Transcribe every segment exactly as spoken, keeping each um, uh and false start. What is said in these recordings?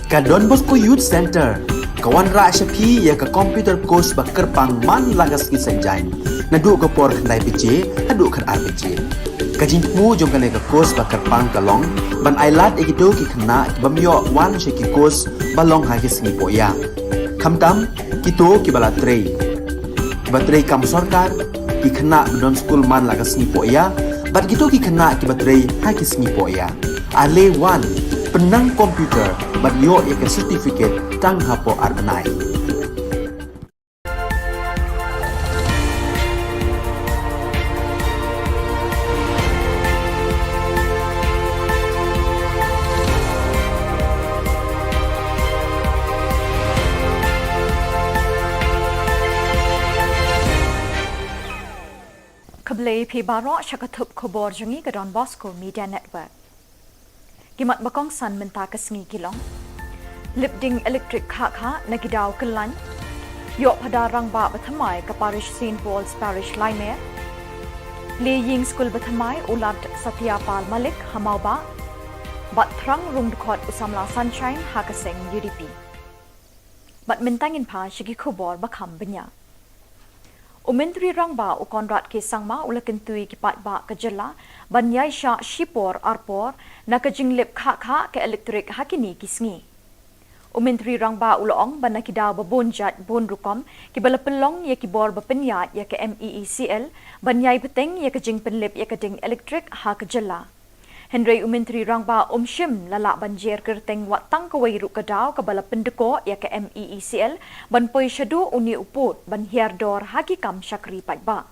Ka Don Bosco Youth Centre ka wanrah sha phi ïa ka computer course ba kyrpang man la ka sngi Saitjaiñ, naduh ka por khyndai baje haduh khatar baje. Ka jingthmu jong kane ka course ba kyrpang ka long ban ailad ïa kito ki khynnah ki bym ïoh wan sha ki course ba long ha ki sngi poh ïa, khamtam kito kiba la trei, kiba trei kam sorkar, ki khynnah ba don skul man la ka sngi poh ïa, bad kito ki khynnah kiba trei ha ki sngi poh ïa. Ale wan, pynnang computer bad ïoh ïa ka certificate tang hapoh ar bnai. Khublei phi baroh sha ka thup khubor jong ngi ka Don Bosco Media Network. Ki mat ba kongsan mynta ka sngi ki long: Lip ding elektrik khah khah na ki daw kyllaiñ. Ïoh phadar rangbah ba thymmai ka parish Saint Paul's Parish Laimer. Plie ïing skul ba thymmai u Lad Satya Pal Malik ha Mawbah. Bad thrang rung dkhot u samla Sunshine ha ka seng U D P. Bad mynta ngin phai sha ki khubor ba kham bniah. U Myntri Rangbah u Conrad K Sangma u la kyntu ïa ki paidbah ka jylla ban ïaishah shipor arpor na ka jinglip khah khah ka elektrik ha kine ki sngi. U Myntri Rangbah u la ong ba na ki daw ba bun jait bun rukom kiba la pynlong ïa ki bor ba pynïaid ïa ka M E E C L ban ïai bteng ïa ka jingpynlip ïa ka ding elektrik ha ka jylla. Hynrei u Myntri Rangbah um shym la lah ban jer kyrteng wat tang kawei ruh ka daw kaba la pyndkoh ïa ka M E E C L ban poi shaduh une u pud ban hiar dor ha ki kam shakri paidbah.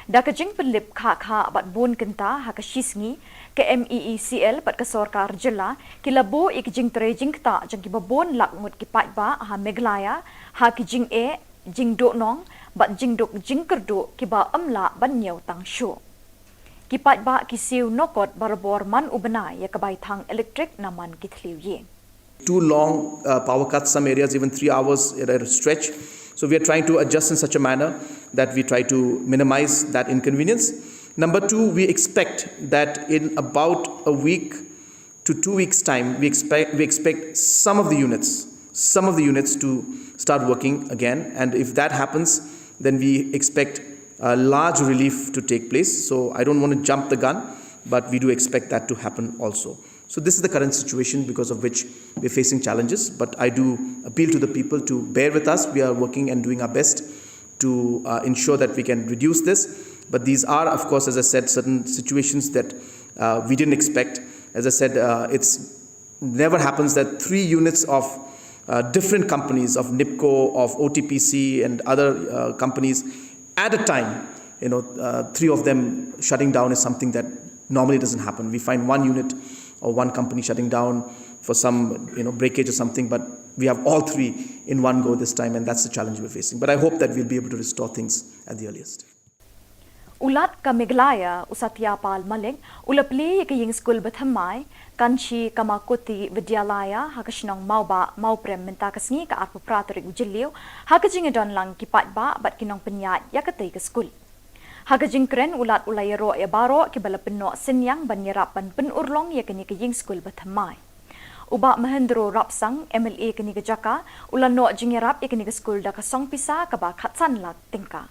Da ka jingpynlip khah khah bad bun kynta ha ka shi sngi, ka M E E C L bad ka sorkar jylla ki la buh ïa ki jingtrei jingktah jong kiba bun lak ngut ki paidbah ha Meghalaya ha ki jingeh, jingduhnong bad jingduk jingkyrduh kiba ym lah ban ñiew tang shuh. Ki paidbah ki siew nokot barabor man u bnai ïa ka bai thang elektrik na man ki thliew ïing. Too long uh, power cuts, some areas even three hours at a stretch. So we are trying to adjust in such a manner that we try to minimize that inconvenience. Number two, we expect that in about a week to two weeks' time, we expect, we expect some of the units, some of the units to start working again. And if that happens, then we expect a large relief to take place. So I don't want to jump the gun, but we do expect that to happen also. So this is the current situation because of which we're facing challenges. But I do appeal to the people to bear with us. We are working and doing our best to uh, ensure that we can reduce this. But these are, of course, as I said, certain situations that uh, we didn't expect. As I said, uh, it's never happens that three units of uh, different companies, of NIPCO, of O T P C, and other uh, companies at a time, you know, uh, three of them shutting down is something that normally doesn't happen. We find one unit or one company shutting down for some, you know, breakage or something, but we have all three in one go this time, and that's the challenge we're facing. But I hope that we'll be able to restore things at the earliest. U Lat ka Meghalaya, u Satya Pal Malik, u la plie ïa ka ïing skul ba thymmai, Kanchi Kamakoti Vidyalaya, ha ka shnong Mawbah, Mawprem mynta ka sngi ka arphew phra tarik u Jylliew, ha ka jingïadon lang ki paidbah bad ki nongpynïaid ïa katei ka skul. Ha ka jingkren u Lat u la ïaroh ïa baroh kiba la pynnoh synñiang ban ïarap ban pynurlong ïa kane ka ïing skul ba thymmai. U Bah Mahendro Rapsang, M L A kane ka jaka, u la noh jingïarap ïa kane ka skul da ka song pisa kaba khatsan lak tyngka.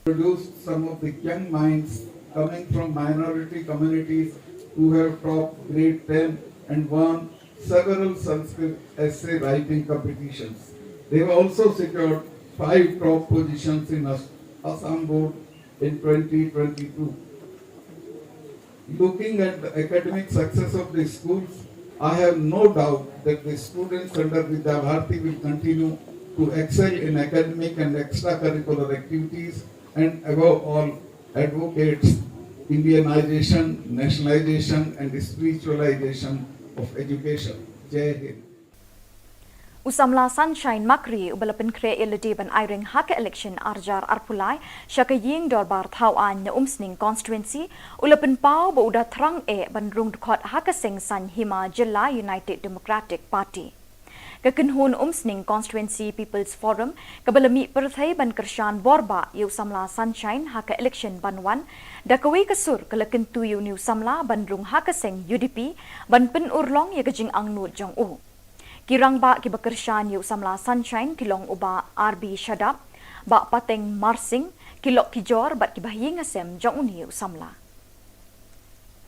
Produced some of the young minds coming from minority communities who have topped grade ten and won several Sanskrit essay writing competitions. They have also secured five top positions in As-, Assam Board in twenty twenty-two. Looking at the academic success of the schools, I have no doubt that the students under Vidya Bharati will continue to excel in academic and extracurricular activities and above all advocates Indianization, nationalization and spiritualization of education. Jai Hind. U samla Sunshine Makri uba la pynkhreh ïa lade ban aireng ha ka election arjar arphew lai sha ka ïing dorbar thaw aiñ na Umsning constituency, u la pynpaw ba u da thrang eh ban rung dkhot ha ka seng saiñ hima jylla United Democratic Party. Ka kynhun Umsning Constituency People's Forum kaba la mih pyrthei ban kyrshan bor bah ïa u samla Sunshine ha ka election ban wan, da kawei ka sur ka la kyntu ïa une u samla ban rung ha ka seng U D P ban pynurlong ïa ka jingangnud jong u. Ki rangbah kiba kyrshan ïa u samla Sunshine ki long u Bah R B Shadap, Bah Pateng Marsing, ki lok ki jor bad kiba ha ïing ha sem jong une u samla.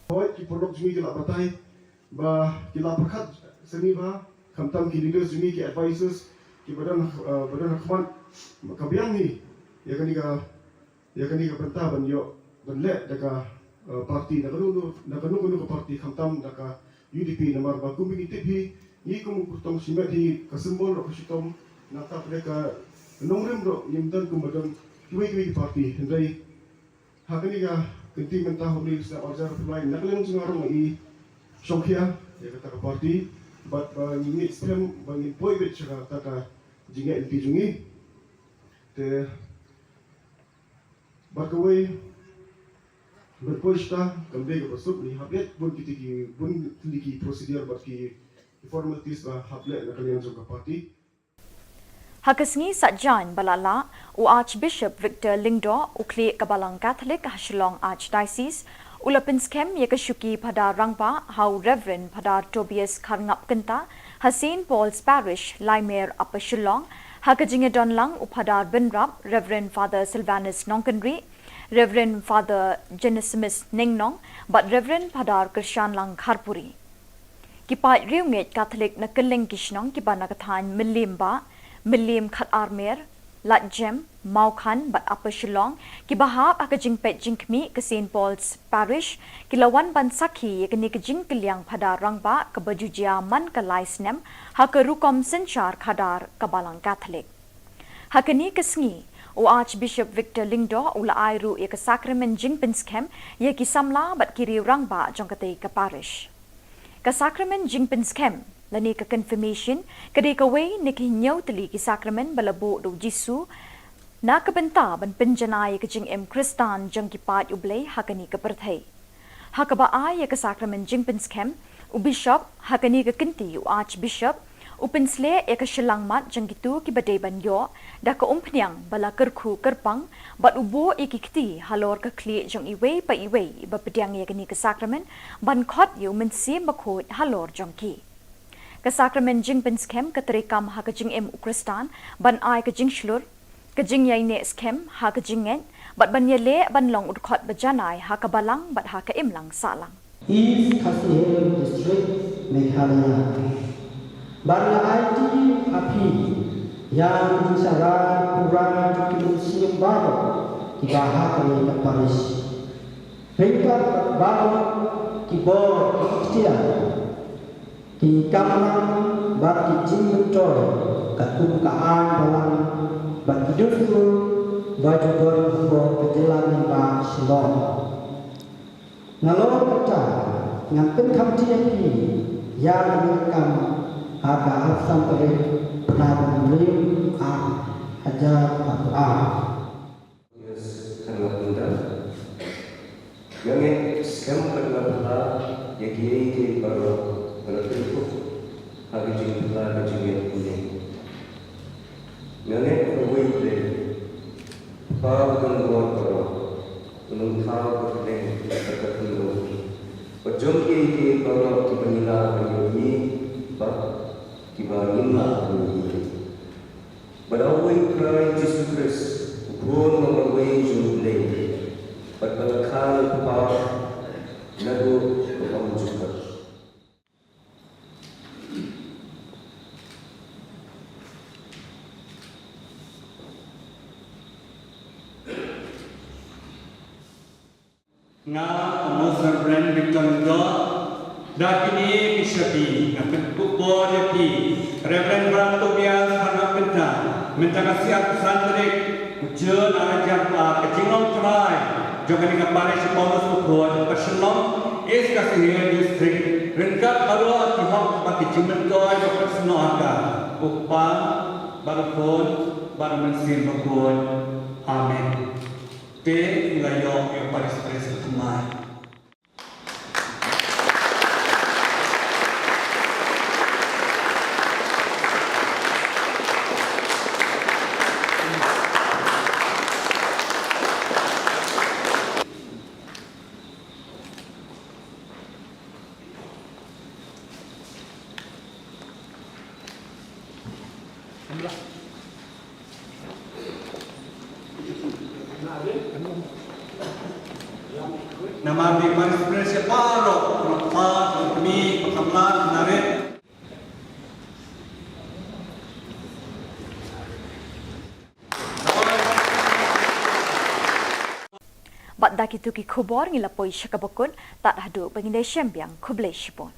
Hooid, ki paralok jong ngi ki la batai ba ki la pyrkhat sngewbha, khamtam ki leaders jong ngi, ki advisors kiba don, eh, ba don ha khmat, ka biang hi ïa kane ka ïa kane ka bynta ban ïoh ban leh da ka, eh, parti, da kano kano, da kano kano ka parti, khamtam da ka U D P, namar ba kum ngi tip hi, ngi kum u kyrtong shimet hi, ka symbol ruh ka shitom, nangta pat ka nongrim ruh ngim don kumba don kiwei kiwei ki parti. Hynrei ha kane ka kynti mynta, ha une u snem arhajar arphew lai, na ka liang jong nga ruh nga i shongkhia ïa kata ka parti, bad ba ngi ngeit skhem ba ngin poi beit sha kata ka jingngeit lynti jong ngi. Te bad kawei, ban poi shata kam dei kaba suk, ngi hap leit bun kiti ki, bun kiti ki procedure bad ki, ki formalities ba hap leh na ka liang jong ka party. Ha ka sngi Saitjaiñ ba la lah, u Archbishop Victor Lyngdoh, u khlieh ka Balang Catholic ha Shillong Archdiocese, u la pynskhem ïa ka shuki Phadar Rangbah ha u Reverend Phadar Tobias Kharngap Kynta ha Saint Paul's Parish, Laimer, Upper Shillong, ha ka jingïadon lang u Phadar Bynrap, Reverend Father Silvanus Nongkynrih, Reverend Father Genesimus Nengnong, bad Reverend Phadar Kyrshanlang Kharpuri. Ki paid riewngeit Katholik na kylleng ki shnong kiba na ka thaiñ Mylliem Bah, Mylliem Khatarmer, Ladjem, Mawkhan bad Upper Shillong, kiba hap ha ka jingpeit jingkhmih ka Saint Paul's Parish, ki la wan ban sakhi ïa kane ka jingkylliang Phadar Rangbah kaba ju jia man ka lai snem ha ka rukom synshar khadar ka Balang Katholik. Ha kane ka sngi, u Archbishop Victor Lyngdoh u la ai ruh ïa ka sakramen jingpynskhem ïa ki samla bad ki riew rangbah jong katei ka parish. Ka sakramen jingpynskhem lane ka confirmation ka dei kawei na ki hynñiew tylli ki sakramen ba la buh da u Jisu na ka bynta ban pynjanai ïa ka jingim Khristan jong ki paid U Blei ha kane ka pyrthei. Ha kaba ai ïa ka sakramen jingpynskhem, u Bishop, ha kane ka kynti u Archbishop, u pynsleh ïa ka shyllangmat jong kito kiba dei ban ïoh da ka umphniang ba la kyrkhu kyrpang, bad u buh ïa ki kti halor ka khlieh jong iwei pa iwei ba pdiang ïa kane ka sakramen, ban khot ïa u Mynsiem Bakhuid halor jong ki. Ka sakramen jingpynskhem ka treikam ha ka jingim u Khristan, ban ai ka jingshlur, ka jingïaineh skhem ha ka jingngeit, bad ban ïaleh ban long u dkhot ba janai ha ka balang bad ha ka imlang sahlang. East Khasi Hills District, Meghalaya. Bad nga aiti ha phi ïa ka jingshah rai pura jong ki mynsiem baroh kiba ha kane ka parish. Ryngkat bad baroh ki bor, ki ktien, ki kamram bad ki jingmyntoi katkum ka aiñ balang bad ki dustur ba ju don ha ka jylla lyngba Shillong. Nalor kata, ngan pynkham ïa phi ïa kane ka kam ha ka arphew san tarik bnai ba hynriew, ar hajar arphew ar. Yes, kharngap kynta. Nga ngeit skhem bad nga pyrta ïa kiei kiei baroh ba la pynkup ha ka jingpynlong ka jingngeit kane. Nga ngeit ba U Blei, Kpa ba don bor baroh, un ym thaw ka kyrteng bad ka khyndew, bad jong kiei kiei baroh kiba ngi lah ban ïohi bad kiba ngim lah ban ïohi. Bad da uwei U Trai Jisu Khrist, U Khun uba marwei jong U Blei, bad ba la kha na U Kpa naduh ka ym ju kut. Nga, u Most Reverend Victor Lyngdoh, da kine ki shaphrang nga pynkup bor ïa phi, Reverend Brother Tobias Kharngap Kynta, mynta ka sngi arphew san tarik u Jun ar hajar arphew ar, ka jinglong trai jong kane ka parish Paulus Bakhuid, Upper Shillong, East Khasi Hills District, ryngkat baroh ki hok bad ki jingmyntoi ba pynsnoh ha ka, u Kpa, bad u Khun, bad u Mynsiem Bakhuid. Amen. Te ngi la ïoh ïa u parish priest u thymmai. Namar ba Vice President baroh, Rangpa, Rangmi, Pakamlar, Narit. Bad da kito ki khubor ngi la poi sha kaba kut, tad haduh ba ngin ïashem biang, khublei shibun.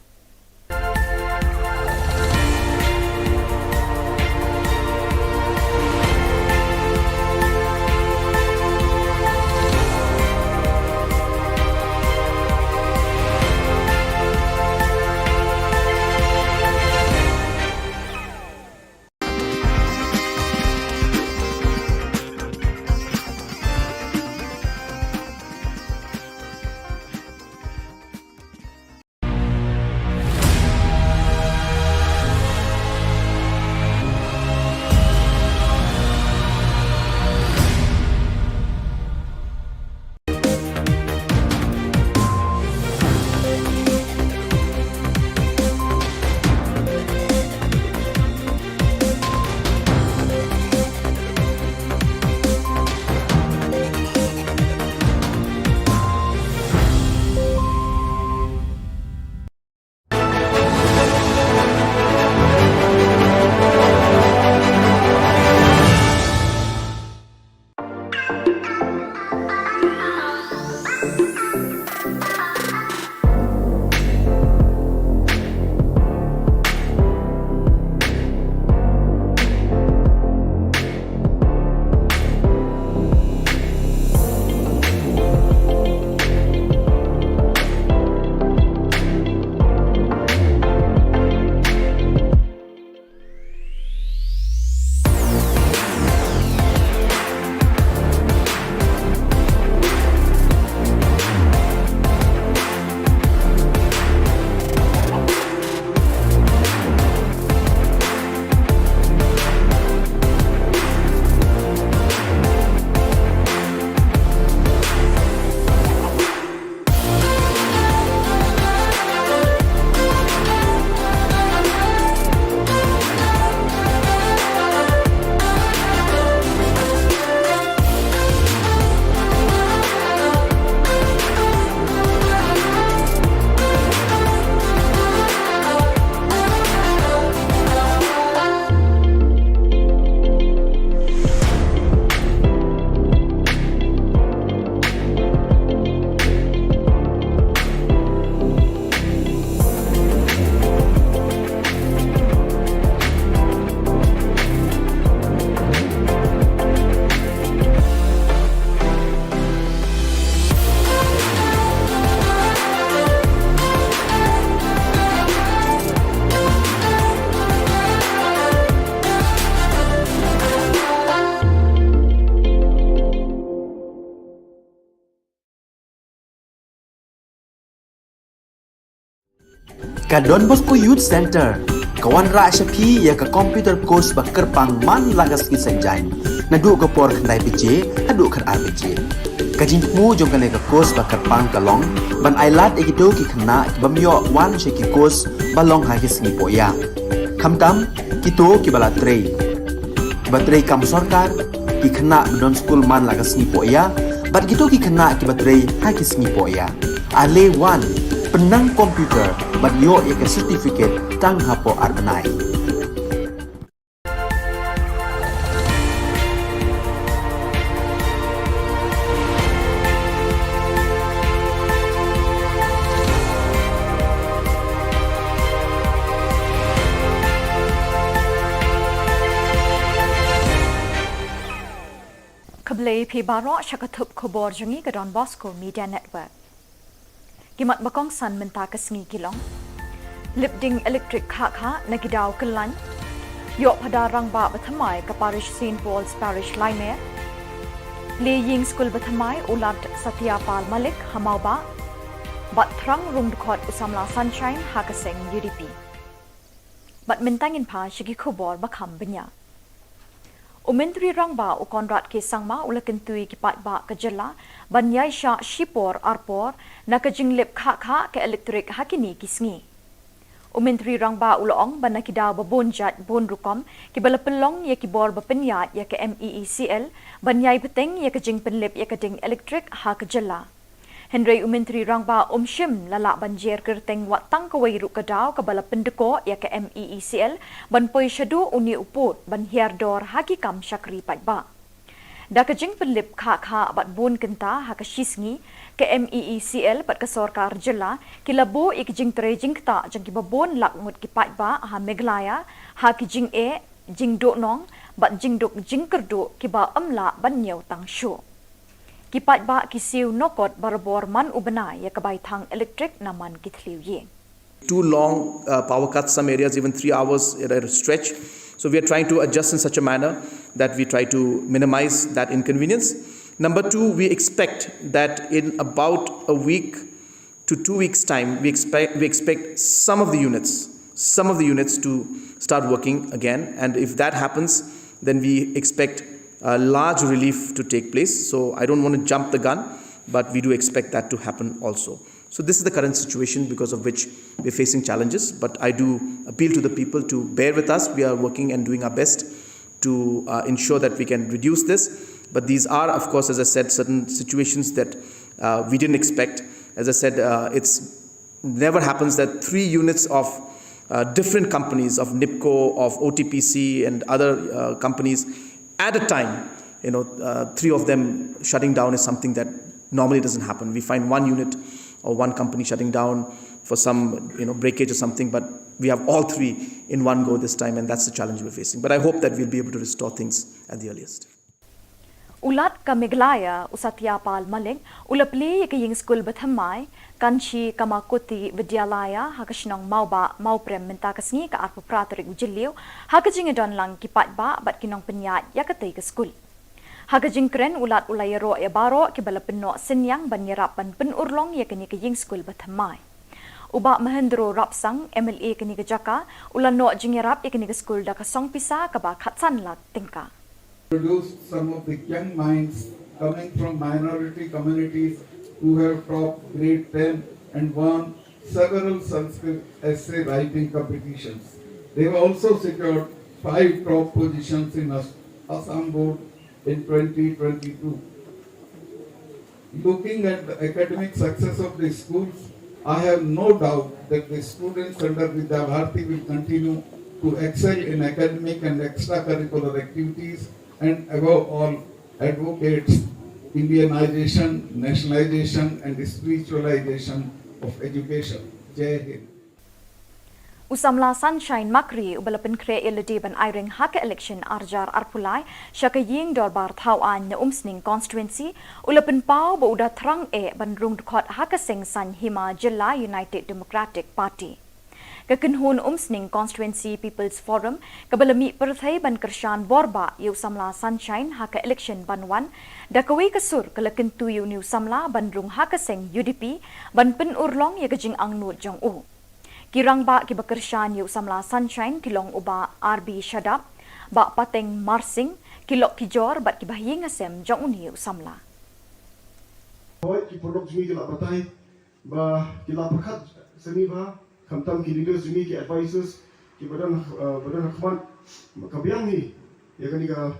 Ka Don Bosco Youth Centre ka wanrah sha phi ïa ka computer course ba kyrpang man la ka sngi Saitjaiñ, naduh ka por khyndai baje haduh khatar baje. Ka jingthmu jong kane ka course ba kyrpang ka long ban ailad ïa kito ki khynnah ki bym ïoh wan sha ki course ba long ha ki sngi poh ïa, khamtam kito kiba la trei, kiba trei kam sorkar, ki khynnah ba don skul man la ka sngi poh ïa, bad kito ki khynnah kiba trei ha ki sngi poh ïa. Ale wan, pynnang computer bad ïoh ïa ka certificate tang hapoh ar bnai. Khublei phi baroh sha ka thup khubor jong ngi ka Don Bosco Media Network. Ki mat ba kongsan mynta ka sngi ki long: Lip ding elektrik khah khah na ki daw kyllaiñ. Ïoh phadar rangbah ba thymmai ka parish Saint Paul's Parish Laimer. Plie ïing skul ba thymmai u Lad Satya Pal Malik ha Mawbah. Bad thrang rung dkhot u samla Sunshine ha ka seng U D P. Bad mynta ngin phai sha ki khubor ba kham bniah. U Myntri Rangbah u Conrad K Sangma u la kyntu ïa ki paidbah ka jylla ban ïaishah shipor arpor na ka jinglip khah khah ka elektrik ha kine ki sngi. U Myntri Rangbah u la ong ba na ki daw ba bun jait bun rukom kiba la pynlong ïa ki bor ba pynïaid ïa ka MEECL ban ïai bteng ïa ka jingpynlip ïa ka ding elektrik ha ka jylla. Hynrei u Myntri Rangbah um shym la lah ban jer kyrteng wat tang kawei ruh ka daw kaba la pyndkoh ïa ka MEECL ban poi shaduh une u pud ban hiar dor ha ki kam shakri paidbah. Da ka jingpynlip khah khah bad bun kynta ha ka shisngi, ka MEECL bad ka sorkar jylla ki la buh ïa ki jingtrei jingktah jong kiba bun lak ngut ki paidbah ha Meghalaya ha ki jingeh, jingduhnong bad jingduk jingkyrduh kiba ym lah ban ñiew tang shuh. Ki paidbah ki siew nokot barabor man u bnai ïa ka bai thang elektrik na man ki thliew ïing. Too long uh, power cuts, some areas even three hours at a stretch. So we are trying to adjust in such a manner that we try to minimize that inconvenience. Number two, we expect that in about a week to two weeks' time, we expect, we expect some of the units, some of the units to start working again. And if that happens, then we expect a large relief to take place. So I don't want to jump the gun, but we do expect that to happen also. So this is the current situation because of which we're facing challenges. But I do appeal to the people to bear with us. We are working and doing our best to uh, ensure that we can reduce this. But these are, of course, as I said, certain situations that uh, we didn't expect. As I said, uh, it's never happens that three units of uh, different companies, of NIPCO, of OTPC, and other uh, companies at a time, you know, uh, three of them shutting down is something that normally doesn't happen. We find one unit or one company shutting down for some, you know, breakage or something, but we have all three in one go this time, and that's the challenge we're facing. But I hope that we'll be able to restore things at the earliest. U Lat ka Meghalaya, u Satya Pal Malik, u la plie ïa ka ïing skul bathymmai, Kanchi Kamakuti Vidyalaya, ha ka shnong Mawbah, Mawprem mynta ka sngi ka arphew phra tarik u Jylliew, ha ka jingïadon lang ki paidbah bad ki nongpynïaid ïa katei ka skul. Ha ka jingkren u Lat u la ïaroh ïa baroh kiba la pynnoh synñiang ban ïarap ban pynurlong ïa kane ka ïing skul bathymmai. U Bah Mahendro Rapsang, MLA kane ka jaka, u la noh jingïarap ïa kane ka skul da ka song pisa kaba khatsan lak tyngka. Produced some of the young minds coming from minority communities who have topped grade ten and won several Sanskrit essay writing competitions. They have also secured five top positions in As- Assam Board in twenty twenty-two. Looking at the academic success of the schools, I have no doubt that the students under Vidya Bharati will continue to excel in academic and extracurricular activities and above all advocates Indianization, nationalization and spiritualization of education. Jai Hind. U samla Sunshine Makri uba la pynkhreh ïa lade ban aireng ha ka election arjar arpulai sha ka ïing dorbar thaw aiñ na Umsning constituency, u la pynpaw ba u da thrang eh ban rung dkhot ha ka seng saiñ hima jylla United Democratic Party. Ka kynhun Umsning Constituency People's Forum kaba la mih pyrthei ban kyrshan borbah ïa u samla Sunshine ha ka election ban wan, da kawei ka sur ka la kyntu ïa une u samla ban rung ha ka seng UDP ban pynurlong ïa ka jingangnud jong u. Ki rangbah kiba kyrshan ïa u samla Sunshine ki long u Bah R B Shadap, Bah Pateng Marsing, ki lok ki jor bad kiba ha ïing ha sem jong une u samla. Hooid, ki paralok jong ngi ki la batai ba ki la pyrkhat sani bha, khamtam ki leaders jong ngi, ki advisors kiba don, ba don ha khmat, ka biang hi ïa kane ka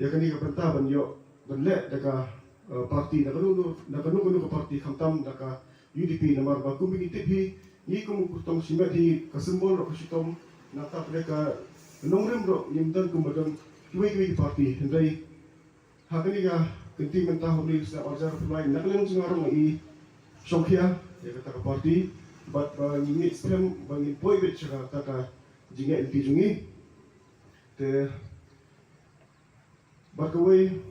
ïa kane ka bynta ban ïoh ban leh da ka party, da kano kano ka party, khamtam da ka UDP, namar ba kum ba ngi tip hi, ngi kum u kyrtong shimet hi, ka symbol ruh ka shitom, nangta pdeng ka nongrim ruh ngim don kumba don kiwei kiwei ki party. Hynrei ha kane ka kynti mynta, ha une u snem arjar arphew lai, na ka liang jong nga ruh nga i shongkhia ïa kata ka party, bad ba ngi ngeit skhem ba ngin poi beit sha kata ka jingngeit lynti jong ngi. Te bad kawei,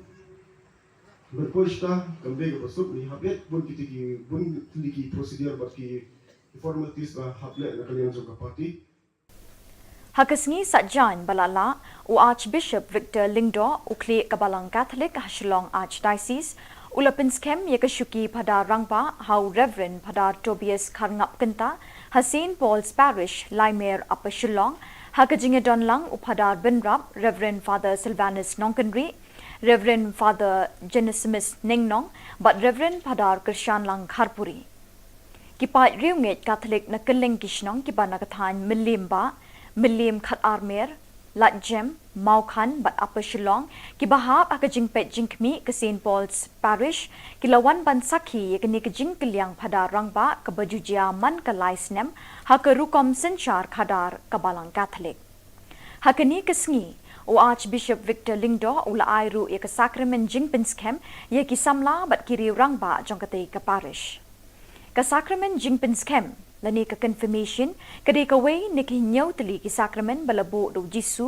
ban poi shata kam dei kaba suk, ngi hap leit bun kiti ki, bun tylli ki procedure bad ki formalities ba hap leh na ka liang jong ka party. Ha ka sngi Saitjaiñ ba la lah, u Archbishop Victor Lyngdoh, u khlieh ka Balang Catholic ha Shillong Archdiocese, u la pynskhem ïa ka shuki Phadar Rangbah ha u Reverend Phadar Tobias Kharngap Kynta ha Saint Paul's Parish, Laimer, Upper Shillong, ha ka jingïadon lang u Phadar Bynrap, Reverend Father Sylvanus Nongkynrih, Reverend Father Genesimus Nengnong bad Reverend Phadar Kyrshanlang Kharpuri. Ki paid riewngeit Katholik na kylleng ki shnong kiba na ka thaiñ Mylliem Bah, Mylliem Khatarmer, Ladjem, Mawkhan bad Upper Shillong, kiba hap ha ka jingpeit jingkhmih ka Saint Paul's Parish, ki la wan ban sakhi ïa kane ka jingkylliang phadar rangbah kaba ju jia man ka lai snem ha ka rukom synshar khadar ka Balang Katholik. Ha kane ka sngi, u Archbishop Victor Lyngdoh u la ai ruh ïa ka sakramen jingpynskhem ïa ki samla bad ki riew rangbah jong katei ka parish. Ka sakramen jingpynskhem lane ka confirmation ka dei kawei na ki hynñiew tylli ki sakramen ba la buh da u Jisu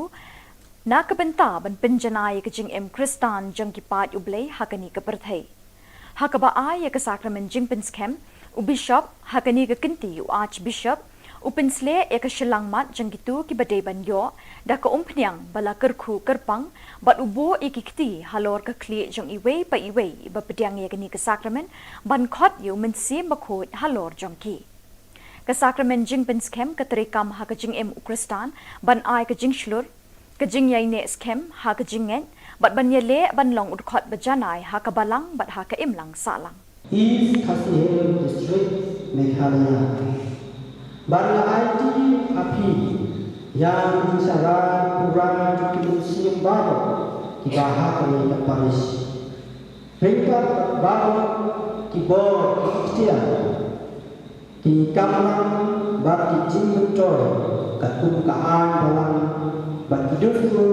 na ka bynta ban pynjanai ïa ka jingim Khristan jong ki paid U Blei ha kane ka pyrthei. Ha kaba ai ïa ka sakramen jingpynskhem, u bishop, ha kane ka kynti u archbishop, u pynsleh ïa ka shyllangmat jong kito kiba dei ban ïoh da ka umphniang ba la kyrkhu kyrpang, bad u buh ïa ki kti halor ka khlieh jong iwei pa iwei iba pdiang ïa kane ka sakramen, ban khot ïa u Mynsiem Bakhuid halor jong ki. Ka sakramen jingpynskhem ka treikam ha ka jingim u Khristan ban ai ka jingshlur, ka jingïaineh skhem ha ka jingngeit, bad ban ïaleh ban long u dkhot ba janai ha ka balang bad ha ka imlang sahlang. East Khasi Hills District, Meghalaya. Bad nga aiti ha phi ïa ki jingshakri pura jong ki mynsiem baroh kiba ha kane ka parish. Ryngkat baroh ki bor ki ktien, ki kamram bad ki jingmyntoi katkum ka aiñ balang bad ki dustur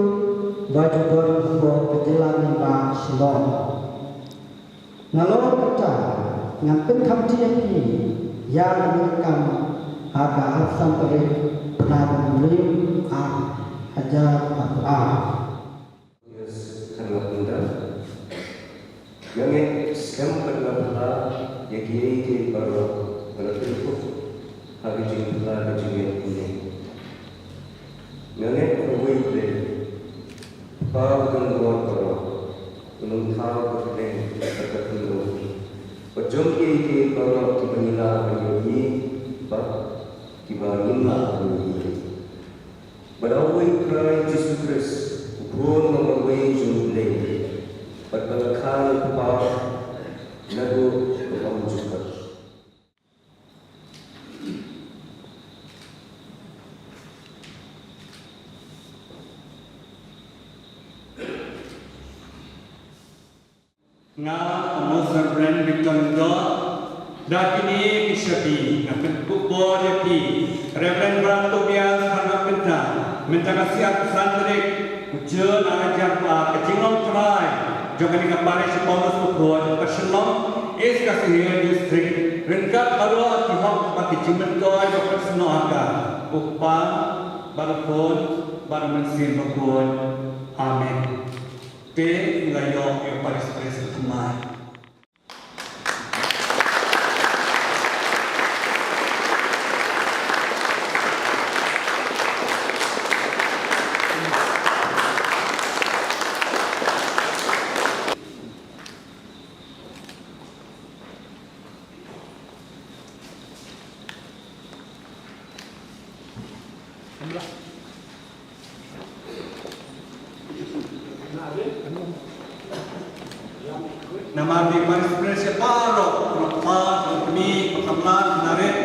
ba ju don ha ka jylla nongïalam Shillong. Nalor kata ngan pynkhamti ïa phi ïa kane ka kam ha ka arphew san tarik bnai Jymmang ar hajar arphew ar. Yes, khan nga pynda. Nga ngeit skhem bad nga pynda ïa kiei kiei baroh ba la pynkup ha ka jingpynda ka jingngeit kane. Nga ngeit ba uwei U Blei, Kpa uba don bor baroh, u nongthaw ka kylleng bad ka khyndew, bad jong kiei kiei baroh kiba ngi lah ban ïohi bad kiba ngim lah ban ïohi. Bad uwei U Trai Jisu Khrist, u Khun uba marwei jong U Blei, bad ba la kha na u Kpa naduh ka bymjukut. Nga, Most Reverend Victor Lyngdoh, da kine ki shakri nga pynkup bor ïa phi, Reverend Brother Tobias Kharngap Pynthang, mynta ka sngi arphew san tarik u Jun ar hajar arphew ar, ka jinglong trai jong kane ka parish Paulus Bakhuid, Upper Shillong, East Khasi Hills District, ryngkat baroh ki hok bad ki jingmyntoi ba pynsnoh ha ka, u Kpa bad u Khun bad u Mynsiem Bakhuid. Amen. Te ngi la ïoh ïa u parish priest ba thymmai. Namar ki parish priest baroh, baroh kpa, baroh kmie, baroh samla, narit.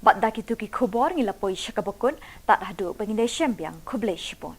Bad da kito ki khubor ngi la poi sha kaba kut, tad haduh ba ngin ïashem biang, khublei shibun.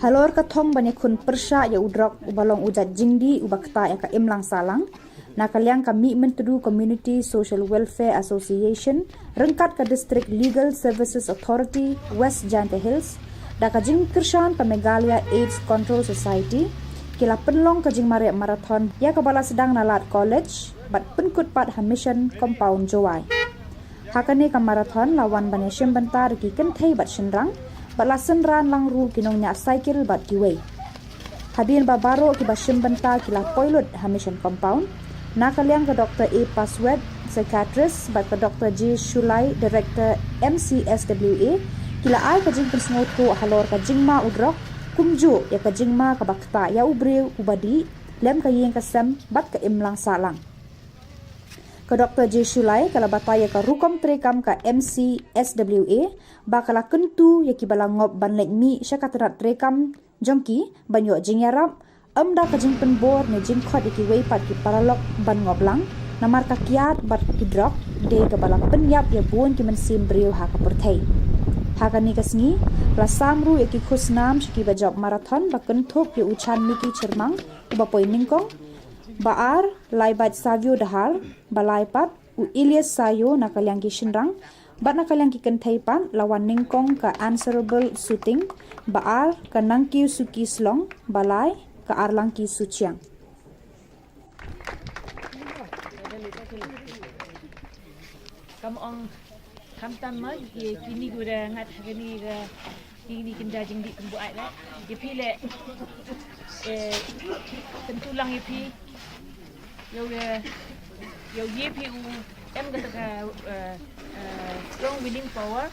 Halor ka thong ban ïakhun pyrshah ïa u drok uba long u jait jingdih uba ktah ïa ka imlang sahlang, na ka liang ka Mihmyntdu Community Social Welfare Association ryngkat ka District Legal Services Authority West Jaintia Hills da ka jingkyrshan ka Meghalaya AIDS Control Society ki la pynlong ka jingmareh marathon ïa kaba la sdang na Lad College bad pynkut pat ha Mission Compound Jowai. Ha kane ka marathon la wan ban ïashim bynta da ki kynthei bad shynrang bad la synran lang ruh ki nongñiah cycle bad kiwei. Hadien ba baroh kiba shim bynta ki la poi lut ha Mission Compound, na ka liang ka Doctor A Paswet, psychiatrist, bad ka Doctor J Shulai, director M C S W A, ki la ai ka jingpynsngewthuh halor ka jingma u drok, kumjuh ïa ka jingma kaba ktah ïa u briew uba dih lem ka ïing ka sem bad ka imlang sahlang. Ka Doctor J Shulai ka la batai ïa ka rukom treikam ka M C S W A ba ka la kyntu ïa kiba la ngop ban leit mih sha ka tnat treikam jong ki ban ïoh jingïarap, ym da ka jingpynbor ne jingkhot ïa kiwei pat ki paralok ban ngop lang, namar ka kiad bad ki drok dei kaba la pynïap ïa bun ki mynsiem briew ha ka pyrthei. Ha kane ka sngi la sam ruh ïa ki khusnam sha kiba jop marathon ba kynthup ïa u Chanmiki Chyrmang uba poi nyngkong, ba ar Laibait Savio Dahar, ba lai pat u Elias Sayo na ka liang ki shynrang, bad na ka liang ki kynthei pat la wan nyngkong ka Answerable Suting, ba ar ka Nangkiew Suki Slong, ba lai ka Arlangki Suchiang. Kam ong khamtam ma ïa kine ki ba da ngat ha kane ka kine ki kynja jingdih kumba ai la ïa phi leh. Eh, kyntu lang ïa phi. Ïoh, eh, ïoh ïa phi u em kata ka, eh, eh, strong willing power.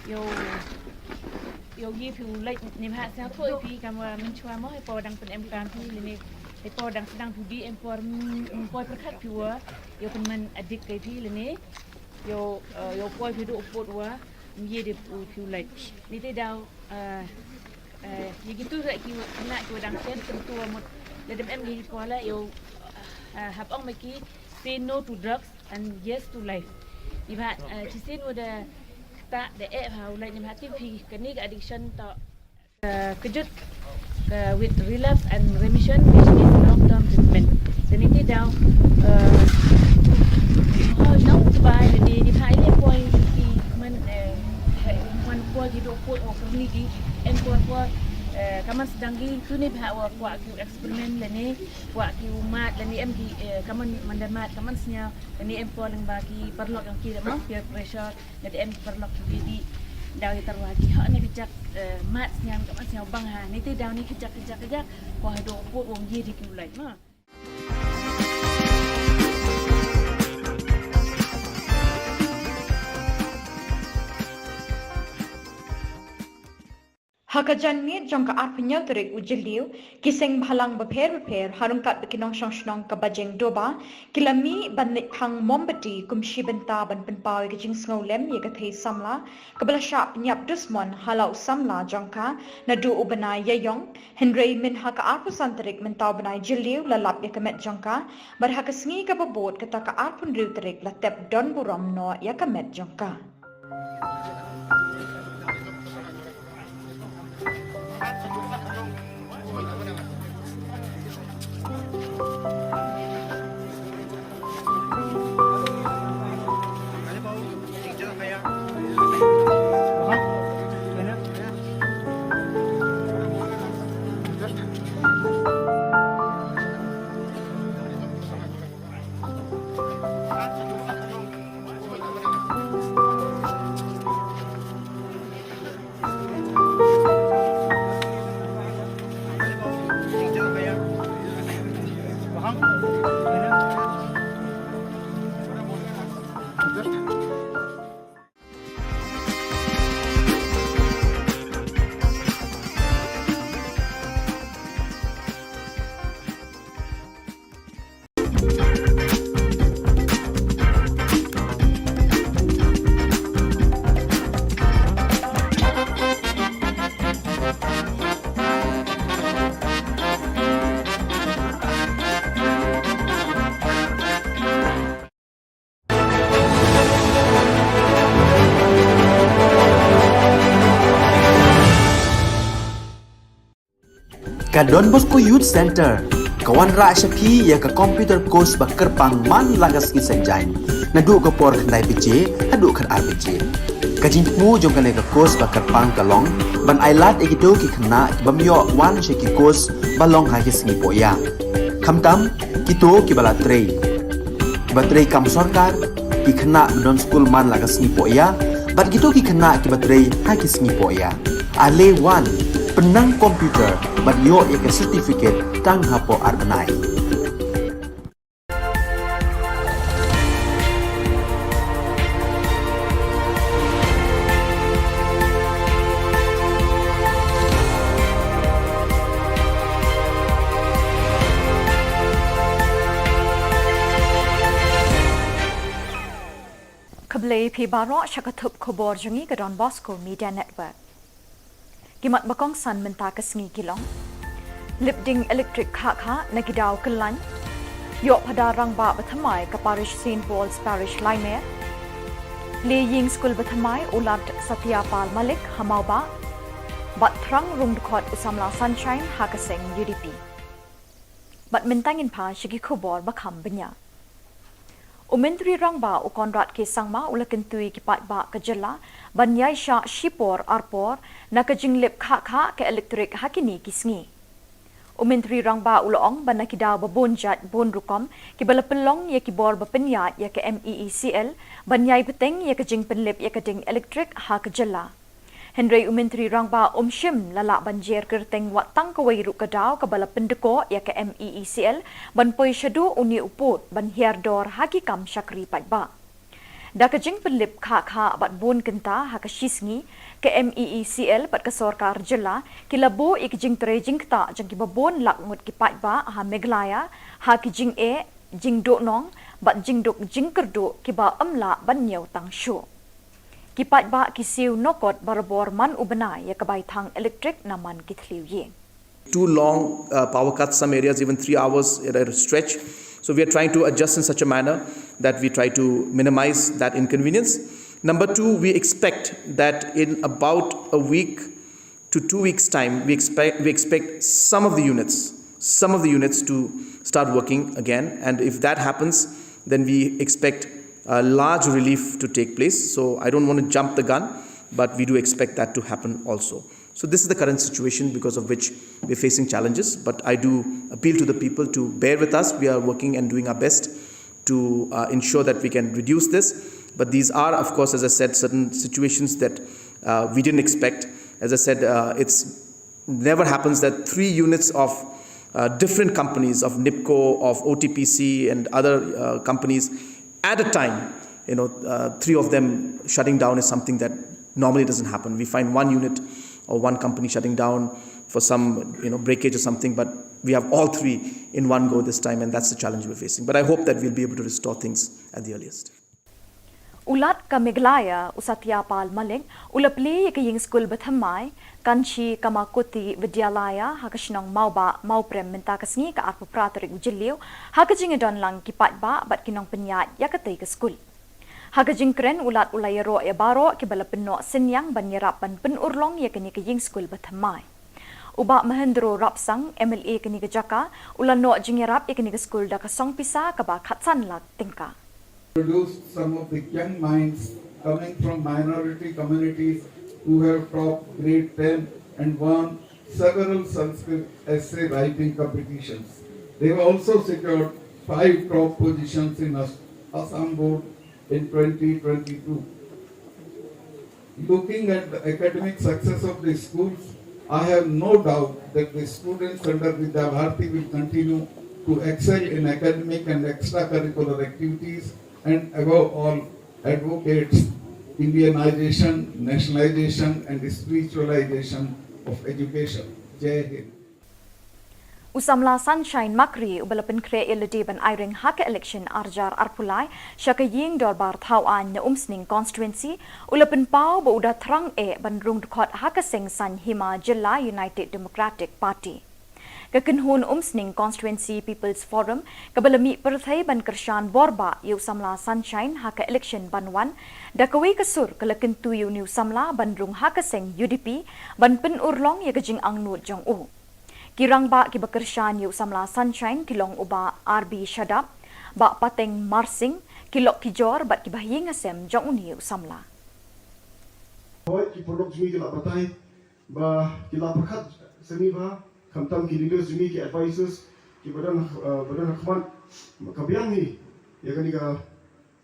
Ïoh, ïoh ïa phi u leit ne bha sa ko phi kam wa mynshuwa mo, hapoh dang pynemkam phi lane hapoh dang sdang phi dih em por, mm, poi pyrkhat phi wa ïoh pynman adik kai phi lane ïoh, eh, ïoh poi phi duh pud wa ym ïa dei u phi u leit. Niti daw, eh, eh, ïa kitu re ki wa khynnah ki wa dang shen kyntu wa mut lada em hi poi la ïoh, eh, hap ong ma ki say no to drugs and yes to life. Ni ba, eh, shisien wa da ktah da eh ha u leit ni ba tip hi kane ka addiction to eh, kjut, eh, with relapse and remission, which is long term treatment. Te niti daw, eh, ho nong tbai ni, ni pha ini poi ki man, eh, man poi ki do poi o kuni ki, en poi poi, eh, kaman sdang ki, tu ni pha wa kwah ki experiment lane, kwah ki u mad lane, em ki, eh, kaman man da mad, kaman sñiaw, lane em poi lyngba ki paralok yong ki da mo, peer pressure, Nga da em paralok ki dei daw ïa tyrwa ki hok ne ka jak, eh, mad sñiaw ka mad sñiaw bang ha. Niti daw ni ka jak, ka jak, ka jak. Ko ha do pud wong ye dei ki u lait ma. Ha ka janmiet jong ka arphew hynñiew tarik u Jylliew, ki seng bhalang bapher bapher, ha ryngkat bad ki nongshong shnong ka Bajeng Doba, ki la mih ban leit phang mombati kum shi bynta ban pynpaw ïa ka jingsngewlem ïa ka thei samla, kaba la shah pynïap dusmon ha la u samla jong ka, naduh u bnai Ïaïong, hynrei mynha ka arphew san tarik mynta u bnai Jylliew la lap ïa ka met jong ka, bad ha ka sngi kaba bud kata ka arphew hynriew tarik la tep don burom noh ïa ka met jong ka. Ka Don Bosco Youth Centre ka wanrah sha phi ïa ka computer course ba kyrpang man la ka sngi Saitjaiñ, naduh ka por khyndai baje haduh khatar baje. Ka jingthmu jong kane ka course ba kyrpang ka long ban ailad ïa kito ki khynnah ki bym ïoh wan sha ki course ba long ha ki sngi poh ïa, khamtam kito kiba la trei, kiba trei kam sorkar, ki khynnah ba don skul man la ka sngi poh ïa, bad kito ki khynnah kiba trei ha ki sngi poh ïa. Ale wan, pynnang computer bad ïoh ïa ka certificate tang hapoh ar bnai. Khublei phi baroh sha ka thup khubor jong ngi ka Don Bosco Media Network. Ki mat ba kongsan mynta ka sngi ki long: lip ding elektrik khah khah na ki daw kyllaiñ. Ïoh phadar rangbah ba thymmai ka parish Saint Paul's Parish Laimer. Plie ïing skul ba thymmai u Lad Satya Pal Malik ha Mawbah. Bad thrang rung dkhot u samla Sunshine ha ka seng U D P. Bad mynta ngin phai sha ki khubor ba kham bniah. U Myntri Rangbah u Conrad K Sangma u la kyntu ïa ki paidbah ka jylla ban ïaishah shipor arpor na ka jinglip khah khah ka elektrik ha kine ki sngi. U Myntri Rangbah u la ong ba na ki daw ba bun jait bun rukom kiba la pynlong ïa ki bor ba pynïaid ïa ka M E E C L ban ïai bteng ïa ka jingpynlip ïa ka ding elektrik ha ka jylla. Hynrei u Myntri Rangbah um shym la lah ban jer kyrteng wat tang kawei ruh ka daw kaba la pyndkoh ïa ka M E E C L ban poi shaduh une u pud ban hiar dor ha ki kam shakri paidbah. Da ka jingpynlip khah khah bad bun kynta ha ka shi sngi, ka M E E C L bad ka sorkar jylla ki la buh ïa ka jingtrei jingktah jong kiba bun lak ngut ki paidbah ha Meghalaya ha ki jingeh, jingduhnong bad jingduk jingkyrduh kiba ym lah ban ñiew tang shuh. Ki paidbah ki siew nokot barabor man u bnai ïa ka bai thang elektrik na man ki thliew ïing. Too long uh, power cuts, some areas even three hours at a stretch. So we are trying to adjust in such a manner that we try to minimize that inconvenience. Number two, we expect that in about a week to two weeks' time, we expect, we expect some of the units, some of the units to start working again. And if that happens, then we expect a large relief to take place. So I don't want to jump the gun, but we do expect that to happen also. So this is the current situation because of which we're facing challenges. But I do appeal to the people to bear with us. We are working and doing our best to uh, ensure that we can reduce this. But these are, of course, as I said, certain situations that uh, we didn't expect. As I said, uh, it's never happens that three units of uh, different companies, of NIPCO, of O T P C, and other uh, companies at a time, you know, uh, three of them shutting down is something that normally doesn't happen. We find one unit or one company shutting down for some, you know, breakage or something, but we have all three in one go this time, and that's the challenge we're facing. But I hope that we'll be able to restore things at the earliest. U Lat ka Meghalaya, u Satya Pal Malik, u la plie ïa ka ïing skul ba thymmai, Kanchi Kamakoti Vidyalaya, ha ka shnong Mawbah, Mawprem mynta ka sngi ka arphew phra tarik u Jylliew, ha ka jingïadon lang ki paidbah bad ki nongpynïaid ïa katei ka skul. Ha ka jingkren u Lat u la ïaroh ïa baroh kiba la pynnoh synñiang ban ïarap ban pynurlong ïa kane ka ïing skul ba thymmai. U Bah Mahendro Rapsang, M L A kane ka jaka, u la noh jingïarap ïa kane ka skul da ka song pisa kaba khatsan lak tyngka. Produced some of the young minds coming from minority communities who have topped grade ten and won several Sanskrit essay writing competitions. They have also secured five top positions in As-, Assam Board in twenty twenty-two. Looking at the academic success of the schools, I have no doubt that the students under Vidya Bharati will continue to excel in academic and extracurricular activities, and above all, advocates Indianization, nationalization, and spiritualization of education. Jai Hind. U samla Sunshine Makri, uba la pynkhreh ïalade ban aireng ha ka election arjar arphew lai sha ka ïing dorbar thaw aiñ na Umsning constituency, u la pynpaw ba u da thrang eh ban rung dkhot ha ka seng saiñ hima jylla United Democratic Party. Ka kynhun Umsning Constituency People's Forum, kaba la mih pyrthei ban kyrshan bor bah ïa u samla Sunshine ha ka election ban wan, da kawei ka sur ka la kyntu ïa une u samla ban rung ha ka seng U D P ban pynurlong ïa ka jingangnud jong u. Ki rangbah kiba kyrshan ïa u samla Sunshine ki long u Bah R B Shadap, Bah Pateng Marsing, ki lok ki jor bad kiba ha ïing ha sem jong une u samla. Hooid, ki paralok jong ngi ki la batai ba ki la pyrkhat sngewbha, khamtam ki leaders jong ngi, ki advisors kiba don, eh, ba don ha khmat, ka biang hi ïa kane ka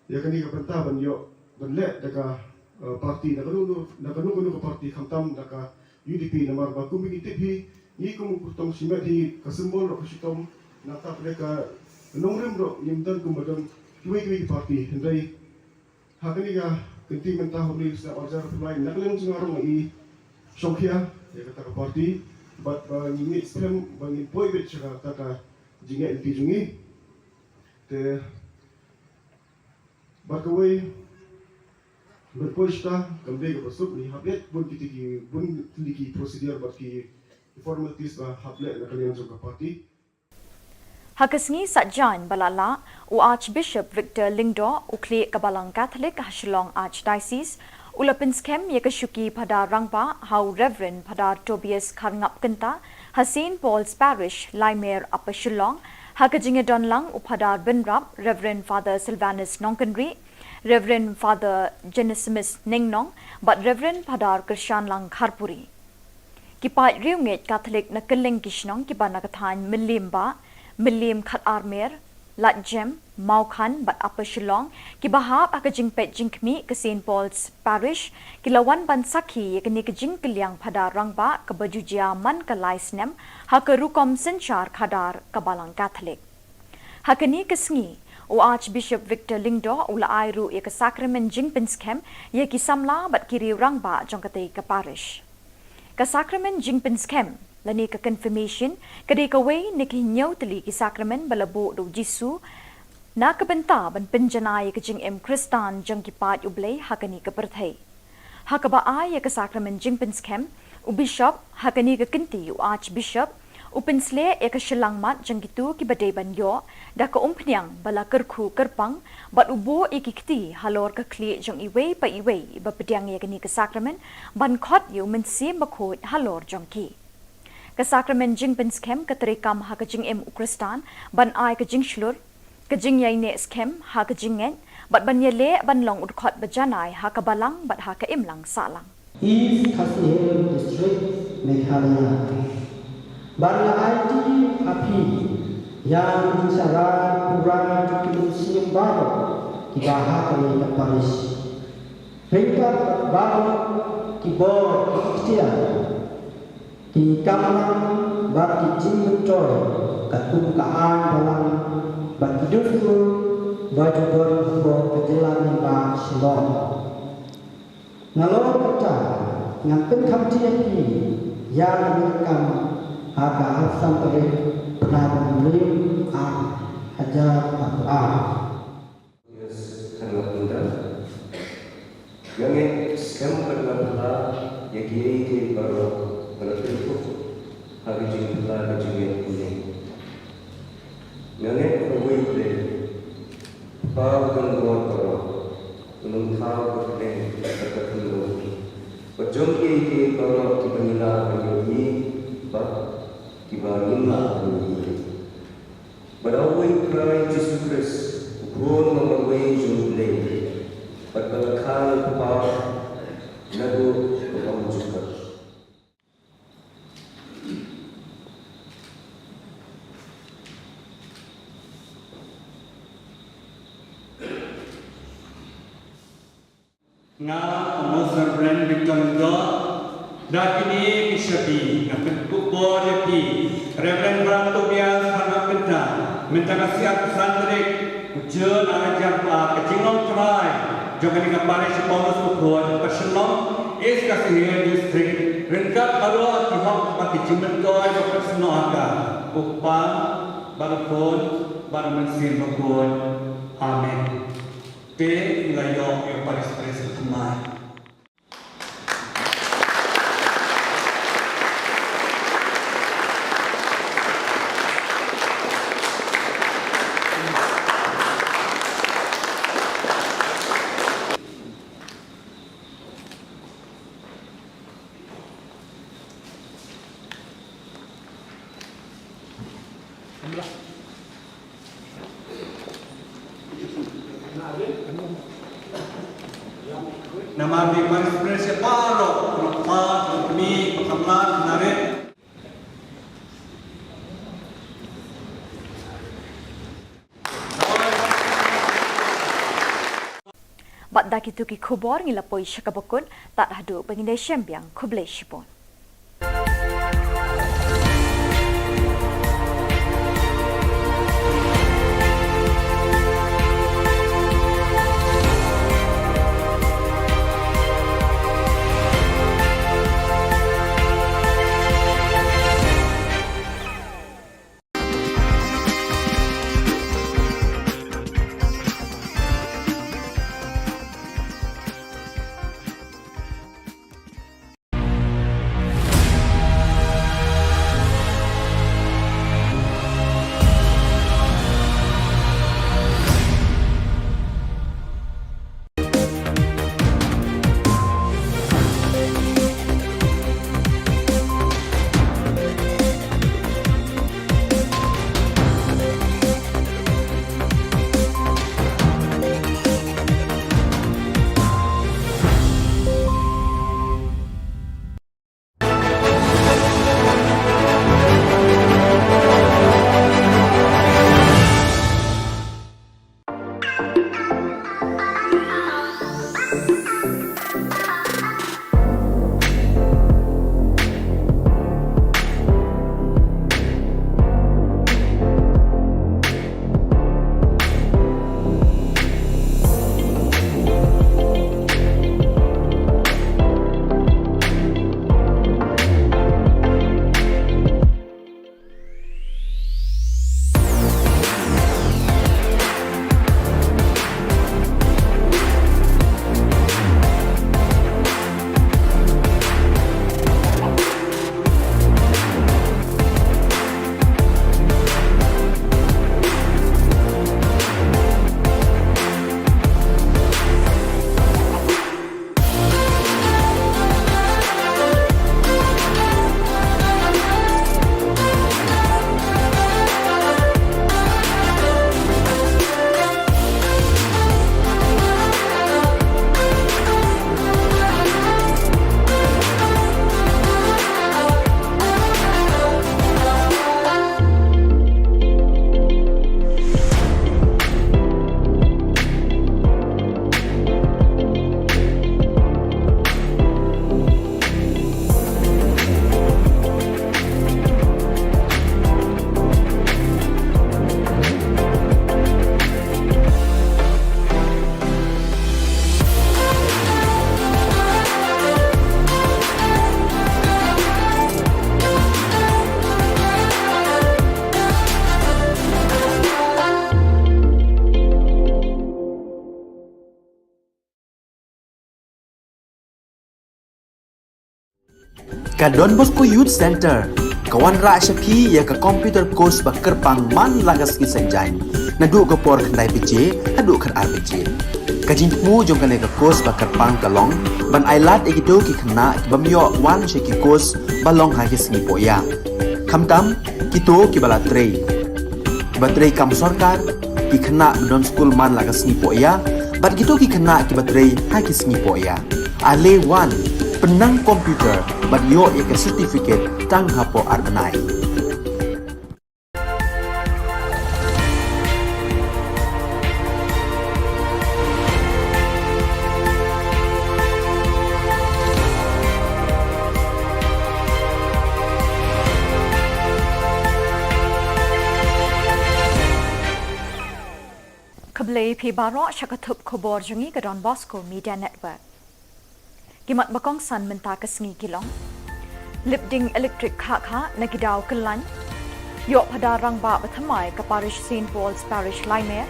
ïa kane ka bynta ban ïoh ban leh da ka, eh, parti, da kano kano, da kano kano ka parti, khamtam da ka U D P, namar ba kum ba ngi tip hi, ngi kum u kyrtong shimet hi, ka symbol ruh ka shitom, nangta pdeng ka nongrim ruh ngim don kum ba don kiwei kiwei ki parti. Hynrei ha kane ka kynti mynta, ha une u snem arhajar arphew lai, na ka liang jong nga ruh nga i shongkhia ïa kata ka parti, bad ba ngi ngeit skhem ba ngin poi beit sha kata ka jingngeit lynti jong ngi. Te bad kawei, ban poi shata kam dei kaba suk, ngi hap leh bun kiti ki, bun kiti ki procedure bad ki formalities ba hap leh na ka liang jong ka party. Ha ka sngi Saitjaiñ ba la lah, u Archbishop Victor Lyngdoh, u khlieh ka Balang Catholic ha Shillong Archdiocese, u la pynskhem ïa ka shuki Phadar Rangbah ha u Reverend Phadar Tobias Kharngap Kynta ha Saint Paul's Parish, Laimer, Upper Shillong, ha ka jingïadon lang u Phadar Bynrap, Reverend Father Silvanus Nongkynrih, Reverend Father Genesimus Nengnong, bad Reverend Phadar Kyrshanlang Kharpuri. Ki paid riewngeit Katholik na kylleng ki shnong kiba na ka thaiñ Mylliem Bah, Mylliem Khatarmer, Ladjem, Mawkhan bad Upper Shillong, kiba hap ha ka jingpeit jingkhmih ka Saint Paul's Parish, ki la wan ban sakhi ïa kane ka jingkylliang Phadar Rangbah kaba ju jia man ka lai snem ha ka rukom synshar khadar ka Balang Katholik. Ha kane ka sngi, u Archbishop Victor Lyngdoh u la ai ruh ïa ka sakramen jingpynskhem ïa ki samla bad ki riew rangbah jong katei ka parish. Ka sakramen jingpynskhem lane ka confirmation ka dei kawei na ki hynñiew tylli ki sakramen ba la buh da u Jisu na ka bynta ban pynjanai ïa ka jingim Khristan jong ki paid U Blei ha kane ka pyrthei. Ha kaba ai ïa ka sakramen jingpynskhem, u Bishop, ha kane ka kynti u Archbishop, u pynsleh ïa ka shyllangmat jong kito kiba dei ban ïoh da ka umphniang ba la kyrkhu kyrpang, bad u buh ïa ki kti halor ka khlieh jong iwei pa iwei iba pdiang ïa kane ka sakramen ban khot ïa u Mynsiem Bakhuid halor jong ki. Ka sakramen jingpynskhem ka treikam ha ka jingim u Khristan ban ai ka jingshlur, ka jingïaineh skhem ha ka jingngeit, bad ban ïaleh ban long u dkhot ba janai ha ka balang bad ha ka imlang sahlang. East Khasi Hills District, Meghalaya. Ban la aiti ha phi ïa ki jingshah rai pura jong ki mynsiem baroh kiba ha kane ka parish. Ryngkat baroh ki bor ki ktien, ki kamram bad ki jingmyntoi katkum ka aiñ balang bad ki dustur ba ju don hapoh ka jylla lyngba Shillong. Nalor kata, ngan pynkhamti ïa phi ïa kane ka kam ha ka arphew san tarik bnai ba hynriew, ar hajar arphew ar. Yes, kharngap mynta. Nga ngeit skhem bad nga phylla ïa kiei kiei baroh ba la pynkup ha ka jingphylla ka jingngeit kane. Nga ngeit ba U Blei, Kpa uba don bor baroh, un ym thaw ka pdeng bad ka khyndew bad jong kiei kiei baroh kiba ngi lah ban ïohi bad kiba ngim lah ban ïohi. Bad da uwei U Trai Jisu Khrist, U Khun uba marwei jong U Blei, bad ba la kha na U Kpa naduh ka bymjukut. Nga, u Most Reverend Victor Lyngdoh, da kine ki shadi nga pynkup bor ïa phi, Reverend Brother Tobias Kharngap Kynta, mynta ka sngi arphew san tarik u June ar hajar arphew ar, ka jinglong trai jong kane ka parish Paulus Bakhuid, Upper Shillong, East Khasi Hills District, ryngkat baroh ki hok bad ki jingmyntoi ba pynsnoh ha ka, u Kpa bad u Khun bad u Mynsiem Bakhuid. Amen. Te ngi la ïoh ïa u parish priest u thymmai. Namar ba Vice President baroh, kpa, kmie, kpa samla, narit. Bad da kito ki khubor ngi la poi sha kaba kut, tad haduh ba ngin ïashem biang, khublei shibun. Ka Don Bosco Youth Centre ka wanrah sha phi ïa ka computer course ba kyrpang man la ka sngi Saitjaiñ, naduh ka por khyndai baje haduh khatar baje. Ka jingthmu jong kane ka course ba kyrpang ka long ban ailad ïa kito ki khynnah ki bym ïoh wan sha ki course ba long ha ki sngi pohïa, khamtam kito kiba la trei, kiba trei kam sorkar, ki khynnah ba don skul man la ka sngi pohïa, bad kito ki khynnah kiba trei ha ki sngi pohïa. Ale wan, pynnang computer bad ïoh ïa ka certificate tang hapoh ar bnai. Khublei phi baroh sha ka thup khubor jong ngi ka Don Bosco Media Network. Ki mat ba kongsan mynta ka sngi ki long: Lip ding elektrik khah khah na ki daw kyllaiñ. Ïoh phadar rangbah ba thymmai ka parish Saint Paul's Parish Laimer.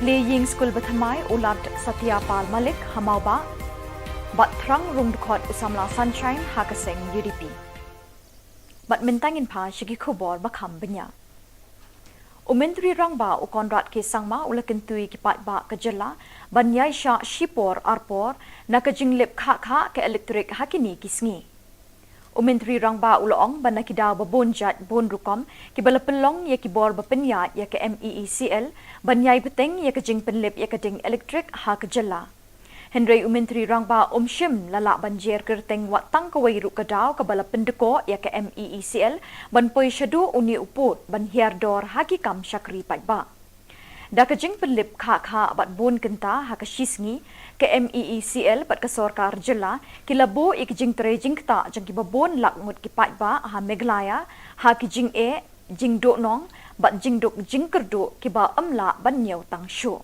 Lie ïing skul ba thymmai u Lad Satya Pal Malik ha Mawbah. Bad thrang rung dkhot u samla Sunshine ha ka seng U D P. Bad mynta ngin phai sha ki khubor ba kham bniah. U Myntri Rangbah u Conrad K Sangma u la kyntu ïa ki paidbah ka jylla ban ïaishah shipor arpor na ka jinglip khah khah ka elektrik ha kine ki sngi. U Myntri Rangbah u la ong ba na ki daw ba bun jait bun rukom kiba la pynlong ïa ki bor ba pynïaid ïa ka MEECL ban ïai bteng ïa ka jingpynlip ïa ka ding elektrik ha ka jylla. Hynrei u Myntri Rangbah um shym la lah ban jer kyrteng wat tang kawei ruh ka daw kaba la pyndkoh ïa ka MEECL ban poi shaduh une u pud ban hiar dor ha ki kam shakri paidbah. Da ka jingpynlip khah khah bad bun kynta ha ka shisngi, ka MEECL bad ka sorkar jylla ki la buh ïa ka jingtrei jingktah jong kiba bun lak ngut ki paidbah ha Meghalaya ha ki jingeh, jingduhnong bad jingduk jingkyrduh kiba ym lah ban ñiew tang shuh.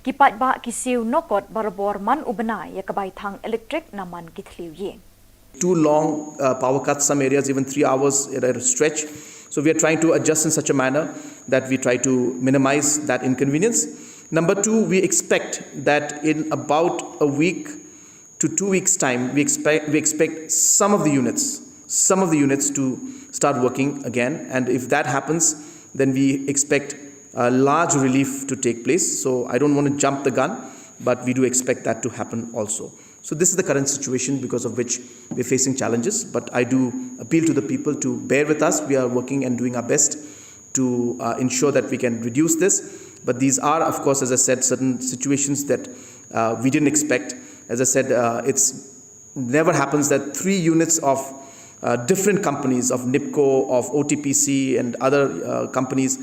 Ki paidbah ki siew noh kot barabor man u bnai ïa ka bai thang elektrik na man ki thliew ïing. Too long uh, power cuts, some areas even three hours at a stretch. So we are trying to adjust in such a manner that we try to minimize that inconvenience. Number two, we expect that in about a week to two weeks' time, we expect, we expect some of the units, some of the units to start working again. And if that happens, then we expect a large relief to take place. So I don't want to jump the gun, but we do expect that to happen also. So this is the current situation because of which we're facing challenges. But I do appeal to the people to bear with us. We are working and doing our best to uh, ensure that we can reduce this. But these are, of course, as I said, certain situations that uh, we didn't expect. As I said, uh, it's never happens that three units of uh, different companies, of NIPCO, of OTPC, and other uh, companies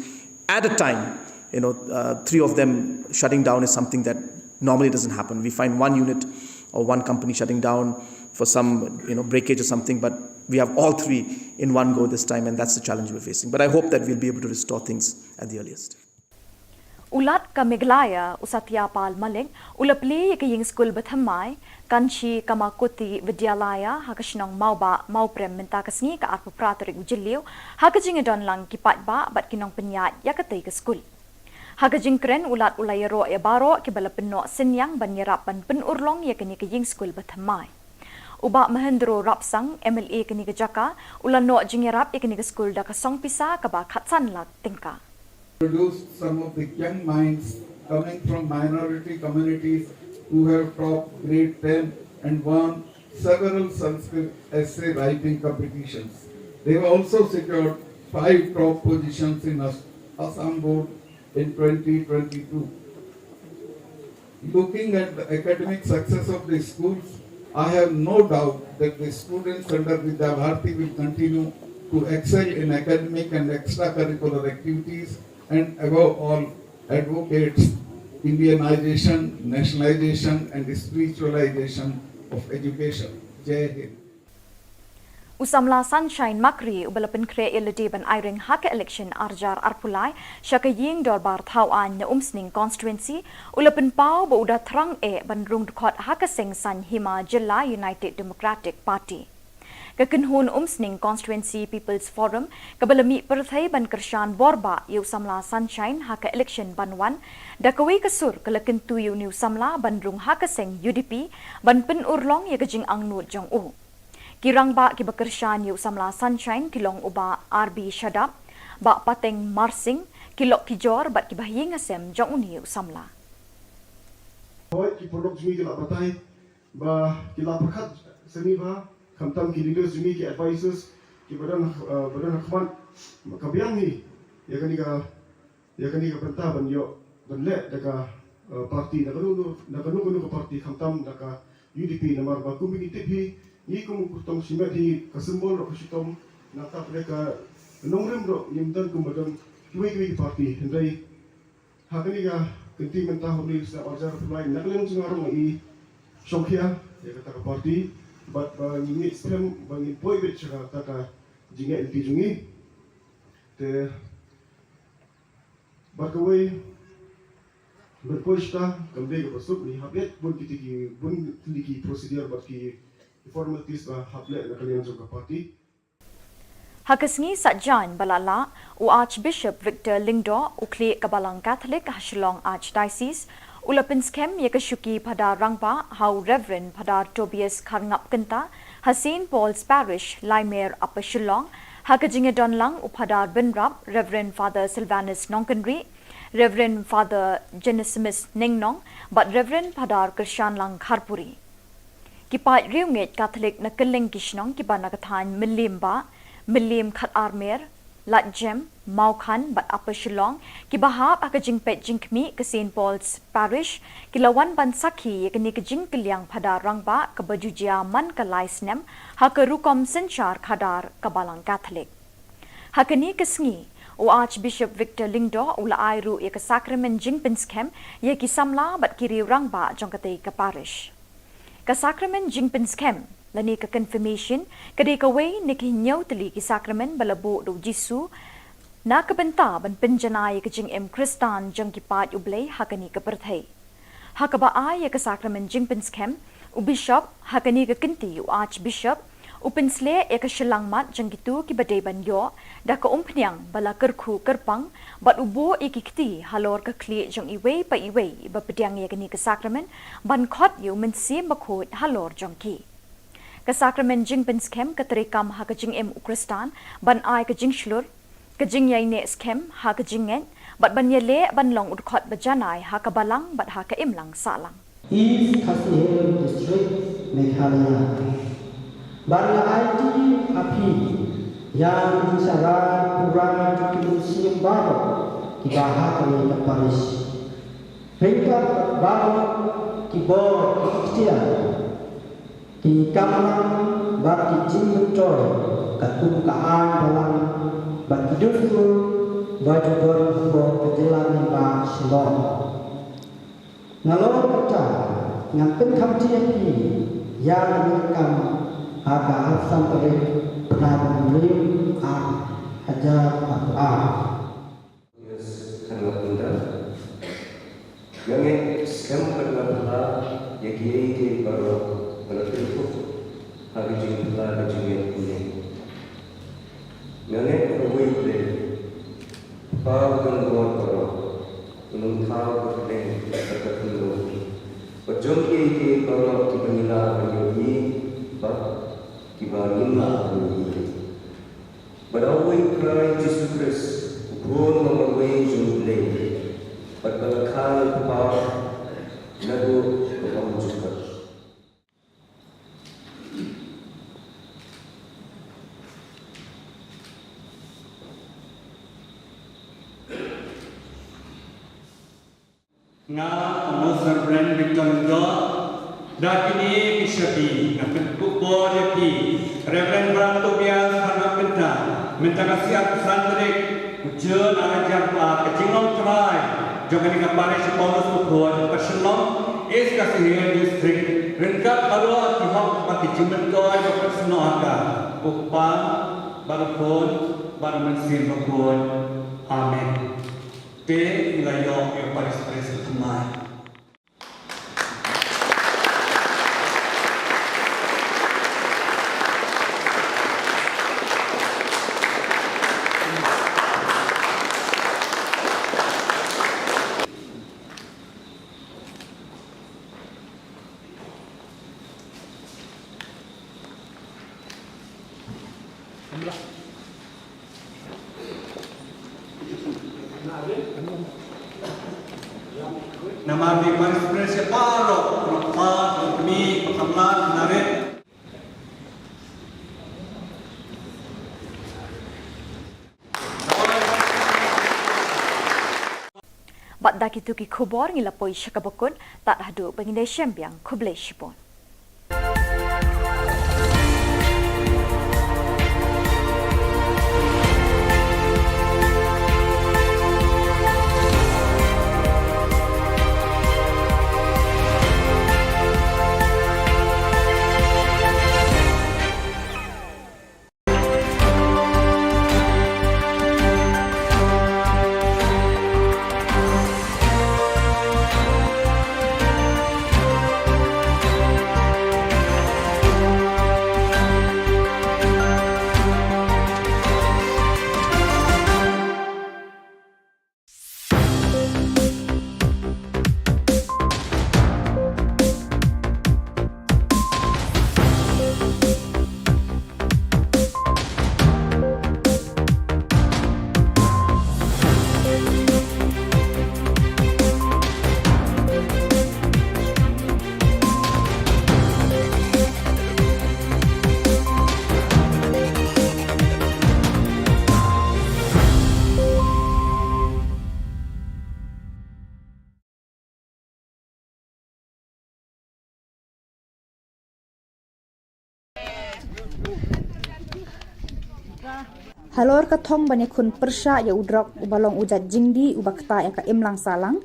at a time, you know, uh, three of them shutting down is something that normally doesn't happen. We find one unit or one company shutting down for some, you know, breakage or something, but we have all three in one go this time, and that's the challenge we're facing. But I hope that we'll be able to restore things at the earliest. U Lat ka Meghalaya, u Satya Pal Malik, u la plie ïa ka ïing skul bathymmai, Kanchi Kamakuti Vidyalaya, ha ka shnong Mawbah, Mawprem mynta ka sngi ka arphew phra tarik u Jylliew, ha ka jingïadon lang ki paidbah bad ki nongpynïaid ïa katei ka skul. Ha ka jingkren u Lat u la ïaroh ïa baroh kiba la pynnoh synñiang ban ïarap ban pynurlong ïa kane ka ïing skul bathymmai. U Bah Mahendro Rapsang, MLA kane ka jaka, u la noh jingïarap ïa kane ka skul da ka song pisa kaba khatsan lak tyngka. Produced some of the young minds coming from minority communities who have topped grade ten and won several Sanskrit essay writing competitions. They have also secured five top positions in As- Assam Board in twenty twenty-two. Looking at the academic success of the schools, I have no doubt that the students under Vidya Bharati will continue to excel in academic and extracurricular activities and above all advocates Indianization, nationalization and spiritualization of education. Jai Hind. U samla Sunshine Makri uba la pynkhreh ïa lade ban aireng ha ka election arjar arpulai sha ka ïing dorbar thaw aiñ na Umsning constituency u la pynpaw ba u da thrang eh ban rung dkhot ha ka seng saiñ hima jylla United Democratic Party. Ka kynhun Umsning Constituency People's Forum kaba la mih pyrthei ban kyrshan borbah ïa u samla Sunshine ha ka election ban wan da kawei ka sur ka la kyntu ïa une u samla ban rung ha ka seng UDP ban pynurlong ïa ka jingangnud jong u. Ki rangbah kiba kyrshan ïa u samla Sunshine ki long u Bah R B Shadap, Bah Pateng Marsing, ki lok ki jor bad kiba ha ïing ha sem jong une u samla. Hooid ki paralok jong ngi ki la batai ba ki la pyrkhat sani bha, khamtam ki leaders jong ngi, ki advisors kiba don, ba don ha khmat, ka biang hi ïa kane ka ïa kane ka bynta ban ïoh ban leh da ka party, da kano kano ka party, khamtam da ka UDP, namar ba kum ba ngi tip hi, ngi kum u kyrtong shimet hi, ka symbol ruh ka shitom, nangta pdeng ka nongrim ruh ngim don kumba don kiwei kiwei ki party. Hynrei ha kane ka kynti mynta, ha une u snem arjar arphew lai, na ka liang jong nga ruh nga i shongkhia ïa kata ka party bad ba ngi ngeit skhem ba ngin poi beit sha kata ka jingngeit lynti jong ngi. Te bad kawei, ban poi shata kam dei kaba suk, ngi hap leh bun kiti ki, bun kiti ki procedure bad ki formalities ba hap leh na ka liang jong ka party. Ha ka sngi Saitjaiñ ba la lah, u Archbishop Victor Lyngdoh, u khlieh ka Balang Katholik ha Shillong Archdiocese, u la pynskhem ïa ka shuki Phadar Rangbah ha u Reverend Phadar Tobias Kharngap Kynta ha Saint Paul's Parish, Laimer, Upper Shillong, ha ka jingïadon lang u Phadar Bynrap, Reverend Father Sylvanus Nongkynrih, Reverend Father Genesimus Nengnong bad Reverend Phadar Kyrshanlang Kharpuri. Ki paid riewngeit Katholik na kylleng ki shnong kiba na ka thaiñ Mylliem Bah, Mylliem Khatarmer, Ladjem, Mawkhan bad Upper Shillong, kiba hap ha ka jingpeit jingkhmih ka Saint Paul's Parish, ki la wan ban sakhi ïa kane ka jingkylliang phadar rangbah kaba ju jia man ka lai snem ha ka rukom synshar khadar ka Balang Katholik. Ha kane ka sngi, u Archbishop Victor Lyngdoh u la ai ruh ïa ka sakramen jingpynskhem ïa ki samla bad ki riew rangbah jong katei ka parish. Ka sakramen jingpynskhem lane ka confirmation ka dei kawei na ki hynñiew tylli ki sakramen ba la buh da u Jisu na ka bynta ban pynjanai ïa ka jingim Khristan jong ki paid U Blei ha kane ka pyrthei. Ha kaba ai ïa ka sakramen jingpynskhem, u bishop, ha kane ka kynti u archbishop, u pynsleh ïa ka shyllangmat jong kito kiba dei ban ïoh da ka umphniang ba la kyrkhu kyrpang, bad u buh ïa ki kti halor ka khlieh jong iwei pa iwei iba pdiang ïa kane ka sakramen, ban khot ïa u Mynsiem Bakhuid halor jong ki. Ka sakramen jingpynskhem ka treikam ha ka jingim u Khristan ban ai ka jingshlur, ka jingïaineh skhem ha ka jingngeit, bad ban ïaleh ban long u dkhot ba janai ha ka balang bad ha ka imlang sahlang. East Khasi Hills District, Meghalaya. Bad nga aiti ha phi ïa ka jingshakri pura jong ki mynsiem baroh kiba ha kane ka parish. Ryngkat baroh ki bor ki iktiar, ki kamram bad ki jingmyntoi katkum ka aiñ balang bad ki dustur ba ju don ha ka jylla nongbah Shillong. Nalor kata ngan pynkhamti ïa phi ïa kane ka kam ha ka arphew san tarik bnai Jymmang ar hajar arphew ar. Yes, khan nga pynda. Nga ngeit skhem bad nga phylla ïa kiei kiei baroh ba la pynkup ha ka jingphylla ka jingngeit kane. Nga ngeit ba uwei U Blei, Kpa uba don bor baroh, un ym thaw ka pdeng bad ka khyndew bad jong kiei kiei baroh kiba ngi lah ban ïohi bad kiba ngim lah ban ïohi. Bad da uwei U Khrist Jisu Khrist, u Khun uba marwei jong U Blei, bad ba la kha na u Kpa naduh ka ym jukut. Nga, u Most Reverend Victor Lyngdoh, da kine ki shaphrang nga pynkup bor ïa phi, Reverend Bram Tobias Kharngap Kynthah, mynta ka sngi arphew san tarik u Jun ar hajar arphew ar, ka jinglong trai jong kane ka parish Paulus Bakhuid, Upper Shillong, East Khasi Hills District, ryngkat baroh ki hok bad ki jingmyntoi ba pynsnoh ha ka, u Kpa bad u Khun bad u Mynsiem Bakhuid. Amen. Te ngi la ïoh ïa u parish priest u thymmai. Namar ki parish priest baroh, baroh kpa, baroh kmie, baroh samla, narit. Bad da kito ki khubor ngi la poi sha kaba kut, tad haduh ba ngin ïashem biang, khublei shibun. Halor ka thong ban ïakhun pyrshah ïa u drok uba long u jait jingdih uba ktah ïa ka imlang sahlang,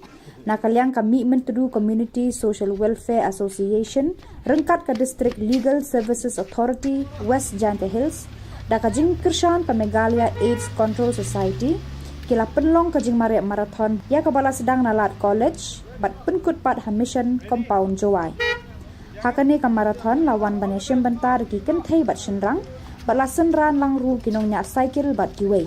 na ka liang ka Mihmyntdu Community Social Welfare Association ryngkat ka District Legal Services Authority West Jaintia Hills da ka jingkyrshan ka Meghalaya AIDS Control Society ki la pynlong ka jingmareh marathon ïa kaba la sdang na lad college bad pynkut pat ha Mission Compound Jowai. Ha kane ka marathon la wan ban ïashim bynta da ki kynthei bad shynrang bad la synran lang ruh ki nongñiah cycle bad kiwei.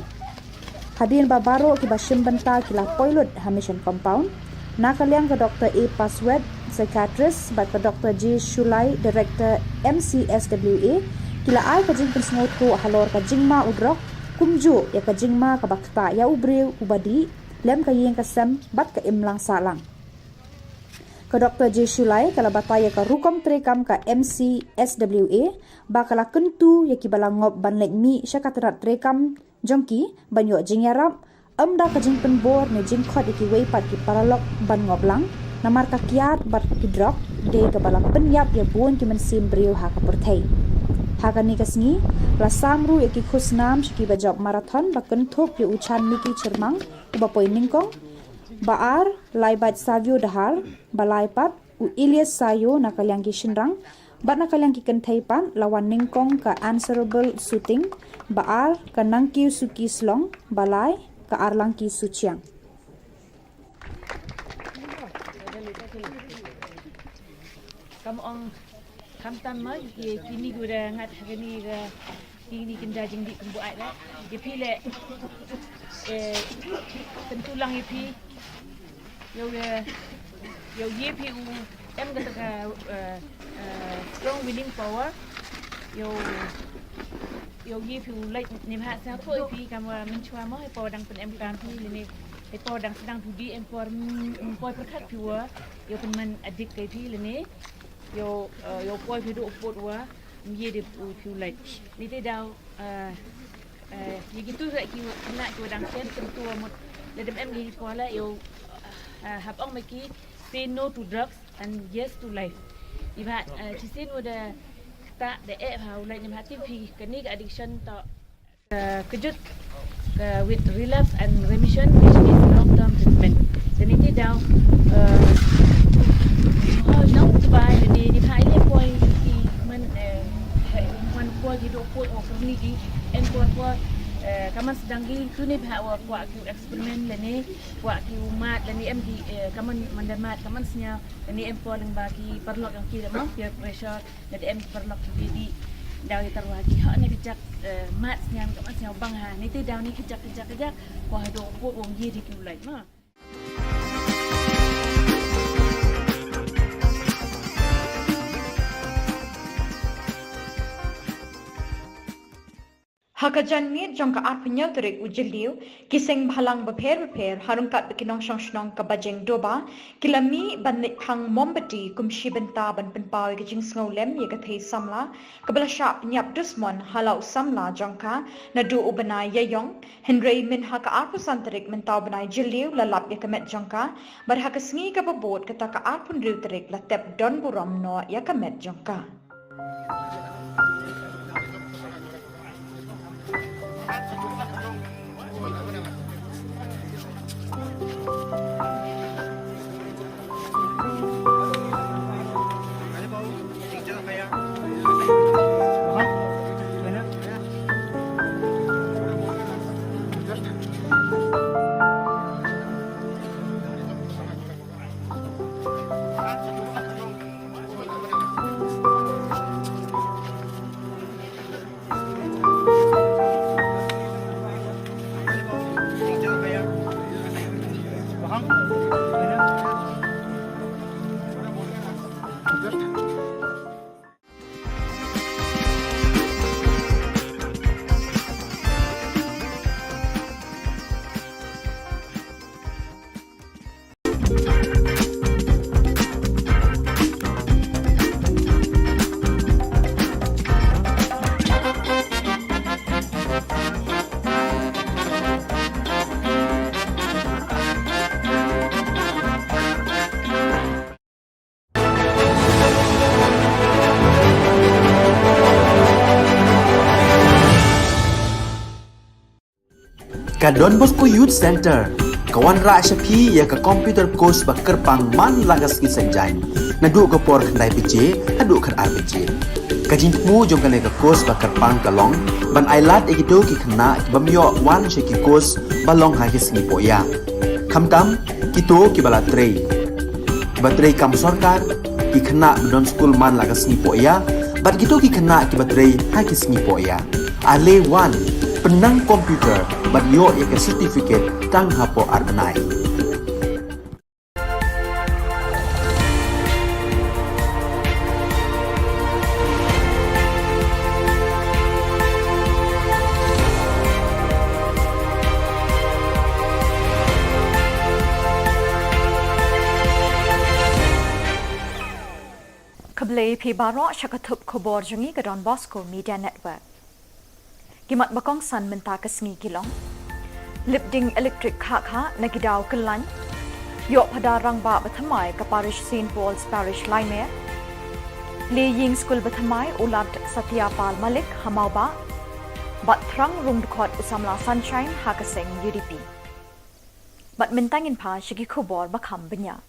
Hadien ba baroh kiba shim bynta ki la poi lut ha Mission Compound, na ka liang ka Dr A Paswet, psychiatrist, bad ka Dr J Shulai, director M C S W A, ki la ai ka jingpynsngewthuh halor ka jingma u drok, kumjuh ïa ka jingma kaba ktah ïa u briew uba dih lem ka ïing ka sem bad ka imlang sahlang. Ka Dr J Shulai ka la batai ïa ka rukom treikam ka M C S W A ba ka la kyntu ïa kiba la ngop ban leit mih sha ka tnat treikam jong ki ban ïoh jingïarap, ym da ka jingpynbor ne jingkhot ïa kiwei pat ki paralok ban ngop lang, namar ka kiad bad ki drok dei kaba la pynïap ïa bun ki mynsiem briew ha ka pyrthei. Ha kane ka sngi la sam ruh ïa ki khusnam sha kiba jop marathon ba kynthup ïa u Chanmiki Chyrmang uba poi nyngkong, ba ar Laibait Savio Dahar, ba lai pat u Elias Sayo na ka liang ki shynrang, bad na ka liang ki kynthei pat la wan nyngkong ka Answerable Suting, ba ar ka Nangkiew Suki Slong, ba lai ka Arlangki Suchiang. Kam ong khamtam ma ki kini ki da ngat ha kini ka kini ki da jingdih kumbu ai la. Ïa phi le, eh, kyntu lang ïa phi. Ïoh, eh, ïoh ïa phi u em kata ka, eh, eh, strong willing power. Ïoh, ïoh ïa phi u lait ne bha sa tho ïa phi kam wa mynchwa mo, eh, power dang pyn em kam phi lane, eh, power dang sdang phi dih em por, mm, mm, poi pyrkhat phi wa ïoh pynman adik kai phi lane. Ïoh, eh, ïoh poi phi duh put wa ym ye de u phi u lait. Ni te daw, eh, eh, ïa kitu ki khynnah ki wa dang shen kyntu wa mut lada em ki poi la ïoh, eh, hap ong ma ki say no to drugs and yes to life. Ni ba, eh, shisien wa da ta da eh ha u lait ni ba tip phi kani ka addiction to ka kejut ka with relapse and remission, which means long term treatment. Te ni ti daw, eh, ho nong tu bai ni ni phai le poi ki man, eh, man poi ki do poi o ni ki en poi poi, eh, ka man sdang ki tu ni ba wa kwa ki experiment le ni kwa ki umat le ni em ki, eh, ka man man da mat ka man snya le ni em poi leng ba ki paralok yang ki le mo peer pressure. Lada em ki paralok ki dei dih daw ïa tarwa ki ha ne ka jak, eh, mat sniam ka mat sniam bang ha ne te daw ne ka jak ka jak ka jak. Ko ha do ko wong ye dei ki u lait ma. Ha ka janmiet jong ka arphew hynñiew tarik u Jylliew, ki seng bhalang bapher bapher, ha ryngkat bad ki nongshong shnong ka Bajeng Doba, ki la mih ban leit phang mombati kum shi bynta ban pynpaw ïa ka jingsngewlem ïa ka thei samla, kaba la shah pynïap dusmon ha la u samla jong ka, naduh u bnai Ïaïong, hynrei mynha ka arphew san tarik mynta u bnai Jylliew la lap ïa ka met jong ka, bad ha ka sngi kaba bud kata ka arphew hynriew tarik la tep don burom noh ïa ka met jong ka. Ka Don Bosco Youth Centre ka wanrah sha phi ïa ka computer course ba kyrpang man la ka sngi Saitjaiñ, naduh ka por khyndai baje haduh khatar baje. Ka jingthmu jong kane ka course ba kyrpang ka long ban ailad ïa kito ki khynnah ki bym ïoh wan sha ki course ba long ha ki sngi pohïa, khamtam kito kiba la trei, kiba trei kam sorkar, ki khynnah ba don skul man la ka sngi pohïa, bad kito ki khynnah kiba trei ha ki sngi pohïa. Ale wan, pynnang computer bad ïoh ïa ka certificate tang hapoh ar bnai. Khublei phi baroh sha ka thup khubor jong ngi ka Don Bosco Media Network. Ki mat ba kongsan mynta ka sngi ki long: lip ding elektrik khah khah na ki daw kyllaiñ. Ïoh phadar rangbah ba thymmai ka parish Saint Paul's Parish Laimer. Plie ïing skul ba thymmai u Lad Satya Pal Malik ha Mawbah. Bad thrang rung dkhot u samla Sunshine ha ka seng U D P. Bad mynta ngin phai sha ki khubor ba kham bniah.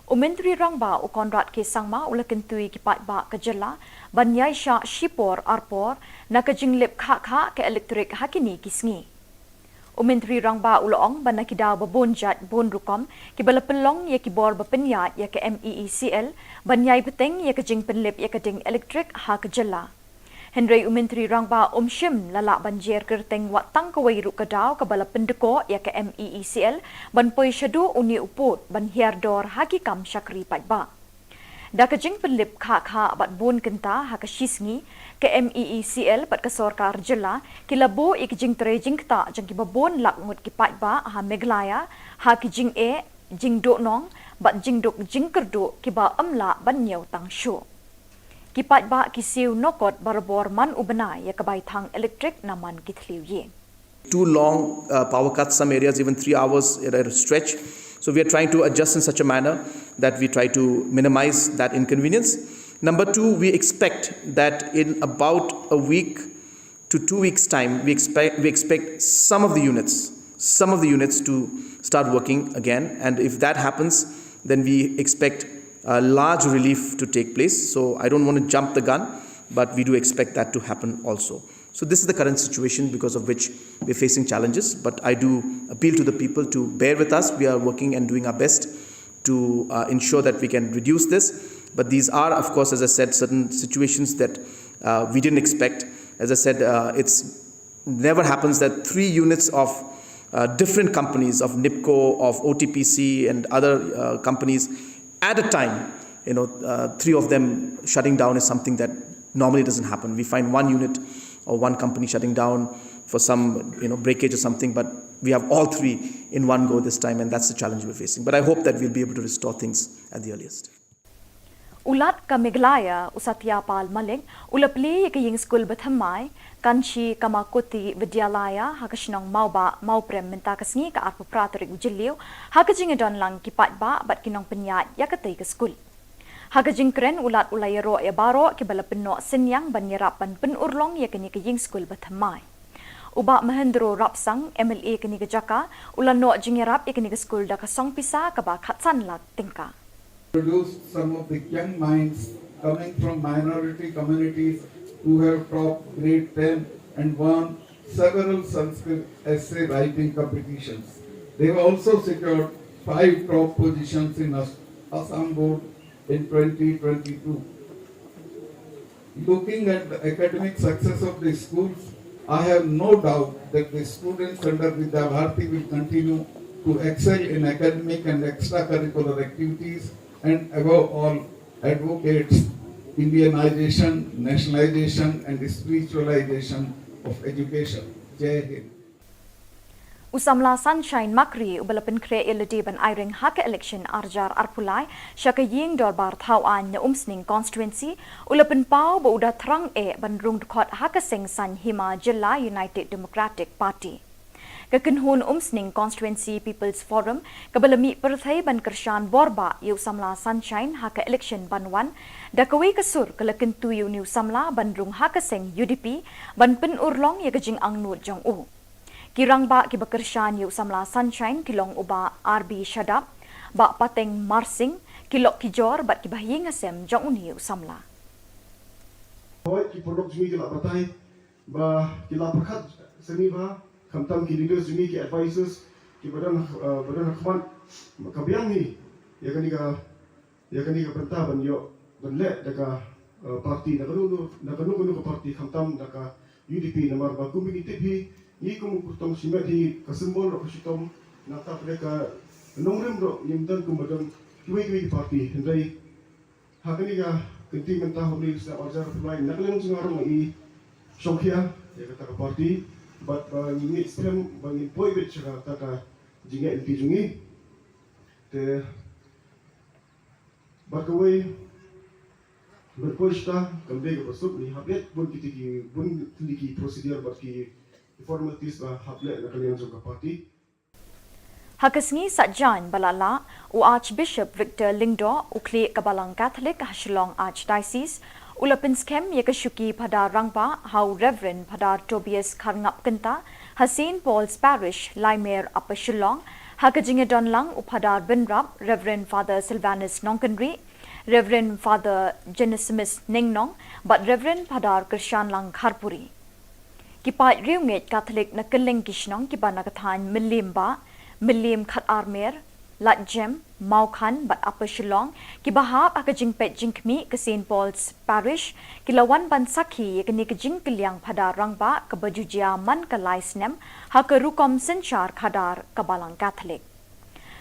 U Myntri Rangbah u Conrad K Sangma u la kyntu ïa ki paidbah ka jylla ban ïaishah shipor arpor na ka jinglip khah khah ka elektrik ha kine ki sngi. U Myntri Rangbah u la ong ba na ki daw ba bun jait bun rukom kiba la pynlong ïa ki bor ba pynïaid ïa ka M E E C L ban ïai bteng ïa ka jingpynlip ïa ka ding elektrik ha ka jylla. Hynrei u Myntri Rangbah um shym la lah ban jer kyrteng wat tang kawei ruh ka daw kaba la pyndkoh ïa ka M E E C L ban poi shaduh une u pud ban hiar dor ha ki kam shakri paidbah. Da ka jingpynlip khah khah bad bun kynta ha ka shi sngi, ka M E E C L bad ka sorkar jylla ki la buh ïa ka jingtrei jingktah jong kiba bun lak ngut ki paidbah ha Meghalaya ha ki jingeh, jingduhnong bad jingduk jingkyrduh kiba ym lah ban ñiew tang shuh. Ki paidbah ki siew nokot barabor man u bnai ïa ka bai thang elektrik na man ki thliew ïing. Two long uh, power cuts, some areas even three hours at a stretch. So we are trying to adjust in such a manner that we try to minimize that inconvenience. Number two, we expect that in about a week to two weeks' time, we expect we expect some of the units, some of the units to start working again. And if that happens, then we expect a large relief to take place. So I don't want to jump the gun, but we do expect that to happen also. So this is the current situation because of which we're facing challenges. But I do appeal to the people to bear with us. We are working and doing our best to uh, ensure that we can reduce this. But these are, of course, as I said, certain situations that uh, we didn't expect. As I said, uh, it's never happens that three units of uh, different companies, of NIPCO, of O T P C, and other uh, companies at a time, you know, uh, three of them shutting down is something that normally doesn't happen. We find one unit or one company shutting down for some, you know, breakage or something, but we have all three in one go this time, and that's the challenge we're facing. But I hope that we'll be able to restore things at the earliest. U Lat ka Meghalaya, u Satya Pal Malik, u la plie ïa ka ïing skul ba thymmai, Kanchi Kamakuti Vidyalaya, ha ka shnong Mawbah, Mawprem mynta ka sngi ka arphew phra tarik u Jylliew, ha ka jingïadon lang ki paidbah bad ki nongpynïaid ïa katei ka skul. Ha ka jingkren u Lat u la ïaroh ïa baroh kiba la pynnoh synñiang ban ïarap ban pynurlong ïa kane ka ïing skul ba thymmai. U Bah Mahendro Rapsang, M L A kane ka jaka, u la noh jingïarap ïa kane ka skul da ka song pisa kaba khatsan lak tyngka. Produced some of the young minds coming from minority communities who have topped grade ten and won several Sanskrit essay writing competitions. They have also secured five top positions in As-, Assam Board in twenty twenty-two. Looking at the academic success of the schools, I have no doubt that the students under Vidya Bharati will continue to excel in academic and extracurricular activities and above all advocates Indianization, nationalization and spiritualization of education. Jai Hind. U samla Sunshine Makri uba la pynkhreh ïa lade ban aireng ha ka election arhajar arphew lai sha ka ïing dorbar thaw aiñ na Umsning constituency, u la pynpaw ba u da thrang eh ban rung dkhot ha ka seng saiñ hima jylla United Democratic Party. Ka kynhun Umsning Constituency People's Forum kaba la mih pyrthei ban kyrshan bor bah ïa u samla Sunshine ha ka election ban wan, da kawei ka sur ka la kyntu ïa une u samla ban rung ha ka seng U D P ban pynurlong ïa ka jingangnud jong u. Ki rangbah kiba kyrshan ïa u samla Sunshine ki long u Bah R B Shadap, Bah Pateng Marsing, ki lok ki jor bad kiba ha ïing ha sem jong une u samla. Hooid, ki paralok jong ngi ki la batai ba ki la pyrkhat sani ba khamtam ki leaders jong ngi, ki advisors kiba don, eh, ba don ha khmat, ka biang hi ïa kane ka, ïa kane ka bynta ban ïoh, ban leh da ka, eh, party, da kano kano, da kano kano ka party, khamtam da ka U D P, namar ba kum ngi tip hi, ngi kum u kyrtong shimet hi, ka symbol ruh ka shitom, nangta pat ka nongrim ruh ngim don kumba don kiwei kiwei ki party. Hynrei ha kane ka kynti mynta, ha une u snem arhajar arphew lai, na ka liang jong nga ruh nga i shongkhia ïa kata ka party, bad ba ngi ngeit skhem ba ngin poi beit sha kata ka jingngeit lynti jong ngi. Te bad kawei, ban poi shata kam dei kaba suk, ngi hap leit bun kiti ki, bun kiti ki procedure bad ki, ki formalities ba hap leh na ka liang jong ka party. Ha ka sngi Saitjaiñ ba la lah, u Archbishop Victor Lyngdoh, u khlieh ka Balang Catholic ha Shillong Archdiocese, u la pynskhem ïa ka shuki Phadar Rangbah ha u Reverend Phadar Tobias Kharngap Kynta ha Saint Paul's Parish, Laimer, Upper Shillong, ha ka jingïadon lang u Phadar Bynrap, Reverend Father Silvanus Nongkynrih, Reverend Father Genesimus Nengnong bad Reverend Phadar Kyrshanlang Kharpuri. Ki paid riewngeit Katholik na kylleng ki shnong kiba na ka thaiñ Mylliem Bah, Mylliem Khatarmer, Laitjem, Mawkhan bad Upper Shillong, kiba hap ha ka jingpeit jingkhmih ka Saint Paul's Parish, ki la wan ban sakhi ïa kane ka jingkylliang Phadar Rangbah kaba ju jia man ka lai snem ha ka rukom synshar khadar ka Balang Katholik.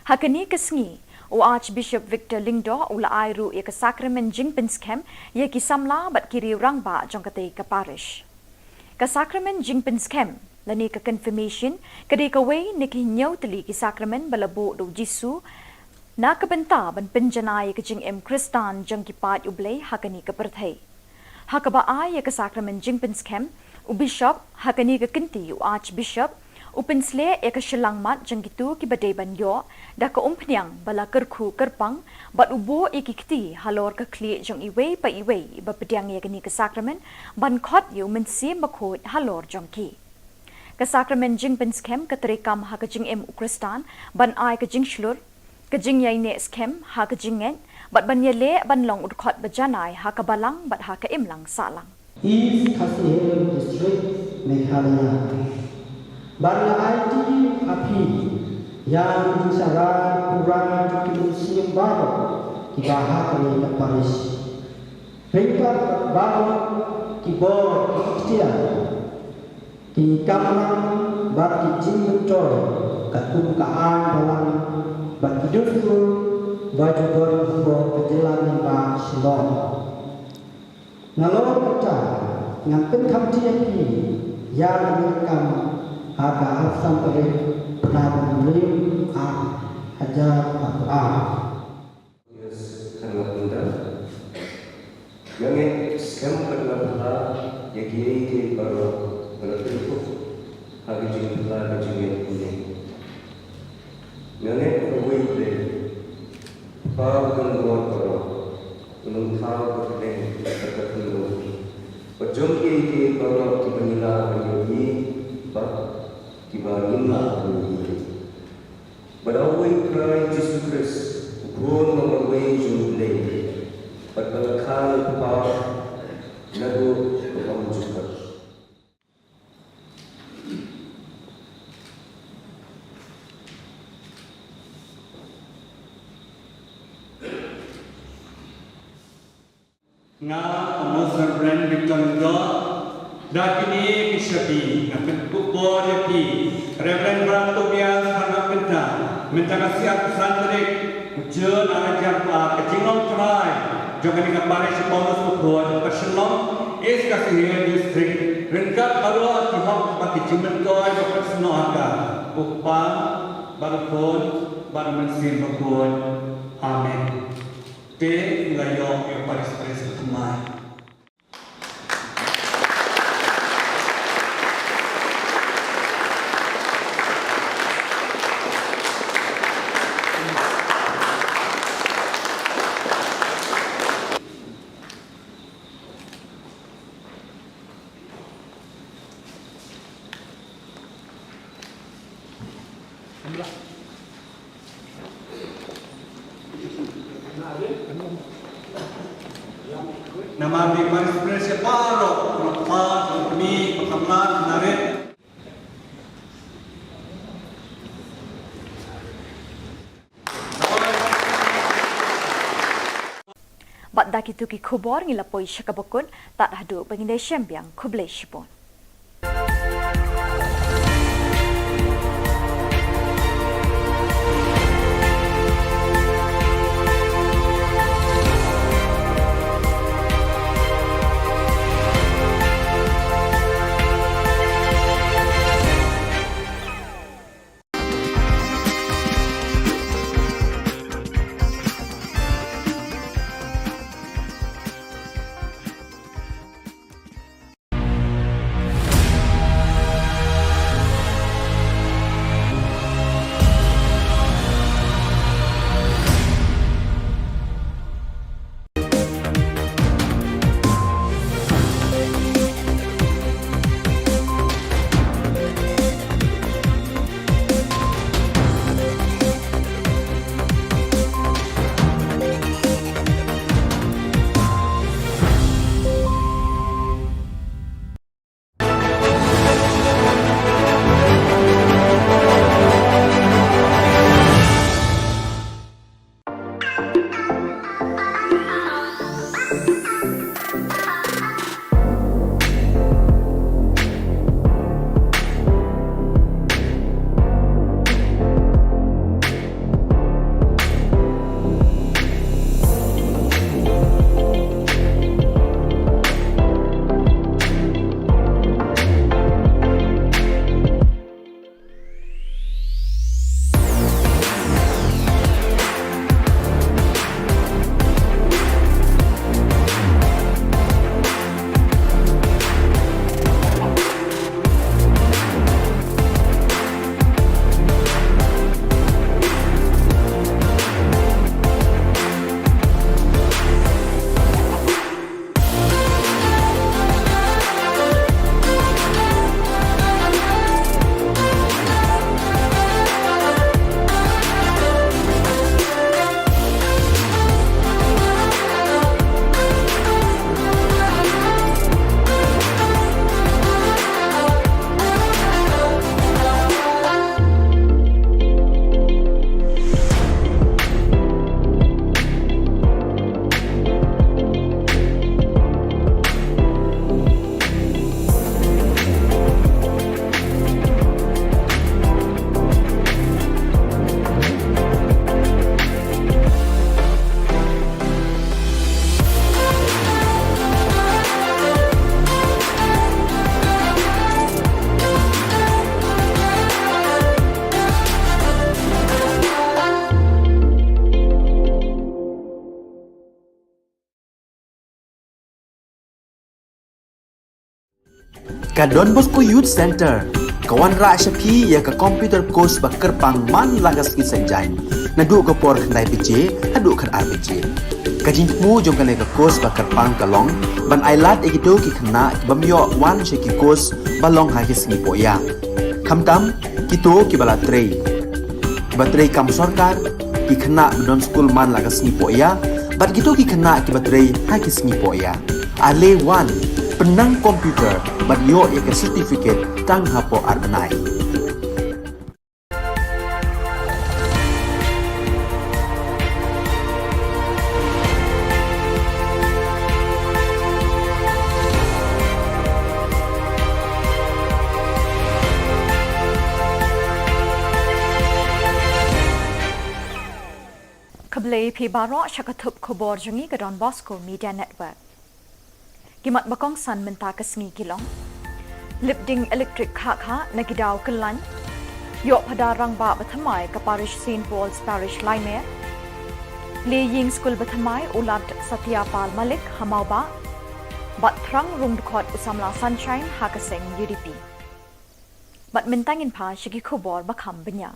Ha kane ka sngi, u Archbishop Victor Lyngdoh u la ai ruh ïa ka sakramen jingpynskhem ïa ki samla bad ki riew rangbah jong katei ka parish. Ka sakramen jingpynskhem lane ka confirmation ka dei kawei na ki hynñiew tylli ki sakramen ba la buh da u Jisu na ka bynta ban pynjanai ïa ka jingim Khristan jong ki paid U Blei ha kane ka pyrthei. Ha kaba ai ïa ka sakramen jingpynskhem, u Bishop, ha kane ka kynti u Archbishop, u pynsleh ïa ka shyllangmat jong kito kiba dei ban ïoh da ka umphniang ba la kyrkhu kyrpang, bad u buh ïa ki kti halor ka khlieh jong iwei pa iwei ba pdiang ïa kane ka sakramen, ban khot ïa u Mynsiem Bakhuid halor jong ki. Ka sakramen jingpynskhem ka treikam ha ka jingim u Khristan, ban ai ka jingshlur, ka jingïaineh skhem ha ka jingngeit, bad ban ïaleh ban long u dkhot ba janai ha ka balang bad ha ka imlang sahlang. East Khasi Hills District, Meghalaya. Ban la aiti ha phi ïa ki jingshah rai pura jong ki mynsiem baroh kiba ha kane ka parish. Ryngkat baroh ki bor ki ktien, ki kamram bad ki jingmyntoi katkum ka aiñ balang bad ki dustur ba ju don hapoh ka jylla lyngba Shillong. Nalor kata ngan pynkhamti ïa phi ïa kane ka kam ha ka arphew san tarik bnai Naiwieng ar hajar arphew ar. Yes, khamtam. Nga ngeit skhem bad nga pyrkhat ïa kiei kiei baroh ba la pynkup ha ka jingpyllait ka jingngeit mynne. Nga ngeit ba uwei U Blei, Kpa uba don bor baroh, un ym thaw ka kyrteng bad ka kynnoh bad jong kiei kiei baroh kiba ngi lah ban ïohi bad kiba ngim lah ban ïohi. Bad uwei U Trai Jisu Khrist, u Khun ba marwei jong U Blei, bad ba la kha na u Kpa naduh ka ym jukut. Nga, u Most Reverend Victor Lyngdoh, da kine ki shakri nga pynkup bor ïa phi, Reverend Brother Tobias Kharngap Kynta, mynta ka sngi arphew san tarik u Jun ar hajar arphew ar, ka jinglong trai jong kane ka parish Paulus Bakhuid, ka Shillong East Khasi Hills District, ryngkat baroh ki hok bad ki jingmyntoi ba pynsnoh ha ka, u Kpa bad u Khun bad u Mynsiem Bakhuid. Amen. Te ngi la ïoh ïa u parish priest ban thymmai. Namar ba ki Vice President baroh, Rapa, Rumi, Pakamla, Narit. Bad da kito ki khubor ngi la poi sha kaba kut, tad haduh ba ngin ïashem biang, khublei shibun. Ka Don Bosco Youth Centre ka wanrah sha phi ïa ka computer course ba kyrpang man la ka sngi Saitjaiñ, naduh ka por khyndai baje haduh khatar baje. Ka jingthmu jong kane ka course ba kyrpang ka long ban ailad ïa kito ki khynnah ki bym ïoh wan sha ki course ba long ha ki sngi pohïa. Khamtam kito kiba la trei, kiba trei kam sorkar, ki khynnah ba don skul man la ka sngi pohïa, bad kito ki khynnah kiba trei ha ki sngi pohïa. Ale wan, pynnang computer bad ïoh ïa ka certificate tang hapoh ar bnai. Khublei phi baroh sha ka thup khubor jong ngi ka Don Bosco Media Network. Ki mat ba kongsan mynta ka sngi ki long: Lip ding elektrik khah khah na ki daw kyllaiñ. Ïoh phadar rangbah ba thymmai ka parish Saint Paul's Parish Laimer. Lie ïing skul ba thymmai u Lad Satya Pal Malik ha Mawbah. Bad thrang rung dkhot u samla Sunshine ha ka seng U D P. Bad mynta ngin phai sha ki khubor ba kham bniah.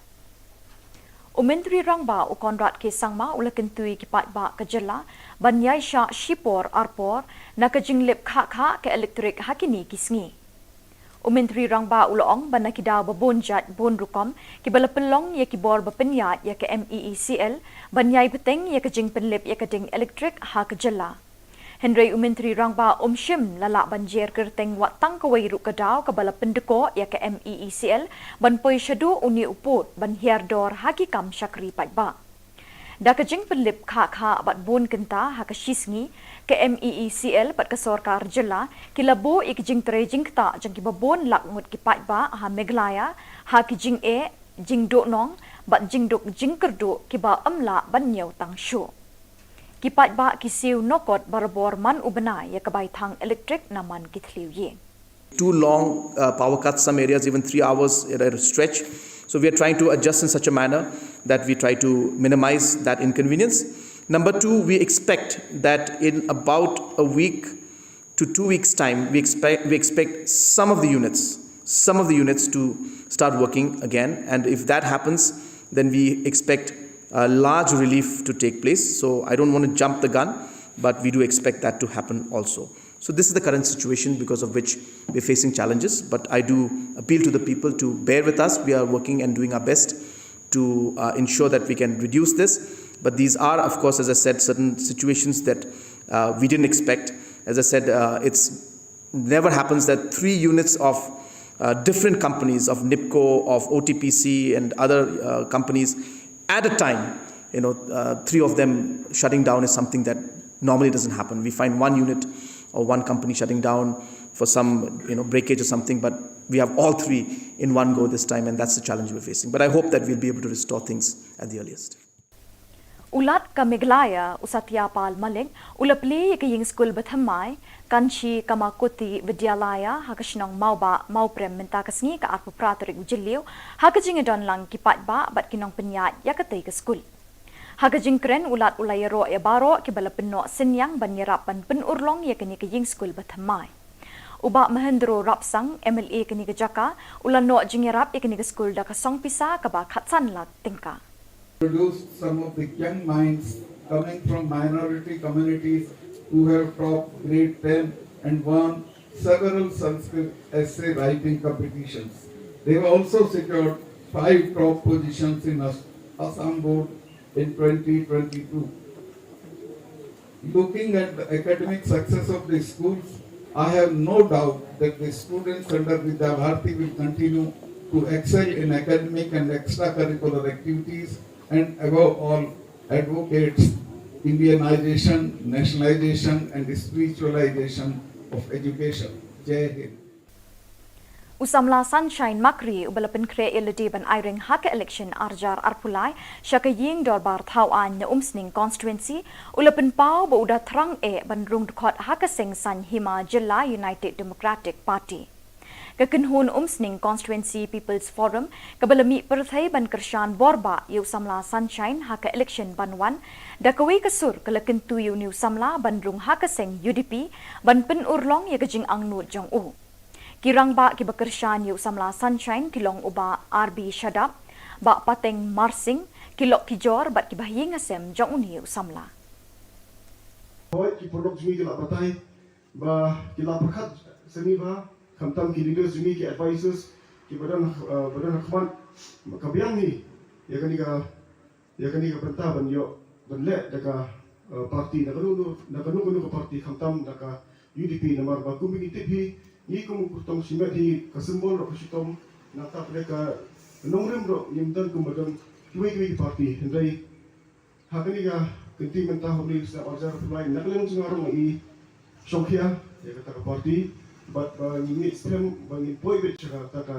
U Myntri Rangbah u Conrad K Sangma u la kyntu ïa ki paidbah ka jylla ban ïaishah shipor arpor na ka jinglip khah khah ka elektrik ha kine ki sngi. U Myntri Rangbah u la ong ba na ki daw ba bun jait bun rukom kiba la pynlong ïa ki bor ba pynïaid ïa ka M E E C L ban ïai bteng ïa ka jingpynlip ïa ka ding elektrik ha ka jylla. Hynrei u Myntri Rangbah um shym la lah ban jer kyrteng wat tang kawei ruh ka daw kaba la pyndkoh ïa ka M E E C L ban poi shaduh une u pud ban hiar dor ha ki kam shakri paidbah. Da ka jingpynlip khah khah bad bun kynta ha ka shi sngi, ka M E E C L bad ka sorkar jylla ki la buh ïa ka jingtrei jingktah jong kiba bun lak ngut ki paidbah ha Meghalaya ha ki jingeh, jingduhnong bad jingduk jingkyrduh kiba ym lah ban ñiew tang shuh. Ki paidbah ki siew noh kot barabor man u bnai ïa ka bai thang elektrik na man ki thliew ïing. Too long uh, power cuts, some areas even three hours at a stretch. So we are trying to adjust in such a manner that we try to minimize that inconvenience. Number two, we expect that in about a week to two weeks' time, we expect, we expect some of the units, some of the units to start working again. And if that happens, then we expect a large relief to take place. So I don't want to jump the gun, but we do expect that to happen also. So this is the current situation because of which we're facing challenges. But I do appeal to the people to bear with us. We are working and doing our best to uh, ensure that we can reduce this. But these are, of course, as I said, certain situations that uh, we didn't expect. As I said, uh, it's never happens that three units of uh, different companies, of NEEPCO, of O T P C, and other uh, companies at a time, you know, uh, three of them shutting down is something that normally doesn't happen. We find one unit or one company shutting down for some, you know, breakage or something, but we have all three in one go this time, and that's the challenge we're facing. But I hope that we'll be able to restore things at the earliest. U Lat ka Meghalaya, u Satya Pal Malik, u la plie ïa ka ïing skul bathymmai, Kanchi Kamakuti Vidyalaya, ha ka shnong Mawbah, Mawprem mynta ka sngi ka arphew phra tarik u Jylliew, ha ka jingïadon lang ki paidbah bad ki nongpynïaid ïa katei ka skul. Ha ka jingkren u Lat u la ïaroh ïa baroh kiba la pynnoh synñiang ban ïarap ban pynurlong ïa kane ka ïing skul bathymmai. U Bah Mahendro Rapsang, M L A kane ka jaka, u la noh jingïarap ïa kane ka skul da ka song pisa kaba khatsan lak tyngka. Produced some of the young minds coming from minority communities who have topped grade ten and won several Sanskrit essay writing competitions. They have also secured five top positions in As- Assam Board in twenty twenty-two. Looking at the academic success of the schools, I have no doubt that the students under Vidya Bharati will continue to excel in academic and extracurricular activities and above all advocates Indianization, nationalization and spiritualization of education. Jai Hind. U samla Sunshine Makri uba la pynkhreh ïa lade ban aireng ha ka election arjar arphew lai sha ka ïing dorbar thaw aiñ na Umsning constituency u la pynpaw ba u da thrang eh ban rung dkhot ha ka seng saiñ hima jylla United Democratic Party. Ka kynhun Umsning Constituency People's Forum kaba la mih pyrthei ban kyrshan bor bah ïa u samla Sunshine ha ka election ban wan, da kawei ka sur ka la kyntu ïa une u samla ban rung ha ka seng U D P ban pynurlong ïa ka jingangnud jong u. Ki rangbah kiba kyrshan ïa u samla Sunshine ki long u Bah R B Shadap, Bah Pateng Marsing, ki lok ki jor bad kiba ha ïing ha sem jong une u samla. Hooid, ki paralok jong ngi ki la batai ba ki la pyrkhat sngewbha, khamtam ki leaders jong ngi, ki advisors kiba don, eh, ba don ha khmat, ka biang hi ïa kane ka, ïa kane ka bynta ban ïoh ban leh da ka, eh, party, da kano kano, da kano kano ka party, khamtam da ka U D P, namar ba kumba ngi tip hi, ngi kum u kyrtong shimet hi, ka symbol ruh ka shitom, nangta pat ka nongrim ruh ngim don kumba don kiwei kiwei ki party. Hynrei ha kane ka kynti mynta, ha une u snem arjar arphew lai, na ka liang jong nga ruh nga i shongkhia ïa kata ka party, bad ba ngi ngeit skhem ba ngin poi beit sha kata ka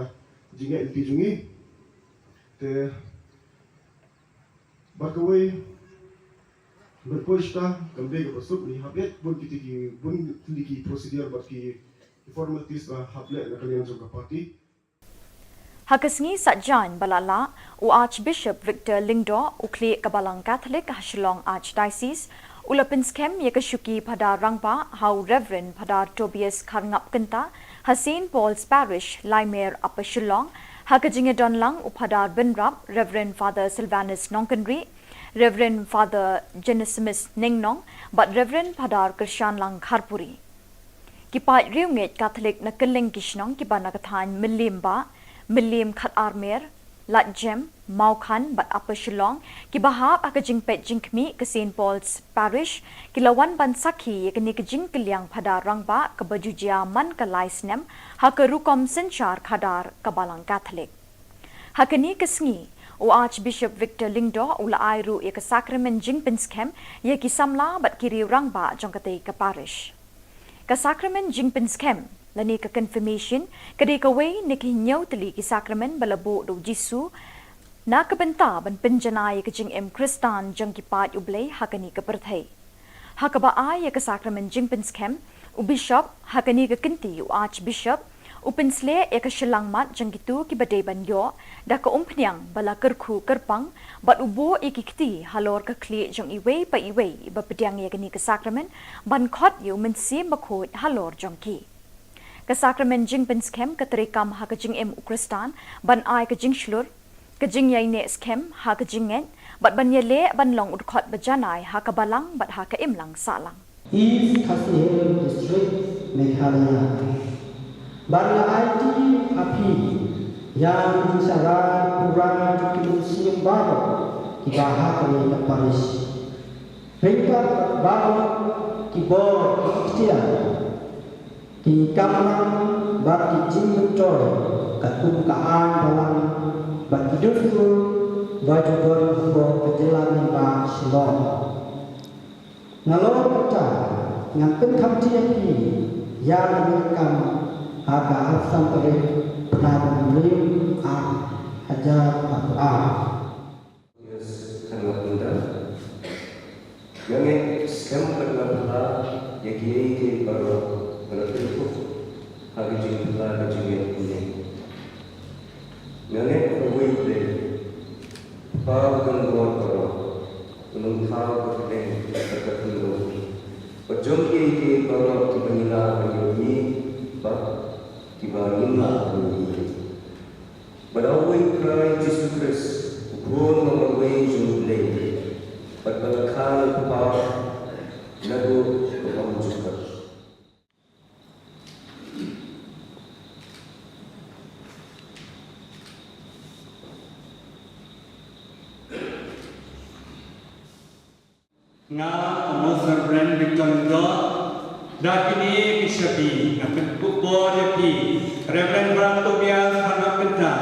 jingngeit lynti jong ngi. Te bad kawei, ban poi shata kam dei kaba suk, ngi hap leit bun kiti ki, bun tylli ki procedure bad ki, ki formalities ba hap leh na ka liang jong ka party. Ha ka sngi Saitjaiñ ba la lah, u Archbishop Victor Lyngdoh, u khlieh ka Balang Catholic ha Shillong Archdiocese, u la pynskhem ïa ka shuki Phadar Rangbah ha u Reverend Phadar Tobias Kharngap Kynta ha Saint Paul's Parish, Laimer, Upper Shillong, ha ka jingïadon lang u Phadar Bynrap, Reverend Father Sylvanus Nongkynrih, Reverend Father Genesimus Nengnong bad Reverend Phadar Kyrshanlang Kharpuri. Ki paid riewngeit Katholik na kylleng ki shnong kiba na ka thaiñ Mylliem Bah, Mylliem Khatarmer, Laitjem, Mawkhan bad Upper Shillong, kiba hap ha ka jingpeit jingkhmih ka Saint Paul's Parish, ki la wan ban sakhi ïa kane ka jingkylliang phadar rangbah kaba ju jia man ka lai snem ha ka rukom synshar khadar ka Balang Katholik. Ha kane ka sngi, u Archbishop Victor Lyngdoh u la ai ruh ïa ka sakramen jingpynskhem ïa ki samla bad ki riew rangbah jong katei ka parish. Ka sakramen jingpynskhem, lane ka confirmation, ka dei kawei na ki hynñiew tylli ki sakramen ba la buh da u Jisu na ka bynta ban pynjanai ïa ka jingim Khristan jong ki paid U Blei ha kane ka pyrthei. Ha kaba ai ïa ka sakramen jingpynskhem, u bishop, ha kane ka kynti u archbishop, u pynsleh ïa ka shyllangmat jong kito kiba dei ban ïoh da ka umphniang ba la kyrkhu kyrpang, bad u buh ïa ki kti halor ka khlieh jong iwei pa iwei iba pdiang ïa kane ka sakramen, ban khot ïa u Mynsiem Bakhuid halor jong ki. Ka sakramen jingpynskhem ka treikam ha ka jingim u Khristan, ban ai ka jingshlur, ka jingïaineh skhem ha ka jingngeit, bad ban ïaleh ban long u dkhot ba janai ha ka balang bad ha ka imlang sahlang. East Khasi Hills District, Meghalaya. Bad nga aiti ha phi ïa ka jingshahbaz pura jong ki mynsiem baroh kiba ha kane ka parish. Ryngkat baroh ki bor ki ikhtiar, ki kamram bad ki jingmyntoi katkum ka aiñ balang bad ki dustur ba ju don hapoh ka jylla lyngba Shillong. Nalor kata ngan pynkhamti ïa phi ïa kane ka kam ha ka arphew san tarik bnai Naiwieng ar hajar arphew ar. Yes, khan nga pynda. Nga ngeit skhem bad nga pynda ïa kiei kiei baroh ba la pynkup ha ka jingpynda ka jingngeit mynne. Nga ngeit ba uwei U Blei, Kpa ba don bor baroh, un ym thaw ka kyrteng bad ka kynnoh bad jong kiei kiei baroh kiba ngi lah ban ïohi bad kiba ngim lah ban ïohi. Bad da uwei U Trai Jisu Khrist, u Khun ba marwei jong U Blei, bad ba la kha na u Kpa naduh ka ym jukut. Nga, Amos Reverend Victor Lyngdoh, da kine ki shabi nga pynkup bor ïa phi, Reverend Brother Tobias Kharngap Kynta,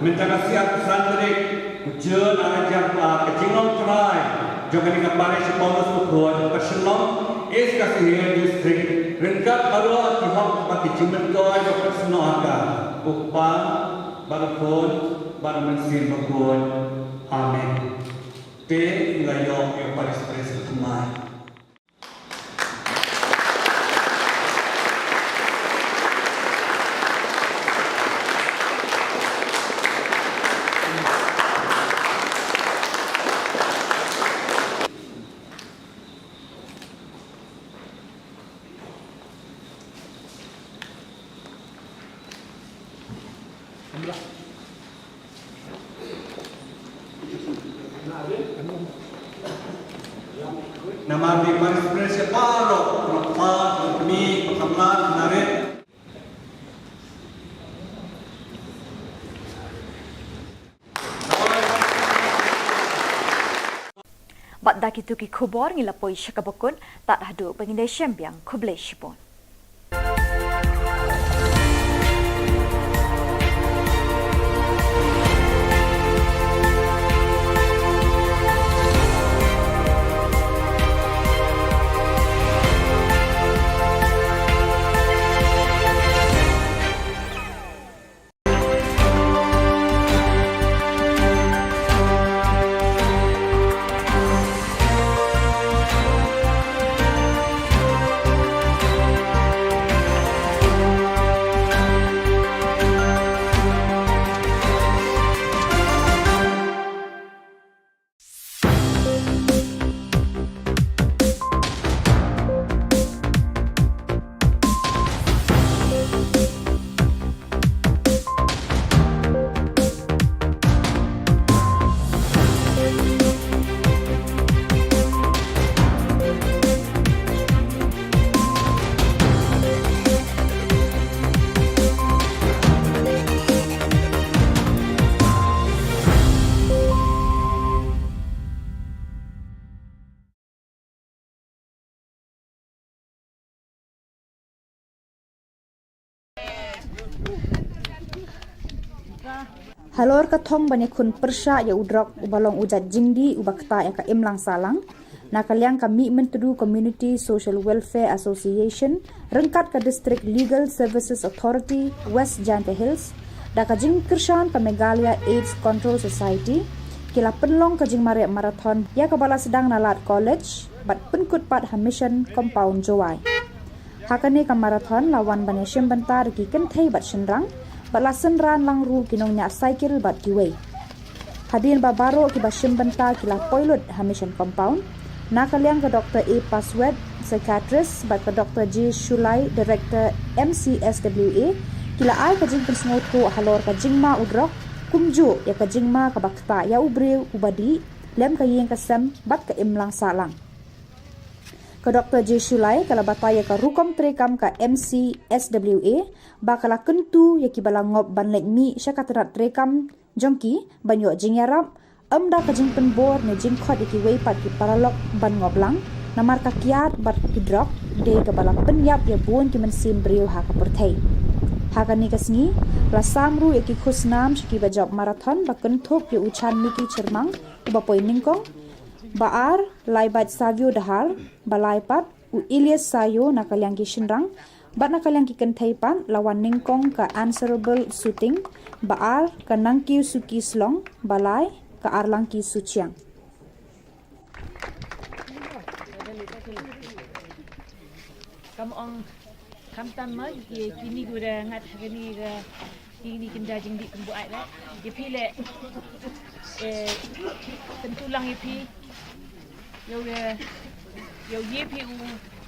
mynta ka sngi arphew san tarik u Jun ar hajar arphew ar, ka jinglong trai jong kane ka parish Paulus Bakhuid, Upper Shillong, East Khasi Hills District, ryngkat baroh ki hok bad ki jingmyntoi ba pyrshah ha ka, u Kpa bad u Khun bad u Mynsiem Bakhuid. Amen. Te ngi la ïoh ïa u parish priest ba thymmai. Namar ki parish priest baroh, kpa, kmie, kpa, kmie, narit. Bad da kito ki khubor ngi la poi sha kaba kut, tad haduh ba ngin ïashem biang, khublei shibun. Halor ka thong ban ïakhun pyrshah ïa u drok uba long u jait jingdih uba ktah ïa ka imlang sahlang, na ka liang ka Mihmyntdu Community Social Welfare Association ryngkat ka District Legal Services Authority West Jaintia Hills da ka jingkyrshan ka Meghalaya AIDS Control Society ki la pynlong ka jingmareh marathon ïa kaba la sdang na Lad College bad pynkut pat ha Mission Compound Jowai. Ha kane ka marathon la wan ban ïashim bynta da ki kynthei bad shynrang bad la synran lang ruh ki nongñiah cycle bad kiwei. Hadien ba baroh kiba shim bynta ki la poi lut ha Mission Compound, na ka liang ka Doctor A Paswet, psychiatrist, bad ka Doctor J Shulai, director M C S W A, ki la ai ka jingpynsngewthuh halor ka jingma u drok, kumjuh ïa ka jingma kaba ktah ïa u briew uba dih lem ka ïing ka sem bad ka imlang sahlang. Ka Doctor J Shulai ka la batai ïa ka rukom treikam ka M C S W A ba ka la kyntu ïa kiba la ngop ban leit mih sha ka tnat treikam jong ki ban ïoh jingïarap, ym da ka jingpynbor ne jingkhot ïa kiwei pat ki paralok ban ngop lang, namar ka kiad bad ki drok dei kaba la pynïap ïa bun ki mynsiem briew ha ka pyrthei. Ha kane ka sngi la sam ruh ïa ki khusnam sha kiba jop marathon ba kynthup ïa u Chanmiki Chyrmang uba poi nyngkong, ba ar Laibat Savio Dahar, ba lai pat u Elias Sayo na ka liang ki shynrang, bad na ka liang ki kynthei pat la wan nyngkong ka Answerable Suting, ba ar ka Nangkiew Suki Slong, ba lai ka Arlangki Suchiang. Kam ong khamtam ma ki kini ki da ngat ha kini ka kini ki da jingdih pynbuaid leh. Ïa phi leh, eh, kyntu lang ïa phi. Ïoh, eh, ïoh ïa phi u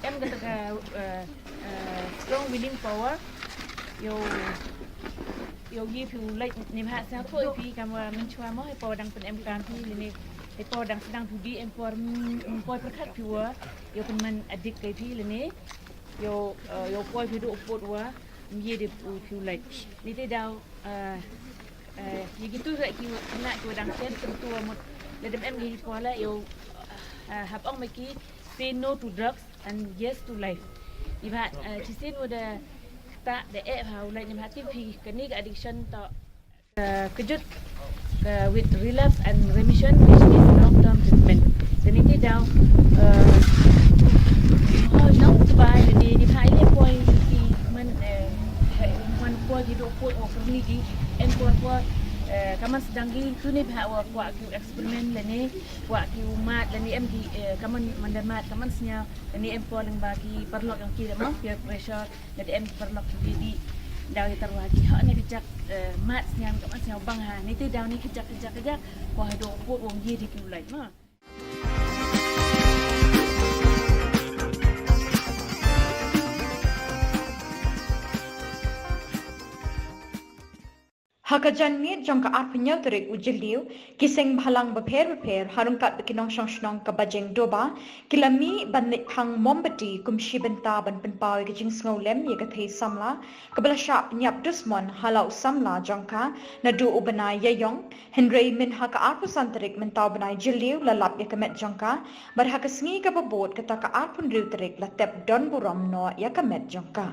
em kata ka, eh, eh, strong willing power. Ïoh, ïoh ïa phi u leit ne bha sa poi phi kam wa mynchwa mo, hapoh dang pynemkam phi lane hapoh dang sdang phi dih em por, em por pyrkhat phi wa ïoh pynman adik kai phi lane ïoh, eh, ïoh poi phi duh put wa ym ye de u phi u leit. Ni te daw, eh, eh, ye kitu sa ki na ki wa dang shen kyntu wa mut lada em ye poi la ïoh, eh, hap ong ma ki say no to drugs and yes to life. Ni ba, eh, chisien wa da ta da eh ha u leit ni ba tip phi kani ka addiction to ka kejut ka with relapse and remission, which is long term treatment. Te ni te daw, eh, ho nang tu ba ni ni ha ile poi ki man, eh, man poi ki dok poi o kini ki en poi poi, eh, kaman sdang ki tu ni ba wa kwa ki experiment le ni kwa ki umat le ni em ki, eh, kaman mandamat kaman snya le ni em poi leng ba ki paralok yang ki le mang peer pressure. Lada em paralok ki dei dih daw ïa tarwa ki hok ne ka jak, eh, mat sniang ka mat sniang bang ha. Ni te daw ni ka jak ka jak ka jak. Ko ha do put wong ye dei ki u lait ma. Ha ka janmiet jong ka arphew hynñiew tarik u Jylliew, ki seng bhalang bapher bapher, ha ryngkat bad ki nongshong shnong ka Bajeng Doba, ki la mih ban leit phang mombati kum shi bynta ban pynpaw ïa ka jingsngewlem ïa ka thei samla, kaba la shah pynïap dusmon ha la u samla jong ka, naduh u bnai Ïaïong, hynrei mynha ka arphew san tarik mynta u bnai Jylliew la lap ïa ka met jong ka, bad ha ka sngi kaba bud kata ka arphew hynriew tarik la tep don burom noh ïa ka met jong ka.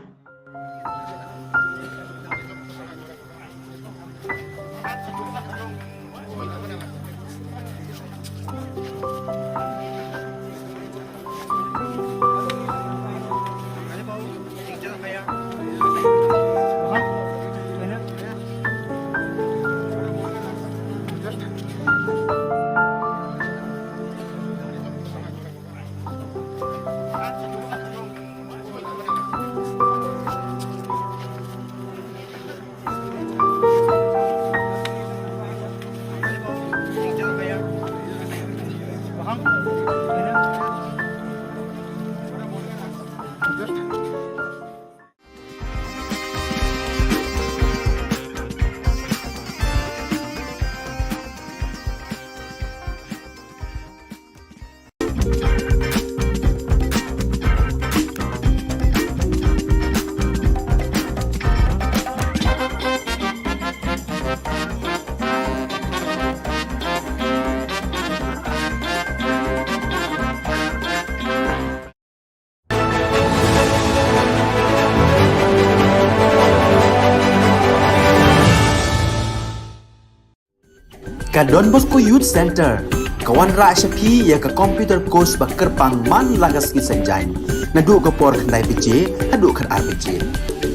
Ka Don Bosco Youth Centre ka wanrah sha phi ïa ka computer course ba kyrpang man la ka sngi Saitjaiñ, naduh ka por khyndai baje haduh khatar baje.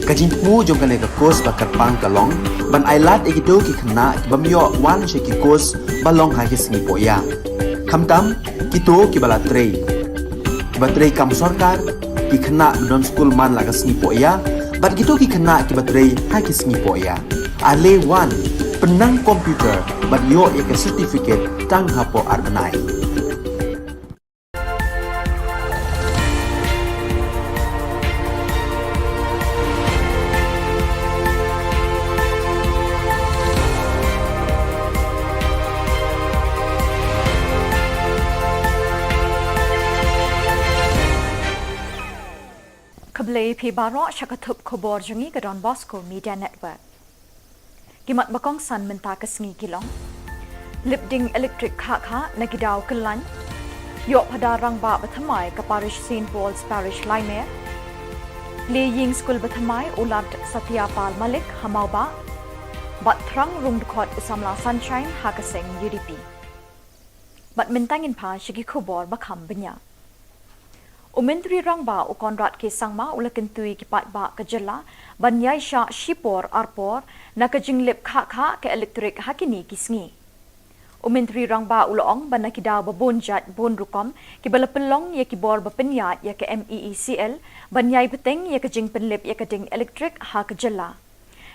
Ka jingthmu jong kane ka course ba kyrpang ka long ban ailad ïa kito ki khynnah ki bym ïoh wan sha ki course ba long ha ki sngi pohïa, khamtam kito kiba la trei, kiba trei kam sorkar, ki khynnah ba don skul man la ka sngi pohïa, bad kito ki khynnah kiba trei ha ki sngi pohïa. Ale wan, pynnang computer bad ïoh ïa ka certificate tang hapoh ar bnai. Khublei phi baroh sha ka thup khubor jong ngi ka Don Bosco Media Network. Ki mat ba kongsan mynta ka sngi ki long: lip ding elektrik khah khah na ki daw kyllaiñ. Ïoh phadar rangbah ba thymmai ka parish Saint Paul's Parish Laimer. Plie ïing skul ba thymmai u Lad Satya Pal Malik ha Mawbah. Bad thrang rung dkhot u samla Sunshine ha ka seng U D P. Bad mynta ngin phai sha ki khubor ba kham bniah. U Myntri Rangbah u Conrad K Sangma u la kyntu ïa ki paidbah ka jylla ban ïaishah shipor arpor na ka jinglip khah khah ka elektrik ha kine ki sngi. U Myntri Rangbah u la ong ba na ki daw ba bun jait bun rukom kiba la pynlong ïa ki bor ba pynïaid ïa ka M E E C L ban ïai bteng ïa ka jingpynlip ïa ka ding elektrik ha ka jylla.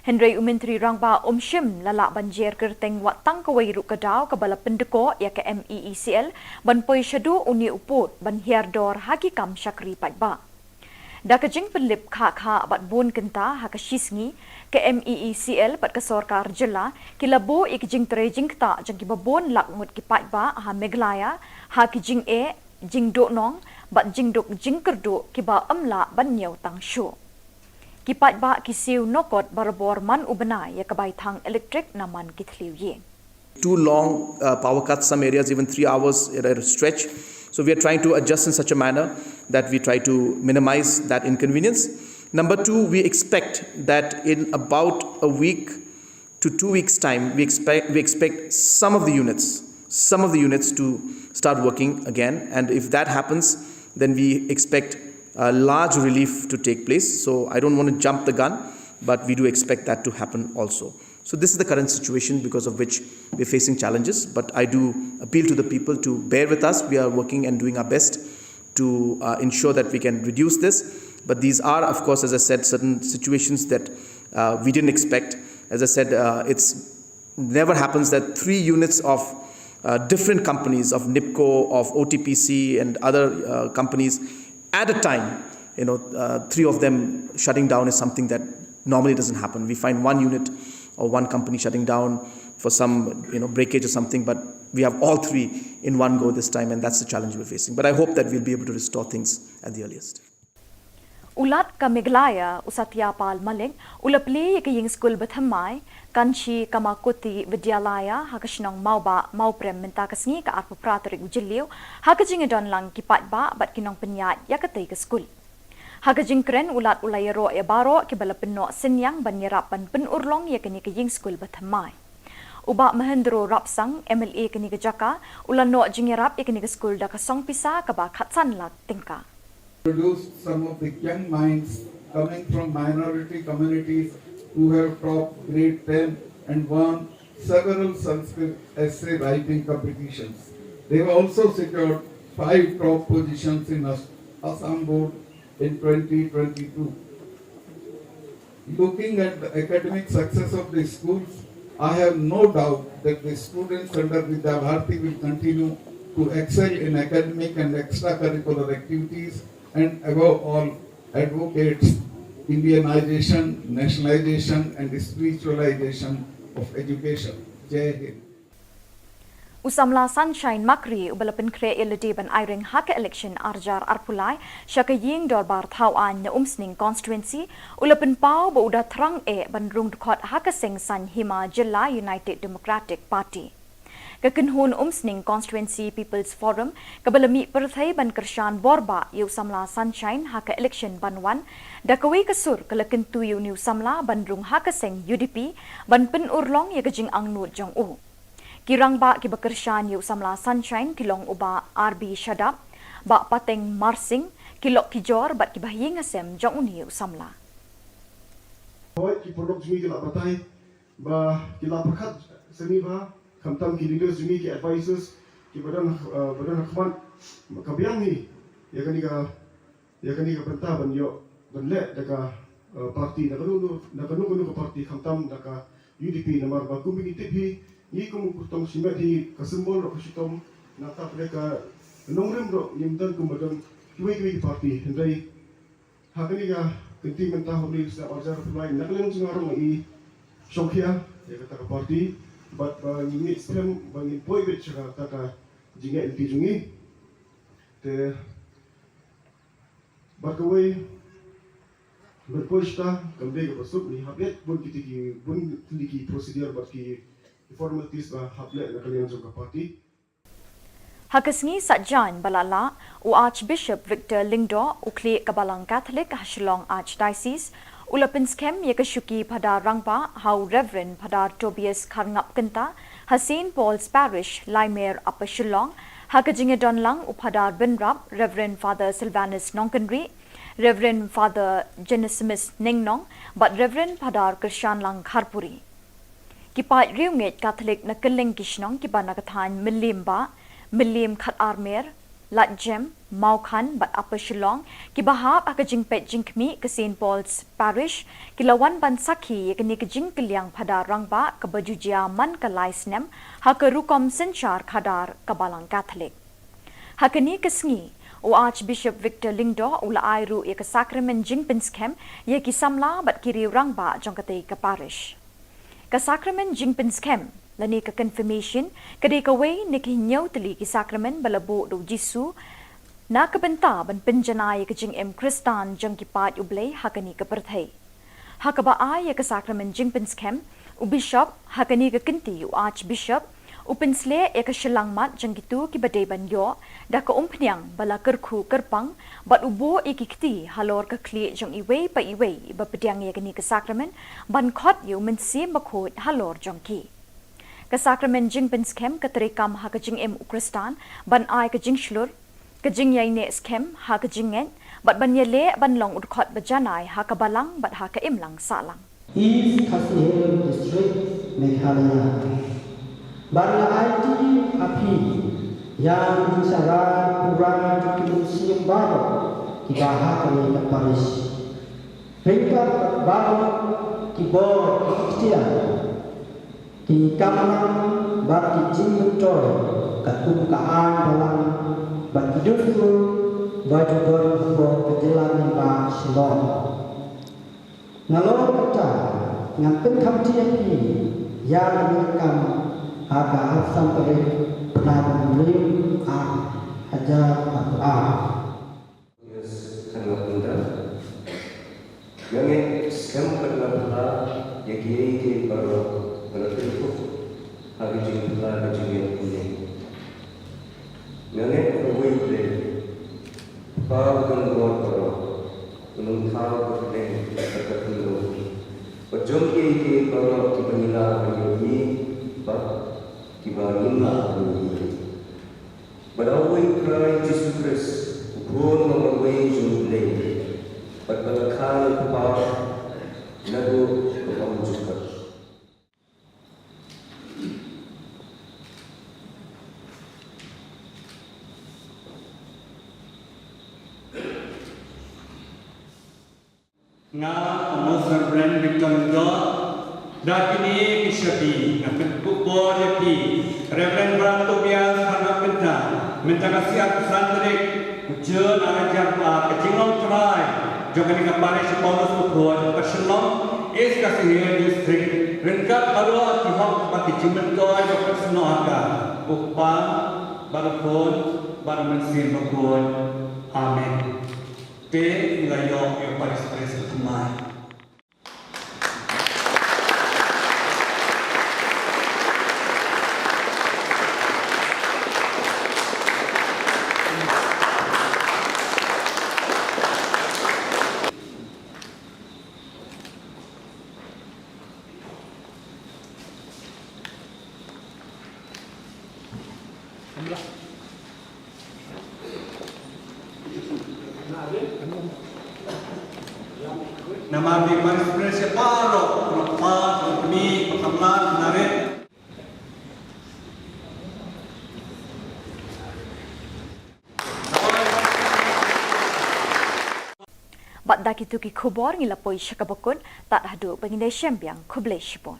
Hynrei u Myntri Rangbah um shym la lah ban jer kyrteng wat tang kawei ruh ka daw kaba la pyndkoh ïa ka M E E C L ban poi shaduh une u pud ban hiar dor ha ki kam shakri paidbah. Da ka jingpynlip khah khah bad bun kynta ha ka shi sngi, ka M E E C L bad ka sorkar jylla ki la buh ïa ki jingtrei jingktah jong kiba bun lak ngut ki paidbah ha Meghalaya ha ki jingeh, jingduhnong bad jingduk jingkyrduh kiba ym lah ban ñiew tang shuh. Ki paidbah ki siew nokot barabor man u bnai ïa ka bai thang elektrik na man ki thliew ïing. Too long uh, power cuts, some areas even three hours at a stretch. So we are trying to adjust in such a manner that we try to minimize that inconvenience. Number two, we expect that in about a week to two weeks' time, we expect, we expect some of the units, some of the units to start working again. And if that happens, then we expect a large relief to take place. So I don't want to jump the gun, but we do expect that to happen also. So this is the current situation because of which we're facing challenges. But I do appeal to the people to bear with us. We are working and doing our best to uh, ensure that we can reduce this. But these are, of course, as I said, certain situations that uh, we didn't expect. As I said, uh, it's never happens that three units of uh, different companies, of NIPCO, of O T P C, and other uh, companies at a time, you know, uh, three of them shutting down is something that normally doesn't happen. We find one unit or one company shutting down for some, you know, breakage or something, but we have all three in one go this time, and that's the challenge we're facing. But I hope that we'll be able to restore things at the earliest. U Lat ka Meghalaya, u Satya Pal Malik, u la plie ïa ka ïing skul ba thymmai, Kanchi Kamakuti Vidyalaya, ha ka shnong Mawbah, Mawprem mynta ka sngi ka arphew phra tarik u Jylliew, ha ka jingïadon lang ki paidbah bad ki nongpynïaid ïa katei ka skul. Ha ka jingkren u Lat u la ïaroh ïa baroh kiba la pynnoh synñiang ban ïarap ban pynurlong ïa kane ka ïing skul ba thymmai. U Bah Mahendro Rapsang, M L A kane ka jaka, u la noh jingïarap ïa kane ka skul da ka song pisa kaba khatsan lak tyngka. Produced some of the young minds coming from minority communities who have topped grade ten and won several Sanskrit essay writing competitions. They have also secured five top positions in As-, Assam Board in twenty twenty-two. Looking at the academic success of the schools, I have no doubt that the students under Vidya Bharati will continue to excel in academic and extracurricular activities and above all advocates Indianization, nationalization and spiritualization of education. Jai Hind. U samla Sunshine Makri uba la pynkhreh ïa lade ban aireng ha ka election arjar arphew lai sha ka ïing dorbar thaw aiñ na Umsning constituency, u la pynpaw ba u da thrang eh ban rung dkhot ha ka seng saiñ hima jylla United Democratic Party. Ka kynhun Umsning Constituency People's Forum kaba la mih pyrthei ban kyrshan bor bah ïa u samla Sunshine ha ka election ban wan, da kawei ka sur ka la kyntu ïa une u samla ban rung ha ka seng U D P ban pynurlong ïa ka jingangnud jong u. Ki rangbah kiba kyrshan ïa u samla Sunshine ki long u Bah R B Shadap, Bah Pateng Marsing, ki lok ki jor bad kiba ha ïing ha sem jong une u samla. Hooid, ki paralok jong ngi ki la batai ba ki la pyrkhat sngewbha, khamtam ki leaders jong ngi, ki advisors kiba don, eh, ba don ha khmat, ka biang hi ïa kane ka ïa kane ka bynta ban ïoh ban leh da ka, eh, parti, da kano kano, da kano kano ka parti, khamtam da ka U D P, namar ba kum ngi tip hi, ngi kum u kyrtong shimet hi, ka symbol ruh ka shitom, nangta pdeng ka nongrim ruh ngim don kumba don kiwei kiwei ki parti. Hynrei ha kane ka kynti mynta, ha une u snem arhajar arphew lai, na ka liang jong nga ruh nga i shongkhia ïa kata ka parti, bad ba ngi ngeit skhem ba ngin poi beit sha kata ka jingngeit lynti jong ngi. Te bad kawei, ban poi shata kam dei kaba suk, ngi hap leit bun kiti ki, bun kiti ki procedure bad ki, ki formalities ba hap leh na ka liang jong ka party. Ha ka sngi Saitjaiñ ba la lah, u Archbishop Victor Lyngdoh, u khlieh ka Balang Catholic ha Shillong Archdiocese, u la pynskhem ïa ka shuki Phadar Rangbah ha u Reverend Phadar Tobias Kharngap Kynta, ha Saint Paul's Parish, Laimer, Upper Shillong, ha ka jingïadon lang u Phadar Bynrap, Reverend Father Silvanus Nongkynrih, Reverend Father Genesimus Nengnong, bad Reverend Phadar Kyrshanlang Kharpuri. Ki paid riewngeit Katholik na kylleng ki shnong kiba na ka thaiñ Mylliem Bah, Mylliem Khatarmer, Ladjem, Mawkhan bad Upper Shillong, kiba hap ha ka jingpeit jingkhmih ka Saint Paul's Parish, ki la wan ban sakhi ïa kane ka jingkylliang Phadar Rangbah kaba ju jia man ka lai snem ha ka rukom synshar khadar ka Balang Katholik. Ha kane ka sngi, u Archbishop Victor Lyngdoh u la ai ruh ïa ka sakramen jingpynskhem ïa ki samla bad ki riew rangbah jong katei ka parish. Ka sakramen jingpynskhem lane ka confirmation ka dei kawei na ki hynñiew tylli ki sakramen ba la buh da u Jisu na ka bynta ban pynjanai ïa ka jingim Khristan jong ki paid U Blei ha kane ka pyrthei. Ha kaba ai ïa ka sakramen jingpynskhem, u Bishop, ha kane ka kynti u Archbishop, u pynsleh ïa ka shyllangmat jong kito kiba dei ban ïoh da ka umphniang ba la kyrkhu kyrpang, bad u buh ïa ki kti halor ka khlieh jong iwei pa iwei ba pdiang ïa kane ka sakramen, ban khot ïa u Mynsiem Bakhuid halor jong ki. Ka sakramen jingpynskhem ka treikam ha ka jingim u Khristan, ban ai ka jingshlur, ka jingïaineh skhem ha ka jingngeit, bad ban ïaleh ban long u dkhot ba janai ha ka balang bad ha ka imlang sahlang. East Khasi Hills District, Meghalaya. Bad nga aiti ha phi ïa ki jingshakri pura jong ki mynsiem baroh kiba ha kane ka parish. Ryngkat baroh ki bor ki ktien, ki kamram bad ki jingmyntoi katkum ka aiñ balang bad ki dustur ba ju don hapoh ka jylla lyngba Shillong. Nalor kata ngan pynkhamti ïa phi ïa kane ka kam ha ka arphew san tarik bnai ba hynriew, ar hajar arphew ar. Yes, kharngap mynta. Nga ngeit skhem bad nga pyrkhat ïa kiei kiei baroh ba la pynkup ha ka jingpynlong ka jingngeit kane. Nga ngeit ba U Blei, Kpa uba don bor baroh, un ym thaw ka pdeng bad ka khyndew. Bad jong kiei kiei baroh kiba ngi lah ban ïohi bad kiba ngim lah ban ïohi. Bad da uwei U Trai Jisu Khrist, U Khun uba marwei jong U Blei, bad ba la kha na U Kpa naduh ka ym ju kut. Nga, u Most Reverend Victor Lyngdoh, da kine ki shakri nga pynkup bor ïa phi, Reverend Brother Tobias Kharngap Kynta, mynta ka sngi arphew san tarik u Jun ar hajar arphew ar, ka jinglong trai jong kane ka parish Paulus Bakhuid, ka Shillong East Khasi Hills District, ryngkat baroh ki hok bad ki jingmyntoi ba pynsnoh ha ka, u Kpa bad u Khun bad u Mynsiem Bakhuid. Amen. Te ngi la ïoh ïa u parish priest ba thymmai. Namar ki Vice President baroh, kpa, kmie, kpa khamlar, narit. Bad da kito ki khubor ngi la poi sha kaba kut, tad haduh ba ngin ïashem biang, khublei shibun.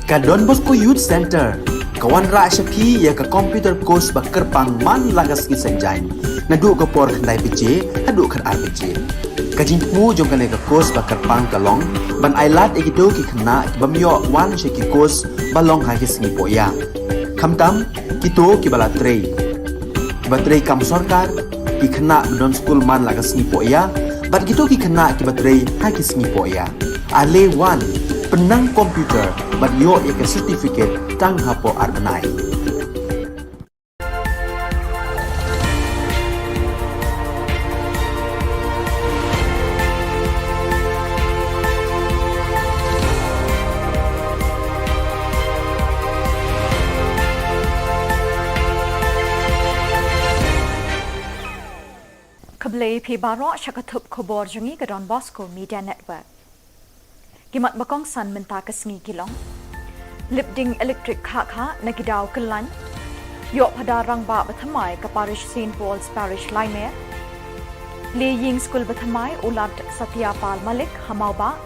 Ka Don Bosco Youth Center ka wanrah sha phi ïa ka computer course ba kyrpang man la ka sngi Saitjaiñ, naduh ka por khyndai baje haduh khatar baje. Ka jingthmu jong kane ka course ba kyrpang ka long ban ailad ïa kito ki khynnah ki bym ïoh wan sha ki course ba long ha ki sngi pohïa, khamtam kito kiba la trei, kiba trei kam sorkar, ki khynnah ba don skul man la ka sngi pohïa, bad kito ki khynnah kiba trei ha ki sngi pohïa. Ale wan, pynnang computer bad ïoh ïa ka certificate tang hapoh ar bnai. Khublei phi baroh sha ka thup khubor jong ngi ka Don Bosco Media Network. Ki mat ba kongsan mynta ka sngi ki long: Lip ding elektrik khah khah na ki daw kyllaiñ. Ïoh phadar rangbah ba thymmai ka parish Saint Paul's Parish Laimer. Plie ïing skul ba thymmai u Lad Satya Pal Malik ha Mawbah.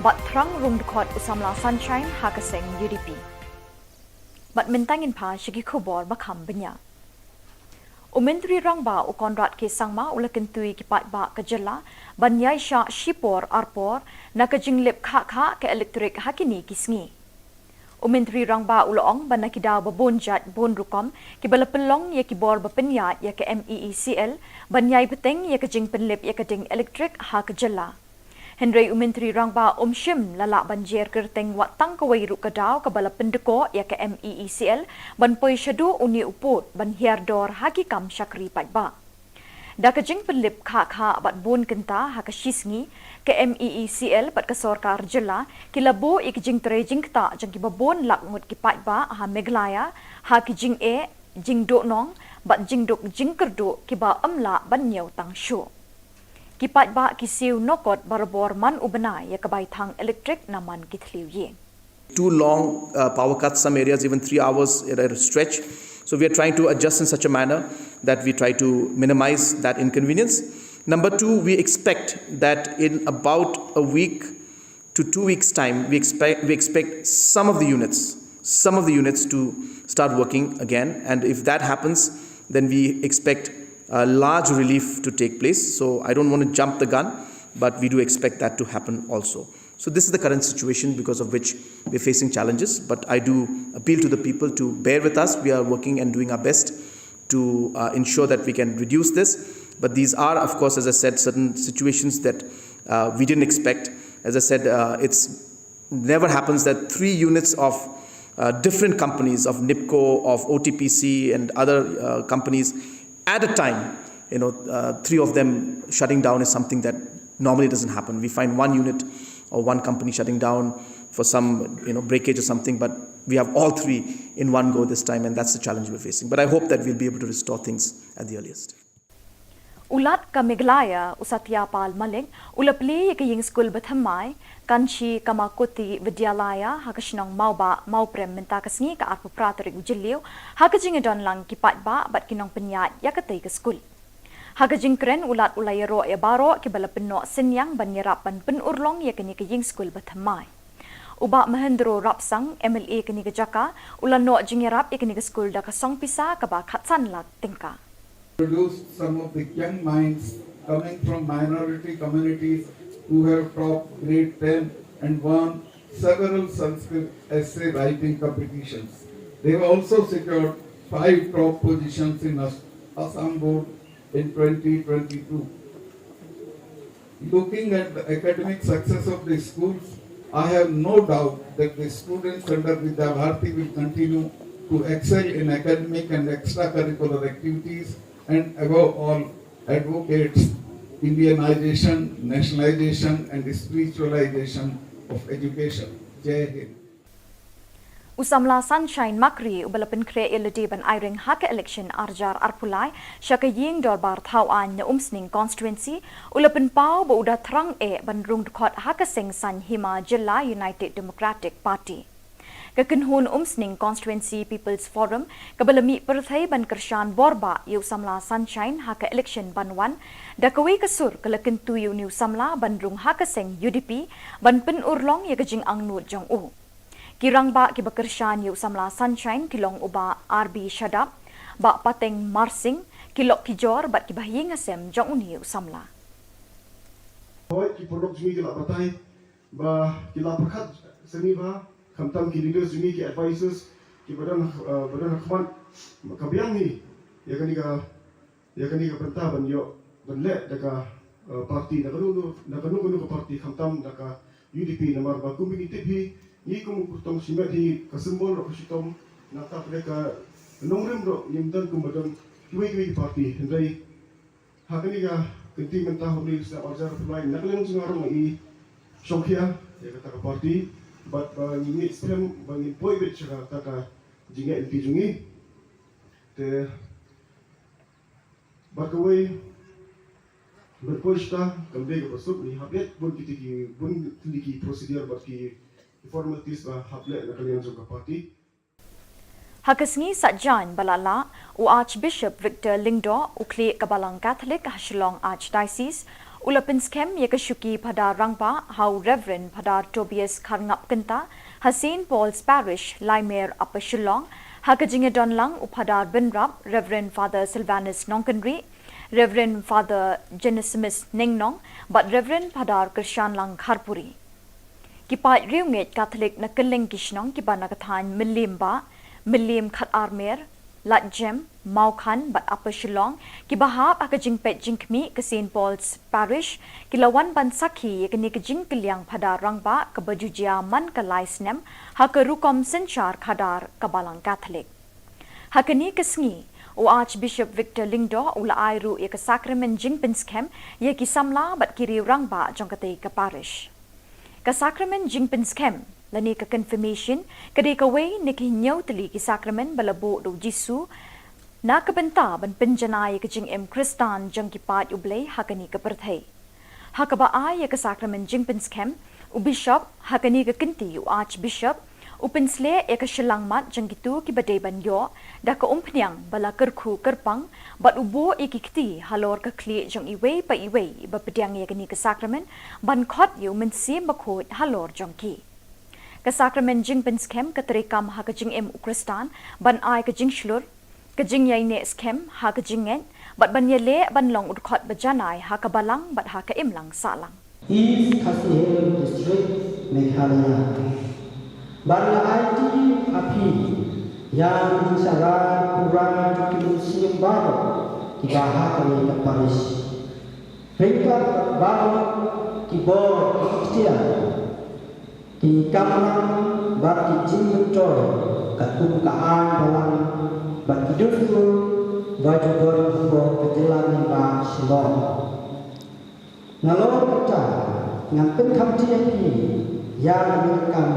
Bad thrang rung dkhot u samla Sunshine ha ka seng U D P. Bad mynta ngin phai sha ki khubor ba kham bniah. U Myntri Rangbah u Conrad K Sangma u la kyntu ïa ki paidbah ka jylla ban ïaishah shipor arpor na ka jinglip khah khah ka elektrik ha kine ki sngi. U Myntri Rangbah u la ong ba na ki daw ba bun jait bun rukom kiba la pynlong ïa ki bor ba pynïaid ïa ka MEECL ban ïai bteng ïa ka jingpynlip ïa ka ding elektrik ha ka jylla. Hynrei u Myntri Rangbah um shym la lah ban jer kyrteng wat tang kawei ruh ka daw kaba la pyndkoh ïa ka MEECL ban poi shaduh une u pud ban hiar dor ha ki kam shakri paidbah. Da ka jingpynlip khah khah bad bun kynta ha ka shisngi, ka MEECL bad ka sorkar jylla ki la buh ïa ka jingtrei jingktah jong kiba bun lak ngut ki paidbah ha Meghalaya ha ki jingeh, jingduhnong bad jingduk jingkyrduh kiba ym lah ban ñiew tang shuh. Ki paidbah ki siew noh kot barabor man u bnai ïa ka bai thang elektrik na man ki thliew ïing. Two long uh, power cuts, some areas even three hours at a stretch. So we are trying to adjust in such a manner that we try to minimize that inconvenience. Number two, we expect that in about a week to two weeks' time, we expect, we expect some of the units, some of the units to start working again. And if that happens, then we expect a large relief to take place. So I don't want to jump the gun, but we do expect that to happen also. So this is the current situation because of which we're facing challenges. But I do appeal to the people to bear with us. We are working and doing our best to uh, ensure that we can reduce this. But these are, of course, as I said, certain situations that uh, we didn't expect. As I said, uh, it's never happens that three units of uh, different companies, of NIPCO, of OTPC, and other uh, companies at a time, you know, uh, three of them shutting down is something that normally doesn't happen. We find one unit or one company shutting down for some, you know, breakage or something, but we have all three in one go this time, and that's the challenge we're facing. But I hope that we'll be able to restore things at the earliest. U Lat ka Meghalaya, u Satya Pal Malik, u la plie ïa ka ïing skul bathymmai, Kanchi Kamakuti Vidyalaya, ha ka shnong Mawbah, Mawprem mynta ka sngi ka arphew phra tarik u Jylliew, ha ka jingïadon lang ki paidbah bad ki nongpynïaid ïa katei ka skul. Ha ka jingkren u Lat u la ïaroh ïa baroh kiba la pynnoh synñiang ban ïarap ban pynurlong ïa kane ka ïing skul bathymmai. U Bah Mahendro Rapsang, MLA kane ka jaka, u la noh jingïarap ïa kane ka skul da ka song pisa kaba khatsan lak tyngka. Produced some of the young minds coming from minority communities who have topped grade ten and won several Sanskrit essay writing competitions. They have also secured five top positions in As- Assam Board in twenty twenty-two. Looking at the academic success of the schools, I have no doubt that the students under Vidya Bharati will continue to excel in academic and extracurricular activities and above all advocates Indianization, nationalization and spiritualization of education. Jai Hind. U samla Sunshine Makri uba la pynkhreh ïa lade ban aireng ha ka election arjar arphew lai sha ka ïing dorbar thaw aiñ na Umsning constituency, u la pynpaw ba u da thrang eh ban rung dkhot ha ka seng saiñ hima jylla United Democratic Party. Ka kynhun Umsning Constituency People's Forum kaba la mih pyrthei ban kyrshan borbah ïa u samla Sunshine ha ka election ban wan, da kawei ka sur ka la kyntu ïa une u samla ban rung ha ka seng UDP ban pynurlong ïa ka jingangnud jong u. Ki rangbah kiba kyrshan ïa u samla Sunshine ki long u Bah R B Shadap, Bah Pateng Marsing, ki lok ki jor bad kiba ha ïing ha sem jong une u samla. Hooid, ki paralok jong ngi ki la batai ba ki la pyrkhat sngewbha, khamtam ki leaders jong ngi, ki advisors kiba don, eh, ba don ha khmat, ka biang hi ïa kane ka ïa kane ka bynta ban ïoh ban leh da ka, eh, party, da kano kano, da kano kano ka party, khamtam da ka UDP, namar ba kum ngi tip hi, ngi kum u kyrtong shimet hi, ka symbol ruh ka shitom, nangta pat ka nongrim ruh ngim don kum ba don kiwei kiwei ki party. Hynrei ha kane ka kynti mynta, ha une u snem arjar arphew lai, na ka liang jong nga ruh nga i shongkhia ïa kata ka party, bad ba ngi ngeit skhem ba ngin poi beit sha kata ka jingngeit lynti jong ngi. Te bad kawei, ban poi shata kam dei kaba suk, ngi hap leit bun kiti ki, bun kiti ki procedure bad ki, ki formalities ba hap leh na ka liang jong ka party. Ha ka sngi Saitjaiñ ba la lah, u Archbishop Victor Lyngdoh, u khlieh ka Balang Catholic ha Shillong Archdiocese, u la pynskhem ïa ka shuki Phadar Rangbah ha u Reverend Phadar Tobias Kharngap Kynta ha Saint Paul's Parish, Laimer, Upper Shillong, ha ka jingïadon lang u Phadar Bynrap, Reverend Father Sylvanus Nongkynrih, Reverend Father Genesimus Nengnong bad Reverend Phadar Kyrshanlang Kharpuri. Ki paid riewngeit Katholik na kylleng ki shnong kiba na ka thaiñ Mylliem Bah, Mylliem Khatarmer, Ladjem, Mawkhan bad Upper Shillong, kiba hap ha ka jingpeit jingkhmih ka Saint Paul's Parish, ki la wan ban sakhi ïa kane ka jingkylliang phadar rangbah kaba ju jia man ka lai snem ha ka rukom synshar khadar ka Balang Katholik. Ha kane ka sngi, u Archbishop Victor Lyngdoh u la ai ruh ïa ka sakramen jingpynskhem ïa ki samla bad ki riew rangbah jong katei ka parish. Ka sakramen jingpynskhem lane ka confirmation ka dei kawei na ki hynñiew tylli ki sakramen ba la buh da u Jisu na ka bynta ban pynjanai ïa ka jingim Khristan jong ki paid U Blei ha kane ka pyrthei. Ha kaba ai ïa ka sakramen jingpynskhem, u bishop, ha kane ka kynti u archbishop, u pynsleh ïa ka shyllangmat jong kito kiba dei ban ïoh da ka umphniang ba la kyrkhu kyrpang, bad u buh ïa ki kti halor ka khlieh jong iwei pa iwei ba pdiang ïa kane ka sakramen, ban khot ïa u Mynsiem Bakhuid halor jong ki. Ka sakramen jingpynskhem ka treikam ha ka jingim u Khristan ban ai ka jingshlur, ka jingïaineh skhem ha ka jingngeit, bad ban ïaleh ban long u dkhot ba janai ha ka balang bad ha ka imlang sahlang. East Khasi Hills District, Meghalaya. Ban la aiti ha phi ïa ki jingshahrar pura jong ki mynsiem baroh kiba ha kane ka parish. Ryngkat baroh ki bor ki ktien, ki kamram bad ki jingmyntoi katkum ka aiñ balang bad ki dustur ba ju don hapoh ka jylla lyngba Shillong. Nalor kata ngan pynkhamti ïa phi ïa kane ka kam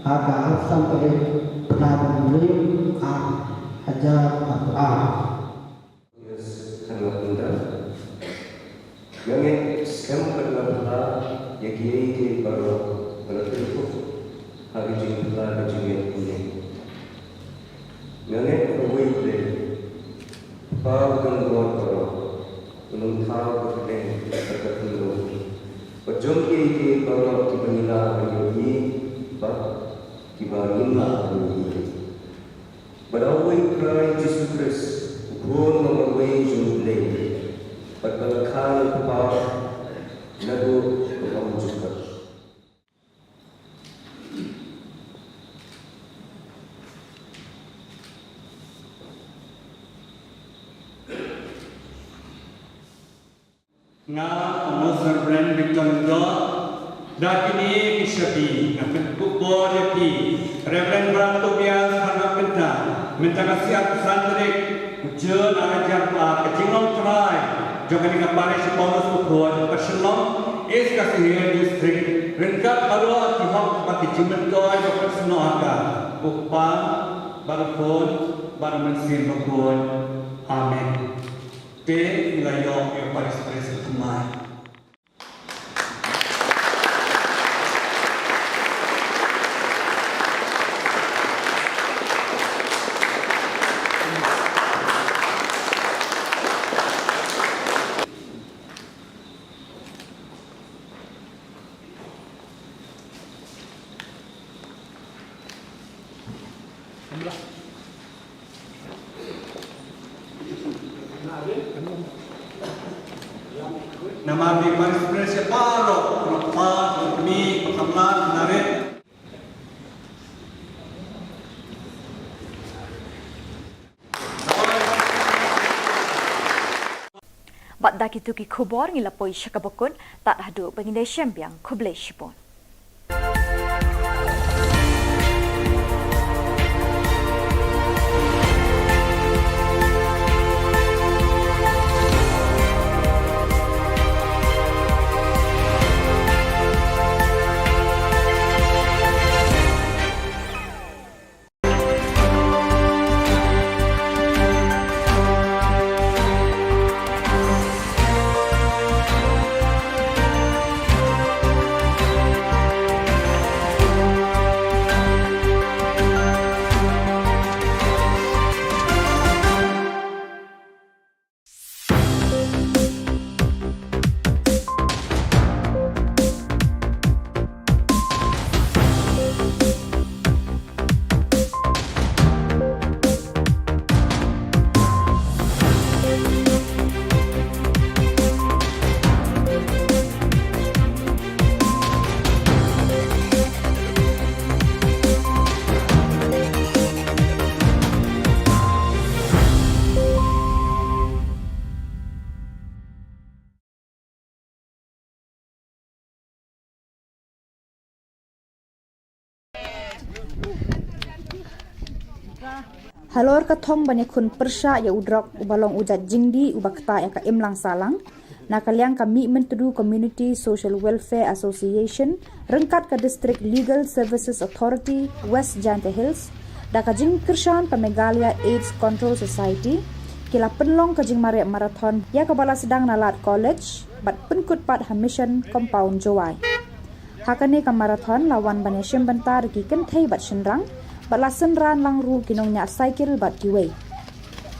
ha ka arphew san tarik bnai ba hynriew ar hajar arphew ar. Yes, khan nga pynda. Nga ngeit skhem bad nga phla ïa kiei kiei baroh ba la kyrkhu ha ka jingphla ka jingngeit mynne. Nga ngeit ha uwei U Blei, Kpa uba don bor baroh, u nongthaw ka pdeng bad ka khyndew, bad jong kiei kiei baroh kiba ngi lah ban ïohi bad kiba ngim lah ban ïohi. Bad ha uwei U Trai Jisu Khrist, u Khun ba marwei jong U Blei, bad ba la kha na u Kpa naduh ka ym jukut. Nga, u Most Reverend Victor Lyngdoh, da kine ki shabi nga pynkup bor ïa phi, Reverend Brother Tobias Kharngap Kynta, mynta ka sngi arphew san tarik u Jun ar hajar arphew ar, ka jinglong trai jong kane ka parish Paulus Bakhuid, ka Shillong East Khasi Hills District, ryngkat baroh ki hok bad ki jingmyntoi ba pynsnoh ha ka, u Kpa bad u Khun bad u Mynsiem Bakhuid. Amen. Te ngi la ïoh ïa u parish priest ba thymmai. Namar ki parish priest baroh, kpa, kmie, kpa samla, narit. Bad da kito ki khubor ngi la poi sha kaba kut, tad haduh ba ngin ïashem biang, khublei shibun. Halor ka thong ban ïakhun pyrshah ïa u drok uba long u jait jingdih uba ktah ïa ka imlang sahlang, na ka liang ka Mihmyntdu Community Social Welfare Association ryngkat ka District Legal Services Authority West Jaintia Hills da ka jingkyrshan ka Meghalaya AIDS Control Society ki la pynlong ka jingmareh marathon ïa kaba la sdang na Lad College bad pynkut pat ha Mission Compound Jowai. Ha kane ka marathon la wan ban ïashim bynta da ki kynthei bad shynrang bad la synran lang ruh ki nongñiah cycle bad kiwei.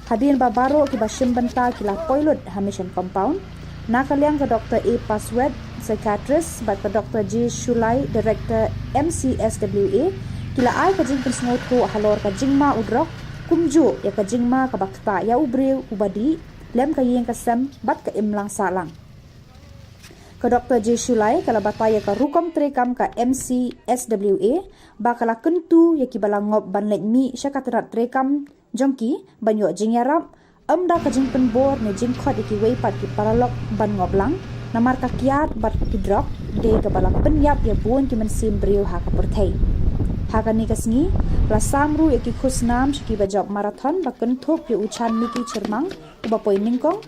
Hadien ba baroh kiba shim bynta ki la poi lut ha Mission Compound, na ka liang ka Doctor A Paswet, psychiatrist, bad ka Doctor J Shulai, director M C S W A, ki la ai ka jingpynsngewthuh halor ka jingma u drok, kumjuh ïa ka jingma kaba ktah ïa u briew uba dih lem ka ïing ka sem bad ka imlang sahlang. Ka Doctor J Shulai ka la batai ïa ka rukom treikam ka M C S W A ba ka la kyntu ïa kiba la ngop ban leit mih sha ka tnat treikam jong ki ban ïoh jingïarap, ym da ka jingpynbor ne jingkhot ïa kiwei pat ki paralok ban ngop lang, namar ka kiad bad ki drok dei kaba la pynïap ïa bun ki mynsiem briew ha ka pyrthei. Ha kane ka sngi la sam ruh ïa ki khusnam sha kiba jop marathon ba kynthup ïa u Chanmiki Chyrmang uba poi nyngkong,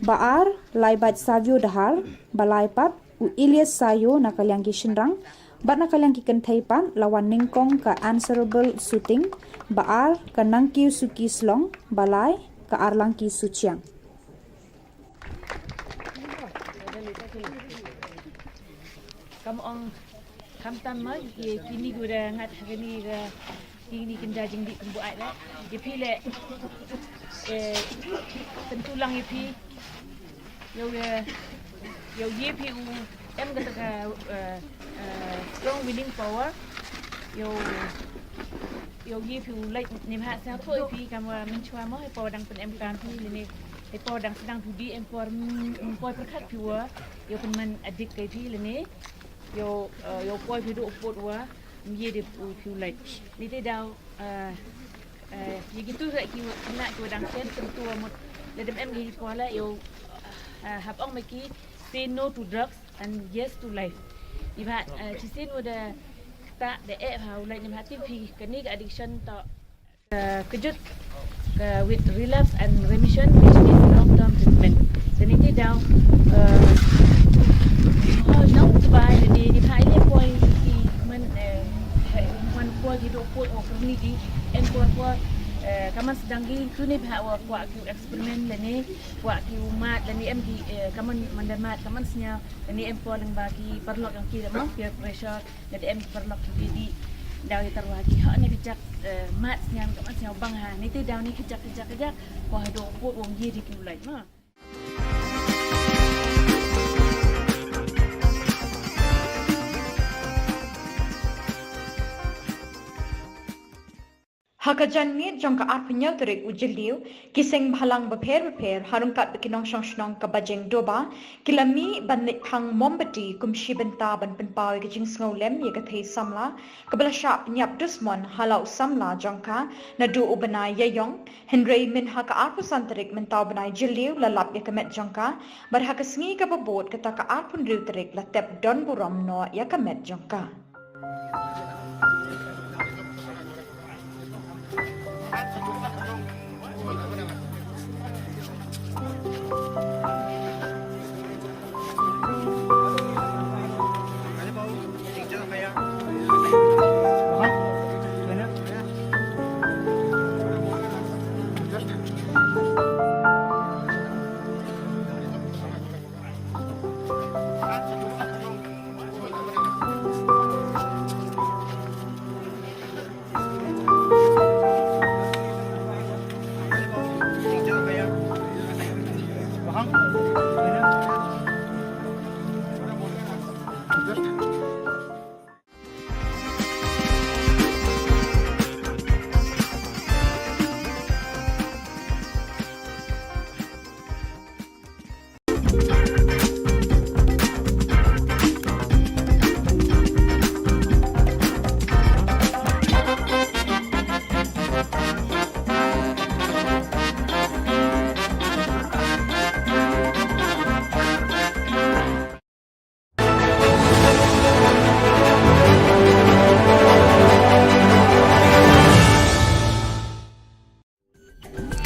ba ar Laibait Savio Dahar, ba lai pat u Ilyas Sayo na ka liang ki shynrang, bad na ka liang ki kynthei pat la wan nyngkong ka Answerable Suting, ba ar ka Nangkiew Suki Slong, ba lai ka Arlangki Suchiang. Kam ong khamtam ma ki kini guda ngat kini ga kini kynja jingdih kumbu ai la. Ïa phi le, eh, tentu lang ïa phi. Ïoh, eh, ïoh ïa phi u em kata ka, eh, eh, strong willing power. Ïoh, ïoh ïa phi u lait ni ha sa tho ïa phi kam wa mynchwa mo, eh, power dang pyn em kam phi lene. Ïa poi dang sdang phi dih em por, em poi pyrkhat phi wa ïa pynman adik kai phi lane ïa, eh, ïa poi phi duh put wa ym ye de u phi u lait. Ni te daw, eh, eh, ïa kitu sa ki wa kena ki wa dang chen tentu wa mut lada em ki poi la ïa, eh, hap ong ma ki say no to drugs and yes to life. Ni ba, eh, chisien wa da ta da eh ha u lait ni ba ti phi kani ka addiction to Uh, kejut, uh, with relapse and remission, which means long term treatment. Te ni ti daw, uh, oh, nau tu bai ni ni bai ni poi ki man, uh, man poi ki dok poi o kerni di en poi poi, uh, kaman sedang gi tu ni ba wa kuak ki experiment le ni kuak ki umat le ni em ki, uh, kaman mandamat kaman senya le ni em poi leng ba ki paralok yang ki lemah peer pressure. Lada em paralok ki dih daw ïa tarwa ki ha ne ka jak, eh, mat sñiaw ka mat sñiaw bang ha ne te daw ne ka jak ka jak ka jak. Ko ha do put wong ye di ki u lait ma. Ha ka janmiet jong ka arphew hynñiew tarik u Jylliew, ki seng bhalang bapher bapher, ha ryngkat bad ki nongshong shnong ka Bajeng Doba, ki la mih ban leit phang mombati kum shi bynta ban pynpaw ïa ka jingsngewlem ïa ka thei samla, kaba la shah pynïap dusmon ha la u samla jong ka, naduh u bnai Ïaïong, hynrei mynha ka arphew san tarik mynta u bnai Jylliew la lap ïa ka met jong ka, bad ha ka sngi kaba bud kata ka arphew hynriew tarik la tep don burom noh ïa ka met jong ka.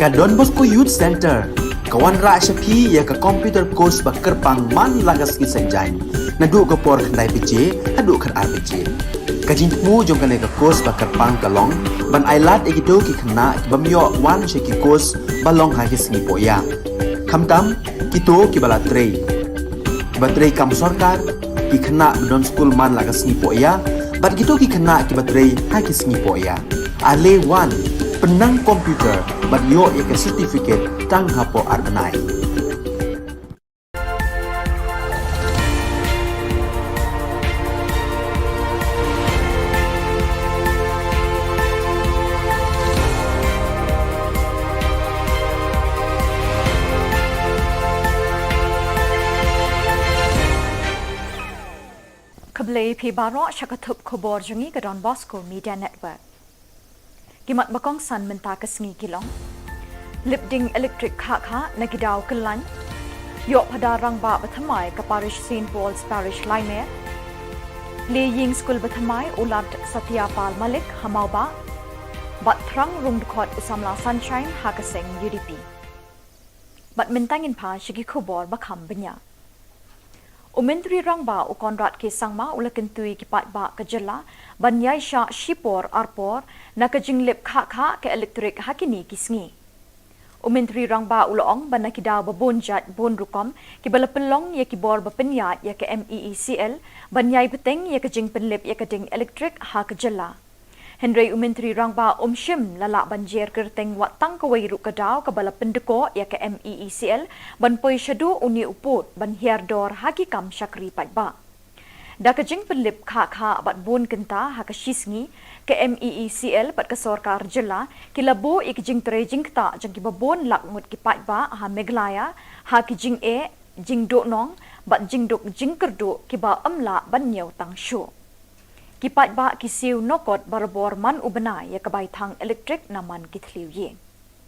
Ka Don Bosco Youth Centre ka wanrah sha phi ïa ka computer course ba kyrpang man la ka sngi Saitjaiñ, naduh ka por khyndai baje haduh khatar baje. Ka jingthmu jong kane ka course ba kyrpang ka long ban ailad ïa kito ki khynnah ki bym ïoh wan sha ki course ba long ha ki sngi pohïa, khamtam kito kiba la trei, kiba trei kam sorkar, ki khynnah ba don skul man la ka sngi pohïa, bad kito ki khynnah kiba trei ha ki sngi pohïa. Ale wan, pynnang computer bad ïoh ïa ka certificate tang hapoh ar bnai. Khublei phi baroh sha ka thup khubor jong ngi ka Don Bosco Media Network. Ki mat ba kongsan mynta ka sngi ki long: lip ding elektrik khah khah na ki daw kyllaiñ. Ïoh phadar rangbah ba thymmai ka parish Saint Paul's Parish Laimer. Plie ïing skul ba thymmai u Lad Satya Pal Malik ha Mawbah. Bad thrang rung dkhot u samla Sunshine ha ka seng U D P. Bad mynta ngin phai sha ki khubor ba kham bniah. U Myntri Rangbah u Conrad K Sangma u la kyntu ïa ki paidbah ka jylla ban ïaishah shipor arpor na ka jinglip khah khah ka elektrik ha kine ki sngi. U Myntri Rangbah u la ong ba na ki daw ba bun jait bun rukom kiba la pynlong ïa ki bor ba pynïaid ïa ka M E E C L ban ïai bteng ïa ka jingpynlip ïa ka ding elektrik ha ka jylla. Hynrei u Myntri Rangbah um shym la lah ban jer kyrteng wat tang kawei ruh ka daw kaba la pyndkoh ïa ka M E E C L ban poi shaduh une u pud ban hiar dor ha ki kam shakri paidbah. Da ka jingpynlip khah khah bad bun kynta ha ka shi sngi, ka M E E C L bad ka sorkar jylla ki la buh ïa ki jingtrei jingktah jong kiba bun lak ngut ki paidbah ha Meghalaya ha ki jingeh, jingduhnong bad jingduk jingkyrduh kiba ym lah ban ñiew tang shuh. Ki paidbah ki siew nokot barabor man u bnai ïa ka bai thang elektrik na man ki thliew ïing.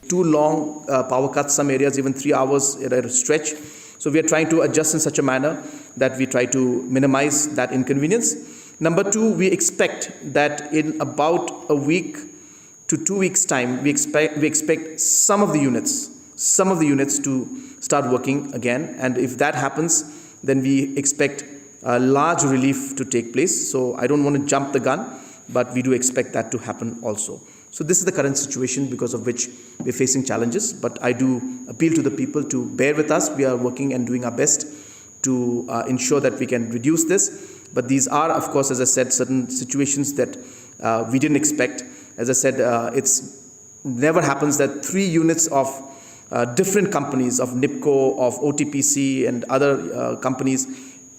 Too long uh, power cuts, some areas even three hours at a stretch. So we are trying to adjust in such a manner that we try to minimize that inconvenience. Number two, we expect that in about a week to two weeks' time, we expect, we expect some of the units, some of the units to start working again. And if that happens, then we expect a large relief to take place. So I don't want to jump the gun, but we do expect that to happen also. So this is the current situation because of which we're facing challenges. But I do appeal to the people to bear with us. We are working and doing our best to uh, ensure that we can reduce this. But these are, of course, as I said, certain situations that uh, we didn't expect. As I said, uh, it's never happens that three units of uh, different companies, of NIPCO, of O T P C, and other uh, companies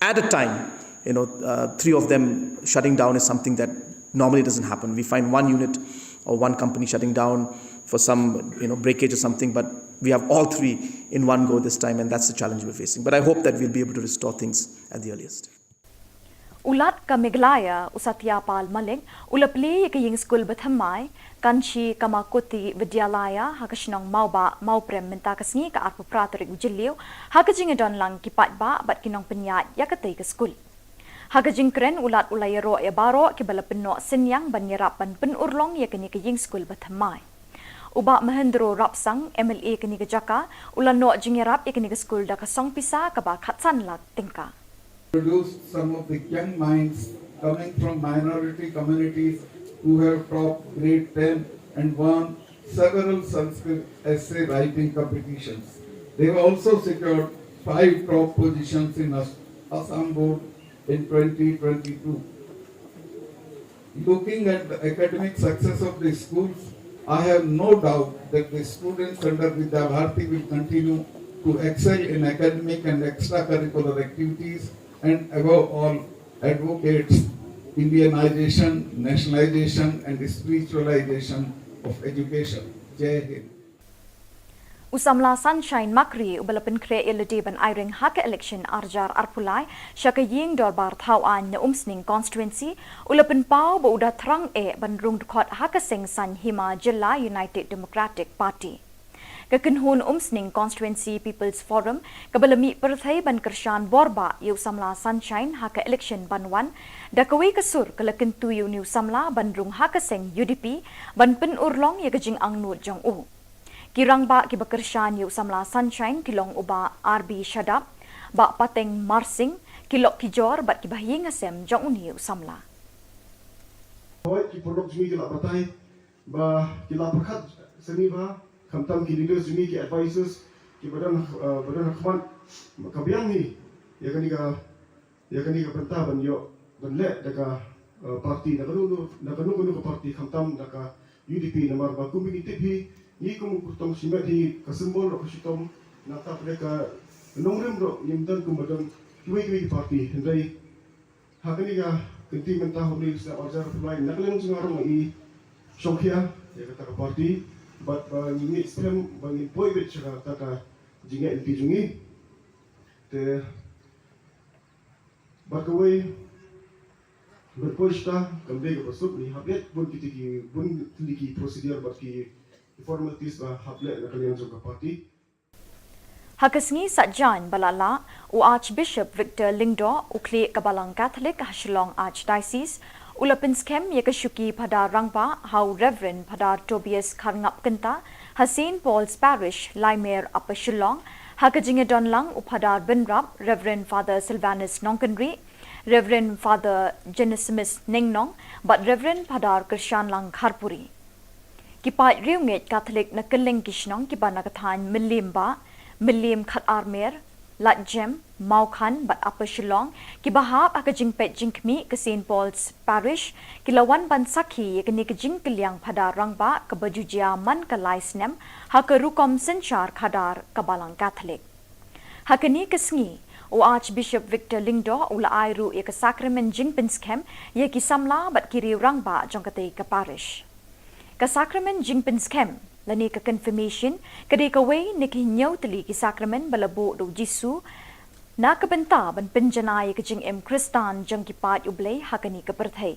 at a time, you know, uh, three of them shutting down is something that normally doesn't happen. We find one unit or one company shutting down for some, you know, breakage or something, but we have all three in one go this time, and that's the challenge we're facing. But I hope that we'll be able to restore things at the earliest. U Lat ka Meghalaya, u Satya Pal Malik, u la plie ïa ka ïing skul ba thymmai, Kanchi Kamakoti Vidyalaya, ha ka shnong Mawbah, Mawprem mynta ka sngi ka arphew phra tarik u Jylliew, ha ka jingïadon lang ki paidbah bad ki nongpynïaid ïa katei ka skul. Ha ka jingkren u Lat u la ïaroh ïa baroh kiba la pynnoh synñiang ban ïarap ban pynurlong ïa kane ka ïing skul ba thymmai. U Bah Mahendro Rapsang, M L A kane ka jaka, u la noh jingïarap ïa kane ka skul da ka song pisa kaba khatsan lak tyngka. Produced some of the young minds coming from minority communities who have topped grade ten and won several Sanskrit essay writing competitions. They have also secured five top positions in As-, Assam Board in twenty twenty-two. Looking at the academic success of the schools, I have no doubt that the students under Vidya Bharati will continue to excel in academic and extracurricular activities and above all advocates Indianization, nationalization and spiritualization of education. Jai Hind. U samla Sunshine Makri uba la pynkhreh ïa lade ban aireng ha ka election arjar arphew lai sha ka ïing dorbar thaw aiñ na Umsning constituency, u la pynpaw ba u da thrang eh ban rung dkhot ha ka seng saiñ hima jylla United Democratic Party. Ka kynhun Umsning Constituency People's Forum kaba la mih pyrthei ban kyrshan bor bah ïa u samla Sunshine ha ka election ban wan, da kawei ka sur ka la kyntu ïa une u samla ban rung ha ka seng U D P ban pynurlong ïa ka jingangnud jong u. Ki rangbah kiba kyrshan ïa u samla Sunshine ki long u Bah R B Shadap, Bah Pateng Marsing, ki lok ki jor bad kiba ha ïing ha sem jong une u samla. Hooid, ki paralok jong ngi ki la batai ba ki la pyrkhat sani bha, khamtam ki leaders jong ngi, ki advisors kiba don, eh, ba don ha khmat, ka biang hi ïa kane ka ïa kane ka bynta ban ïoh ban leh da ka, eh, parti, da kano kano, da kano kano ka parti, khamtam da ka U D P, namar ba kum ba ngi tip hi, ngi kum u kyrtong shimet hi, ka symbol ruh ka shitom, nangta pdeng ka nongrim ruh ngim don kum ba don kiwei kiwei ki parti. Hynrei ha kane ka kynti mynta, ha une u snem arhajar arphew lai, na ka liang jong nga ruh nga i shongkhia ïa kata ka parti, bad ba ngi ngeit skhem ba ngin poi beit sha kata ka jingngeit lynti jong ngi. Te bad kawei, ban poi shata kam dei kaba suk, ngi hap leit bun kiti ki, bun kiti ki procedure bad ki formalities ba hap leh na ka liang jong ka party. Ha ka sngi Saitjaiñ ba la lah, u Archbishop Victor Lyngdoh, u khlieh ka Balang Catholic ha Shillong Archdiocese, u la pynskhem ïa ka shuki Phadar Rangbah ha u Reverend Phadar Tobias Kharngap Kynta ha Saint Paul's Parish, Laimer, Upper Shillong, ha ka jingïadon lang u Phadar Bynrap, Reverend Father Silvanus Nongkynrih, Reverend Father Genesimus Nengnong, bad Reverend Phadar Kyrshanlang Kharpuri. Ki paid riewngeit Katholik na kylleng ki shnong kiba na ka thaiñ Mylliem Bah, Mylliem Khatarmer, Ladjem, Mawkhan bad Upper Shillong, kiba hap ha ka jingpeit jingkhmih ka Saint Paul's Parish, ki la wan ban sakhi ïa kane ka jingkylliang Phadar Rangbah kaba ju jia man ka lai snem ha ka rukom synshar khadar ka Balang Katholik. Ha kane ka sngi, u Archbishop Victor Lyngdoh u la ai ruh ïa ka sakramen jingpynskhem ïa ki samla bad ki riew rangbah jong katei ka parish. Ka sakramen jingpynskhem lane ka confirmation ka dei kawei na ki hynñiew tylli ki sakramen ba la buh da u Jisu na ka bynta ban pynjanai ïa ka jingim Khristan jong ki paid U Blei ha kane ka pyrthei.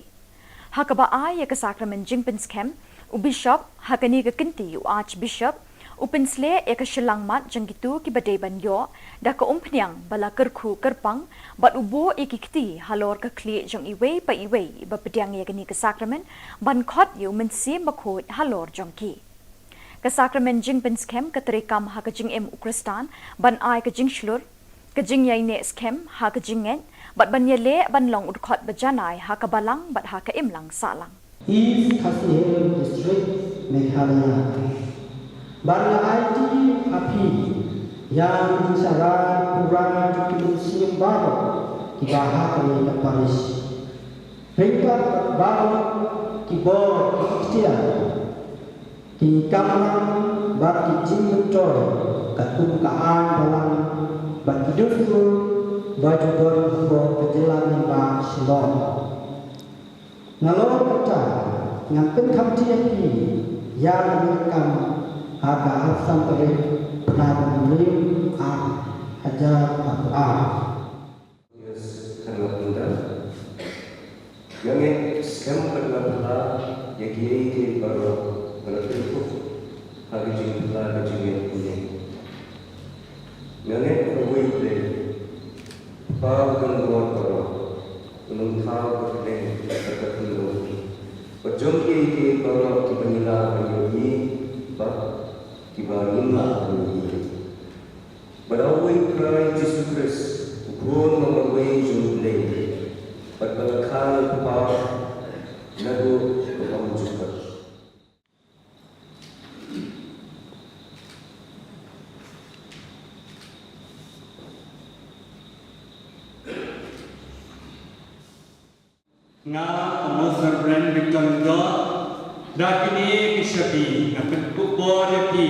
Ha kaba ai ïa ka sakramen jingpynskhem, u Bishop, ha kane ka kynti u Archbishop, u pynsleh ïa ka shyllangmat jong kito kiba dei ban ïoh da ka umphniang ba la kyrkhu kyrpang, bad u buh ïa ki kti halor ka khlieh jong iwei pa iwei ba pdiang ïa kane ka sakramen, ban khot ïa u Mynsiem Bakhuid halor jong ki. Ka sakramen jingpynskhem ka treikam ha ka jingim u Khristan ban ai ka jingshlur, ka jingïaineh skhem ha ka jingngeit, bad ban ïaleh ban long u dkhot ba janai ha ka balang bad ha ka imlang sahlang. East Khasi Hills District, Meghalaya. Ban ïa aiti ha phi ïa ki jingshah rai pura jong ki mynsiem baroh kiba ha kane ka parish. Ryngkat baroh ki bor ki ktien, ki kamram bad ki jingmyntoi katkum ka aiñ balang bad ki dustur ba ju don hapoh ka jylla lyngba Shillong. Nalor kata ngan pynkhamti ïa phi ïa kane ka kam ha ka arphew san tarik bnai ba hynriew, ar hajar arphew ar. Yes, kharngap mynta. Nga ngeit skhem bad nga phylla ïa kiei kiei baroh ba la pynkup ha ka jingphylla ka jingngeit kane. Nga ngeit ba U Blei, Kpa uba don bor baroh, un ym thaw ka kyrteng bad ka khyndew bad jong kiei kiei baroh kiba ngi lah ban ïohi bad kiba ngim lah ban ïohi. Bad U Trai Jisu Khrist, u Khun uba marwei jong U Blei, bad ba la kha na U Kpa naduh ka bymjukut. Nga, u Most Reverend Victor Lyngdoh, da kine ki shakri nga pynkup bor ïa phi,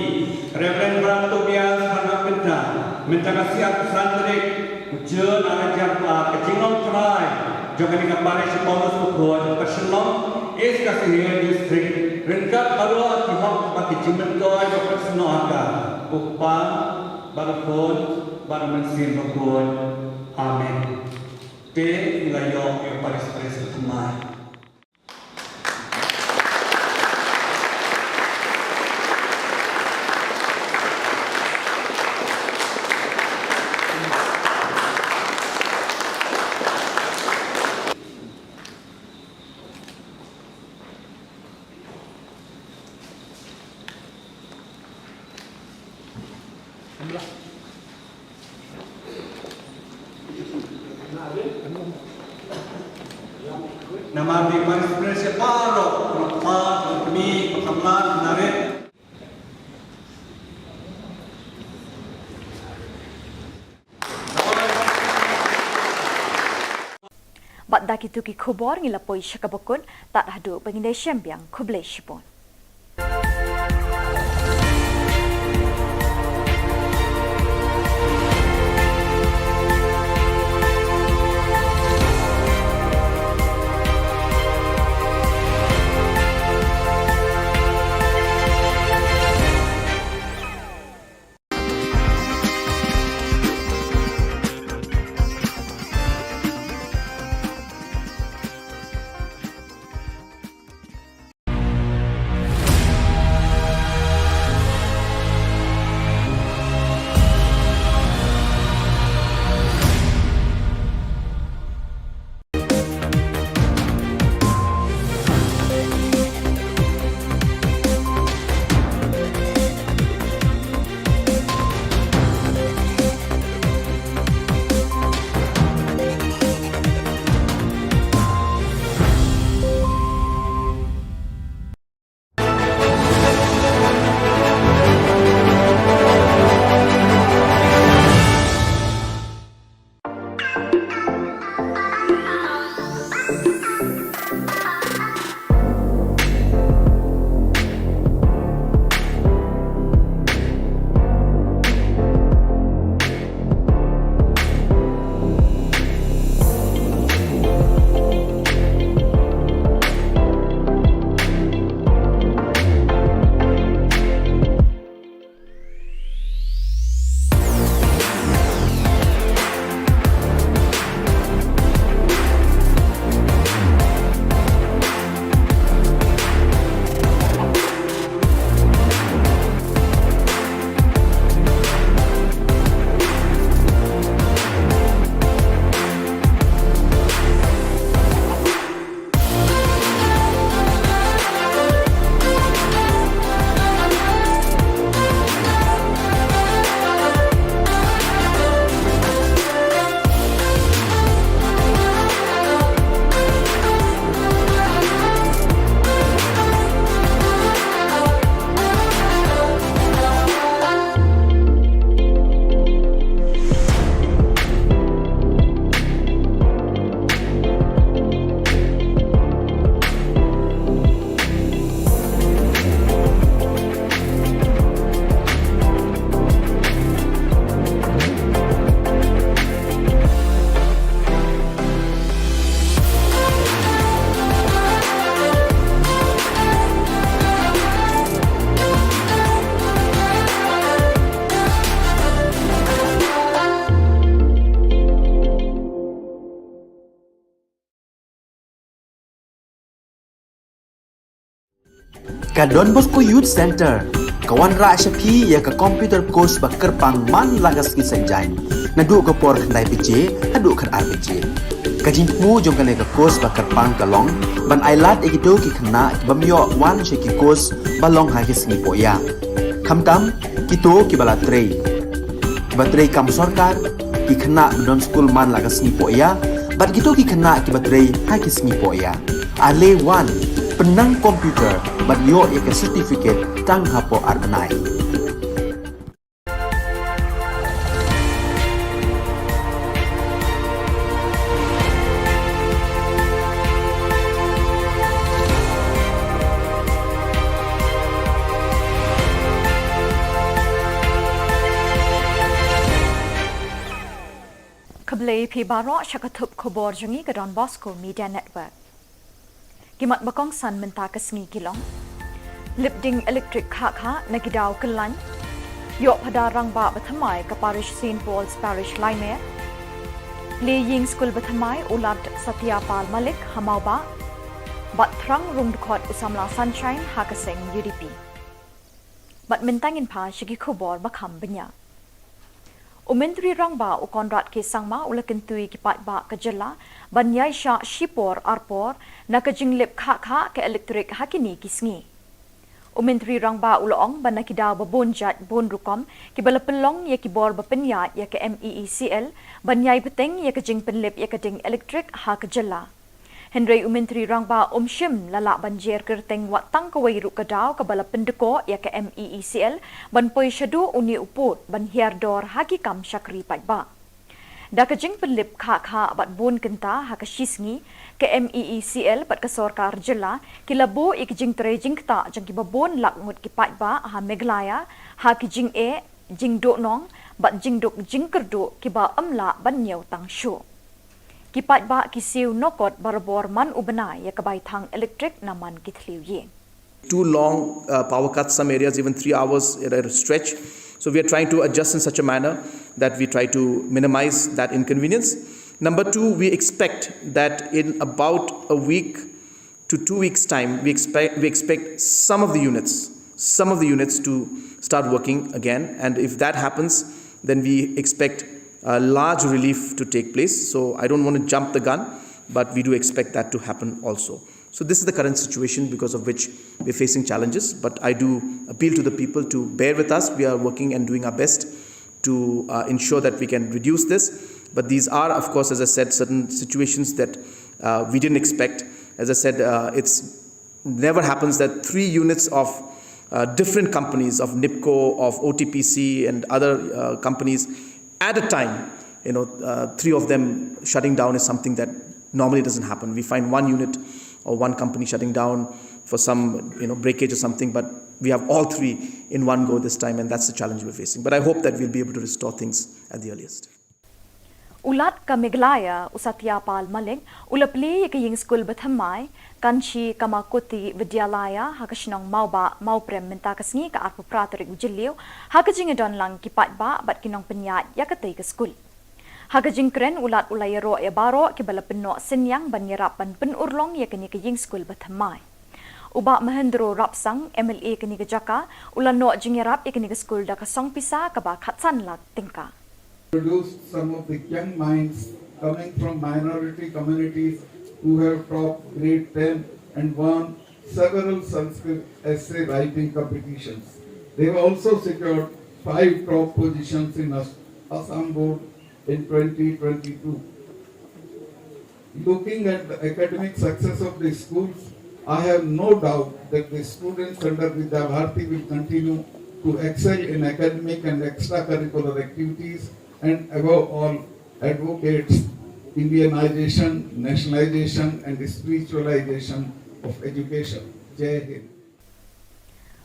Reverend Brother Tobias Kharngap Kynta, mynta ka sngi arphew san tarik u Jun ar hajar arphew ar, ka jinglong trai jong kane ka parish Paulus Bakhuid, Upper Shillong, East Khasi Hills District, ryngkat baroh ki hok bad ki jingmyntoi ba pynsnoh ha ka, u Kpa, bad u Khun, bad u Mynsiem Bakhuid. Amen. Te ngi la ïoh ïa u parish priest u thymmai. Namar dei ban spread ïa baroh, kpa, kmie, kpa kham lad, narit. Bad da kito ki khubor ngi la poi sha kaba kut, tad haduh ba ngin ïashem biang, khublei shibun. Ka Don Bosco Youth Centre ka wanrah sha phi ïa ka computer course ba kyrpang man la ka sngi Saitjaiñ, naduh ka por khyndai baje haduh khatar baje. Ka jingthmu jong kane ka course ba kyrpang ka long ban ailad ïa kito ki khynnah ki bym ïoh wan sha ki course ba long ha ki sngi pohïa, khamtam kito kiba la trei, kiba trei kam sorkar, ki khynnah ba don skul man la ka sngi pohïa, bad kito ki khynnah kiba trei ha ki sngi pohïa. Ale wan, pynnang computer bad ïoh ïa ka certificate tang hapoh ar bnai. Khublei phi baroh sha ka thup khubor jong ngi ka Don Bosco Media Network. Ki mat ba kongsan mynta ka sngi ki long: Lip ding elektrik khah khah na ki daw kyllain. Ïoh phadar rangbah ba thymmai ka parish Saint Paul's Parish Laimer. Plie ïing skul ba thymmai u Lad Satya Pal Malik ha Mawbah. Bad thrang rung dkhot u samla Sunshine ha ka seng U D P. Bad mynta ngin phai sha ki khubor ba kham bniah. U Myntri Rangbah u Conrad K Sangma u la kyntu ïa ki paidbah ka jylla ban ïaishah shipor arpor na ka jinglip khah khah ka elektrik ha kine ki sngi. U Myntri Rangbah u la ong ba na ki daw ba bun jait bun rukom kiba la pynlong ïa ki bor ba pynïaid ïa ka MEECL ban ïai bteng ïa ka jingpynlip ïa ka ding elektrik ha ka jylla. Hynrei u Myntri Rangbah um shym la lah ban jer kyrteng wat tang kawei ruh ka daw kaba la pyndkoh ïa ka MEECL ban poi shaduh une u pud ban hiar dor ha ki kam shakri paidbah. Da ka jingpynlip khah khah bad bun kynta ha ka shisngi, ka MEECL bad ka sorkar jylla ki la buh ïa ka jingtrei jingktah jong kiba bun lak ngut ki paidbah ha Meghalaya ha ki jingeh, jingduhnong bad jingduk jingkyrduh kiba ym lah ban ñiew tang shuh. Ki paidbah ki siew nokot barabor man u bnai ïa ka bai thang elektrik na man ki thliew ïing. Two long uh, power cuts, some areas even three hours at a stretch. So we are trying to adjust in such a manner that we try to minimize that inconvenience. Number two, we expect that in about a week to two weeks' time, we expect we expect some of the units, some of the units to start working again. And if that happens, then we expect a large relief to take place. So I don't want to jump the gun, but we do expect that to happen also. So this is the current situation because of which we're facing challenges. But I do appeal to the people to bear with us. We are working and doing our best to uh, ensure that we can reduce this. But these are, of course, as I said, certain situations that uh, we didn't expect. As I said, uh, it's never happens that three units of uh, different companies, of NEEPCO, of O T P C, and other uh, companies at a time, you know, uh, three of them shutting down is something that normally doesn't happen. We find one unit or one company shutting down for some, you know, breakage or something, but we have all three in one go this time, and that's the challenge we're facing. But I hope that we'll be able to restore things at the earliest. U Lat ka Meghalaya, u Satya Pal Malik, u la plie ïa ka ïing skul bathymmai, Kanchi Kamakuti Vidyalaya, ha ka shnong Mawbah, Mawprem mynta ka sngi ka arphew phra tarik u Jylliew, ha ka jingïadon lang ki paidbah bad ki nongpynïaid ïa katei ka skul. Ha ka jingkren u Lat u la ïaroh ïa baroh kiba la pynnoh synñiang ban ïarap ban pynurlong ïa kane ka ïing skul bathymmai. U Bah Mahendro Rapsang, MLA kane ka jaka, u la noh jingïarap ïa kane ka skul da ka song pisa kaba khatsan lak tyngka. Produced some of the young minds coming from minority communities who have topped grade ten and won several Sanskrit essay writing competitions. They have also secured five top positions in As- Assam Board in twenty twenty-two. Looking at the academic success of the schools, I have no doubt that the students under Vidya Bharati will continue to excel in academic and extracurricular activities and above all advocates Indianization, nationalization and spiritualization of education. Jai Hind.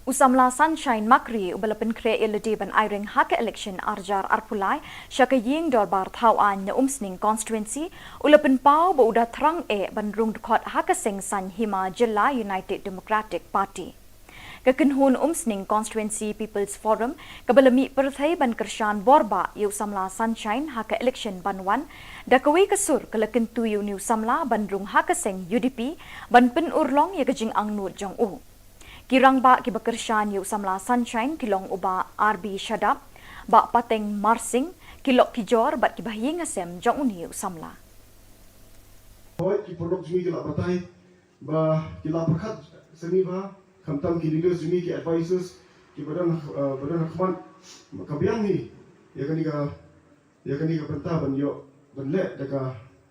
U samla Sunshine Makri uba la pynkhreh ïa lade ban aireng ha ka election arjar arphew lai sha ka ïing dorbar thaw aiñ na Umsning constituency, u la pynpaw ba u da thrang eh ban rung dkhot ha ka seng saiñ hima jylla United Democratic Party. Ka kynhun Umsning Constituency People's Forum kaba la mih pyrthei ban kyrshan borbah ïa u samla Sunshine ha ka election ban wan, da kawei ka sur ka la kyntu ïa une u samla ban rung ha ka seng UDP ban pynurlong ïa ka jingangnud jong u. Ki rangbah kiba kyrshan ïa u samla Sunshine ki long u Bah R B Shadap, Bah Pateng Marsing, ki lok ki jor bad kiba ha ïing ha sem jong une u samla. Hooid, ki paralok jong ngi ki la batai ba ki la pyrkhat sani ba khamtam ki leaders jong ngi, ki advisors kiba don, eh, ba don ha khmat, ka biang hi ïa kane ka ïa kane ka bynta ban ïoh ban leh da ka,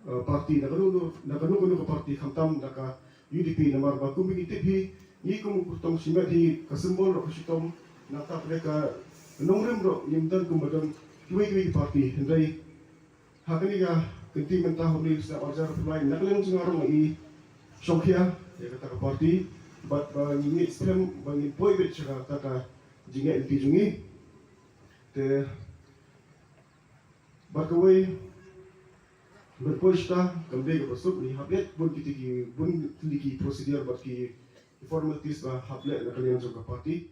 eh, party, da kano kano, da kano kano ka party, khamtam da ka UDP, namar ba kum ngi tip hi, ngi kum u kyrtong shimet hi, ka symbol ruh ka shitom, nangta pdeng ka nongrim ruh ngim don kum ba don kiwei kiwei ki party. Hynrei ha kane ka kynti mynta, ha une u snem arjar arphew lai, na ka liang jong nga ruh nga i shongkhia ïa kata ka party, bad ba ngi ngeit skhem ba ngin poi beit sha kata ka jingngeit lynti jong ngi. Te bad kawei, ban poi shata kam dei kaba suk, ngi hap leit bun kiti ki, bun kiti ki procedure bad ki, ki formalities ba hap leit na ka liang jong ka party.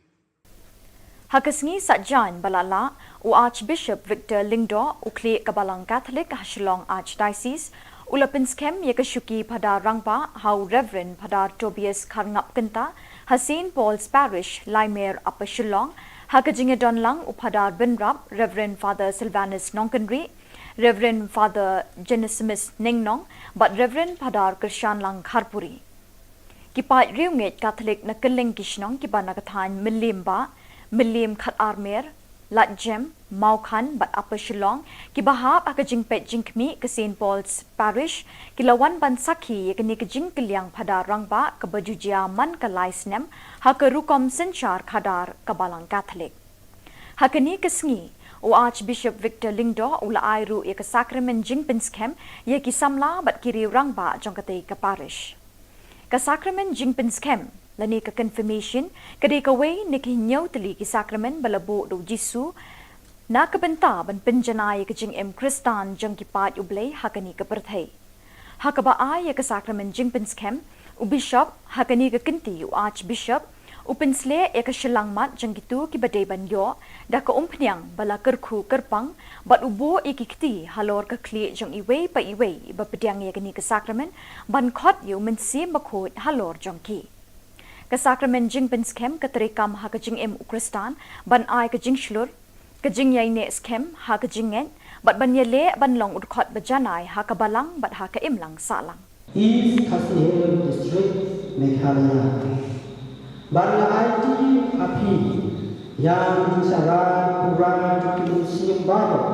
Ha ka sngi Saitjaiñ ba la lah, u Archbishop Victor Lyngdoh, u khlieh ka Balang Catholic ha Shillong Archdiocese, u la pynskhem ïa ka shuki Phadar Rangbah ha u Reverend Phadar Tobias Kharngap Kynta, ha Saint Paul's Parish, Laimer, Upper Shillong, ha ka jingïadon lang u Phadar Bynrap, Reverend Father Sylvanus Nongkynrih, Reverend Father Genesimus Nengnong, bad Reverend Phadar Kyrshanlang Kharpuri. Ki paid riewngeit Katholik na kylleng ki shnong kiba na ka thaiñ Mylliem Bah, Mylliem Khatarmer, Ladjem, Mawkhan bad Upper Shillong, kiba hap ha ka jingpeit jingkhmih ka Saint Paul's Parish, ki la wan ban sakhi ïa kane ka jingkylliang phadar rangbah kaba ju jia man ka lai snem ha ka rukom synshar khadar ka Balang Katholik. Ha kane ka sngi, u Archbishop Victor Lyngdoh u la ai ruh ïa ka sakramen jingpynskhem ïa ki samla bad ki riew rangbah jong katei ka parish. Ka sakramen jingpynskhem, lane ka confirmation, ka dei kawei na ki hynñiew tylli ki sakramen ba la buh da u Jisu na ka bynta ban pynjanai ïa ka jingim Khristan jong ki paid U Blei ha kane ka pyrthei. Ha kaba ai ïa ka sakramen jingpynskhem, u bishop, ha kane ka kynti u archbishop, u pynsleh ïa ka shyllangmat jong kito kiba dei ban ïoh da ka umphniang ba la kyrkhu kyrpang, bad u buh ïa ki kti halor ka khlieh jong iwei pa iwei iba pdiang ïa kane ka sakramen, ban khot ïa u Mynsiem Bakhuid halor jong ki. Ka sakramen jingpynskhem ka treikam ha ka jingim u Khristan, ban ai ka jingshlur, ka jingïaineh skhem ha ka jingngeit, bad ban ïaleh ban long u dkhot ba janai ha ka balang bad ha ka imlang sahlang. East Khasi Hills District, Meghalaya. Bad nga aiti ha phi ïa ki jingshahbaz pura jong ki mynsiem baroh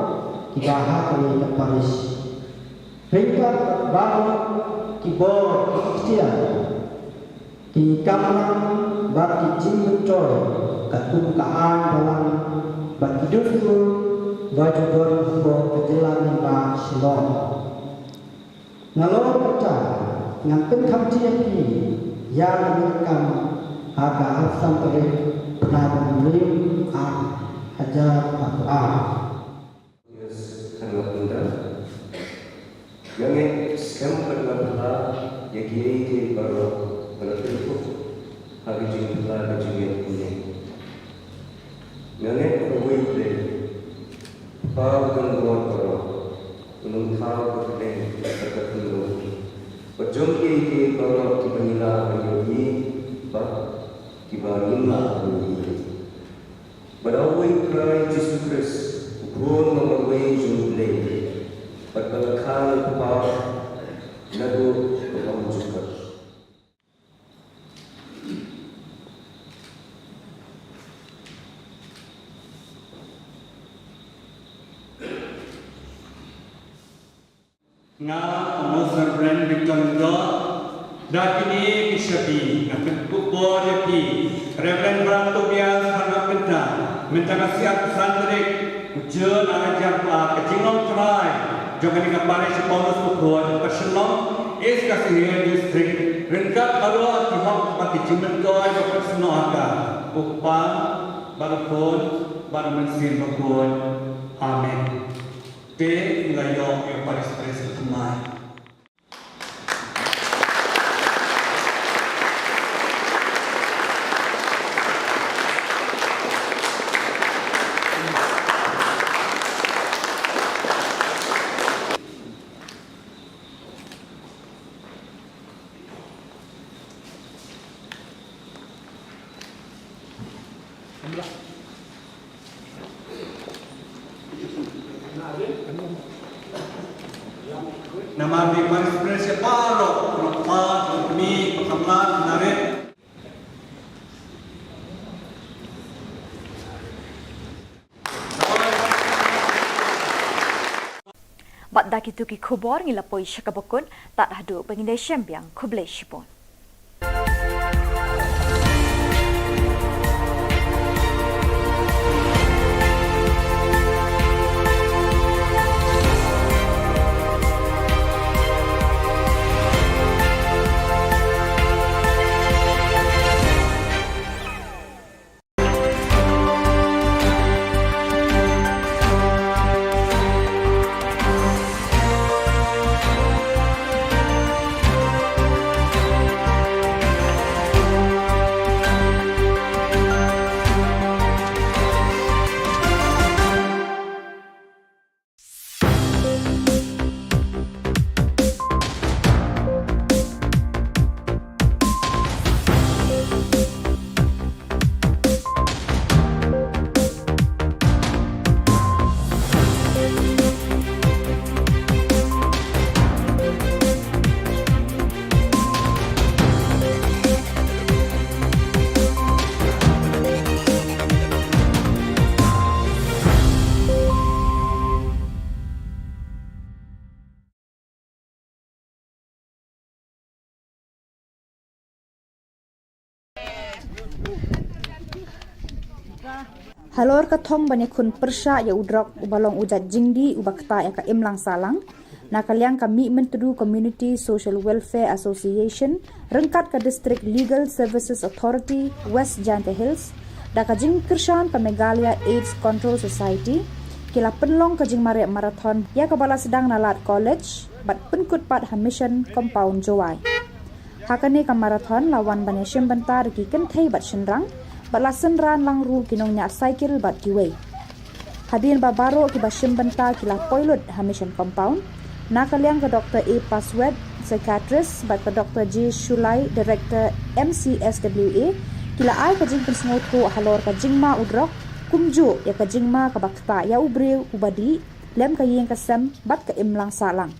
kiba ha kane ka parish. Ryngkat baroh ki bor ki iktiar, ki kamram bad ki jingmyntoi katkum ka aiñ balang bad ki dustur ba ju don hapoh ka jylla lyngba Shillong. Nalor kata ngan pynkham ïa phi ïa kane ka kam ha ka arphew san tarik bnai Jymmang ar hajar arphew ar. Yes, khan nga pynda. Nga ngeit skhem bad nga pynda ïa kiei kiei baroh ba la pynkup ha ka jingpynda ka jingngeit kane. Nga ngeit ba uwei U Blei, Kpa uba don bor baroh, u nongthaw ka kylleng bad ka khyndew, bad jong kiei kiei baroh kiba ngi lah ban ïohi bad kiba ngim lah ban ïohi. Bad uwei U Trai Jisu Khrist, u Khun uba marwei jong U Blei, bad ba la kha na u Kpa naduh ka bymjukut. Nga, Most Reverend Victor Lyngdoh, da kine ki shabi nga pynkup bor ïa phi, Reverend Brother Tobias Kharngap Kynta, mynta ka sngi arphew san tarik u Jun ar hajar arphew ar, ka jinglong trai jong kane ka parish Paulus Bakhuid, ka Shillong, East Khasi Hills District, ryngkat baroh ki hok bad ki jingmyntoi ba pynsnoh ha ka, u Kpa bad u Khun bad u Mynsiem Bakhuid. Amen. Te ngi la ïoh ïa u parish priest ba thymmai. Namar ba parish priest baroh, kmie, kmie, kmie, kmie. Bad da kito ki khubor ngi la poi sha kaba kut, tad haduh ba ngin ïashem biang, khublei shibun. Halor ka thong ban ïakhun pyrshah ïa u drok uba long u jait jingdih uba ktah ïa ka imlang sahlang, na ka liang ka Mihmyntdu Community Social Welfare Association ryngkat ka District Legal Services Authority West Jaintia Hills da ka jingkyrshan ka Meghalaya AIDS Control Society ki la pynlong ka jingmareh marathon ïa kaba la sdang na lad college bad pynkut pat ha Mission Compound Jowai. Ha kane ka marathon la wan ban ïashim bynta da ki kynthei bad shynrang bad la synran lang ruh ki nongñiah cycle bad kiwei. Hadien ba baroh kiba shim bynta ki la poi lut ha Mission Compound, na ka liang ka Dr A Paswet, Psychiatrist, bad ka Dr J Shulai, Director M C S W A, ki la ai ka jingpynsngewthuh halor ka jingma u drok, kumjuh ïa ka jingma kaba ktah ïa u briew uba dih lem ka ïing ka sem bad ka imlang sahlang.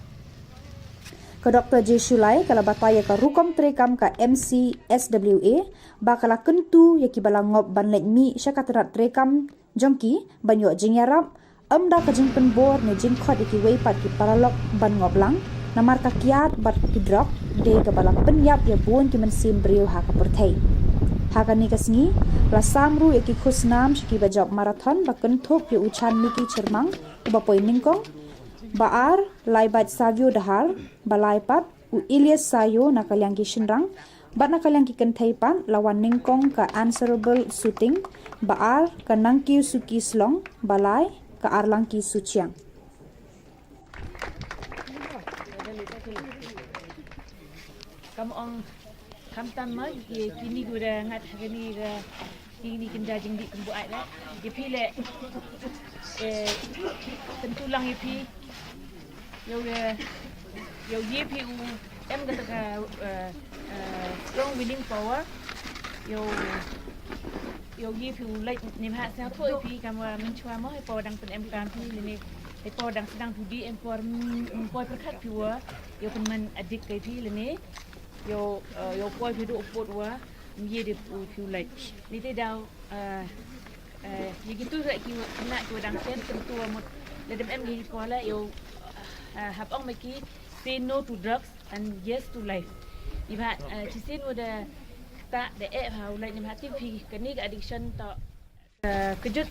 Ka Dr J Shulai ka la batai ïa ka rukom treikam ka M C S W A ba ka la kyntu ïa kiba la ngop ban leit mih sha ka tnat treikam jong ki ban ïoh jingïarap, ym da ka jingpynbor ne jingkhot ïa kiwei pat ki paralok ban ngop lang, namar ka kiad bad ki drok dei kaba la pynïap ïa bun ki mynsiem briew ha ka pyrthei. Ha kane ka sngi la sam ruh ïa ki khusnam sha kiba jop marathon ba kynthup ïa u Chanmiki Chyrmang uba poi nyngkong, ba ar Laibat Savio Dahar, ba lai pat u Ilyas Sayo na ka liang ki shynrang, bad na ka liang ki kynthei pat la wan nyngkong ka Answerable Suting, ba ar ka Nangkiew Suki Slong, ba lai ka Arlangki Suchiang. Kam ong khamtam ma ki kini ki da ngat ha kini ka kini kynja jingdih kumbu ai la. Ïa phi le, eh, kyntu lang ïa phi. Ïoh, eh, ïoh ïa phi u em kata ka, eh, eh, strong willing power. Ïoh, ïoh ïa phi u lait ni ha sa tho ïa phi kam wa mynchwa mo, eh, power dang pyn em kam phi le ni. Ïa poi dang sdang phi dih em por, mm, poi pyrkhat phi wa ïoh pynman adik kai phi lane ïoh, eh, ïoh poi phi duh u pud wa ym ïa dei u phi u lait. Ni te daw, eh, eh, ïa kitu re ki wa khynnah ki wa dang shen kyntu wa mut lada em ki poi la ïoh, eh, hap ong ma ki say no to drugs and yes to life. Ni ba, eh, shisien wa da ta da eh ha u lait ni ba tip phi kane ka addiction to Uh, kejut,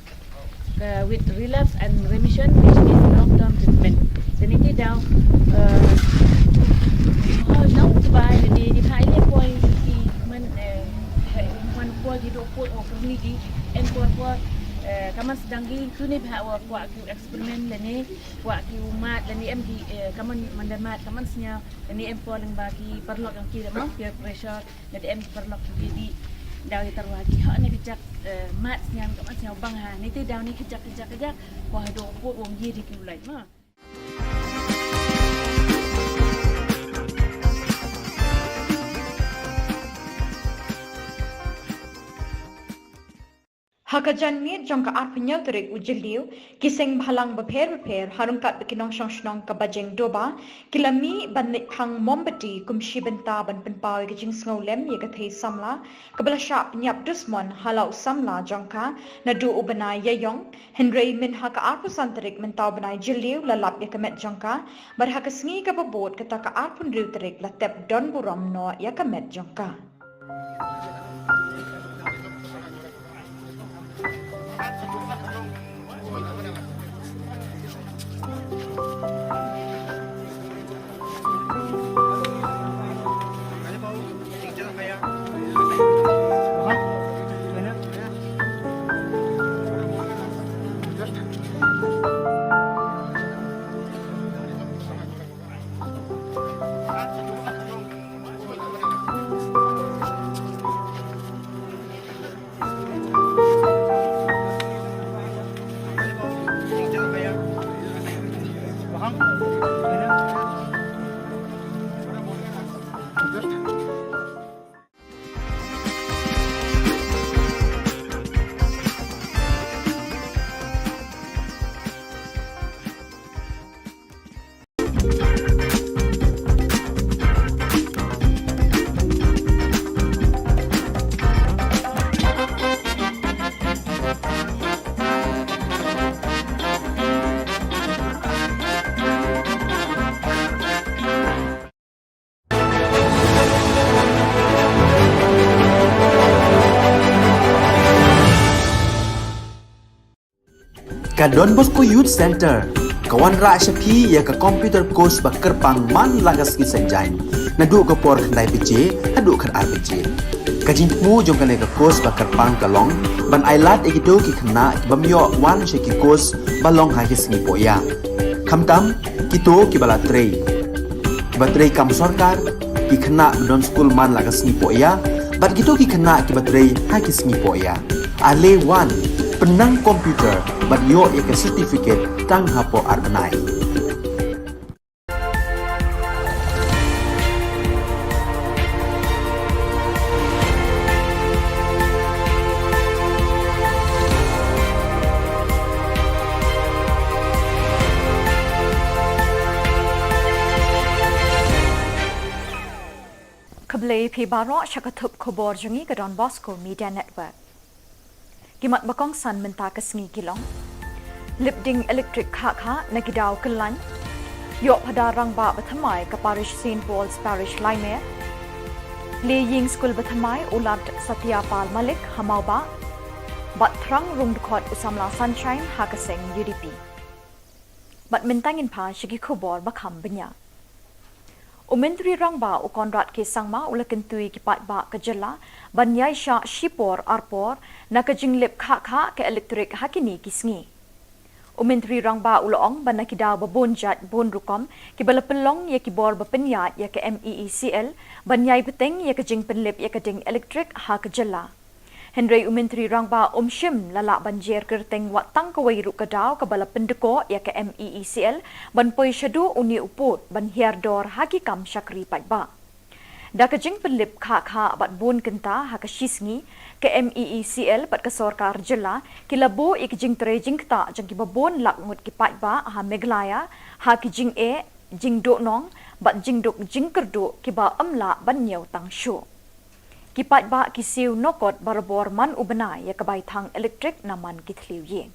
uh, with relapse and remission, which is long term treatment. Te ni ti daw, uh, ho nong tiba ni ni phai le poi ki man, uh, man poi ki do poi o kuni ki en poi poi, uh, kaman sedang ki kuni bha wa kwa ki experiment le ni, kwa ki umat le ni em ki, uh, kaman mandamat kaman snya le ni em poi leng ba ki paralok yang ki mo peer pressure. Nga da em paralok ki dei daw ïa tarwa ki ha ne ka jak, eh, mat sñiaw ka mat sñiaw bang ha ne te daw ne ka jak ka jak ka jak. Wa ha do pud wong ye dei ki u lait ma. Ha ka janmiet jong ka arphew hynñiew tarik u Jylliew, ki seng bhalang bapher bapher, ha ryngkat bad ki nongshong shnong ka Bajeng Doba, ki la mih ban leit phang mombati kum shi bynta ban pynpaw ïa ka jingsngewlem ïa ka thei samla, kaba la shah pynïap dusmon ha la u samla jong ka, naduh u bnai Ïaïong, hynrei mynha ka arphew san tarik mynta u bnai Jylliew la lap ïa ka met jong ka, bad ha ka sngi kaba bud kata ka arphew hynriew tarik la tep don burom noh ïa ka met jong ka. Ka Don Bosco Youth Centre ka wanrah sha phi ïa ka computer course ba kyrpang man la ka sngi Saitjaiñ, naduh ka por khyndai baje haduh khatar baje. Ka jingthmu jong kane ka course ba kyrpang ka long ban ailad ïa kito ki khynnah ki bym ïoh wan sha ki course ba long ha ki sngi pohïa, khamtam kito kiba la trei, kiba trei kam sorkar, ki khynnah ba don skul man la ka sngi pohïa, bad kito ki khynnah kiba trei ha ki sngi pohïa. Ale wan, pynnang computer bad ïoh ïa ka certificate tang hapoh ar bnai. Khublei phi baroh sha ka thup khubor jong ngi ka Don Bosco Media Network. Ki mat ba kongsan mynta ka sngi ki long: Lip ding elektrik khah khah na ki daw kyllaiñ. Ïoh phadar rangbah ba thymmai ka parish Saint Paul's Parish Laimer. Plie ïing skul ba thymmai u Lad Satya Pal Malik ha Mawbah. Bad thrang rung dkhot u samla Sunshine ha ka seng U D P. Bad mynta ngin phai sha ki khubor ba kham bniah. U Myntri Rangbah u Conrad K Sangma u la kyntu ïa ki paidbah ka jylla ban ïaishah shipor arpor na ka jinglip khah khah ka elektrik ha kine ki sngi. U Myntri Rangbah u la ong ba na ki daw ba bun jait bun rukom kiba la pynlong ïa ki bor ba pynïaid ïa ka M E E C L ban ïai bteng ïa ka jingpynlip ïa ka ding elektrik ha ka jylla. Hynrei u Myntri Rangbah um shym la lah ban jer kyrteng wat tang kawei ruh ka daw kaba la pyndkoh ïa ka M E E C L ban poi shaduh une u pud ban hiar dor ha ki kam shakri paidbah. Da ka jingpynlip khah khah bad bun kynta ha ka shi sngi, ka M E E C L bad ka sorkar jylla ki la buh ïa ka jingtrei jingktah jong kiba bun lak ngut ki paidbah ha Meghalaya ha ki jingeh, jingduhnong bad jingduk jingkyrduh kiba ym lah ban ñiew tang shuh. Ki paidbah ki siew nokot barabor man u bnai ïa ka bai thang elektrik na man ki thliew ïing.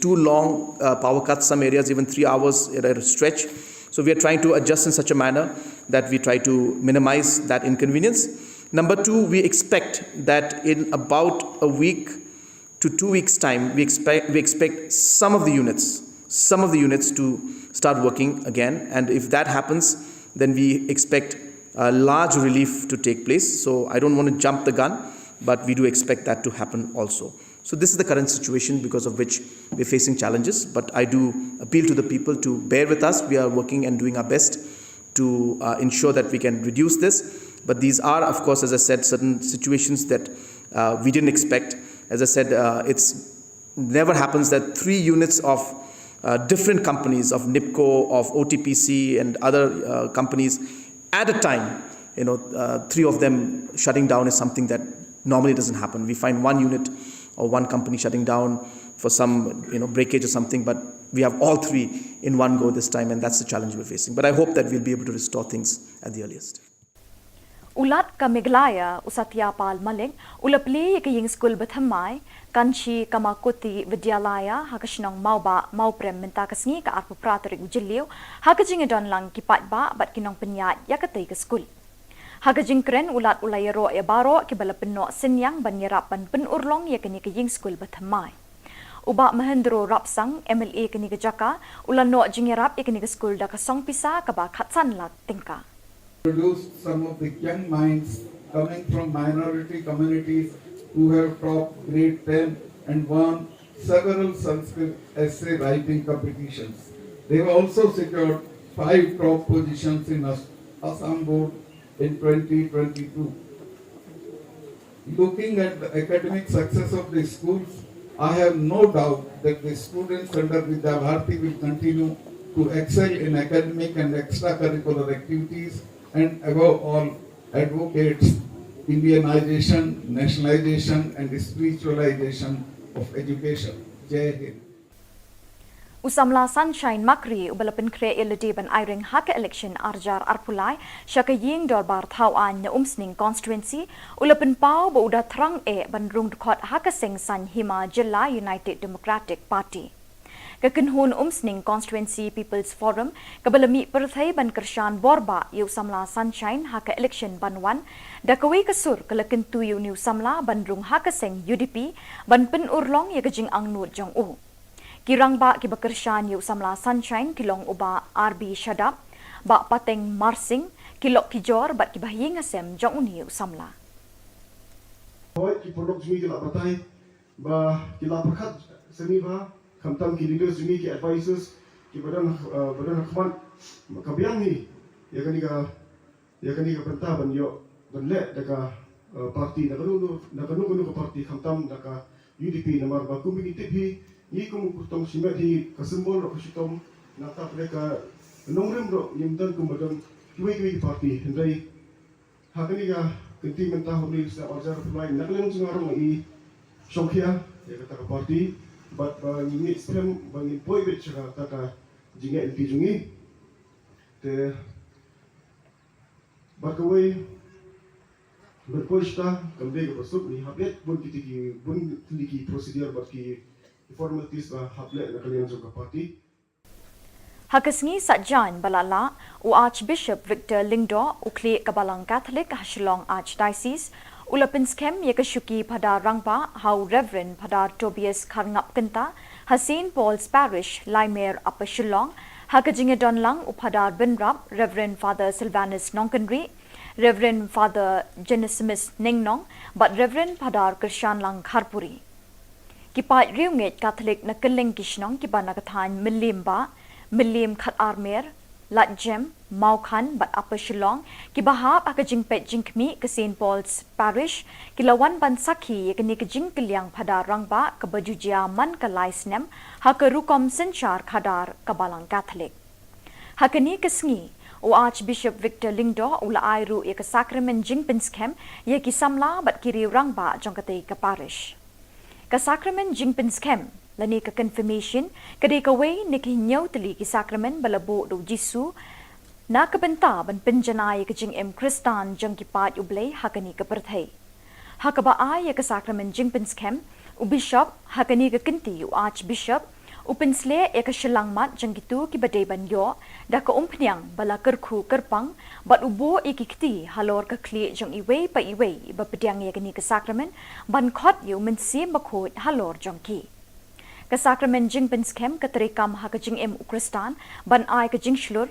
Too long uh, power cuts, some areas even three hours at a stretch. So we are trying to adjust in such a manner that we try to minimize that inconvenience. Number two, we expect that in about a week to two weeks' time, we expect, we expect some of the units, some of the units to start working again. And if that happens, then we expect a large relief to take place. So I don't want to jump the gun, but we do expect that to happen also. So this is the current situation because of which we're facing challenges. But I do appeal to the people to bear with us. We are working and doing our best to uh, ensure that we can reduce this. But these are, of course, as I said, certain situations that uh, we didn't expect. As I said, uh, it's never happens that three units of uh, different companies, of NIPCO, of O T P C, and other uh, companies at a time, you know, uh, three of them shutting down is something that normally doesn't happen. We find one unit or one company shutting down for some, you know, breakage or something, but we have all three in one go this time, and that's the challenge we're facing. But I hope that we'll be able to restore things at the earliest. U Lat ka Meghalaya, u Satya Pal Malik, u la plie ïa ka ïing skul ba thymmai, Kanchi Kamakoti Vidyalaya, ha ka shnong Mawbah, Mawprem mynta ka sngi ka arphew phra tarik u Jylliew, ha ka jingïadon lang ki paidbah bad ki nongpynïaid ïa katei ka skul. Ha ka jingkren u Lat u la ïaroh ïa baroh kiba la pynnoh synñiang ban ïarap ban pynurlong ïa kane ka ïing skul ba thymmai. U Bah Mahendro Rapsang, M L A kane ka jaka, u la noh jingïarap ïa kane ka skul da ka song pisa kaba khatsan lak tyngka. Produced some of the young minds coming from minority communities who have topped grade ten and won several Sanskrit essay writing competitions. They have also secured five top positions in As-, Assam Board in twenty twenty-two. Looking at the academic success of the schools, I have no doubt that the students under Vidya Bharati will continue to excel in academic and extracurricular activities and above all advocates Indianization, nationalization and spiritualization of education. Jai Hind. U samla Sunshine Makri uba la pynkhreh ïa lade ban aireng ha ka election arjar arphew lai sha ka ïing dorbar thaw aiñ na Umsning constituency, u la pynpaw ba u da thrang eh ban rung dkhot ha ka seng saiñ hima jylla United Democratic Party. Ka kynhun Umsning Constituency People's Forum kaba la mih pyrthei ban kyrshan bor bah ïa u samla Sunshine ha ka election ban wan, da kawei ka sur ka la kyntu ïa une u samla ban rung ha ka seng U D P ban pynurlong ïa ka jingangnud jong u. Ki rangbah kiba kyrshan ïa u samla Sunshine ki long u Bah R B Shadap, Bah Pateng Marsing, ki lok ki jor bad kiba ha ïing ha sem jong une u samla. Hooid, ki paralok jong ngi ki la batai ba ki la pyrkhat sngewbha, khamtam ki leaders jong ngi, ki advisors kiba don, eh, ba don ha khmat, ka biang hi ïa kane ka ïa kane ka bynta ban ïoh ban leh da ka, eh, parti, da kano kano, da kano kano ka parti, khamtam da ka U D P, namar ba kum ngi tip hi, ngi kum u kyrtong shimet hi, ka symbol ruh ka shitom, nangta pdeng ka nongrim ruh ngim don kumba don kiwei kiwei ki parti. Hynrei ha kane ka kynti mynta, ha une u snem arhajar arphew lai, na ka liang jong nga ruh nga i shongkhia ïa kata ka parti, bad ba ngi ngeit skhem ba ngin poi beit sha kata ka jingngeit lynti jong ngi. Te bad kawei, ban poi shata kam dei kaba suk, ngi hap leit bun kiti ki, bun kiti ki procedure bad ki formalities ba hap leh na ka liang jong ka party. Ha ka sngi Saitjaiñ ba la lah, u Archbishop Victor Lyngdoh, u khlieh ka Balang Catholic ha Shillong Archdiocese, u la pynskhem ïa ka shuki Phadar Rangbah ha u Reverend Phadar Tobias Kharngap Kynta, ha Saint Paul's Parish, Laimer, Upper Shillong, ha ka jingïadon lang u Phadar Bynrap, Reverend Father Silvanus Nongkynrih, Reverend Father Genesimus Nengnong, bad Reverend Phadar Kyrshanlang Kharpuri. Ki paid riewngeit Katholik na kylleng ki shnong kiba na ka thaiñ Mylliem Bah, Mylliem Khatarmer, Ladjem, Mawkhan bad Upper Shillong, kiba hap ha ka jingpeit jingkhmih ka Saint Paul's Parish, ki la wan ban sakhi ïa kane ka jingkylliang Phadar Rangbah kaba ju jia man ka lai snem ha ka rukom synshar khadar ka Balang Katholik. Ha kane ka sngi, u Archbishop Victor Lyngdoh u la ai ruh ïa ka sakramen jingpynskhem ïa ki samla bad ki riew rangbah jong katei ka parish. Ka sakramen jingpynskhem lane ka confirmation ka dei kawei na ki hynñiew tylli ki sakramen ba la buh da u Jisu na ka bynta ban pynjanai ïa ka jingim Khristan jong ki paid U Blei ha kane ka pyrthei. Ha kaba ai ïa ka sakramen jingpynskhem, u Bishop, ha kane ka kynti u Archbishop, u pynsleh ïa ka shyllangmat jong kito kiba dei ban ïoh da ka umphniang ba la kyrkhu kyrpang, bad u buh ïa ki kti halor ka khlieh jong iwei pa iwei ba pdiang ïa kane ka sakramen, ban khot ïa u Mynsiem Bakhuid halor jong ki. Ka sakramen jingpynskhem ka treikam ha ka jingim u Khristan, ban ai ka jingshlur,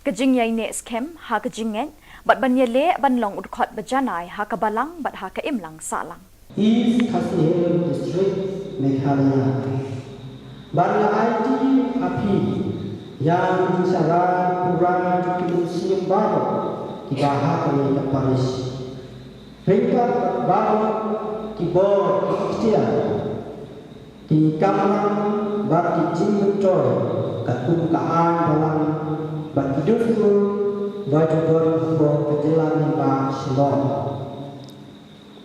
ka jingïaineh skhem ha ka jingngeit, bad ban ïaleh ban long u dkhot ba janai ha ka balang bad ha ka imlang sahlang. East Khasi Hills District, Meghalaya. Ban la aiti ha phi ïa ki jingshah rai pura jong ki mynsiem baroh kiba ha kane ka parish. Ryngkat baroh ki bor ki iktiar, ki kamram bad ki jingmyntoi katkum ka aiñ balang bad ki dustur ba ju don hapoh ka jylla lyngba Shillong.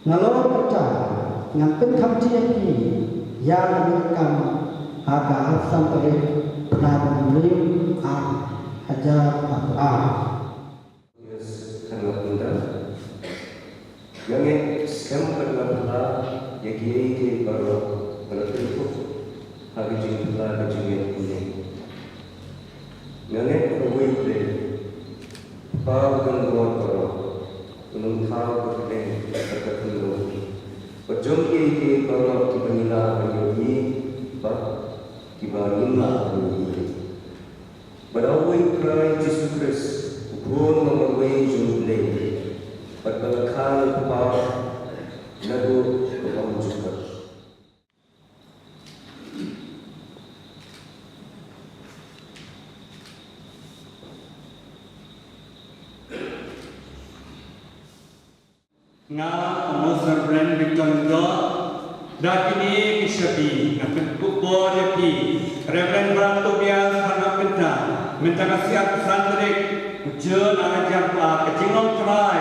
Nalor kata ngan pynkham ïa phi ïa kane ka kam ha ka arphew san tarik bnai ba hynriew, ar hajar arphew ar. Yes, kharngap mynta. Nga ngeit skhem bad nga phylla ïa kiei kiei baroh ba la pynkup ha ka jingphylla ka jingngeit kane. Nga ngeit ba uwei U Blei, Kpa uba don bor baroh, un ym thaw ka kyrteng bad ka khyndew bad jong kiei kiei baroh kiba ngi lah ban ïohi bad kiba ngim lah ban ïohi. Bad ha uwei U Trai Jisu Khrist, u Khun ba marwei jong U Blei, bad ba la kha na U Kpa naduh ka bymjukut. Nga, u Most Reverend Victor Lyngdoh, da kine ki shabi nga pynkup bor ïa phi, Reverend Brother Tobias Kharngap Kynta, mynta ka sngi arphew san tarik u Jun ar hajar arphew ar, ka jinglong trai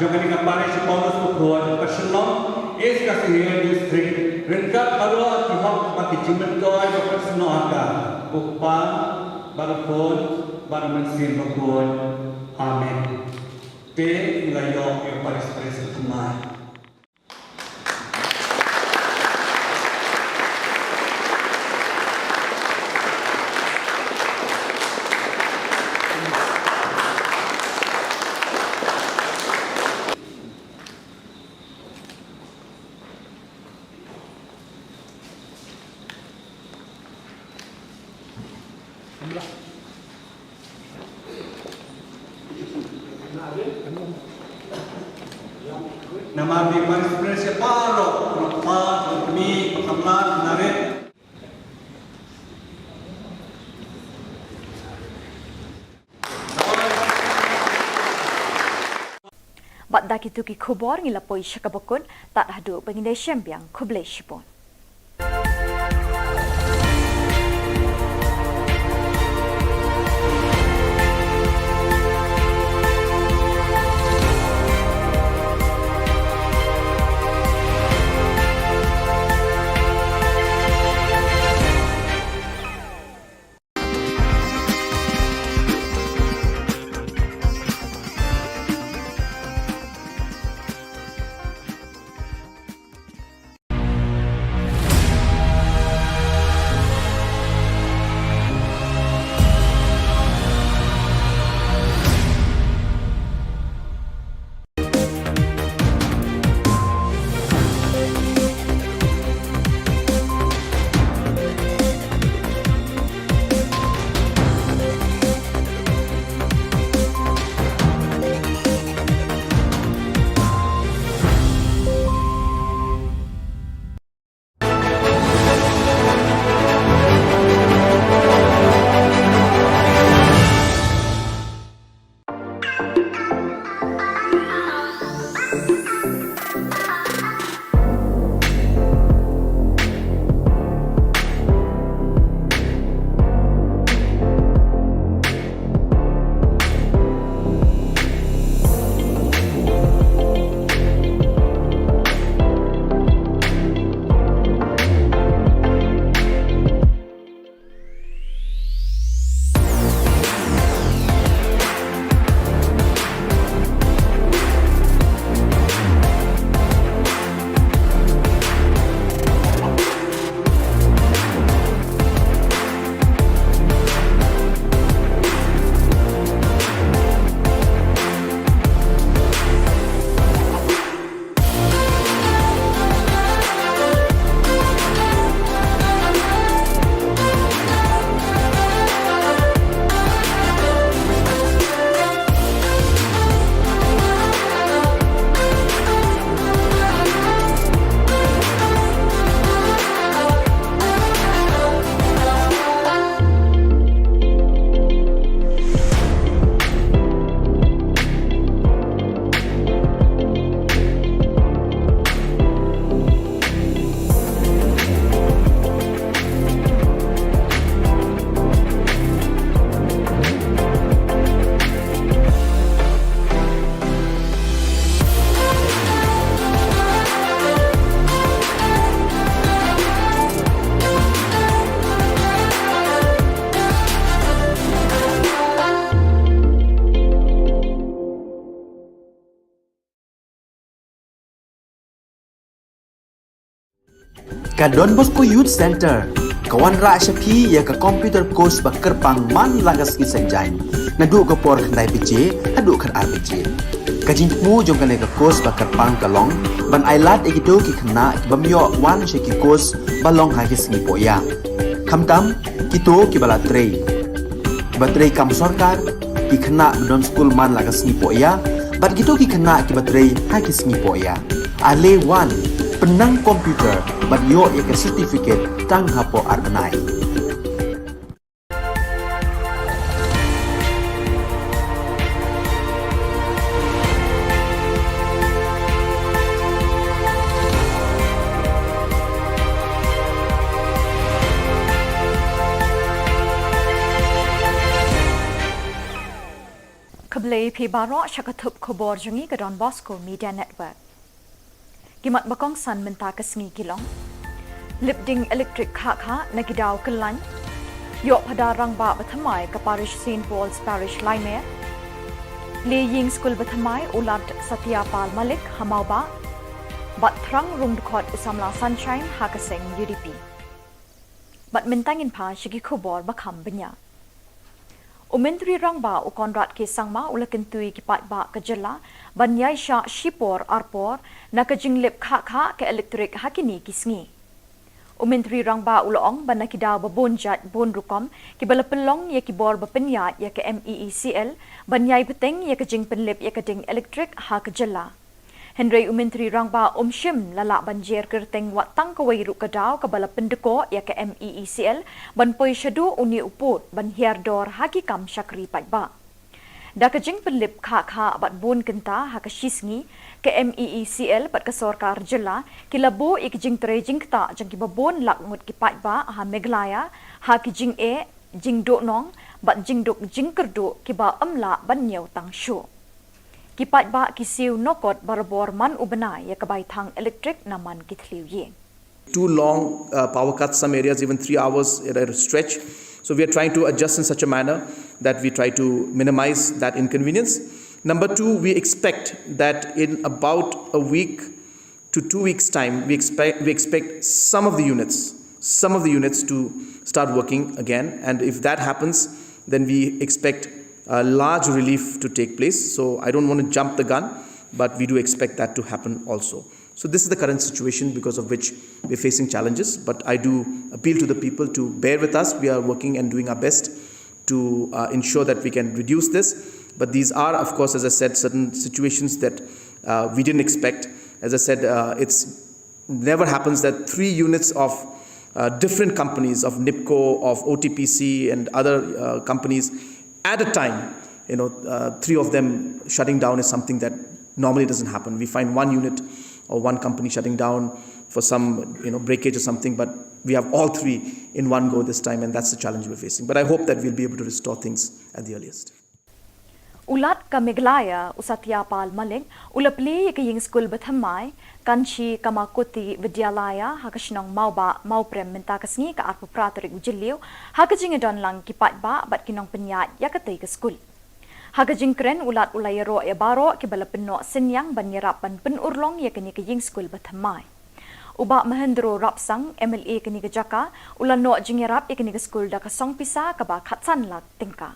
jong kane ka parish Paulus Bakhuid, Upper Shillong, East Khasi Hills District, ryngkat baroh ki hok bad ki jingmyntoi ba pynsnoh ha ka, u Kpa bad u Khun bad u Mynsiem Bakhuid. Amen. Te ngi la ïoh ïa u parish priest u thymmai. Namar ba Vice President baroh, Rangpa, Rangmi, Samla, Narit. Bad da kito ki khubor ngi la poi sha kaba kut, tad haduh ba ngin ïashem biang, khublei shibun. Ka Don Bosco Youth Centre ka wanrah sha phi ïa ka computer course ba kyrpang man la ka sngi Saitjaiñ, naduh ka por khyndai baje haduh khatar baje. Ka jingthmu jong kane ka course ba kyrpang ka long ban ailad ïa kito ki khynnah ki bym ïoh wan sha ki course ba long ha ki sngi pohïa, khamtam kito kiba la trei, kiba trei kam sorkar, ki khynnah ba don skul man la ka sngi pohïa, bad kito ki khynnah kiba trei ha ki sngi pohïa. Ale wan, pynnang computer bad ïoh ïa ka certificate tang hapoh ar bnai. Khublei phi baroh sha ka thup khubor jong ngi ka Don Bosco Media Network. Ki mat ba kongsan mynta ka sngi ki long: Lip ding elektrik khah khah na ki daw kyllaiñ. Ïoh phadar rangbah ba thymmai ka parish Saint Paul's Parish Laimer. Lie ïing skul ba thymmai u Lad Satya Pal Malik ha Mawbah. Bad thrang rung dkhot u samla Sunshine ha ka seng U D P. Bad mynta ngin phai sha ki khubor ba kham bniah. U Myntri Rangbah u Conrad K Sangma u la kyntu ïa ki paidbah ka jylla ban ïaishah shipor arpor na ka jinglip khah khah ka elektrik ha kine ki sngi. U Myntri Rangbah u la ong ba na ki daw ba bun jait bun rukom kiba la pynlong ïa ki bor ba pynïaid ïa ka MEECL ban ïai bteng ïa ka jingpynlip ïa ka ding elektrik ha ka jylla. Hynrei u Myntri Rangbah um shym la lah ban jer kyrteng wat tang kawei ruh ka daw kaba la pyndkoh ïa ka MEECL ban poi shaduh une u pud ban hiar dor ha ki kam shakri paidbah. Da ka jingpynlip khah khah bad bun kynta ha ka shisngi, ka MEECL bad ka sorkar jylla ki la buh ïa ka jingtrei jingktah jong kiba bun lak ngut ki paidbah ha Meghalaya ha ki jingeh, jingduhnong bad jingduk jingkyrduh kiba ym lah ban ñiew tang shuh. Ki paidbah ki siew nokot barabor man u bnai ïa ka bai thang elektrik na man ki thliew ïing. Two long uh, power cuts, some areas even three hours at a stretch. So we are trying to adjust in such a manner that we try to minimize that inconvenience. Number two, we expect that in about a week to two weeks' time, we expect, we expect some of the units, some of the units to start working again. And if that happens, then we expect a large relief to take place. So I don't want to jump the gun, but we do expect that to happen also. So this is the current situation because of which we're facing challenges. But I do appeal to the people to bear with us. We are working and doing our best to uh, ensure that we can reduce this. But these are, of course, as I said, certain situations that uh, we didn't expect. As I said, uh, it's never happens that three units of uh, different companies, of NEEPCO, of O T P C, and other uh, companies at a time, you know, uh, three of them shutting down is something that normally doesn't happen. We find one unit or one company shutting down for some, you know, breakage or something, but we have all three in one go this time, and that's the challenge we're facing. But I hope that we'll be able to restore things at the earliest. U Lat ka Meghalaya, u Satya Pal Malik, u la plie ïa ka ïing skul bathymmai, Kanchi Kamakuti Vidyalaya, ha ka shnong Mawbah, Mawprem mynta ka sngi ka arphew phra tarik u Jylliew, ha ka jingïadon lang ki paidbah bad ki nongpynïaid ïa katei ka skul. Ha ka jingkren u Lat u la ïaroh ïa baroh kiba la pynnoh synñiang ban ïarap ban pynurlong ïa kane ka ïing skul bathymmai. U Bah Mahendro Rapsang, MLA kane ka jaka, u la noh jingïarap ïa kane ka skul da ka song pisa kaba khatsan lak tyngka.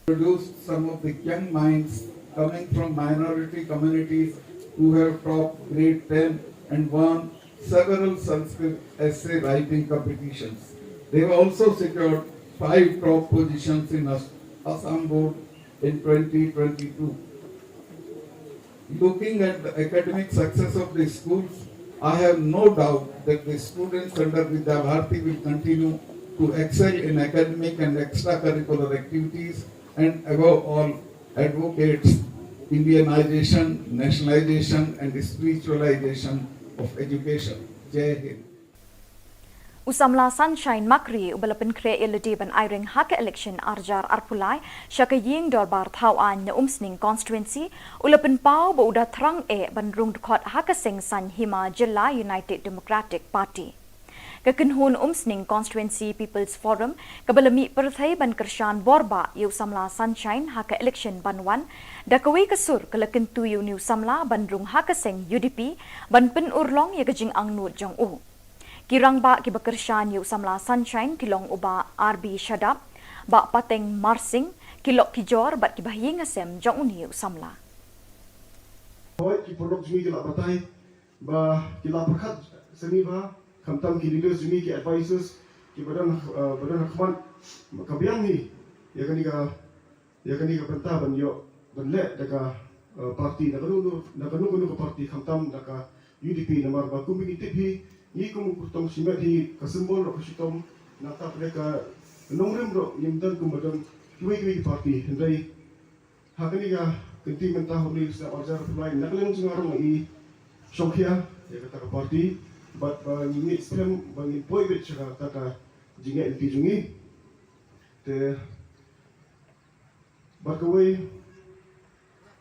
Produced some of the young minds coming from minority communities who have topped grade ten and won several Sanskrit essay writing competitions. They have also secured five top positions in As- Assam Board in twenty twenty-two. Looking at the academic success of the schools, I have no doubt that the students under Vidya Bharati will continue to excel in academic and extracurricular activities and above all advocates Indianization, nationalization and spiritualization of education. Jai Hind. U samla Sunshine Makri uba la pynkhreh ïa lade ban aireng ha ka election arjar arphew lai sha ka ïing dorbar thaw aiñ na Umsning constituency, u la pynpaw ba u da thrang eh ban rung dkhot ha ka seng saiñ hima jylla United Democratic Party. Ka kynhun Umsning Constituency People's Forum kaba la mih pyrthei ban kyrshan borbah ïa u samla Sunshine ha ka election ban wan, da kawei ka sur ka la kyntu ïa une u samla ban rung ha ka seng UDP ban pynurlong ïa ka jingangnud jong u. Ki rangbah kiba kyrshan ïa u samla Sunshine ki long u Bah R B Shadap, Bah Pateng Marsing, ki lok ki jor bad kiba ha ïing ha sem jong une u samla. Hooid, ki paralok jong ngi ki la batai ba ki la pyrkhat sani ba khamtam ki leaders jong ngi, ki advisors kiba don, eh, ba don ha khmat, ka biang hi ïa kane ka ïa kane ka bynta ban ïoh ban leh da ka, eh, party, da kano kano, da kano kano ka party, khamtam da ka UDP, namar ba kumba ngi tip hi, ngi kum u kyrtong shimet hi, ka symbol ruh ka shitom, nangta pat ka nongrim ruh ngim don kumba don kiwei kiwei ki party. Hynrei ha kane ka kynti mynta, ha une u snem arjar arphew lai, na ka liang jong nga ruh nga i shongkhia ïa kata ka party, bad ba ngi ngeit skhem ba ngin poi beit sha kata ka jingngeit lynti jong ngi. Te bad kawei,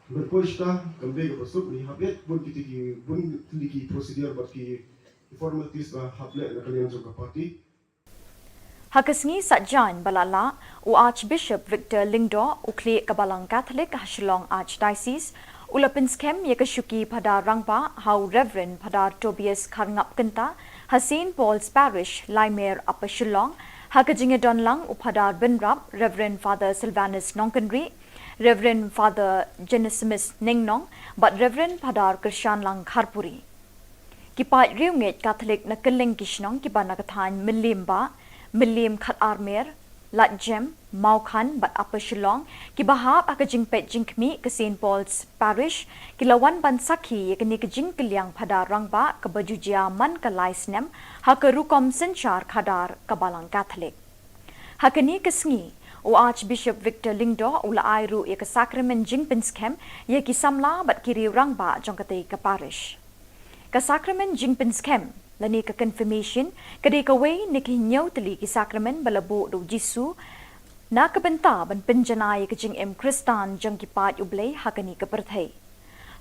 ban poi shata kam dei kaba suk, ngi hap leit bun kiti ki, bun tylli ki procedure bad ki formalities ba hap leh na ka liang jong ka party. Ha ka sngi Saitjaiñ ba la lah, u Archbishop Victor Lyngdoh, u khlieh ka Balang Catholic ha Shillong Archdiocese, u la pynskhem ïa ka shuki Phadar Rangbah ha u Reverend Phadar Tobias Kharngap Kynta ha Saint Paul's Parish, Laimer, Upper Shillong, ha ka jingïadon lang u Phadar Bynrap, Reverend Father Sylvanus Nongkynrih, Reverend Father Genesimus Nengnong bad Reverend Phadar Kyrshanlang Kharpuri. Ki paid riewngeit Katholik na kylleng ki shnong kiba na ka thaiñ Mylliem Bah, Mylliem Khatarmer, Ladjem, Mawkhan bad Upper Shillong, kiba hap ha ka jingpeit jingkhmih ka Saint Paul's Parish, ki la wan ban sakhi ïa kane ka jingkylliang phadar rangbah kaba ju jia man ka lai snem ha ka rukom synshar khadar ka Balang Katholik. Ha kane ka sngi, u Archbishop Victor Lyngdoh u la ai ruh ïa ka sakramen jingpynskhem ïa ki samla bad ki riew rangbah jong katei ka parish. Ka sakramen jingpynskhem lane ka confirmation ka dei kawei na ki hynñiew tylli ki sakramen ba la buh da u Jisu na ka bynta ban pynjanai ïa ka jingim Khristan jong ki paid U Blei ha kane ka pyrthei.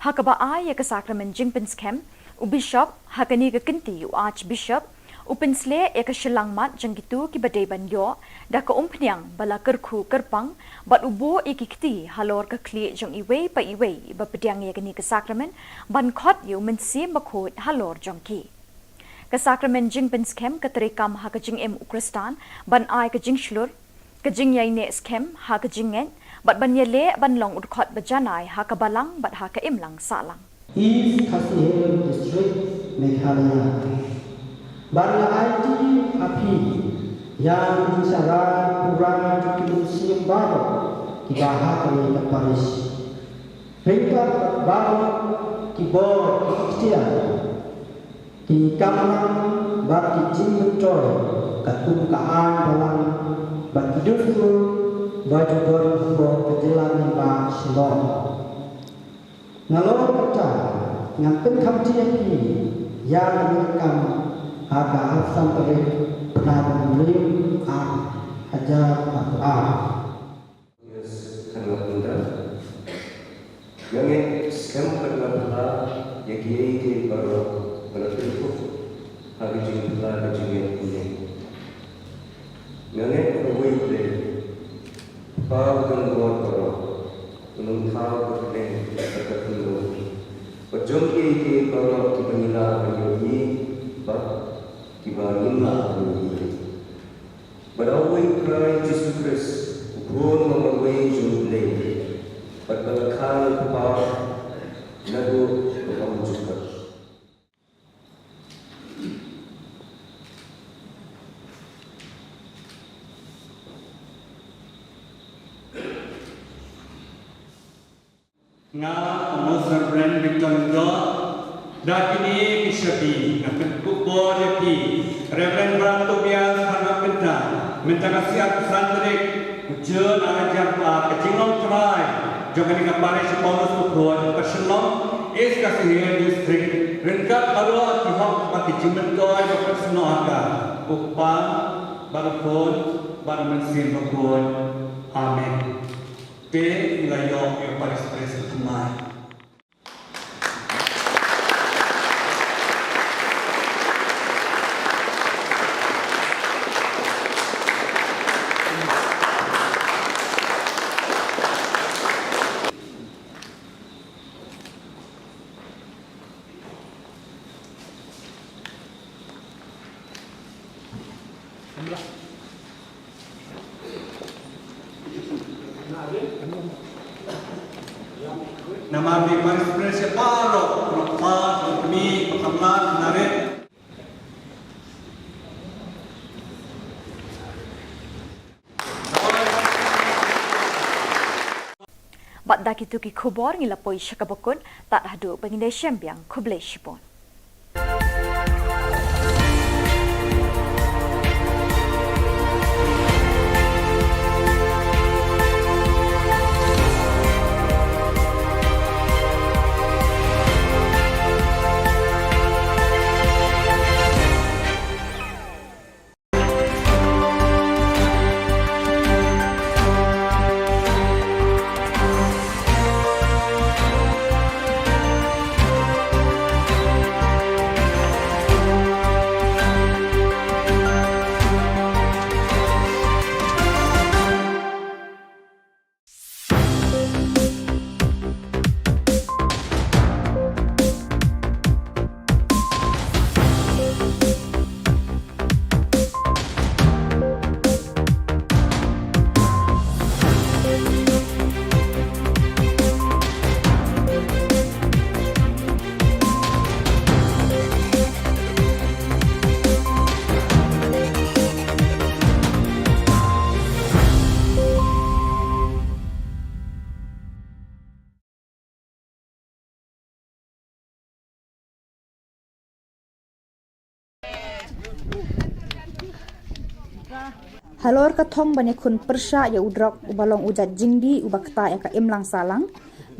Ha kaba ai ïa ka sakramen jingpynskhem, u bishop, ha kane ka kynti u archbishop, u pynsleh ïa ka shyllangmat jong kito kiba dei ban ïoh da ka umphniang ba la kyrkhu kyrpang, bad u buh ïa ki kti halor ka khlieh jong iwei pa iwei ba pdiang ïa kane ka sakramen, ban khot ïa u Mynsiem Bakhuid halor jong ki. Ka sakramen jingpynskhem ka treikam ha ka jingim u Khristan, ban ai ka jingshlur, ka jingïaineh skhem ha ka jingngeit, bad ban ïaleh ban long u dkhot ba janai ha ka balang bad ha ka imlang sahlang. East Khasi Hills District, Meghalaya. Ban ïa aiti ha phi ïa ka jingshah rai pura jong ki mynsiem baroh kiba ha kane ka parish. Ryngkat baroh ki bor ki ktien, ki kamram bad ki jingmyntoi katkum ka aiñ balang bad ki dustur ba ju don hapoh ka jylla lyngba Shillong. Nalor kata ngan pynkhamti ïa phi ïa kane ka kam ha ka arphew san tarik bnai Jymmyntoi ar hajar arphew ar. Yes, khamtam. Nga ngeit skhem bad nga pyrkhat ïa kiei kiei baroh ba la pynkup ha ka jingpyrkhat ka jingngeit kane. Nga ngeit ba uwei U Blei, Kpa uba don bor baroh, un ym thaw ka bneng bad ka khyndew, bad jong kiei kiei baroh kiba ngi lah ban ïohi bad kiba ngim lah ban ïohi. Bad uwei U Trai Jisu Khrist, u Khun uba marwei jong U Blei, bad ba la kha na u Kpa naduh ka bymjukut. Nga, Most Reverend Victor Lyngdoh, da kine ki shabi nga pynkup bor ïa phi, Reverend Brother Tobias Kharngap Kynta, mynta ka sngi arphew san tarik u Jun ar hajar arphew ar, ka jinglong trai jong kane ka parish Paulus Bakhuid, Upper Shillong, East Khasi Hills District, ryngkat baroh ki hok bad ki jingmyntoi ba pynskhem ha ka, u Kpa bad u Khun bad u Mynsiem Bakhuid. Amen. Te ngi la ïoh ïa u parish priest ba thymmai. Namar ba parish priest baroh, kmie, kmie, kmie, kmie. Bad da kito ki khubor ngi la poi sha kaba kut, tad haduh ba ngin ïashem biang, khublei shibun. Halor ka thong ban ïakhun pyrshah ïa u drok uba long u jait jingdih uba ktah ïa ka imlang sahlang,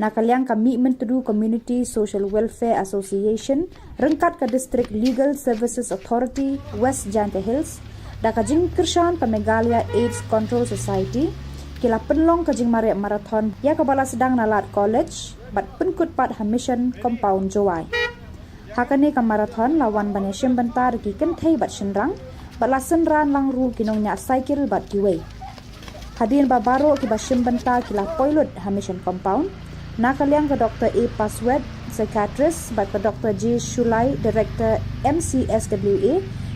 na ka liang ka Mihmyntdu Community Social Welfare Association ryngkat ka District Legal Services Authority West Jaintia Hills da ka jingkyrshan ka Meghalaya AIDS Control Society ki la pynlong ka jingmareh marathon ïa kaba la sdang na Lad College bad pynkut pat ha Mission Compound Jowai. Ha kane ka marathon la wan ban ïashim bynta da ki kynthei bad shynrang bad la synran lang ruh ki nongñiah cycle bad kiwei. Hadien ba baroh kiba shim bynta ki la poi lut ha Mission Compound, na ka liang ka Doctor A Paswet, psychiatrist, bad ka Doctor J Shulai, director M C S W A,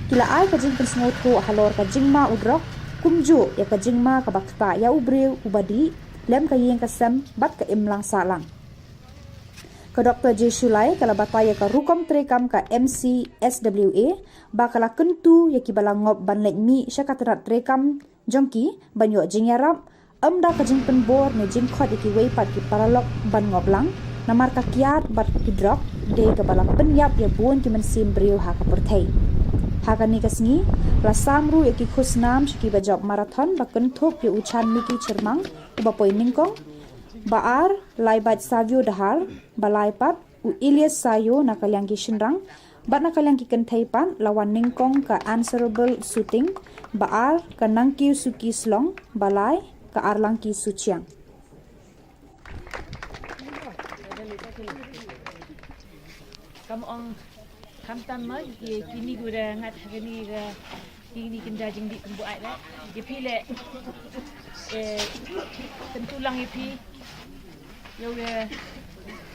ki la ai ka jingpynsngewthuh halor ka jingma u drok, kumjuh ïa ka jingma kaba ktah ïa u briew uba dih lem ka ïing ka sem bad ka imlang sahlang. Ka Doctor J Shulai ka la batai ïa ka rukom treikam ka M C S W A ba ka la kyntu ïa kiba la ngop ban leit mih sha ka tnat treikam jong ki ban ïoh jingïarap, ym da ka jingpynbor ne jingkhot ïa kiwei pat ki paralok ban ngop lang, namar ka kiad bad ki drok dei kaba la pynïap ïa bun ki mynsiem briew ha ka pyrthei. Ha kane ka sngi la sam ruh ïa ki khusnam sha kiba jop marathon ba kynthup ïa u Chanmiki Chyrmang uba poi nyngkong, ba ar Laibait Savio Dahar, ba lai pat u Elias Sayo na ka liang ki shynrang, bad na ka liang ki kynthei pat la wan nyngkong ka Answerable Suting, ba ar ka Nangkiew Suki Slong, ba lai ka Arlangki Suchiang. Kam ong khamtam ma ki kini gu da ngat ha kini ga kini kynja jingdih kumbu ai le. Ïa phi le, eh, tentu lang ïa phi. Ïa u, eh,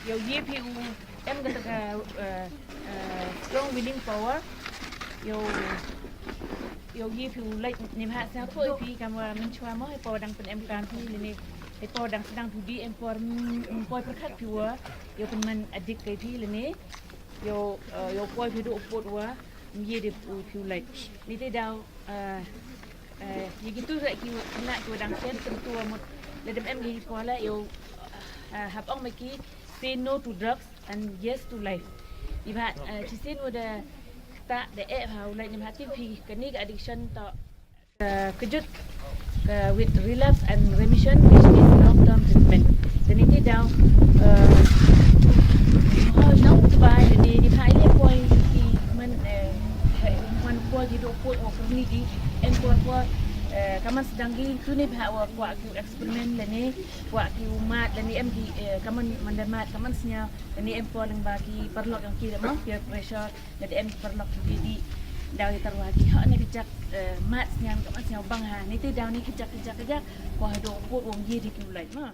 ïa u ïa phi u em kata ka, eh, eh, strong willing power. Ïa u, ïa u ïa phi u lait ne bha sngap poi phi kam wa mynchwa mo, hapoh dang pynem kam phi lane hapoh dang sdang phi dih em por, mm, poi pyrkhat phi wa ïa u pynman adik kai phi lane ïa u, eh, ïa u poi phi duh put wa ym ïa dei u phi u lait. Ni te daw, eh, eh, ïa kitu ki khynnah ki wa dang shen tentu wa mut lada em ki poi la ïa u, eh, hap ong ma ki say no to drugs and yes to life. Ni bha, eh, shisien wa da ta da eh ha u lait ni bha, te phi kane ka addiction to, eh, kjut, eh, with relapse and remission, which is long term treatment. Te ni te daw, eh, ha nong tu ba ni ni pha ile poi ki man, eh, man poi ki do poi o kyrni ki em por por, eh, ka man sdang ki tu ni bha wa kwah ki experiment lane kwah ki u mad lane em ki, eh, ka man man da mad ka man sñiaw lane em por lyngba ki paralok yong ki da mo peer pressure. Lada em ki paralok ki dei dih daw ïa tyrwa ki ha ne ka jak, eh, mad sñiaw ka mad sñiaw bang ha. Ni te daw ni ka jak ka jak ka jak. Ko haduh put wong ïa dei ki u lait ma.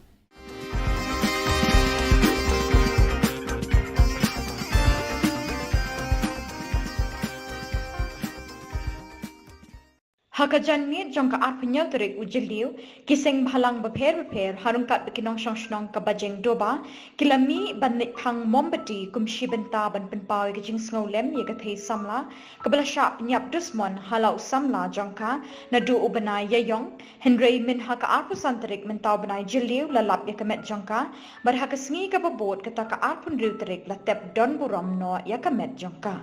Ha ka janmiet jong ka arphew hynñiew tarik u Jylliew, ki seng bhalang bapher bapher, ha ryngkat bad ki nongshong shnong ka Bajeng Doba, ki la mih ban leit phang mombati kum shi bynta ban pynpaw ïa ka jingsngewlem ïa ka thei samla, kaba la shah pynïap dusmon ha la u samla jong ka, naduh u bnai Ïaïong, hynrei mynha ka arphew san tarik mynta u bnai Jylliew la lap ïa ka met jong ka, bad ha ka sngi kaba bud kata ka arphew hynriew tarik la tep don burom noh ïa ka met jong ka.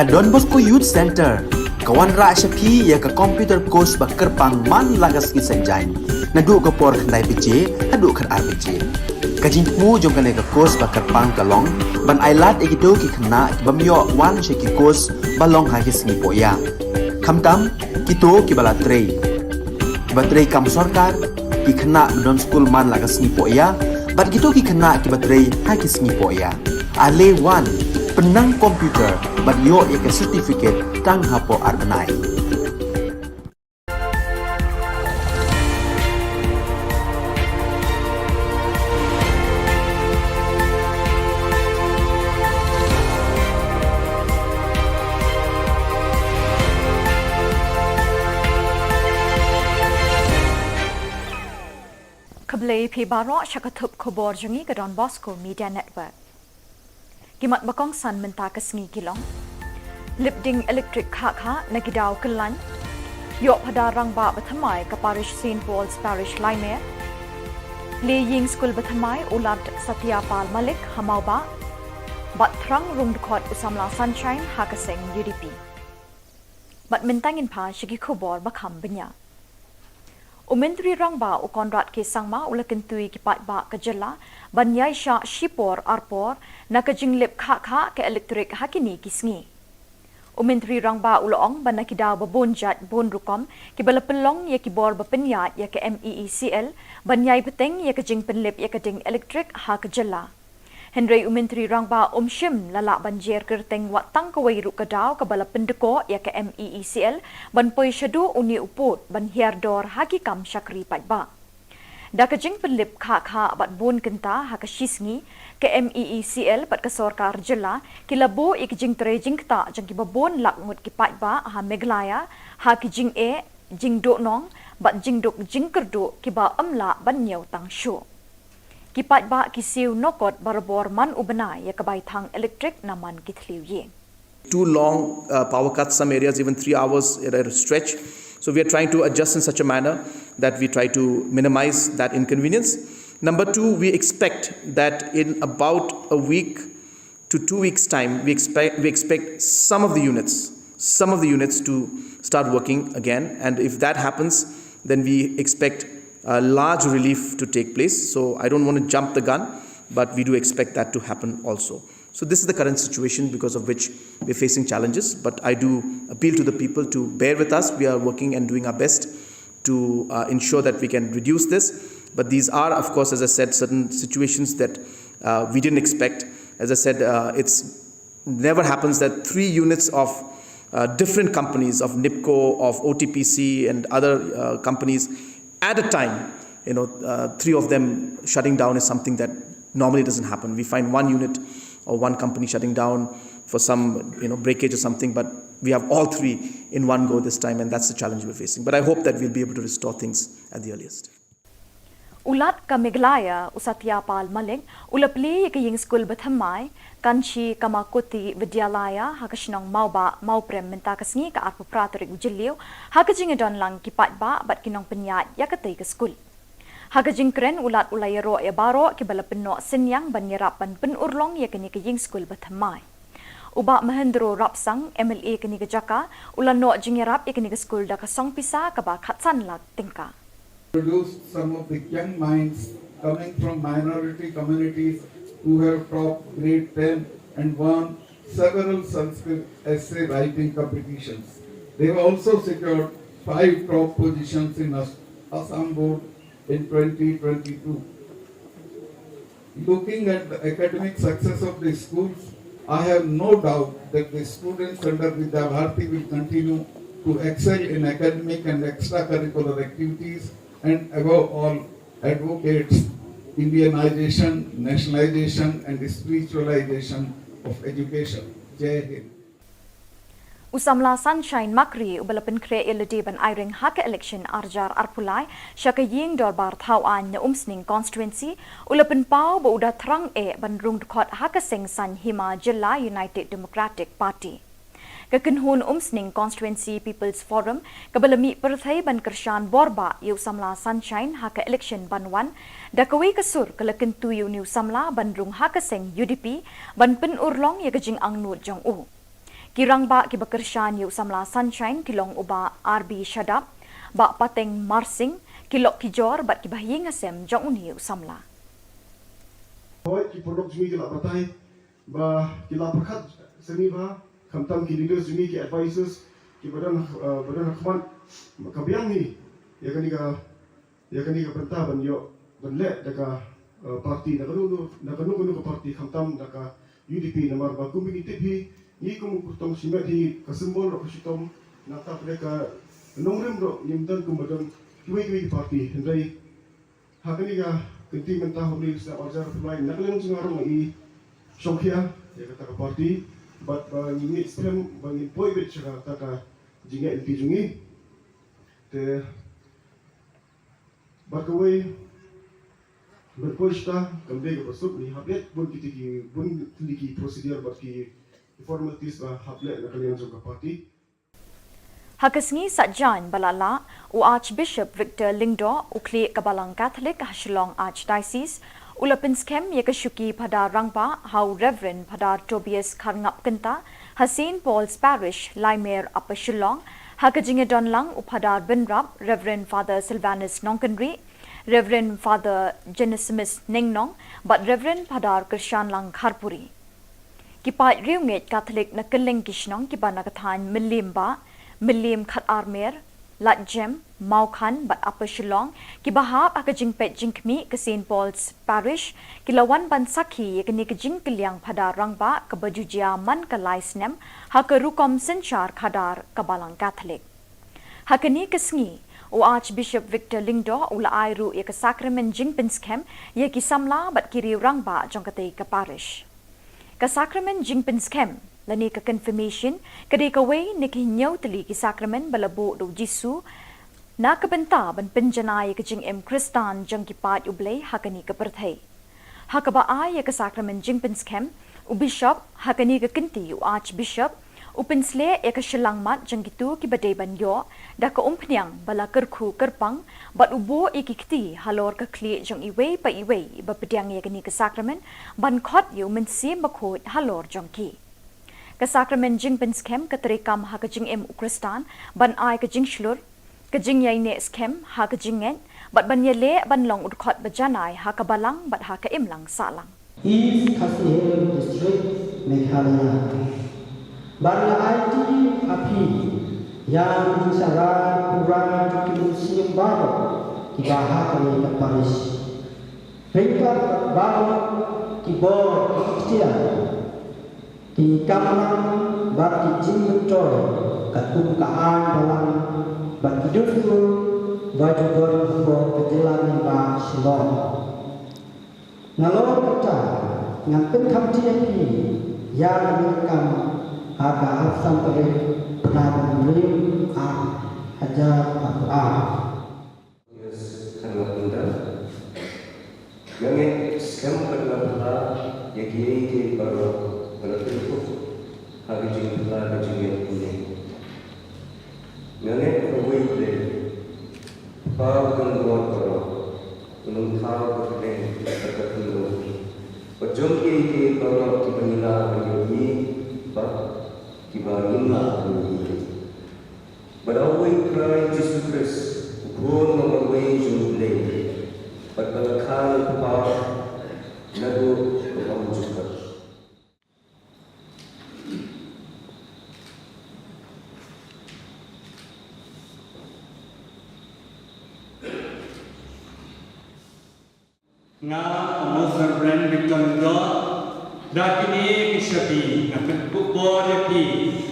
Ka Don Bosco Youth Centre ka wanrah sha phi ïa ka computer course ba kyrpang man la ka sngi Saitjaiñ, naduh ka por khyndai baje haduh khatar baje. Ka jingthmu jong kane ka course ba kyrpang ka long ban ailad ïa kito ki khynnah ki bym ïoh wan sha ki course ba long ha ki sngi pohïa, khamtam kito kiba la trei, kiba trei kam sorkar, ki khynnah ba don skul man la ka sngi pohïa, bad kito ki khynnah kiba trei ha ki sngi pohïa. Ale wan, pynnang computer bad ïoh ïa ka certificate tang hapoh ar bnai. Khublei phi baroh sha ka thup khubor jong ngi ka Don Bosco Media Network. Ki mat ba kongsan mynta ka sngi ki long: Lip ding elektrik khah khah na ki daw kyllaiñ. Ïoh phadar rangbah ba thymmai ka parish Saint Paul's Parish Laimer. Plie ïing skul ba thymmai u Lad Satya Pal Malik ha Mawbah. Bad thrang rung dkhot u samla Sunshine ha ka seng U D P. Bad mynta ngin phai sha ki khubor ba kham bniah. U Myntri Rangbah u Conrad K Sangma u la kyntu ïa ki paidbah ka jylla ban ïaishah shipor arpor na ka jinglip khah khah ka elektrik ha kine ki sngi. U Myntri Rangbah u la ong ba na ki daw ba bun jait bun rukom kiba la pynlong ïa ki bor ba pynïaid ïa ka M E E C L ban ïai bteng ïa ka jingpynlip ïa ka ding elektrik ha ka jylla. Hynrei u Myntri Rangbah um shym la lah ban jer kyrteng wat tang kawei ruh ka daw kaba la pyndkoh ïa ka M E E C L ban poi shaduh une u pud ban hiar dor ha ki kam shakri paidbah. Da ka jingpynlip khah khah bad bun kynta ha ka shi sngi, ka M E E C L bad ka sorkar jylla ki la buh ïa ka jingtrei jingktah jong kiba bun lak ngut ki paidbah ha Meghalaya ha ki jingeh, jingduhnong bad jingduk jingkyrduh kiba ym lah ban ñiew tang shuh. Ki paidbah ki siew noh kot barabor man u bnai ïa ka bai thang elektrik na man ki thliew ïing. Too long uh, power cuts, some areas even three hours at a stretch. So we are trying to adjust in such a manner that we try to minimize that inconvenience. Number two, we expect that in about a week to two weeks' time, we expect, we expect some of the units, some of the units to start working again. And if that happens, then we expect a large relief to take place. So I don't want to jump the gun, but we do expect that to happen also. So this is the current situation because of which we're facing challenges. But I do appeal to the people to bear with us. We are working and doing our best to uh, ensure that we can reduce this. But these are, of course, as I said, certain situations that uh, we didn't expect. As I said, uh, it's never happens that three units of uh, different companies, of NIPCO, of O T P C, and other uh, companies at a time, you know, uh, three of them shutting down is something that normally doesn't happen. We find one unit or one company shutting down for some, you know, breakage or something, but we have all three in one go this time, and that's the challenge we're facing. But I hope that we'll be able to restore things at the earliest. U Lat ka Meghalaya, u Satya Pal Malik, u la plie ïa ka ïing skul ba thymmai, Kanchi Kamakoti Vidyalaya, ha ka shnong Mawbah, Mawprem mynta ka sngi ka arphew phra tarik u Jylliew, ha ka jingïadon lang ki paidbah bad ki nongpynïaid ïa katei ka skul. Ha ka jingkren u Lat u la ïaroh ïa baroh kiba la pynnoh synñiang ban ïarap ban pynurlong ïa kane ka ïing skul ba thymmai. U Bah Mahendro Rapsang, M L A kane ka jaka, u la noh jingïarap ïa kane ka skul da ka song pisa kaba khatsan lak tyngka. Produced some of the young minds coming from minority communities who have topped grade ten and won several Sanskrit essay writing competitions. They have also secured five top positions in As-, Assam Board in twenty twenty-two. Looking at the academic success of the schools, I have no doubt that the students under Vidya Bharati will continue to excel in academic and extracurricular activities and above all advocates Indianization, nationalization and spiritualization of education. Jai Hind. U samla Sunshine Makri uba la pynkhreh ïalade ban aireng ha ka election arjar arphew lai sha ka ïing dorbar thaw aiñ na Umsning constituency, u la pynpaw ba u da thrang eh ban rung dkhot ha ka seng saiñ hima jylla United Democratic Party. Ka kynhun Umsning Constituency People's Forum kaba la mih pyrthei ban kyrshan bor bah ïa u samla Sunshine ha ka election ban wan, da kawei ka sur ka la kyntu ïa une u samla ban rung ha ka seng U D P ban pynurlong ïa ka jingangnud jong u. Ki rangbah kiba kyrshan ïa u samla Sunshine ki long u Bah R B Shadap, Bah Pateng Marsing, ki lok ki jor bad kiba ha ïing ha sem jong une u samla. Hooid, ki paralok jong ngi ki la batai ba ki la pyrkhat sngewbha, khamtam ki leaders jong ngi, ki advisors kiba don, eh, ba don ha khmat, ka biang hi ïa kane ka ïa kane ka bynta ban ïoh ban leh da ka, eh, parti, da kano kano, da kano kano ka parti, khamtam da ka U D P, namar ba kum ngi tip hi, ngi kum u kyrtong shimet hi, ka symbol ruh ka shitom, nangta pat ka nongrim ruh ngim don kumba don kiwei kiwei ki parti. Hynrei ha kane ka kynti mynta, ha une u snem arhajar arphew lai, na ka liang jong nga ruh nga i shongkhia ïa kata ka parti, bad ba ngi ngeit skhem ba ngin poi beit sha kata ka jingngeit lynti jong ngi. Te bad kawei, ban poi shata kam dei kaba suk, ngi hap leit bun kiti ki, bun kiti ki procedure bad ki formalities ba hap leh na ka liang jong ka party. Ha ka sngi Saitjaiñ ba la lah, u Archbishop Victor Lyngdoh, u khlieh ka Balang Catholic ha Shillong Archdiocese, u la pynskhem ïa ka shuki Phadar Rangbah ha u Reverend Phadar Tobias Kharngap Kynta, ha Saint Paul's Parish, Laimer, Upper Shillong, ha ka jingïadon lang u Phadar Bynrap, Reverend Father Silvanus Nongkynrih, Reverend Father Genesimus Nengnong, bad Reverend Phadar Kyrshanlang Kharpuri. Ki paid riewngeit Katholik na kylleng ki shnong kiba na ka thaiñ Mylliem Bah, Mylliem Khatarmer, Ladjem, Mawkhan bad Upper Shillong, kiba hap ha ka jingpeit jingkhmih ka Saint Paul's Parish, ki la wan ban sakhi ïa kane ka jingkylliang Phadar Rangbah kaba ju jia man ka lai snem ha ka rukom synshar khadar ka Balang Katholik. Ha kane ka sngi, u Archbishop Victor Lyngdoh u la ai ruh ïa ka sakramen jingpynskhem ïa ki samla bad ki riew rangbah jong katei ka parish. Ka sakramen jingpynskhem lane ka confirmation ka dei kawei na ki hynñiew tylli ki sakramen ba la buh da u Jisu na ka bynta ban pynjanai ïa ka jingim Khristan jong ki paid U Blei ha kane ka pyrthei. Ha kaba ai ïa ka sakramen jingpynskhem, u Bishop, ha kane ka kynti u Archbishop, u pynsleh ïa ka shyllangmat jong kito kiba dei ban ïoh da ka umphniang ba la kyrkhu kyrpang, bad u buh ïa ki kti halor ka khlieh jong iwei pa iwei ba pdiang ïa kane ka sakramen, ban khot ïa u Mynsiem Bakhuid halor jong ki. Ka sakramen jingpynskhem ka treikam ha ka jingim u Khristan, ban ai ka jingshlur, ka jingïaineh skhem ha ka jingngeit, bad ban ïaleh ban long u dkhot ba janai ha ka balang bad ha ka imlang sahlang. East Khasi Hills District, Meghalaya. Bad nga aiti ha phi ïa ki jingshah rai pura jong ki mynsiem baroh kiba ha kane ka parish. Ryngkat baroh ki bor ki ktien, ki kamram bad ki jingmyntoi katkum ka aiñ balang bad ki dustur ba ju don hapoh ka jylla lyngba Shillong. Nalor kata ngan pynkham ïa phi ïa kane ka kam ha ka arphew san tarik bnai ba hynriew, ar hajar arphew ar. Yes, kharngap mynta. Nga ngeit skhem bad nga pyrta ïa kiei kiei baroh ba la pynkup ha ka jingpynlong ka jingngeit kane. Nga ngeit ba uwei U Blei, Kpa uba don bor baroh, un ym thaw ka pdeng bad ka khyndew bad jong kiei kiei baroh kiba ngi lah ban ïohi bad kiba ngim lah ban ïohi. Bad da uwei U Trai Jisu Khrist, u Khun uba marwei jong U Blei, bad ba la kha na U Kpa naduh ka bymjukut. Nga, u Most Reverend Victor Lyngdoh, da kine ki shabi nga pynkup bor ïa phi,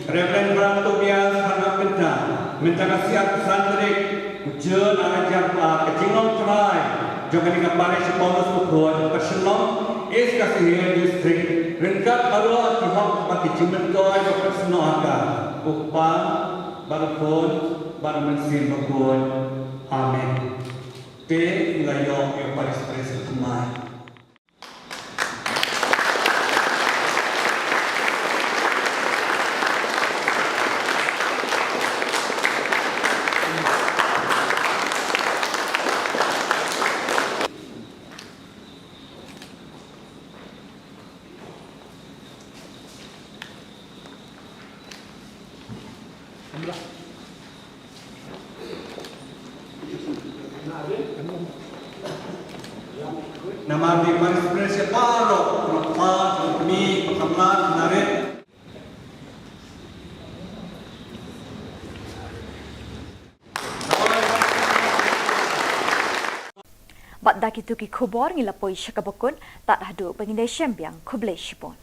Reverend Brother Tobias Kharngap Kynta, mynta ka sngi arphew san tarik u Jun ar hajar arphew ar, ka jinglong trai jong kane ka parish Paulus Bakhuid, Upper Shillong, East Khasi Hills District, ryngkat baroh ki hok bad ki jingmyntoi ba pynsnoh ha ka, u Kpa bad u Khun bad u Mynsiem Bakhuid. Amen. Te ngi la ïoh ïa u parish priest u thymmai. Namar ki Parish Priest baroh, para kpa, para kmie, para samla, para rit. Bad da kito ki khubor ngi la poi sha kaba kut, tad haduh ba ngin ïa shem biang, khublei shibun.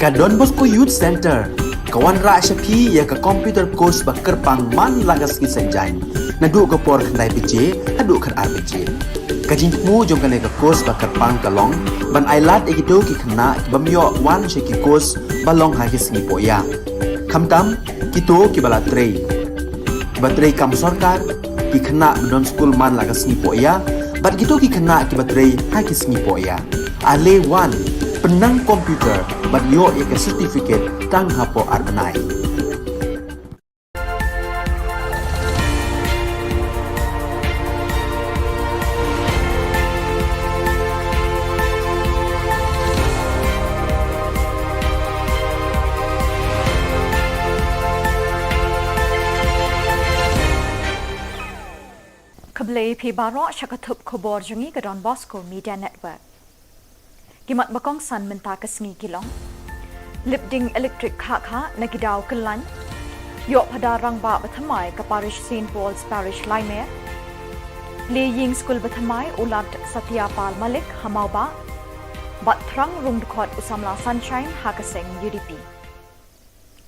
Ka Don Bosco Youth Center ka wanrah sha phi ïa ka computer course ba kyrpang man la ka sngi Saitjaiñ, naduh ka por khyndai baje haduh khatar baje. Ka jingthmu jong kane ka course ba kyrpang ka long ban ailad ïa kito ki khynnah ki bym ïoh wan sha ki course ba long ha ki sngi pohïap. Khamtam kito kiba la trei, kiba trei kam sorkar, ki khynnah ba don skul man la ka sngi pohïap, bad kito ki khynnah kiba trei ha ki sngi pohïap. Ale wan, pynnang computer bad ïoh ïa ka certificate tang hapoh ar bnai. Khublei phi baroh sha ka thup khubor jong ngi ka Don Bosco Media Network. Ki mat ba kongsan mynta ka sngi ki long: Lip ding elektrik khah khah na ki daw kyllaiñ. Ïoh phadar rangbah ba thymmai ka parish Saint Paul's Parish Laimer. Plie ïing skul ba thymmai u Lad Satya Pal Malik ha Mawbah. Bad thrang rung dkhot u samla Sunshine ha ka seng U D P.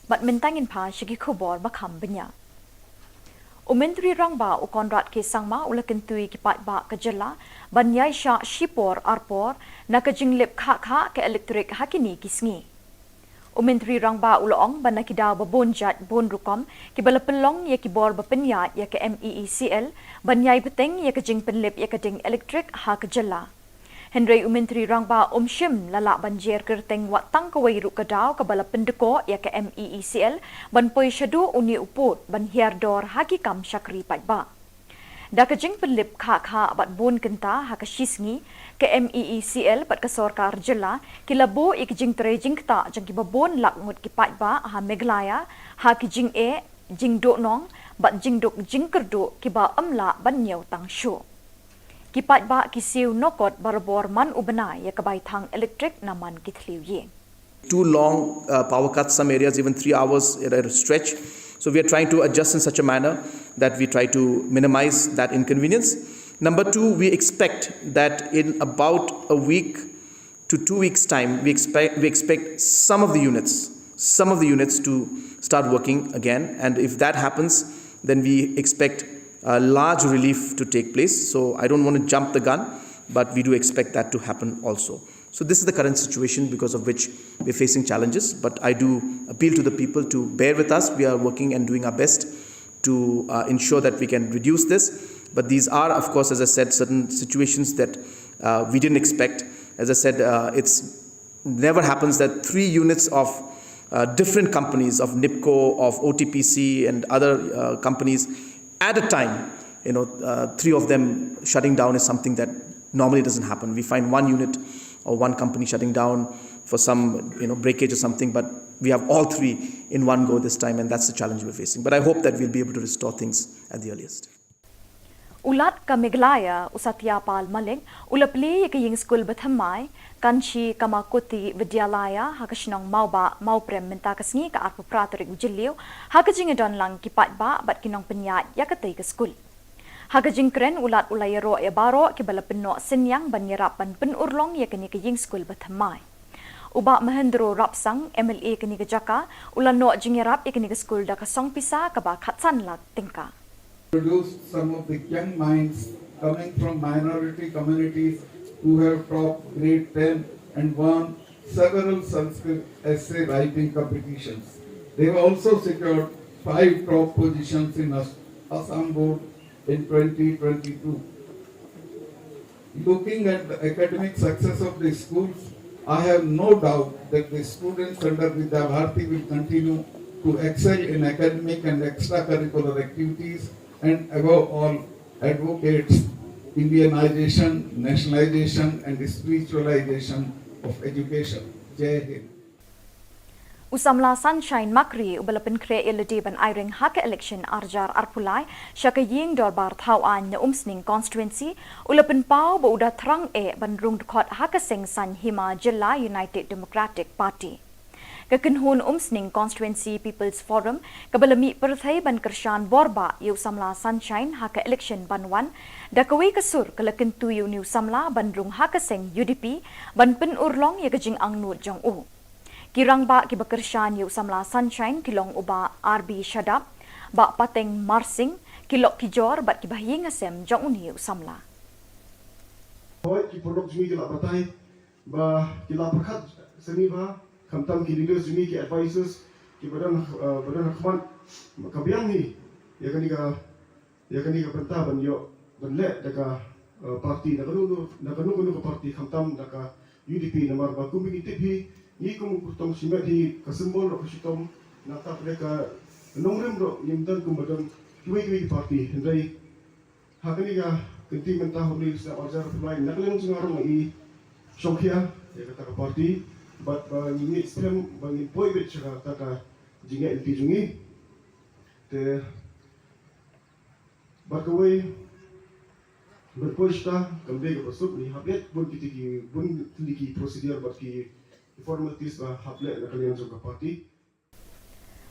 Bad mynta ngin phai sha ki khubor ba kham bniah. U Myntri Rangbah u Conrad K Sangma u la kyntu ïa ki paidbah ka jylla ban ïaishah shipor arpor na ka jinglip khah khah ka elektrik ha kine ki sngi. U Myntri Rangbah u la ong ba na ki daw ba bun jait bun rukom kiba la pynlong ïa ki bor ba pynïaid ïa ka MEECL ban ïai bteng ïa ka jingpynlip ïa ka ding elektrik ha ka jylla. Hynrei u Myntri Rangbah um shym la lah ban jer kyrteng wat tang kawei ruh ka daw kaba la pyndkoh ïa ka MEECL ban poi shaduh une u pud ban hiar dor ha ki kam shakri paidbah. Da ka jingpynlip khah khah bad bun kynta ha ka shisngi, ka MEECL bad ka sorkar jylla ki la buh ïa ka jingtrei jingktah jong kiba bun lak ngut ki paidbah ha Meghalaya ha ki jingeh, jingduhnong bad jingduk jingkyrduh kiba ym lah ban ñiew tang shuh. Ki paidbah ki siew noh kot barabor man u bnai ïa ka bai thang elektrik na man ki thliew ïing. Two long uh, power cuts, some areas even three hours at a stretch. So we are trying to adjust in such a manner that we try to minimize that inconvenience. Number two, we expect that in about a week to two weeks' time, we expect, we expect some of the units, some of the units to start working again. And if that happens, then we expect a large relief to take place. So I don't want to jump the gun, but we do expect that to happen also. So this is the current situation because of which we're facing challenges. But I do appeal to the people to bear with us. We are working and doing our best to uh, ensure that we can reduce this. But these are, of course, as I said, certain situations that uh, we didn't expect. As I said, uh, it's never happens that three units of uh, different companies, of NEEPCO, of O T P C, and other uh, companies at a time, you know, uh, three of them shutting down is something that normally doesn't happen. We find one unit or one company shutting down for some, you know, breakage or something, but we have all three in one go this time, and that's the challenge we're facing. But I hope that we'll be able to restore things at the earliest. U Lat ka Meghalaya, u Satya Pal Malik, u la plie ïa ka ïing skul bathymmai, Kanchi Kamakuti Vidyalaya, ha ka shnong Mawbah, Mawprem mynta ka sngi ka arphew phra tarik u Jylliew, ha ka jingïadon lang ki paidbah bad ki nongpynïaid ïa katei ka skul. Ha ka jingkren u Lat u la ïaroh ïa baroh kiba la pynnoh synñiang ban ïarap ban pynurlong ïa kane ka ïing skul bathymmai. U Bah Mahendro Rapsang, MLA kane ka jaka, u la noh jingïarap ïa kane ka skul da ka song pisa kaba khatsan lak tyngka. Produced some of the young minds coming from minority communities who have topped grade ten and won several Sanskrit essay writing competitions. They have also secured five top positions in As- Assam Board in twenty twenty-two. Looking at the academic success of the schools, I have no doubt that the students under Vidya Bharati will continue to excel in academic and extracurricular activities and above all advocates Indianization, nationalization and spiritualization of education. Jai Hind. U samla Sunshine Makri uba la pynkhreh ïa lade ban aireng ha ka election arjar arphew lai sha ka ïing dorbar thaw aiñ na Umsning constituency, u la pynpaw ba u da thrang eh ban rung dkhot ha ka seng saiñ hima jylla United Democratic Party. Ka kynhun Umsning Constituency People's Forum kaba la mih pyrthei ban kyrshan borbah ïa u samla Sunshine ha ka election ban wan, da kawei ka sur ka la kyntu ïa une u samla ban rung ha ka seng UDP ban pynurlong ïa ka jingangnud jong u. Ki rangbah kiba kyrshan ïa u samla Sunshine ki long u Bah R B Shadap, Bah Pateng Marsing, ki lok ki jor bad kiba ha ïing ha sem jong une u samla. Hooid, ki paralok jong ngi ki la batai ba ki la pyrkhat sani ba khamtam ki leaders jong ngi, ki advisors kiba don, eh, ba don ha khmat, ka biang hi ïa kane ka ïa kane ka bynta ban ïoh ban leh da ka, eh, party, da kano kano, da kano kano ka party, khamtam da ka UDP, namar ba kumba ngi tip hi, ngi kum u kyrtong shimet hi, ka symbol ruh ka shitom, nangta pat ka nongrim ruh ngim don kumba don kiwei kiwei ki party. Hynrei ha kane ka kynti mynta, ha une u snem arjar arphew lai, na ka liang jong nga ruh nga i shongkhia ïa kata ka party, bad ba ngi ngeit skhem ba ngin poi beit sha kata ka jingngeit lynti jong ngi. Te bad kawei, ban poi shata kam dei kaba suk, ngi hap leit bun kiti ki, bun tylli ki procedure bad ki formalities ba hap leh na ka liang jong ka party.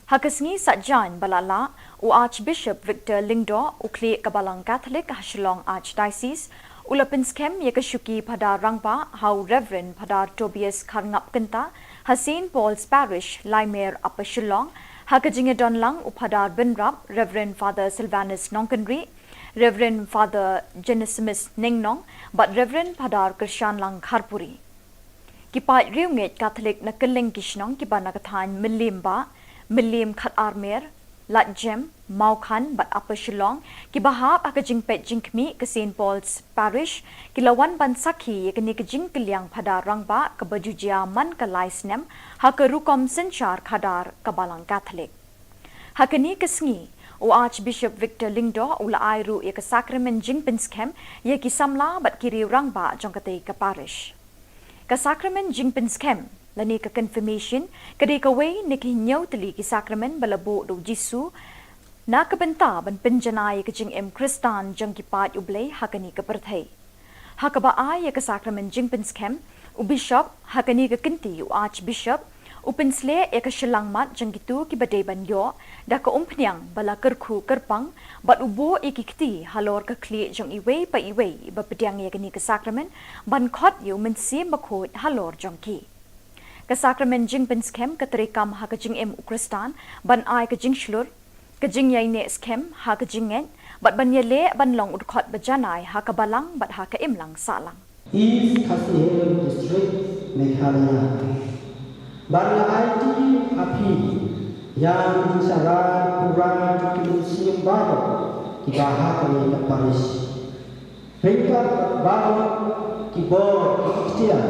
Ha ka sngi Saitjaiñ ba la lah, u Archbishop Victor Lyngdoh, u khlieh ka Balang Catholic ha Shillong Archdiocese, u la pynskhem ïa ka shuki Phadar Rangbah ha u Reverend Phadar Tobias Kharngap Kynta ha Saint Paul's Parish, Laimer, Upper Shillong, ha ka jingïadon lang u Phadar Bynrap, Reverend Father Sylvanus Nongkynrih, Reverend Father Genesimus Nengnong bad Reverend Phadar Kyrshanlang Kharpuri. Ki paid riewngeit Katholik na kylleng ki shnong kiba na ka thaiñ Mylliem Bah, Mylliem Khatarmer, Ladjem, Mawkhan bad Upper Shillong kiba hap ha ka jingpeit jingkhmih ka Saint Paul's Parish ki la wan ban sakhi ïa kane ka jingkylliang phadar rangbah kaba ju jia man ka lai snem ha ka rukom synshar khadar ka Balang Katholik. Ha kane ka sngi, u Archbishop Victor Lyngdoh u la ai ruh ïa ka sakramen jingpynskhem ïa ki samla bad ki riew rangbah jong katei ka parish. Ka sakramen jingpynskhem lane ka confirmation ka dei kawei na ki hynñiew tylli ki sakramen ba la buh da u Jisu na ka bynta ban pynjanai ïa ka jingim Khristan jong ki paid U Blei ha kane ka pyrthei. Ha kaba ai ïa ka sakramen jingpynskhem, u bishop, ha kane ka kynti u archbishop, u pynsleh ïa ka shyllangmat jong kito kiba dei ban ïoh da ka umphniang ba la kyrkhu kyrpang bad u buh ïa ki kti halor ka khlieh jong iwei pa iwei ba pdiang ïa kane ka sakramen ban khot ïa u Mynsiem Bakhuid halor jong ki. Ka sakramen jingpynskhem ka treikam ha ka jingim u Khristan ban ai ka jingshlur, ka jingïaineh skhem ha ka jingngeit bad ban ïaleh ban long u dkhot ba janai ha ka balang bad ha ka imlang sahlang. East Khasi Hills District, Meghalaya. Bad nga aiti ha phi ïa ka jingshahbaz pura jong ki mynsiem baroh kiba ha kane ka parish. Ryngkat baroh ki bor ki ktien,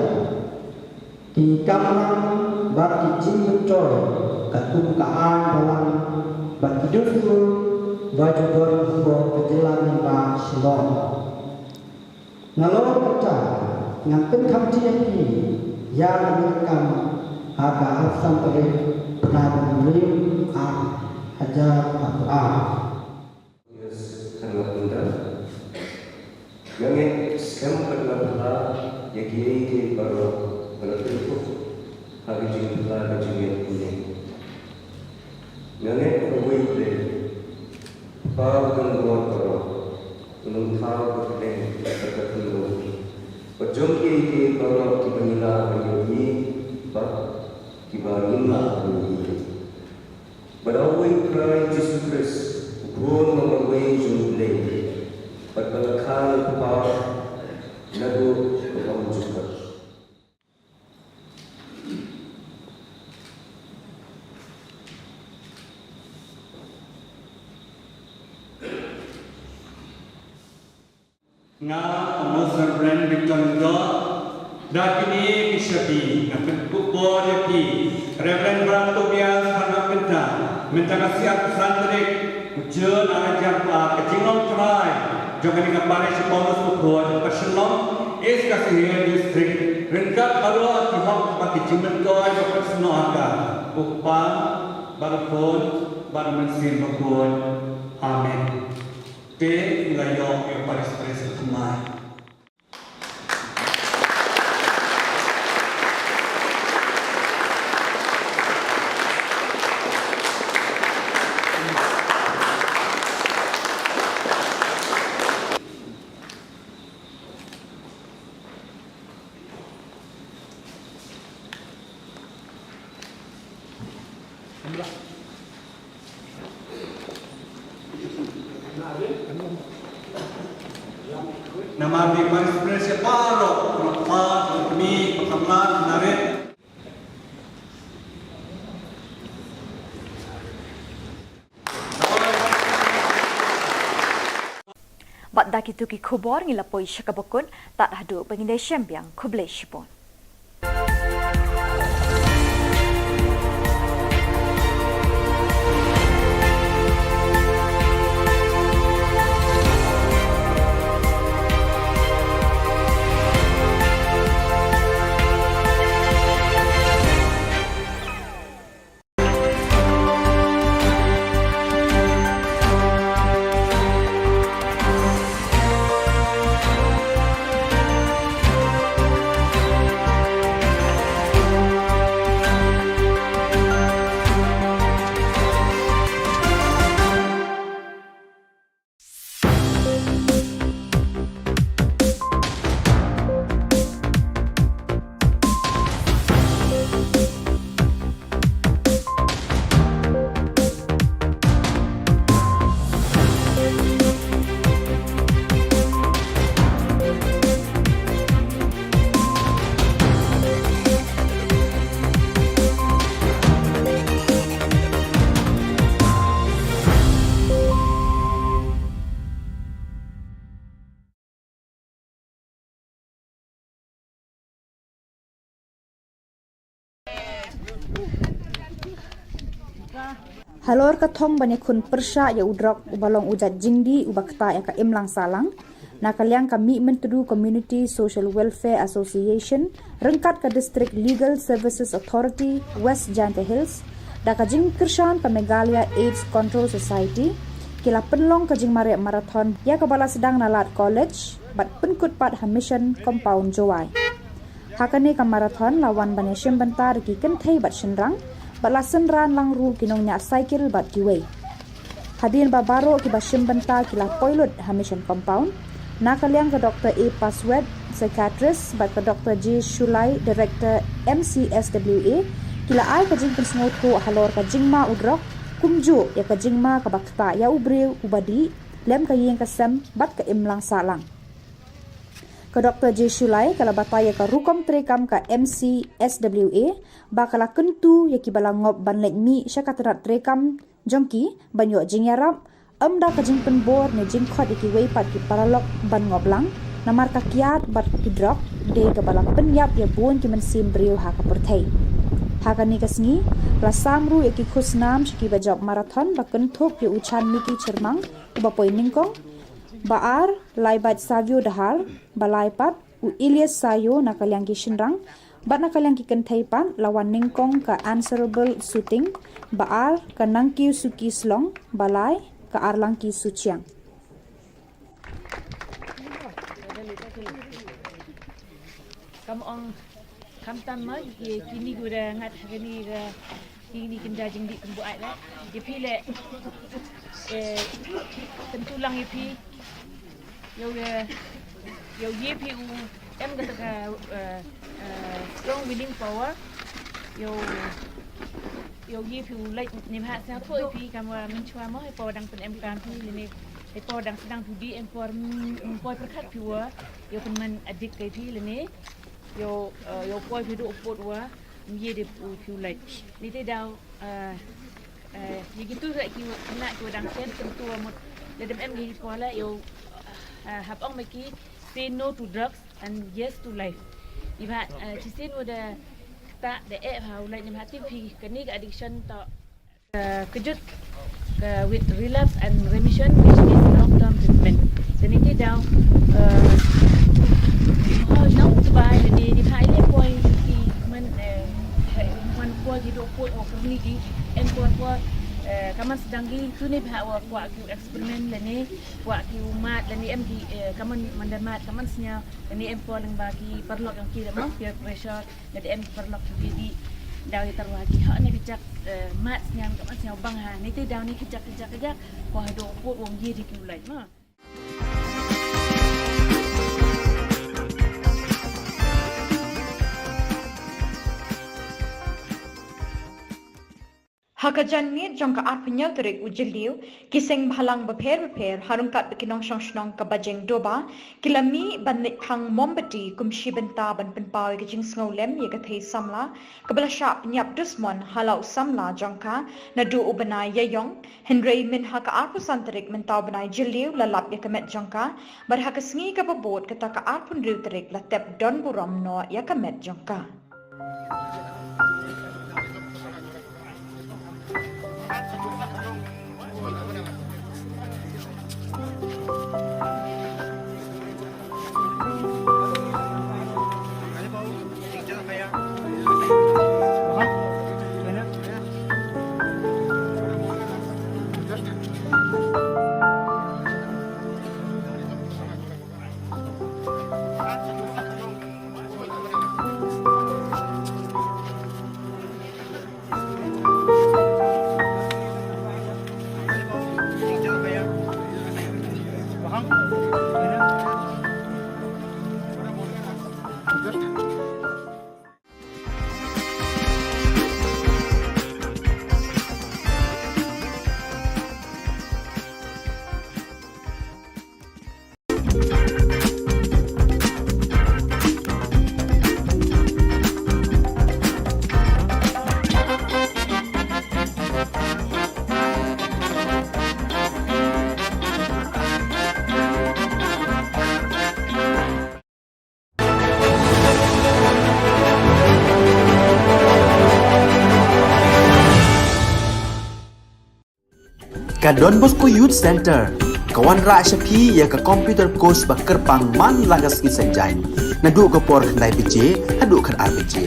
ki kamram bad ki jingmyntoi katkum ka aiñ balang bad ki dustur ba ju don hapoh ka jylla lyngba Shillong. Nalor kata ngan pynkhamti ïa phi ïa kane ka kam ha ka arphew san tarik bnai Naiwieng ar hajar arphew ar. Yes, khan nga pynda. Nga ngeit skhem bad nga pla ïa kiei kiei baroh ba la pynkup ha ka jingpla ka jingngeit mynne. Nga ngeit ba uwei U Blei, Kpa u don bor baroh, u nongthaw ka bneng bad ka khyndew, bad jong kiei kiei baroh kiba ngi lah ban ïohi bad kiba ngim lah ban ïohi. Bad uwei U Trai Jisu Khrist, u Khun ba marwei jong U Blei, bad ba la kha na u Kpa naduh ka bymjukut. Nga, u Most Reverend Victor Lyngdoh, da kine ki shabi nga pynkup bor ïa phi, Reverend Brother Tobias Kharngap Kynta, mynta ka sngi arphew san tarik u Jun ar hajar arphew ar, ka jinglong trai jong kane ka parish Paulus Bakhuid, Upper Shillong, East Khasi Hills District, ryngkat baroh ki hok bad ki jingmyntoi ba pynsnoh ha ka, u Kpa bad u Khun bad u Mynsiem Bakhuid. Amen. Te ngi la ïoh ïa u parish priest ba thymmai. Namar ba parish priest baroh, kmie, kmie, kmie, kmie. Bad da kito ki khubor ngi la poi sha kaba kut, tad haduh ba ngin ïashem biang, khublei shibun. Halor ka thong ban ïakhun pyrshah ïa u drok uba long u jait jingdih uba ktah ïa ka imlang sahlang, na ka liang ka Mihmyntdu Community Social Welfare Association ryngkat ka District Legal Services Authority West Jaintia Hills da ka jingkyrshan ka Meghalaya AIDS Control Society ki la pynlong ka jingmareh marathon ïa kaba la sdang na Lad College bad pynkut pat ha Mission Compound Jowai. Ha kane ka marathon la wan ban ïashim bynta da ki kynthei bad shynrang bad la synran lang ruh ki nongñiah cycle bad kiwei. Hadien ba baroh kiba shim bynta ki la poi lut ha Mission Compound, na ka liang ka Doctor A Paswet, psychiatrist, bad ka Doctor J Shulai, director M C S W A, ki la ai ka jingpynsngewthuh halor ka jingma u drok, kumjuh ïa ka jingma kaba ktah ïa u briew uba dih lem ka ïing ka sem bad ka imlang sahlang. Ka Doctor J Shulai ka la batai ïa ka rukom treikam ka M C S W A ba ka la kyntu ïa kiba la ngop ban leit mih sha ka tnat treikam jong ki ban ïoh jingïarap, ym da ka jingpynbor ne jingkhot ïa kiwei pat ki paralok ban ngop lang, namar ka kiad bad ki drok dei kaba la pynïap ïa bun ki mynsiem briew ha ka pyrthei. Ha kane ka sngi la sam ruh ïa ki khusnam sha kiba jop marathon ba kynthup ïa u Chanmiki Chyrmang uba poi nyngkong, ba ar Laibat Savio Dahar, ba lai pat u Ilyas Sayo na ka liang ki shynrang, bad na ka liang ki kynthei pat la wan nyngkong ka Answerable Suting, ba ar ka Nangkiew Suki Slong, ba lai ka Arlangki Suchiang. Kam ong, kam tam ma, ki, kini ki da ngat ha kani ka, kini ki da jingdih kumbu ai la. Ïa phi le, eh, kyntu lang ïa phi. Ïoh, eh, ïoh ïa phi u em kata ka, eh, eh, strong willing power. Ïoh, ïoh ïa phi u leit ne bha sa poi phi kam wa mynshuwa mo, hapoh dang pynemkam phi lane, hapoh dang sdang phi dih em por, mm, poi pyrkhat phi wa ïoh pynman adik kai phi lane. Ïoh, eh, ïoh poi phi duh u pud wa ym ïa dei u phi u leit. Ni te daw, eh, eh, ïa kitu re ki wa khynnah ki wa dang shen kyntu wa mut lada ym em ki por la ïoh, eh, hap ong ma ki say no to drugs and yes to life. Ni bha, eh, shisien wa da ktah da eh ha u leit ni bha tip phi kani ka addiction to Uh, kejut, uh, with relapse and remission, which means long term treatment. Te ni te daw, uh, oh, nang tu bai ni, ni bha ile poi ki man, eh, man poi ki dok poi o kuni ki, en poi poi, eh, kaman sdang ki tu ni bha wa kwah ki experiment le ni, kwah ki u mad le ni em ki, eh, kaman man da mad, kaman sñiaw, le ni em poi lyngba ki paralok yong ki le mo, peer pressure, Lada em paralok ki dei daw ïa tyrwa ki hok ne ka jak, eh, mad sñiaw, ka mad sñiaw bang ha. Ni te daw ni ka jak, ka jak, ka jak. Ko haduh u pud u ong ïa dei ki u lait ma. Ha ka janmiet jong ka arphew hynñiew tarik u Jylliew, ki seng bhalang bapher bapher, ha ryngkat bad ki nongshong shnong ka Bajeng Doba, ki la mih ban leit phang mombati kum shi bynta ban pynpaw ïa ka jingsngewlem ïa ka thei samla, kaba la shah pynïap dusmon ha la u samla jong ka, naduh u bnai Ïaïong, hynrei mynha ka arphew san tarik mynta u bnai Jylliew la lap ïa ka met jong ka, bad ha ka sngi kaba bud kata ka arphew hynriew tarik la tep don burom noh ïa ka met jong ka. Ka Don Bosco Youth Centre ka wanrah sha phi ïa ka computer course ba kyrpang man la ka sngi Saitjaiñ, naduh ka por khyndai baje haduh khatar baje.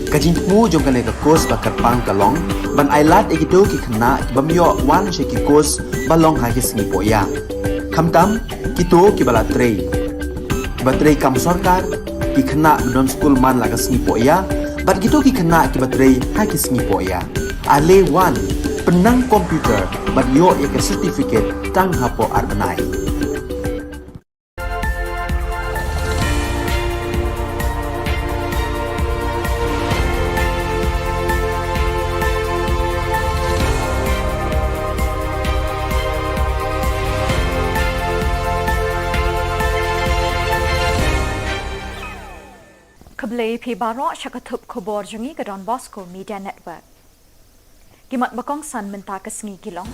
Ka jingthmu jong kane ka course ba kyrpang ka long ban ailad ïa kito ki khynnah ki bym ïoh wan sha ki course ba long ha ki sngi pohïa, khamtam kito kiba la trei, kiba trei kam sorkar, ki khynnah ba don skul man la ka sngi pohïa bad kito ki khynnah kiba trei ha ki sngi pohïa. Ale wan, pynnang computer bad ïoh ïa ka certificate tang hapoh ar bnai. Khublei phi baroh sha ka thup khubor jong ngi ka Don Bosco Media Network. Ki mat ba kongsan mynta ka sngi ki long: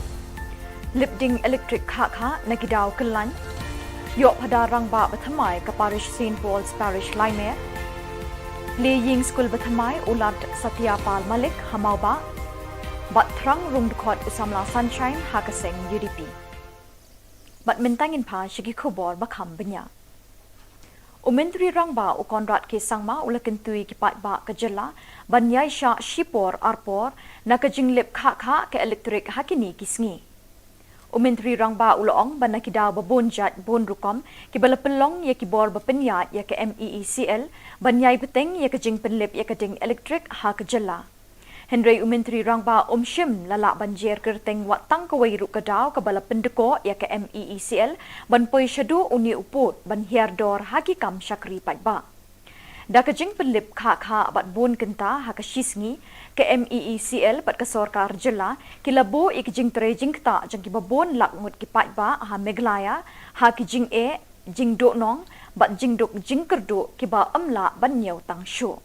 lip ding elektrik khah khah na ki daw kyllaiñ. Ïoh phadar rangbah ba thymmai ka parish Saint Paul's Parish Laimer. Plie ïing skul ba thymmai u Lad Satya Pal Malik ha Mawbah. Bad thrang rung dkhot u samla Sunshine ha ka seng U D P. Bad mynta ngin phai sha ki khubor ba kham bniah. U Myntri Rangbah u Conrad K Sangma u la kyntu ïa ki paidbah ka jylla ban ïaishah shipor arpor na ka jinglip khah khah ka elektrik ha kine ki sngi. U Myntri Rangbah u la ong ba na ki daw ba bun jait bun rukom kiba la pynlong ïa ki bor ba pynïaid ïa ka M E E C L ban ïai bteng ïa ka jingpynlip ïa ka ding elektrik ha ka jylla. Hynrei u Myntri Rangbah um shym la lah ban jer kyrteng wat tang kawei ruh ka daw kaba la pyndkoh ïa ka M E E C L ban poi shaduh une u pud ban hiar dor ha ki kam shakri paidbah. Da ka jingpynlip khah khah bad bun kynta ha ka shi sngi, ka M E E C L bad ka sorkar jylla ki la buh ïa ka jingtrei jingktah jong kiba bun lak ngut ki paidbah ha Meghalaya ha ki jingeh, jingduhnong bad jingduk jingkyrduh kiba ym lah ban ñiew tang shuh.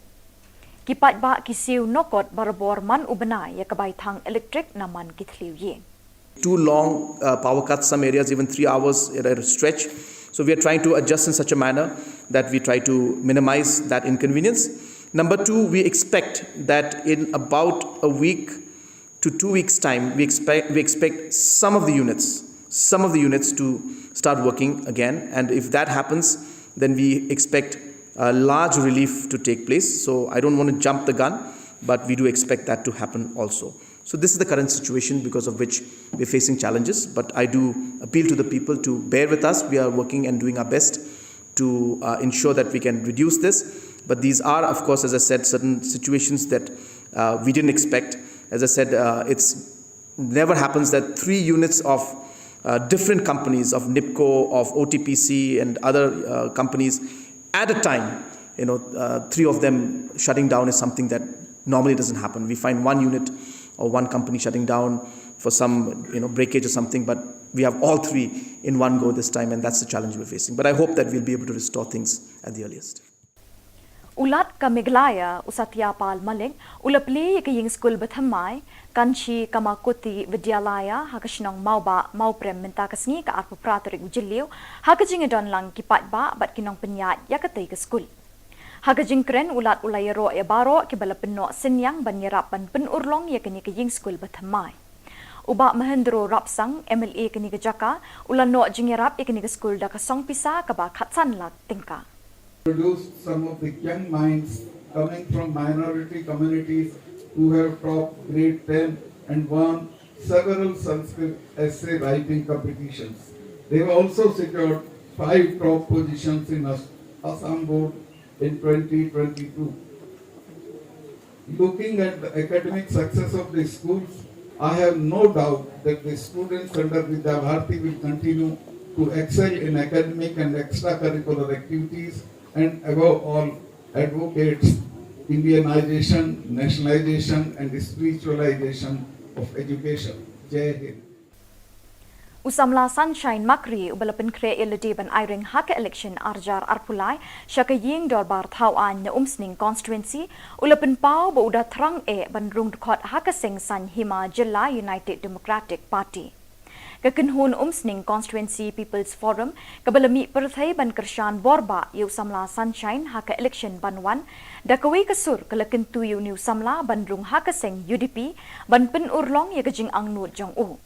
Ki paidbah ki siew noh kot barabor man u bnai ïa ka bai thang elektrik na man ki thliew ïing. Two long uh, power cuts, some areas even three hours at a stretch. So we are trying to adjust in such a manner that we try to minimize that inconvenience. Number two, we expect that in about a week to two weeks' time, we expect, we expect some of the units, some of the units to start working again. And if that happens, then we expect a large relief to take place. So I don't want to jump the gun, but we do expect that to happen also. So this is the current situation because of which we're facing challenges. But I do appeal to the people to bear with us. We are working and doing our best to uh, ensure that we can reduce this. But these are, of course, as I said, certain situations that uh, we didn't expect. As I said, uh, it's never happens that three units of uh, different companies, of NEEPCO, of O T P C, and other uh, companies at a time, you know, uh, three of them shutting down is something that normally doesn't happen. We find one unit or one company shutting down for some, you know, breakage or something, but we have all three in one go this time, and that's the challenge we're facing. But I hope that we'll be able to restore things at the earliest. U Lat ka Meghalaya, u Satya Pal Malik, u la plie ïa ka ïing skul ba thymmai, Kanchi Kamakoti Vidyalaya, ha ka shnong Mawbah, Mawprem mynta ka sngi ka arphew phra tarik u Jylliew, ha ka jingïadon lang ki paidbah bad ki nongpynïaid ïa katei ka skul. Ha ka jingkren u Lat u la ïaroh ïa baroh kiba la pynnoh synñiang ban ïarap ban pynurlong ïa kane ka ïing skul ba thymmai. U Bah Mahendro Rapsang, M L A kane ka jaka, u la noh jingïarap ïa kane ka skul da ka song pisa kaba khatsan lak tyngka. Produced some of the young minds coming from minority communities who have topped grade ten and won several Sanskrit essay writing competitions. They have also secured five top positions in As-, Assam Board in twenty twenty-two. Looking at the academic success of the schools, I have no doubt that the students under Vidya Bharati will continue to excel in academic and extracurricular activities and above all advocates Indianization, nationalization and spiritualization of education. Jai Hind. U samla Sunshine Makri uba la pynkhreh ïa lade ban aireng ha ka election arjar arphew lai sha ka ïing dorbar thaw aiñ na Umsning constituency, u la pynpaw ba u da thrang eh ban rung dkhot ha ka seng saiñ hima jylla United Democratic Party. Ka kynhun Umsning Constituency People's Forum kaba la mih pyrthei ban kyrshan bor bah ïa u samla Sunshine ha ka election ban wan, da kawei ka sur ka la kyntu ïa une u samla ban rung ha ka seng U D P ban pynurlong ïa ka jingangnud jong u.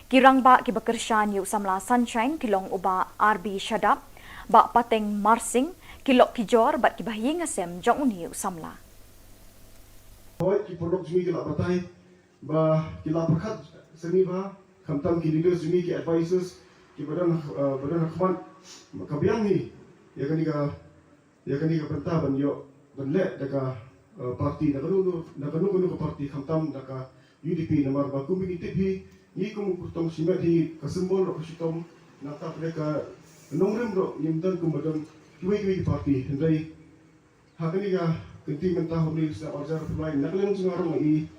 Ki rangbah kiba kyrshan ïa u samla Sunshine ki long u Bah R B Shadap, Bah Pateng Marsing, ki lok ki jor bad kiba ha ïing ha sem jong une u samla. Hooid, ki paralok jong ngi ki la batai ba ki la pyrkhat sngewbha, khamtam ki leaders jong ngi, ki advisors kiba don, eh, ba don ha khmat, ka biang hi ïa kane ka ïa kane ka bynta ban ïoh ban leh da ka, eh, party, da kano kano, da kano kano ka party, khamtam da ka U D P, namar ba kum ba ngi tip hi, ngi kum u kyrtong shimet hi, ka symbol ruh ka shitom, nangta pat ka nongrim ruh ngim don kumba don kiwei kiwei ki party. Hynrei ha kane ka kynti mynta, ha une u snem arhajar arphew lai, na ka liang jong nga ruh nga i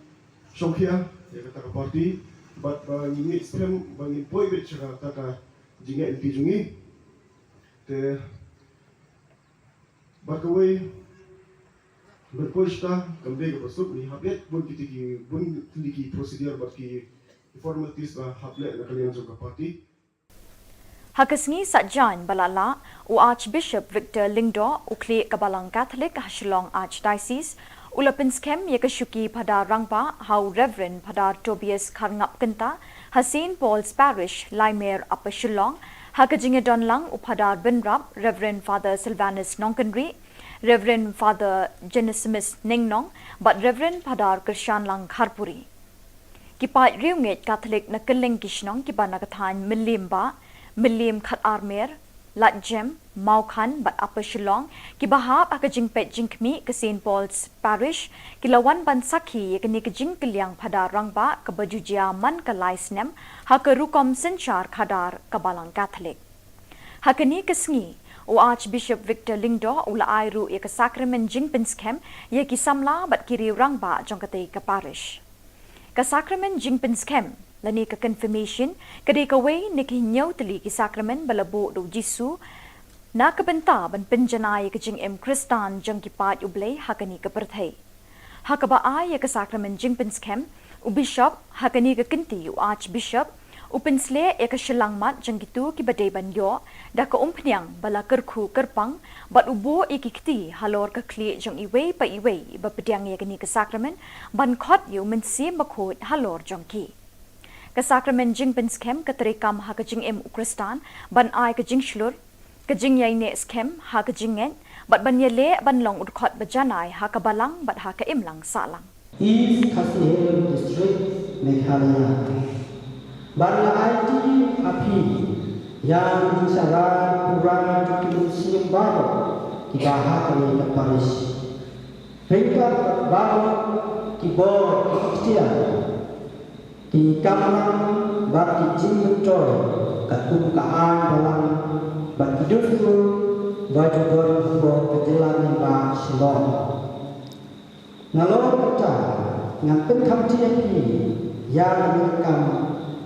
shongkhia ïa kata ka party, bad ba ngi ngeit skhem ba ngin poi beit sha kata ka jingngeit lynti jong ngi. Te bad kawei, ban poi shata kam dei kaba suk, ngi hap leit bun kiti ki, bun kiti ki procedure bad ki formalities ba hap leh na ka liang jong ka party. Ha ka sngi Saitjaiñ ba la lah, u Archbishop Victor Lyngdoh, u khlieh ka Balang Catholic ha Shillong Archdiocese, u la pynskhem ïa ka shuki Phadar Rangbah ha u Reverend Phadar Tobias Kharngap Kynta ha Saint Paul's Parish, Laimer, Upper Shillong, ha ka jingïadon lang u Phadar Bynrap, Reverend Father Sylvanus Nongkynrih, Reverend Father Genesimus Ningnong, bad Reverend Phadar Kyrshanlang Kharpuri. Ki paid riewngeit Katholik na kylleng ki shnong kiba na ka thaiñ Mylliem Bah, Mylliem Khatarmer, Laitjem, Mawkhan bad Upper Shillong, kiba hap ha ka jingpeit jingkhmih ka Saint Paul's Parish, ki la wan ban sakhi ïa kane ka jingkylliang Phadar Rangbah kaba ju jia man ka lai snem ha ka rukom synshar khadar ka Balang Katholik. Ha kane ka sngi, u Archbishop Victor Lyngdoh u la ai ruh ïa ka sakramen jingpynskhem ïa ki samla bad ki riew rangbah jong katei ka parish. Ka sakramen jingpynskhem lane ka confirmation ka dei kawei na ki hynñiew tylli ki sakramen ba la buh da u Jisu na ka bynta ban pynjanai ïa ka jingim Khristan jong ki paid U Blei ha kane ka pyrthei. Ha kaba ai ïa ka sakramen jingpynskhem, u Bishop, ha kane ka kynti u Archbishop, u pynsleh ïa ka shyllangmat jong kito kiba dei ban ïoh da ka umphniang ba la kyrkhu kyrpang, bad u buh ïa ki kti halor ka khlieh jong iwei pa iwei ba pdiang ïa kane ka sakramen, ban khot ïa u Mynsiem Bakhuid halor jong ki. Ka sakramen jingpynskhem ka treikam ha ka jingim u Khristan ban ai ka jingshlur, ka jingïaineh skhem ha ka jingngeit, bad ban ïaleh ban long u dkhot ba janai ha ka balang bad ha ka imlang sahlang. East Khasi Hills District, Meghalaya. Ban la aiti ha phi ïa ki jingshah rangkurai jong ki mynsiem baroh kiba ha kane ka parish. Ryngkat baroh ki bor, ki iktiar, ki kamram bad ki jingmyntoi katkum ka aiñ balang bad ki dustur ba ju don hapoh ka jylla lyngba Shillong. Nalor kata ngan pynkham ïa phi ïa kane ka kam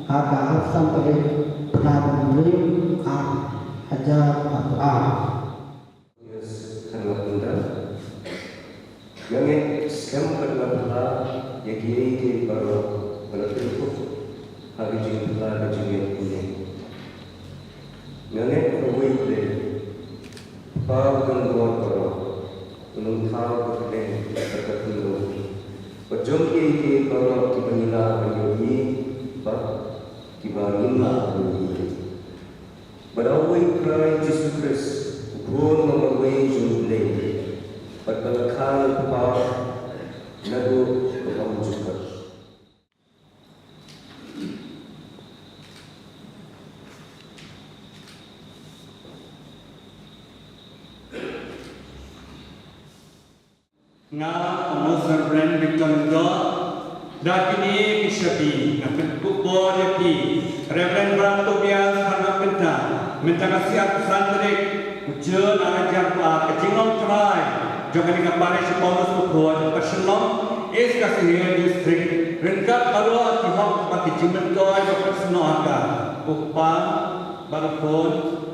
ha ka arphew san tarik bnai ba hynriew, ar hajar arphew ar. Yes, kharngap mynta. Nga ngeit skhem bad nga phylla ïa kiei kiei baroh ba la pynkup ha ka jingphylla ka jingngeit kane. Nga ngeit ba uwei U Blei, Kpa u don bor baroh, un ym thaw ka kyrteng bad ka khyndew bad jong kiei kiei baroh kiba ngi lah ban ïohi bad kiba ngim lah ban ïohi. Bad ha uwei U Trai Jisu Khrist, u Khun ba marwei jong U Blei, bad ba la kha na u Kpa naduh ka bymjukut. Nga, u Most Reverend Victor Lyngdoh, da kine ki shabi nga pynkup bor ïa phi, Reverend Brother Tobias Kharngap Kynta, mynta ka sngi arphew san tarik u Jun ar hajar arphew ar, ka jinglong trai jong kane ka parish Paulus Bakhuid, Upper Shillong, East Khasi Hills District, ryngkat baroh ki hok bad ki jingmyntoi ba pynshong ha ka, u Kpa bad u Khun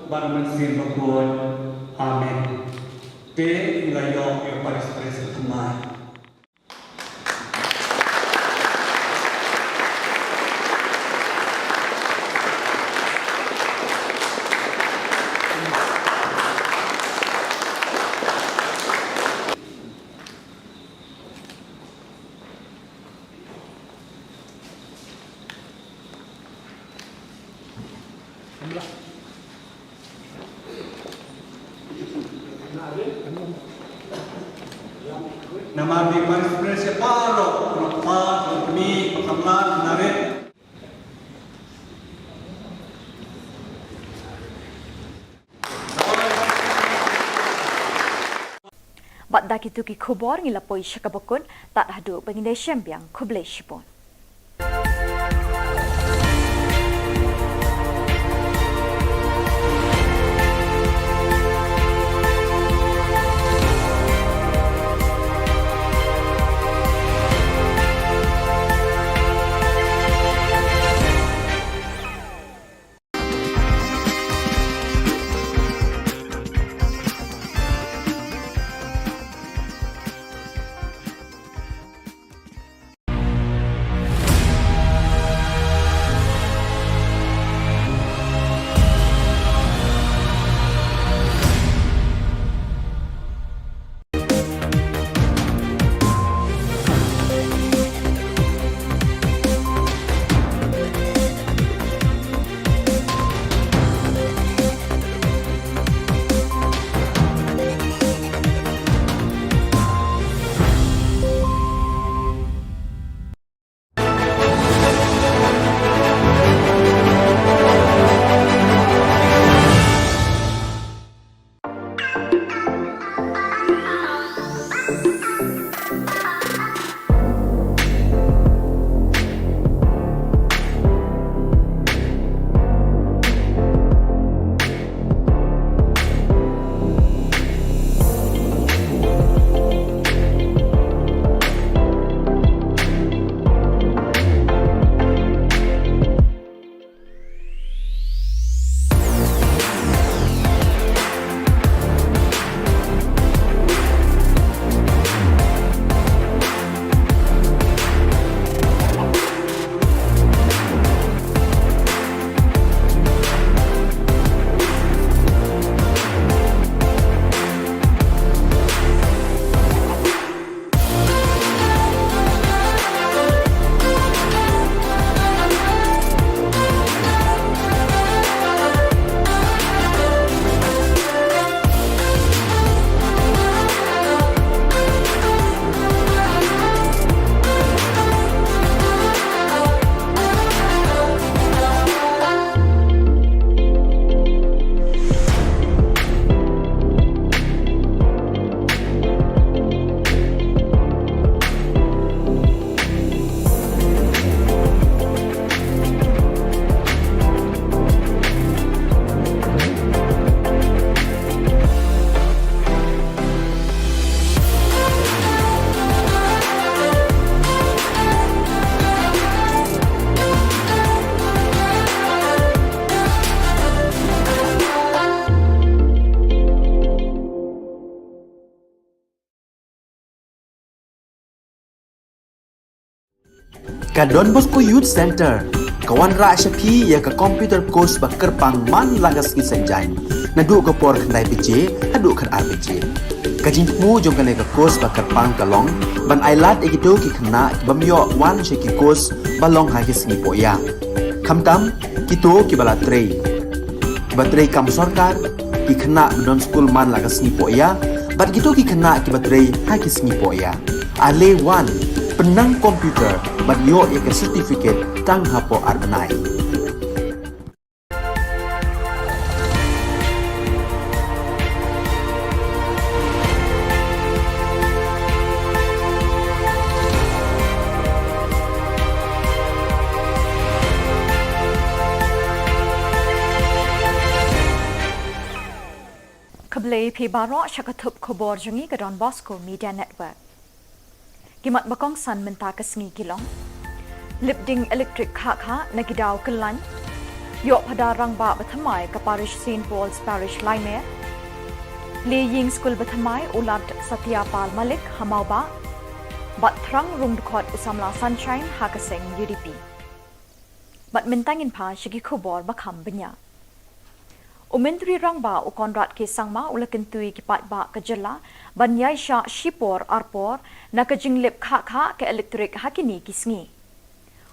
bad u Mynsiem Bakhuid. Amen. Te ngi la ïoh ïa u Parish Priest u thymmai. Namar ba Vice President baroh, kano kpa, kano kmie, kano kpa, kano kmie. Bad da kito ki khubor ngi la poi sha kaba kut, tad haduh ba ngin ïashem biang, khublei shibun. Ka Don Bosco Youth Centre ka wanrah sha phi ïa ka computer course ba kyrpang man la ka sngi Saitjaiñ, naduh ka por khyndai baje haduh khatar baje. Ka jingthmu jong kane ka course ba kyrpang ka long ban ailad ïa kito ki khynnah ki bym ïoh wan sha ki course ba long ha ki sngi pohïa, khamtam kito kiba la trei, kiba trei kam sorkar, ki khynnah ba don skul man la ka sngi pohïa, bad kito ki khynnah kiba trei ha ki sngi pohïa. Ale wan, pynnang computer bad ïoh ïa ka certificate tang hapoh ar bnai. Khublei phi baroh sha ka thup khubor jong ngi ka Don Bosco Media Network. Ki mat ba kongsan mynta ka sngi ki long: Lip ding elektrik khah khah na ki daw kyllaiñ. Ïoh phadar rangbah ba thymmai ka parish Saint Paul's Parish Laimer. Lie ïing skul ba thymmai u Lad Satya Pal Malik ha Mawbah. Bad thrang rung dkhot u samla Sunshine ha ka seng U D P. Bad mynta ngin phai sha ki khubor ba kham bniah. U Myntri Rangbah u Conrad K Sangma u la kyntu ïa ki paidbah ka jylla ban ïaishah shipor arpor na ka jinglip khah khah ka elektrik ha kine ki sngi.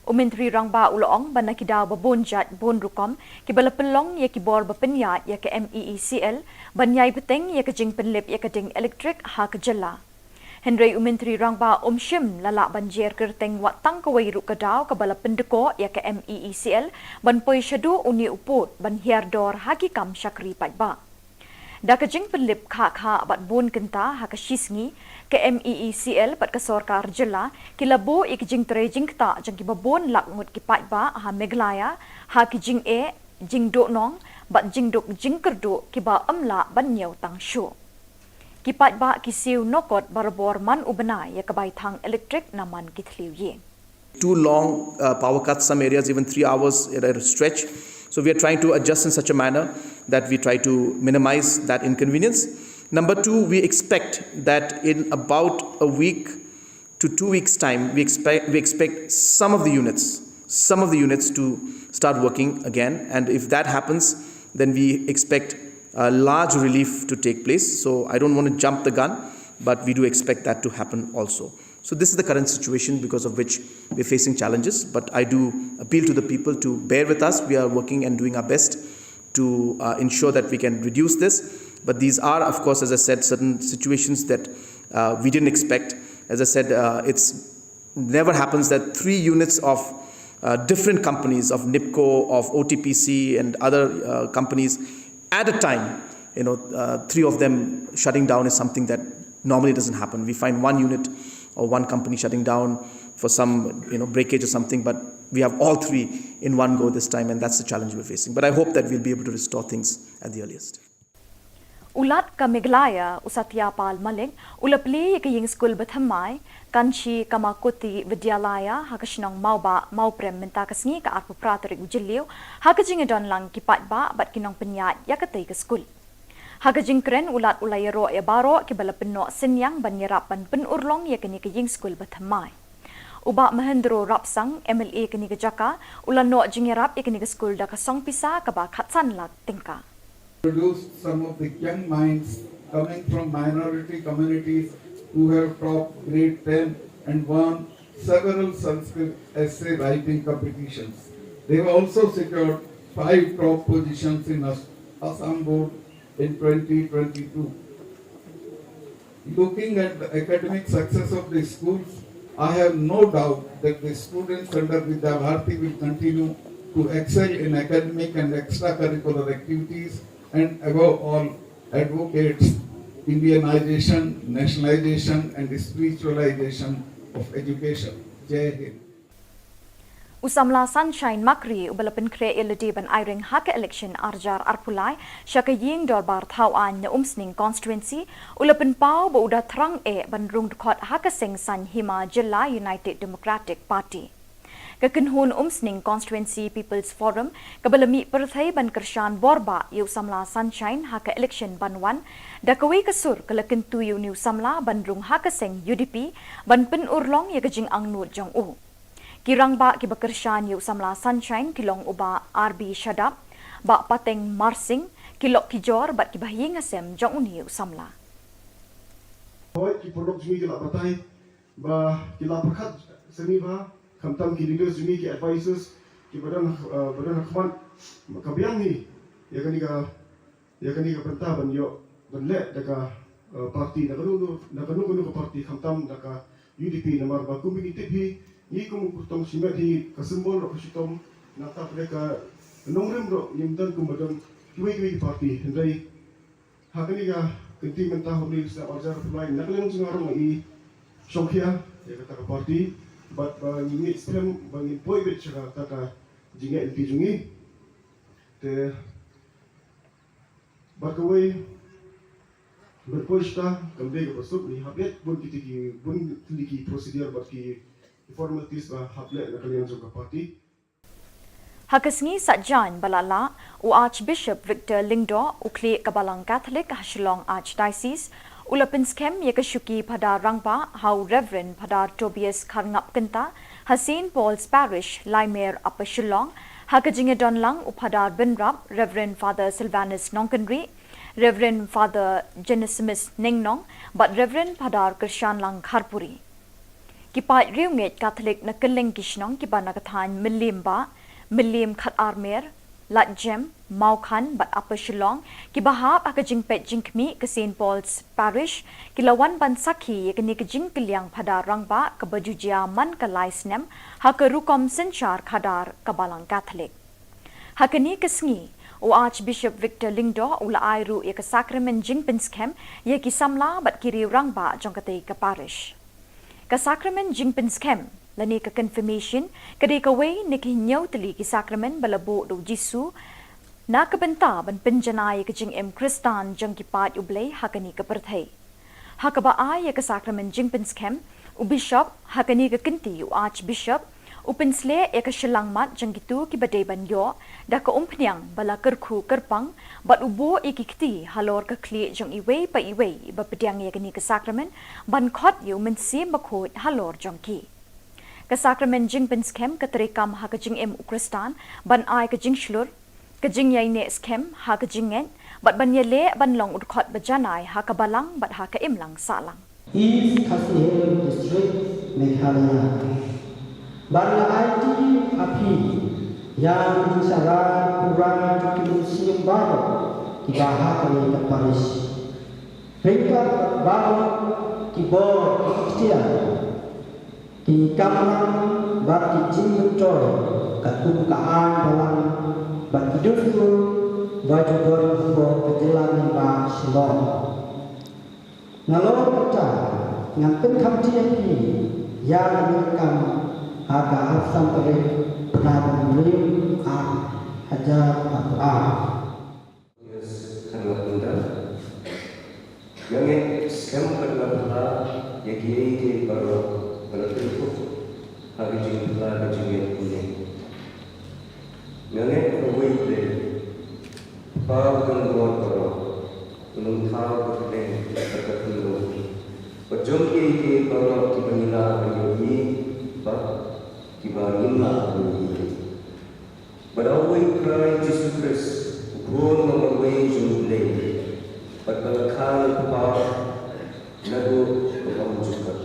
U Myntri Rangbah u la ong ba na ki daw ba bun jait bun rukom kiba la pynlong ïa ki bor ba pynïaid ïa ka MEECL ban ïai bteng ïa ka jingpynlip ïa ka ding elektrik ha ka jylla. Hynrei u Myntri Rangbah um shym la lah ban jer kyrteng wat tang kawei ruh ka daw kaba la pyndkoh ïa ka MEECL ban poi shaduh une u pud ban hiar dor ha ki kam shakri paidbah. Da ka jingpynlip khah khah bad bun kynta ha ka shisngi, ka MEECL bad ka sorkar jylla ki la buh ïa ka jingtrei jingktah jong kiba bun lak ngut ki paidbah ha Meghalaya ha ki jingeh, jingduhnong bad jingduk jingkyrduh kiba ym lah ban ñiew tang shuh. Ki paidbah ki siew noh kot barabor man u bnai ïa ka bai thang elektrik na man ki thliew ïing. Too long uh, power cuts, some areas even three hours at a stretch. So we are trying to adjust in such a manner that we try to minimize that inconvenience. Number two, we expect that in about a week to two weeks' time, we expect, we expect some of the units, some of the units to start working again. And if that happens, then we expect a large relief to take place. So I don't want to jump the gun, but we do expect that to happen also. So this is the current situation because of which we're facing challenges. But I do appeal to the people to bear with us. We are working and doing our best to uh, ensure that we can reduce this. But these are, of course, as I said, certain situations that uh, we didn't expect. As I said, uh, it's never happens that three units of uh, different companies, of NEEPCO, of O T P C, and other uh, companies at a time, you know, uh, three of them shutting down is something that normally doesn't happen. We find one unit or one company shutting down for some, you know, breakage or something, but we have all three in one go this time, and that's the challenge we're facing. But I hope that we'll be able to restore things at the earliest. U Lat ka Meghalaya, u Satya Pal Malik, u la plie ïa ka ïing skul bathymmai, Kanchi Kamakuti Vidyalaya, ha ka shnong Mawbah, Mawprem mynta ka sngi ka arphew phra tarik u Jylliew, ha ka jingïadon lang ki paidbah bad ki nongpynïaid ïa katei ka skul. Ha ka jingkren u Lat u la ïaroh ïa baroh kiba la pynnoh synñiang ban ïarap ban pynurlong ïa kane ka ïing skul bathymmai. U Bah Mahendro Rapsang, MLA kane ka jaka, u la noh jingïarap ïa kane ka skul da ka song pisa kaba khatsan lak tyngka. Produced some of the young minds coming from minority communities who have topped grade ten and won several Sanskrit essay writing competitions. They have also secured five top positions in As-, Assam Board in twenty twenty-two. Looking at the academic success of the schools, I have no doubt that the students under Vidya Bharati will continue to excel in academic and extracurricular activities and above all advocates Indianization, nationalization and spiritualization of education. Jai Hind. U samla Sunshine Makri uba la pynkhreh ïa lade ban aireng ha ka election arhajar arphew lai sha ka ïing dorbar thaw aiñ na Umsning constituency, u la pynpaw ba u da thrang eh ban rung dkhot ha ka seng saiñ hima jylla United Democratic Party. Ka kynhun Umsning Constituency People's Forum kaba la mih pyrthei ban kyrshan borbah ïa u samla Sunshine ha ka election ban wan, da kawei ka sur ka la kyntu ïa une u samla ban rung ha ka seng UDP ban pynurlong ïa ka jingangnud jong u. Ki rangbah kiba kyrshan ïa u samla Sunshine ki long u Bah R B Shadap, Bah Pateng Marsing, ki lok ki jor bad kiba ha ïing ha sem jong une u samla. Hooid, ki paralok jong ngi ki la batai ba ki la pyrkhat sngewbha, khamtam ki leaders jong ngi, ki advisors kiba don, eh, ba don ha khmat, ka biang hi ïa kane ka ïa kane ka bynta ban ïoh ban leh da ka, eh, party, da kano kano, da kano kano ka party, khamtam da ka UDP, namar ba kum ngi tip hi, ngi kum u kyrtong shimet hi, ka symbol ruh ka shitom, nangta pdeng ka nongrim ruh ngim don kum ba don kiwei kiwei ki party. Hynrei ha kane ka kynti mynta, ha une u snem arhajar arphew lai, na ka liang jong nga ruh nga i shongkhia ïa kata ka party, bad ba ngi ngeit skhem ba ngin poi beit sha kata ka jingngeit lynti jong ngi. Te bad kawei, ban poi shata kam dei kaba suk, ngi hap leh bun kiti ki, bun kiti ki procedure bad ki, ki formalities ba hap leh na ka liang jong ka party. Ha ka sngi Saitjaiñ ba la lah, u Archbishop Victor Lyngdoh, u khlieh ka Balang Catholic ha Shillong Archdiocese, u la pynskhem ïa ka shuki Phadar Rangbah ha u Reverend Phadar Tobias Kharngap Kynta, ha Saint Paul's Parish, Laimer, Upper Shillong, ha ka jingïadon lang u Phadar Bynrap, Reverend Father Sylvanus Nongkynrih, Reverend Father Genesimus Nengnong, bad Reverend Phadar Kyrshanlang Kharpuri. Ki paid riewngeit Katholik na kylleng ki shnong kiba na ka thaiñ Mylliem Bah, Mylliem Khatarmer, Ladjem, Mawkhan bad Upper Shillong, kiba hap ha ka jingpeit jingkhmih ka Saint Paul's Parish, ki la wan ban sakhi ïa kane ka jingkylliang phadar rangbah kaba ju jia man ka lai snem ha ka rukom synshar khadar ka Balang Katholik. Ha kane ka sngi, u Archbishop Victor Lyngdoh u la ai ruh ïa ka sakramen jingpynskhem ïa ki samla bad ki riew rangbah jong katei ka parish. Ka sakramen jingpynskhem lane ka confirmation ka dei kawei na ki hynñiew tylli ki sakramen ba la buh da u Jisu na ka bynta ban pynjanai ïa ka jingim Khristan jong ki paid U Blei ha kane ka pyrthei. Ha kaba ai ïa ka sakramen jingpynskhem, u bishop, ha kane ka kynti u archbishop, u pynsleh ïa ka shyllangmat jong kito kiba dei ban ïoh da ka umphniang ba la kyrkhu kyrpang, bad u buh ïa ki kti halor ka khlieh jong iwei pa iwei ba pdiang ïa kane ka sakramen, ban khot ïa u Mynsiem Bakhuid halor jong ki. Ka sakramen jingpynskhem ka treikam ha ka jingim u Khristan ban ai ka jingshlur, ka jingïaineh skhem ha ka jingngeit, bad ban ïaleh ban long u dkhot ba janai ha ka balang bad ha ka imlang sahlang. East Khasi Hills District, Meghalaya. Ban la aiti ha phi ïa ka jingshah rai pura jong ki mynsiem baroh kiba ha kane ka parish. Ryngkat baroh ki bor ki ktien, ki kamram bad ki jingmyntoi katkum ka aiñ balang bad ki dustur ba ju don hapoh ka jylla lyngba Shillong. Nalor kata ngan pynkham ïa phi ïa kane ka kam ha ka arphew san tarik bnai Jymmang ar hajar arphew ar. Yes, khan nga pynda. Nga ngeit skhem bad nga phylla ïa kiei kiei baroh ba la pynkup ha ka jingphylla ka jingngeit kumne. Nga ngeit ha uwei U Blei, Kpa uba don bor baroh, u Nongthaw ka kylleng bad ka khyndew, bad jong kiei kiei baroh kiba ngi lah ban ïohi bad kiba ngim lah ban ïohi. Bad ha uwei U Trai Jisu Khrist, u Khun ba marwei jong U Blei, bad ba la kha na U Kpa naduh ka bymjukut.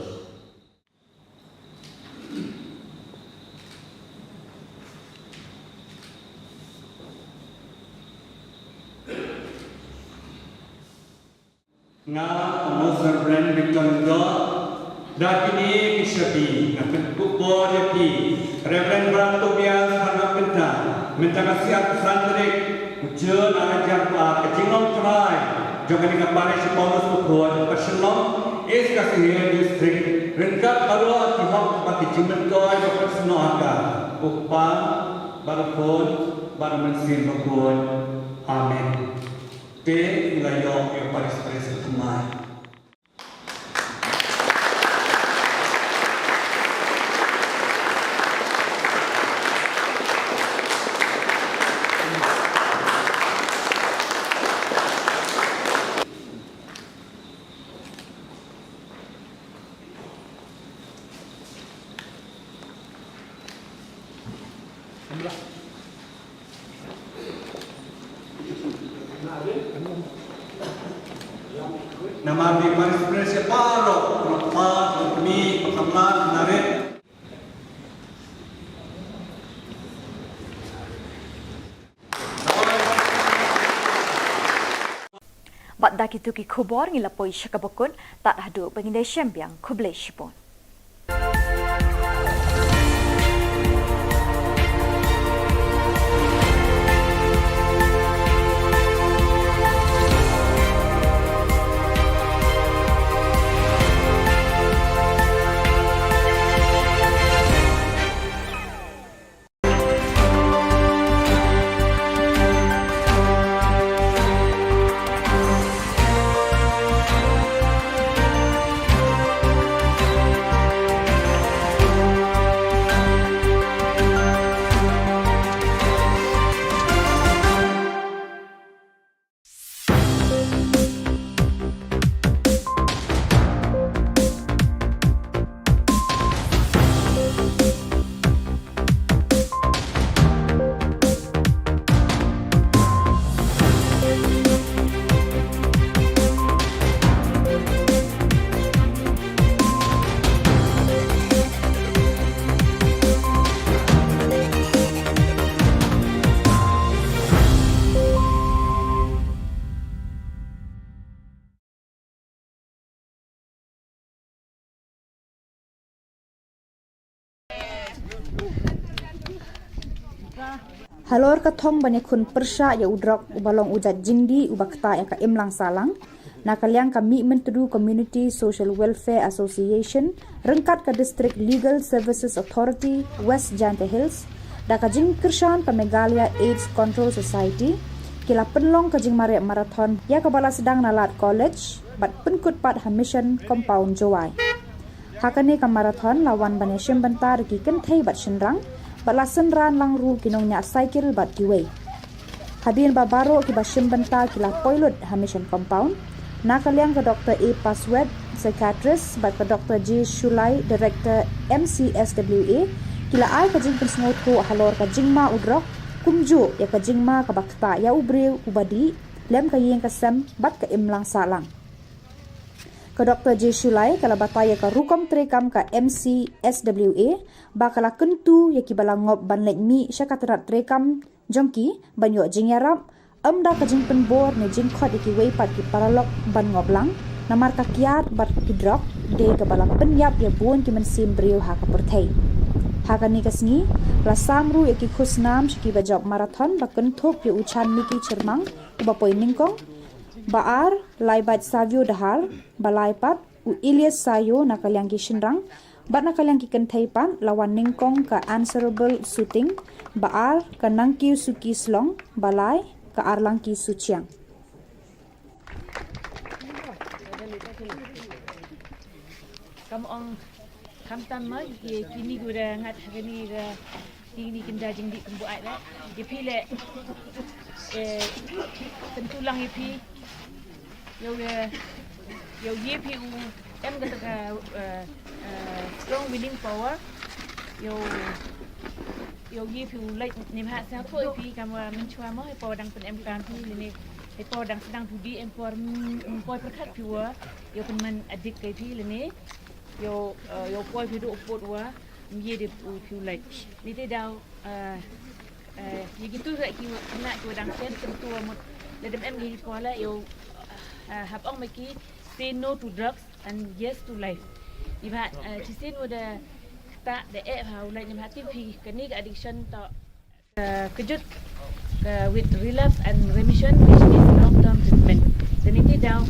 Nga, Amos Reverend Victor Lyngdoh, da kine ki shabi nga pynkup bor ïa phi, Reverend Bah Tobias Kharngap Kynta, mynta ka sngi arphew san tarik u Jun ar hajar arphew ar, ka jinglong trai jong kane ka parish Paulus Bakhuid, ka Shillong, East Khasi Hills District, ryngkat baroh ki hok bad ki jingmyntoi ba pynsnoh ha ka, u Kpa bad u Khun bad u Mynsiem Bakhuid. Amen. Te ngi la ïoh ïa u parish priest thymmai. Namar ngi parish priest baroh, kpa, kmie, kpa samla, narit. Bad da kito ki khubor ngi la poi sha kaba kut, tad haduh ba ngin ïashem biang, khublei shibun. Halor ka thong ban ïakhun pyrshah ïa u drok uba long u jait jingdih uba ktah ïa ka imlang sahlang, na ka liang ka Mihmyntdu Community Social Welfare Association ryngkat ka District Legal Services Authority West Jaintia Hills da ka jingkyrshan ka Meghalaya AIDS Control Society ki la pynlong ka jingmareh marathon ïa kaba la sdang na lad college bad pynkut pat ha Mission Compound Jowai. Ha kane ka marathon la wan ban ïashim bynta da ki kynthei bad shynrang bad la synran lang ruh ki nongñiah cycle bad kiwei. Hadien ba baroh kiba shim bynta ki la poi lut ha Mission Compound, na ka liang ka Dr A Paswet, psychiatrist, bad ka Dr J Shulai, director M C S W A, ki la ai ka jingpynsngewthuh halor ka jingma u drok, kumjuh ïa ka jingma kaba ktah ïa u briew uba dih lem ka ïing ka sem bad ka imlang sahlang. Ka Dr J Shulai ka la batai ïa ka rukom treikam ka M C S W A ba ka la kyntu ïa kiba la ngop ban leit mih sha ka tnat treikam jong ki ban ïoh jingïarap, ym da ka jingpynbor ne jingkhot ïa kiwei pat ki paralok ban ngop lang, namar ka kiad bad ki drok dei kaba la pynïap ïa bun ki mynsiem briew ha ka pyrthei. Ha kane ka sngi la sam ruh ïa ki khusnam sha kiba jop marathon ba kynthup ïa u Chanmiki Chyrmang uba poi nyngkong, ba ar Laibait Savio Dahar, ba lai pat u Elias Sayo na ka liang ki shynrang, bad na ka liang ki kynthei pat la wan nyngkong ka Answerable Suting, ba ar ka Nangkiew Suki Slong, ba lai ka Arlangki Suchiang. Kam ong khamtam ma ki kini ki da ngat ha kini da kini ki da jingdih kumbu ai da. Ïa phi leh, eh, kyntu lang ïa phi. Ïoh, eh, ïoh ïa phi u em kata ka, eh, eh, strong willing power. Ïoh, ïoh ïa phi u leh ni ha sa poi phi kam wa mynchwa mo, hapoh dang pynem kan phi lane, hapoh dang sdang phi dih em por, mm, poi pyrkhat phi wa ïoh pynman adik kai phi lane. Ïoh, eh, ïoh poi phi duh put wa ym ïa dei u phi u leh. Ni te daw, eh, eh, ïa kitu ki khynnah ki wa dang shen kyntu wa mut lada em ki poi la ïoh, eh, hap ong ma ki say no to drugs and yes to life. Ni ba, eh, shisien wa da ta da eh ha u leh ni ba tip phi kane ka addiction to eh, kjut, eh, with relapse and remission, which is long term treatment. Te niti daw,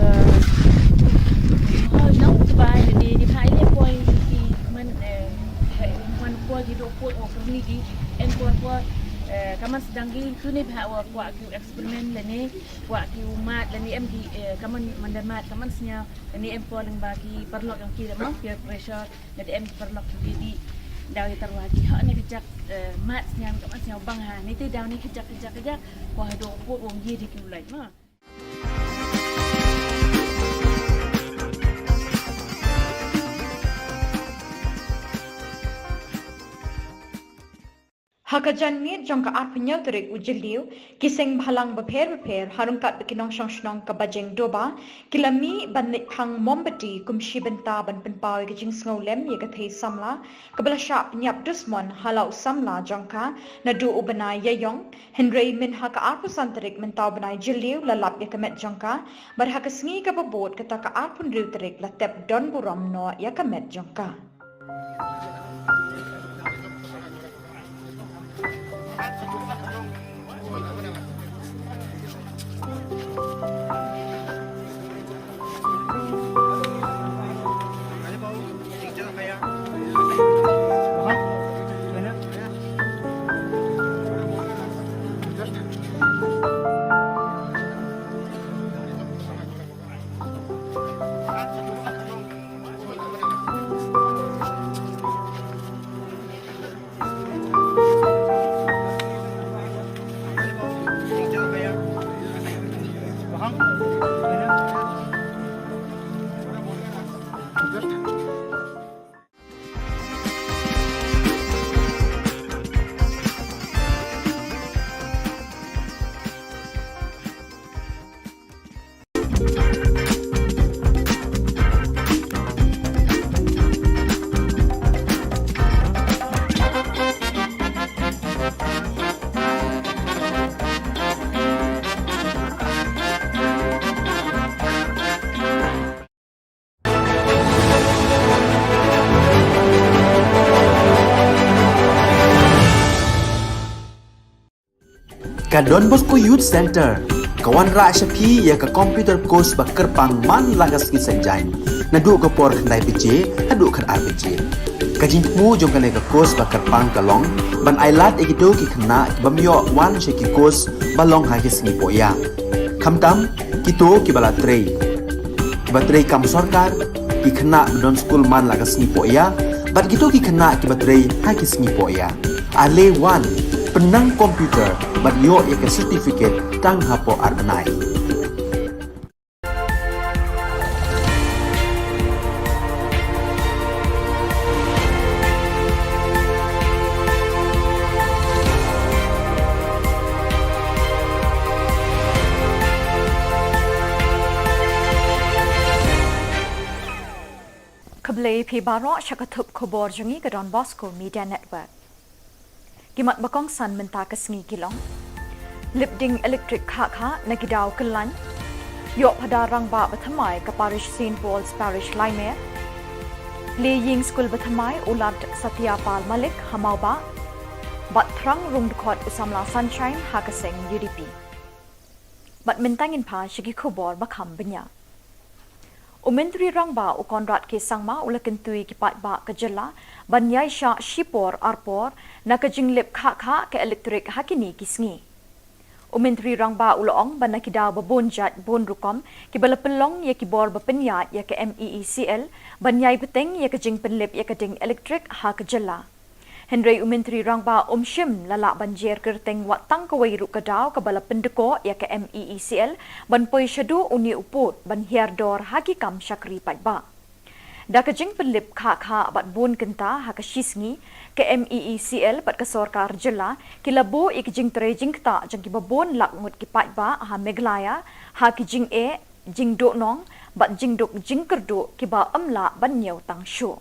eh, ho nong tbai ni, ni pha ile poi ki man, eh, man poi ki dok poi o kyrni ki, em poi poi, eh, ka man sdang ki, tu ni pha wa kwah ki experiment lane, kwah ki u mad lane, em ki, eh, ka man, man da mad, ka man sñiaw, lane em poi lyngba ki paralok yong ki da mo, peer pressure, Lada em ki paralok ki dei dih, daw ïa tyrwa ki, ha ne ka jak, eh, mad sñiaw, ka mad sñiaw bang ha. Ni te daw ni ka jak, ka jak, ka jak. Ko ha dong put wong ye dei ki u lait ma. Ha ka janmiet jong ka arphew hynñiew tarik u Jylliew, ki seng bhalang bapher bapher, ha ryngkat bad ki nongshong shnong ka Bajeng Doba, ki la mih ban leit phang mombati kum shi bynta ban pynpaw ïa ka jingsngewlem ïa ka thei samla, kaba la shah pynïap dusmon ha la u samla jong ka, naduh u bnai Ïaïong, hynrei mynha ka arphew san tarik mynta u bnai Jylliew la lap ïa ka met jong ka, bad ha ka sngi kaba bud kata ka arphew hynriew tarik la tep don burom noh ïa ka met jong ka. Ka Don Bosco Youth Centre ka wanrah sha phi ïa ka computer course ba kyrpang man la ka sngi Saitjaiñ, naduh ka por khyndai baje haduh khatar baje. Ka jingthmu jong kane ka course ba kyrpang ka long ban ailad ïa kito ki khynnah ki bym ïoh wan sha ki course ba long ha ki sngi pohïa, khamtam kito kiba la trei, kiba trei kam sorkar, ki khynnah ba don skul man la ka sngi pohïa bad kito ki khynnah kiba trei ha ki sngi pohïa. Ale wan, pynnang computer bad ïoh ïa ka certificate tang hapoh ar bnai. Khublei phi baroh sha ka thup khubor jong ngi ka Don Bosco Media Network. Ki mat ba kongsan mynta ka sngi ki long: lip ding elektrik khah khah na ki daw kyllaiñ. Ïoh phadar rangbah ba thymmai ka parish Saint Paul's Parish Laimer. Plie ïing skul ba thymmai u Lad Satya Pal Malik ha Mawbah. Bad thrang rung dkhot u samla Sunshine ha ka seng U D P. Bad mynta ngin phai sha ki khubor ba kham bniah. U Myntri Rangbah u Conrad K Sangma u la kyntu ïa ki paidbah ka jylla ban ïaishah shipor arpor na ka jinglip khah khah ka elektrik ha kine ki sngi. U Myntri Rangbah u la ong ba na ki daw ba bun jait bun rukom kiba la pynlong ïa ki bor ba pynïaid ïa ka M E E C L ban ïai bteng ïa ka jingpynlip ïa ka ding elektrik ha ka jylla. Hynrei u Myntri Rangbah um shym la lah ban jer kyrteng wat tang kawei ruh ka daw kaba la pyndkoh ïa ka M E E C L ban poi shaduh une u pud ban hiar dor ha ki kam shakri paidbah. Da ka jingpynlip khah khah bad bun kynta ha ka shi sngi, ka M E E C L bad ka sorkar jylla ki la buh ïa ki jingtrei jingktah jong kiba bun lak ngut ki paidbah ha Meghalaya ha ki jingeh, jingduhnong bad jingduk jingkyrduh kiba ym lah ban ñiew tang shuh.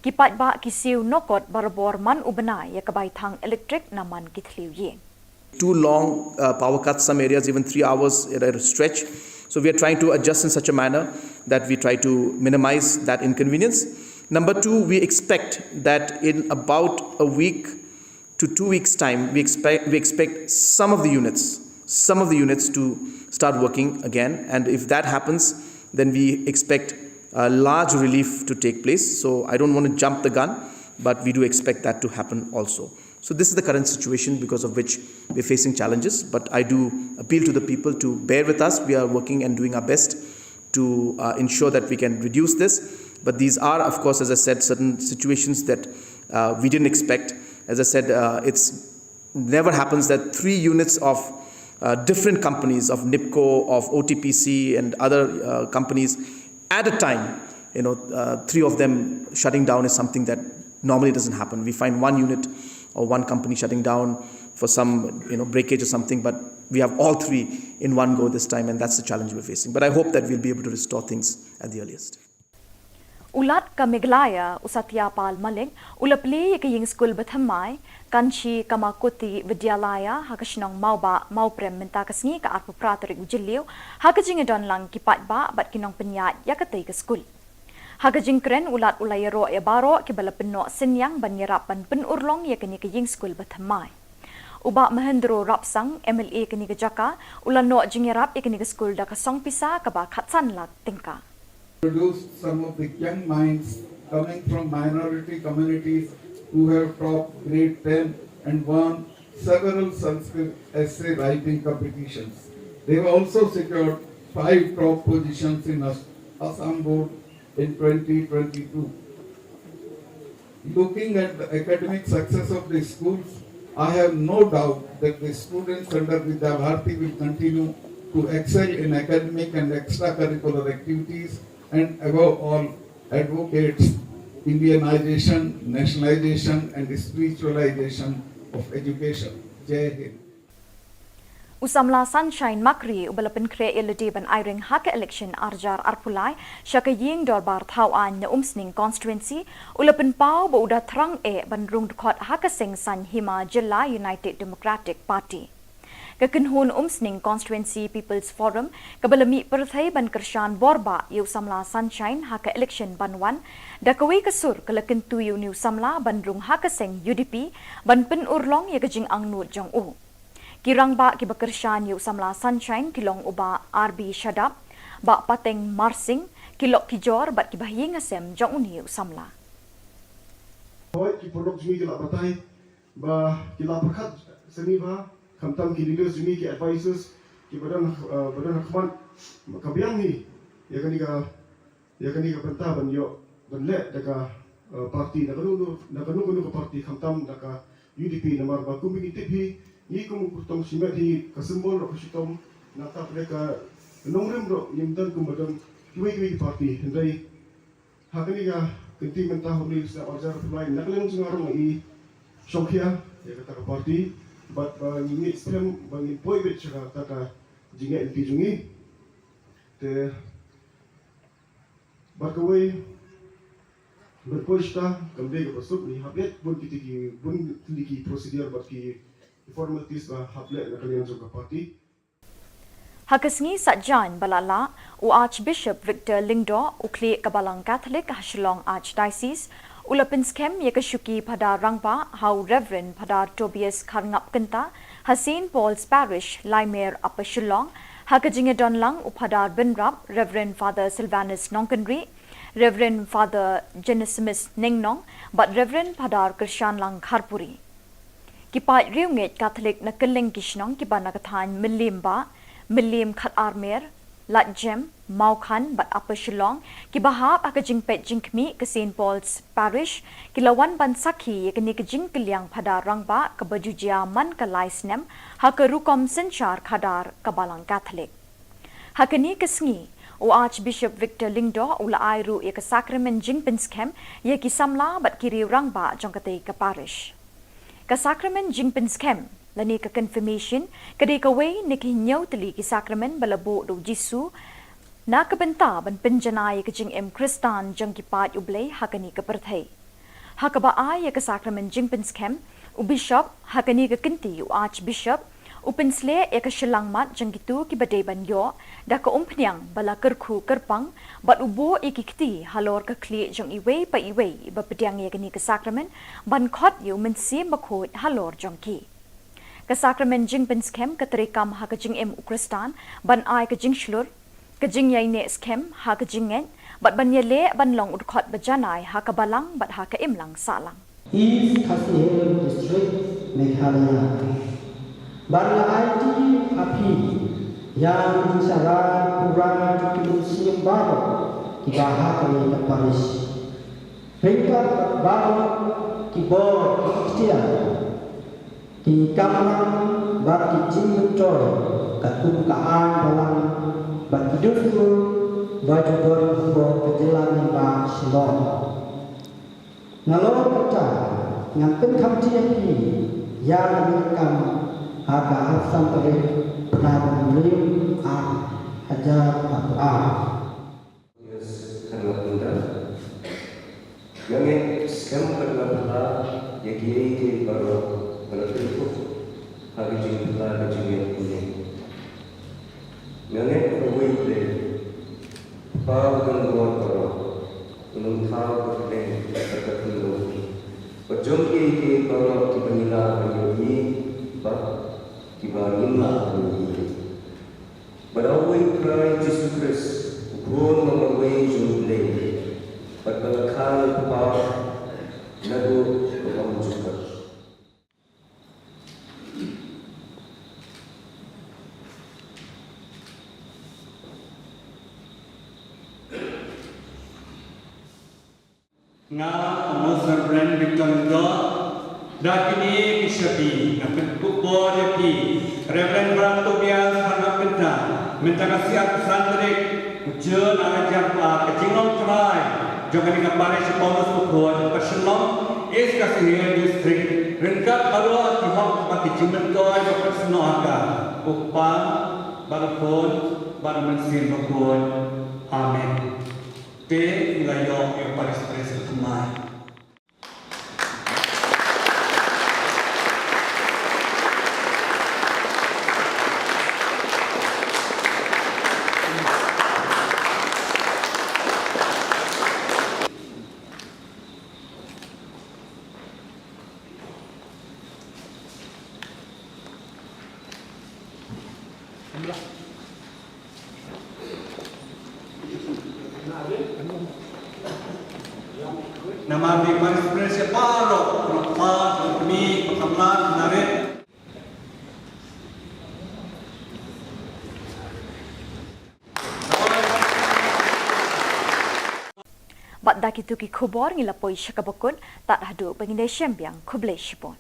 Ki paidbah ki siew nokot barabor man u bnai ïa ka bai thang elektrik na man ki thliew ïing. Too long uh, power cuts, some areas even three hours at a stretch. So we are trying to adjust in such a manner that we try to minimize that inconvenience. Number two, we expect that in about a week to two weeks' time, we expect, we expect some of the units, some of the units to start working again. And if that happens, then we expect a large relief to take place. So I don't want to jump the gun, but we do expect that to happen also. So this is the current situation because of which we're facing challenges. But I do appeal to the people to bear with us. We are working and doing our best to uh, ensure that we can reduce this. But these are, of course, as I said, certain situations that uh, we didn't expect. As I said, uh, it's never happens that three units of uh, different companies, of NEEPCO, of O T P C, and other uh, companies at a time, you know, uh, three of them shutting down is something that normally doesn't happen. We find one unit or one company shutting down for some, you know, breakage or something, but we have all three in one go this time, and that's the challenge we're facing. But I hope that we'll be able to restore things at the earliest. U Lat ka Meghalaya, u Satya Pal Malik, u la plie ïa ka ïing skul ba thymmai, Kanchi Kamakuti Vidyalaya, ha ka shnong Mawbah, Mawprem mynta ka sngi ka arphew phra tarik u Jylliew, ha ka jingïadon lang ki paidbah bad ki nongpynïaid ïa katei ka skul. Ha ka jingkren u Lat u la ïaroh ïa baroh kiba la pynnoh synñiang ban ïarap ban pynurlong ïa kane ka ïing skul ba thymmai. U Bah Mahendro Rapsang, M L A kane ka jaka, u la noh jingïarap ïa kane ka skul da ka song pisa kaba khatsan lak tyngka. Produced some of the young minds coming from minority communities who have topped grade ten and won several Sanskrit essay writing competitions. They have also secured five top positions in As-, Assam Board in twenty twenty-two. Looking at the academic success of the schools, I have no doubt that the students under Vidya Bharati will continue to excel in academic and extracurricular activities and above all advocates Indianization, nationalization and spiritualization of education. Jai Hind. U samla Sunshine Makri uba la pynkhreh ïa lade ban aireng ha ka election arhajar arphew lai sha ka ïing dorbar thaw aiñ na Umsning constituency, u la pynpaw ba u da thrang eh ban rung dkhot ha ka seng saiñ hima jylla United Democratic Party. Ka kynhun Umsning Constituency People's Forum kaba la mih pyrthei ban kyrshan borbah ïa u samla Sunshine ha ka election ban wan, da kawei ka sur ka la kyntu ïa une u samla ban rung ha ka seng U D P ban pynurlong ïa ka jingangnud jong u. Ki rangbah kiba kyrshan ïa u samla Sunshine ki long u Bah R B Shadap, Bah Pateng Marsing, ki lok ki jor bad kiba ha ïing ha sem jong une u samla. Hooid, ki paralok jong ngi ki la batai ba ki la pyrkhat sani ba khamtam ki leaders jong ngi, ki advisors kiba don, eh, ba don ha khmat, ka biang hi ïa kane ka, ïa kane ka bynta ban ïoh, ban leh da ka, eh, party, da kano kano, da kano kano ka party, khamtam da ka U D P, namar ba kum ngi tip hi, ngi kum u kyrtong shimet hi, ka symbol ruh ka shitom, nangta pdeng ka nongrim ruh ngim don kumba don kiwei kiwei ki party. Hynrei ha kane ka kynti mynta, hynrei sa arjar pulai na ka liang jong nga ruh nga i shongkhia ïa kata ka party, bad ba ngi ngeit skhem ba ngin poi beit sha kata ka jingngeit lynti jong ngi. Te bad kawei, ban poi shata kam dei kaba suk, ngi hap leit bun kiti ki, bun kiti ki procedure bad ki, ki formalities ba hap leh na ka liang jong ka party. Ha ka sngi Saitjaiñ ba la lah, u Archbishop Victor Lyngdoh, u khlieh ka Balang Catholic ha Shillong Archdiocese, u la pynskhem ïa ka shuki Phadar Rangbah ha u Reverend Phadar Tobias Kharngap Kynta ha Saint Paul's Parish, Laimer, Upper Shillong, ha ka jingïadon lang u Phadar Bynrap, Reverend Father Silvanus Nongkynrih, Reverend Father Genesimus Nengnong bad Reverend Phadar Kyrshanlang Kharpuri. Ki paid riewngeit Katholik na kylleng ki shnong kiba na ka thaiñ Mylliem Bah, Mylliem Khatarmer, Laitjem, Mawkhan bad Upper Shillong, kiba hap ha ka jingpeit jingkhmih ka Saint Paul's Parish, ki la wan ban sakhi ïa kane ka jingkylliang Phadar Rangbah kaba ju jia man ka lai snem ha ka rukom synshar khadar ka Balang Katholik. Ha kane ka sngi, u Archbishop Victor Lyngdoh u la ai ruh ïa ka sakramen jingpynskhem ïa ki samla bad ki riew rangbah jong katei ka parish. Ka sakramen jingpynskhem lane ka confirmation ka dei kawei na ki hynñiew tylli ki sakramen ba la buh da u Jisu na ka bynta ban pynjanai ïa ka jingim Khristan jong ki paid U Blei ha kane ka pyrthei. Ha kaba ai ïa ka sakramen jingpynskhem, u bishop, ha kane ka kynti u Archbishop, u pynsleh ïa ka shyllangmat jong kito kiba dei ban ïoh da ka umphniang ba la kyrkhu kyrpang, bad u buh ïa ki kti halor ka khlieh jong iwei pa iwei ba pdiang ïa kane ka sakramen, ban khot ïa u Mynsiem Bakhuid halor jong ki. Ka sakramen jingpynskhem ka treikam ha ka jingim u Khristan ban ai ka jingshlur, ka jingïaineh skhem ha ka jingngeit, bad ban ïaleh ban long u dkhot ba janai ha ka balang bad ha ka imlang sahlang. East Khasi Hills District, Meghalaya. Bad nga aiti ha phi ïa ka jingshah rai pura jong ki mynsiem baroh kiba ha kane ka parish. Ryngkat baroh ki bor ki ktien, ki kamram bad ki jingmyntoi katkum ka aiñ balang bad ki dustur ba ju don hapoh ka jylla lyngba Shillong. Nalor kata ngan pynkhamti ïa phi ïa kane ka kam ha ka arphew san tarik bnai ba hynriew, ar hajar arphew ar. Yes, kharngap kynta. Nga ngeit skhem bad nga phylla ïa kiei kiei baroh ba la kyrkhu ha ka jingphylla ka jingngeit mynne. Nga ngeit ba uwei U Blei, Kpa uba don bor baroh, un ym thaw ka kyrteng bad ka khyndew bad jong kiei kiei baroh kiba ngi lah ban ïohi bad kiba ngim lah ban ïohi. Bad ha uwei U Trai Jisu Khrist, u Khun ba marwei jong U Blei, bad ba la kha na U Kpa naduh ka ym jukut. Nga, u Most Reverend Victor Lyngdoh, da kine ki shakri nga pynkup bor ïa phi, Reverend Brother Tobias Kharngap Kynta, mynta ka sngi arphew san tarik u Jun ar hajar arphew ar, ka jinglong trai jong kane ka parish Paulus Bakhuid, ka Shillong East Khasi Hills District, ryngkat baroh ki hok bad ki jingmyntoi ba pynsnoh ha ka, u Kpa bad u Khun bad u Mynsiem Bakhuid. Amen. Te ngi la ïoh ïa u Parish Priest u thymmai. Namar ba ki Vice President baroh, kpa, kmie, khamla, narit. Bad da kito ki khubor ngi la poi sha kaba kut, tad haduh ba ngin ïashem biang, khublei shibun.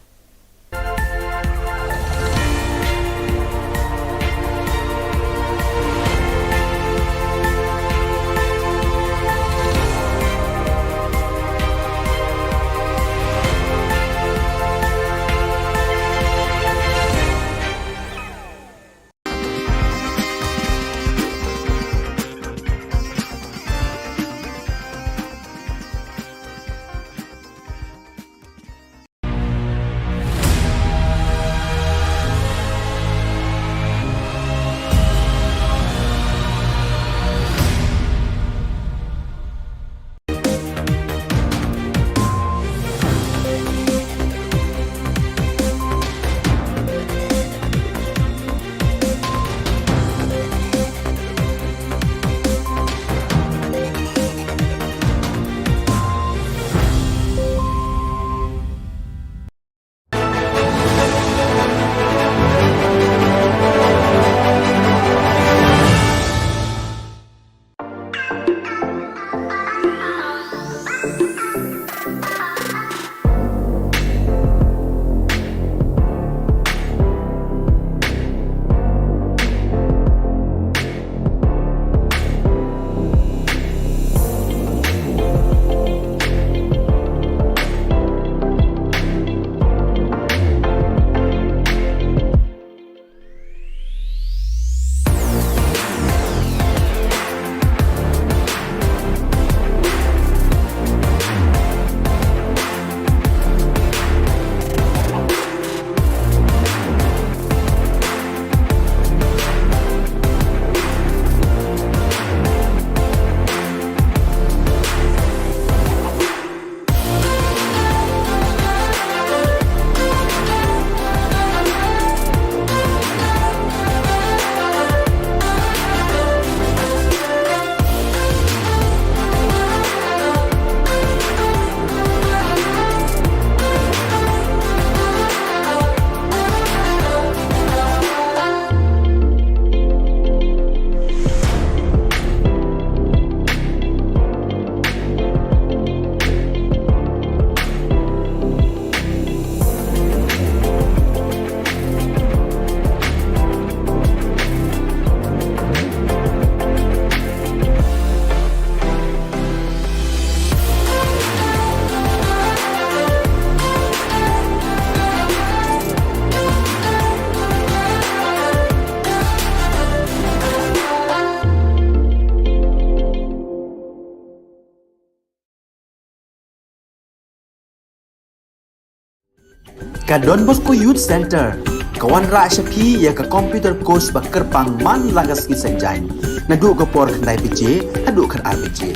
Ka Don Bosco Youth Centre ka wanrah sha phi ïa ka computer course ba kyrpang man la ka sngi Saitjaiñ, naduh ka por khyndai baje haduh khatar baje.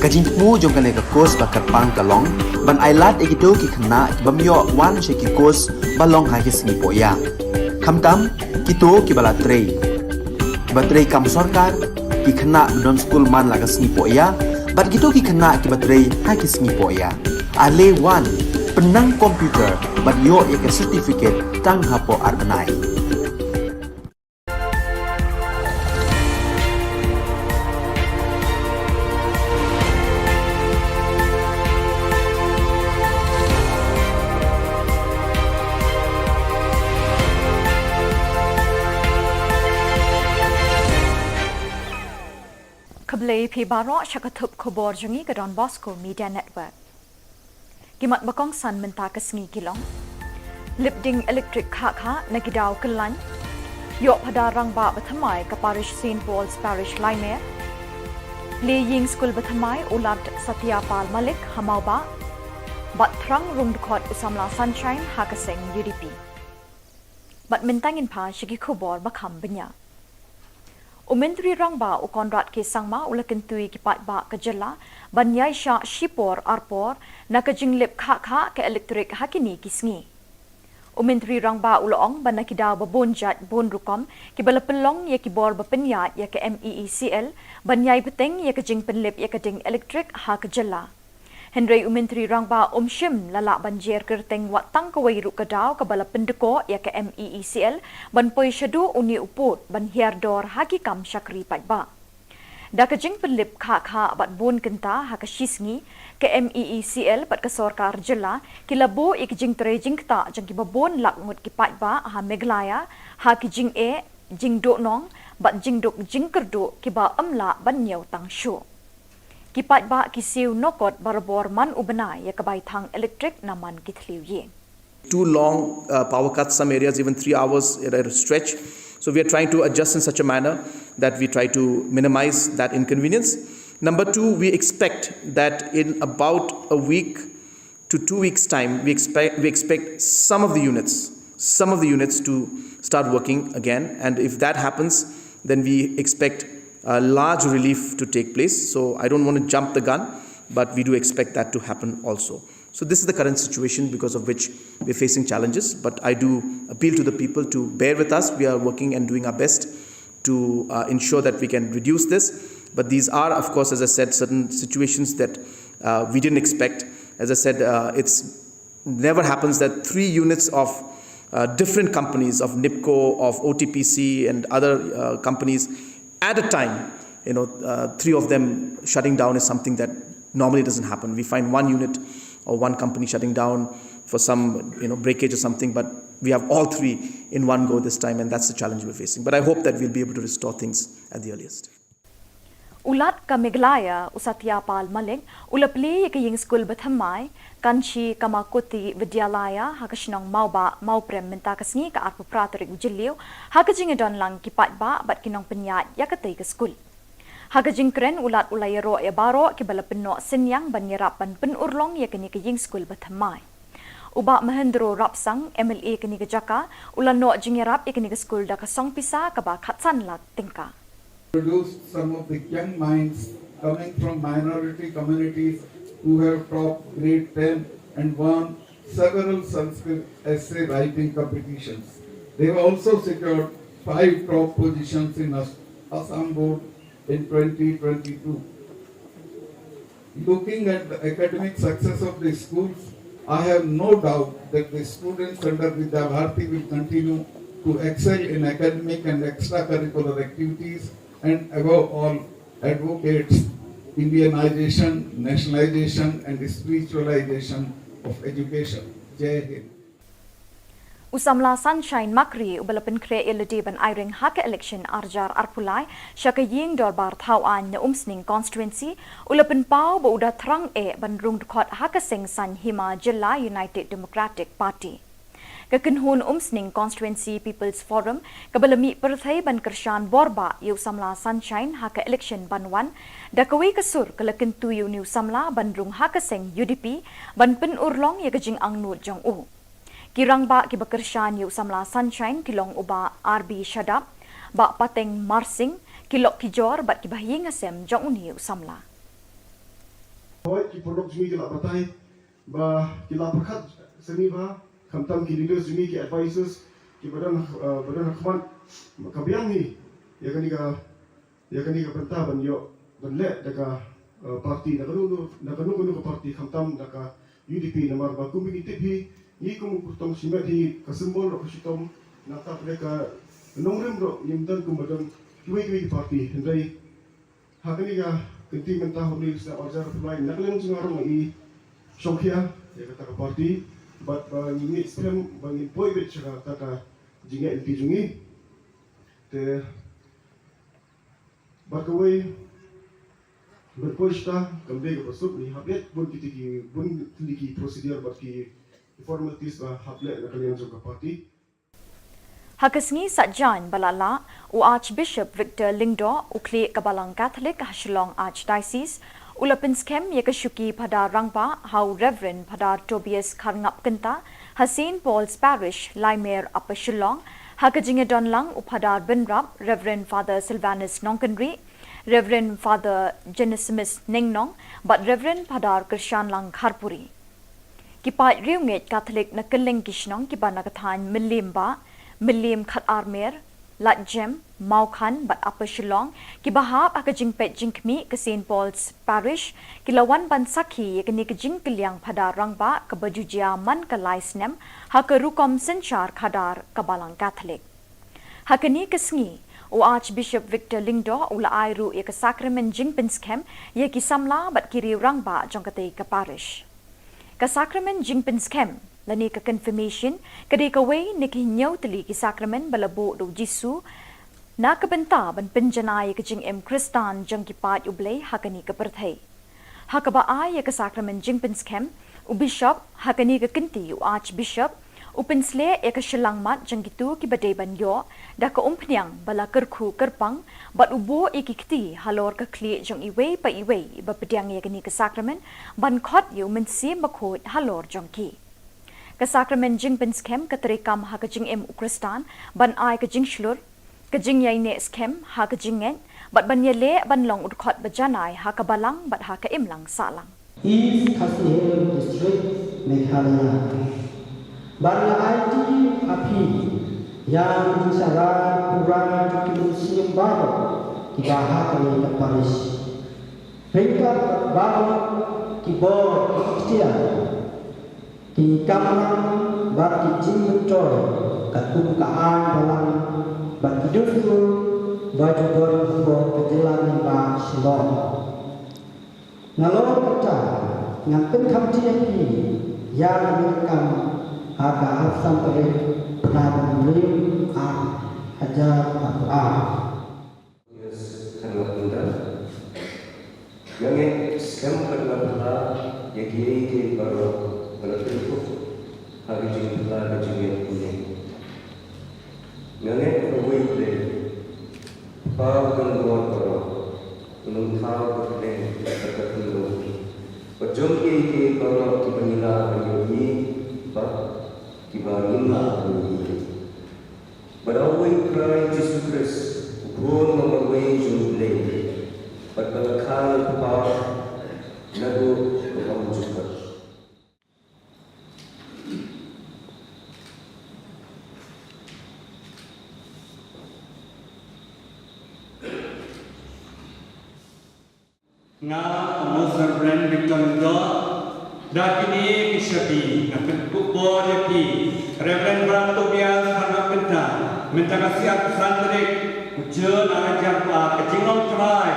Ka jingthmu jong kane ka course ba kyrpang ka long ban ailad ïa kito ki khynnah ki bym ïoh wan sha ki course ba long ha ki sngi pohïa. Khamtam kito kiba la trei, kiba trei kam sorkar, ki khynnah ba don skul man la ka sngi pohïa, bad kito ki khynnah kiba trei ha ki sngi pohïa. Ale wan, pynnang computer bad ïoh ïa ka certificate tang hapoh ar bnai. Khublei phi baroh sha ka thup khubor jong ngi ka Don Bosco Media Network. Ki mat ba kongsan mynta ka sngi ki long: Lipding elektrik khah khah na ki daw kyllaiñ. Ïoh phadar rangbah ba thymmai ka parish Saint Paul's Parish Laimer. Lie ïing skul ba thymmai u Lad Satya Pal Malik ha Mawbah. Bad thrang rung dkhot u samla Sunshine ha ka seng U D P. Bad mynta ngin phai sha ki khubor ba kham bniah. U Myntri Rangbah u Conrad K Sangma u la kyntu ïa ki paidbah ka jylla ban ïaishah shipor arpor na ka jinglip khah khah ka elektrik ha kine ki sngi. U Myntri Rangbah u la ong ba na ki daw ba bun jait bun rukom kiba la pynlong ïa ki bor ba pynïaid ïa ka M E E C L ban ïai bteng ïa ka jingpynlip ïa ka ding elektrik ha ka jylla. Hynrei u Myntri Rangbah um shym la lah ban jer kyrteng wat tang kawei ruh ka daw kaba la pyndkoh ïa ka M E E C L ban poi shaduh une u pud ban hiar dor ha ki kam shakri paidbah. Da ka jingpynlip khah khah bad bun kynta ha ka shisngi, ka M E E C L bad ka sorkar jylla ki la buh ïa ka jingtrei jingktah jong kiba bun lak ngut ki paidbah ha Meghalaya ha ki jingeh, jingduhnong bad jingduk jingkyrduh kiba ym lah ban ñiew tang shuh. Ki paidbah ki siew nokot barabor man u bnai ïa ka bai thang elektrik na man ki thliew ïing. Too long uh, power cuts, some areas even three hours at a stretch. So we are trying to adjust in such a manner that we try to minimize that inconvenience. Number two, we expect that in about a week to two weeks' time, we expect, we expect some of the units, some of the units to start working again. And if that happens, then we expect a large relief to take place. So I don't want to jump the gun, but we do expect that to happen also. So this is the current situation because of which we're facing challenges. But I do appeal to the people to bear with us. We are working and doing our best to uh, ensure that we can reduce this. But these are, of course, as I said, certain situations that uh, we didn't expect. As I said, uh, it's never happens that three units of uh, different companies, of NIPCO, of O T P C, and other uh, companies at a time, you know, uh, three of them shutting down is something that normally doesn't happen. We find one unit or one company shutting down for some, you know, breakage or something, but we have all three in one go this time, and that's the challenge we're facing. But I hope that we'll be able to restore things at the earliest. U Lat ka Meghalaya, u Satya Pal Malik, u la plie ïa ka ïing skul ba thymmai, Kanchi Kamakuti Vidyalaya, ha ka shnong Mawbah, Mawprem mynta ka sngi ka arphew phra tarik u Jylliew, ha ka jingïadon lang ki paidbah bad ki nongpynïaid ïa katei ka skul. Ha ka jingkren u Lat u la ïaroh ïa baroh kiba la pynnoh synñiang ban ïarap ban pynurlong ïa kane ka ïing skul ba thymmai. U Bah Mahendro Rapsang, M L A kane ka jaka, u la noh jingïarap ïa kane ka skul da ka song pisa kaba khatsan lak tyngka. Produced some of the young minds coming from minority communities who have topped grade ten and won several Sanskrit essay writing competitions. They have also secured five top positions in As- Assam Board in twenty twenty-two. Looking at the academic success of the schools, I have no doubt that the students under Vidya Bharati will continue to excel in academic and extracurricular activities and above all advocates Indianization, nationalization and spiritualization of education. Jai Hind. U samla Sunshine Makri uba la pynkhreh ïa lade ban aireng ha ka election arjar arphew lai sha ka ïing dorbar thaw aiñ na Umsning constituency, u la pynpaw ba u da thrang eh ban rung dkhot ha ka seng saiñ hima jylla United Democratic Party. Ka kynhun Umsning Constituency People's Forum kaba la mih pyrthei ban kyrshan borbah ïa u samla Sunshine ha ka election ban wan, da kawei ka sur ka la kyntu ïa une u samla ban rung ha ka seng U D P ban pynurlong ïa ka jingangnud jong u. Ki rangbah kiba kyrshan ïa u samla Sunshine ki long u Bah R B Shadap, Bah Pateng Marsing, ki lok ki jor bad kiba ha ïing ha sem jong une u samla. Hooid, ki paralok jong ngi ki la batai ba ki la pyrkhat sani bha, khamtam ki leaders jong ngi, ki advisors kiba don, eh, ba don ha khmat, ka biang hi ïa kane ka ïa kane ka bynta ban ïoh ban leh da ka, eh, party, da kano kano, da kano kano ka party, khamtam da ka U D P, namar ba kum ba ngi tip hi, ngi kum u kyrtong shimet hi, ka symbol ruh ka shitom, nangta pdeng ka nongrim ruh ngim don kum ba don kiwei kiwei ki party. Hynrei ha kane ka kynti mynta, ha une u snem arjar arphew lai, na ka liang jong nga ruh nga i shongkhia ïa kata ka party, bad ba ngi ngeit skhem ba ngin poi beit sha kata ka jingngeit lynti jong ngi. Te bad kawei, ban poi shata kam dei kaba suk, ngi hap leh bun kiti ki, bun kiti ki procedure bad ki formalities ba hap leh na ka liang jong ka party. Ha ka sngi Saitjaiñ ba la lah, u Archbishop Victor Lyngdoh, u khlieh ka Balang Katholik ha Shillong Archdiocese, u la pynskhem ïa ka shuki Phadar Rangbah ha u Reverend Phadar Tobias Kharngap Kynta ha Saint Paul's Parish, Laimer, Upper Shillong, ha ka jingïadon lang u Phadar Bynrap, Reverend Father Sylvanus Nongkynrih, Reverend Father Genesimus Nengnong bad Reverend Phadar Kyrshanlang Kharpuri. Ki paid riewngeit Katholik na kylleng ki shnong kiba na ka thaiñ Mylliem Bah, Mylliem Khatarmer, Ladjem, Mawkhan bad Upper Shillong, kiba hap ha ka jingpeit jingkhmih ka Saint Paul's Parish, ki la wan ban sakhi ïa kane ka jingkylliang phadar rangbah kaba ju jia man ka lai snem ha ka rukom synshar khadar ka Balang Katholik. Ha kane ka sngi, u Archbishop Victor Lyngdoh u la ai ruh ïa ka sakramen jingpynskhem ïa ki samla bad ki riew rangbah jong katei ka parish. Ka sakramen jingpynskhem lane ka confirmation ka dei kawei na ki hynñiew tylli ki sakramen ba la buh da u Jisu na ka bynta ban pynjanai ïa ka jingim Khristan jong ki paid U Blei ha kane ka pyrthei. Ha kaba ai ïa ka sakramen jingpynskhem, u bishop, ha kane ka kynti u archbishop, u pynsleh ïa ka shyllangmat jong kito kiba dei ban ïoh da ka umphniang ba la kyrkhu kyrpang, bad u buh ïa ki kti halor ka khlieh jong iwei pa iwei iba pdiang ïa kane ka sakramen, ban khot ïa u Mynsiem Bakhuid halor jong ki. Ka sakramen jingpynskhem ka treikam ha ka jingim u Khristan ban ai ka jingshlur, ka jingïaineh skhem ha ka jingngeit, bad ban ïaleh ban long u dkhot ba janai ha ka balang bad ha ka imlang sahlang. East Khasi Hills District, Meghalaya. Bad nga aiti ha phi ïa ka jingshakri pura jong ki mynsiem baroh kiba ha kane ka parish. Ryngkat bad baroh ki bor ki iktiar, ki kamram bad ki jingmyntoi katkum ka aiñ balang bad ki dustur ba ju don ha ka jylla nongïalam Shillong. Nalor kata ngan pynkhamti ïa phi ïa kane ka kam ha ka arphew san tarik bnai Naiwieng ar hajar arphew ar. Yes, kane ka bynta. Nga ngeit skhem bad nga phylla ïa kiei kiei baroh ba la pynkup ha ka jingphylla ka jingngeit kumne. Nga ngeit ba uwei U Blei, Kpa uba don bor baroh, un ym thaw ka pdeng bad ka khyndew, bad jong kiei kiei baroh kiba ngi lah ban ïohi bad kiba ngim lah ban ïohi. Bad da uwei U Trai Jisu Khrist, u Khun uba marwei jong U Blei, bad ba la kha na u Kpa naduh ka ym jukut. Nga, u Most Reverend Victor Lyngdoh, da kine ki shaphrang nga pynkup bor ïa phi, Reverend Brother Tobias Harnongbynta, mynta ka sngi arphew san tarik u Jun ar hajar arphew ar, ka jinglong trai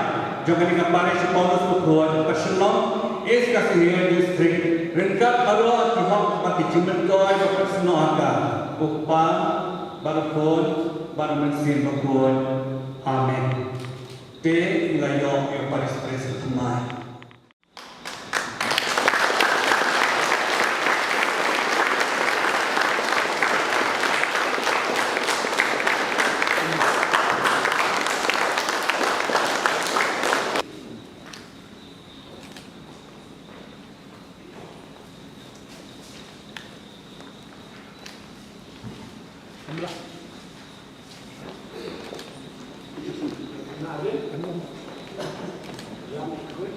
jong kane ka parish Paulus Bakhuid, Upper Shillong, East Khasi Hills District, ryngkat baroh ki hok bad ki jingmyntoi ba pynsnoh ha ka, u Kpa bad u Khun bad u Mynsiem Bakhuid. Amen. Te ngi la ïoh ïa u parish priest u thymmai.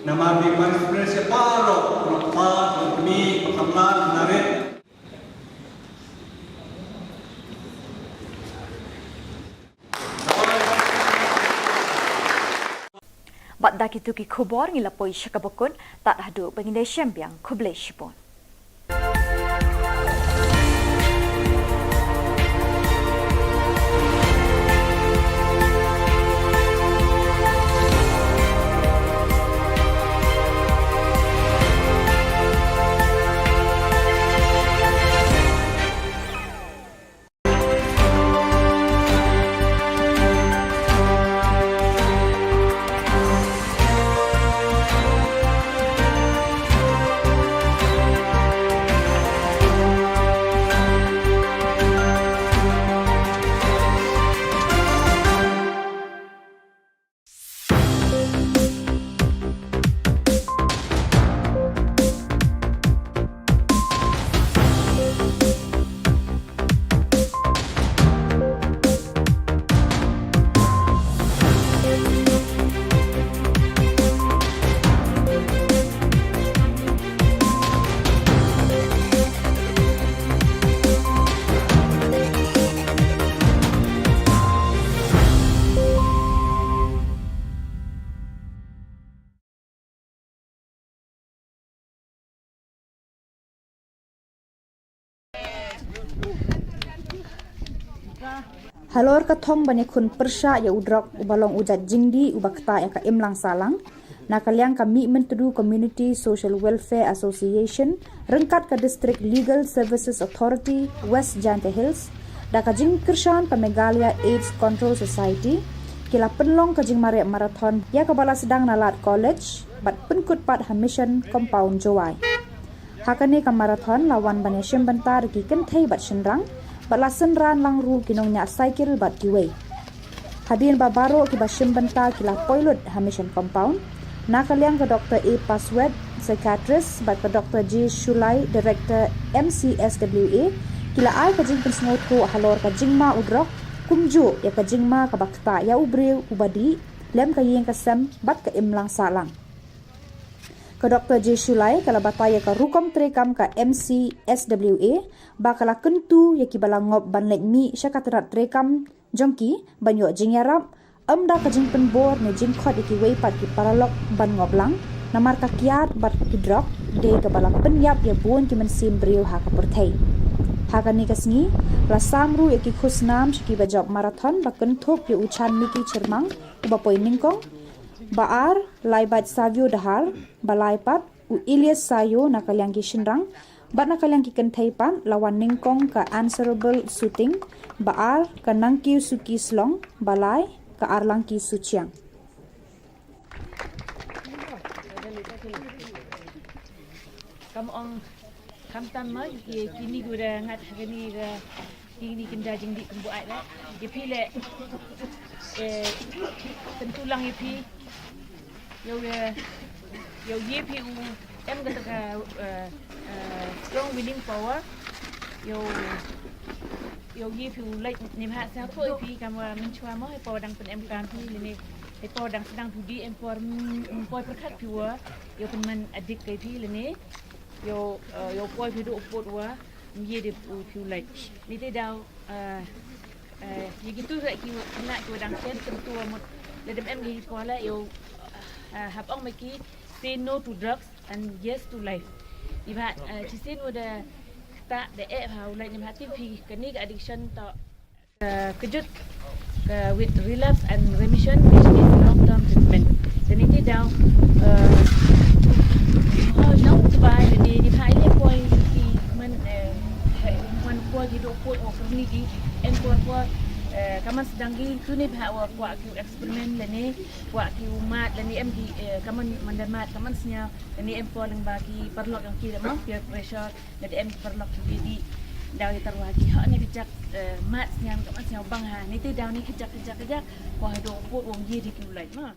Namar ba parish priest baroh, baroh kpa, baroh kmie, baroh samla, narit. Bad da kito ki khubor ngi la poi sha kaba kut, tad haduh ba ngin ïashem biang, khublei shibun. Halor ka thong ban ïakhun pyrshah ïa u drok uba long u jait jingdih uba ktah ïa ka imlang sahlang, na ka liang ka Mihmyntdu Community Social Welfare Association ryngkat ka District Legal Services Authority West Jaintia Hills da ka jingkyrshan ka Meghalaya AIDS Control Society ki la pynlong ka jingmareh marathon ïa kaba la sdang na lad college bad pynkut pat ha Mission Compound Jowai. Ha kane ka marathon la wan ban ïashim bynta da ki kynthei bad shynrang bad la synran lang ruh ki nongñiah cycle bad kiwei. Hadien ba baroh kiba shim bynta ki la poi lut ha Mission Compound, na ka liang ka Dr A Paswet, psychiatrist, bad ka Dr J Shulai, director M C S W A, ki la ai ka jingpynsngewthuh halor ka jingma u drok, kumjuh ïa ka jingma kaba ktah ïa u briew uba dih lem ka ïing ka sem bad ka imlang sahlang. Ka Dr J Shulai ka la batai ïa ka rukom treikam ka M C S W A ba ka la kyntu ïa kiba la ngop ban leit mih sha ka tnat treikam jong ki ban ïoh jingïarap, ym da ka jingpynbor ne jingkhot ïa kiwei pat ki paralok ban ngop lang, namar ka kiad bad ki drok dei kaba la pynïap ïa bun ki mynsiem briew ha ka pyrthei. Ha kane ka sngi la sam ruh ïa ki khusnam sha kiba jop marathon ba kynthup ïa u Chanmiki Chyrmang uba poi nyngkong, ba ar Laibait Savio Dahar, ba lai pat u Elias Sayo na ka liang ki shynrang, bad na ka liang ki kynthei pat la wan nyngkong ka Answerable Suting, ba ar ka Nangkiew Suki Slong, ba lai ka Arlangki Suchiang. Kam ong khamtam ma ki kini ki da ngat ha kini da kini ki da jingdih kumbu ai da. Ïa phi le, eh, kyntu lang ïa phi. Ïoh, eh, ïoh ïa phi u em kata ka, eh, eh, strong willing power. Ïoh, ïoh ïa phi u leit ne bha sa poi phi kam wa mynchwa mo, hapoh dang pynemkam phi lane hapoh dang sdang phi dih em por, mm, poi pyrkhat phi wa ïoh pynman adik kai phi lane ïoh, eh, ïoh poi phi duh pud wa ym ïa dei phi u leit. Niti daw, eh, eh, ïa kitu hi ki khynnah ki wa dang shen kyntu wa mut lada em hi poi la ïoh, eh, hap ong ma ki say no to drugs and yes to life. Ni ba, eh, shisien wa da ta da eh ha u leit ni ba tip phi kane ka addiction to ka kejut ka with relapse and remission, which is long term treatment. Te niti daw, eh, ho nong tbai ni ni hai le poi ki man, eh, man poi ki dok poi o kyrni ki em poi poi, eh, ka man sdang ki tu ni ba wa kwah ki experiment le ni kwah ki u mad le ni em ki, eh, ka man man da mad ka man sñiaw le ni em poi lyngba ki paralok yong ki le mo peer pressure. Lada em ki paralok ki dei dih daw ïa tyrwa ki ha ne ka jak, eh, mad sñiaw ka mad sñiaw bang ha. Niti daw ni ka jak ka jak ka jak. Ko ha dong put wong ye dei ki u lait ma.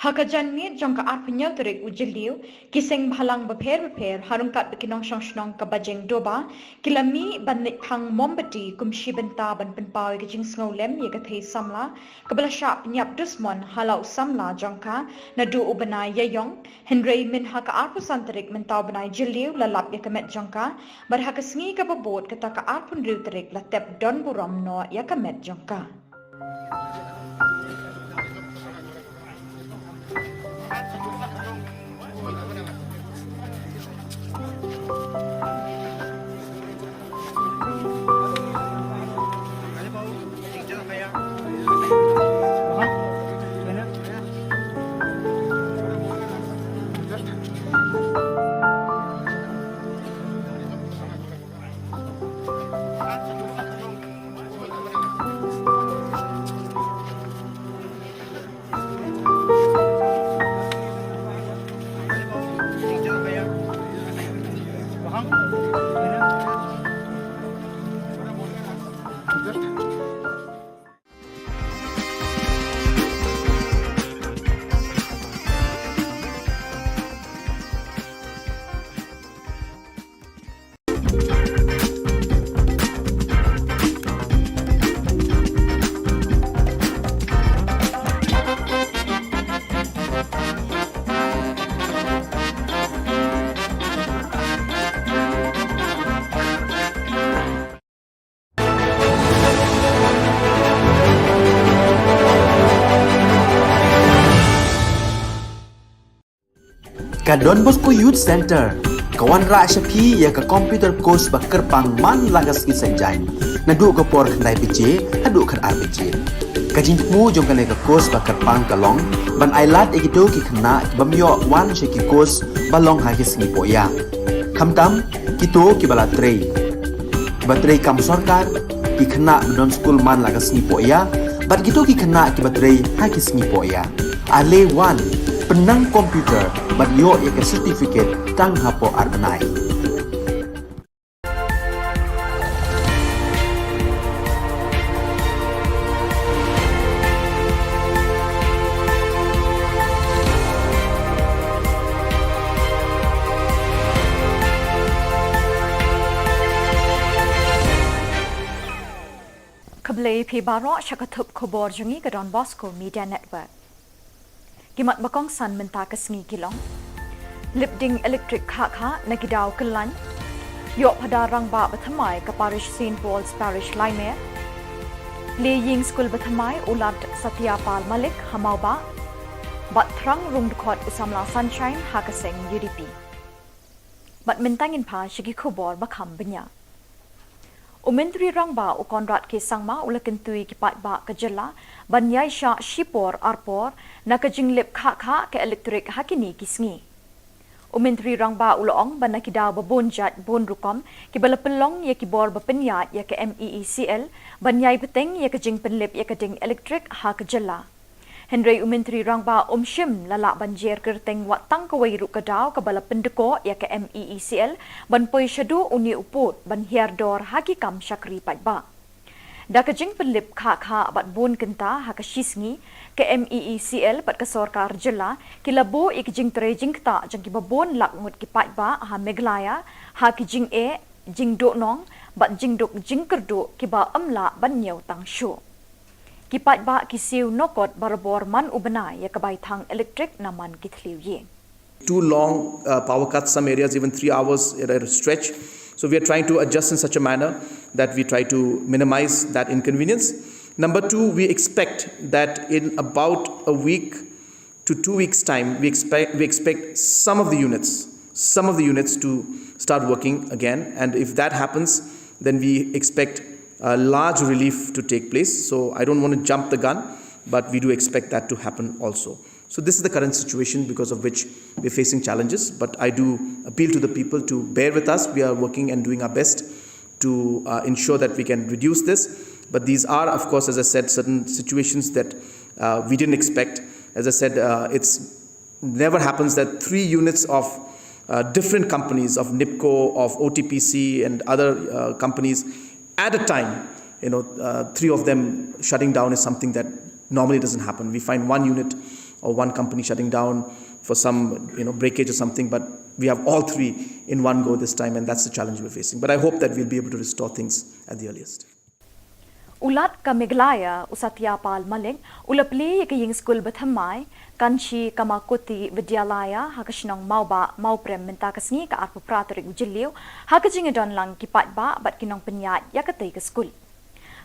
Ha ka janmiet jong ka arphew hynñiew tarik u Jylliew, ki seng bhalang bapher bapher, ha ryngkat bad ki nongshong shnong ka Bajeng Doba, ki la mih ban leit phang mombati kum shi bynta ban pynpaw ïa ka jingsngewlem ïa ka thei samla, kaba la shah pynïap dusmon ha la u samla jong ka, naduh u bnai Ïaïong, hynrei mynha ka arphew san tarik mynta u bnai Jylliew la lap ïa ka met jong ka, bad ha ka sngi kaba bud kata ka arphew hynriew tarik la tep don burom noh ïa ka met jong ka. Don Bosco Youth Centre ka wanrah sha phi ïa ka computer course ba kyrpang man la ka sngi Saitjaiñ, naduh ka por khyndai baje haduh khatar baje. Ka jingthmu jong kane ka course ba kyrpang ka long ban ailad ïa kito ki khynnah ki bym ïoh wan sha ki course ba long ha ki sngi pohïa, khamtam kito kiba la trei, kiba trei kam sorkar, ki khynnah ba don skul man la ka sngi pohïa, bad kito ki khynnah kiba trei ha ki sngi pohïa. Ale wan, pynnang computer bad ïoh ïa ka certificate tang hapoh ar bnai. Khublei phi baroh sha ka thup khubor jong ngi ka Don Bosco Media Network. Ki mat ba kongsan mynta ka sngi ki long: lip ding elektrik khah khah na ki daw kyllaiñ. Ïoh phadar rangbah ba thymmai ka parish Saint Paul's Parish Laimer. Plie ïing skul ba thymmai u Lad Satya Pal Malik ha Mawbah. Bad thrang rung dkhot u samla Sunshine ha ka seng U D P. Bad mynta ngin phai sha ki khubor ba kham bniah. U Myntri Rangbah u Conrad K Sangma u la kyntu ïa ki paidbah ka jylla ban ïaishah shipor arpor na ka jinglip khah khah ka elektrik ha kine ki sngi. U Myntri Rangbah u la ong ba na ki daw ba bun jait bun rukom kiba la pynlong ïa ki bor ba pynïaid ïa ka M E E C L ban ïai bteng ïa ka jingpynlip ïa ka ding elektrik ha ka jylla. Hynrei u Myntri Rangbah um shym la lah ban jer kyrteng wat tang kawei ruh ka daw kaba la pyndkoh ïa ka M E E C L ban poi shaduh une u pud ban hiar dor ha ki kam shakri paidbah. Da ka jingpynlip khah khah bad bun kynta ha ka shi sngi, ka M E E C L bad ka sorkar jylla ki la buh ïa ki jingtrei jingktah jong kiba bun lak ngut ki paidbah ha Meghalaya ha ki jingeh, jingduhnong bad jingduk jingkyrduh kiba ym lah ban ñiew tang shuh. Ki paidbah ki siew nokot barabor man u bnai ïa ka bai thang elektrik na man ki thliew ïing. Two long uh, power cuts, some areas even three hours at a stretch. So we are trying to adjust in such a manner that we try to minimize that inconvenience. Number two, we expect that in about a week to two weeks' time, we expect we expect some of the units, some of the units to start working again. And if that happens, then we expect a large relief to take place. So I don't want to jump the gun, but we do expect that to happen also. So this is the current situation because of which we're facing challenges. But I do appeal to the people to bear with us. We are working and doing our best to uh, ensure that we can reduce this. But these are, of course, as I said, certain situations that uh, we didn't expect. As I said, uh, it's never happens that three units of uh, different companies, of NIPCO, of O T P C, and other uh, companies at a time, you know, uh, three of them shutting down is something that normally doesn't happen. We find one unit or one company shutting down for some, you know, breakage or something, but we have all three in one go this time, and that's the challenge we're facing. But I hope that we'll be able to restore things at the earliest. U Lat ka Meghalaya, u Satya Pal Malik, u la plie ïa ka ïing skul ba thymmai, Kanchi Kamakoti Vidyalaya, ha ka shnong Mawbah, Mawprem mynta ka sngi ka arphew phra tarik u Jylliew, ha ka jingïadon lang ki paidbah bad ki nongpynïaid ïa katei ka skul.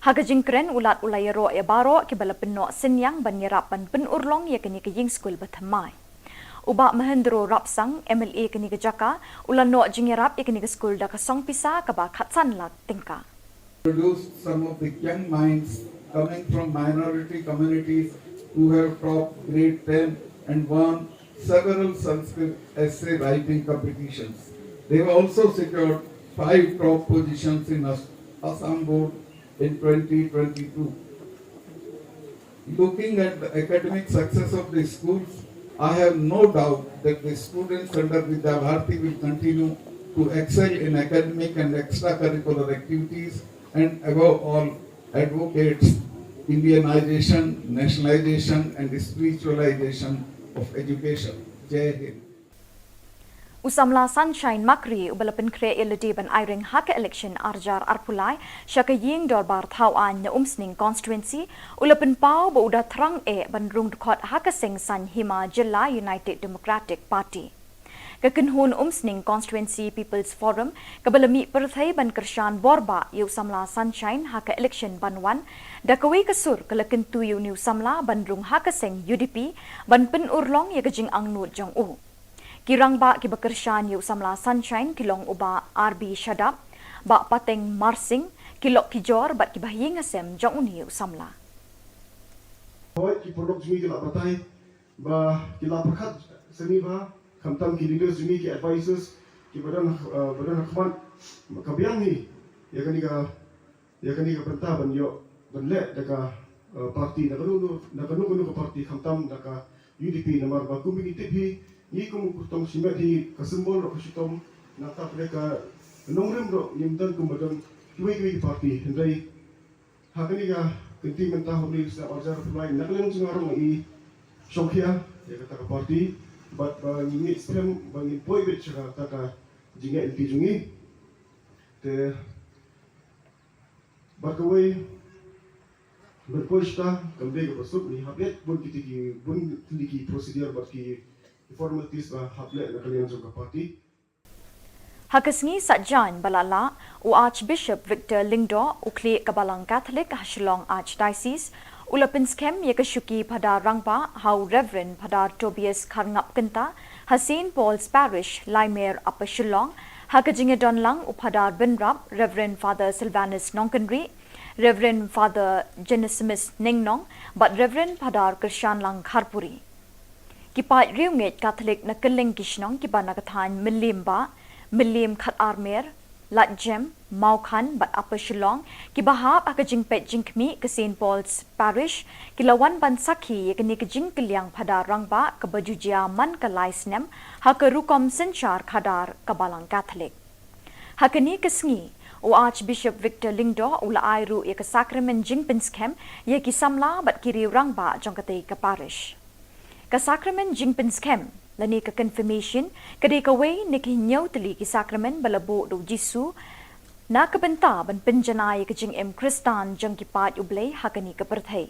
Ha ka jingkren u Lat u la ïaroh ïa baroh kiba la pynnoh synñiang ban ïarap ban pynurlong ïa kane ka ïing skul ba thymmai. U Bah Mahendro Rapsang, M L A kane ka jaka, u la noh jingïarap ïa kane ka skul da ka song pisa kaba khatsan lak tyngka. Produced some of the young minds coming from minority communities who have topped grade ten and won several Sanskrit essay writing competitions. They have also secured five top positions in As-, Assam Board in twenty twenty-two. Looking at the academic success of the schools, I have no doubt that the students under Vidya Bharati will continue to excel in academic and extracurricular activities and above all advocates Indianization, nationalization and spiritualization of education. Jai Hind. U samla Sunshine Makri uba la pynkhreh ïa lade ban aireng ha ka election arhajar arphew lai sha ka ïing dorbar thaw aiñ na Umsning constituency, u la pynpaw ba u da thrang eh ban rung dkhot ha ka seng saiñ hima jylla United Democratic Party. Ka kynhun Umsning Constituency People's Forum kaba la mih pyrthei ban kyrshan borbah ïa u samla Sunshine ha ka election ban wan, da kawei ka sur ka la kyntu ïa une u samla ban rung ha ka seng U D P ban pynurlong ïa ka jingangnud jong u. Ki rangbah kiba kyrshan ïa u samla Sunshine ki long u Bah R B Shadap, Bah Pateng Marsing, ki lok ki jor bad kiba ha ïing ha sem jong une u samla. Hooid, ki paralok jong ngi ki la batai ba ki la pyrkhat sani ba khamtam ki leaders jong ngi, ki advisors kiba don, eh, ba don ha khmat, ka biang hi ïa kane ka ïa kane ka bynta ban ïoh ban leh da ka, eh, parti, da kano kano, da kano kano ka parti, khamtam da ka U D P, namar ba kum ngi tip hi, ngi kum u kyrtong shimet hi, ka symbol ruh ka shitom, nangta pdeng ka nongrim ruh ngim don kumba don kiwei kiwei ki parti. Hynrei ha kane ka kynti mynta, ha une u snem arhajar arphew lai, na ka liang jong nga ruh nga i shongkhia ïa kata ka parti, bad ba ngi ngeit skhem ba ngin poi beit sha kata ka jingngeit lynti jong ngi. Te bad kawei, ban poi shata kam dei kaba suk, ngi hap leh bun kiti ki, bun kiti ki procedure bad ki, ki formalities ba hap leh na ka liang jong ka party. Ha ka sngi Saitjaiñ ba la lah, u Archbishop Victor Lyngdoh, u khlieh ka Balang Catholic ha Shillong Archdiocese, u la pynskhem ïa ka shuki Phadar Rangbah ha u Reverend Phadar Tobias Kharngap Kynta ha Saint Paul's Parish, Laimer, Upper Shillong, ha ka jingïadon lang u Phadar Bynrap, Reverend Father Silvanus Nongkynrih, Reverend Father Genesimus Nengnong, bad Reverend Phadar Kyrshanlang Kharpuri. Ki paid riewngeit Katholik na kylleng ki shnong kiba na ka thaiñ Mylliem Bah, Mylliem Khatarmer, Ladjem, Mawkhan bad Upper Shillong, kiba hap ha ka jingpeit jingkhmih ka Saint Paul's Parish, ki la wan ban sakhi ïa kane ka jingkylliang Phadar Rangbah kaba ju jia man ka lai snem ha ka rukom synshar khadar ka Balang Catholic. Ha kane ka sngi, u Archbishop Victor Lyngdoh u la ai ruh ïa ka sakramen jingpynskhem ïa ki samla bad ki riew rangbah jong katei ka parish. Ka sakramen jingpynskhem lane ka confirmation ka dei kawei na ki hynñiew tylli ki sakramen ba la buh da u Jisu na ka bynta ban pynjanai ïa ka jingim Khristan jong ki paid U Blei ha kane ka pyrthei.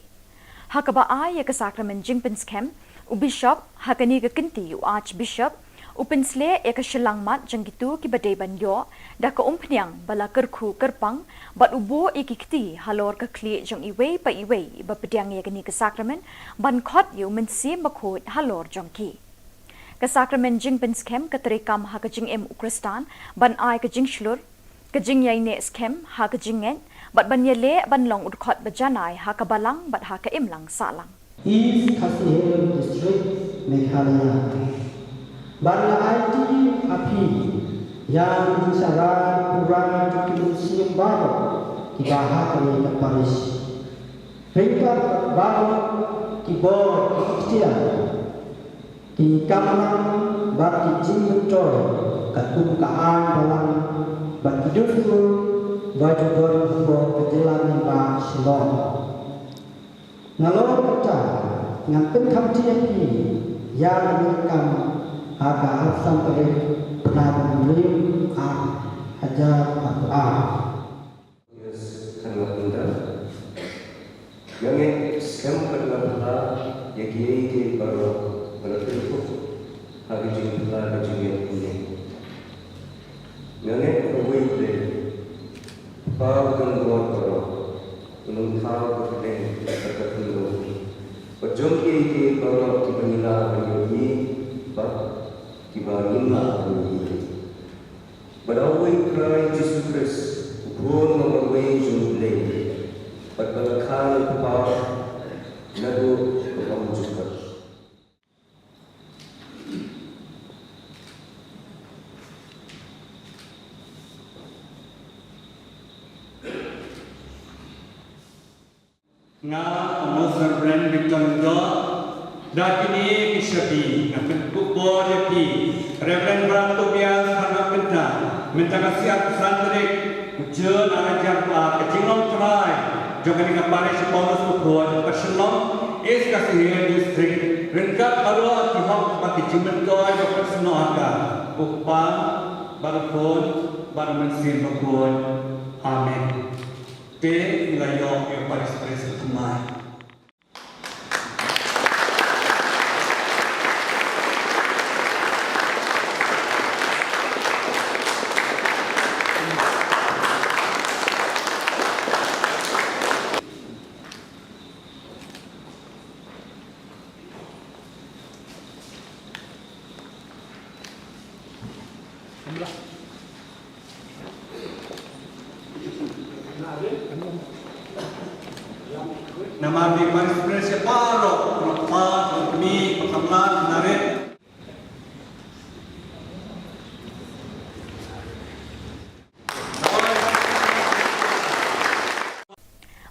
Ha kaba ai ïa ka sakramen jingpynskhem, u Bishop, ha kane ka kynti u Archbishop, u pynsleh ïa ka shyllangmat jong kito kiba dei ban ïoh da ka umphniang ba la kyrkhu kyrpang, bad u buh ïa ki kti halor ka khlieh jong iwei pa iwei iba pdiang ïa kane ka sakramen, ban khot ïa u Mynsiem Bakhuid halor jong ki. Ka sakramen jingpynskhem ka treikam ha ka jingim u Khristan ban ai ka jingshlur, ka jingïaineh skhem ha ka jingngeit, bad ban ïaleh ban long u dkhot ba janai ha ka balang bad ha ka imlang sahlang. East Khasi Hills District, Meghalaya. Ban la aiti ha phi ïa ki jingshah rai pura jong ki mynsiem baroh kiba ha kane ka parish. Ryngkat baroh ki bor ki iktiar, ki kamram bad ki jingmyntoi katkum ka aiñ balang bad ki dustur ba ju don hapoh ka jylla lyngba Shillong. Nalor kata, ngan pynkhamti ïa phi ïa kane ka kam ha ka arphew san tarik bnai Naiwieng, ar hajar arphew ar. Yes, khamtam. Nga ngeit skhem bad nga pyrta ïa kiei kiei baroh ba la pynkup ha ka jingpynlong ka jingngeit mynne. Nga ngeit ba U Blei, Kpa uba don bor baroh, un ym thaw ka pdeng bad ka khyndew, bad jong kiei kiei baroh kiba ngi lah ban ïohi bad kiba ngim lah ban ïohi. Bad da uwei U Trai Jisu Khrist, u Khun uba marwei jong U Blei, bad ba la kha na U Kpa naduh ka ym jukut. Nga, u Most Reverend Victor Lyngdoh, da kine ki shabi nga pynkup bor ïa phi, Reverend Brother Tobias Kharngap Kynta, mynta ka sngi arphew san tarik u June ar hajar arphew ar, ka jinglong trai jong kane ka parish Paulus Bakhuid, Upper Shillong, East Khasi Hills District, ryngkat baroh ki hok bad ki jingmyntoi ba pynsnoh ha ka, u Kpa bad u Khun bad u Mynsiem Bakhuid. Amen. Te ngi la ïoh ïa u parish priest u thymmai. Namar ba ki Vice President baroh, kpa, kmie, samla, narit.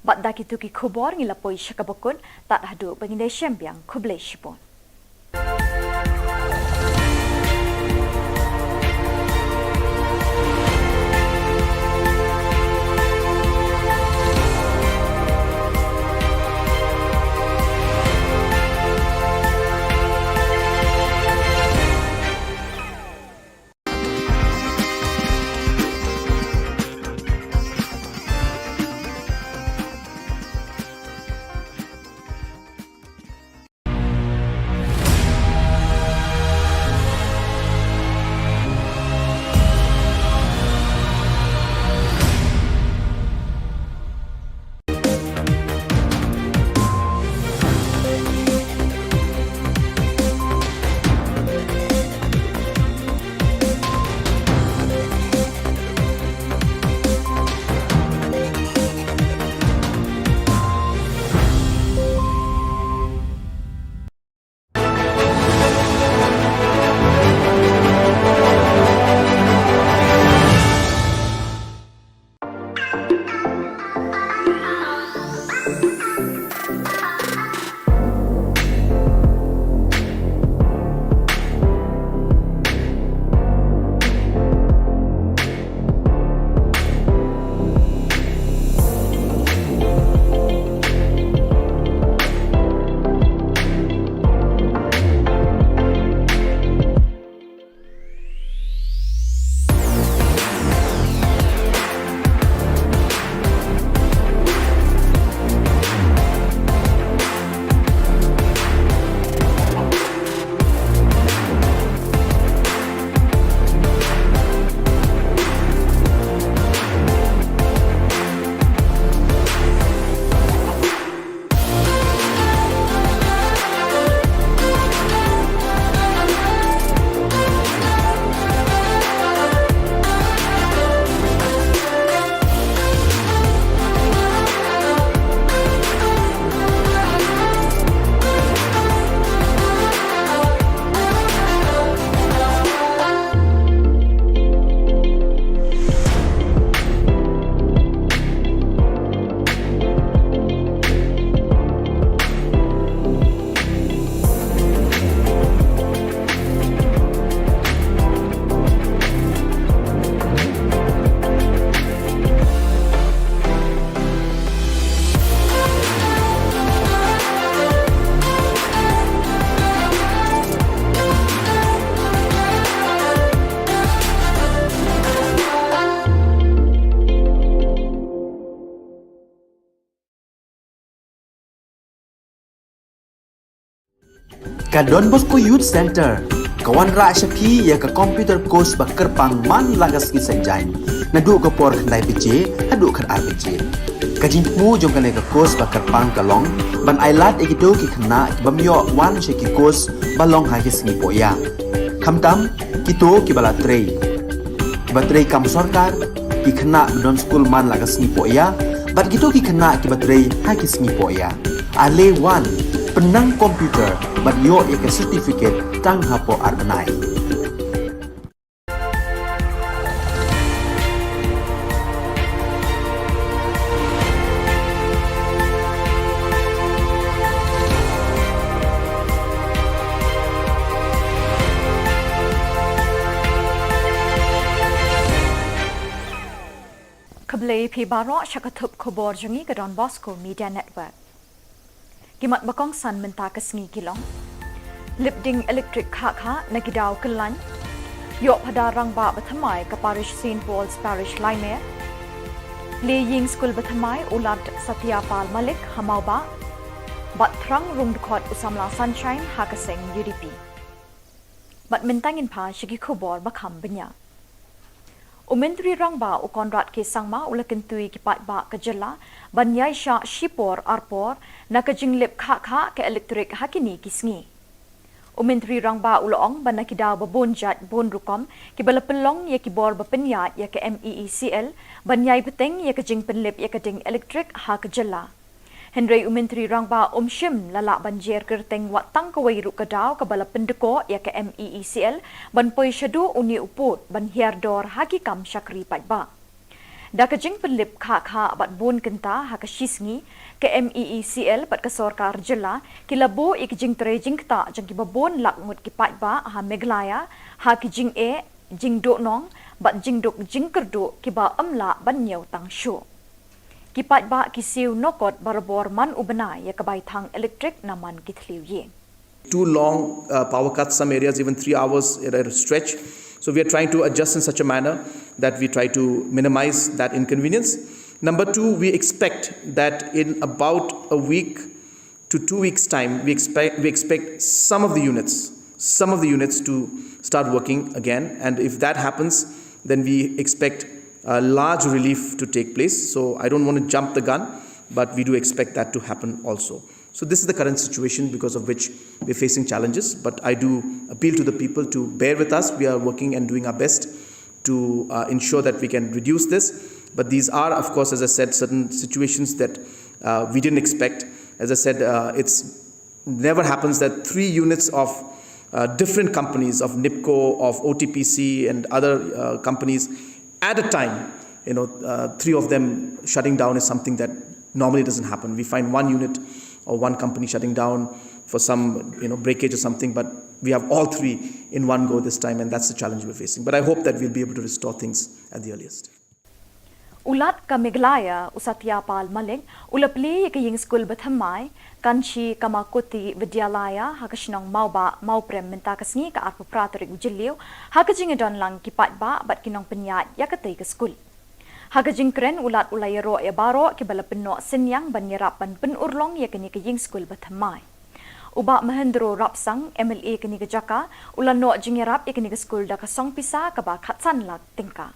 Bad da kito ki khubor ngi la poi sha kaba kut, tad haduh ba ngin ïashem biang, khublei shibun. Ka Don Bosco Youth Center ka wanrah sha phi ïa ka computer course ba kyrpang man la ka sngi Saitjaiñ, naduh ka por khyndai baje haduh khatar baje. Ka jingthmu jong kane ka course ba kyrpang ka long ban ailad ïa kito ki khynnah ki bym ïoh wan sha ki course ba long ha ki sngi pohïa, khamtam kito kiba la trei, kiba trei kam sorkar, ki khynnah ba don skul man la ka sngi pohïa, bad kito ki khynnah kiba trei ha ki sngi pohïa. Ale wan, pynnang computer bad ïoh ïa ka certificate tang hapoh ar bnai. Khublei phi baroh sha ka thup khubor jong ngi ka Don Bosco Media Network. Ki mat ba kongsan mynta ka sngi ki long: Lip ding electric khah khah na ki daw kyllaiñ. Ïoh phadar rangbah ba thymmai ka parish Saint Paul's Parish Laimer. Plie ïing skul ba thymmai u Lad Satya Pal Malik ha Mawbah. Bad thrang rung dkhot u samla Sunshine ha ka seng U D P. Bad mynta ngin phai sha ki khubor ba kham bniah. U Myntri Rangbah u Conrad K Sangma u la kyntu ïa ki paidbah ka jylla ban ïaishah shipor arpor na ka jinglip khah khah ka electric ha kine ki sngi. U Myntri Rangbah u la ong ba na ki daw ba bun jait bun rukom kiba la pynlong ïa ki bor ba pynïaid ïa ka MEECL ban ïai bteng ïa ka jingpynlip ïa ka ding elektrik ha ka jylla. Hynrei u Myntri Rangbah um shym la lah ban jer kyrteng wat tang kawei ruh ka daw kaba la pyndkoh ïa ka MEECL ban poi shaduh une u pud ban hiar dor ha ki kam shakri paidbah. Da ka jingpynlip khah khah bad bun kynta ha ka shisngi, ka MEECL bad ka sorkar jylla ki la buh ïa ka jingtrei jingktah jong kiba bun lak ngut ki paidbah ha Meghalaya ha ki jingeh, jingduhnong bad jingduk jingkyrduh kiba ym lah ban ñiew tang shuh. Ki paidbah ki siew noh kot barabor man u bnai ïa ka bai thang elektrik na man ki thliew ïing. Too long uh, power cuts, some areas even three hours at a stretch. So we are trying to adjust in such a manner that we try to minimize that inconvenience. Number two, we expect that in about a week to two weeks' time, we expect we expect some of the units, some of the units to start working again. And if that happens, then we expect a large relief to take place. So I don't want to jump the gun, but we do expect that to happen also. So this is the current situation because of which we're facing challenges. But I do appeal to the people to bear with us. We are working and doing our best to uh, ensure that we can reduce this. But these are, of course, as I said, certain situations that uh, we didn't expect. As I said, uh, it's never happens that three units of uh, different companies, of NIPCO, of OTPC, and other uh, companies at a time, you know, uh, three of them shutting down is something that normally doesn't happen. We find one unit or one company shutting down for some, you know, breakage or something, but we have all three in one go this time, and that's the challenge we're facing. But I hope that we'll be able to restore things at the earliest. U Lat ka Meghalaya, u Satya Pal Malik, u la plie ïa ka ïing skul bathymmai, Kanchi Kamakuti Vidyalaya, ha ka shnong Mawbah, Mawprem mynta ka sngi ka arphew phra tarik u Jylliew, ha ka jingïadon lang ki paidbah bad ki nongpynïaid ïa katei ka skul. Ha ka jingkren u Lat u la ïaroh ïa baroh kiba la pynnoh synñiang ban ïarap ban pynurlong ïa kane ka ïing skul bathymmai. U Bah Mahendro Rapsang, MLA kane ka jaka, u la noh jingïarap ïa kane ka skul da ka song pisa kaba khatsan lak tyngka.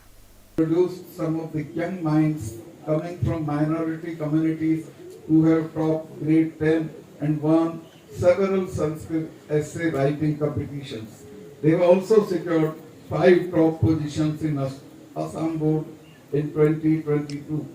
Produced some of the young minds coming from minority communities who have topped grade ten and won several Sanskrit essay writing competitions. They have also secured five top positions in As- Assam Board in twenty twenty-two.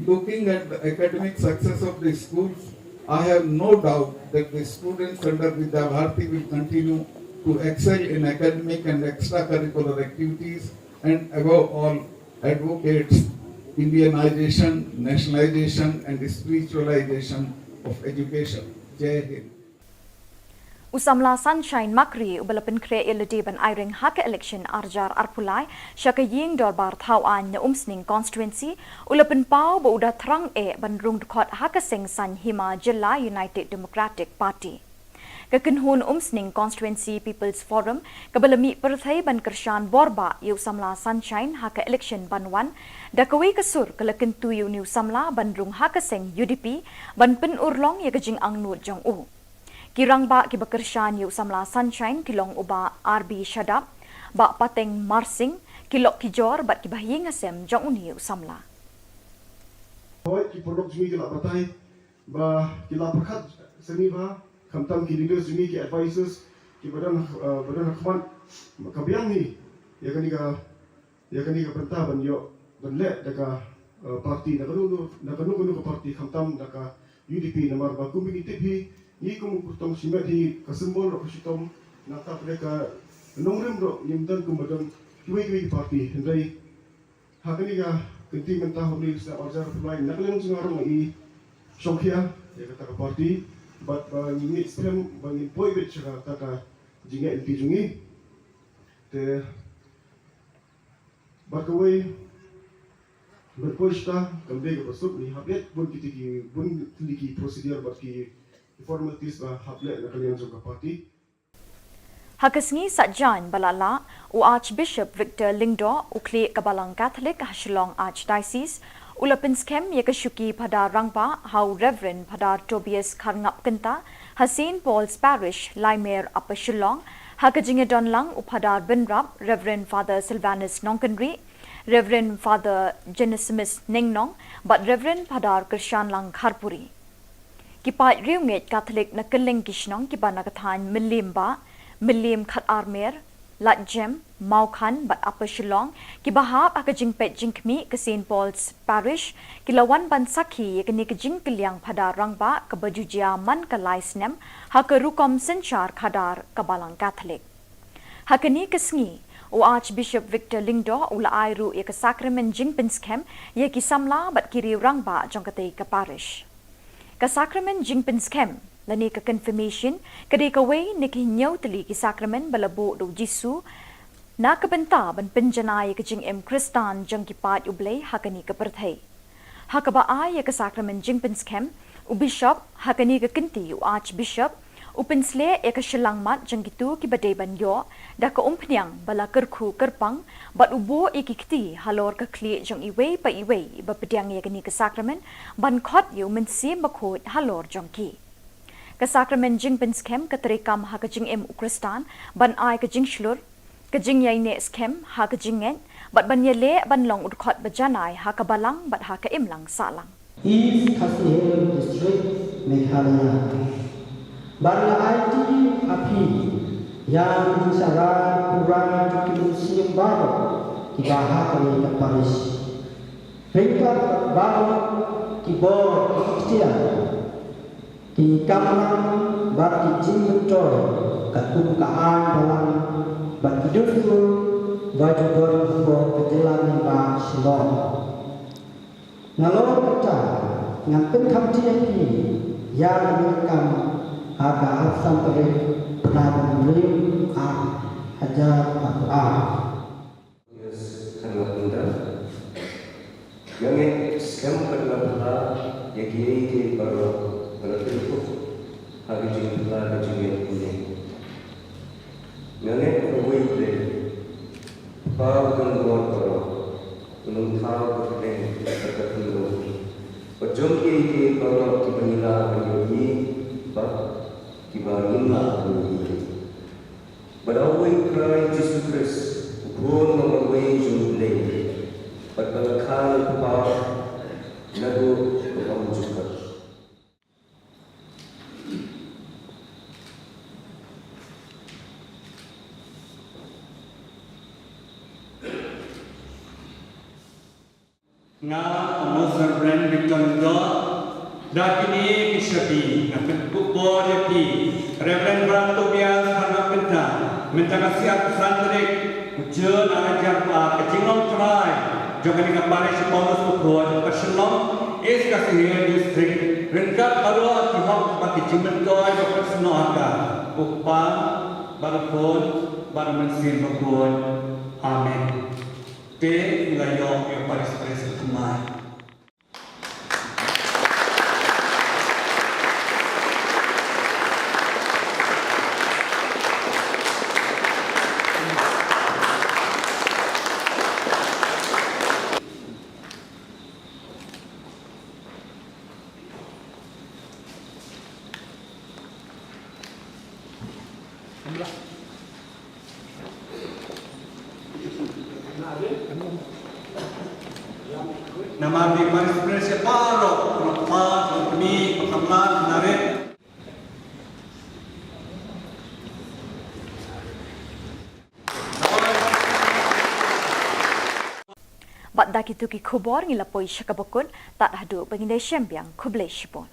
Looking at the academic success of the schools, I have no doubt that the students under Vidya Bharati will continue to excel in academic and extracurricular activities and above all advocates Indianization, nationalization and spiritualization of education. Jai Hind. U samla Sunshine Makri uba la pynkhreh ïa lade ban aireng ha ka election arhajar arphew lai sha ka ïing dorbar thaw aiñ na Umsning constituency, u la pynpaw ba u da thrang eh ban rung dkhot ha ka seng saiñ hima jylla United Democratic Party. Ka kynhun Umsning Constituency People's Forum kaba la mih pyrthei ban kyrshan borbah ïa u samla Sunshine ha ka election ban wan, da kawei ka sur ka la kyntu ïa une u samla ban rung ha ka seng UDP ban pynurlong ïa ka jingangnud jong u. Ki rangbah kiba kyrshan ïa u samla Sunshine ki long u Bah R B Shadap, Bah Pateng Marsing, ki lok ki jor bad kiba ha ïing ha sem jong une u samla. Hooid, ki paralok jong ngi ki la batai ba ki la pyrkhat sani ba khamtam ki leaders jong ngi, ki advisors kiba don, eh, ba don ha khmat, ka biang hi ïa kane ka ïa kane ka bynta ban ïoh ban leh da ka, eh, party, na kano kano, na kano kano ka party, khamtam da ka UDP, namar ba kum ngi tip hi, ngi kum u kyrtong shimet hi, ka symbol ruh ka shitom, nangta pdeng ka nongrim ruh ngim don kum ba don kiwei kiwei ki party. Hynrei ha kane ka kynti mynta, ha une u snem arhajar arphew lai, na ka liang jong nga ruh nga i shongkhia ïa kata ka party, bad ba ngi ngeit skhem ba ngin poi beit sha kata ka jingngeit lynti jong ngi. Te bad kawei, ban poi shata kam dei kaba suk, ngi hap leh bun kiti ki, bun tylli ki procedure bad ki, ki formalities ba hap leh na ka liang jong ka party. Ha ka sngi Saitjaiñ ba la lah, u Archbishop Victor Lyngdoh, u khlieh ka Balang Catholic ha Shillong Archdiocese, u la pynskhem ïa ka shuki Phadar Rangbah ha u Reverend Phadar Tobias Kharngap Kynta, ha Saint Paul's Parish, Laimer, Upper Shillong, ha ka jingïadon lang u Phadar Bynrap, Reverend Father Sylvanus Nongkynrih, Reverend Father Genesimus Nengnong, bad Reverend Phadar Kyrshanlang Kharpuri. Ki paid riewngeit Katholik na kylleng ki shnong kiba na ka thaiñ Mylliem Bah, Mylliem Khatarmer, Ladjem, Mawkhan bad Upper Shillong, kiba hap ha ka jingpeit jingkhmih ka Saint Paul's Parish, ki la wan ban sakhi ïa kane ka jingkylliang phadar rangbah kaba ju jia man ka lai snem ha ka rukom synshar khadar ka Balang Katholik. Ha kane ka sngi, u Archbishop Victor Lyngdoh u la ai ruh ïa ka sakramen jingpynskhem ïa ki samla bad ki riew rangbah jong katei ka parish. Ka sakramen jingpynskhem lane ka confirmation ka dei kawei na ki hynñiew tylli ki sakramen ba la buh da u Jisu na ka bynta ban pynjanai ïa ka jingim Khristan jong ki paid U Blei ha kane ka pyrthei. Ha kaba ai ïa ka sakramen jingpynskhem, u bishop, ha kane ka kynti u archbishop, u pynsleh ïa ka shyllangmat jong kito kiba dei ban ïoh da ka umphniang ba la kyrkhu kyrpang, bad u buh ïa ki kti halor ka khlieh jong iwei pa iwei iba pdiang ïa kane ka sakramen, ban khot ïa u Mynsiem Bakhuid halor jong ki. Ka sakramen jingpynskhem ka treikam ha ka jingim u Khristan ban ai ka jingshlur, ka jingïaineh skhem ha ka jingngeit, bad ban ïaleh ban long u dkhot ba janai ha ka balang bad ha ka imlang sahlang. East Khasi Hills District, Meghalaya. Ban la aiti ha phi ïa ki jingshakri pura jong ki mynsiem baroh kiba ha kane ka parish. Ryngkat baroh ki bor ki ikhtiar, ki kamram bad ki jingmyntoi katkum ka aiñ balang bad ki dustur ba ju don hapoh ka jylla lyngba Shillong. Nalor kata ngan pynkham ïa phi ïa kane ka kam ha ka arphew san tarik bnai Naiwieng ar hajar arphew ar. Yes, khamtam. Nga ngeit skhem bad nga pyrkhat ïa kiei kiei baroh ba la pynkup ha ka jingpyrkhat ka jingngeit mynne. Nga ngeit ba uwei U Blei, Kpa u don bor baroh, un ym thaw ka pdeng bad ka khyndew, bad jong kiei kiei baroh kiba ngi lah ban ïohi bad kiba ngim lah ban ïohi. Bad da uwei U Trai Jisu Khrist, u Khun uba marwei jong U Blei, bad ba la kha na u Kpa naduh ka ym jukut. Nga, u Most Reverend Victor Lyngdoh, da kine ki shabi nga pynkup bor ïa phi, Reverend Brother Tobias Kharngap Kynta, mynta ka sngi arphew san tarik u Jun ar hajar arphew ar, ka jinglong trai jong kane ka parish Paulus Bakhuid, Upper Shillong, East Khasi Hills District, ryngkat baroh ki hok bad ki jingmyntoi ba pynsnoh ha ka, u Kpa bad u Khun bad u Mynsiem Bakhuid. Amen. Te ngi la ïoh ïa u parish priest thymmai. Namar ba ki parish priest baroh, kpa, kmie, kpa samla, narit. Bad da kito ki khubor ngi la poi sha kaba kut, tad haduh ba ngin ïashem biang, khublei shibun.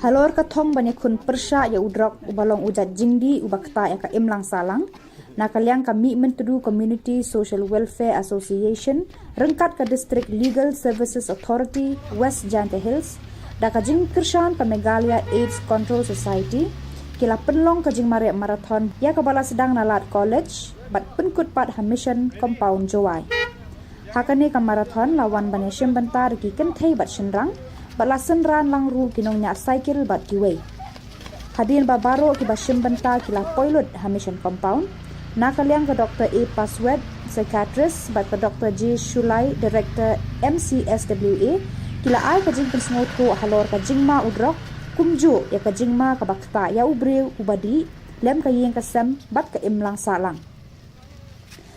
Halor ka thong ban ïakhun pyrshah ïa u drok uba long u jait jingdih uba ktah ïa ka imlang sahlang, na ka liang ka Mihmyntdu Community Social Welfare Association ryngkat ka District Legal Services Authority West Jaintia Hills da ka jingkyrshan ka Meghalaya AIDS Control Society ki la pynlong ka jingmareh marathon ïa kaba la sdang na Lad College bad pynkut pat ha Mission Compound Jowai. Ha kane ka marathon la wan ban ïashim bynta da ki kynthei bad shynrang bad la synran lang ruh ki nongñiah cycle bad kiwei. Hadien ba baroh kiba shim bynta ki la poi lut ha Mission Compound, na ka liang ka Doctor A Paswet, psychiatrist, bad ka Doctor J Shulai, director M C S W A, ki la ai ka jingpynsngewthuh halor ka jingma u drok, kumjuh ïa ka jingma kaba ktah ïa u briew uba dih lem ka ïing ka sem bad ka imlang sahlang.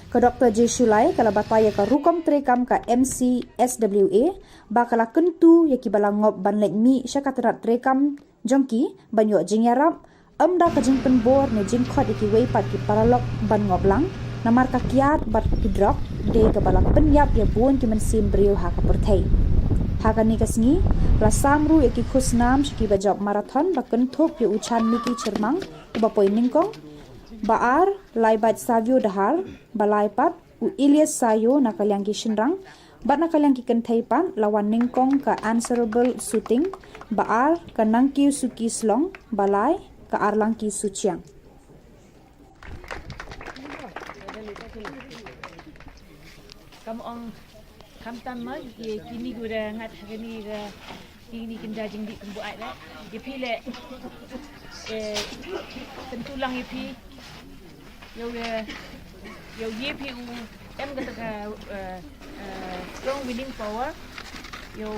Ka Doctor J Shulai ka la batai ïa ka rukom treikam ka M C S W A ba ka la kyntu ïa kiba la ngop ban leit mih sha ka tnat treikam jong ki ban ïoh jingïarap, ym da ka jingpynbor ne jingkhot ïa kiwei pat ki paralok ban ngop lang, namar ka kiad bad ki drok dei kaba la pynïap ïa bun ki mynsiem briew ha ka pyrthei. Ha kane ka sngi la sam ruh ïa ki khusnam sha kiba jop marathon ba kynthup ïa u Chanmiki Chyrmang uba poi nyngkong, ba ar Laibait Savio Dahar, ba lai pat u Elias Sayo na ka liang ki shynrang, bad na ka liang ki kynthei pat la wan nyngkong ka Answerable Suting, ba ar ka Nangkiew Suki Slong, ba lai ka Arlangki Suchiang. Kam ong, kam tam ma ki, kini ki da ngat ha kini ka, kini ki da jingdih kumba ai da. Ïa phi leh, eh, kyntu lang ïa phi. Ïoh, eh, ïoh ïa phi u em kata ka, eh, eh, strong willing power. Ïoh,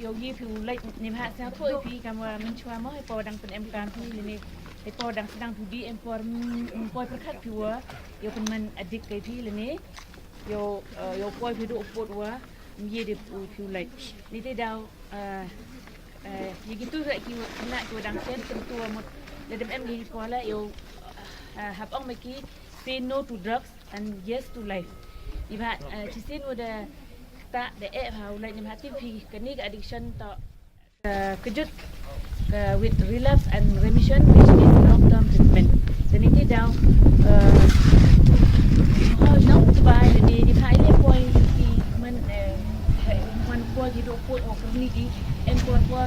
ïoh ïa phi u leit ne bha sa ko ïa phi kam wa mynshuwa mo, hapoh dang pynemkam phi lane, hapoh dang sdang phi dih em por, mm, poi pyrkhat phi wa ïoh pynman adik ka ïa phi lane. Ïoh, eh, ïoh poi phi duh pud wa ym ïa dei phi u leit. Ni te daw, eh, eh, ïa kitu ki khynnah ki wa dang shen kyntu wa mut lada em ki kwala ïoh, eh, hap ong ma ki, say no to drugs and yes to life. Ni bha, eh, shisien wa da ta da eh ha u leit ni bha, tip phi kane ka addiction to, eh, kjut, eh, with relapse and remission, which is long term treatment. Te ni te daw, eh, ha nong Dubai ni, ni bha ile poi ki man, eh, man poi ki duh pud wa kyrni ki em por por,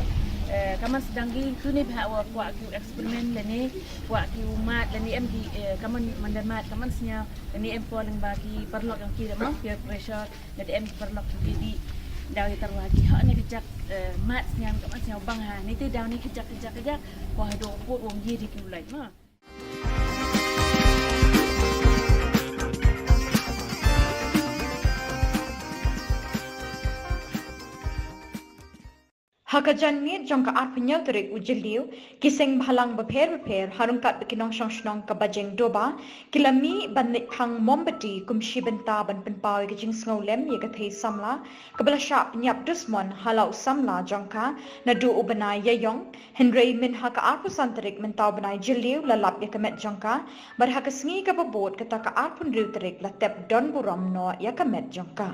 eh, ka man sdang ki tu ni bha wa kwah ki experiment lane, kwah ki u mad lane em ki, eh, ka man man da mad ka man sñiaw lane em por lyngba ki paralok yong ki da mo, peer pressure. Lada em ki paralok ki dei dih, daw ïa tyrwa ki ha ne ka jak, eh, mad sñiaw, ka mad sñiaw bang ha ne te daw ne ka jak, ka jak, ka jak, ko haduh pud wa ym ïa dei ki u leit ma. Ha ka janmiet jong ka arphew hynñiew tarik u Jylliew, ki seng bhalang bapher bapher, ha ryngkat bad ki nongshong shnong ka Bajeng Doba, ki la mih ban leit phang mombati kum shi bynta ban pynpaw ïa ka jingsngewlem ïa ka thei samla kaba la shah pynïap dusmon ha la u samla jong ka naduh u bnai Ïaïong. Hynrei mynha ka arphew san tarik mynta u bnai Jylliew la lap ïa ka met jong ka, bad ha ka sngi kaba bud kata ka arphew hynriew tarik la tep don burom noh ïa ka met jong ka.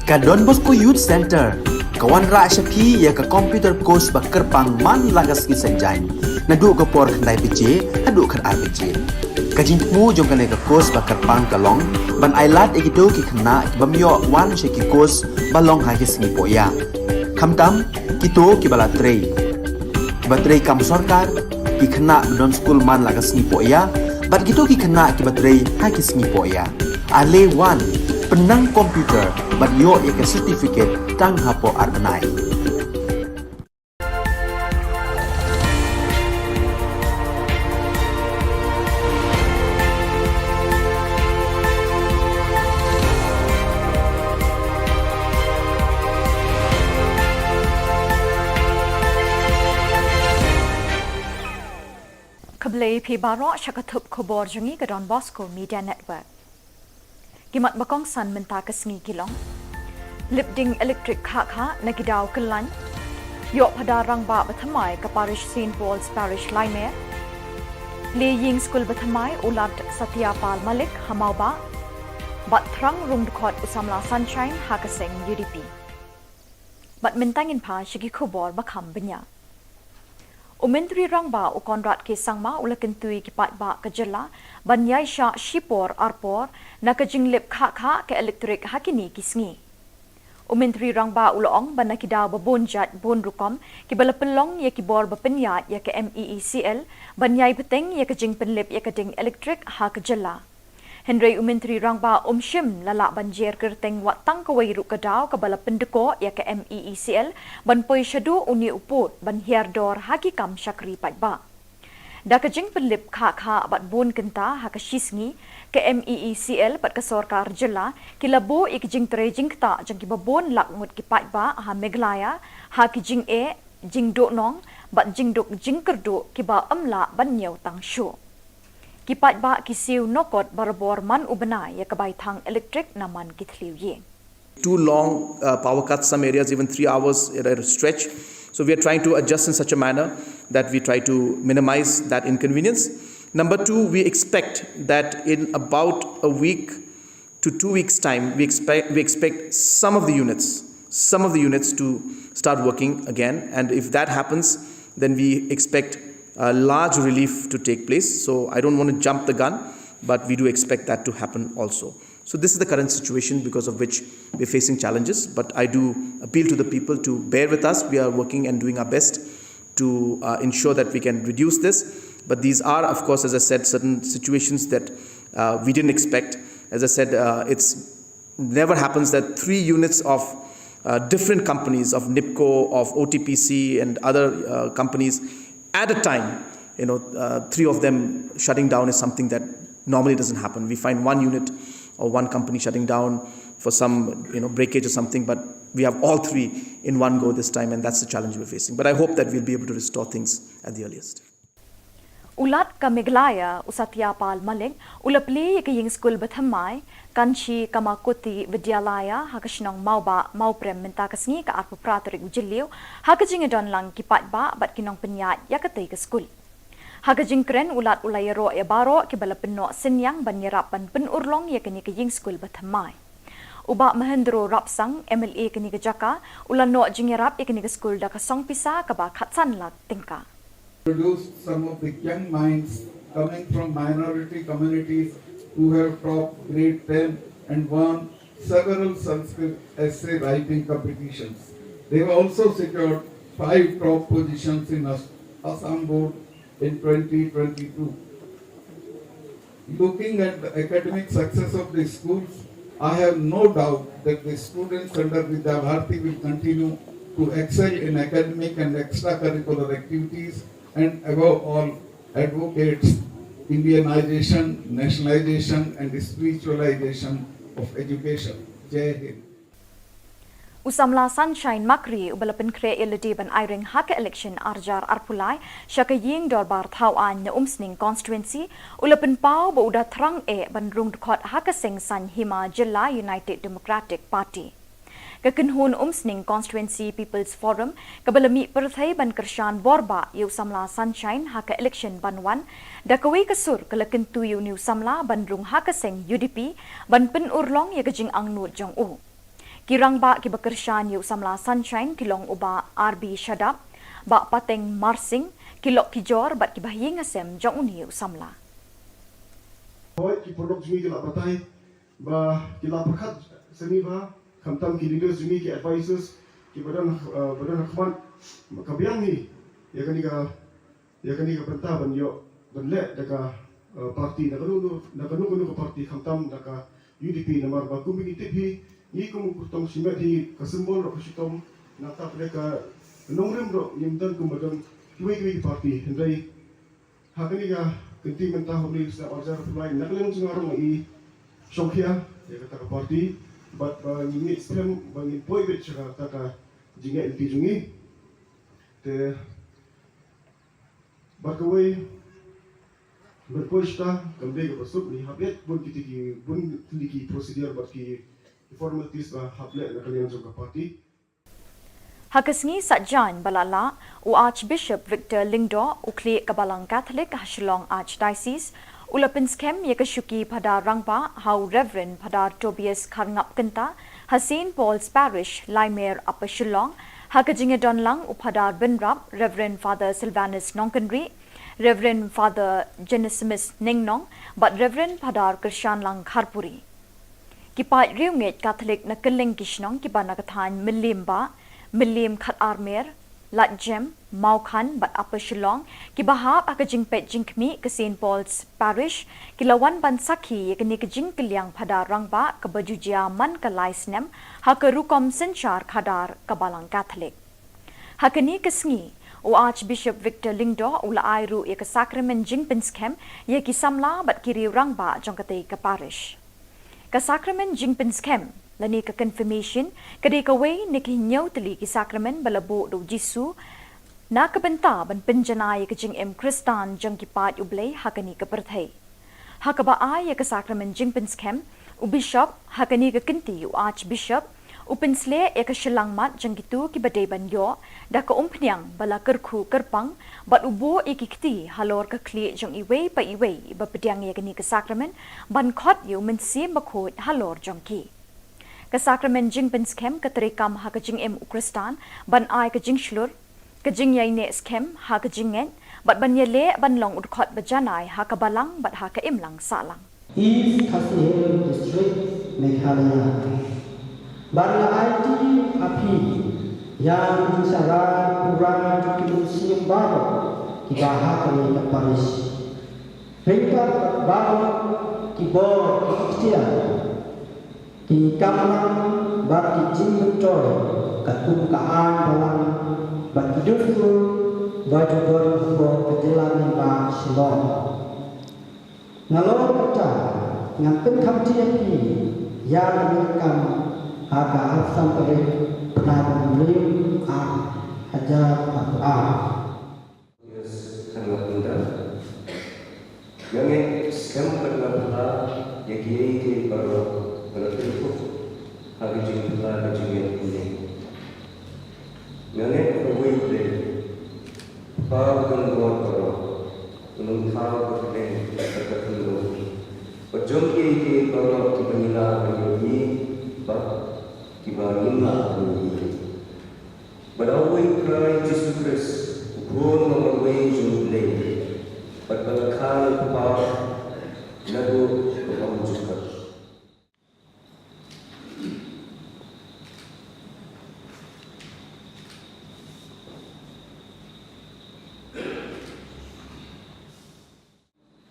Ka Don Bosco Youth Centre ka wanrah sha phi ïa ka computer course ba kyrpang man la ka sngi Saitjaiñ, naduh ka por khyndai baje haduh khatar baje. Ka jingthmu jong kane ka course ba kyrpang ka long ban ailad ïa kito ki khynnah ki bym ïoh wan sha ki course ba long ha ki sngi pohïa, khamtam kito kiba la trei, kiba trei kam sorkar, ki khynnah ba don skul man la ka sngi pohïa, bad kito ki khynnah kiba trei ha ki sngi pohïa. Ale wan, pynnang computer bad ïoh ïa ka certificate tang hapoh ar bnai. Khublei phi baroh sha ka thup khubor jong ngi ka Don Bosco Media Network. Ki mat ba kongsan mynta ka sngi ki long: lip ding elektrik khah khah na ki daw kyllaiñ. Ïoh phadar rangbah ba thymmai ka parish Saint Paul's Parish Laimer. Plie ïing skul ba thymmai u Lad Satya Pal Malik ha Mawbah. Bad thrang rung dkhot u samla Sunshine ha ka seng U D P. Bad mynta ngin phai sha ki khubor ba kham bniah. U Myntri Rangbah u Conrad K Sangma u la kyntu ïa ki paidbah ka jylla ban ïaishah shipor arpor na ka jinglip khah khah ka elektrik ha kine ki sngi. U Myntri Rangbah u la ong ba na ki daw ba bun jait bun rukom kiba la pynlong ïa ki bor ba pynïaid ïa ka M E E C L ban ïai bteng ïa ka jingpynlip ïa ka ding elektrik ha ka jylla. Hynrei u Myntri Rangbah um shym la lah ban jer kyrteng wat tang kawei ruh ka daw kaba la pyndkoh ïa ka M E E C L ban poi shaduh une u pud ban hiar dor ha ki kam shakri paidbah. Da ka jingpynlip khah khah bad bun kynta ha ka shi sngi, ka M E E C L bad ka sorkar jylla ki la buh ïa ka jingtrei jingktah jong kiba bun lak ngut ki paidbah ha Meghalaya ha ki jingeh, jingduhnong bad jingduk jingkyrduh kiba ym lah ban ñiew tang shuh. Ki paidbah ki siew nokot barabor man u bnai ïa ka bai thang elektrik na man ki thliew ïing. Too long uh, power cuts, some areas even three hours at a stretch. So we are trying to adjust in such a manner that we try to minimize that inconvenience. Number two, we expect that in about a week to two weeks' time, we expect, we expect some of the units, some of the units to start working again. And if that happens, then we expect a large relief to take place. So I don't want to jump the gun, but we do expect that to happen also. So this is the current situation because of which we're facing challenges. But I do appeal to the people to bear with us. We are working and doing our best to uh, ensure that we can reduce this. But these are, of course, as I said, certain situations that uh, we didn't expect. As I said, uh, it's never happens that three units of uh, different companies, of NEEPCO, of O T P C, and other uh, companies at a time, you know, uh, three of them shutting down is something that normally doesn't happen. We find one unit or one company shutting down for some, you know, breakage or something, but we have all three in one go this time, and that's the challenge we're facing. But I hope that we'll be able to restore things at the earliest. U Lat ka Meghalaya, u Satya Pal Malik, u la plie ïa ka ïing skul ba thymmai, Kanchi Kamakoti Vidyalaya, ha ka shnong Mawbah, Mawprem mynta ka sngi ka arphew phra tarik u Jylliew, ha ka jingïadon lang ki paidbah bad ki nongpynïaid ïa katei ka skul. Ha ka jingkren u Lat u la ïaroh ïa baroh kiba la pynnoh synñiang ban ïarap ban pynurlong ïa kane ka ïing skul ba thymmai. U Bah Mahendro Rapsang, M L A kane ka jaka, u la noh jingïarap ïa kane ka skul da ka song pisa kaba khatsan lak tyngka. Produced some of the young minds coming from minority communities who have topped grade ten and won several Sanskrit essay writing competitions. They have also secured five top positions in As-, Assam Board in twenty twenty-two. Looking at the academic success of the schools, I have no doubt that the students under Vidya Bharati will continue to excel in academic and extracurricular activities and above all advocates Indianization, nationalization and spiritualization of education. Jai Hind. U samla Sunshine Makri uba la pynkhreh ïa lade ban aireng ha ka election arhajar arphew lai sha ka ïing dorbar thaw aiñ na Umsning constituency, u la pynpaw ba u da thrang eh ban rung dkhot ha ka seng saiñ hima jylla United Democratic Party. Ka kynhun Umsning Constituency People's Forum kaba la mih pyrthei ban kyrshan borbah ïa u samla Sunshine ha ka election ban wan, da kawei ka sur ka la kyntu ïa une u samla ban rung ha ka seng U D P ban pynurlong ïa ka jingangnud jong u. Ki rangbah kiba kyrshan ïa u samla Sunshine ki long u Bah R B Shadap, Bah Pateng Marsing, ki lok ki jor bad kiba ha ïing ha sem jong une u samla. Hooid, ki paralok jong ngi ki la batai ba ki la pyrkhat sngewbha, khamtam ki leaders jong ngi, ki advisors kiba don, eh, ba don ha khmat, ka biang hi ïa kane ka ïa kane ka bynta ban ïoh ban leh da ka, eh, parti, da kano kano, da kano kano ka parti, khamtam da ka U D P, namar ba kum ngi tip hi, ngi kum u kyrtong shimet hi, ka symbol ruh ka shitom, nangta pdeng ka nongrim ruh ngim don kum ba don kiwei kiwei ki parti. Hynrei ha kane ka kynti mynta, ha une u snem arhajar arphew lai, na ka liang jong nga ruh nga i shongkhia ïa kata ka parti, bad ba ngi ngeit skhem ba ngin poi beit sha kata ka jingngeit lynti jong ngi. Te bad kawei, ban poi shata kam dei kaba suk, ngi hap leit bun kiti ki, bun kiti ki procedure bad ki, ki formalities ba hap leh na ka liang jong ka party. Ha ka sngi Saitjaiñ ba la lah, u Archbishop Victor Lyngdoh, u khlieh ka Balang Catholic ha Shillong Archdiocese, u la pynskhem ïa ka shuki Phadar Rangbah ha u Reverend Phadar Tobias Kharngap Kynta, ha Saint Paul's Parish, Laimer, Upper Shillong, ha ka jingïadon lang u Phadar Bynrap, Reverend Father Sylvanus Nongkynrih, Reverend Father Genesimus Nengnong, bad Reverend Phadar Kyrshanlang Kharpuri. Ki paid riewngeit Katholik na kylleng ki shnong kiba na ka thaiñ Mylliem Bah, Mylliem Khatarmer, Laitjem, Mawkhan bad Upper Shillong, kiba hap ha ka jingpeit jingkhmih ka Saint Paul's Parish, ki la wan ban sakhi ïa kane ka jingkylliang Phadar Rangbah kaba ju jia man ka lai snem ha ka rukom synshar khadar ka Balang Katholik. Ha kane ka sngi, u Archbishop Victor Lyngdoh u la ai ruh ïa ka sakramen jingpynskhem ïa ki samla bad ki riew rangbah jong katei ka parish. Ka sakramen jingpynskhem lane ka confirmation ka dei kawei na ki hynñiew tylli ki sakramen ba la buh da u Jisu na ka bynta ban pynjanai ïa ka jingim Khristan jong ki paid U Blei ha kane ka pyrthei. Ha kaba ai ïa ka sakramen jingpynskhem, u Bishop, ha kane ka kynti u Archbishop, u pynsleh ïa ka shyllangmat jong kito kiba dei ban ïoh da ka umphniang ba la kyrkhu kyrpang, bad u buh ïa ki kti halor ka khlieh jong iwei pa iwei ba pdiang ïa kane ka sakramen, ban khot ïa u Mynsiem Bakhuid halor jong ki. Ka sakramen jingpynskhem ka treikam ha ka jingim u Khristan, ban ai ka jingshlur, ka jingïaineh skhem ha ka jingngeit, bad ban ïaleh ban long u dkhot ba janai ha ka balang bad ha ka imlang sahlang. East Khasi Hills District, Meghalaya. Bad nga aiti ha phi ïa ki jingshah rai pura jong ki mynsiem baroh kiba ha kane ka parish. Ryngkat baroh ki bor ki ktien, ki kamram bad ki jingmyntoi katkum ka aiñ balang bad ki dustur ba ju don hapoh ka jylla lyngba Shillong. Nalor kata ngan pynkhamti ïa phi ïa kane ka kam ha ka arphew san tarik bnai ba hynriew, ar hajar arphew ar. Yes, khamtam. Nga ngeit skhem bad nga pyrkhat ïa kiei kiei baroh ba la pynkup ha ka jingpyrkhat ka jingngeit mynne. Nga ngeit ba uwei U Blei, Kpa ba don bor baroh, un ym thaw ka kyrteng bad ka khyndew bad jong kiei kiei baroh kiba ngi lah ban ïohi bad kiba ngim lah ban ïohi. Bad ha uwei U Trai Jisu Khrist, u Khun ba marwei jong U Blei, bad ba la kha na u Kpa naduh ka ym jukut.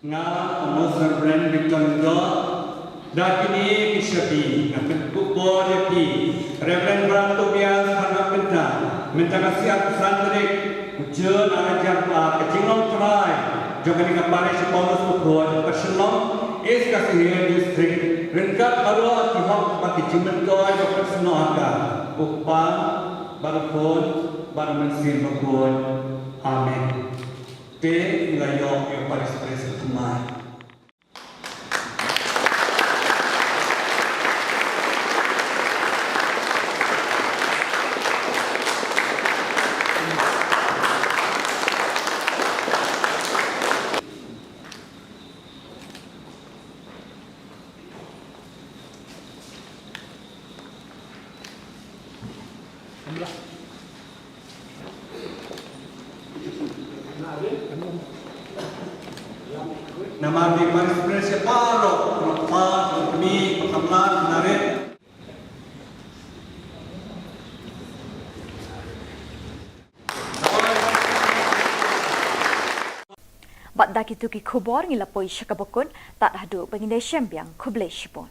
Nga, u Most Reverend Victor Lyngdoh, da kine ki shakri nga pynkup bor ïa phi, Reverend Brother Tobias Kharngap Kynta, mynta ka sngi arphew san tarik u Jun ar hajar arphew ar, ka jinglong trai jong kane ka parish Paulus Bakhuid, ka Shillong East Khasi Hills District, ryngkat baroh ki hok bad ki jingmyntoi ba pynsnoh ha ka, u Kpa bad u Khun bad u Mynsiem Bakhuid. Amen. Te ngi la ïoh ïa u Parish Priest u thymmai. Namar ki Vice President baroh, kpa, kmie, samla, narit. Bad da kito ki khubor ngi la poi sha kaba kut, tad haduh ba ngin ïashem biang, khublei shibun.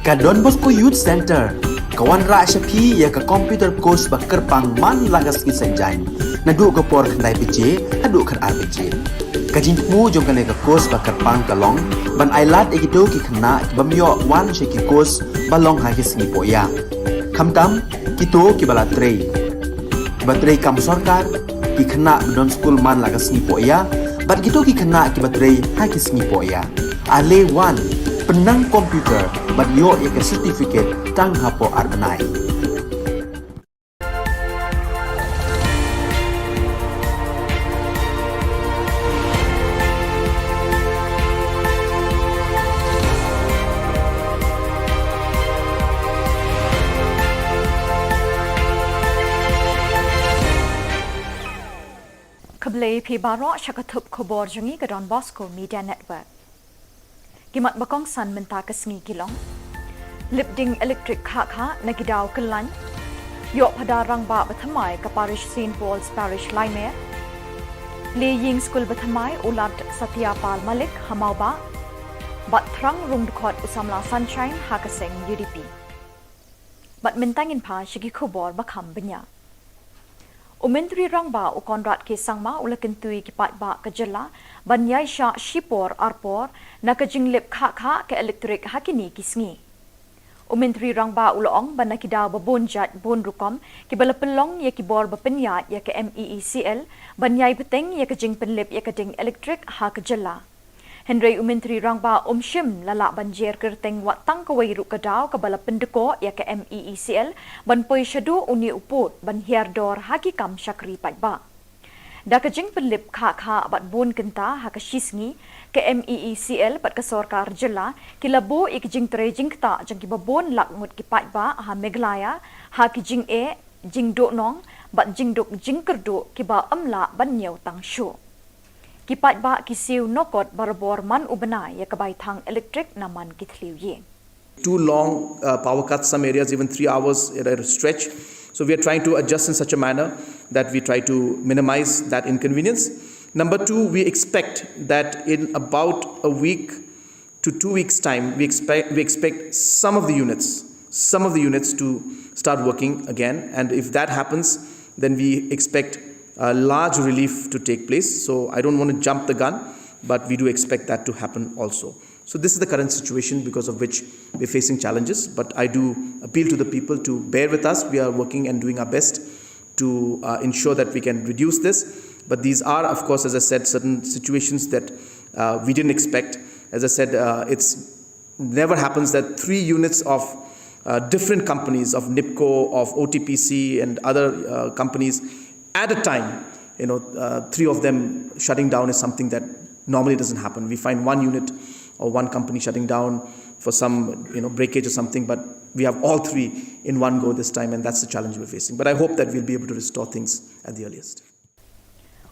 Ka Don Bosco Youth Centre ka wanrah sha phi ïa ka computer course ba kyrpang man la ka sngi Saitjaiñ, naduh ka por khyndai baje haduh khatar baje. Ka jingthmu jong kane ka course ba kyrpang ka long ban ailad ïa kito ki khynnah ki bym ïoh wan sha ki course ba long ha ki sngi pohïap. Khamtam kito kiba la trei, kiba trei kam sorkar, ki khynnah ba don skul man la ka sngi pohïap, bad kito ki khynnah kiba trei ha ki sngi pohïap. Ale wan, pynnang computer bad ïoh ïa ka certificate tang hapoh ar bnai. Khublei phi baroh sha ka thup khubor jong ngi ka Don Bosco Media Network. Ki mat ba kongsan mynta ka sngi ki long: Lipding elektrik khah khah na ki daw kyllaiñ. Ïoh phadar rangbah ba thymmai ka parish Saint Paul's Parish Laimer. Lie ïing skul ba thymmai u Lad Satya Pal Malik ha Mawbah. Bad thrang rung dkhot u samla Sunshine ha ka seng U D P. Bad mynta ngin phai sha ki khubor ba kham bniah. U Myntri Rangbah u Conrad K Sangma u la kyntu ïa ki paidbah ka jylla ban ïaishah shipor arpor na ka jinglip khah khah ka elektrik ha kine ki sngi. U Myntri Rangbah u la ong ba na ki daw ba bun jait bun rukom kiba la pynlong ïa ki bor ba pynïaid ïa ka M E E C L ban ïai bteng ïa ka jingpynlip ïa ka ding elektrik ha ka jylla. Hynrei u Myntri Rangbah um shym la lah ban jer kyrteng wat tang kawei ruh ka daw kaba la pyndkoh ïa ka M E E C L ban poi shaduh une u pud ban hiar dor ha ki kam shakri paidbah. Da ka jingpynlip khah khah bad bun kynta ha ka shisngi, ka M E E C L bad ka sorkar jylla ki la buh ïa ka jingtrei jingktah jong kiba bun lak ngut ki paidbah ha Meghalaya ha ki jingeh, jingduhnong bad jingduk jingkyrduh kiba ym lah ban ñiew tang shuh. Ki paidbah ki siew nokot barabor man u bnai ïa ka bai thang elektrik na man ki thliew ïing. Too long uh, power cuts, some areas even three hours at a stretch. So we are trying to adjust in such a manner that we try to minimize that inconvenience. Number two, we expect that in about a week to two weeks' time, we expect, we expect some of the units, some of the units to start working again. And if that happens, then we expect a large relief to take place. So I don't want to jump the gun, but we do expect that to happen also. So this is the current situation because of which we're facing challenges. But I do appeal to the people to bear with us. We are working and doing our best to uh, ensure that we can reduce this. But these are, of course, as I said, certain situations that uh, we didn't expect. As I said, uh, it's never happens that three units of uh, different companies, of NIPCO, of O T P C, and other uh, companies at a time, you know, uh, three of them shutting down is something that normally doesn't happen. We find one unit or one company shutting down for some, you know, breakage or something, but we have all three in one go this time, and that's the challenge we're facing. But I hope that we'll be able to restore things at the earliest.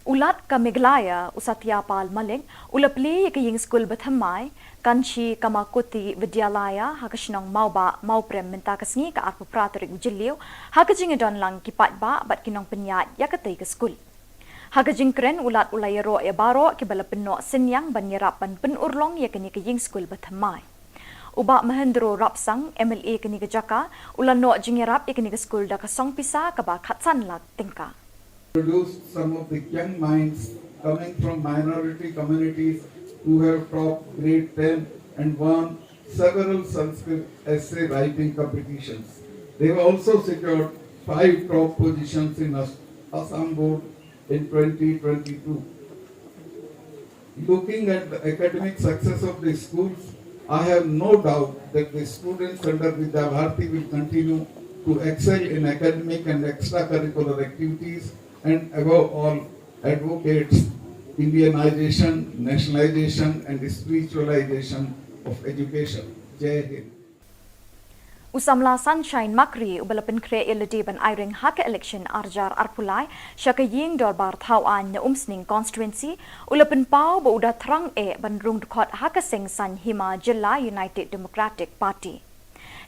U Lat ka Meghalaya, u Satya Pal Malik, u la plie ïa ka ïing skul ba thymmai, Kanchi Kamakuti Vidyalaya, ha ka shnong Mawbah, Mawprem mynta ka sngi ka arphew phra tarik u Jylliew, ha ka jingïadon lang ki paidbah bad ki nongpynïaid ïa katei ka skul. Ha ka jingkren u Lat u la ïaroh ïa baroh kiba la pynnoh synñiang ban ïarap ban pynurlong ïa kane ka ïing skul ba thymmai. U Bah Mahendro Rapsang, M L A kane ka jaka, u la noh jingïarap ïa kane ka skul da ka song pisa kaba khatsan lak tyngka. Produced some of the young minds coming from minority communities who have topped grade ten and won several Sanskrit essay writing competitions. They have also secured five top positions in As- Assam Board in twenty twenty-two. Looking at the academic success of the schools, I have no doubt that the students under Vidya Bharati will continue to excel in academic and extracurricular activities and above all advocates Indianization, nationalization and spiritualization of education. Jai Hind. U samla Sunshine Makri uba la pynkhreh ïa lade ban aireng ha ka election arjar arpulai sha ka ïing dorbar thaw aiñ na Umsning constituency, u la pynpaw ba u da thrang eh ban rung dkhot ha ka seng saiñ hima jylla United Democratic Party.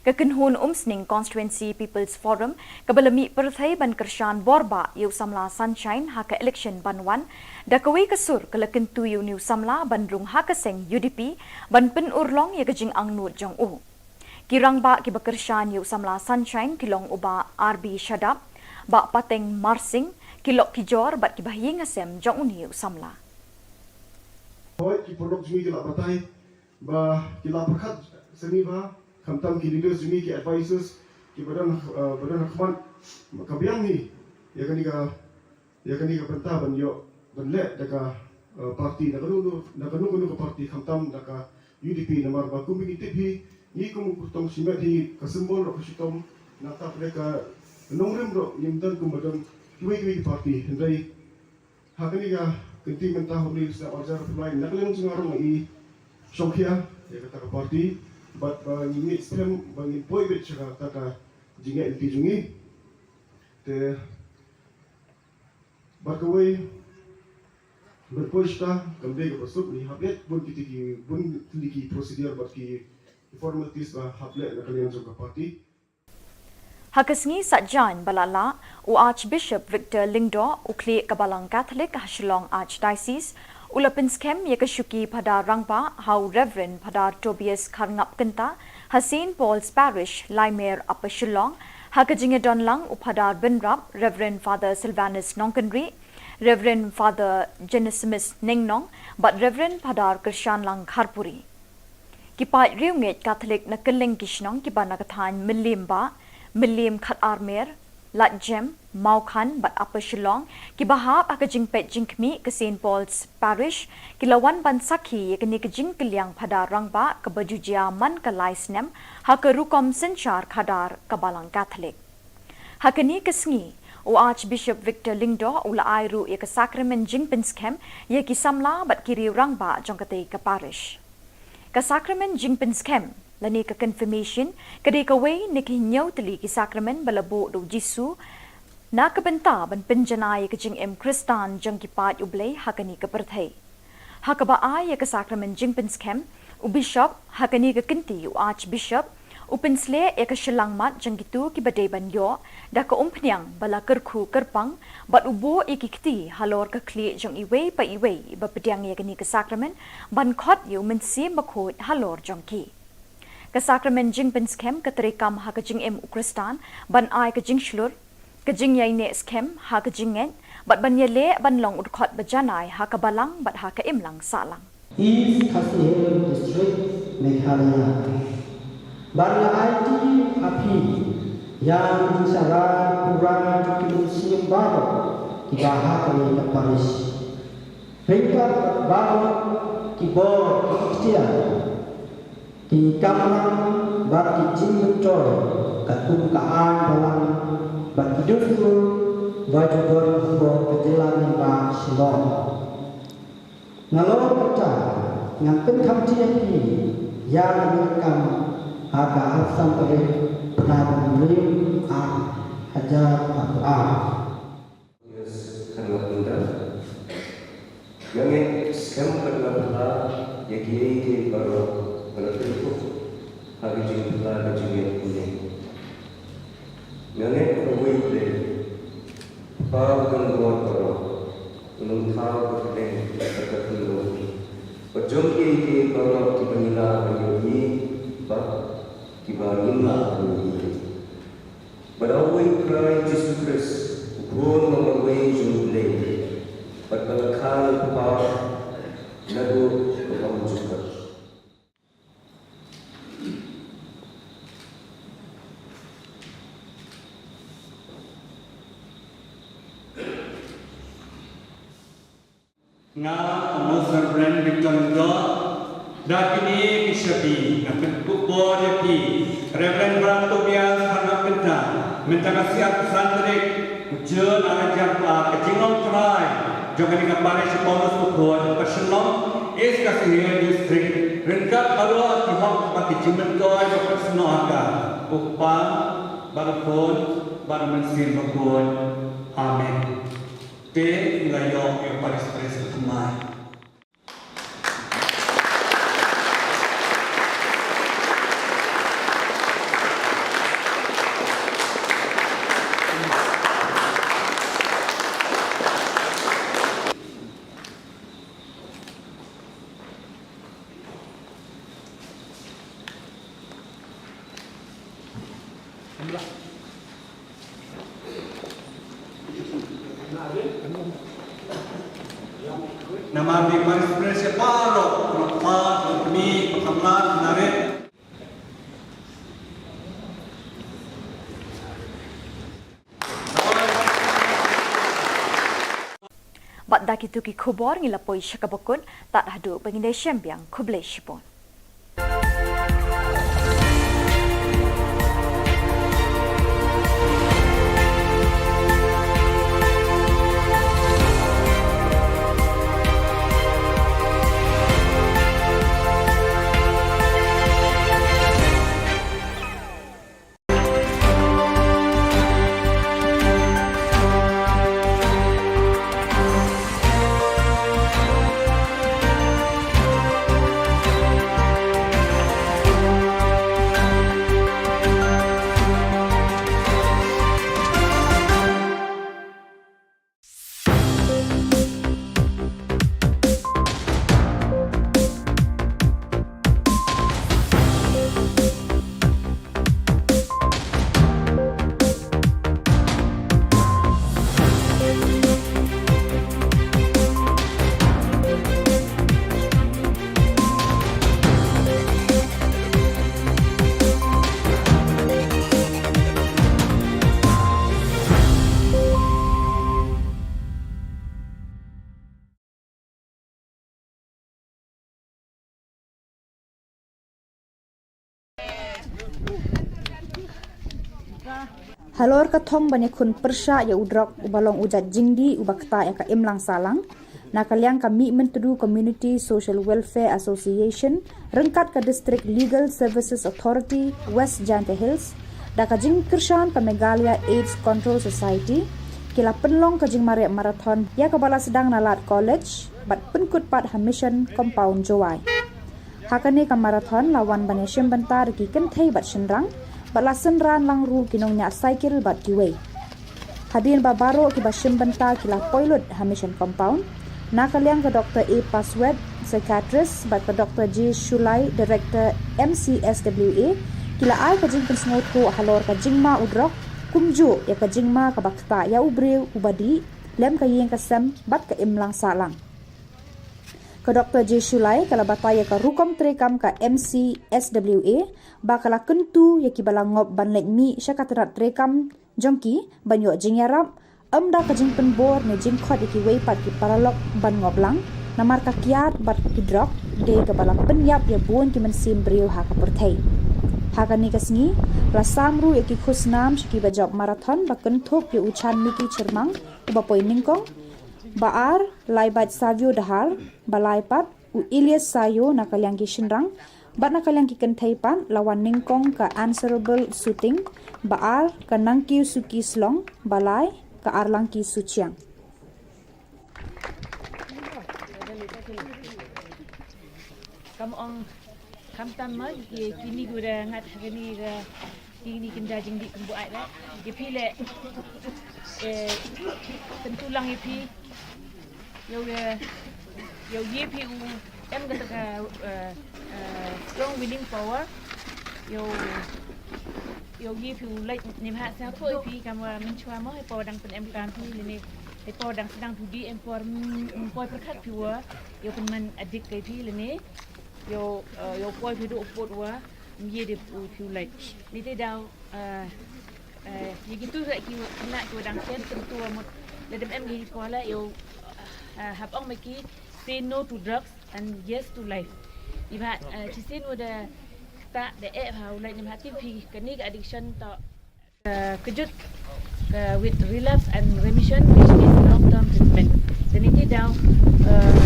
Ka kynhun Umsning Constituency People's Forum kaba la mih pyrthei ban kyrshan borbah ïa u samla Sunshine ha ka election ban wan, da kawei ka sur ka la kyntu ïa une u samla ban rung ha ka seng U D P ban pynurlong ïa ka jingangnud jong u. Ki rangbah kiba kyrshan ïa u samla Sunshine ki long u Bah R B Shadap, Bah Pateng Marsing, ki lok ki jor bad kiba ha ïing ha sem jong une u samla. Hooid, ki paralok jong ngi ki la batai ba ki la pyrkhat sani bha, khamtam ki leaders jong ngi, ki advisors kiba don, ba don ha khmat, ka biang hi ïa kane ka ïa kane ka bynta ban ïoh ban leh da ka party, da kano kano ka party, khamtam da ka U D P, namar ba kum ba ngi tip hi, ngi kum u kyrtong shimet hi, ka symbol ruh ka shitom, nangta pdeng ka nongrim ruh ngim don kum ba don kiwei kiwei ki party. Hynrei ha kane ka kynti mynta, ha une u snem arjar arphew lai, na ka liang jong nga ruh nga i shongkhia ïa kata ka party, bad ba ngi ngeit skhem ba ngin poi beit sha kata ka jingngeit lynti jong ngi. Te bad kawei, ban poi shata kam dei kaba suk, ngi hap leh bun kiti ki, bun tylli ki procedure bad ki formalities ba hap leh na ka liang jong ka party. Ha ka sngi Saitjaiñ ba la lah, u Archbishop Victor Lyngdoh, u khlieh ka Balang Katholik ha Shillong Archdiocese, u la pynskhem ïa ka shuki Phadar Rangbah ha u Reverend Phadar Tobias Kharngap Kynta ha Saint Paul's Parish, Laimer, Upper Shillong, ha ka jingïadon lang u Phadar Bynrap, Reverend Father Sylvanus Nongkynrih, Reverend Father Genesimus Nengnong bad Reverend Phadar Kyrshanlang Kharpuri. Ki paid riewngeit Katholik na kylleng ki shnong kiba na ka thaiñ Mylliem Bah, Mylliem Khatarmer, Ladjem, Mawkhan bad Upper Shillong, kiba hap ha ka jingpeit jingkhmih ka Saint Paul's Parish, ki la wan ban sakhi ïa kane ka jingkylliang phadar rangbah kaba ju jia man ka lai snem ha ka rukom synshar khadar ka Balang Katholik. Ha kane ka sngi, u Archbishop Victor Lyngdoh u la ai ruh ïa ka sakramen jingpynskhem ïa ki samla bad ki riew rangbah jong katei ka parish. Ka sakramen jingpynskhem lane ka confirmation ka dei kawei na ki hynñiew tylli ki sakramen ba la buh da u Jisu na ka bynta ban pynjanai ïa ka jingim Khristan jong ki paid U Blei ha kane ka pyrthei. Ha kaba ai ïa ka sakramen jingpynskhem, u bishop, ha kane ka kynti u archbishop, u pynsleh ïa ka shyllangmat jong kito kiba dei ban ïoh da ka umphniang ba la kyrkhu kyrpang, bad u buh ïa ki kti halor ka khlieh jong iwei pa iwei ba pdiang ïa kane ka sakramen, ban khot ïa u Mynsiem Bakhuid halor jong ki. Ka sakramen jingpynskhem ka treikam ha ka jingim u Khristan ban ai ka jingshlur, ka jingïaineh skhem ha ka jingngeit, bad ban ïaleh ban long u dkhot ba janai ha ka balang bad ha ka imlang sahlang. East Khasi Hills District, Meghalaya. Bad nga aiti ha phi ïa ka jingshakri pura jong ki mynsiem baroh kiba ha kane ka parish. Ryngkat baroh ki bor ki ikhtiar, ki kamram bad ki jingmyntoi katkum ka aiñ balang bad ki dustur ba ju don ha ka jylla nongïalam Shillong. Nalor kata ngan pynkham ïa phi ïa kane ka kam ha ka arphew san tarik bnai Naiwieng ar hajar arphew ar. Yes, khan nga pynda. Nga ngeit skhem bad nga phylla ïa kiei kiei baroh ba la pynkup ha ka jingphylla ka jingngeit kumne. Nga ngeit ba uwei U Blei, Kpa uba don bor baroh, un ym thaw ka pdeng bad ka khyndew bad jong kiei kiei baroh kiba ngi lah ban ïohi bad kiba ngim lah ban ïohi. Bad da uwei U Khrist Jisu Khrist, u Khun uba marwei jong U Blei, bad ba la kha na u Kpa naduh ka bymjukut. Nga, u Most Reverend Victor Lyngdoh, da kine ki shabi, nga pynkup bor ïa phi, Reverend Brother Tobias Kharngap Pynthang, mynta ka sngi arphew san tarik u Jun ar hajar arphew ar, ka jinglong trai jong kane ka parish Paulus Bakhuid, Upper Shillong, East Khasi Hills District, ryngkat baroh ki hok bad ki jingmyntoi ba pynsnoh ha ka, u Kpa, bad u Khun, bad u Mynsiem Bakhuid. Amen. Te ngi la ïoh ïa u parish priest ba thymmai. Namar ki parish priest baroh, baroh kpa, baroh kmie, baroh samla, narit. Bad da kito ki khubor ngi la poi sha kaba kut, tad haduh ba ngin ïashem biang, khublei shibun. Halor ka thong ban ïakhun pyrshah ïa u drok uba long u jait jingdih uba ktah ïa ka imlang sahlang, na ka liang ka Mihmyntdu Community Social Welfare Association ryngkat ka District Legal Services Authority West Jaintia Hills da ka jingkyrshan ka Meghalaya AIDS Control Society ki la pynlong ka jingmareh marathon ïa kaba la sdang na Lad College bad pynkut pat ha Mission Compound Jowai. Ha kane ka marathon la wan ban ïashim bynta da ki kynthei bad shynrang bad la synran lang ruh ki nongñiah cycle bad kiwei. Hadien ba baroh kiba shim bynta ki la poi lut ha Mission Compound, na ka liang ka Doctor A Paswet, psychiatrist, bad ka Doctor J Shulai, director M C S W A, ki la ai ka jingpynsngewthuh halor ka jingma u drok, kumjuh ïa ka jingma kaba ktah ïa u briew uba dih lem ka ïing ka sem bad ka imlang sahlang. Ka Doctor J Shulai ka la batai ïa ka rukom treikam ka M C S W A ba ka la kyntu ïa kiba la ngop ban leit mih sha ka tnat treikam jong ki ban ïoh jingïarap, ym da ka jingpynbor ne jingkhot ïa kiwei pat ki paralok ban ngop lang, namar ka kiad bad ki drok dei kaba la pynïap ïa bun ki mynsiem briew ha ka pyrthei. Ha kane ka sngi la sam ruh ïa ki khusnam sha kiba jop marathon ba kynthup ïa u Chanmiki Chyrmang uba poi nyngkong, ba ar Laibat Savio Dahar, ba lai pat u Ilyas Sayo na ka liang ki shynrang, bad na ka liang ki kynthei pat la wan nyngkong ka Answerable Suting, ba ar ka Nangkiew Suki Slong, ba lai ka Arlangki Suchiang. Kam ong, kam tam ma ki, kini ki da ngat ha kini ka, kini ki da jingdih kumbu ai le. Ki phi le, eh, tentu lang ïa phi. Ïoh, eh, ïoh ïa phi u em kata ka, eh, eh, strong willing power. Ïoh, ïoh ïa phi u leit ne bha sa ko phi kam wa mynchwa mo, eh, power dang pyn em kam phi le ne. Te por dang sdang tu di em por, mm, por pyrkhat phi wa, ïoh pynman adik kai phi le ne. Ïoh, eh, ïoh poi phi duh u pud wa, ym ye de u phi u lait. Ni te daw, eh, eh, ïa kitu ki wa, khynnah ki wa dang shen, tentu wa mut, le dem em ki por la, ïoh, eh, hap ong ma ki, say no to drugs and yes to life. Ni bha, eh, shisien wa da, ta da eh ha u lait ni bha ti phi, kani ka addiction to, Uh, kejut, uh, with relapse and remission, which is long term treatment. Te ni ti daw, uh,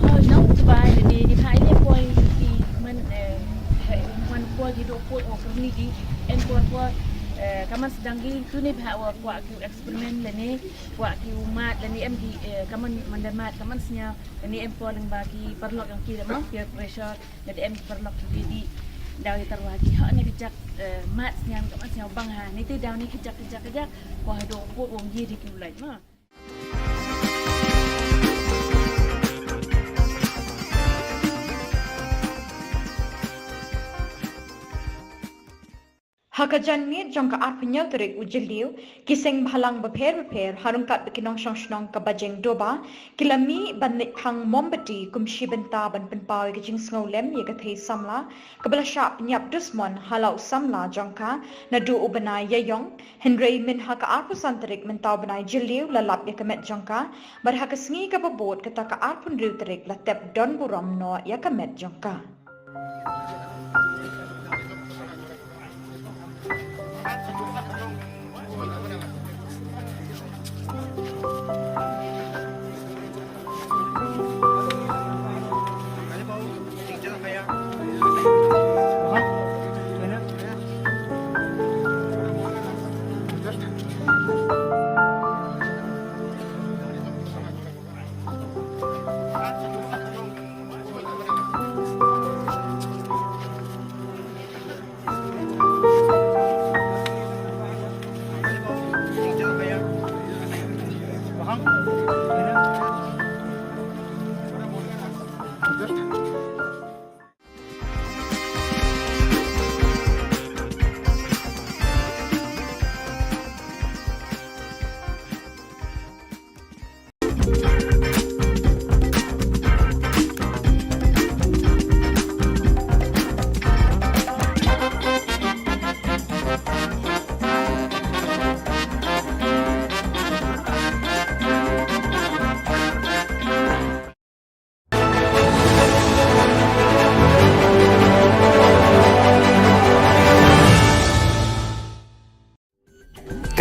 oh, nong tbai ni, ni bha ni poi ki man, eh, man poi ki do poi o kerni ki, en poi poi, eh, kaman sdang ki tu ni bha wa kwah ki experiment le ni, kwah ki u mat le ni em ki, eh, kaman man le mat, kaman sñiaw, le ni em poi leng ba ki paralok yong ki le mo, peer pressure, Nga da em ki paralok ki dei dei. Daw ïa tyrwa ki hok ne ka jak, eh, mat sñiaw, ka mat sñiaw bang ha. Ni te daw ni ka jak, ka jak, ka jak. Ko ha do pud wong ye dei ki u lait ma. Ha ka janmiet jong ka arphew hynñiew tarik u Jylliew, ki seng bhalang bapher bapher, ha ryngkat bad ki nongshong shnong ka Bajeng Doba, ki la mih ban leit phang mombati kum shi bynta ban pynpaw ïa ka jingsngewlem ïa ka thei samla, kaba la shah pynïap dusmon ha la u samla jong ka, naduh u bnai Ïaïong, hynrei mynha ka arphew san tarik mynta u bnai Jylliew la lap ïa ka met jong ka, bad ha ka sngi kaba bud kata ka arphew hynriew tarik la tep don burom noh ïa ka met jong ka.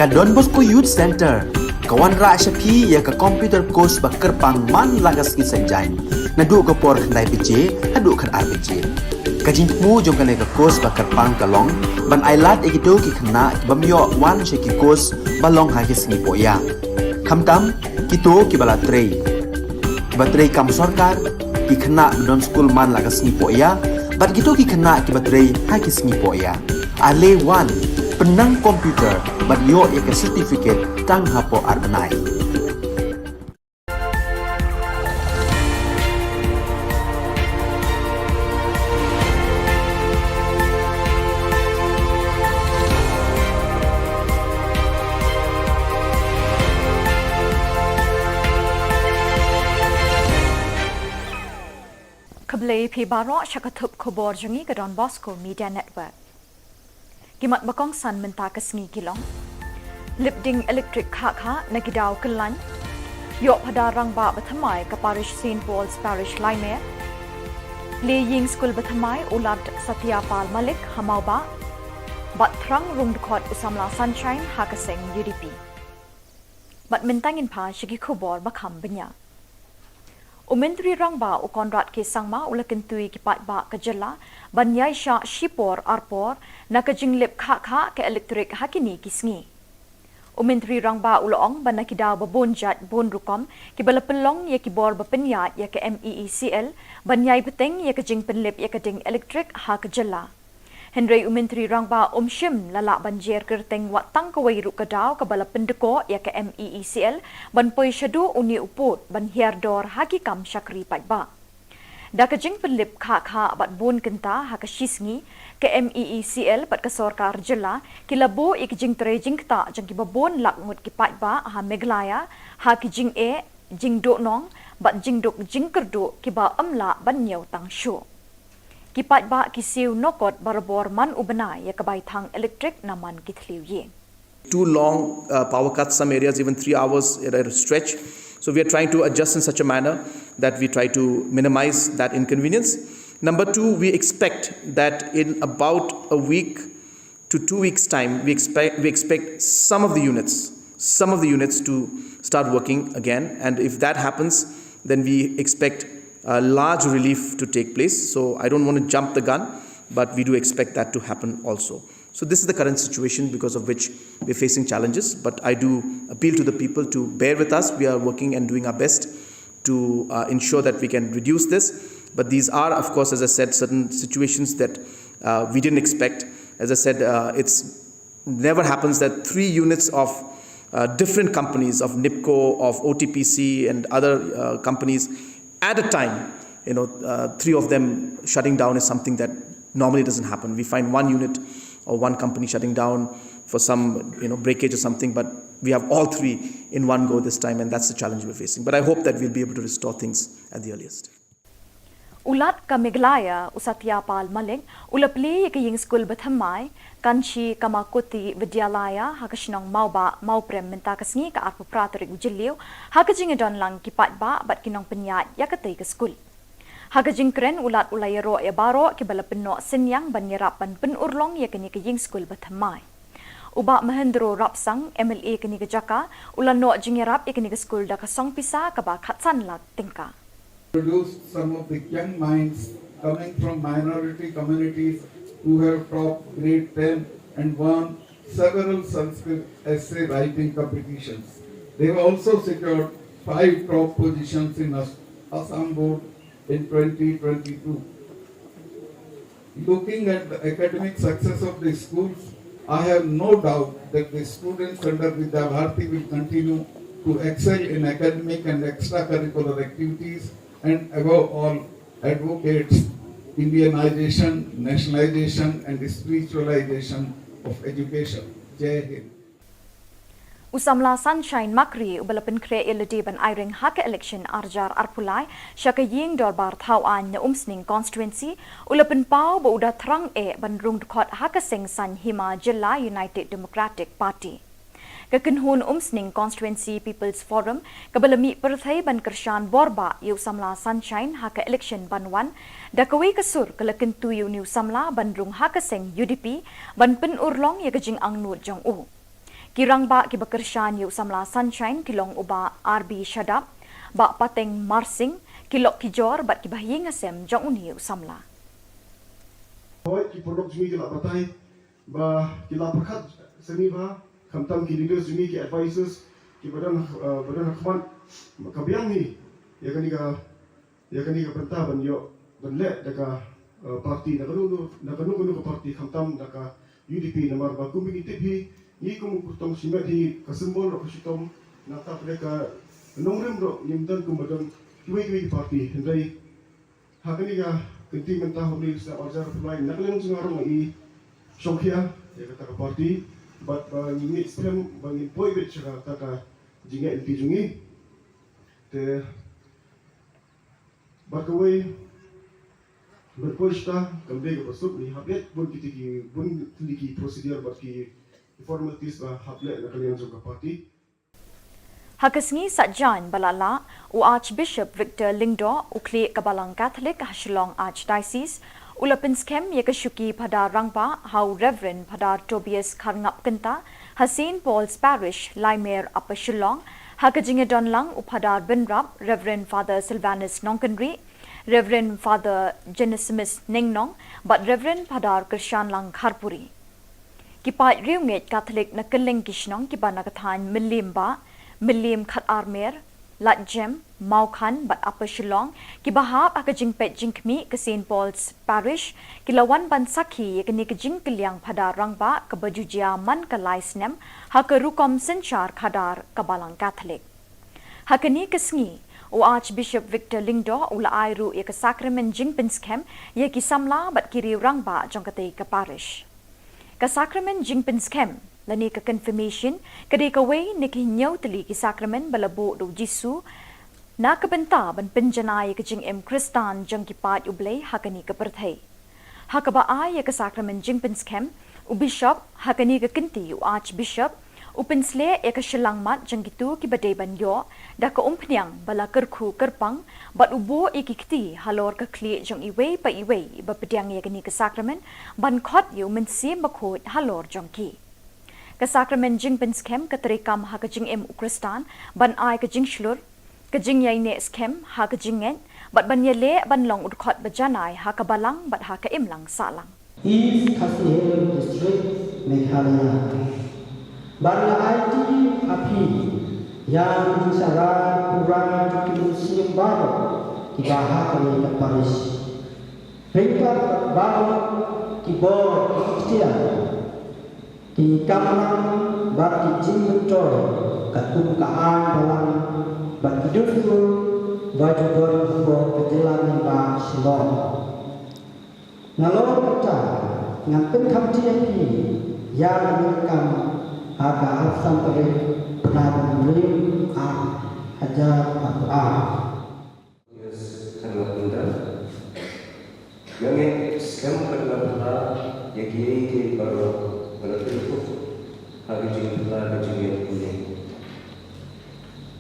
Ka Don Bosco Youth Centre ka wanrah sha phi ïa ka computer course ba kyrpang man la ka sngi Saitjaiñ, naduh ka por khyndai baje haduh khatar baje. Ka jingthmu jong kane ka course ba kyrpang ka long ban ailad ïa kito ki khynnah ki bym ïoh wan sha ki course ba long ha ki sngi pohïa, khamtam kito kiba la trei, kiba trei kam sorkar, ki khynnah ba don skul man la ka sngi pohïa, bad kito ki khynnah kiba trei ha ki sngi pohïa. Ale wan, pynnang computer bad ïoh ïa ka certificate tang hapoh ar bnai. Khublei phi baroh sha ka thup khubor jong ngi ka Don Bosco Media Network. Ki mat ba kongsan mynta ka sngi ki long: lip ding elektrik khah khah na ki daw kyllaiñ. Ïoh phadar rangbah ba thymmai ka parish Saint Paul's Parish Laimer. Lie ïing skul ba thymmai u Lad Satya Pal Malik ha Mawbah. Bad thrang rung dkhot u samla Sunshine ha ka seng U D P. Bad mynta ngin phai sha ki khubor ba kham bniah. U Myntri Rangbah u Conrad K Sangma u la kyntu ïa ki paidbah ka jylla ban ïaishah shipor arpor na ka jinglip khah khah ka elektrik ha kine ki sngi. U Myntri Rangbah u la ong ba na ki daw ba bun jait bun rukom kiba la pynlong ïa ki bor ba pynïaid ïa ka M E E C L ban ïai bteng ïa ka jingpynlip ïa ka ding elektrik ha ka jylla. Hynrei u Myntri Rangbah um shym la lah ban jer kyrteng wat tang kawei ruh ka daw kaba la pyndkoh ïa ka M E E C L ban poi shaduh une u pud ban hiar dor ha ki kam shakri paidbah. Da ka jingpynlip khah khah bad bun kynta ha ka shi sngi, ka M E E C L bad ka sorkar jylla ki la buh ïa ka jingtrei jingktah jong kiba bun lak ngut ki paidbah ha Meghalaya ha ki jingeh, jingduhnong bad jingduk jingkyrduh kiba ym lah ban ñiew tang shuh. Ki paidbah ki siew noh kot barabor man u bnai ïa ka bai thang elektrik na man ki thliew ïing. Two long uh, power cuts, some areas even three hours at a stretch. So we are trying to adjust in such a manner that we try to minimize that inconvenience. Number two, we expect that in about a week to two weeks' time, we expect, we expect some of the units, some of the units to start working again. And if that happens, then we expect a large relief to take place. So I don't want to jump the gun, but we do expect that to happen also. So this is the current situation because of which we're facing challenges. But I do appeal to the people to bear with us. We are working and doing our best to uh, ensure that we can reduce this. But these are, of course, as I said, certain situations that uh, we didn't expect. As I said, uh, it's never happens that three units of uh, different companies, of NIPCO, of O T P C, and other uh, companies at a time, you know, uh, three of them shutting down is something that normally doesn't happen. We find one unit or one company shutting down for some, you know, breakage or something, but we have all three in one go this time, and that's the challenge we're facing. But I hope that we'll be able to restore things at the earliest. U Lat ka Meghalaya, u Satya Pal Malik, u la plie ïa ka ïing skul ba thymmai, Kanchi Kamakuti Vidyalaya, ha ka shnong Mawbah, Mawprem mynta ka sngi ka arphew phra tarik u Jylliew, ha ka jingïadon lang ki paidbah bad ki nongpynïaid ïa katei ka skul. Ha ka jingkren u Lat u la ïaroh ïa baroh kiba la pynnoh synñiang ban ïarap ban pynurlong ïa kane ka ïing skul ba thymmai. U Bah Mahendro Rapsang, M L A kane ka jaka, u la noh jingïarap ïa kane ka skul da ka song pisa kaba khatsan lak tyngka. Produced some of the young minds coming from minority communities who have topped grade ten and won several Sanskrit essay writing competitions. They have also secured five top positions in As-, Assam Board in twenty twenty-two. Looking at the academic success of the schools, I have no doubt that the students under Vidya Bharati will continue to excel in academic and extracurricular activities and above all advocates Indianization, nationalization and spiritualization of education. Jai Hind. U samla Sunshine Makri uba la pynkhreh ïa lade ban aireng ha ka election arjar arphew lai sha ka ïing dorbar thaw aiñ na Umsning constituency, u la pynpaw ba u da thrang eh ban rung dkhot ha ka seng saiñ hima jylla United Democratic Party. Ka kynhun Umsning Constituency People's Forum kaba la mih pyrthei ban kyrshan borbah ïa u samla Sunshine ha ka election ban wan, da kawei ka sur ka la kyntu ïa une u samla ban rung ha ka seng U D P ban pynurlong ïa ka jingangnud jong u. Ki rangbah kiba kyrshan ïa u samla Sunshine ki long u Bah R B Shadap, Bah Pateng Marsing, ki lok ki jor bad kiba ha ïing ha sem jong une u samla. Hooid, ki paralok jong ngi ki la batai ba ki la pyrkhat sngewbha, khamtam ki leaders jong ngi, ki advisors kiba don, eh, ba don ha khmat, ka biang hi ïa kane ka ïa kane ka bynta ban ïoh ban leh da ka, eh, party, da kano kano, da kano kano ka party, khamtam da ka U D P, namar ba kumba ngi tip hi, ngi kum u kyrtong shimet hi, ka symbol ruh ka shitom, nangta pdeng ka nongrim ruh ngim don kumba don kiwei kiwei ki party. Hynrei ha kane ka kynti mynta, ha u snem arhajar arphew lai, na ka liang jong nga ruh nga i shongkhia ïa kata ka party, bad ba ngi ngeit skhem ba ngin poi beit sha kata ka jingngeit lynti jong ngi. Te bad kawei, ban poi shata kam dei kaba suk, ngi hap leit bun kiti ki, bun kiti ki procedure bad ki formalities ba hap leh na ka liang jong ka party. Ha ka sngi Saitjaiñ ba la lah, u Archbishop Victor Lyngdoh, u khlieh ka Balang Catholic ha Shillong Archdiocese, u la pynskhem ïa ka shuki Phadar Rangbah ha u Reverend Phadar Tobias Kharngap Kynta ha Saint Paul's Parish, Laimer, Upper Shillong, ha ka jingïadon lang u Phadar Bynrap, Reverend Father Sylvanus Nongkynrih, Reverend Father Genesimus Nengnong, bad Reverend Phadar Kyrshanlang Kharpuri. Ki paid riewngeit Katholik na kylleng ki shnong kiba na ka thaiñ Mylliem Bah, Mylliem Khatarmer, Laitjem, Mawkhan bad Upper Shillong, kiba hap ha ka jingpeit jingkhmih ka Saint Paul's Parish, ki la wan ban sakhi ïa kane ka jingkylliang Phadar Rangbah kaba ju jia man ka lai snem ha ka rukom synshar khadar ka Balang Katholik. Ha kane ka sngi, u Archbishop Victor Lyngdoh u la ai ruh ïa ka sakramen jingpynskhem ïa ki samla bad ki riew rangbah jong katei ka parish. Ka sakramen jingpynskhem lane ka confirmation ka dei kawei na ki hynñiew tylli ki sakramen ba la buh da u Jisu na ka bynta ban pynjanai ïa ka jingim Khristan jong ki paid U Blei ha kane ka pyrthei. Ha kaba ai ïa ka sakramen jingpynskhem, u Bishop, ha kane ka kynti u Archbishop, u pynsleh ïa ka shyllangmat jong kito kiba dei ban ïoh da ka umphniang ba la kyrkhu kyrpang, bad u buh ïa ki kti halor ka khlieh jong iwei pa iwei ba pdiang ïa kane ka sakramen, ban khot ïa u Mynsiem Bakhuid halor jong ki. Ka sakramen jingpynskhem ka treikam ha ka jingim u Khristan ban ai ka jingshlur, ka jingïaineh skhem ha ka jingngeit, bad ban ïaleh ban long u dkhot ba janai ha ka balang bad ha ka imlang sahlang. East Khasi Hills District, Meghalaya. Bad nga aiti ha phi ïa ki jingshahrar pura jong ki mynsiem baroh kiba ha kane ka parish. Ryngkat baroh ki bor, ki iktiar, ki kamram bad ki jingmyntoi katkum ka aiñ balang bad ki dustur ba ju don hapoh ka jylla lyngba Shillong. Nalor kata ngan pynkhamti ïa phi ïa ka jinglong ha ka arphew san tarik bnai ba hynriew, ar hajar arphew ar. Yes, kharngap mynta. Nga ngeit skhem bad nga phylla ïa kiei kiei baroh ba la pynkup ha ka jingphylla ka jingngeit mynne.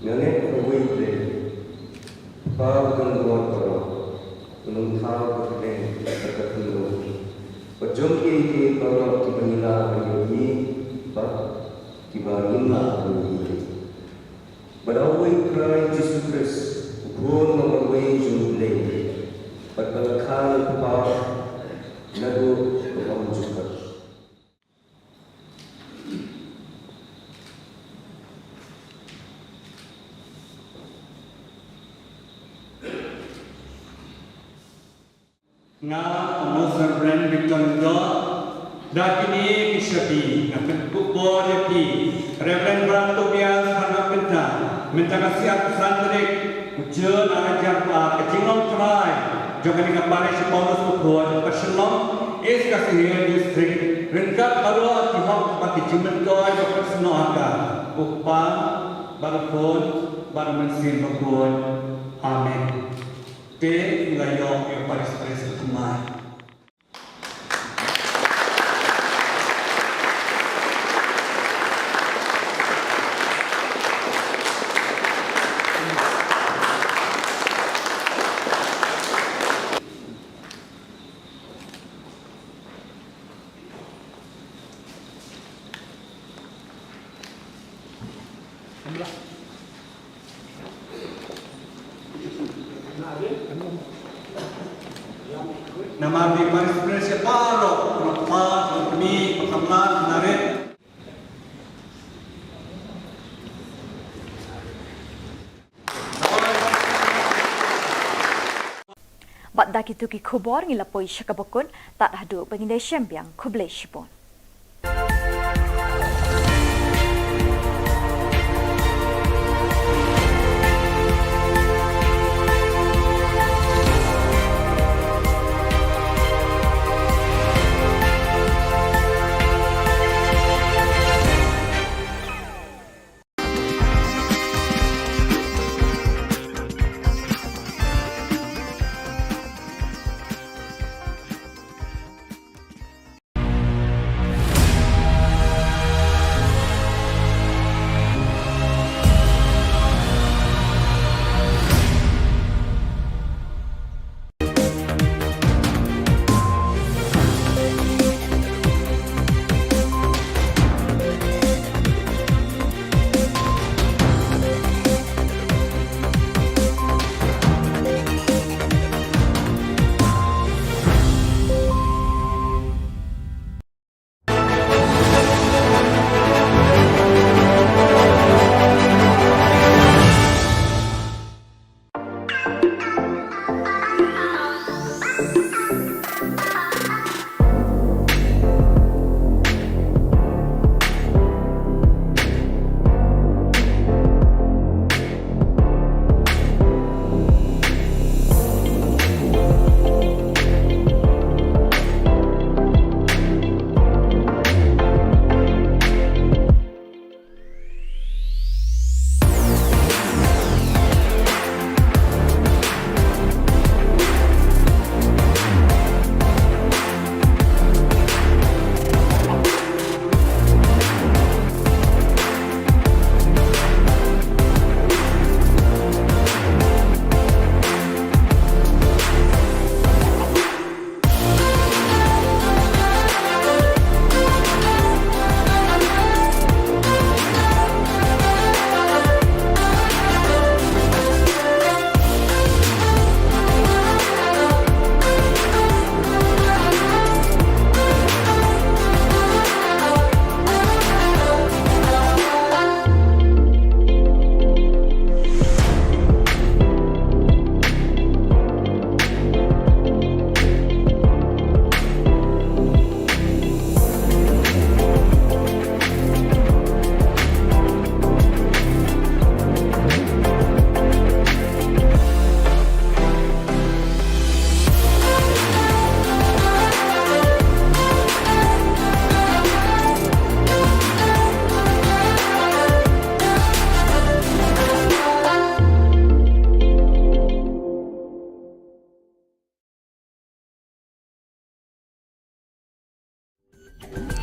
Nga ngeit ba uwei U Blei, Kpa u don bor baroh, un ym thaw ka bneng bad ka khyndew, bad jong kiei kiei baroh kiba ngi lah ban ïohi bad kiba ngim lah ban ïohi. Bad ha uwei U Trai Jisu Khrist, u Khun ba marwei jong U Blei, bad ba la kha na U Kpa naduh ka bymjukut. Nga, u Most Reverend Victor Lyngdoh, da kine ki shabi nga pynkup bor ïa phi, Reverend Brother Tobias Kharngap Kynta, mynta ka sngi arphew san tarik u June ar hajar arphew ar, ka jinglong trai jong kane ka parish Paulus Bakhuid, Upper Shillong, East Khasi Hills District, ryngkat baroh ki hok bad ki jingmyntoi ba pynsnoh ha ka, u Kpa bad u Khun bad u Mynsiem Bakhuid. Amen. Te ngi la ïoh ïa u Parish Priest u thymmai. Namar ki participants baroh, kaba kmie, kaba khynnah, kaba rit. Bad da kito ki khubor ngi la poi sha kaba kut, tad haduh ba ngin ïa shem biang, khublei shibun.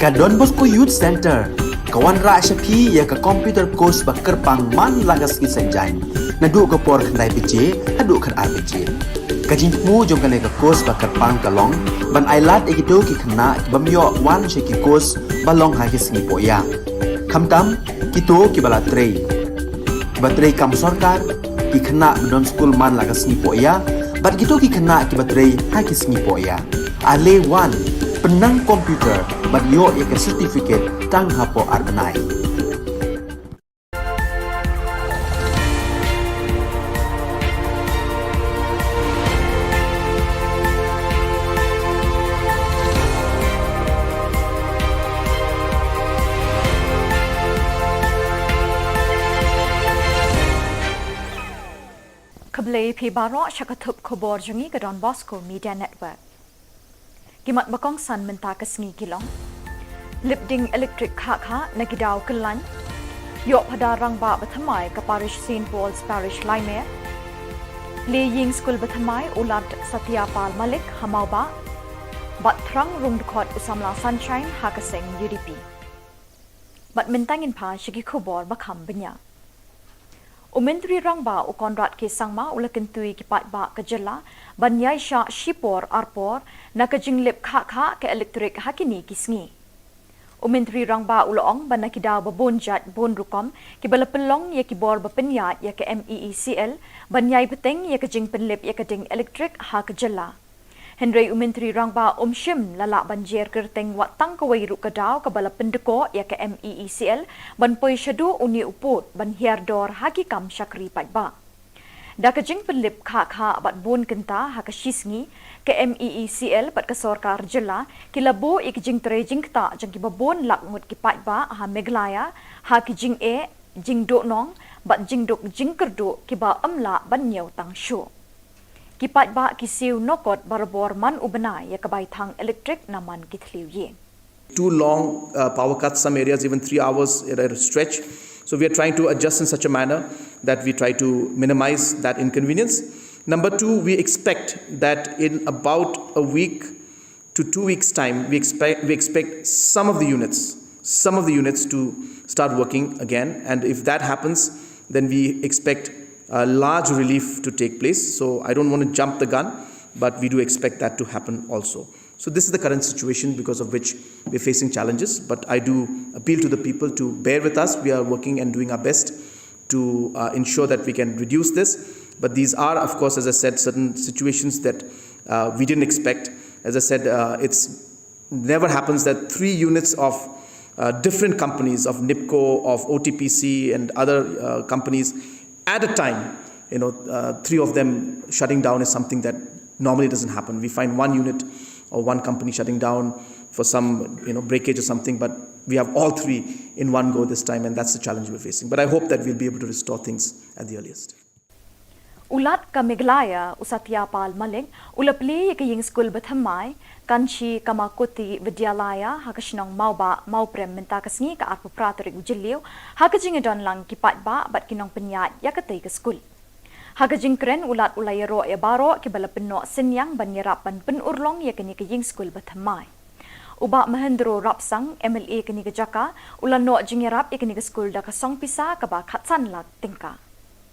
Ka Don Bosco Youth Center ka wanrah sha phi ïa ka computer course ba kyrpang man la ka sngi Saitjaiñ, naduh ka por khyndai baje haduh khatar baje. Ka jingthmu jong kane ka course ba kyrpang ka long ban ailad ïa kito ki khynnah ki bym ïoh wan sha ki course ba long ha ki sngi pohïa, khamtam kito kiba la trei, kiba trei kam sorkar, ki khynnah ba don skul man la ka sngi pohïa, bad kito ki khynnah kiba trei ha ki sngi pohïa. Ale wan, pynnang computer bad ïoh ïa ka certificate tang hapoh ar bnai. Khublei phi baroh sha ka thup khubor jong ngi ka Don Bosco Media Network. Ki mat ba kongsan mynta ka sngi ki long: Lip ding elektrik khah khah na ki daw kyllaiñ. Ïoh phadar rangbah ba thymmai ka parish Saint Paul's Parish Laimer. Plie ïing skul ba thymmai u Lad Satya Pal Malik ha Mawbah. Bad thrang rung dkhot u samla Sunshine ha ka seng U D P. Bad mynta ngin phai sha ki khubor ba kham bniah. U Myntri Rangbah u Conrad K Sangma u la kyntu ïa ki paidbah ka jylla ban ïaishah shipor arpor na ka jinglip khah khah ka elektrik ha kine ki sngi. U Myntri Rangbah u la ong ba na ki daw ba bun jait bun rukom kiba la pynlong ïa ki bor ba pynïaid ïa ka M E E C L ban ïai bteng ïa ka jingpynlip ïa ka ding elektrik ha ka jylla. Hynrei u Myntri Rangbah um shym la lah ban jer kyrteng wat tang kawei ruh ka daw kaba la pyndkoh ïa ka M E E C L ban poi shaduh une u pud ban hiar dor ha ki kam shakri paidbah. Da ka jingpynlip khah khah bad bun kynta ha ka shisngi, ka M E E C L bad ka sorkar jylla ki la buh ïa ka jingtrei jingktah jong kiba bun lak ngut ki paidbah ha Meghalaya ha ki jingeh, jingduhnong bad jingduk jingkyrduh kiba ym lah ban ñiew tang shuh. Ki paidbah ki siew nokot barabor man u bnai ïa ka bai thang elektrik na man ki thliew ïing. Two long uh, power cuts, some areas even three hours at a stretch. So we are trying to adjust in such a manner that we try to minimize that inconvenience. Number two, we expect that in about a week to two weeks' time, we expect we expect some of the units, some of the units to start working again. And if that happens, then we expect a large relief to take place. So I don't want to jump the gun, but we do expect that to happen also. So this is the current situation because of which we're facing challenges. But I do appeal to the people to bear with us. We are working and doing our best to uh, ensure that we can reduce this. But these are, of course, as I said, certain situations that uh, we didn't expect. As I said, uh, it's never happens that three units of uh, different companies, of NEEPCO, of O T P C, and other uh, companies at a time, you know, uh, three of them shutting down is something that normally doesn't happen. We find one unit or one company shutting down for some, you know, breakage or something, but we have all three in one go this time, and that's the challenge we're facing. But I hope that we'll be able to restore things at the earliest. U Lat ka Meghalaya, u Satya Pal Malik, u la plie ïa ka ïing skul bathymmai, Kanchi Kamakoti Vidyalaya, ha ka shnong Mawbah, Mawprem mynta ka sngi ka arphew phra tarik u Jylliew, ha ka jingïadon lang ki paidbah bad ki nongpynïaid ïa katei ka skul. Ha ka jingkren u Lat u la ïaroh ïa baroh kiba la pynnoh synñiang ban ïarap ban pynurlong ïa kane ka ïing skul bathymmai. U Bah Mahendro Rapsang, M L A kane ka jaka, u la noh jingïarap ïa kane ka skul da ka song pisa kaba khatsan lak tyngka.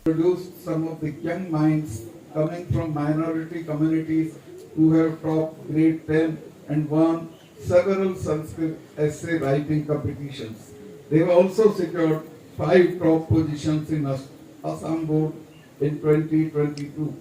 Produced some of the young minds coming from minority communities who have topped grade ten and won several Sanskrit essay writing competitions. They have also secured five top positions in As- Assam Board in twenty twenty-two.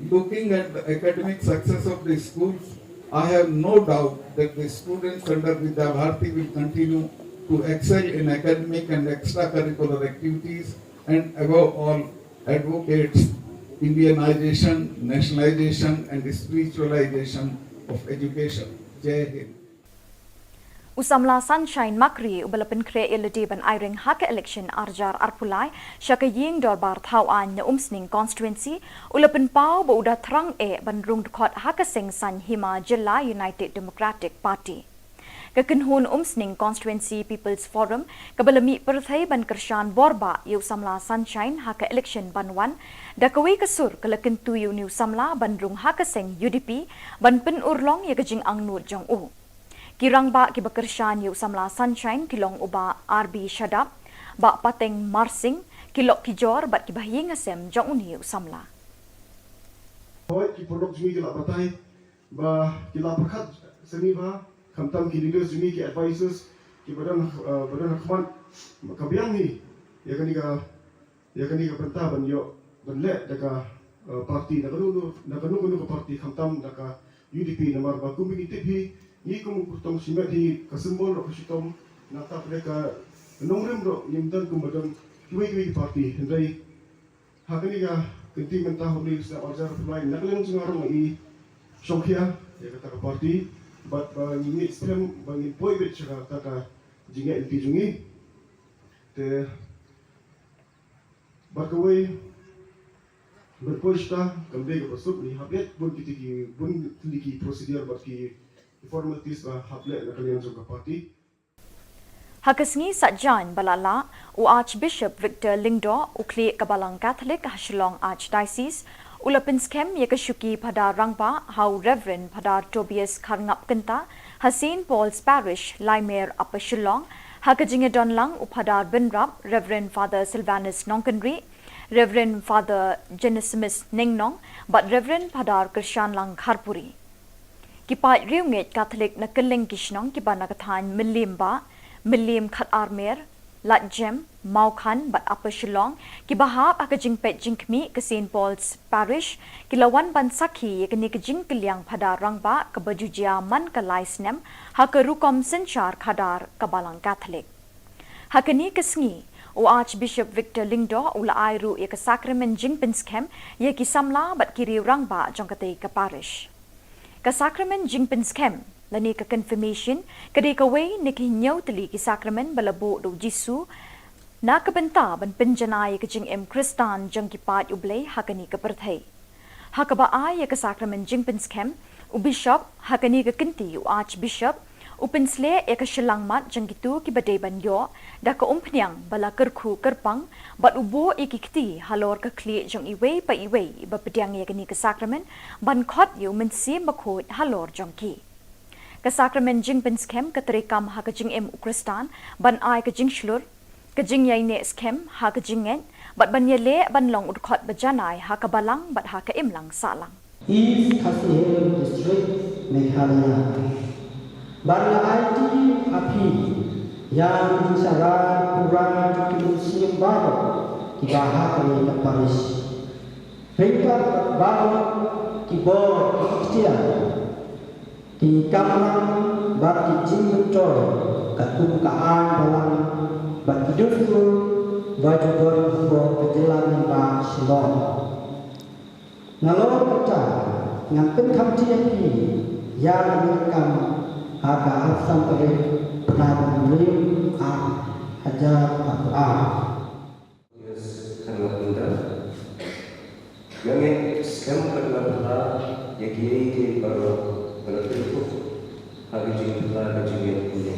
Looking at the academic success of the schools, I have no doubt that the students under Vidya Bharati will continue to excel in academic and extracurricular activities and above all advocates Indianization, nationalization and spiritualization of education. Jai Hind. U samla Sunshine Makri uba la pynkhreh ïa lade ban aireng ha ka election arjar arphew lai sha ka ïing dorbar thaw aiñ na Umsning constituency, u la pynpaw ba u da thrang eh ban rung dkhot ha ka seng saiñ hima jylla United Democratic Party. Ka kynhun Umsning Constituency People's Forum kaba la mih pyrthei ban kyrshan borbah ïa u samla Sunshine ha ka election ban wan, da kawei ka sur ka la kyntu ïa une u samla ban rung ha ka seng U D P ban pynurlong ïa ka jingangnud jong u. Ki rangbah kiba kyrshan ïa u samla Sunshine ki long u Bah R B Shadap, Bah Pateng Marsing, ki lok ki jor bad kiba ha ïing ha sem jong une u samla. Hooid, ki paralok jong ngi ki la batai ba ki la pyrkhat sani ba khamtam ki leaders jong ngi, ki advisors kiba don, eh, ba don ha khmat, ka biang hi ïa kane ka ïa kane ka bynta ban ïoh ban leh da ka, eh, party, da kano kano, da kano kano ka party, khamtam da ka U D P, namar ba kum ngi tip hi, ngi kum u kyrtong shimet hi, ka symbol ruh ka shitom, nangta pat ka nongrim ruh ngim don kum ba don kiwei kiwei ki party. Hynrei ha kane ka kynti mynta, ha une u snem arjar arphew lai, na ka liang jong nga ruh nga i shongkhia ïa kata ka party, bad ba ngi ngeit skhem ba ngin poi beit sha kata ka jingngeit lynti jong ngi. Te bad kawei, ban poi shata kam dei kaba suk, ngi hap leit bun kiti ki, bun kiti ki procedure bad ki, ki formalities ba hap leh na ka liang jong ka party. Ha ka sngi Saitjaiñ ba la lah, u Archbishop Victor Lyngdoh, u khlieh ka Balang Catholic ha Shillong Archdiocese, u la pynskhem ïa ka shuki Phadar rangbah ha u Reverend Phadar Tobias Kharngap Kynta, ha Saint Paul's Parish, Laimer, Upper Shillong, ha ka jingïadon lang u Phadar Bynrap, Reverend Father Sylvanus Nongkynrih, Reverend Father Genesimus Nengnong, bad Reverend Phadar Kyrshanlang Kharpuri. Ki paid riewngeit Katholik na kylleng ki shnong kiba na ka thaiñ Mylliem Bah, Mylliem Khatarmer, Ladjem, Mawkhan bad Upper Shillong, kiba hap ha ka jingpeit jingkhmih ka Saint Paul's Parish, ki la wan ban sakhi ïa kane ka jingkylliang phadar rangbah kaba ju jia man ka lai snem ha ka rukom synshar khadar ka Balang Katholik. Ha kane ka sngi, u Archbishop Victor Lyngdoh u la ai ruh ïa ka sakramen jingpynskhem ïa ki samla bad ki riew rangbah jong katei ka parish. Ka sakramen jingpynskhem lane ka confirmation ka dei kawei na ki hynñiew tylli ki sakramen ba la buh da u Jisu na ka bynta ban pynjanai ïa ka jingim Khristan jong ki paid U Blei ha kane ka pyrthei. Ha kaba ai ïa ka sakramen jingpynskhem, u bishop, ha kane ka kynti u archbishop, u pynsleh ïa ka shyllangmat jong kito kiba dei ban ïoh da ka umphniang ba la kyrkhu kyrpang, bad u buh ïa ki kti halor ka khlieh jong iwei pa iwei ba pdiang ïa kane ka sakramen, ban khot ïa u Mynsiem Bakhuid halor jong ki. Ka sakramen jingpynskhem ka treikam ha ka jingim u Khristan ban ai ka jingshlur, ka jingïaineh skhem ha ka jingngeit, bad ban ïaleh ban long u dkhot ba janai ha ka balang bad ha ka imlang sahlang. East Khasi Hills District, Meghalaya. Bad nga aiti ha phi ïa ki jingshakri pura jong ki mynsiem baroh kiba ha kane ka parish. Ryngkat baroh ki bor ki ktien, ki kamram bad ki jingmyntoi katkum ka aiñ balang bad ki dustur ba ju don hapoh ka jylla lyngba Shillong. Nalor kata ngan pynkhamti ïa phi ïa kane ka kam ha ka arphew san tarik bnai Jymmang ar hajar arphew ar. Yes, khan nga pynda. Nga ngeit skhem bad nga pynda ïa kiei kiei baroh ba la kyrkhu ha ka jingpynda ka jingngeit mynne.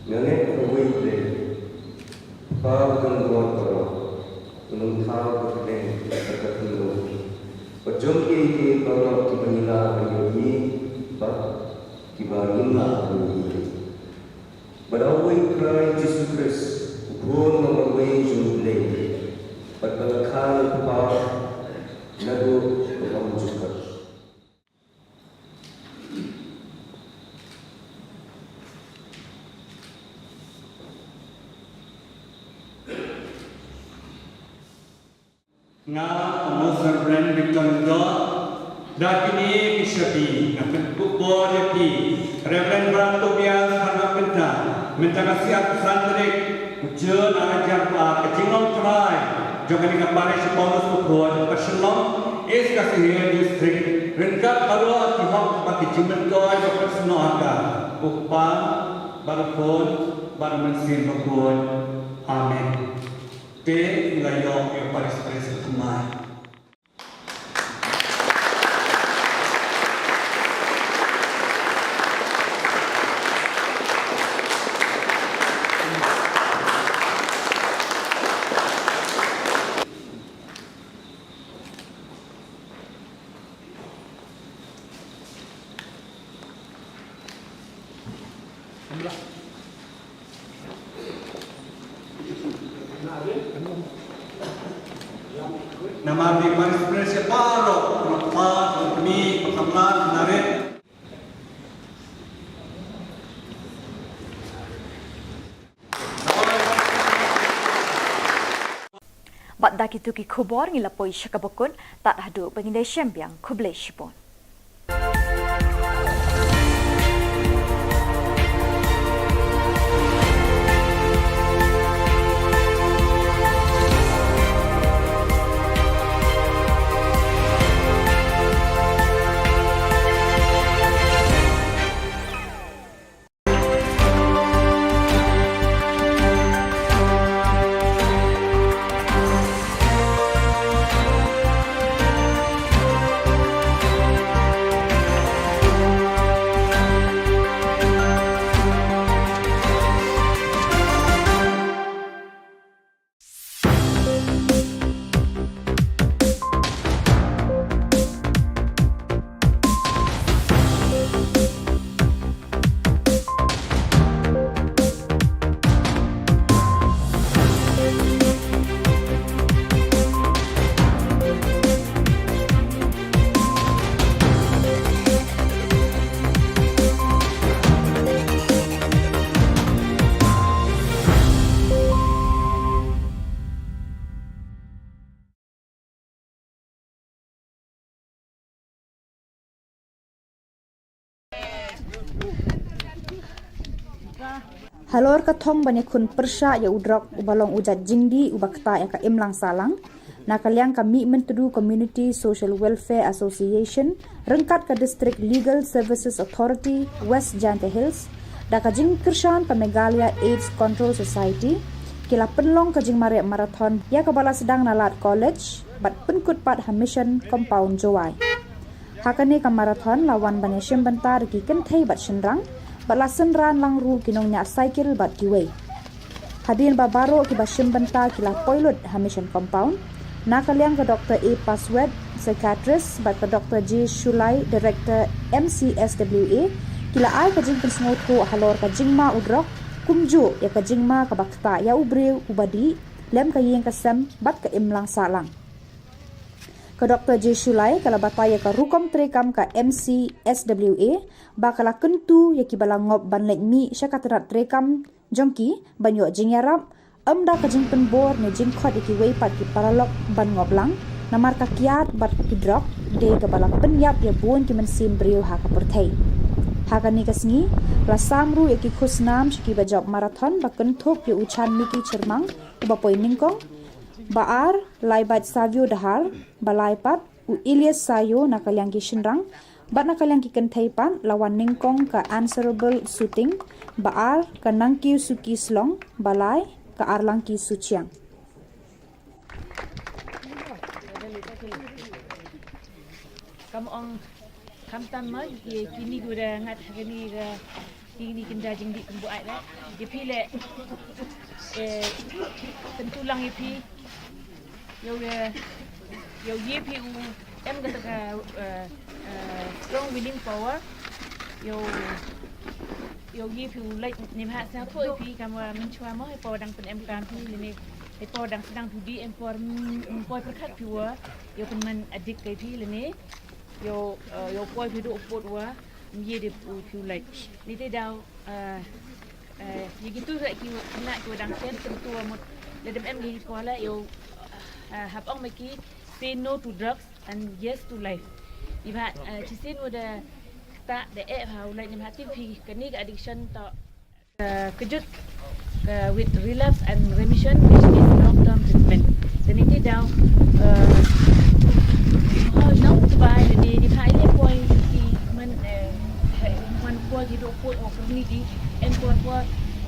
Nga ngeit ha uwei U Blei, Kpa uba don bor baroh, u nongthaw ka pdeng bad ka khyndew, bad jong kiei kiei baroh kiba ngi lah ban ïohi bad kiba ngim lah ban ïohi. Bad ha uwei U Trai Jisu Khrist, u Khun ba marwei jong U Blei, bad ba la kha na u Kpa naduh ka ym jukut. Nga, Most Reverend Victor Lyngdoh, da kine ki shabi nga pynkup bor ïa phi, Reverend Bah Tobias Kharngap Kynta, mynta ka sngi arphew san tarik u Jun ar hajar arphew ar, ka jinglong trai jong kane ka parish Paulus Bakhuid, ka Shillong East Khasi Hills District, ryngkat baroh ki hok bad ki jingmyntoi ba pynsnoh ha ka, u Kpa bad u Khun bad u Mynsiem Bakhuid. Amen. Te ngi la ïoh ïa u Parish Priest ba thymmai. Namar ki Parish Priest baroh, kpa, kmie, samla, nongrim. Bad da kito ki khubor ngi la poi sha kaba kut, tad haduh ba ngin ïashem biang, khublei shibun. Halor ka thong ban ïakhun pyrshah ïa u drok uba long u jait jingdih uba ktah ïa ka imlang sahlang, na ka liang ka Mihmyntdu Community Social Welfare Association ryngkat ka District Legal Services Authority West Jaintia Hills da ka jingkyrshan ka Meghalaya AIDS Control Society ki la pynlong ka jingmareh marathon ïa kaba la sdang na lad college bad pynkut pat ha Mission Compound Jowai. Ha kane ka marathon la wan ban ïashim bynta da ki kynthei bad shynrang bad la synran lang ruh ki nongñiah cycle bad kiwei. Hadien ba baroh kiba shim bynta ki la poi lut ha Mission Compound, na ka liang ka Dr A Paswet, Psychiatrist, bad ka Dr J Shulai, Director M C S W A, ki la ai ka jingpynsngewthuh halor ka jingma u drok, kumjuh ïa ka jingma kaba ktah ïa u briew uba dih lem ka ïing ka sem bad ka imlang sahlang. Ka Dr J Shulai ka la batai ïa ka rukom treikam ka M C S W A ba ka la kyntu ïa kiba la ngop ban leit mih sha ka tnat treikam jong ki ban ïoh jingïarap, ym da ka jingpynbor ne jingkhot ïa kiwei pat ki paralok ban ngop lang, namar ka kiad bad ki drok dei kaba la pynïap ïa bun ki mynsiem briew ha ka pyrthei. Ha kane ka sngi la sam ruh ïa ki khusnam sha kiba jop marathon ba kynthup ïa u Chanmiki Chyrmang uba poi nyngkong, ba ar Laibait Savio Dahar, ba lai pat u Ilyas Sayo na ka liang ki shynrang, bad na ka liang ki kynthei pat la wan nyngkong ka Answerable Suting, ba ar ka Nangkiew Suki Slong, ba lai ka Arlangki Suchiang. Kam ong khamtam ma ki kini ki da ngat ha kini ka kini ki da jingdih kumbu ai da. Ïa phi leh, eh, kyntu lang ïa phi. Ïoh, eh, ïoh ïa phi u em kata ka, eh, eh, strong willing power. Ïoh, ïoh ïa phi u leh ni ha sa tho ïa phi kam wa mynchwa mo, eh, power dang pyn em kam phi lane, eh, power dang sdang phi dih em por, mm, poi pyrkhat phi wa ïoh pynman adik kai phi lane. Ïoh, eh, ïoh poi phi duh put wa ym ïa dei u phi u leh. Ni te daw, eh, eh, ïa kitu sa ki wa khynnah ki wa dang shen kyntu wa mut lada em ki kwala ïoh, eh, hap ong ma ki say no to drugs and yes to life. Ni ba, eh, shisien wa da ta da eh ha u leh ni ba tip phi kani ka addiction to eh, kejut, eh, with relapse and remission, which means long term treatment. Te ni te daw, eh, oh, nong tbai ni, ni pha ile poi ki man, eh, he, man poi ki do poi o kerni di, en poi poi,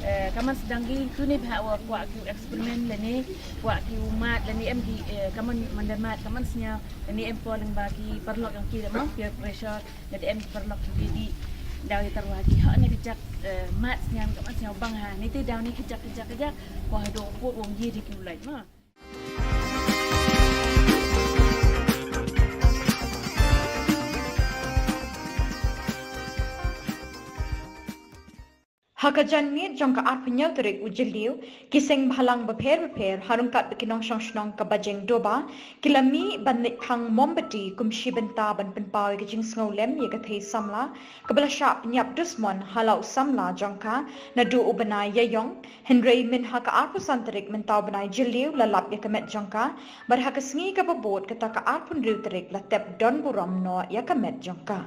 eh, kaman sedang ki tu ni pha wa kwah ki experiment le ni, kwah ki umat le ni em ki, eh, kaman mandamat, kaman snya, le ni em poi leng ba ki paralok yang ki le mo, peer pressure, Lada em paralok ki dei daw ïa tarwa ki ha ne ka jak, eh, mat sniang ka mat sniang bang ha. Ni te daw ni ka jak ka jak ka jak. Ko ha do ko wong ye dei ki u lait ma. Ha ka janmiet jong ka arphew hynñiew tarik u Jylliew, ki seng bhalang bapher bapher, ha ryngkat bad ki nongshong shnong ka Bajeng Doba, ki la mih ban leit phang mombati kum shi bynta ban pynpaw ïa ka jingsngewlem ïa ka thei samla, kaba la shah pynïap dusmon ha la u samla jong ka, naduh u bnai Ïaïong, hynrei mynha ka arphew san tarik mynta u bnai Jylliew la lap ïa ka met jong ka, bad ha ka sngi kaba bud kata ka arphew hynriew tarik la tep don burom noh ïa ka met jong ka.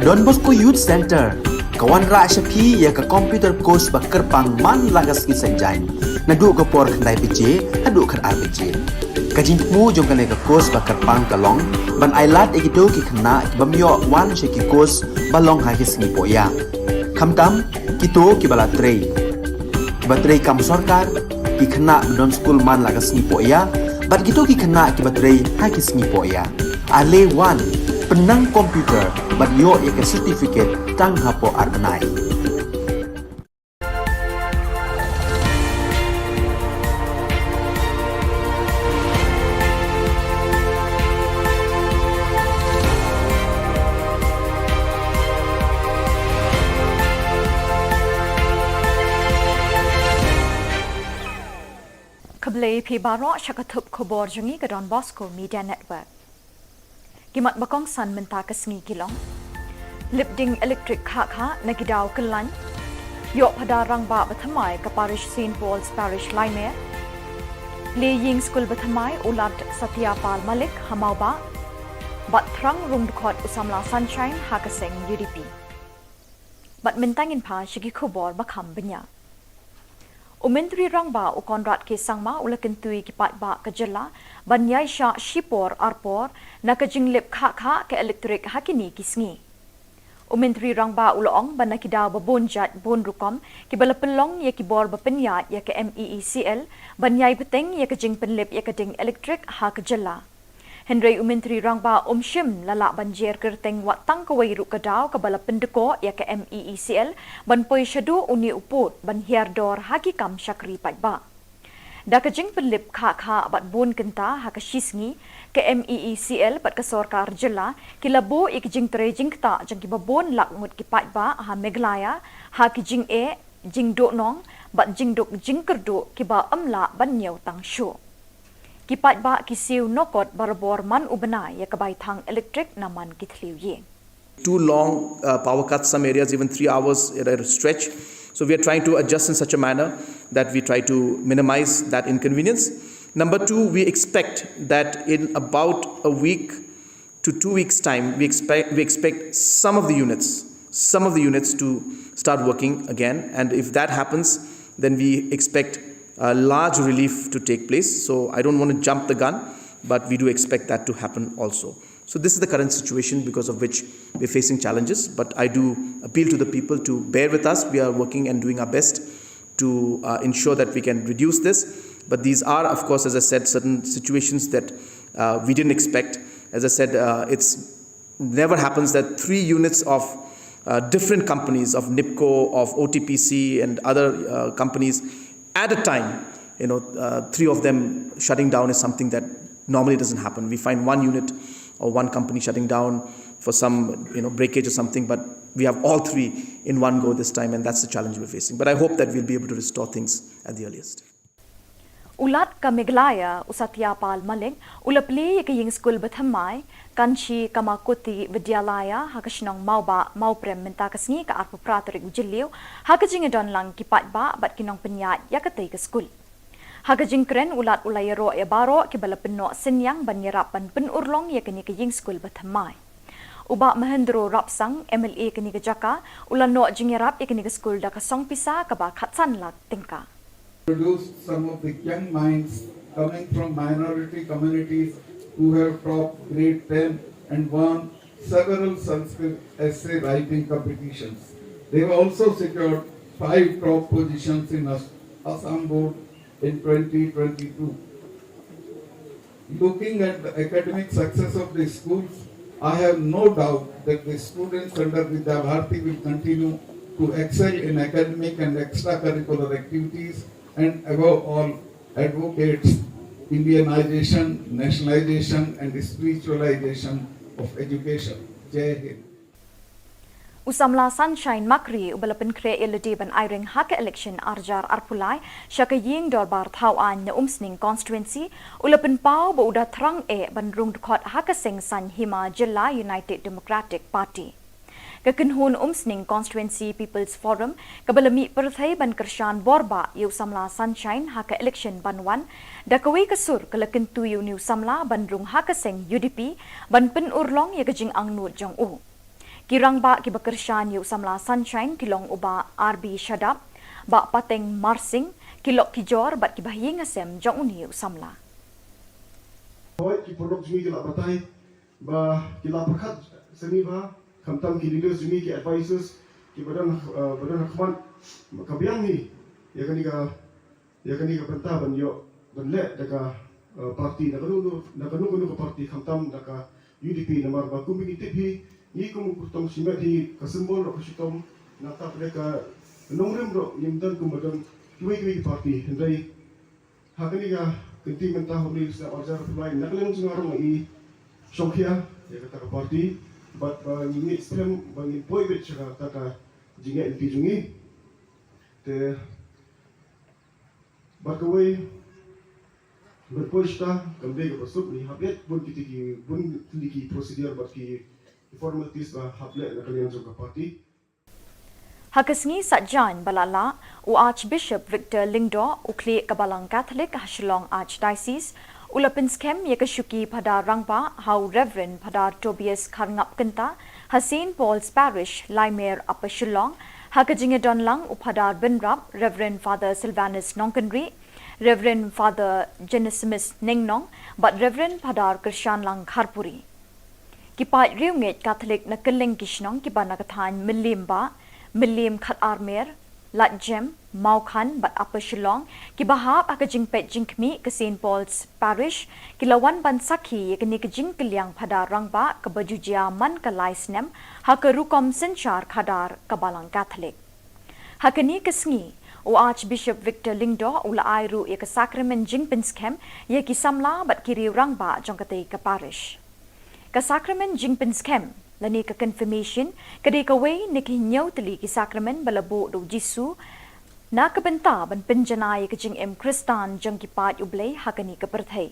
Don Bosco Youth Centre ka wanrah sha phi ïa ka computer course ba kyrpang man la ka sngi Saitjaiñ, naduh ka por khyndai baje haduh khatar baje. Ka jingthmu jong kane ka course ba kyrpang ka long ban ailad ïa kito ki khynnah ki bym ïoh wan sha ki course ba long ha ki sngi pohïa, khamtam kito kiba la trei, kiba trei kam sorkar, ki khynnah ba don skul man la ka sngi pohïa, bad kito ki khynnah kiba trei ha ki sngi pohïa. Ale wan, pynnang computer bad ïoh ïa ka certificate tang hapoh ar bnai. Khublei phi baroh sha ka thup khubor jong ngi ka Don Bosco Media Network. Ki mat ba kongsan mynta ka sngi ki long: Lip ding elektrik khah khah na ki daw kyllaiñ. Ïoh phadar rangbah ba thymmai ka parish Saint Paul's Parish Laimer. Plie ïing skul ba thymmai u Lad Satya Pal Malik ha Mawbah. Bad thrang rung dkhot u samla Sunshine ha ka seng U D P. Bad mynta ngin phai sha ki khubor ba kham bniah. U Myntri Rangbah u Conrad K Sangma u la kyntu ïa ki paidbah ka jylla ban ïaishah shipor arpor na ka jinglip khah khah ka elektrik ha kine ki sngi. U Myntri Rangbah u la ong ba na ki daw ba bun jait bun rukom kiba la pynlong ïa ki bor ba pynïaid ïa ka M E E C L ban ïai bteng ïa ka jingpynlip ïa ka ding elektrik ha ka jylla. Hynrei u Myntri Rangbah um shym la lah ban jer kyrteng wat tang kawei ruh ka daw kaba la pyndkoh ïa ka M E E C L ban poi shaduh une u pud ban hiar dor ha ki kam shakri paidbah. Da ka jingpynlip khah khah bad bun kynta ha ka shi sngi, ka M E E C L bad ka sorkar jylla ki la buh ïa ka jingtrei jingktah jong kiba bun lak ngut ki paidbah ha Meghalaya ha ki jingeh, jingduhnong bad jingduk jingkyrduh kiba ym lah ban ñiew tang shuh. Ki paidbah ki siew nokot barabor man u bnai ïa ka bai thang elektrik na man ki thliew ïing. Too long uh, power cuts, some areas even three hours at a stretch. So we are trying to adjust in such a manner that we try to minimize that inconvenience. Number two, we expect that in about a week to two weeks' time, we expect, we expect some of the units, some of the units to start working again. And if that happens, then we expect a large relief to take place. So I don't want to jump the gun, but we do expect that to happen also. So this is the current situation because of which we're facing challenges. But I do appeal to the people to bear with us. We are working and doing our best to uh, ensure that we can reduce this. But these are, of course, as I said, certain situations that uh, we didn't expect. As I said, uh, it's never happens that three units of uh, different companies, of NIPCO, of O T P C, and other uh, companies at a time, you know, uh, three of them shutting down is something that normally doesn't happen. We find one unit or one company shutting down for some, you know, breakage or something, but we have all three in one go this time, and that's the challenge we're facing. But I hope that we'll be able to restore things at the earliest. U Lat ka Meghalaya, u Satya Pal Malik, u la plie ïa ka ïing skul ba thymmai, Kanchi Kamakuti Vidyalaya, ha ka shnong Mawbah, Mawprem mynta ka sngi ka arphew phra tarik u Jylliew, ha ka jingïadon lang ki paidbah bad ki nongpynïaid ïa katei ka skul. Ha ka jingkren u Lat u la ïaroh ïa baroh kiba la pynnoh synñiang ban ïarap ban pynurlong ïa kane ka ïing skul ba thymmai. U Bah Mahendro Rapsang, M L A kane ka jaka, u la noh jingïarap ïa kane ka skul da ka song pisa kaba khatsan lak tyngka. Produced some of the young minds coming from minority communities who have topped grade ten and won several Sanskrit essay writing competitions. They have also secured five top positions in As-, Assam Board in twenty twenty-two. Looking at the academic success of the schools, I have no doubt that the students under Vidya Bharati will continue to excel in academic and extracurricular activities and above all advocates Indianization, nationalization and spiritualization of education. Jai Hind. U samla Sunshine Makri uba la pynkhreh ïa lade ban aireng ha ka election arjar arphew lai sha ka ïing dorbar thaw aiñ na Umsning constituency, u la pynpaw ba u da thrang eh ban rung dkhot ha ka seng saiñ hima jylla United Democratic Party. Ka kynhun Umsning Constituency People's Forum kaba la mih pyrthei ban kyrshan bor bah ïa u samla Sunshine ha ka election ban wan, da kawei ka sur ka la kyntu ïa une u samla ban rung ha ka seng U D P ban pynurlong ïa ka jingangnud jong u. Ki rangbah kiba kyrshan ïa u samla Sunshine ki long u Bah R B Shadap, Bah Pateng Marsing, ki lok ki jor bad kiba ha ïing ha sem jong une u samla. Hooid, ki paralok jong ngi ki la batai ba ki la pyrkhat sngewbha, khamtam ki leaders jong ngi, ki advisors kiba don, eh, ba don ha khmat, ka biang hi ïa kane ka ïa kane ka bynta ban ïoh ban leh da ka, eh, parti, da kano kano, da kano kano ka parti, khamtam da ka U D P, namar ba kum ngi tip hi, ngi kum u kyrtong shimet hi, ka symbol ruh ka shitom, nangta pat ka nongrim ruh ngim don kumba don kiwei kiwei ki parti. Hynrei ha kane ka kynti mynta, ha une u snem arhajar arphew lai, na ka liang jong nga ruh nga i shongkhia ïa kata ka parti, bad ba ngi ngeit skhem ba ngin poi beit sha kata ka jingngeit lynti jong ngi. Te bad kawei, ban poi shata kam dei kaba suk, ngi hap leit bun kiti ki, bun kiti ki procedure bad ki, ki formalities ba hap leh na ka liang jong ka party. Ha ka sngi Saitjaiñ ba la lah, u Archbishop Victor Lyngdoh, u khlieh ka Balang Catholic ha Shillong Archdiocese, u la pynskhem ïa ka shuki Phadar Rangbah ha u Reverend Phadar Tobias Kharngap Kynta, ha Saint Paul's Parish, Laimer, Upper Shillong, ha ka jingïadon lang u Phadar Bynrap, Reverend Father Silvanus Nongkynrih, Reverend Father Genesimus Nengnong, bad Reverend Phadar Kyrshanlang Kharpuri. Ki paid riewngeit Katholik na kylleng ki shnong kiba na ka thaiñ Mylliem Bah, Mylliem Khatarmer, Laitjem, Mawkhan bad Upper Shillong, kiba hap ha ka jingpeit jingkhmih ka Saint Paul's Parish, ki la wan ban sakhi ïa kane ka jingkylliang Phadar Rangbah kaba ju jia man ka lai snem ha ka rukom synshar khadar ka Balang Katholik. Ha kane ka sngi, u Archbishop Victor Lyngdoh u la ai ruh ïa ka sakramen jingpynskhem ïa ki samla bad ki riew rangbah jong katei ka parish. Ka sakramen jingpynskhem lane ka confirmation ka dei kawei na ki hynñiew tylli ki sakramen ba la buh da u Jisu na ka bynta ban pynjanai ïa ka jingim Khristan jong ki paid U Blei ha kane ka pyrthei.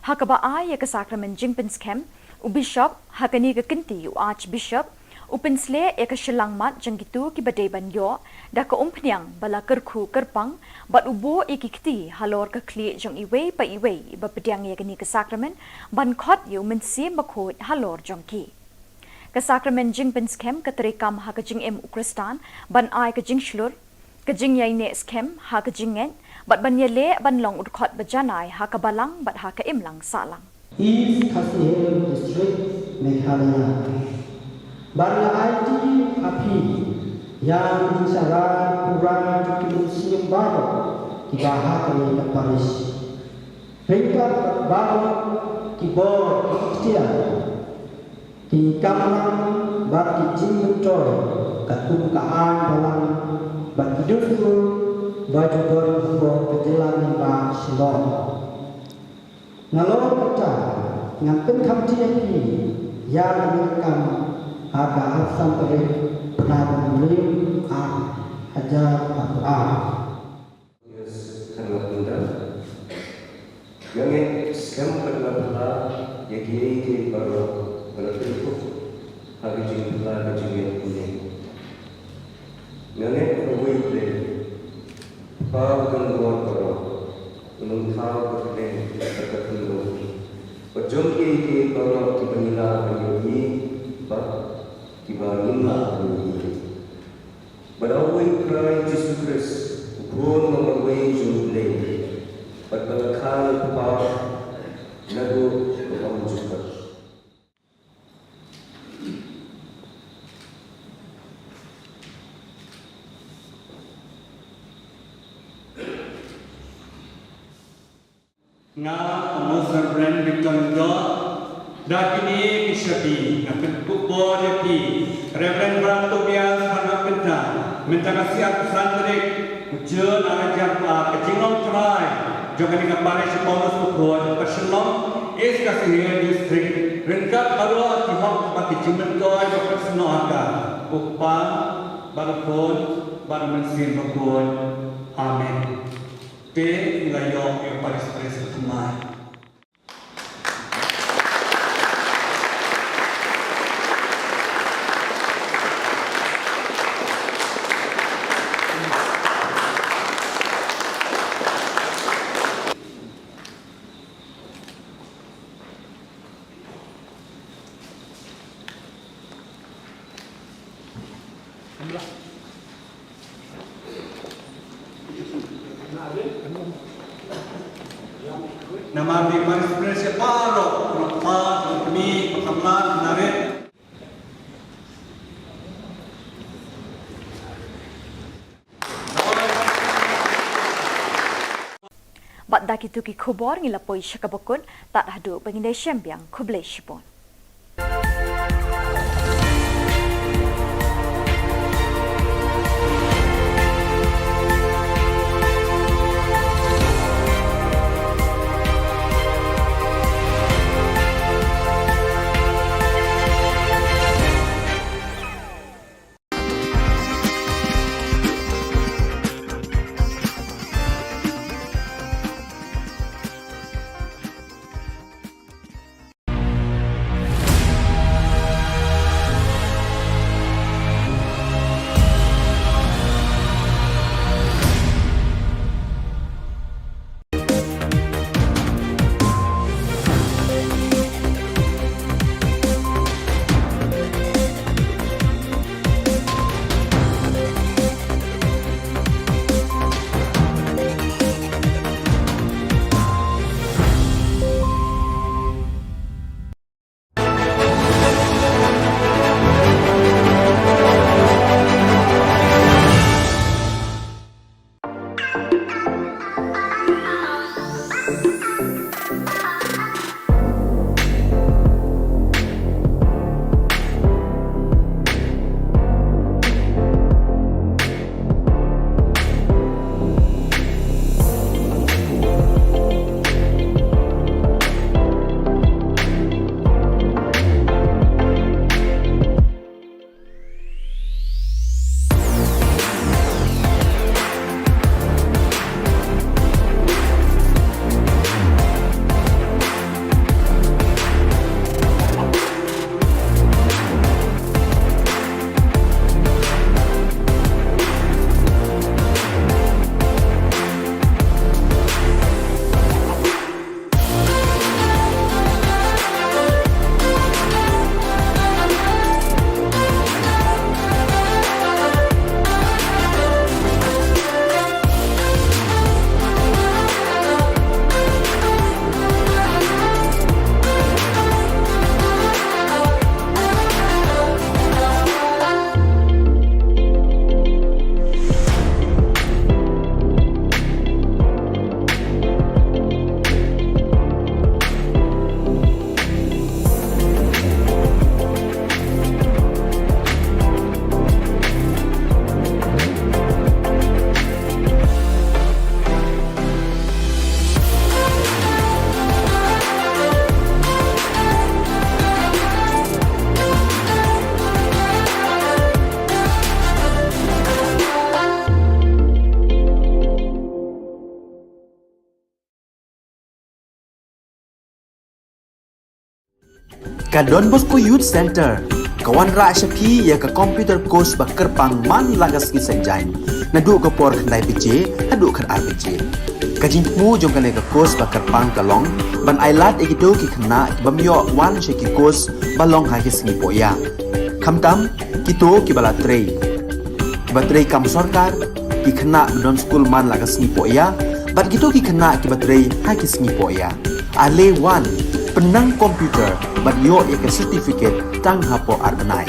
Ha kaba ai ïa ka sakramen jingpynskhem, u Bishop, ha kane ka kynti u Archbishop, u pynsleh ïa ka shyllangmat jong kito kiba dei ban ïoh da ka umphniang ba la kyrkhu kyrpang, bad u buh ïa ki kti halor ka khlieh jong iwei pa iwei iba pdiang ïa kane ka sakramen, ban khot ïa u Mynsiem Bakhuid halor jong ki. Ka sakramen jingpynskhem ka treikam ha ka jingim u Khristan, ban ai ka jingshlur, ka jingïaineh skhem ha ka jingngeit, bad ban ïaleh ban long u dkhot ba janai ha ka balang bad ha ka imlang sahlang. East Khasi Hills District, Meghalaya. Bad nga aiti ha phi ïa ki jingshah rai pura jong ki mynsiem baroh kiba ha kane ka parish. Ryngkat bad baroh ki bor, ki ktien, ki kamram bad ki jingmyntoi katkum ka aiñ balang bad ki dustur ba ju don hapoh ka jylla lyngba Shillong. Nalor kata, ngan pynkhamti ïa phi ïa kane ka kam ha ka arphew san tarik bnai ba hynriew, ar hajar arphew ar. Yes, kharngap kynta. Nga ngeit skhem bad nga phylla ïa kiei kiei baroh ba la pynkup ha ka jingphylla ka jingngeit kane. Nga ngeit ba U Blei, Kpa ba don bor baroh, un ym thaw ka kyrteng bad ka kynnoh bad jong kiei kiei baroh kiba ngi lah ban ïohi bad kiba ngim lah ban ïohi. Bad ha uwei U Trai Jisu Khrist, U Khun ba marwei jong U Blei, bad ba la kha na U Kpa naduh ka ym ju kut. Nga, u Most Reverend Victor Lyngdoh, da kine ki shakri nga pynkup bor ïa phi, Reverend Brother Tobias Kharngap Kynta, mynta ka sngi arphew san tarik u Jun ar hajar arphew ar, ka jinglong trai jong kane ka parish Paulus Bakhuid, ka Shillong East Khasi Hills District, ryngkat baroh ki hok bad ki jingmyntoi ba pynsnoh ha ka, u Kpa bad u Khun bad u Mynsiem Bakhuid. Amen. Te ngi la ïoh ïa u parish priest ba thymmai. Namar dei mar sbres ïa baroh, baroh pa, baroh kmie, baroh samla, narit. Bad da kito ki khubor ngi la poi sha kaba kut, tad haduh ba ngin ïa shem biang, khublei shibun. Ka Don Bosco Youth Center ka wanrah sha phi ïa ka computer course ba kyrpang man la ka sngi Saitjaiñ, naduh ka por khyndai baje haduh khatar baje. Ka jingthmu jong kane ka course ba kyrpang ka long ban ailad ïa kito ki khynnah ki bym ïoh wan sha ki course ba long ha ki sngi pohïa. Khamtam kito kiba la trei, kiba trei kam sorkar, ki khynnah ba don skul man la ka sngi pohïa, bad kito ki khynnah kiba trei ha ki sngi pohïa. Ale wan, pynnang computer bad ïoh ïa ka certificate tang hapoh ar bnai.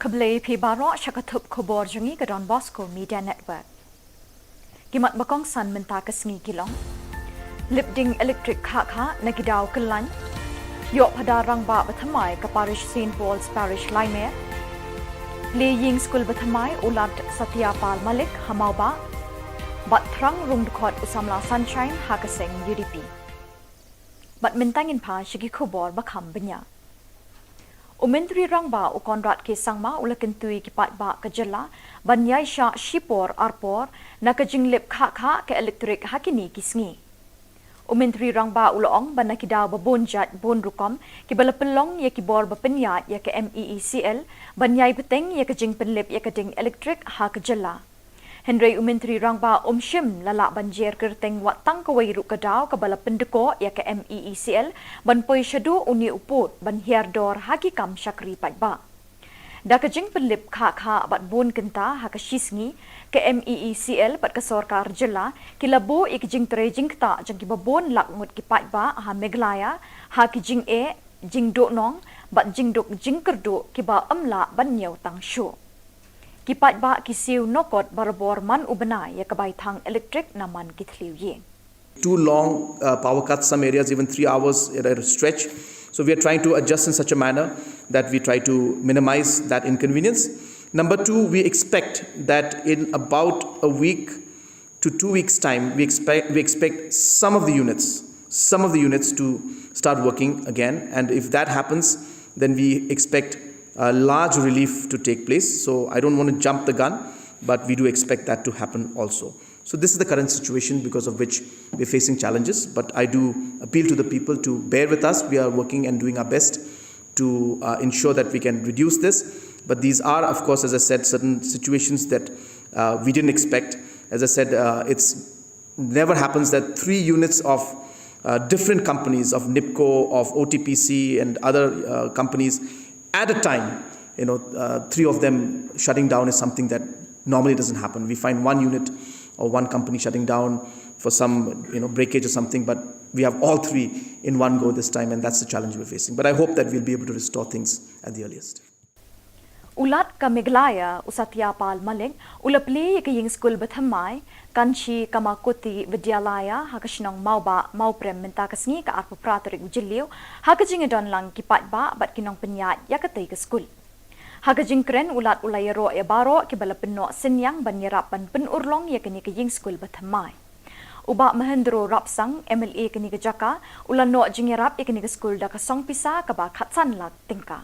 Khublei phi baroh sha ka thup khubor jong ngi ka Don Bosco Media Network. Ki mat ba kongsan mynta ka sngi ki long: lip ding elektrik khah khah na ki daw kyllain. Ïoh phadar rangbah ba thymmai ka parish Saint Paul's Parish Laimer. Plie ïing skul ba thymmai u Lad Satya Pal Malik ha Mawbah. Bad thrang rung dkhot u samla Sunshine ha ka seng U D P. Bad mynta ngin phai sha ki khubor ba kham bniah. U Myntri Rangbah u Conrad K Sangma u la kyntu ïa ki paidbah ka jylla ban ïaishah shipor arpor na ka jinglip khah khah ka elektrik ha kine ki sngi. U Myntri Rangbah u la ong ba na ki daw ba bun jait bun rukom kiba la pynlong ïa ki bor ba pynïaid ïa ka MEECL ban ïai bteng ïa ka jingpynlip ïa ka ding elektrik ha ka jylla. Hynrei u Myntri Rangbah um shym la lah ban jer kyrteng wat tang kawei ruh ka daw kaba la pyndkoh ïa ka MEECL ban poi shaduh une u pud ban hiar dor ha ki kam shakri paidbah. Da ka jingpynlip khah khah bad bun kynta ha ka shisngi, ka MEECL bad ka sorkar jylla ki la buh ïa ka jingtrei jingktah jong kiba bun lak ngut ki paidbah ha Meghalaya ha ki jingeh, jingduhnong bad jingduk jingkyrduh kiba ym lah ban ñiew tang shuh. Ki paidbah ki siew noh kot barabor man u bnai ïa ka bai thang elektrik na man ki thliew ïing. Two long uh, power cuts, some areas even three hours at a stretch. So we are trying to adjust in such a manner that we try to minimize that inconvenience. Number two, we expect that in about a week to two weeks' time, we expect we expect some of the units, some of the units to start working again. And if that happens, then we expect a large relief to take place. So I don't want to jump the gun, but we do expect that to happen also. So this is the current situation because of which we're facing challenges. But I do appeal to the people to bear with us. We are working and doing our best to uh, ensure that we can reduce this. But these are, of course, as I said, certain situations that uh, we didn't expect. As I said, uh, it's never happens that three units of uh, different companies, of NEEPCO, of O T P C, and other uh, companies at a time, you know, uh, three of them shutting down is something that normally doesn't happen. We find one unit or one company shutting down for some, you know, breakage or something, but we have all three in one go this time, and that's the challenge we're facing. But I hope that we'll be able to restore things at the earliest. U Lat ka Meghalaya, u Satya Pal Malik, u la plie ïa ka ïing skul bathymmai, Kanchi Kamakuti Vidyalaya, ha ka shnong Mawbah, Mawprem mynta ka sngi ka arphew phra tarik u Jylliew, ha ka jingïadon lang ki paidbah bad ki nongpynïaid ïa katei ka skul. Ha ka jingkren u Lat u la ïaroh ïa baroh kiba la pynnoh synñiang ban ïarap ban pynurlong ïa kane ka ïing skul bathymmai. U Bah Mahendro Rapsang, MLA kane ka jaka, u la noh jingïarap ïa kane ka skul da ka song pisa kaba khatsan lak tyngka.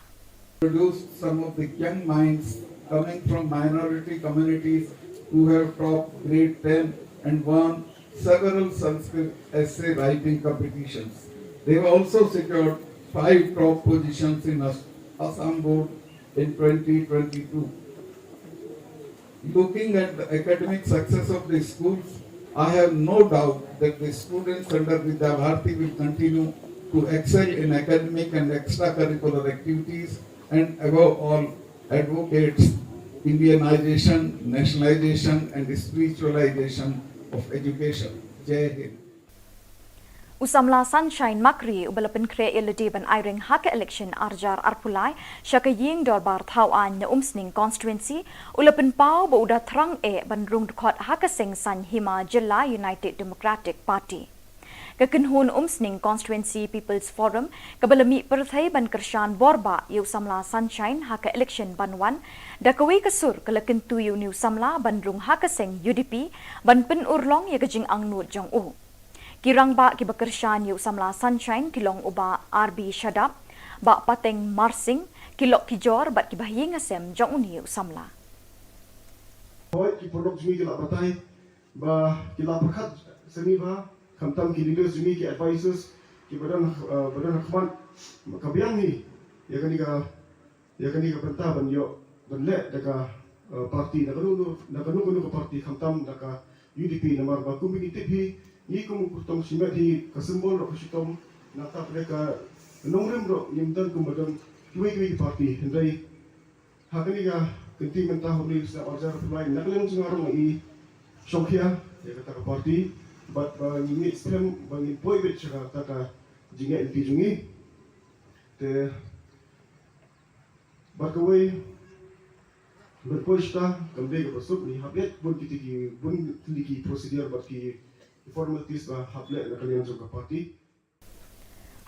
Produced some of the young minds coming from minority communities who have topped grade ten and won several Sanskrit essay writing competitions. They have also secured five top positions in As- Assam Board in twenty twenty-two. Looking at the academic success of the schools, I have no doubt that the students under Vidya Bharati will continue to excel in academic and extracurricular activities and above all advocates Indianization, nationalization and spiritualization of education. Jai Hind. U samla Sunshine Makri uba la pynkhreh ïa lade ban aireng ha ka election arjar arphew lai sha ka ïing dorbar thaw aiñ na Umsning constituency u la pynpaw ba u da thrang eh ban rung dkhot ha ka seng saiñ hima jylla United Democratic Party. Ka kynhun Umsning Constituency People's Forum kaba la mih pyrthei ban kyrshan bor bah ïa u samla Sunshine ha ka election ban wan da kawei ka sur ka la kyntu ïa une u samla ban rung ha ka seng UDP ban pynurlong ïa ka jingangnud jong u. Ki rangbah kiba kyrshan ïa u samla Sunshine ki long u Bah R B Shadap, Bah Pateng Marsing, ki lok ki jor bad kiba ha ïing ha sem jong une u samla. Hooid ki paralok jong ngi ki la batai ba ki la pyrkhat sani ba khamtam ki leaders jong ngi ki advisors kiba don ba don ha khmat ka biang hi ïa kane ka ïa kane ka bynta ban ïoh ban leh da ka party da kano kano ka party khamtam da ka UDP namar ba kum ngi tip hi ngi kum u kyrtong shimet hi ka symbol ruh ka shitom nangta pdeng ka nongrim ruh ngim don kum ba don kiwei kiwei ki party hynrei ha kane ka kynti mynta ha u Blei u sdang arjar arphew lai na ka liang jong nga ruh nga i shongkhia ïa kata ka party bad ba ngi ngeit skhem ba ngin poi beit sha kata ka jingngeit lynti jong ngi. Te bad kawei ban poi shata kam dei kaba suk ngi hap leit bun kiti ki bun tylli ki procedure bad ki formalities ba hap leit na ka liang jong ka party.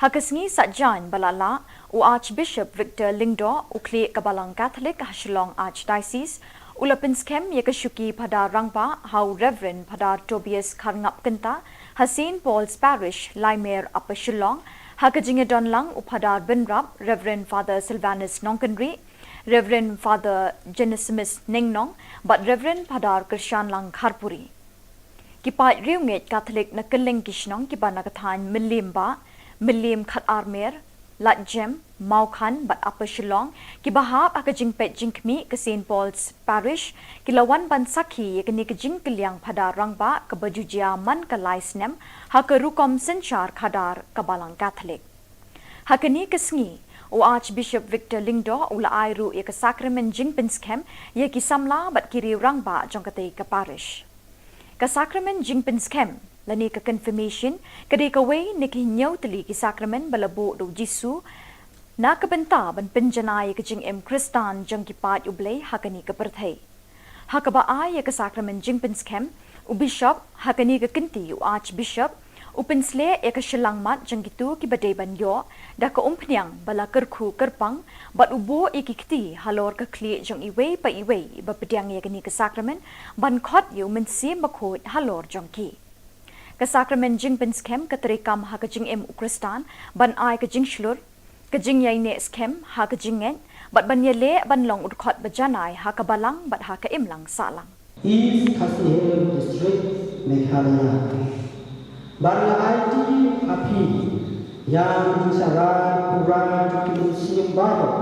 Ha ka sngi Saitjaiñ ba la lah, u Archbishop Victor Lyngdoh, u khlieh ka Balang Katholik ha Shillong Archdiocese, u la pynskhem ïa ka shuki Phadar Rangbah ha u Reverend Phadar Tobias Kharngap Kynta ha Saint Paul's Parish, Laimer, Upper Shillong, ha ka jingïadon lang u Phadar Bynrap, Reverend Father Sylvanus Nongkynrih, Reverend Father Genesimus Nengnong bad Reverend Phadar Kyrshanlang Kharpuri. Ki paid riewngeit Katholik na kylleng ki shnong kiba na ka thaiñ Mylliem Bah, Mylliem Khatarmer, Ladjem, Mawkhan bad Upper Shillong, kiba hap ha ka jingpeit jingkhmih ka Saint Paul's Parish, ki la wan ban sakhi ïa kane ka jingkylliang phadar rangbah kaba ju jia man ka lai snem ha ka rukom synshar khadar ka Balang Katholik. Ha kane ka sngi, u Archbishop Victor Lyngdoh u la ai ruh ïa ka sakramen jingpynskhem ïa ki samla bad ki riew rangbah jong katei ka parish. Ka sakramen jingpynskhem, lane ka confirmation, ka dei kawei na ki hynñiew tylli ki sakramen ba la buh da u Jisu na ka bynta ban pynjanai ïa ka jingim Khristan jong ki paid U Blei ha kane ka pyrthei. Ha kaba ai ïa ka sakramen jingpynskhem, u bishop, ha kane ka kynti u archbishop, u pynsleh ïa ka shyllangmat jong kito kiba dei ban ïoh da ka umphniang ba la kyrkhu kyrpang, bad u buh ïa ki kti halor ka khlieh jong iwei pa iwei iba pdiang ïa kane ka sakramen, ban khot ïa u Mynsiem Bakhuid halor jong ki. Ka sakramen jingpynskhem ka treikam ha ka jingim u Khristan, ban ai ka jingshlur, ka jingïaineh skhem ha ka jingngeit, bad ban ïaleh ban long u dkhot ba janai ha ka balang bad ha ka imlang sahlang. East Khasi Hills District, Meghalaya. Ban la aiti ha phi ïa ki jingshah rai pura jong ki mynsiem baroh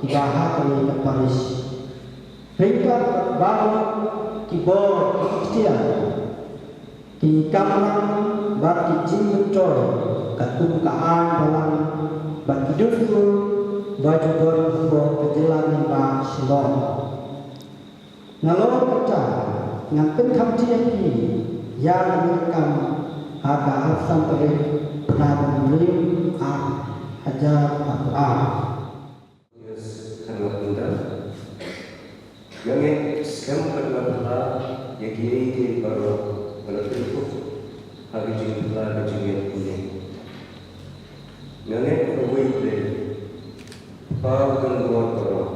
kiba ha kane ka parish. Ryngkat baroh ki bor ki ktien, ki kamram bad ki jingmyntoi katkum ka aiñ balang bad ki dustur ba ju don hapoh ka jylla lyngba Shillong. Nalor kata ngan pynkham ïa phi ïa ka kam ha ka arphew san tarik bnai Jymmyr ar hajar arphew ar. Yes, khamtam. Nga ngeit skhem bad nga pyrkhat ïa kiei kiei baroh ba la pynkup ha ka jingpyllait ka jingngeit kane. Nga ngeit ba uwei U Blei, Kpa uba don bor baroh,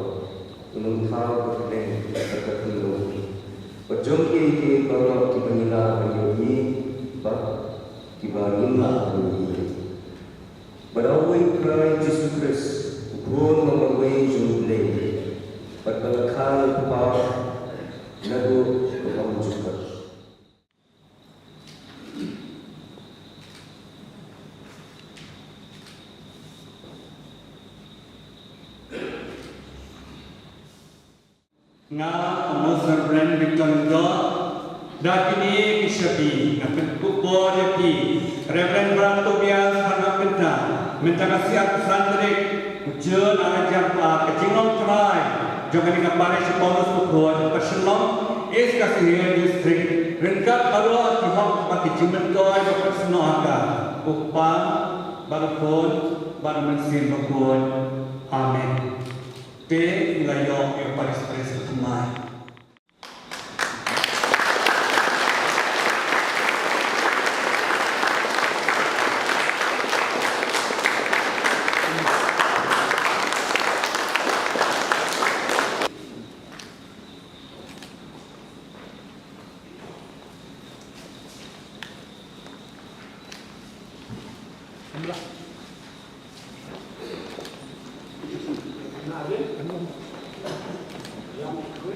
un ym thaw ka bneng bad ka khyndew, bad jong kiei kiei baroh kiba ngi lah ban ïohi bad kiba ngim lah ban ïohi. Bad uwei U Trai Jisu Khrist, u Khun uba marwei jong U Blei, bad ba la kha na u Kpa naduh ka bymjukut. Nga, Amos Reverend Victor Lyngdoh, da kine ki shabi, nga pynkup bor ïa phi, Reverend Bram Tobias Kharngap Kynta, mynta ka sngi arphew san tarik u Jun ar hajar arphew ar, ka jinglong trai jong kane ka parish Paulus Bakhuid, ka Shillong, East Khasi Hills District, ryngkat baroh ki hok bad ki jingmyntoi ba pynsnoh ha ka, u Kpa, bad u Khun, bad u Mynsiem Bakhuid. Amen. Te ngi la ïoh ïa u parish priest ba thymmai.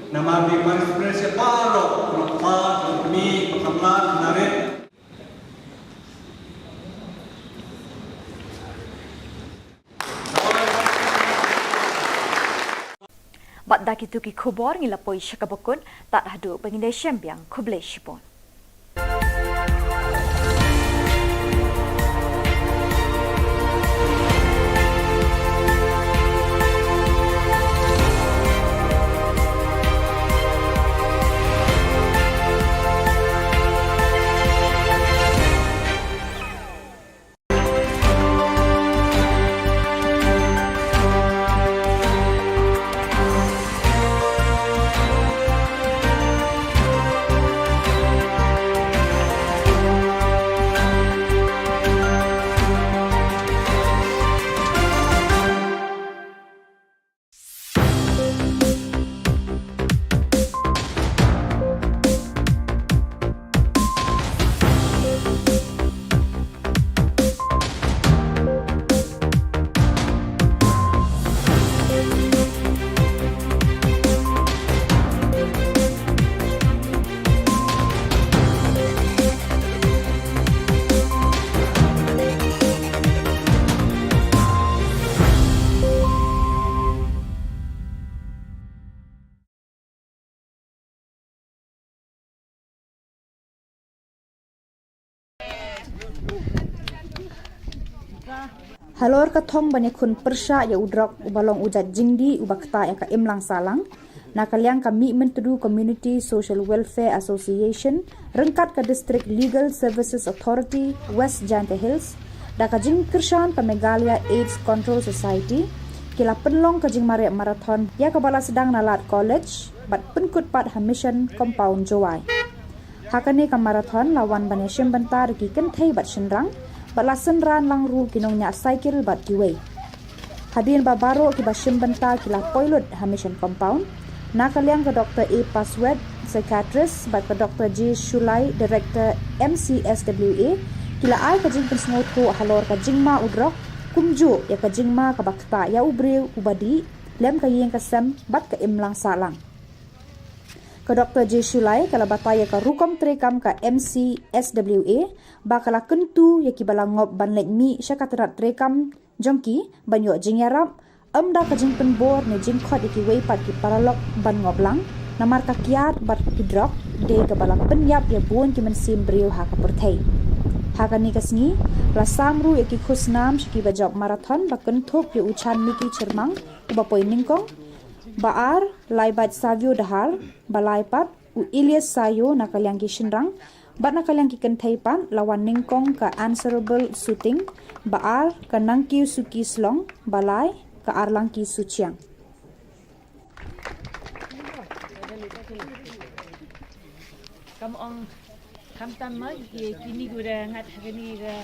Namar ba parish priest baroh, kpa, kmie, kpa samla, narit. Bad da kito ki khubor ngi la poi sha kaba kut, tad haduh ba ngin ïashem biang, khublei shibun. Halor ka thong ban ïakhun pyrshah ïa u drok uba long u jait jingdih uba ktah ïa ka imlang sahlang, na ka liang ka Mihmyntdu Community Social Welfare Association ryngkat ka District Legal Services Authority West Jaintia Hills da ka jingkyrshan ka Meghalaya AIDS Control Society ki la pynlong ka jingmareh marathon ïa kaba la sdang na Lad College bad pynkut pat ha Mission Compound Jowai. Ha kane ka marathon la wan ban ïashim bynta da ki kynthei bad shynrang bad la synran lang ruh ki nongñiah cycle bad kiwei. Hadien ba baroh kiba shim bynta ki la poi lut ha Mission Compound, na ka liang ka Doctor A Paswet, psychiatrist, bad ka Doctor J Shulai, director M C S W A, ki la ai ka jingpynsngewthuh halor ka jingma u drok, kumjuh ïa ka jingma kaba ktah ïa u briew uba dih lem ka ïing ka sem bad ka imlang sahlang. Ka Doctor J Shulai ka la batai ïa ka rukom treikam ka M C S W A ba ka la kyntu ïa kiba la ngop ban leit mih sha ka tnat treikam jong ki ban ïoh jingïarap, ym da ka jingpynbor ne jingkhot ïa kiwei pat ki paralok ban ngop lang, namar ka kiad bad ki drok dei kaba la pynïap ïa bun ki mynsiem briew ha ka pyrthei. Ha kane ka sngi la sam ruh ïa ki khusnam sha kiba jop marathon, ba kynthup ïa u Chanmiki Chyrmang uba poi nyngkong, ba ar Laibait Savio Dahar, ba lai pat u Elias Sayo na ka liang ki shynrang, bad na ka liang ki kynthei pat la wan nyngkong ka Answerable Suting, ba ar ka Nangkiew Suki Slong, ba lai ka Arlangki Suchiang. Kam ong, kam tam ma ki, kini ki da ngat ha kini ka,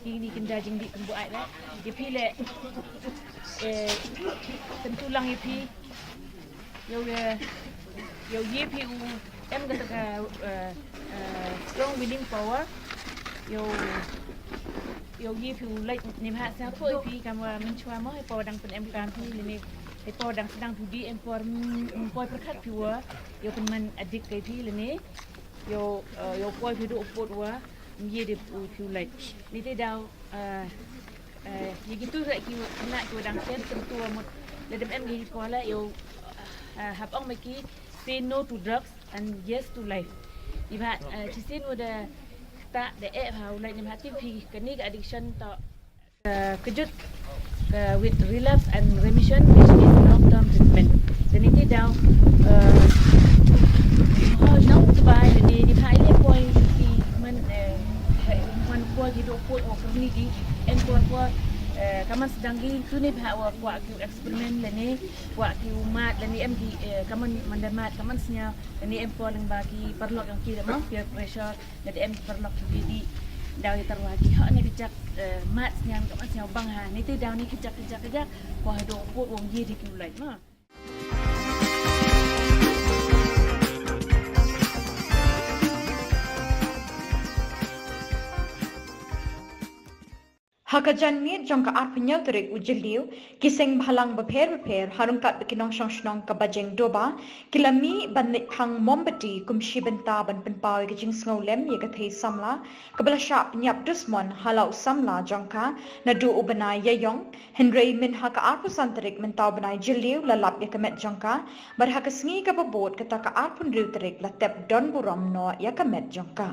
kini ki da jingdih kumbu ai la. Ïa phi leh, eh, tentu lang ïa phi. Ïoh, eh, ïoh ïa phi u em kata ka, eh, eh, strong willing power. Ïoh, ïoh ïa phi u leh ni ma sa ko ïa phi kam wa mynshuwa mo, eh, por dang pynemkam phi lane, eh, por dang sdang phi dih, eh, por, mm, por pyrkhat phi wa ïoh pynman adik kai phi lane. Ïoh, eh, ïoh poi phi duh u pud wa ym ïa dei u phi u leh. Ni te daw, eh, eh, ïa kitu ki wa khynnah ki wa dang shen tentu wa mut lada ym em ki poi la ïoh, eh, hap ong ma ki say no to drugs and yes to life. Ni ba, eh, shisien wa da ktah da eh ha u leh ni ba tip phi kane ka addiction to Ka kjut, ka with relapse and remission, which is long term treatment. Te ni te daw, eh, oh, nang sbai ni, ni bha ile poi ki man, eh, man poi ki dok poi o kyrni ki, en poi poi, eh, ka man sdang ki, tu ni bha wa kwah ki experiment le ni, kwah ki u mad le ni em ki, eh, ka man man da mad, ka man sñiaw, le ni em poi lyngba ki paralok yong ki le mo, peer pressure, Lada em paralok ki dei daw ïa tyrwa ki hok ne ka jak, eh, mad sñiaw ka mad sñiaw bang ha. Ni te daw ni ka jak, ka jak, ka jak. Ko haduh pud wong ye dei ki u lait ma. Ha ka janmiet jong ka arphew hynñiew tarik u Jylliew, ki seng bhalang bapher bapher, ha ryngkat bad ki nongshong shnong ka Bajeng Doba, ki la mih ban leit phang mombati kum shi bynta ban pynpaw ïa ka jingsngewlem ïa ka thei samla, kaba la shah pynïap dusmon ha la u samla jong ka, naduh u bnai Ïaïong, hynrei mynha ka arphew san tarik mynta u bnai Jylliew la lap ïa ka met jong ka, bad ha ka sngi kaba bud kata ka arphew hynriew tarik la tep don burom noh ïa ka met jong ka.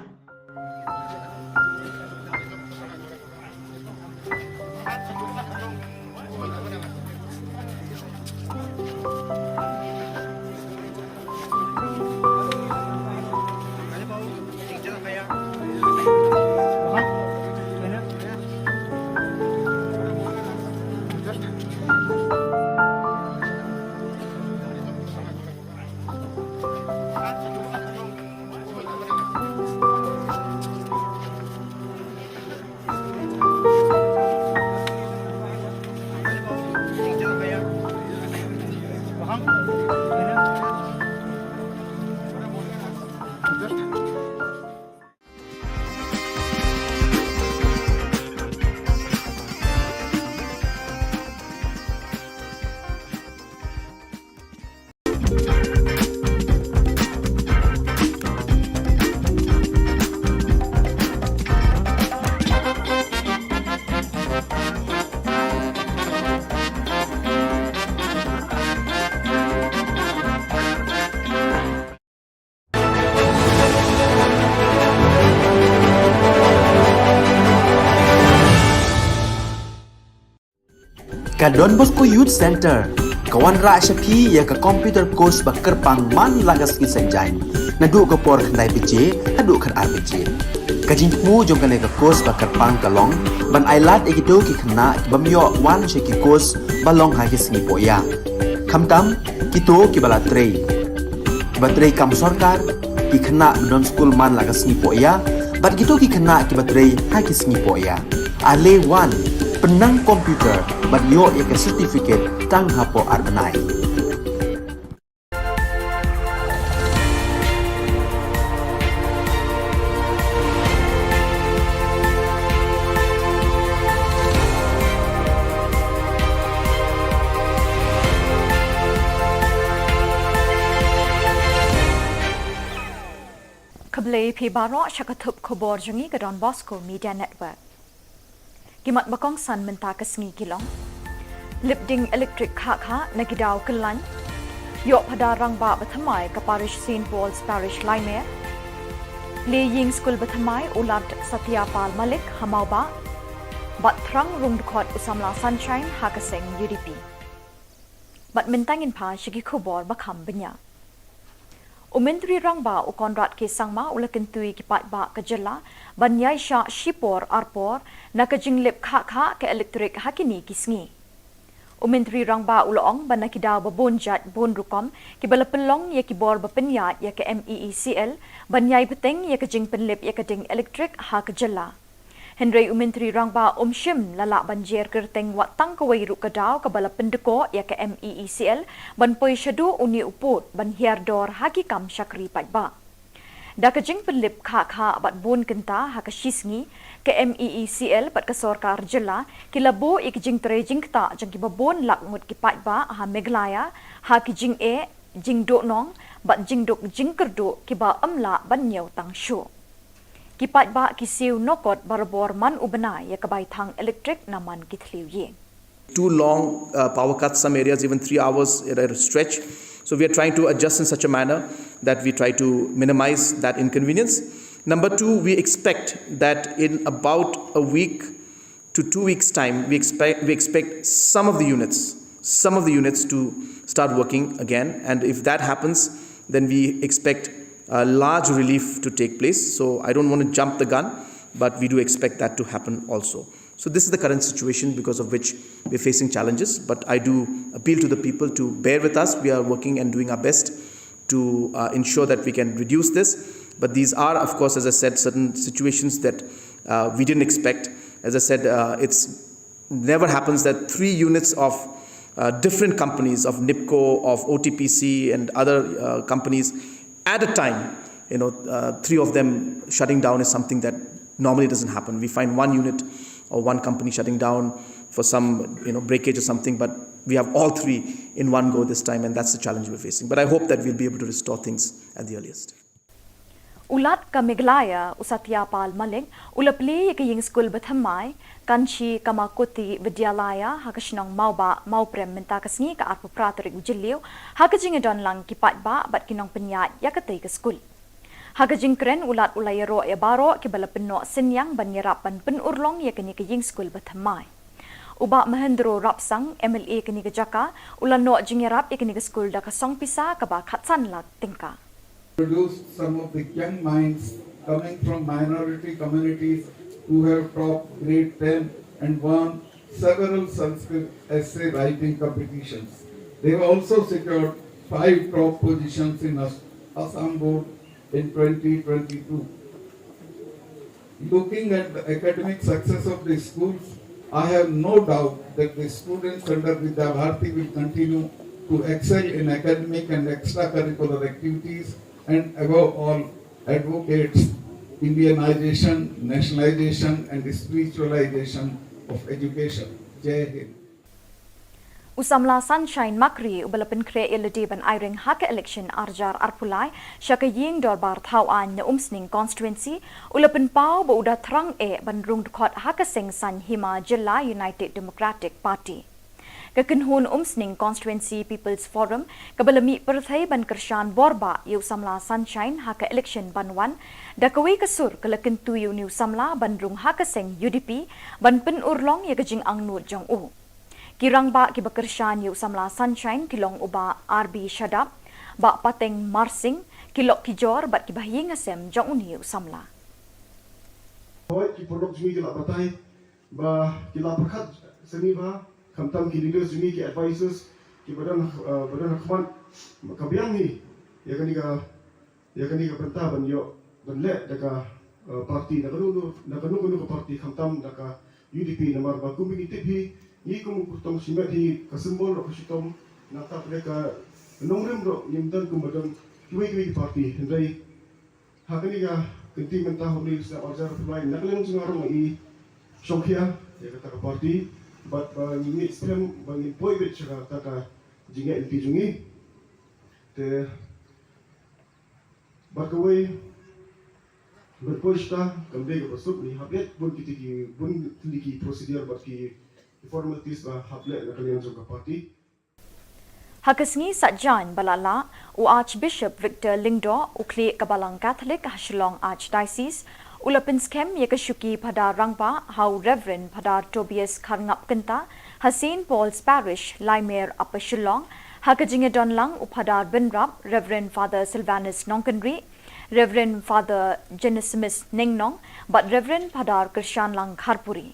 Ka Don Bosco Youth Centre ka wanrah sha phi ïa ka computer course ba kyrpang man la ka sngi Saitjaiñ, naduh ka por khyndai baje haduh khatar baje. Ka jingthmu jong kane ka course ba kyrpang ka long ban ailad ïa kito ki khynnah ki bym ïoh wan sha ki course ba long ha ki sngi pohïa, khamtam kito kiba la trei, kiba trei kam sorkar, ki khynnah ba don skul man la ka sngi pohïa, bad kito ki khynnah kiba trei ha ki sngi pohïa. Ale wan, pynnang computer bad ïoh ïa ka certificate tang hapoh ar bnai. Khublei phi baroh sha ka thup khubor jong ngi ka Don Bosco Media Network. Ki mat ba kongsan mynta ka sngi ki long: lip ding elektrik khah khah na ki daw kyllaiñ. Ïoh phadar rangbah ba thymmai ka parish Saint Paul's Parish Laimer. Plie ïing skul ba thymmai u Lad Satya Pal Malik ha Mawbah. Bad thrang rung dkhot u samla Sunshine ha ka seng U D P. Bad mynta ngin phai sha ki khubor ba kham bniah. U Myntri Rangbah u Conrad K Sangma u la kyntu ïa ki paidbah ka jylla ban ïaishah shipor arpor na ka jinglip khah khah ka elektrik ha kine ki sngi. U Myntri Rangbah u la ong ba na ki daw ba bun jait bun rukom kiba la pynlong ïa ki bor ba pynïaid ïa ka M E E C L ban ïai bteng ïa ka jingpynlip ïa ka ding elektrik ha ka jylla. Hynrei u Myntri Rangbah um shym la lah ban jer kyrteng wat tang kawei ruh ka daw kaba la pyndkoh ïa ka M E E C L ban poi shaduh une u pud ban hiar dor ha ki kam shakri paidbah. Da ka jingpynlip khah khah bad bun kynta ha ka shi sngi, ka M E E C L bad ka sorkar jylla ki la buh ïa ki jingtrei jingktah jong kiba bun lak ngut ki paidbah ha Meghalaya ha ki jingeh, jingduhnong bad jingduk jingkyrduh kiba ym lah ban ñiew tang shuh. Ki paidbah ki siew nokot barabor man u bnai ïa ka bai thang elektrik na man ki thliew ïing. Too long uh, power cuts, some areas even three hours at a stretch. So we are trying to adjust in such a manner that we try to minimize that inconvenience. Number two, we expect that in about a week to two weeks' time, we expect, we expect some of the units, some of the units to start working again. And if that happens, then we expect a large relief to take place. So I don't want to jump the gun, but we do expect that to happen also. So this is the current situation because of which we're facing challenges. But I do appeal to the people to bear with us. We are working and doing our best to uh, ensure that we can reduce this. But these are, of course, as I said, certain situations that uh, we didn't expect. As I said, uh, it's never happens that three units of uh, different companies, of NIPCO, of O T P C, and other uh, companies at a time, you know, uh, three of them shutting down is something that normally doesn't happen. We find one unit or one company shutting down for some, you know, breakage or something, but we have all three in one go this time, and that's the challenge we're facing. But I hope that we'll be able to restore things at the earliest. U Lat ka Meghalaya, u Satya Pal Malik, u la plie ïa ka ïing skul ba thymmai, Kanchi Kamakoti Vidyalaya, ha ka shnong Mawbah, Mawprem mynta ka sngi ka arphew phra tarik u Jylliew, ha ka jingïadon lang ki paidbah bad ki nongpynïaid ïa katei ka skul. Ha ka jingkren u Lat u la ïaroh ïa baroh kiba la pynnoh synñiang ban ïarap ban pynurlong ïa kane ka ïing skul ba thymmai. U Bah Mahendro Rapsang, M L A kane ka jaka, u la noh jingïarap ïa kane ka skul da ka song pisa kaba khatsan lak tyngka. Produced some of the young minds coming from minority communities who have topped grade ten and won several Sanskrit essay writing competitions. They have also secured five top positions in As-, Assam Board in twenty twenty-two. Looking at the academic success of the schools, I have no doubt that the students under Vidya Bharati will continue to excel in academic and extracurricular activities and above all advocates Indianization, nationalization and spiritualization of education. Jai Hind. U samla Sunshine Makri uba la pynkhreh ïa lade ban aireng ha ka election arjar arphew lai sha ka ïing dorbar thaw aiñ na Umsning constituency, u la pynpaw ba u da thrang eh ban rung dkhot ha ka seng saiñ hima jylla United Democratic Party. Ka kynhun Umsning Constituency People's Forum kaba la mih pyrthei ban kyrshan bor bah ïa u samla Sunshine ha ka election ban wan, da kawei ka sur ka la kyntu ïa une u samla ban rung ha ka seng U D P ban pynurlong ïa ka jingangnud jong u. Ki rangbah kiba kyrshan ïa u samla Sunshine ki long u Bah R B Shadap, Bah Pateng Marsing, ki lok ki jor bad kiba ha ïing ha sem jong une u samla. Hooid, ki paralok jong ngi ki la batai ba ki la pyrkhat sani bha, khamtam ki leaders jong ngi, ki advisors kiba don, eh, ba don ha khmat, ka biang hi ïa kane ka ïa kane ka bynta ban ïoh ban leh da ka, eh, parti, da kano kano, da kano kano ka parti, khamtam da ka U D P, namar ba kum ngi tip hi, ngi kum u kyrtong shimet hi, ka symbol ruh ka shitom, nangta pynlong ka nongrim ruh ngim don kumba don kiwei kiwei ki parti. Hynrei ha kane ka kynti mynta, ha une u snem arhajar arphew lai, na ka liang jong nga ruh nga i shongkhia ïa kata ka parti, bad ba ngi ngeit skhem ba ngin poi beit sha kata ka jingngeit lynti jong ngi. Te bad kawei, ban poi shata kam dei kaba suk, ngi hap leh bun kiti ki, bun kiti ki procedure bad ki, ki formalities ba hap leh na ka liang jong ka party. Ha ka sngi Saitjaiñ ba la lah, u Archbishop Victor Lyngdoh, u khlieh ka Balang Catholic ha Shillong Archdiocese, u la pynskhem ïa ka shuki Phadar Rangbah ha u Reverend Phadar Tobias Kharngap Kynta ha Saint Paul's Parish, Laimer, Upper Shillong, ha ka jingïadon lang u Phadar Bynrap, Reverend Father Silvanus Nongkynrih, Reverend Father Genesimus Nengnong, bad Reverend Phadar Kyrshanlang Kharpuri.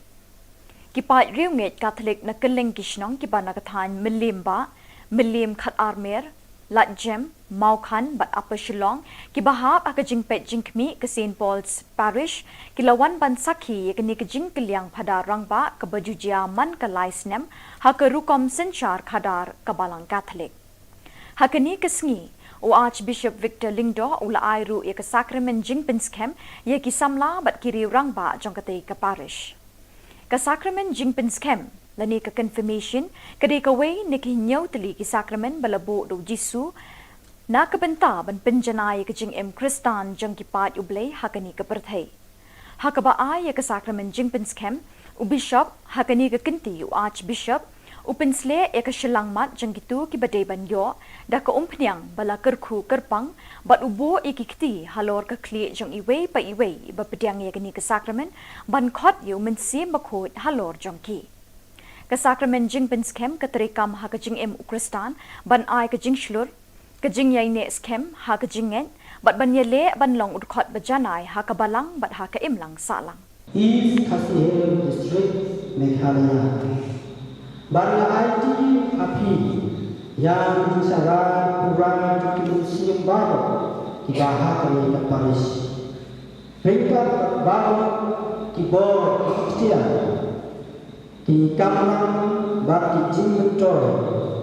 Ki paid riewngeit Katholik na kylleng ki shnong kiba na ka thaiñ Mylliem Bah, Mylliem Khatarmer, Ladjem, Mawkhan bad Upper Shillong, kiba hap ha ka jingpeit jingkhmih ka Saint Paul's Parish, ki la wan ban sakhi ïa kane ka jingkylliang Phadar Rangbah kaba ju jia man ka lai snem ha ka rukom synshar khadar ka Balang Catholic. Ha kane ka sngi, u Archbishop Victor Lyngdoh u la ai ruh ïa ka sakramen jingpynskhem ïa ki samla bad ki riew rangbah jong katei ka parish. Ka sakramen jingpynskhem lane ka confirmation ka dei kawei na ki hynñiew tylli ki sakramen ba la buh da u Jisu na ka bynta ban pynjanai ïa ka jingim Khristan jong ki paid U Blei ha kane ka pyrthei. Ha kaba ai ïa ka sakramen jingpynskhem, u Bishop, ha kane ka kynti u Archbishop, u pynsleh ïa ka shyllangmat jong kito kiba dei ban ïoh da ka umphniang ba la kyrkhu kyrpang, bad u buh ïa ki kti halor ka khlieh jong iwei pa iwei iba pdiang ïa kane ka sakramen, ban khot ïa u Mynsiem Bakhuid halor jong ki. Ka sakramen jingpynskhem ka treikam ha ka jingim u Khristan ban ai ka jingshlur, ka jingïaineh skhem ha ka jingngeit, bad ban ïaleh ban long u dkhot ba janai ha ka balang bad ha ka imlang sahlang. East Khasi Hills District, Meghalaya. Bad nga aiti ha phi ïa ki jingsharai pura jong ki mynsiem baroh kiba ha kane ka parish. Ryngkat baroh ki bor ki ktien, ki kamram bad ki jingmyntoi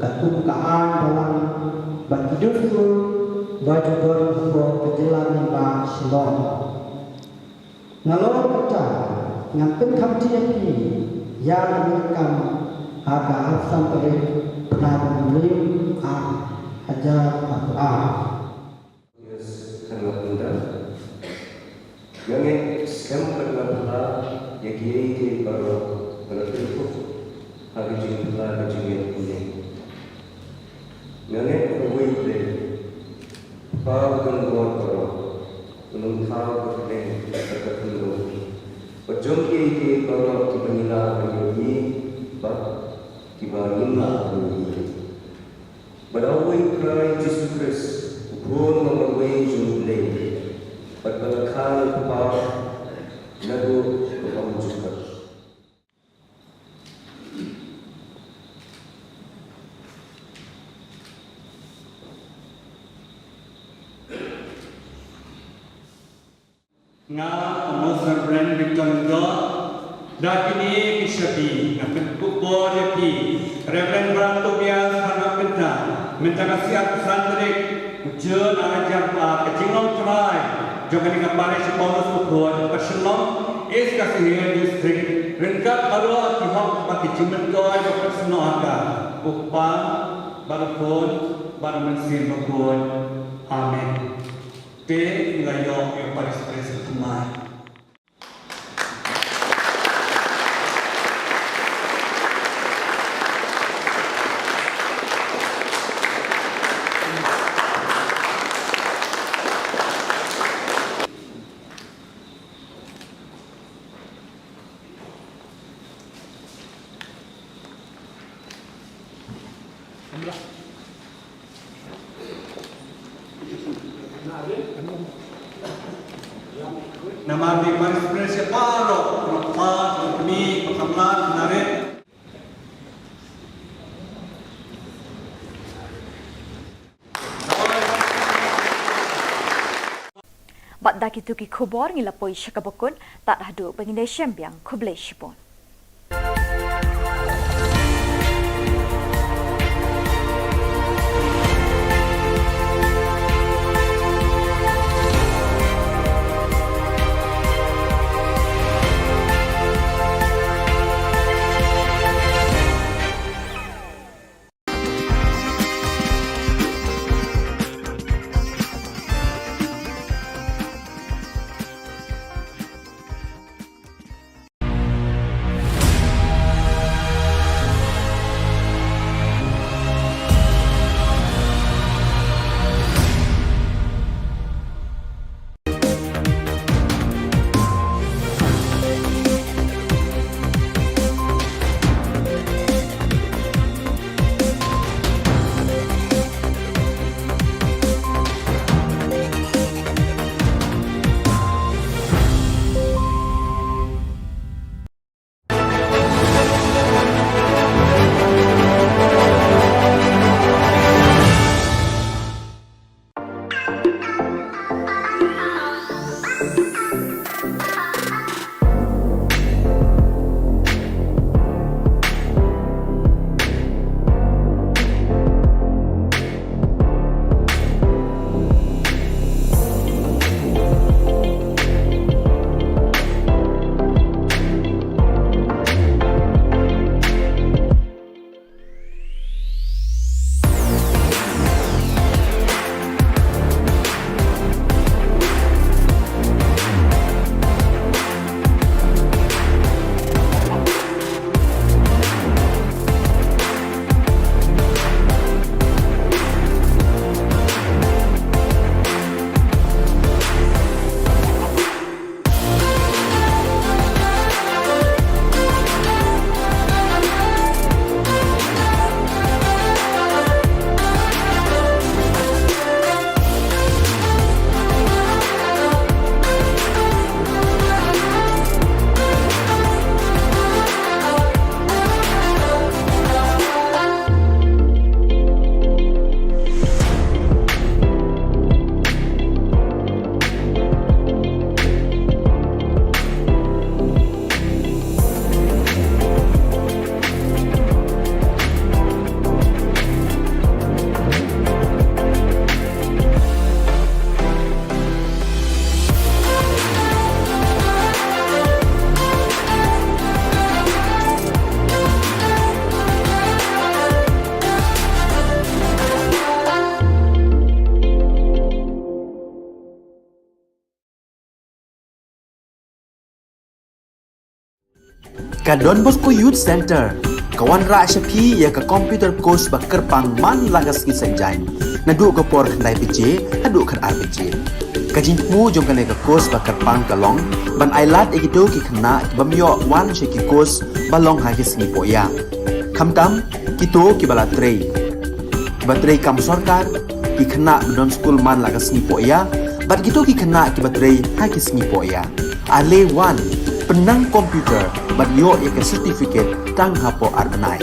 katkum ka aiñ balang bad ki dustur ba ju don hapoh ka jylla lyngba Shillong. Nalor kata ngan pynkhamti ïa phi ïa kane ka kam ha ka arphew san tarik bnai Bnai Hynriew, ar hajar arphew ar. Yes, kharngap kynta. Nga ngeit skhem bad nga phylla ïa kiei kiei baroh ba la pynkup ha ka jingphylla ka jingngeit kane. Nga ngeit ba U Blei, Kpa ba don bor baroh, un ym thaw ka bneng bad ka khyndew, bad jong kiei kiei baroh kiba ngi lah ban ïohi bad kiba ngim lah ban ïohi. Bad ha uwei U Trai Jisu Khrist, u Khun ba marwei jong U Blei, bad ba la kha na U Kpa naduh ka ym jukut. Nga, u Most Reverend Victor Lyngdoh, da kine ki shabi nga pynkup bor ïa phi, Reverend Brother Tobias Kharngap Kynta, mynta ka sngi arphew san tarik u June ar hajar arphew ar, ka jinglong trai jong kane ka parish Paulus Bakhuid, Upper Shillong, East Khasi Hills District, ryngkat baroh ki hok bad ki jingmyntoi ba pynsnoh ha ka, u Kpa bad u Khun bad u Mynsiem Bakhuid. Amen. Te ngi la ïoh ïa u Parish Priest u thymmai. Namar dei ba sngewsih baroh, ba kpa, ba kmie, ba khamtam, narit. Bad da kito ki khubor ngi la poi sha kaba kut, tad haduh ba ngin ïashem biang, khublei shibun. Ka Don Bosco Youth Centre ka wanrah sha phi ïa ka computer course ba kyrpang man la ka sngi Saitjaiñ, naduh ka por khyndai baje haduh khatar baje. Ka jingthmu jong kane ka course ba kyrpang ka long ban ailad ïa kito ki khynnah ki bym ïoh wan sha ki course ba long ha ki sngi pohïa. Khamtam kito kiba la trei, kiba trei kam sorkar, ki khynnah ba don skul man la ka sngi pohïa, bad kito ki khynnah kiba trei ha ki sngi pohïa. Ale wan, pynnang computer bad ïoh ïa ka certificate tang hapoh ar bnai.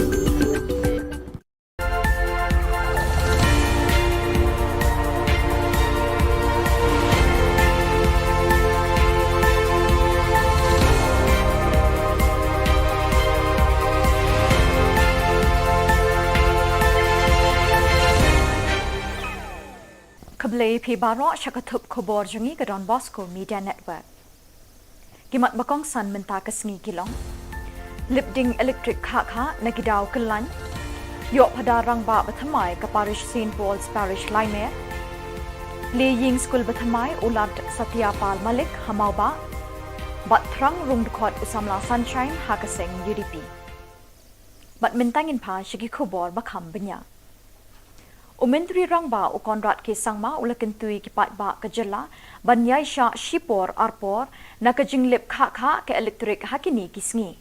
Khublei phi baroh sha ka thup khubor jong ngi ka Don Bosco Media Network. Ki mat ba kongsan mynta ka sngi ki long: Lip ding elektrik khah khah na ki daw kyllaiñ. Ïoh phadar rangbah ba thymmai ka parish Saint Paul's Parish Laimer. Lie ïing skul ba thymmai u Lad Satya Pal Malik ha Mawbah. Bad thrang rung dkhot u samla Sunshine ha ka seng U D P. Bad mynta ngin phai sha ki khubor ba kham bniah. U Myntri Rangbah u Conrad K Sangma u la kyntu ïa ki paidbah ka jylla ban ïaishah shipor arpor na ka jinglip khah khah ka elektrik ha kine ki sngi.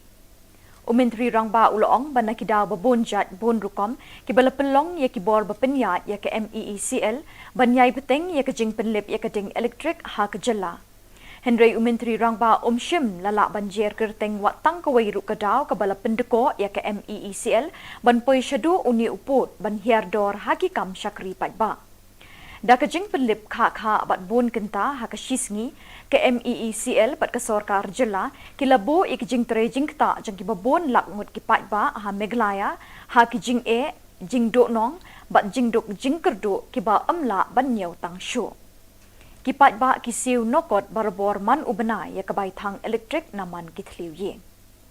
U Myntri Rangbah u la ong ba na ki daw ba bun jait bun rukom kiba la pynlong ïa ki bor ba pynïaid ïa ka M E E C L ban ïai bteng ïa ka jingpynlip ïa ka ding elektrik ha ka jylla. Hynrei u Myntri Rangbah um shym la lah ban jer kyrteng wat tang kawei ruh ka daw kaba la pyndkoh ïa ka M E E C L ban poi shaduh une u pud ban hiar dor ha ki kam shakri paidbah. Da ka jingpynlip khah khah bad bun kynta ha ka shisngi, ka M E E C L bad ka sorkar jylla ki la buh ïa ka jingtrei jingktah jong kiba bun lak ngut ki paidbah ha Meghalaya ha ki jingeh, jingduhnong bad jingduk jingkyrduh kiba ym lah ban ñiew tang shuh. Ki paidbah ki siew noh kot barabor man u bnai ïa ka bai thang elektrik na man ki thliew ïing.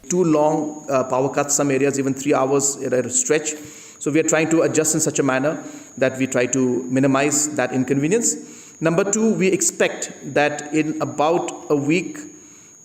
Two long uh, power cuts, some areas even three hours at a stretch. So we are trying to adjust in such a manner that we try to minimize that inconvenience. Number two, we expect that in about a week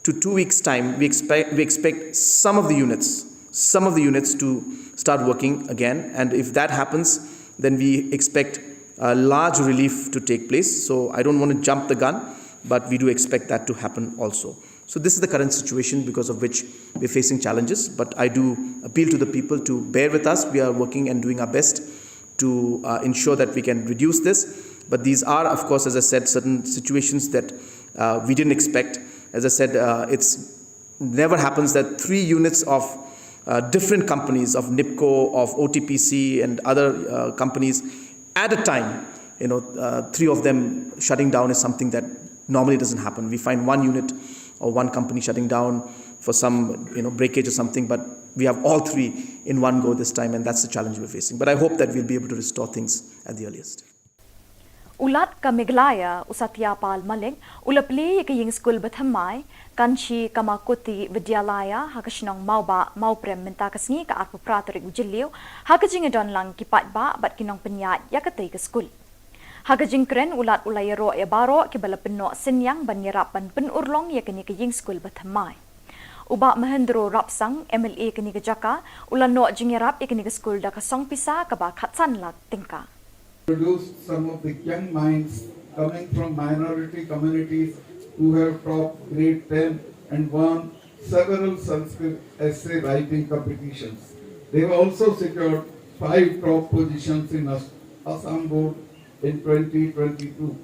to two weeks' time, we expect, we expect some of the units, some of the units to start working again. And if that happens, then we expect a large relief to take place. So I don't want to jump the gun, but we do expect that to happen also. So this is the current situation because of which we're facing challenges. But I do appeal to the people to bear with us. We are working and doing our best to uh, ensure that we can reduce this. But these are, of course, as I said, certain situations that uh, we didn't expect. As I said, uh, it's never happens that three units of uh, different companies, of NIPCO, of O T P C, and other uh, companies at a time, you know, uh, three of them shutting down is something that normally doesn't happen. We find one unit or one company shutting down for some, you know, breakage or something, but we have all three in one go this time, and that's the challenge we're facing. But I hope that we'll be able to restore things at the earliest. U Lat ka Meghalaya, u Satya Pal Malik, u la plie ïa ka ïing skul bathymmai, Kanchi Kamakoti Vidyalaya, ha ka shnong Mawbah, Mawprem mynta ka sngi ka arphew phra tarik u Jylliew, ha ka jingïadon lang ki paidbah bad ki nongpynïaid ïa katei ka skul. Ha ka jingkren u Lat u la ïaroh ïa baroh kiba la pynnoh synñiang ban ïarap ban pynurlong ïa kane ka ïing skul bathymmai. U Bah Mahendro Rapsang, M L A kane ka jaka, u la noh jingïarap ïa kane ka skul da ka song pisa kaba khatsan lak tyngka. Produced some of the young minds coming from minority communities who have topped grade ten and won several Sanskrit essay writing competitions. They have also secured five top positions in As- Assam Board in twenty twenty-two.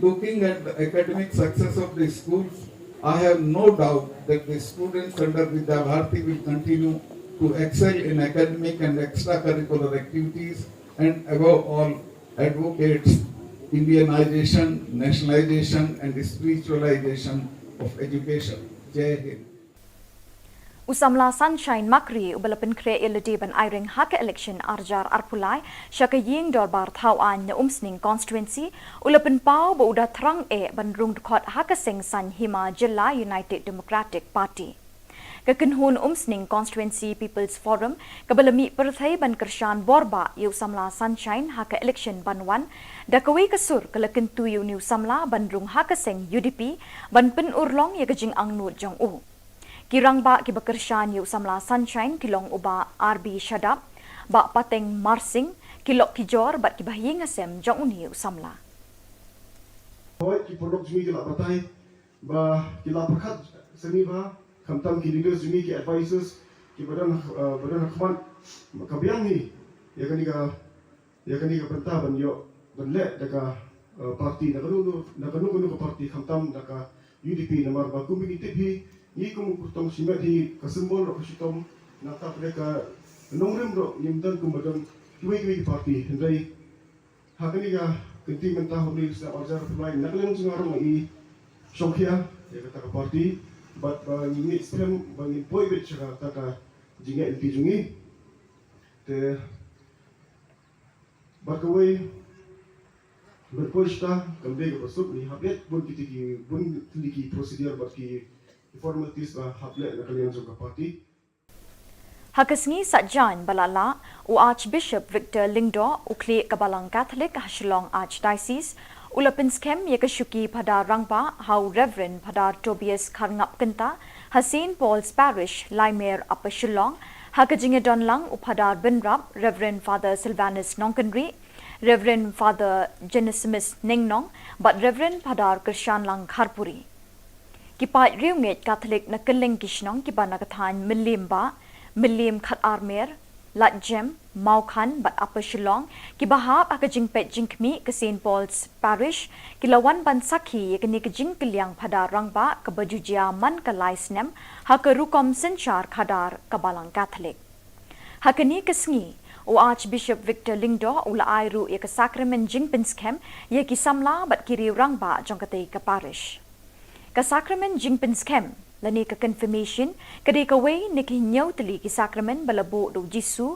Looking at the academic success of the schools, I have no doubt that the students under Vidya Bharati will continue to excel in academic and extracurricular activities and above all advocates Indianization, nationalization and spiritualization of education. Jai Hind. U samla Sunshine Makri uba la pynkhreh ïa lade ban aireng ha ka election arjar arpulai sha ka ïing dorbar thaw aiñ na Umsning constituency u la pynpaw ba u da thrang eh ban rung dkhot ha ka seng saiñ hima jylla United Democratic Party. Ka kynhun Umsning Constituency People's Forum kaba la mih pyrthei ban kyrshan borbah ïa u samla Sunshine ha ka election ban wan da kawei ka sur ka la kyntu ïa une u samla ban rung ha ka seng U D P ban pynurlong ïa ka jingangnud jong u. Ki rangbah kiba kyrshan ïa u samla Sunshine ki long u Bah R B Shadap, Bah Pateng Marsing, ki lok ki jor bad kiba ha ïing ha sem jong une u samla. Hooid, ki paralok jong ngi ki la batai ba ki la pyrkhat sngewbha, khamtam ki leaders jong ngi, ki advisors kiba don, ba don ha khmat, ka biang hi ïa kane ka ïa kane ka bynta ban ïoh ban leh da ka party, da kano kano ka party, khamtam da ka U D P, namar ba kum ki tip hi, ngi kum u kyrtong shimet hi, ka symbol ruh ka shitom, nangta pat ka nongrim ruh ngim don kumba don kiwei kiwei ki party. Hynrei ha kane ka kynti mynta, ha une u snem arjar arphew lai, na ka liang jong nga ruh nga i shongkhia ïa kata ka party bad ba ngi ngeit skhem ba ngin poi beit sha kata ka jingngeit lynti jong ngi. Te bad kawei, ban poi shata kam dei kaba suk, ngi hap leit bun kiti ki, bun tylli ki procedure bad ki formalities ba hap leh na ka liang jong ka party. Ha ka sngi Saitjaiñ ba la lah, u Archbishop Victor Lyngdoh, u khlieh ka Balang Katholik ha Shillong Archdiocese, u la pynskhem ïa ka shuki Phadar Rangbah ha u Reverend Phadar Tobias Kharngap Kynta ha Saint Paul's Parish, Laimer, Upper Shillong, ha ka jingïadon lang u Phadar Bynrap, Reverend Father Sylvanus Nongkynrih, Reverend Father Genesimus Nengnong bad Reverend Phadar Kyrshanlang Kharpuri. Ki paid riewngeit Katholik na kylleng ki shnong kiba na ka thaiñ Mylliem Bah, Mylliem Khatarmer, Ladjem, Mawkhan bad Upper Shillong, kiba hap ha ka jingpeit jingkhmih ka Saint Paul's Parish, ki la wan ban sakhi ïa kane ka jingkylliang phadar rangbah kaba ju jia man ka lai snem ha ka rukom synshar khadar ka Balang Katholik. Ha kane ka sngi, u Archbishop Victor Lyngdoh u la ai ruh ïa ka sakramen jingpynskhem ïa ki samla bad ki riew rangbah jong katei ka parish. Ka sakramen jingpynskhem lane ka confirmation ka dei kawei na ki hynñiew tylli ki sakramen ba la buh da u Jisu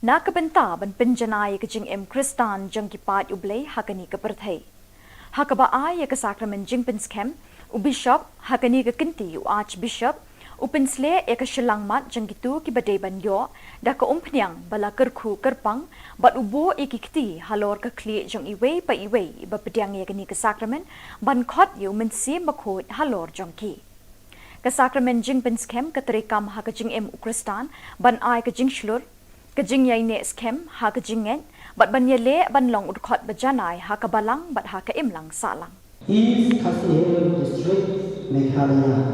na ka bynta ban pynjanai ïa ka jingim Khristan jong ki paid U Blei ha kane ka pyrthei. Ha kaba ai ïa ka sakramen jingpynskhem, u bishop, ha kane ka kynti u archbishop, u pynsleh ïa ka shyllangmat jong kito kiba dei ban ïoh da ka umphniang ba la kyrkhu kyrpang, bad u buh ïa ki kti halor ka khlieh jong iwei pa iwei iba pdiang ïa kane ka sakramen, ban khot ïa u Mynsiem Bakhuid halor jong ki. Ka sakramen jingpynskhem ka treikam ha ka jingim u Khristan, ban ai ka jingshlur, ka jingïaineh skhem ha ka jingngeit, bad ban ïaleh ban long u dkhot ba janai ha ka balang bad ha ka imlang sahlang. East Khasi Hills District, Meghalaya.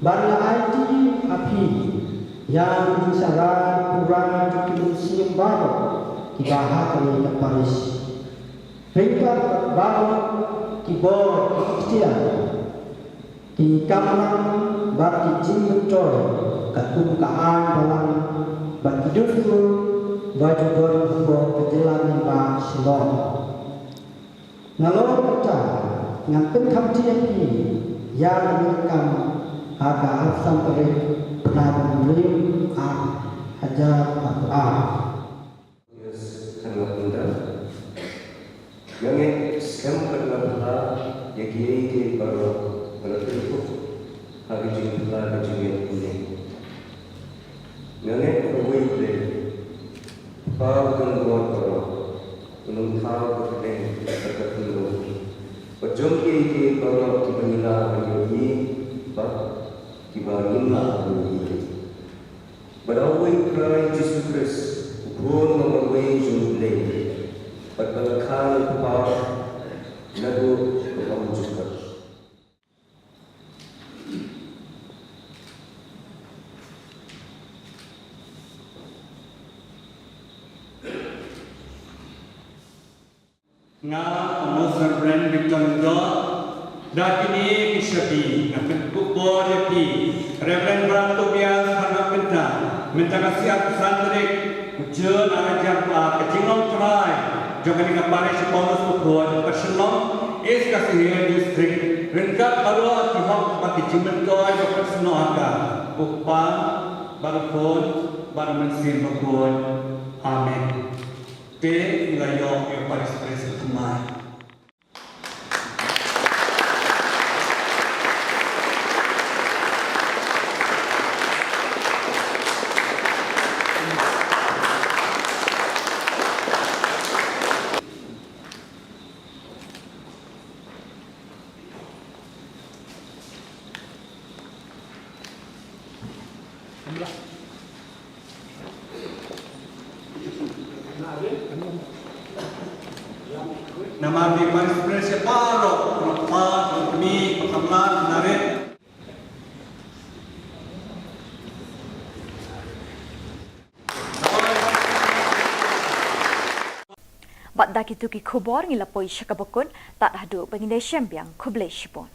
Bad la aiti ha phi ïa ka jingshahbaz pura jong ki mynsiem baroh kiba ha kane ka parish. Ryngkat bad baroh ki bor ki iktiar, ki kamram bad ki jingmyntoi katkum ka aiñ balang bad ki dustur ba ju don hapoh ka jylla nongbah Shillong. Nalor kata ngan pynkhamti ïa phi ïa kane ka kam ha ka arphew san tarik bnai ba hynriew ar hajar arphew ar. Yes, khan nga pynda. Nga ngeit skhem bad nga pynda ïa kiei kiei baroh ba la kyrkhu ha ka jingpynda ka jingngeit mynne. Nga ngeit ba uwei U Blei, Kpa uba don bor baroh, un ym thaw ka kyrteng bad ka kynnoh bad jong kiei kiei baroh kiba ngi lah ban ïohi bad kiba ngim lah ban ïohi. Bad uwei U Khrist Jisu Khrist, u Khun uba marwei jong U Blei, bad ba la kha na u Kpa naduh ka ym jukut. Nga, Amos Reverend Victor Lyngdoh, da kine ki shabi, nga pynkup bor ïa phi, Reverend Brad Tobias Kharngapynta, mynta ka sngi arphew san tarik u Jun ar hajar arphew ar, ka jinglong trai jong kane ka parish Paulus Bakhuid, Upper Shillong, East Khasi Hills District, ryngkat baroh ki hok bad ki jingmyntoi ba pynsnoh ha ka, u Kpa bad u Khun bad u Mynsiem Bakhuid. Amen. Te ngi la ïoh ïa u parish priest ba thymmai. Namar ki parish priest baroh, kpa, kmie, kpa samla, narit. Bad da kito ki khubor ngi la poi sha kaba kut, tad haduh ba ngin ïashem biang, khublei shibun.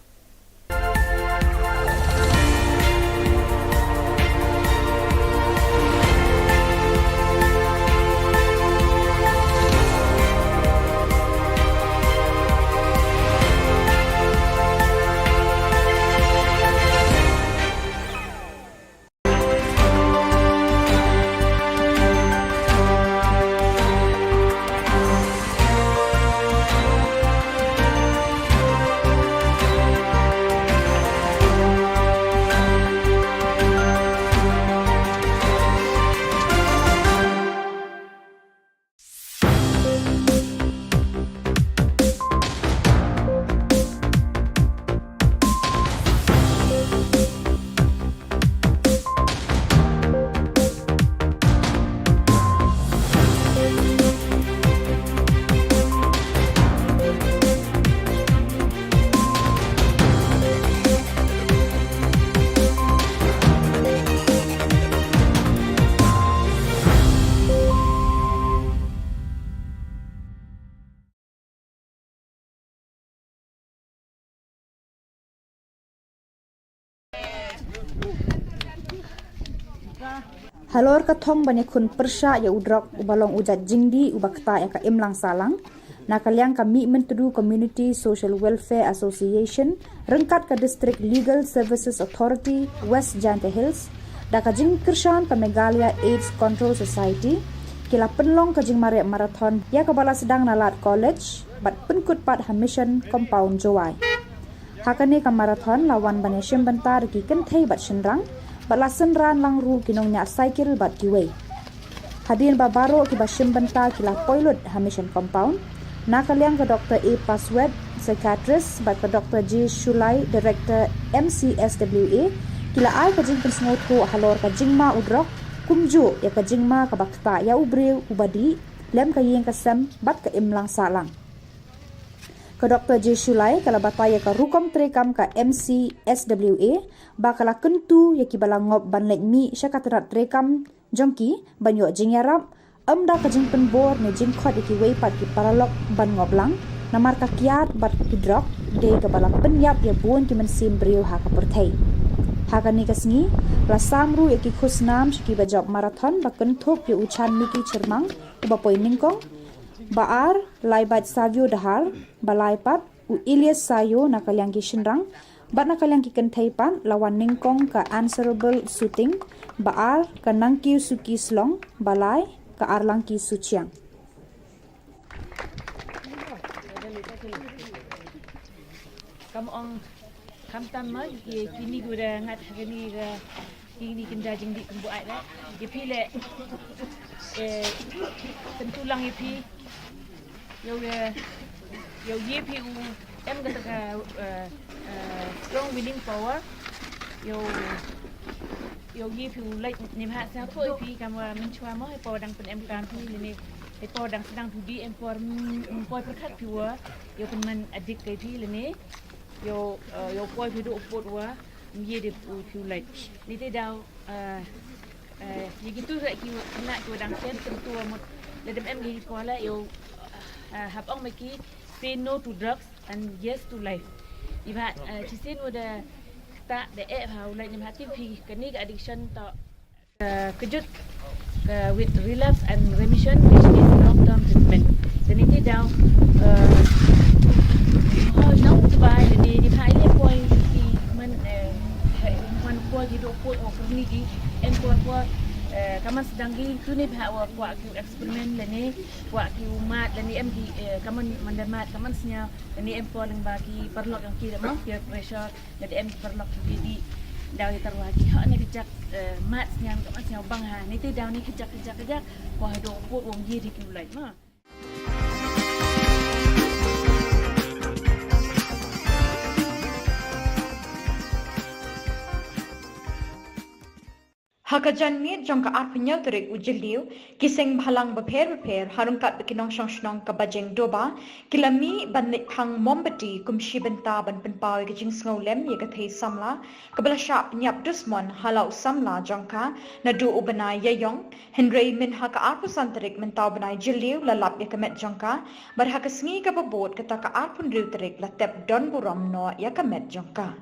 Halor ka thong ban ïakhun pyrshah ïa u drok uba long u jait jingdih uba ktah ïa ka imlang sahlang, na ka liang ka Mihmyntdu Community Social Welfare Association ryngkat ka District Legal Services Authority West Jaintia Hills da ka jingkyrshan ka Meghalaya AIDS Control Society ki la pynlong ka jingmareh marathon ïa kaba la sdang na Lad College bad pynkut pat ha Mission Compound Jowai. Ha kane ka marathon la wan ban ïashim bynta da ki kynthei bad shynrang bad la synran lang ruh ki nongñiah cycle bad kiwei. Hadien ba baroh kiba shim bynta ki la poi lut ha Mission Compound, na ka liang ka Doctor A Paswet, psychiatrist, bad ka Doctor J Shulai, director M C S W A, ki la ai ka jingpynsngewthuh halor ka jingma u drok, kumjuh ïa ka jingma kaba ktah ïa u briew uba dih lem ka ïing ka sem bad ka imlang sahlang. Ka Doctor J Shulai ka la batai ïa ka rukom treikam ka M C S W A ba ka la kyntu ïa kiba la ngop ban leit mih sha ka tnat treikam jong ki ban ïoh jingïarap, ym da ka jingpynbor ne jingkhot ïa kiwei pat ki paralok ban ngop lang, namar ka kiad bad ki drok dei kaba la pynïap ïa bun ki mynsiem briew ha ka pyrthei. Ha kane ka sngi la sam ruh ïa ki khusnam sha kiba jop marathon ba kynthup ïa u Chanmiki Chyrmang uba poi nyngkong, ba ar Laibat Savio Dahar, ba lai pat u Elias Sayo na ka liang ki shynrang, bad na ka liang ki kynthei pat la wan nyngkong ka Answerable Suting, ba ar ka Nangkiew Suki Slong, ba lai ka Arlangki Suchiang. Kam ong, kam tam ma ki, kini ki da ngat ha kini ka, kini ki da jingdih kumbu ai da. Ïa phi leh, eh, kyntu lang ïa phi. Ïoh, eh, ïoh ïa phi u em kata ka, eh, eh, strong willing power. Ïoh, ïoh ïa phi u leit ne bha sa ko phi kam wa mynshuwa mo, hapoh dang pynemkam phi lane, hapoh dang sdang phi dih em por, mm, poi pyrkhat phi wa ïoh pynman adik kai phi lane. Ïoh, eh, ïoh poi phi duh pud wa ym ïa dei u phi u leit. Ni te daw, eh, eh, ïa kitu sa ki khynnah ki wa dang shen kyntu wa mut lada em ki kwala ïoh, eh, hap ong ma ki say no to drugs and yes to life. Ni bha, eh, shisien wa da ta da eh bha u leit ni bha tip phi kane ka addiction to ka kjut ka with relapse and remission, which is long term treatment. Te ni te daw, eh, ho nong tu bai ni ni bha ni poi ki man, eh, man poi ki do poi o ni ki em poi poi, eh, ka man sdang ki tu ni bha wa kwah ki experiment le ni, kwah ki u mad le ni em ki, eh, ka man man da mad ka man sñiaw le ni em poi lyngba ki paralok yong ki da mo peer pressure. Lada em ki paralok ki dih, daw ïa tyrwa ki hok ne ka jak, eh, mad sñiaw, ka mad sñiaw bang ha. Ni te daw ni ka jak, ka jak, ka jak. Ko ha do pud wong ïa dei ki u leit ma. Ha ka janmiet jong ka arphew hynñiew tarik u Jylliew, ki seng bhalang bapher bapher, ha ryngkat bad ki nongshong shnong ka Bajeng Doba, ki la mih ban leit phang mombati kum shi bynta ban pynpaw ïa ka jingsngewlem ïa ka thei samla, kaba la shah pynïap dusmon ha la u samla jong ka, naduh u bnai Ïaïong, hynrei mynha ka arphew san tarik mynta u bnai Jylliew la lap ïa ka met jong ka, bad ha ka sngi kaba bud kata ka arphew hynriew tarik la tep don burom noh ïa ka met jong ka.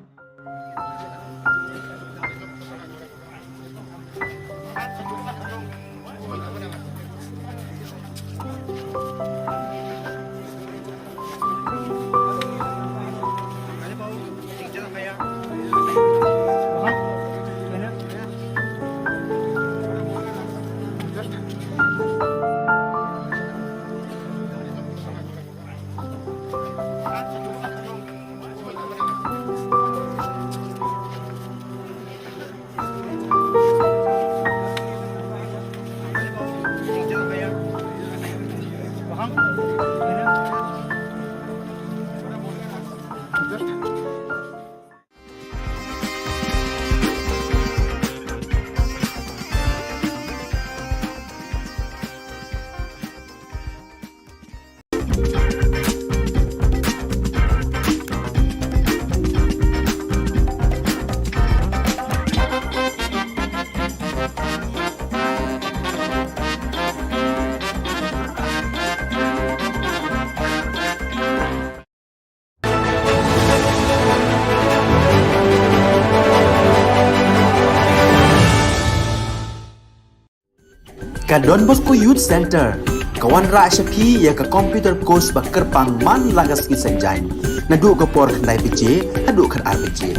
Ka Don Bosco Youth Centre ka wanrah sha phi ïa ka computer course ba kyrpang man la ka sngi Saitjaiñ, naduh ka por khyndai baje haduh khatar baje.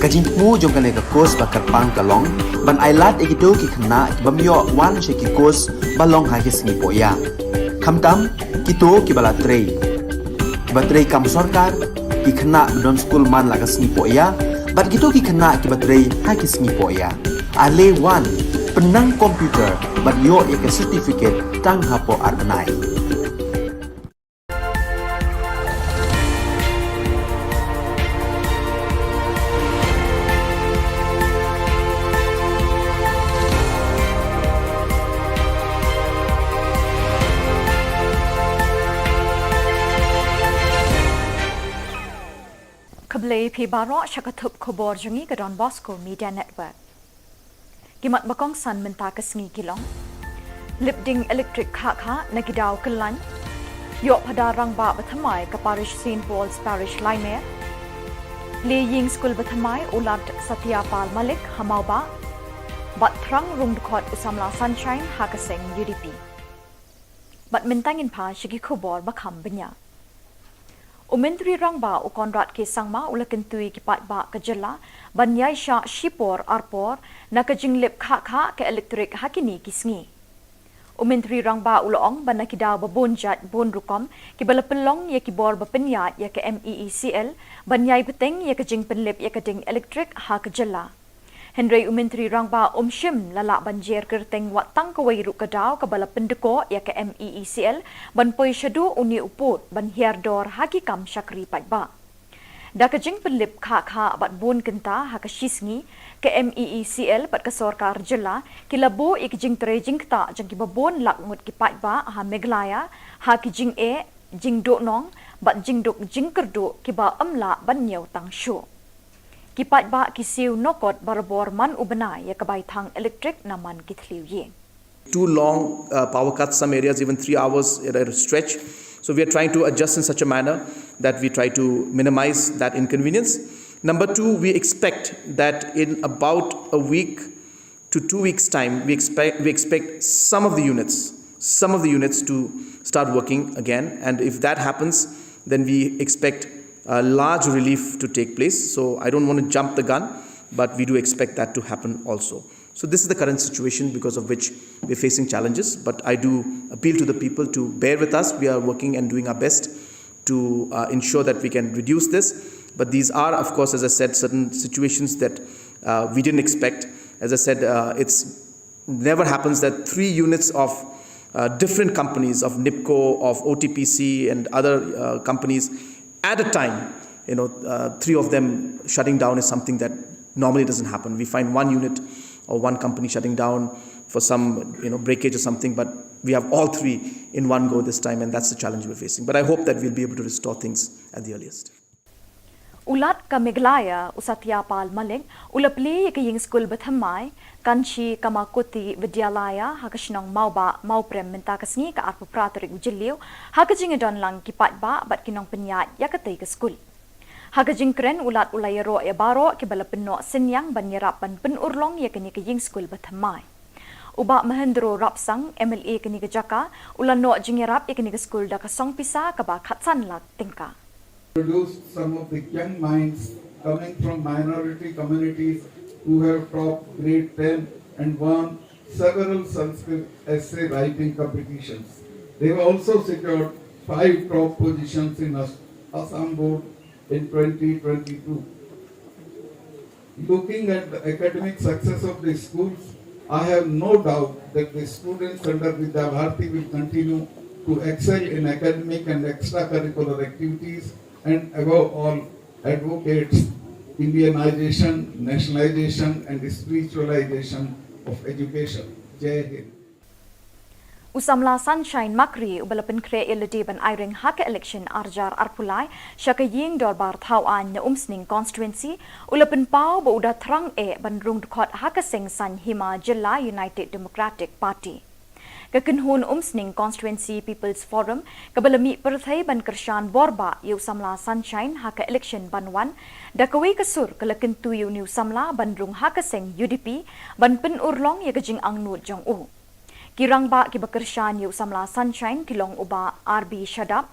Ka jingthmu jong kane ka course ba kyrpang ka long ban ailad ïa kito ki khynnah ki bym ïoh wan sha ki course ba long ha ki sngi pohïa, khamtam kito kiba la trei, kiba trei kam sorkar, ki khynnah ba don skul man la ka sngi pohïa, bad kito ki khynnah kiba trei ha ki sngi pohïa. Ale wan, pynnang computer bad ïoh ïa ka certificate tang hapoh ar bnai. Khublei phi baroh sha ka thup khubor jong ngi ka Don Bosco Media Network. Ki mat ba kongsan mynta ka sngi ki long: lip ding elektrik khah khah na ki daw kyllaiñ. Ïoh phada rangbah ba thymmai ka parish Saint Paul's Parish Laimer. Plie ïing skul ba thymmai u Lad Satya Pal Malik ha Mawbah. Bad thrang rung dkhot u samla Sunshine ha ka seng U D P. Bad mynta ngin phai sha ki khubor ba kham bniah. U Myntri Rangbah u Conrad K Sangma u la kyntu ïa ki paidbah ka jylla ban ïaishah shipor arpor na ka jinglip khah khah ka elektrik ha kine ki sngi. U Myntri Rangbah u la ong ba na ki daw ba bun jait bun rukom kiba la pynlong ïa ki bor ba pynïaid ïa ka M E E C L ban ïai bteng ïa ka jingpynlip ïa ka ding elektrik ha ka jylla. Hynrei u Myntri Rangbah um shym la lah ban jer kyrteng wat tang kawei ruh ka daw kaba la pyndkoh ïa ka M E E C L ban poi shaduh une u pud ban hiar dor ha ki kam shakri paidbah. Da ka jingpynlip khah khah bad bun kynta ha ka shi sngi, ka M E E C L bad ka sorkar jylla ki la buh ïa ki jingtrei jingktah jong kiba bun lak ngut ki paidbah ha Meghalaya ha ki jingeh, jingduhnong bad jingduk jingkyrduh kiba ym lah ban ñiew tang shuh. Ki paidbah ki siew nokot barabor man u bnai ïa ka bai thang elektrik na man ki thliew ïing. Too long uh, power cuts, some areas even three hours at a stretch. So we are trying to adjust in such a manner that we try to minimize that inconvenience. Number two, we expect that in about a week to two weeks' time, we expect, we expect some of the units, some of the units to start working again. And if that happens, then we expect a large relief to take place. So I don't want to jump the gun, but we do expect that to happen also. So this is the current situation because of which we're facing challenges. But I do appeal to the people to bear with us. We are working and doing our best to uh, ensure that we can reduce this. But these are, of course, as I said, certain situations that uh, we didn't expect. As I said, uh, it's never happens that three units of uh, different companies, of NIPCO, of O T P C, and other uh, companies at a time, you know, uh, three of them shutting down is something that normally doesn't happen. We find one unit or one company shutting down for some, you know, breakage or something, but we have all three in one go this time, and that's the challenge we're facing. But I hope that we'll be able to restore things at the earliest. U Lat ka Meghalaya, u Satya Pal Malik, u la plie ïa ka ïing skul ba thymmai, Kanchi Kamakuti Vidyalaya, ha ka shnong Mawbah, Mawprem mynta ka sngi ka arphew phra tarik u Jylliew, ha ka jingïadon lang ki paidbah bad ki nongpynïaid ïa katei ka skul. Ha ka jingkren u Lat u la ïaroh ïa baroh kiba la pynnoh synñiang ban ïarap ban pynurlong ïa kane ka ïing skul ba thymmai. U Bah Mahendro Rapsang, M L A kane ka jaka, u la noh jingïarap ïa kane ka skul da ka song pisa kaba khatsan lak tyngka. Produced some of the young minds coming from minority communities who have topped grade ten and won several Sanskrit essay writing competitions. They have also secured five top positions in As-, Assam Board in twenty twenty-two. Looking at the academic success of the schools, I have no doubt that the students under Vidya Bharati will continue to excel in academic and extracurricular activities and above all advocates Indianization, nationalization and spiritualization of education. Jai Hind. U samla Sunshine Makri uba la pynkhreh ïa lade ban aireng ha ka election arjar arphew lai sha ka ïing dorbar thaw aiñ na Umsning constituency, u la pynpaw ba u da thrang eh ban rung dkhot ha ka seng saiñ hima jylla United Democratic Party. Ka kynhun Umsning Constituency People's Forum kaba la mih pyrthei ban kyrshan bor bah ïa u samla Sunshine ha ka election ban wan, da kawei ka sur ka la kyntu ïa une u samla ban rung ha ka seng U D P ban pynurlong ïa ka jingangnud jong u. Ki rangbah kiba kyrshan ïa u samla Sunshine ki long u Bah R B Shadap,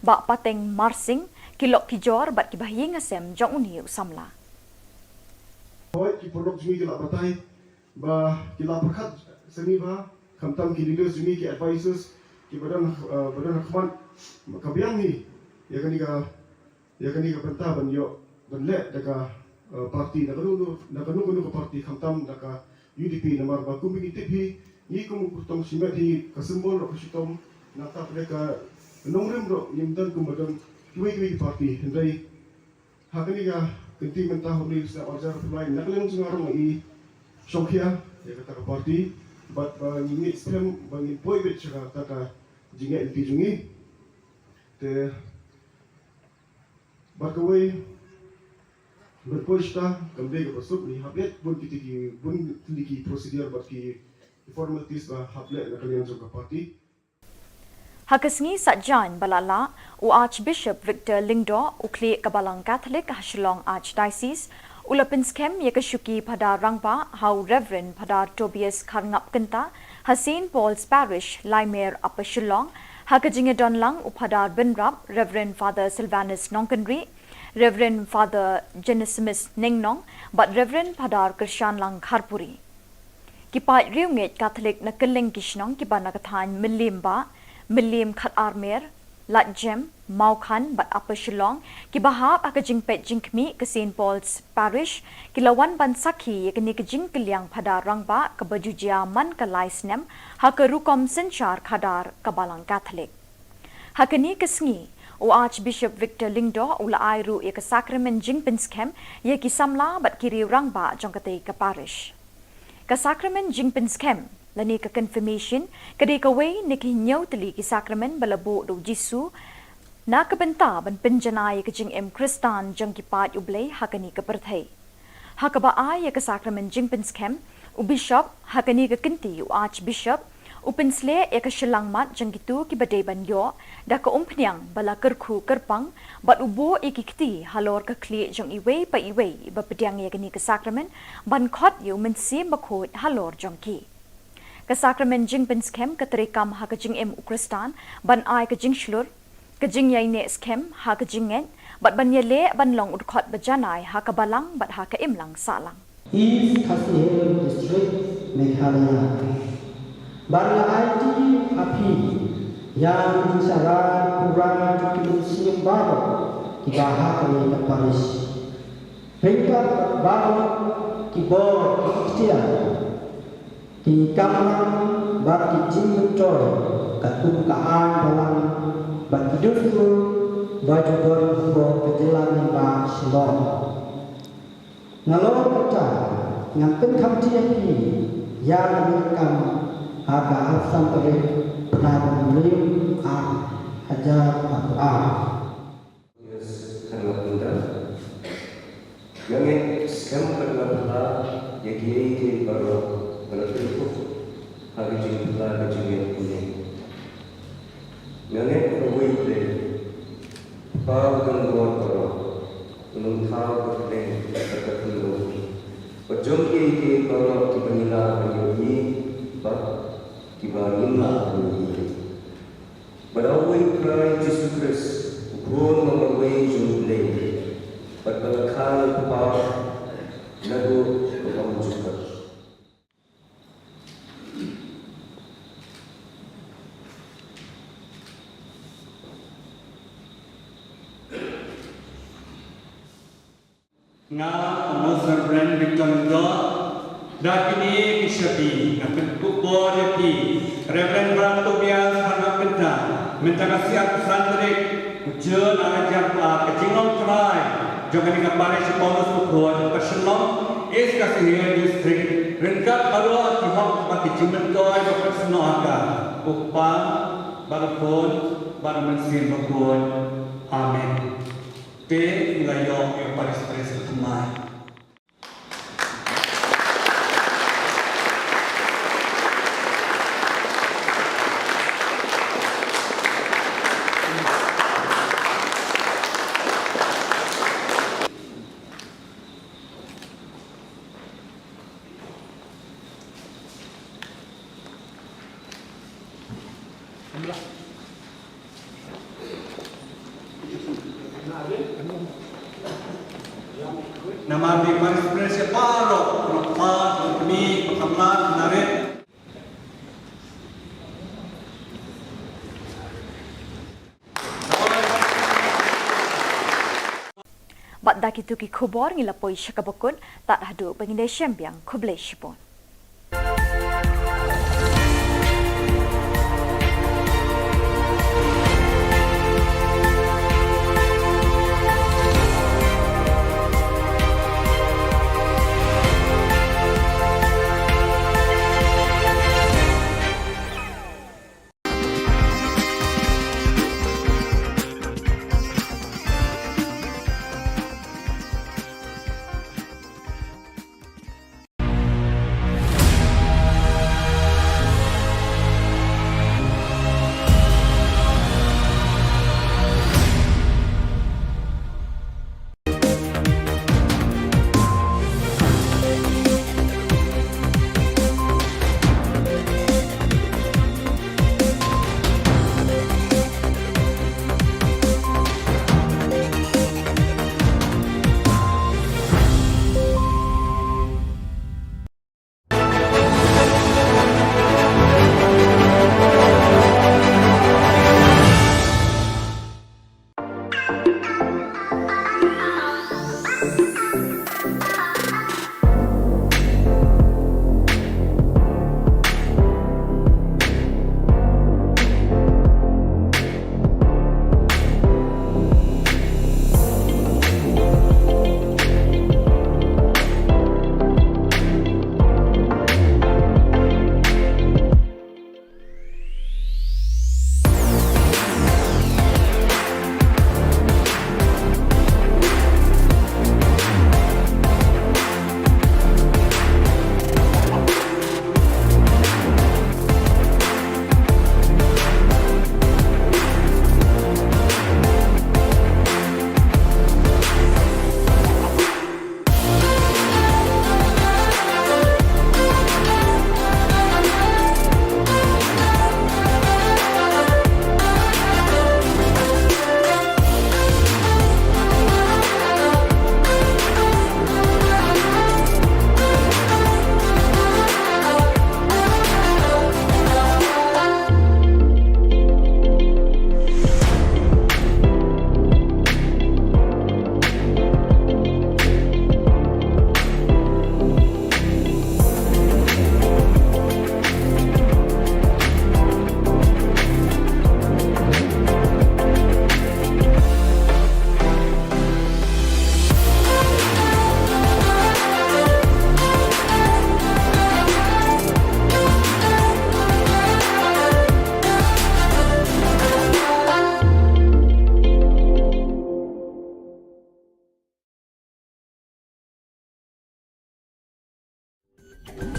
Bah Pateng Marsing, ki lok ki jor bad kiba ha ïing ha sem jong une u samla. Hooid, ki paralok jong ngi ki la batai ba ki la pyrkhat sani ba, khamtam ki leaders jong ngi, ki advisors kiba don, eh, ba don ha khmat, ka biang hi ïa kane ka ïa kane ka bynta ban ïoh ban leh da ka, eh, parti, da kano kano, da kano kano ka parti, khamtam da ka U D P, namar ba kum ba ngi tip hi, ngi kum u kyrtong shimet hi, ka symbol ruh ka shitom, nangta pdeng ka nongrim ruh ngim don kum ba don kiwei kiwei ki parti. Hynrei ha kane ka kynti mynta, ha une u snem arhajar arphew lai, na ka liang jong nga ruh nga i shongkhia ïa kata ka parti, bad ba ngi ngeit skhem ba ngin poi beit sha kata ka jingngeit lynti jong ngi. Te bad kawei, ban poi shata kam dei kaba suk, ngi hap leh bun kiti ki, bun kiti ki procedure bad ki, ki formalities ba hap leh na ka liang jong ka party. Ha ka sngi Saitjaiñ ba la lah, u Archbishop Victor Lyngdoh, u khlieh ka Balang Catholic ha Shillong Archdiocese, u la pynskhem ïa ka shuki Phadar Rangbah ha u Reverend Phadar Tobias Kharngap Kynta ha Saint Paul's Parish, Laimer, Upper Shillong, ha ka jingïadon lang u Phadar Bynrap, Reverend Father Silvanus Nongkynrih, Reverend Father Genesimus Nengnong, bad Reverend Phadar Kyrshanlang Kharpuri. Ki paid riewngeit Katholik na kylleng ki shnong kiba na ka thaiñ Mylliem Bah, Mylliem Khatarmer, Ladjem, Mawkhan bad Upper Shillong, kiba hap ha ka jingpeit jingkhmih ka Saint Paul's Parish, ki la wan ban sakhi ïa kane ka jingkylliang Phadar Rangbah kaba ju jia man ka lai snem ha ka rukom synshar khadar ka Balang Katholik. Ha kane ka sngi, u Archbishop Victor Lyngdoh u la ai ruh ïa ka sakramen jingpynskhem ïa ki samla bad ki riew rangbah jong katei ka parish. Ka sakramen jingpynskhem lane ka confirmation ka dei kawei na ki hynñiew tylli ki sakramen ba la buh da u Jisu na ka bynta ban pynjanai ïa ka jingim Khristan jong ki paid U Blei ha kane ka pyrthei. Ha kaba ai ïa ka sakramen jingpynskhem, u Bishop, ha kane ka kynti u Archbishop, u pynsleh ïa ka shyllangmat jong kito kiba dei ban ïoh da ka umphniang ba la kyrkhu kyrpang, bad u buh ïa ki kti halor ka khlieh jong iwei pa iwei iba pdiang ïa kane ka sakramen, ban khot ïa u Mynsiem Bakhuid halor jong ki. Ka sakramen jingpynskhem ka treikam ha ka jingim u Khristan ban ai ka jingshlur, ka jingïaineh skhem ha ka jingngeit, bad ban ïaleh ban long u dkhot ba janai ha ka balang bad ha ka imlang sahlang. East Khasi Hills District, Meghalaya. Bad nga la aiti ha phi ïa ka jingshah rai pura jong ki mynsiem baroh kiba ha kane ka parish. Ryngkat baroh ki bor ki ktien, ki kamram bad ki jingmyntoi, katkum ka aiñ balang bad ki dustur ba ju don hapoh ka jylla lyngba Shillong. Nalor kata, ngan pynkhamti ïa phi ïa kane ka kam ha ka arphew san tarik bnai ba hynriew, ar hajar arphew ar. Yes, kharngap mynta. Nga ngeit skhem bad nga phylla ïa kiei kiei baroh ba la pynkup ha ka jingphylla ka jingngeit kane. Nga ngeit ba U Blei, Kpa uba don bor baroh, un ym thaw ka pdeng bad ka khyndew, bad jong kiei kiei baroh kiba ngi lah ban ïohi bad kiba ngim lah ban ïohi. Bad da uwei U Trai Jisu Khrist, U Khun uba marwei jong U Blei, bad ba la kha na U Kpa naduh ka ym jukut. Nga, u Most Reverend Victor Lyngdoh, da kine ki shabi nga pynkup bor ïa phi, Reverend Brother Tobias Kharngap Kynta, mynta ka sngi arphew san tarik u June ar hajar arphew ar, ka jinglong trai jong kane ka parish Paulus Bakhuid, Upper Shillong, East Khasi Hills District, ryngkat baroh ki hok bad ki jingmyntoi ba pynsnoh ha ka, u Kpa bad u Khun bad u Mynsiem Bakhuid. Amen. Te ngi la ïoh ïa u Parish Priest u thymmai. Namar ba i Vice President baroh, u kpa, u kmie, u samla, u narit. Bad da kito ki khubor ngi la poi sha kaba kut, tad haduh ba ngin ïashem biang, khublei shibun.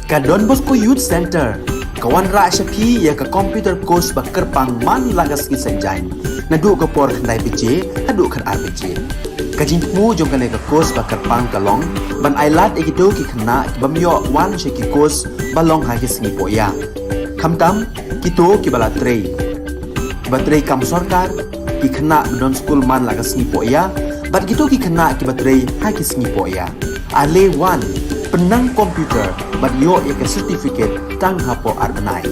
Ka Don Bosco Youth Center ka wanrah sha phi ïa ka computer course ba kyrpang man la ka sngi Saitjaiñ, naduh ka por khyndai baje haduh khatar baje. Ka jingthmu jong kane ka course ba kyrpang ka long ban ailad ïa kito ki khynnah ki bym ïoh wan sha ki course ba long ha ki sngi pohïa. Khamtam kito kiba la trei, kiba trei kam sorkar, ki khynnah ba don skul man la ka sngi pohïa, bad kito ki khynnah kiba trei ha ki sngi pohïa. Ale wan, pynnang computer bad ïoh ïa ka certificate tang hapoh ar bnai.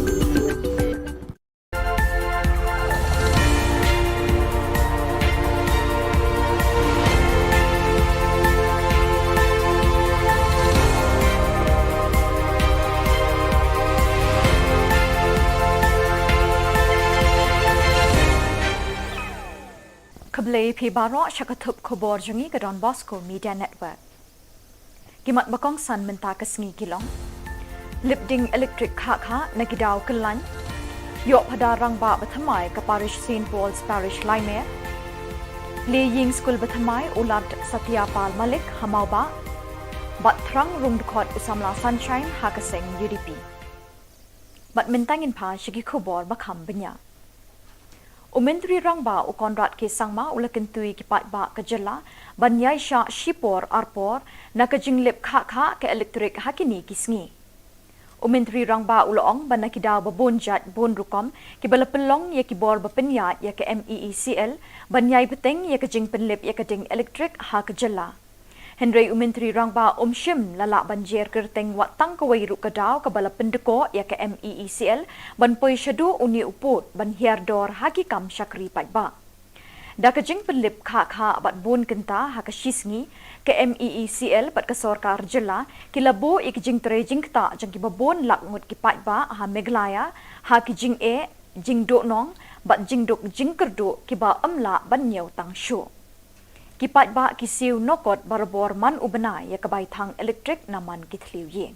Khublei phi baroh sha ka thup khubor jong ngi ka Don Bosco Media Network. Ki mat ba kongsan mynta ka sngi ki long: Lipding elektrik khah khah na ki daw kyllaiñ. Ïoh phadar rangbah ba thymmai ka parish Saint Paul's Parish Laimer. Lie ïing skul ba thymmai u Lad Satya Pal Malik ha Mawbah. Bad thrang rung dkhot u samla Sunshine ha ka seng U D P. Bad mynta ngin phai sha ki khubor ba kham bniah. U Myntri Rangbah u Conrad K Sangma u la kyntu ïa ki paidbah ka jylla ban ïaishah shipor arpor na ka jinglip khah khah ka elektrik ha kine ki sngi. U Myntri Rangbah u la ong ba na ki daw ba bun jait bun rukom kiba la pynlong ïa ki bor ba pynïaid ïa ka M E E C L ban ïai bteng ïa ka jingpynlip ïa ka ding elektrik ha ka jylla. Hynrei u Myntri Rangbah um shym la lah ban jer kyrteng wat tang kawei ruh ka daw kaba la pyndkoh ïa ka M E E C L ban poi shaduh une u pud ban hiar dor ha ki kam shakri paidbah. Da ka jingpynlip khah khah bad bun kynta ha ka shi sngi, ka M E E C L bad ka sorkar jylla ki la buh ïa ka jingtrei jingktah jong kiba bun lak ngut ki paidbah ha Meghalaya ha ki jingeh, jingduhnong bad jingduk jingkyrduh kiba ym lah ban ñiew tang shuh. Ki paidbah ki siew noh kot barabor man u bnai ïa ka bai thang elektrik na man ki thliew ïing.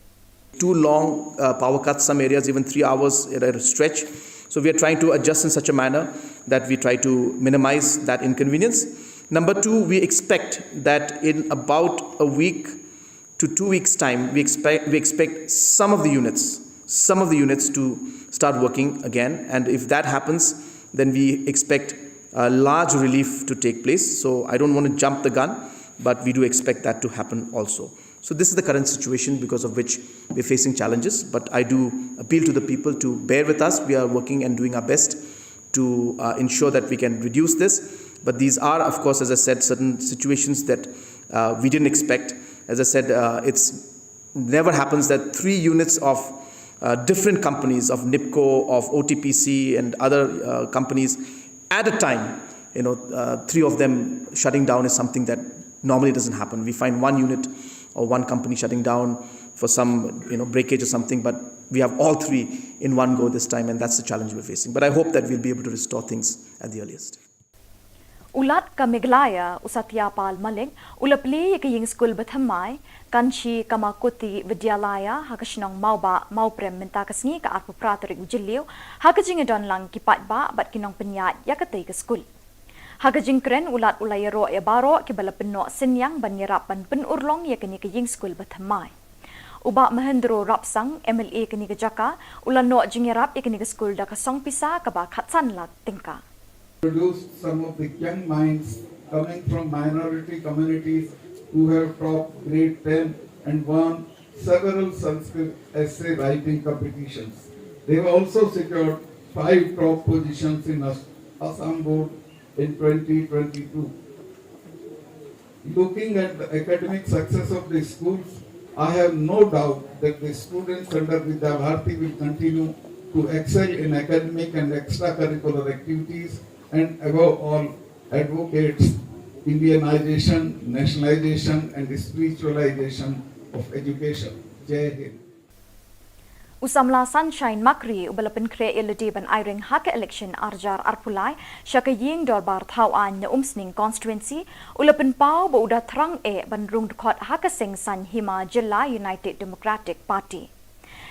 Too long uh, power cuts, some areas even three hours at a stretch. So we are trying to adjust in such a manner that we try to minimize that inconvenience. Number two, we expect that in about a week to two weeks' time, we expect, we expect some of the units, some of the units to start working again. And if that happens, then we expect a large relief to take place. So I don't want to jump the gun, but we do expect that to happen also. So this is the current situation because of which we're facing challenges. But I do appeal to the people to bear with us. We are working and doing our best to uh, ensure that we can reduce this. But these are, of course, as I said, certain situations that uh, we didn't expect. As I said, uh, it's never happens that three units of uh, different companies, of NIPCO, of O T P C, and other uh, companies at a time, you know, uh, three of them shutting down is something that normally doesn't happen. We find one unit or one company shutting down for some, you know, breakage or something, but we have all three in one go this time, and that's the challenge we're facing. But I hope that we'll be able to restore things at the earliest. U Lat ka Meghalaya, u Satya Pal Malik, u la plie ïa ka ïing skul bathymmai, Kanchi Kamakuti Vidyalaya, ha ka shnong Mawbah, Mawprem mynta ka sngi ka arphew phra tarik u Jylliew, ha ka jingïadon lang ki paidbah bad ki nongpynïaid ïa katei ka skul. Ha ka jingkren u Lat u la ïaroh ïa baroh kiba la pynnoh synñiang ban ïarap ban pynurlong ïa kane ka ïing skul bathymmai. U Bah Mahendro Rapsang, M L A kane ka jaka, u la noh jingïarap ïa kane ka skul da ka song pisa kaba khatsan lak tyngka. Produced some of the young minds coming from minority communities who have topped grade ten and won several Sanskrit essay writing competitions. They have also secured five top positions in As- Assam Board in twenty twenty-two. Looking at the academic success of the schools, I have no doubt that the students under Vidya Bharati will continue to excel in academic and extracurricular activities and above all advocates Indianization, nationalization and spiritualization of education. Jai Hind. U samla Sunshine Makri uba la pynkhreh ïa lade ban aireng ha ka election arjar arpulai sha ka ïing dorbar thaw aiñ na Umsning constituency u la pynpaw ba u da thrang eh ban rung dkhot ha ka seng saiñ hima jylla United Democratic Party.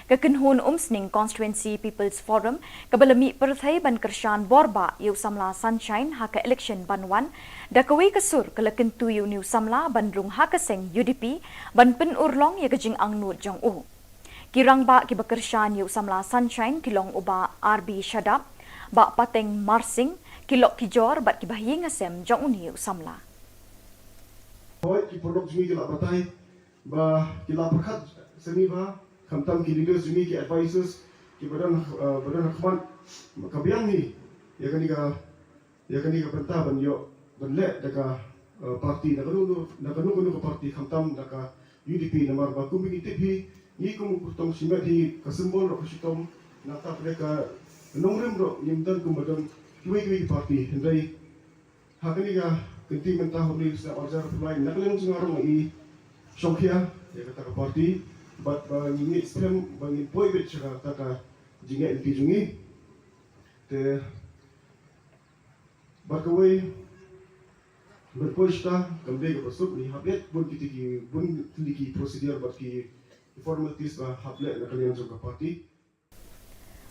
Ka kynhun Umsning Constituency People's Forum kaba la mih pyrthei ban kyrshan borbah ïa u samla Sunshine ha ka election ban wan da kawei ka sur ka la kyntu ïa une u samla ban rung ha ka seng U D P ban pynurlong ïa ka jingangnud jong u. Ki rangbah kiba kyrshan ïa u samla Sunshine ki long u Bah R B Shadap, Bah Pateng Marsing, ki lok ki jor bad kiba ha ïing ha sem jong une u samla. Hooid, ki paralok jong ngi ki la batai ba ki la pyrkhat sani ba khamtam ki leaders jong ngi, ki advisors kiba don, ba don ha khmat, ka biang hi ïa kane ka ïa kane ka bynta ban ïoh ban leh da ka party, da kano kano ka party, khamtam da ka U D P, namar ba kum ki tip hi ngi kum u kyrtong shimet hi ka symbol ruh ka shitom, nangta pdeng ka nongrim ruh ngim don kumba don kiwei kiwei ki party. Hynrei ha kane ka kynti mynta ha une u snem arjar arphew lai na ka liang jong nga ruh nga i shongkhia ïa kata ka party bad ba ngi ngeit skhem ba ngin poi beit sha kata ka jingngeit lynti jong ngi. Te bad kawei ban poi shata kam dei kaba suk, ngi hap leh bun kiti ki, bun kiti ki procedure bad ki formalities ba hap leh na ka liang jong ka party.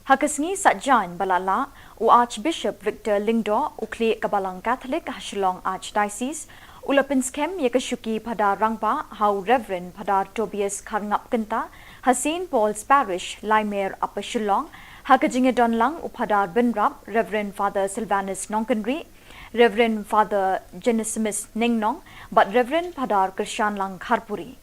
Ha ka sngi Saitjaiñ ba la lah, u Archbishop Victor Lyngdoh, u khlieh ka Balang Katholik ha Shillong Archdiocese, u la pynskhem ïa ka shuki Phadar Rangbah ha u Reverend Phadar Tobias Kharngap Kynta ha Saint Paul's Parish, Laimer, Upper Shillong, ha ka jingïadon lang u Phadar Bynrap, Reverend Father Sylvanus Nongkynrih, Reverend Father Genesimus Nengnong bad Reverend Phadar Kyrshanlang Kharpuri.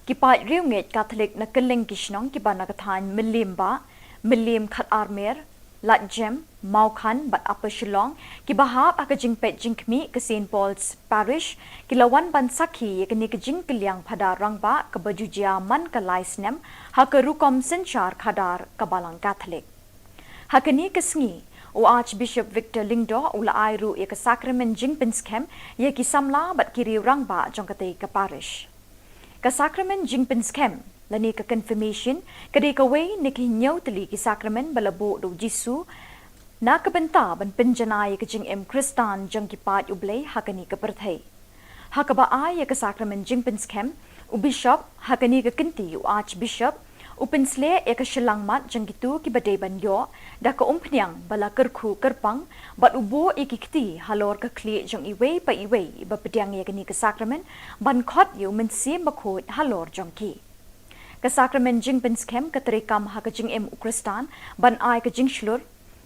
Ki paid riewngeit Katholik na kylleng ki shnong kiba na ka thaiñ Mylliem Bah, Mylliem Khatarmer, Ladjem, Mawkhan bad Upper Shillong, kiba hap ha ka jingpeit jingkhmih ka Saint Paul's Parish, ki la wan ban sakhi ïa kane ka jingkylliang phadar rangbah kaba ju jia man ka lai snem ha ka rukom synshar khadar ka Balang Katholik. Ha kane ka sngi, u Archbishop Victor Lyngdoh u la ai ruh ïa ka sakramen jingpynskhem ïa ki samla bad ki riew rangbah jong katei ka parish. Ka sakramen jingpynskhem lane ka confirmation ka dei kawei na ki hynñiew tylli ki sakramen ba la buh da u Jisu na ka bynta ban pynjanai ïa ka jingim Khristan jong ki paid U Blei ha kane ka pyrthei. Ha kaba ai ïa ka sakramen jingpynskhem, u bishop, ha kane ka kynti u archbishop, u pynsleh ïa ka shyllangmat jong kito kiba dei ban ïoh da ka umphniang ba la kyrkhu kyrpang, bad u buh ïa ki kti halor ka khlieh jong iwei pa iwei iba pdiang ïa kane ka sakramen, ban khot ïa u Mynsiem Bakhuid halor jong ki. Ka sakramen jingpynskhem ka treikam ha ka jingim u Khristan ban ai ka jingshlur,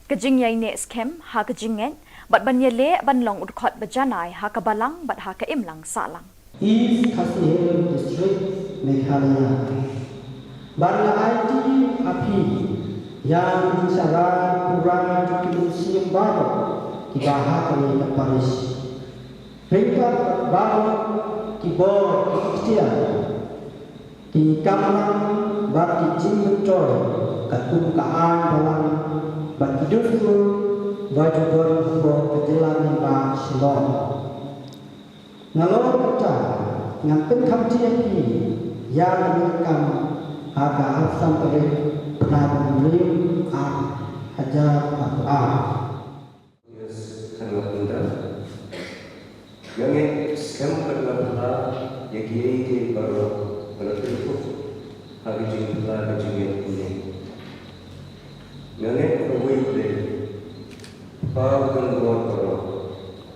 ka jingïaineh skhem ha ka jingngeit, bad ban ïaleh ban long u dkhot ba janai ha ka balang bad ha ka imlang sahlang. East Khasi Hills District, Meghalaya. Bad nga aiti ha phi ïa ki jingshah rai pura jong ki mynsiem baroh kiba ha kane ka parish. Ryngkat baroh ki bor ki iktiar, ki kamram bad ki jingmyntoi katkum ka aiñ balang bad ki dustur ba ju don hapoh ka jylla nongïalam Shillong. Nalor kata ngan pynkham ïa phi ïa kane ka kam ha ka arphew san tarik bnai ba hynriew ar hajar arphew ar. Yes, khan nga pynda. Nga ngeit skhem bad nga phylla ïa kiei kiei baroh ba la pynkup ha ka jingphylla ka jingngeit kumne. Nga ngeit ba uwei U Blei, Kpa ba don bor baroh,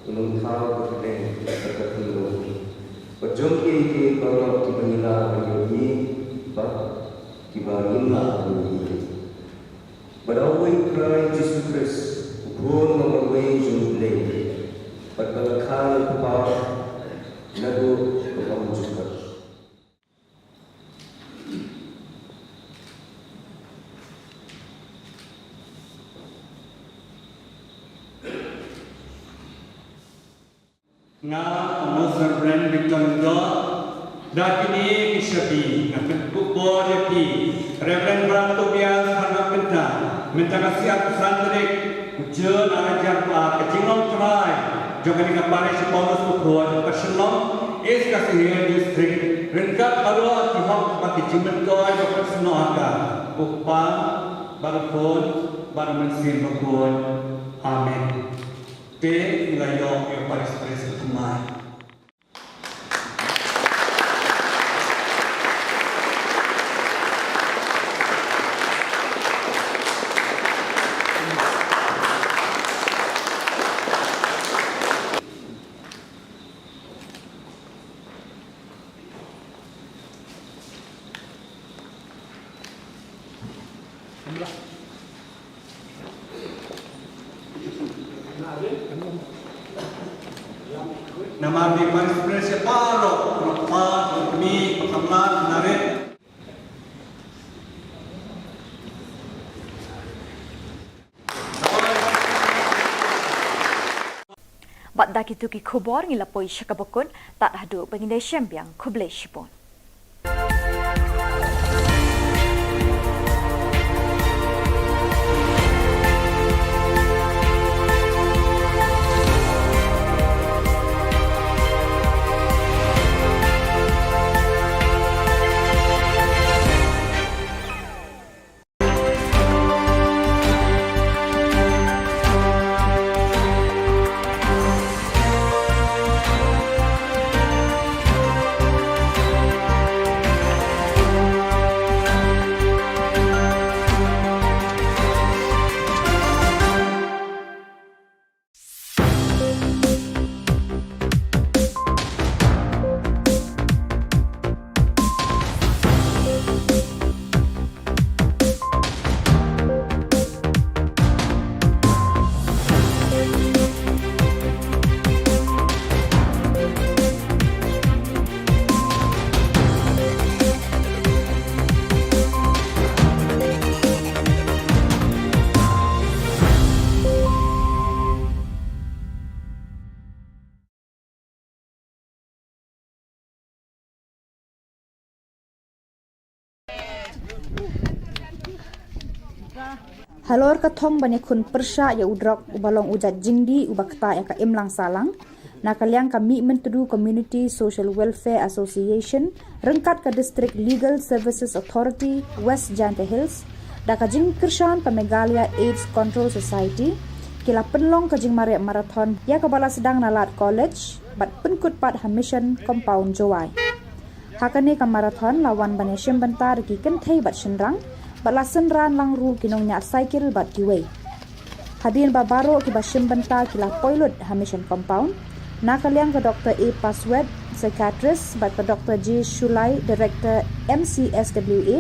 un ym thaw ka kyrteng bad ka kynnoh bad jong kiei kiei baroh kiba ngi lah ban ïohi bad kiba ngim lah ban ïohi. Bad da uwei U Khrist Jisu Khrist, u Khun ba marwei jong U Blei, bad ba la kha na u Kpa naduh ka bymjukut. Nga, u Most Reverend Victor Lyngdoh, da kine ki shaphrang nga pynkup bor ïa phi, Reverend Brother Tobias Kharngapynta, mynta ka sngi arphew san tarik u Jun ar hajar arphew ar, ka jinglong trai jong kane ka parish Paulus Bakhuid, Upper Shillong, East Khasi Hills District, ryngkat baroh ki hok bad ki jingmyntoi ba pynsnoh ha ka, u Kpa bad u Khun bad u Mynsiem Bakhuid. Amen. Te ngi la ïoh ïa u parish priest u thymmai. Namar ki parish priest baroh, baroh kpa, baroh kmie, baroh samla, narit. Bad da kito ki khubor ngi la poi sha kaba kut, tad haduh ba ngin ïashem biang, khublei shibun. Halor ka thong ban ïakhun pyrshah ïa u drok uba long u jait jingdih uba ktah ïa ka imlang sahlang, na ka liang ka Mihmyntdu Community Social Welfare Association ryngkat ka District Legal Services Authority West Jaintia Hills da ka jingkyrshan ka Meghalaya AIDS Control Society ki la pynlong ka jingmareh marathon ïa kaba la sdang na Lad College bad pynkut pat ha Mission Compound Jowai. Ha kane ka marathon la wan ban ïashim bynta da ki kynthei bad shynrang bad la synran lang ruh ki nongñiah cycle bad kiwei. Hadien ba baroh kiba shim bynta ki la poi lut ha Mission Compound, na ka liang ka Doctor A Paswet, psychiatrist, bad ka Doctor J Shulai, director M C S W A,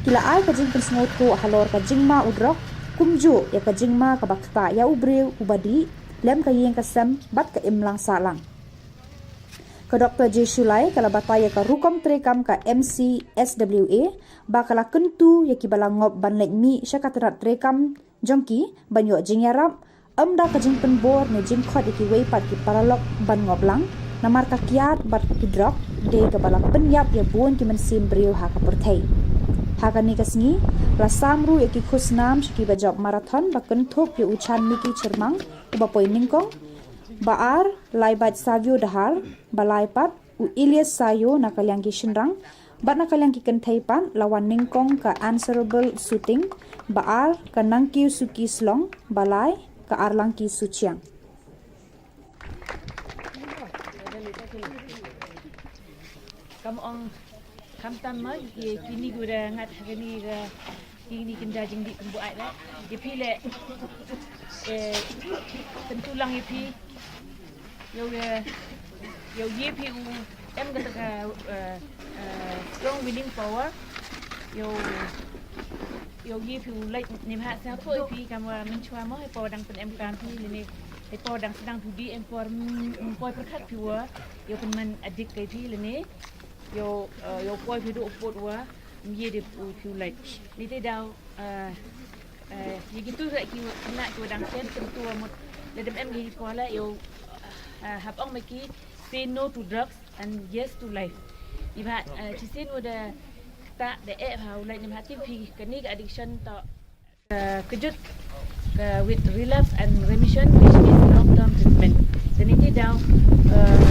ki la ai ka jingpynsngewthuh halor ka jingma u drok, kumjuh ïa ka jingma kaba ktah ïa u briew uba dih lem ka ïing ka sem bad ka imlang sahlang. Ka Doctor J Shulai ka la batai ïa ka rukom treikam ka M C S W A ba ka la kyntu ïa kiba la ngop ban leit mih sha ka tnat treikam jong ki ban ïoh jingïarap, ym da ka jingpynbor ne jingkhot ïa kiwei pat ki paralok ban ngop lang, namar ka kiad bad ki drok dei kaba la pynïap ïa bun ki mynsiem briew ha ka pyrthei. Ha kane ka sngi la sam ruh ïa ki khusnam sha kiba jop marathon ba kynthup ïa u Chanmiki Chyrmang uba poi nyngkong, ba ar Laibat Savio Dahar, ba lai pat u Ilyas Sayo na ka liang ki shynrang, bad na ka liang ki kynthei pat la wan nyngkong ka Answerable Suting, ba ar ka Nangkiew Suki Slong, ba lai ka Arlangki Suchiang. Kam ong khamtam ma ki kini gu da ngat ha kini ga kini kynja jingdih kumbu ai da. Ïa phi le, eh, tentu lang ïa phi. Ïoh, eh, ïoh ïa phi u em kata ka, eh, eh, strong winning power. Ïoh, ïoh ïa phi u lait nim ha sa poi phi kam wa mynchwa mo, eh, power dang pyn em kam phi lene. Te por dang sdang phi dih em por, mm, poi pyrkhat phi wa ïoh pynman adik kai phi lene. Ïoh, eh, ïoh poi phi duh put wa ym ye de u phi u lait. Ni te daw, eh, eh, ye gitu re ki wa kena ki wa dang sen tentu wa mut. Ladem em ye ki wa la ïoh, eh, hap ong ma ki say no to drugs and yes to life. Ni ba, eh, chi sen wa da ta da eh ha u lait ni ba tip phi kani ka addiction to Ka kejut ka with relapse and remission, which is long term treatment. Te ni ti daw, eh,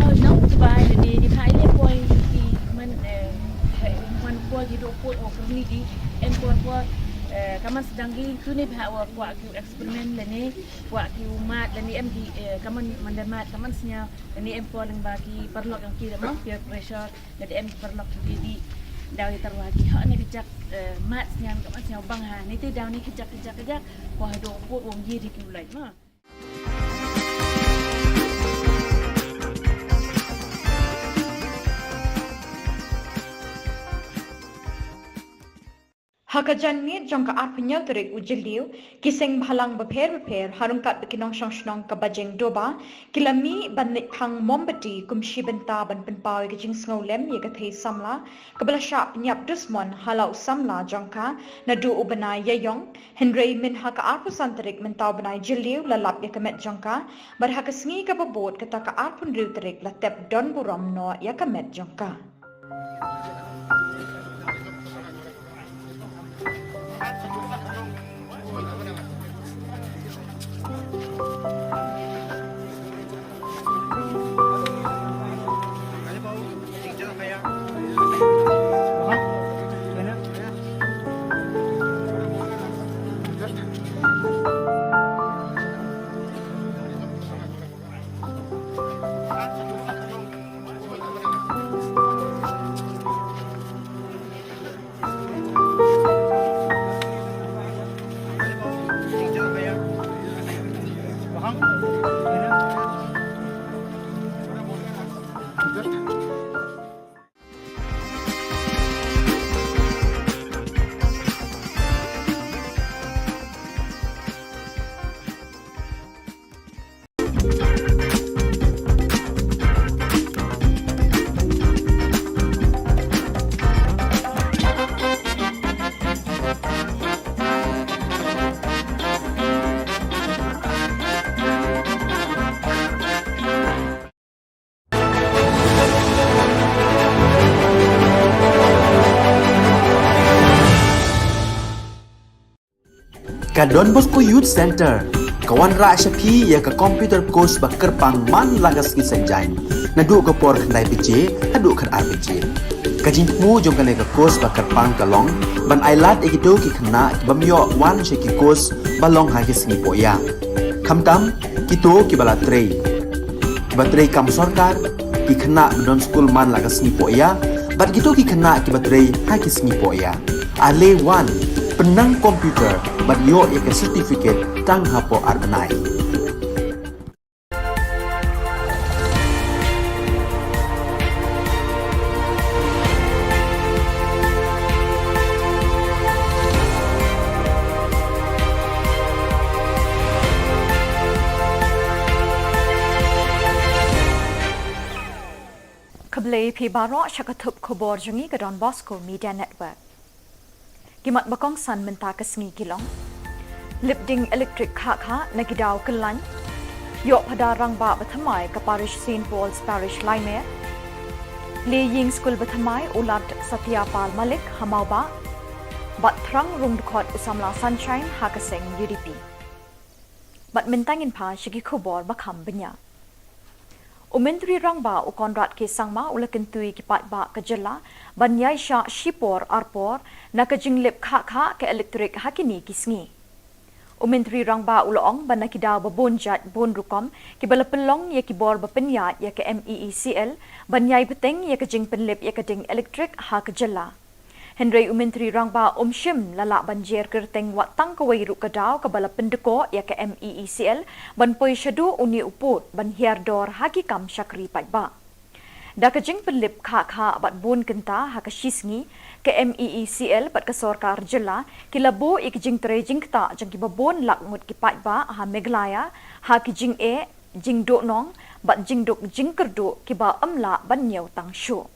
oh, nong tu bai ni ni phai le poi ki man, eh, man poi ki dok poi o kuni di en poi poi, eh, kaman sedang gi tu ni pha wa kwa ki experiment le ni, kwa ki umat le ni em ki, eh, kaman mandamat kaman snya le ni em poi leng ba ki paralok yang ki da mang peer pressure. Nga da em paralok ki dei dei daw ïa tarwa ki ha ne ka jak, eh, mat sniang ka mat sniang bang ha ne te daw ne ka jak ka jak ka jak. Ko ha do ko wong ye dei ki u lait ma. Ha ka janmiet jong ka arphew hynñiew tarik u Jylliew, ki seng bhalang bapher bapher, ha ryngkat bad ki nongshong shnong ka Bajeng Doba, ki la mih ban leit phang mombati kum shi bynta ban pynpaw ïa ka jingsngewlem ïa ka thei samla, kaba la shah pynïap dusmon ha la u samla jong ka, naduh u bnai Ïaïong, hynrei myn ha ka arphew san tarik mynta u bnai Jylliew la lap ïa ka met jong ka, bad ha ka sngi kaba bud kata ka arphew hynriew tarik la tep don burom noh ïa ka met jong ka. Ka Don Bosco Youth Centre ka wanrah sha phi ïa ka computer course ba kyrpang man la ka sngi Saitjaiñ, naduh ka por khyndai baje haduh khatar baje. Ka jingthmu jong kane ka course ba kyrpang ka long ban ailad ïa kito ki khynnah ki bym ïoh wan sha ki course ba long ha ki sngi pohïa, khamtam kito kiba la trei, kiba trei kam sorkar, ki khynnah ba don skul man la ka sngi pohïa bad kito ki khynnah kiba trei ha ki sngi pohïa. Ale wan, pynnang computer bad ïoh ïa ka certificate tang hapoh ar bnai. Khublei phi baroh sha ka thup khubor jong ngi ka Don Bosco Media Network. Ki mat ba kongsan mynta ka sngi ki long: lip ding elektrik khah khah na ki daw kyllaiñ. Ïoh phadar rangbah ba thymmai ka parish Saint Paul's Parish Laimer. Leh ïing skul ba thymmai u Lad Satya Pal Malik ha Mawbah. Bad thrang rung dkhot u samla Sunshine ha ka seng U D P. Bad mynta ngin phai sha ki khubor ba kham bniah. U Myntri Rangbah u Conrad K Sangma u la kyntu ïa ki paidbah ka jylla ban ïaishah shipor arpor na ka jinglip khah khah ka elektrik ha kine ki sngi. U Myntri Rangbah u la ong ba na ki daw ba bun jait bun rukom kiba la pynlong ïa ki bor ba pynïaid ïa ka M E E C L ban ïai bteng ïa ka jingpynlip ïa ka ding elektrik ha ka jylla. Hynrei u Myntri Rangbah um shym la lah ban jer kyrteng wat tang kawei ruh ka daw kaba la pyndkoh ïa ka M E E C L ban poi shaduh une u pud ban hiar dor ha ki kam shakri paidbah. Da ka jingpynlip khah khah bad bun kynta ha ka shi sngi, ka M E E C L bad ka sorkar jylla ki la buh ïa ka jingtrei jingktah jong kiba bun lak ngut ki paidbah ha Meghalaya ha ki jingeh, jingduhnong bad jingduk jingkyrduh kiba ym lah ban ñiew tang shuh.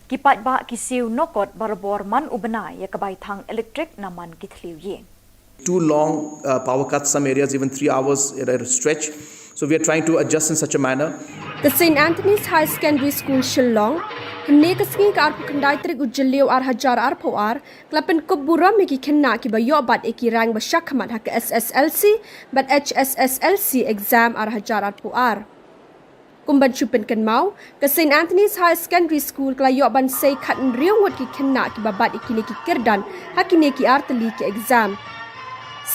Ki paidbah ki siew noh kot barabor man u bnai ïa ka bai thang elektrik na man ki thliew ïing. Too long uh, power cuts, some areas even three hours at a stretch. So we are trying to adjust in such a manner. Ka Saint Anthony's High Secondary School Shillong, hynne ka sngi ka arphew khyndai tarik u Jylliew ar hajar arphew ar, ka la pynkup burom ïa ki khynnah kiba ïoh bat ïa ki rank ba shakhmat ha ka S S L C bad H S S L C exam ar hajar arphew ar. Kum ban shu pynkynmaw, ka Saint Anthony's Higher Secondary School ka la ïoh ban sei khathynriew ngut ki khynnah kiba bat ïa kine ki kyrdan ha kine ki artylli ki exam.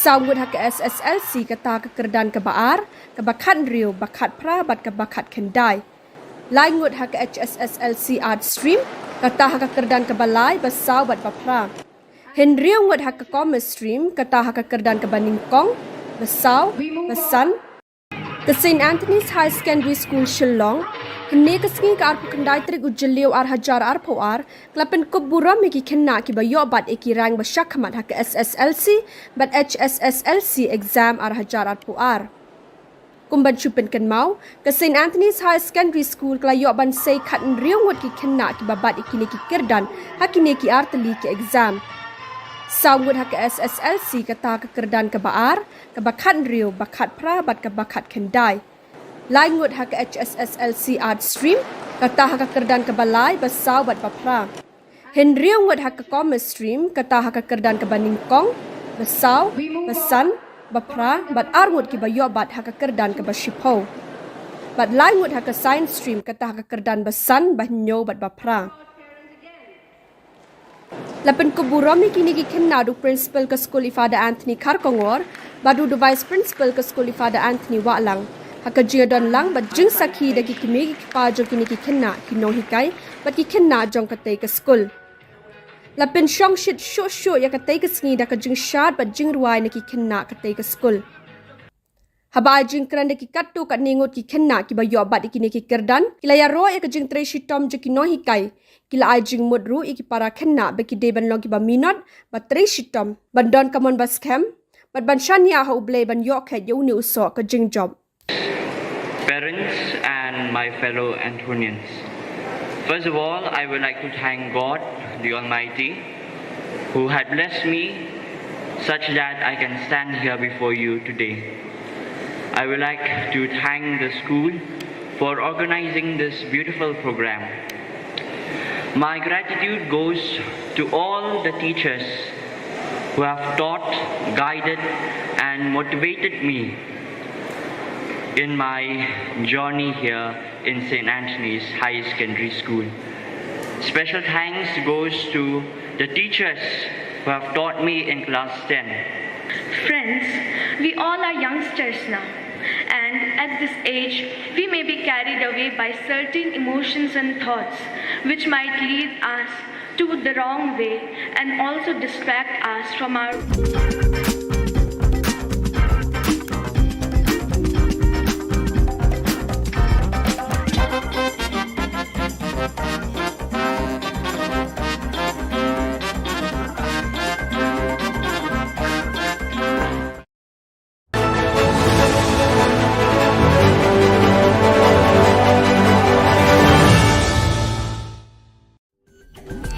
Saw ngut ha ka S S L C kata ha ka kyrdan kaba ar, kaba khathynriew, ba khatphra bad kaba khatkhyndai. Lai ngut ha ka H S S L C Arts Stream, kata ha ka kyrdan kaba lai, ba saw bad ba phra. Hynriew ngut ha ka Commerce Stream, kata ha ka kyrdan kaba nyngkong, ba saw, ba san. Ka Saint Anthony's Higher Secondary School Shillong, hynne ka sngi ka arphew khyndai tarik u Jylliew ar hajar arphew ar, ka la pynkup burom ïa ki khynnah kiba ïoh bat ïa ki rank ba shakhmat ha ka S S L C bad H S S L C exam ar hajar arphew ar. Kum ban shu pynkynmaw, ka Saint Anthony's Higher Secondary School ka la ïoh ban sei khathynriew ngut ki khynnah kiba bat ïa kine ki kyrdan ha kine ki artylli ki exam. Saw ngut ha ka S S L C kata ha ka kyrdan kaba ar, kaba khathynriew, ba khatphra bad kaba khatkhyndai. Lai ngut ha ka H S S L C Arts Stream, kata ha ka kyrdan kaba lai, ba saw bad ba phra. Hynriew ngut ha ka Commerce Stream, kata ha ka kyrdan kaba nyngkong, ba saw, ba san, ba phra, bad ar ngut kiba ïoh bat ha ka kyrdan kaba shiphew. Bad lai ngut ha ka Science Stream, kata ha ka kyrdan ba san, ba hynñiew bad ba phra. La pynkup burom ïa kine ki khynnah da u Principal ka skul i Father Anthony Kharkongor, bad u da u Vice Principal ka skul i Father Anthony Wahlang. Ha ka jingïadon lang bad jingsakhi da ki kmie ki kpa jong kine ki khynnah, ki nonghikai bad ki khynnah jong katei ka skul. La pynshong shit shuh shuh ïa katei ka sngi da ka jingshad bad jingrwai na ki khynnah katei ka skul. Haba ai jingkren da ki katto katne ngut ki khynnah kiba ïoh bat ïa kine ki kyrdan, ki la ïaroh ïa ka jingtrei shitom jong ki nonghikai. Ki la ai jingmut ruh ïa ki para khynnah ba ki dei ban long kiba minot, ba trei shitom, ban don ka mon ba skhem, bad ban shaniah ha U Blei ban ïoh kheit ïa une u soh ka jingjop. Parents and my fellow Anthonians, first of all, I would like to thank God, the Almighty, who had blessed me such that I can stand here before you today. I would like to thank the school for organizing this beautiful program. My gratitude goes to all the teachers who have taught, guided, and motivated me in my journey here in Saint Anthony's High Secondary School. Special thanks goes to the teachers who have taught me in class ten. Friends, we all are youngsters now, and at this age, we may be carried away by certain emotions and thoughts which might lead us to the wrong way and also distract us from our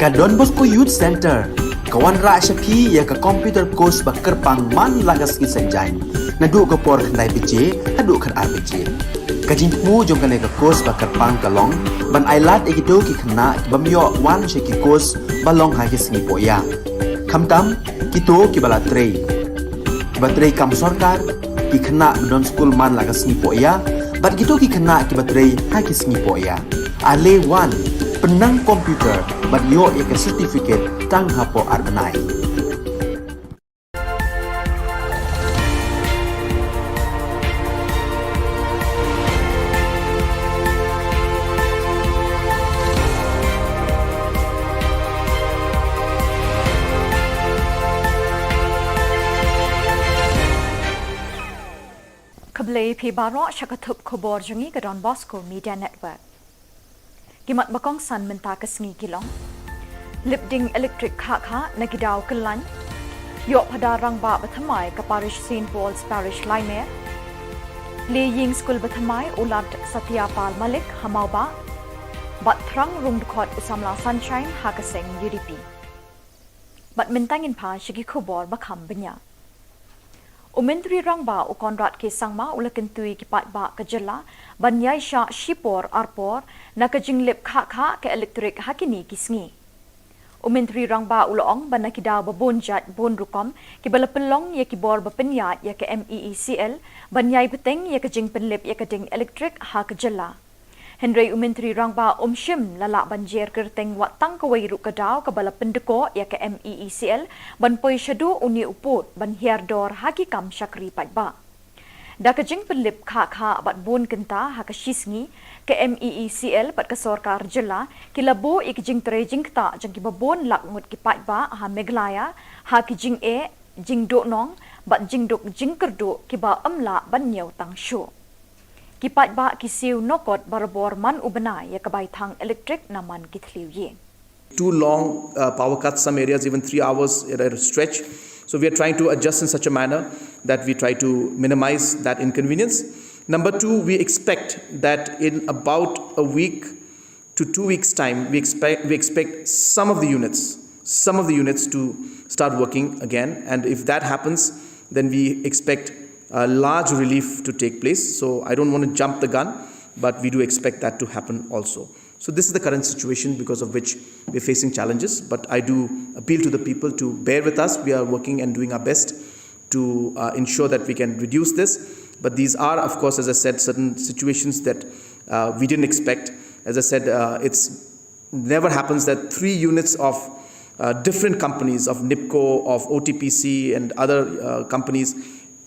Ka Don Bosco Youth Centre ka wanrah sha phi ïa ka computer course ba kyrpang man la ka sngi Saitjaiñ naduh ka por khyndai baje haduh khatar baje. Ka jingthmu jong kane ka course ba kyrpang ka long ban ai lad ïa kito ki khynnah ki bym ïoh wan sha ki course ba long ha ki sngi pohïa, khamtam kito kiba la trei, kiba trei kam sorkar, ki khynnah ba don skul man la ka sngi pohïa bad kito ki khynnah kiba trei ha ki sngi pohïa. Ale wan pynnang computer bad ïoh ïa ka certificate tang hapoh ar bnai. Khublei phi baroh sha ka thup khubor jong ngi ka Don Bosco Media Network. Ki mat ba kongsan mynta ka sngi ki long: lip ding elektrik khah khah na ki daw kyllaiñ, ïoh phadar rangbah ba thymmai ka parish Saint Paul's Parish Laimer, plie ïing skul ba thymmai u Lad Satya Pal Malik ha Mawbah, bad thrang rung dkhot u samla Sunshine ha ka seng UDP. Bad mynta ngin phai sha ki khubor ba kham bniah. U Myntri Rangbah u Conrad K Sangma u la kyntu ïa ki paidbah ka jylla ban ïaishah shipor arpor na ka jinglip khah khah ka elektrik ha kine ki sngi. U Myntri Rangbah u la ong ba na ki daw ba bun jait bun rukom kiba la pynlong ïa ki bor ba pynïaid ïa ka MeECL ban ïai bteng ïa ka jingpynlip ïa ka ding elektrik ha ka jylla. Hynrei u Myntri Rangbah um shym la lah ban jer kyrteng wat tang kawei ruh ka daw kaba la pyndkoh ïa ka MeECL ban poi shaduh une u pud ban hiar dor ha ki kam shakri paidbah. Da ka jingpynlip khah khah bad bun kynta ha ka shi sngi, ka MeECL bad ka sorkar jylla ki la buh ïa ki jingtrei jingktah jong kiba bun lak ngut ki paidbah ha Meghalaya ha ki jingeh, jingduhnong bad jingduk jingkyrduh kiba ym lah ban ñiew tang shuh. Ki paidbah ki siew nokot barabor man u bnai ïa ka bai thang elektrik na man ki thliew ïing. Two long uh, power cuts, some areas even three hours at a stretch. So we are trying to adjust in such a manner that we try to minimize that inconvenience. Number two, we expect that in about a week to two weeks' time, we expect, we expect some of the units, some of the units to start working again. And if that happens, then we expect a large relief to take place. So I don't want to jump the gun, but we do expect that to happen also. So this is the current situation because of which we're facing challenges. But I do appeal to the people to bear with us. We are working and doing our best to uh, ensure that we can reduce this. But these are, of course, as I said, certain situations that uh, we didn't expect. As I said, uh, it's never happens that three units of uh, different companies, of NEEPCO, of O T P C, and other uh, companies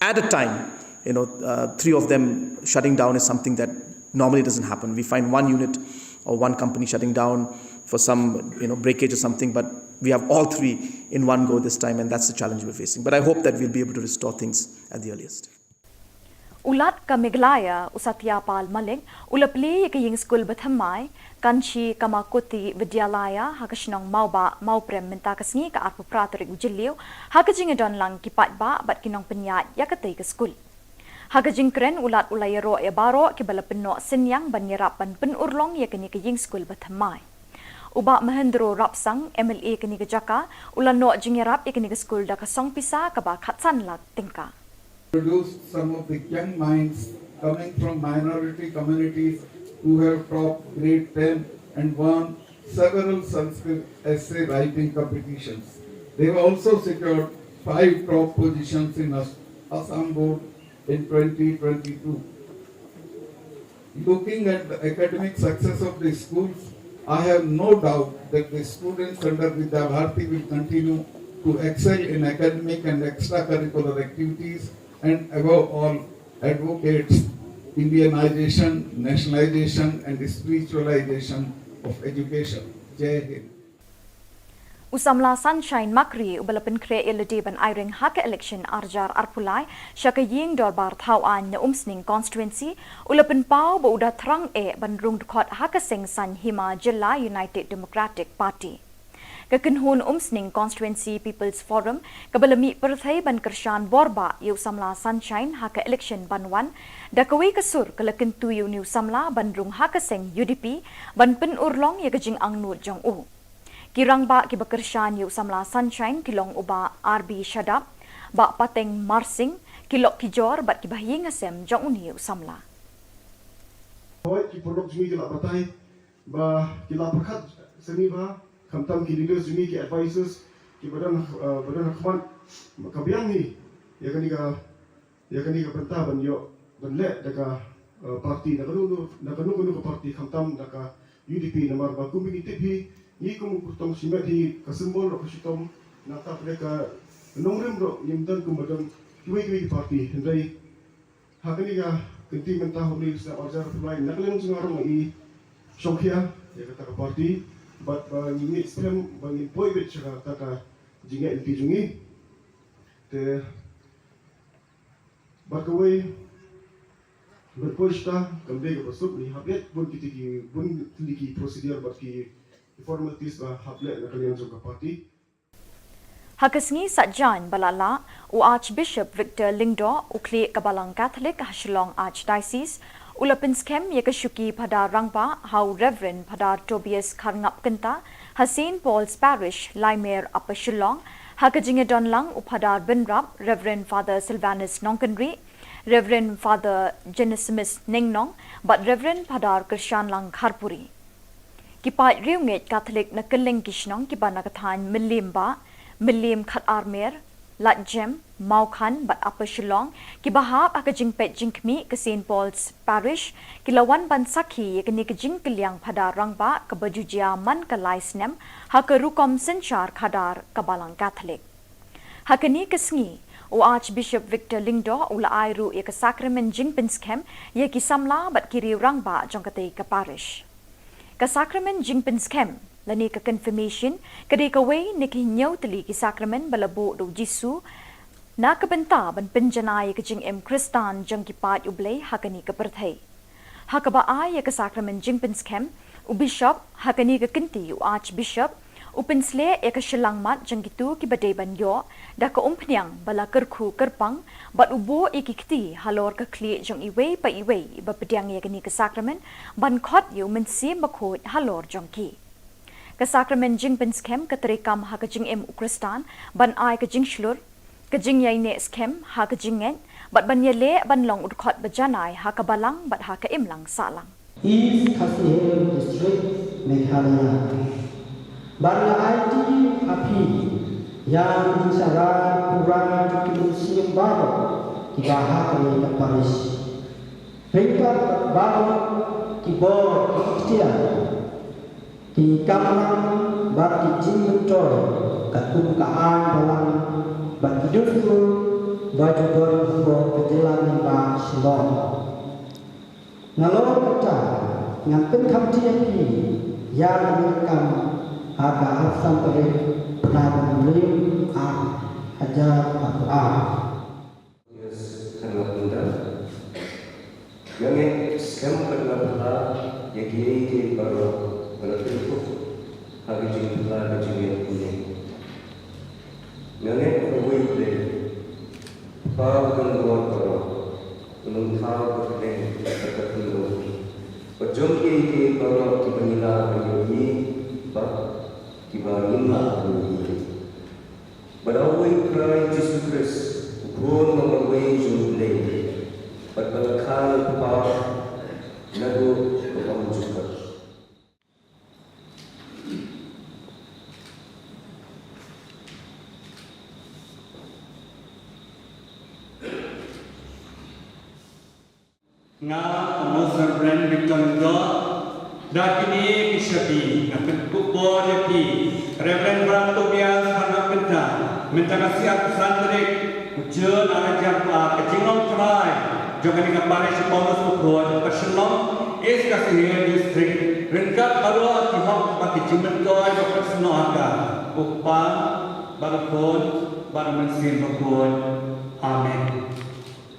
at a time, you know, uh, three of them shutting down is something that normally doesn't happen. We find one unit or one company shutting down for some, you know, breakage or something, but we have all three in one go this time, and that's the challenge we're facing. But I hope that we'll be able to restore things at the earliest. U Lat ka Meghalaya u Satya Pal Malik u la plie ïa ka ïing skul ba thymmai Kanchi Kamakuti Vidyalaya ha ka shnong Mawbah, Mawprem mynta ka sngi ka arphew phra tarik u Jylliew ha ka jingïadon lang ki paidbah bad ki nongpynïaid ïa katei ka skul. Ha ka jingkren u Lat u la ïaroh ïa baroh kiba la pynnoh synñiang ban ïarap ban pynurlong ïa kane ka ïing skul ba thymmai. U Bah Mahendro Rapsang, MLA kane ka jaka, u la noh jingïarap ïa kane ka skul da ka song pisa kaba khatsan lak tyngka. Produced some of the young minds coming from minority communities who have topped grade ten and won several Sanskrit essay writing competitions. They have also secured five top positions in As-, Assam Board in twenty twenty-two. Looking at the academic success of the schools, I have no doubt that the students under Vidya Bharati will continue to excel in academic and extracurricular activities and, above all, advocates Indianization, nationalization, and spiritualization of education. Jai Hind. U samla Sunshine Makri, uba la pynkhreh ïalade ban aireng ha ka election arhajar arphew lai sha ka ïing dorbar thaw aiñ na Umsning constituency, u la pynpaw ba u da thrang eh ban rung dkhot ha ka seng saiñ hima jylla United Democratic Party. Ka kynhun Umsning Constituency People's Forum, kaba la mih pyrthei ban kyrshan borbah ïa u samla Sunshine ha ka election ban wan, da kawei ka sur ka la kyntu ïa une u samla ban rung ha ka seng U D P ban pynurlong ïa ka jingangnud jong u. Ki rangbah kiba kyrshan ïa u samla Sunshine ki long u Bah R B Shadap, Bah Pateng Marsing, ki lok ki jor bad kiba ha ïing ha sem jong une u samla. Hooid, ki paralok jong ngi ki la batai ba ki la pyrkhat sngewbha, khamtam ki leaders jong ngi, ki advisors kiba don, eh, ba don ha khmat, ka biang hi ïa kane ka ïa kane ka bynta ban ïoh ban leh da ka, eh, party, da kano kano, da kano kano ka party, khamtam da ka U D P, namar ba kum ngi tip hi, ngi kum u kyrtong shimet hi ka symbol ruh ka shitom, nangta pyrshah ka nongrim ruh ngim don kum ba don kiwei kiwei ki party. Hynrei ha kane ka kynti mynta, ha une u snem arhajar arphew lai, na ka liang jong nga ruh nga i shongkhia ïa kata ka party, bad ba ngi ngeit skhem ba ngin poi beit sha kata ka jingngeit lynti jong ngi. Te bad kawei, ban poi shata kam dei kaba suk, ngi hap leh bun kiti ki, bun kiti ki procedure bad ki formalities ba hap leh na ka liang jong ka party. Ha ka sngi Saitjaiñ ba la lah, u Archbishop Victor Lyngdoh, u khlieh ka Balang Catholic ha Shillong Archdiocese, u la pynskhem ïa ka shuki Phadar rangbah ha u Reverend Phadar Tobias Kharngap Kynta, ha Saint Paul's Parish, Laimer, Upper Shillong, ha ka jingïadon lang u Phadar Bynrap, Reverend Father Sylvanus Nongkynrih, Reverend Father Genesimus Nengnong, bad Reverend Phadar Kyrshanlang Kharpuri. Ki paid riewngeit Catholic na kylleng ki shnong kiba na ka thaiñ Mylliem Bah, Mylliem Khatarmer, Ladjem, Mawkhan bad Upper Shillong, kiba hap ha ka jingpeit jingkhmih ka Saint Paul's Parish, ki la wan ban sakhi ïa kane ka jingkylliang Phadar rangbah kaba ju jia man ka lai snem ha ka rukom synshar khadar ka Balang Catholic. Ha kane ka sngi, u Archbishop Victor Lyngdoh u la ai ruh ïa ka sakramen jingpynskhem ïa ki samla bad ki riew rangbah jong katei ka parish. Ka sakramen jingpynskhem lane ka confirmation ka dei kawei na ki hynñiew tylli ki sakramen ba la buh da u Jisu na ka bynta ban pynjanai ïa ka jingim Khristan jong ki paid U Blei ha kane ka pyrthei. Ha kaba ai ïa ka sakramen jingpynskhem, u bishop ha kane ka kynti, u Archbishop, u pynsleh ïa ka shyllangmat jong kito kiba dei ban ïoh da ka umphniang ba la kyrkhu kyrpang, bad u buh ïa ki kti halor ka khlieh jong iwei pa iwei iba pdiang ïa kane ka sakramen, ban khot ïa u Mynsiem Bakhuid halor jong ki. Ka sakramen jingpynskhem ka treikam ha ka jingim u Khristan ban ai ka jingshlur, ka jingïaineh skhem ha ka jingngeit, bad ban ïaleh ban long u dkhot ba janai ha ka balang bad ha ka imlang sahlang. East Khasi Hills District, Meghalaya. Ban ïa aiti ha phi ïa ka jingshakri pura jong ki mynsiem baroh kiba ha kane ka parish. Ryngkat baroh ki bor ki iktiar, ki kamram bad ki jingmyntoi katkum ka aiñ balang bad ki dustur ba ju don hapoh ka jylla lyngba Shillong. Nalor kata, ngan pynkham tiar ïa phi ïa ka jingleh kam ha ka arphew san tarik bnai Naiwieng, ar hajar arphew ar. Yes, khamtam. Nga ngeit skhem bad nga pyrkhat ïa kiei kiei baroh ba la pynkup ha ka jingpyrkhat ka jingngeit kumne. Nga ngeit ba uwei U Blei, Kpa ba don bor baroh, un ym thaw ka kyrteng bad ka kynroh bad jong kiei kiei baroh kiba ngi lah ban ïohi bad kiba ngim lah ban ïohi. Bad uwei U Trai Jisu Khrist, U Khun ba marwei jong U Blei, bad ba la kha na u Kpa naduh ka ym ju kut. Da kine ki shabi nga pynkup bor ïa phi, Reverend Brother Tobias Kharngam Kynta, mynta ka sngi arphew san tarik u Jun ar hajar arphew ar, ka jinglong trai jong kane ka parish Paulus Bakhuid, ka Shillong East Khasi Hills District, ryngkat baroh ki hok bad ki jingmyntoi ba pynsnoh ha ka, u Kpa bad u Khun bad u Mynsiem Bakhuid. Amen.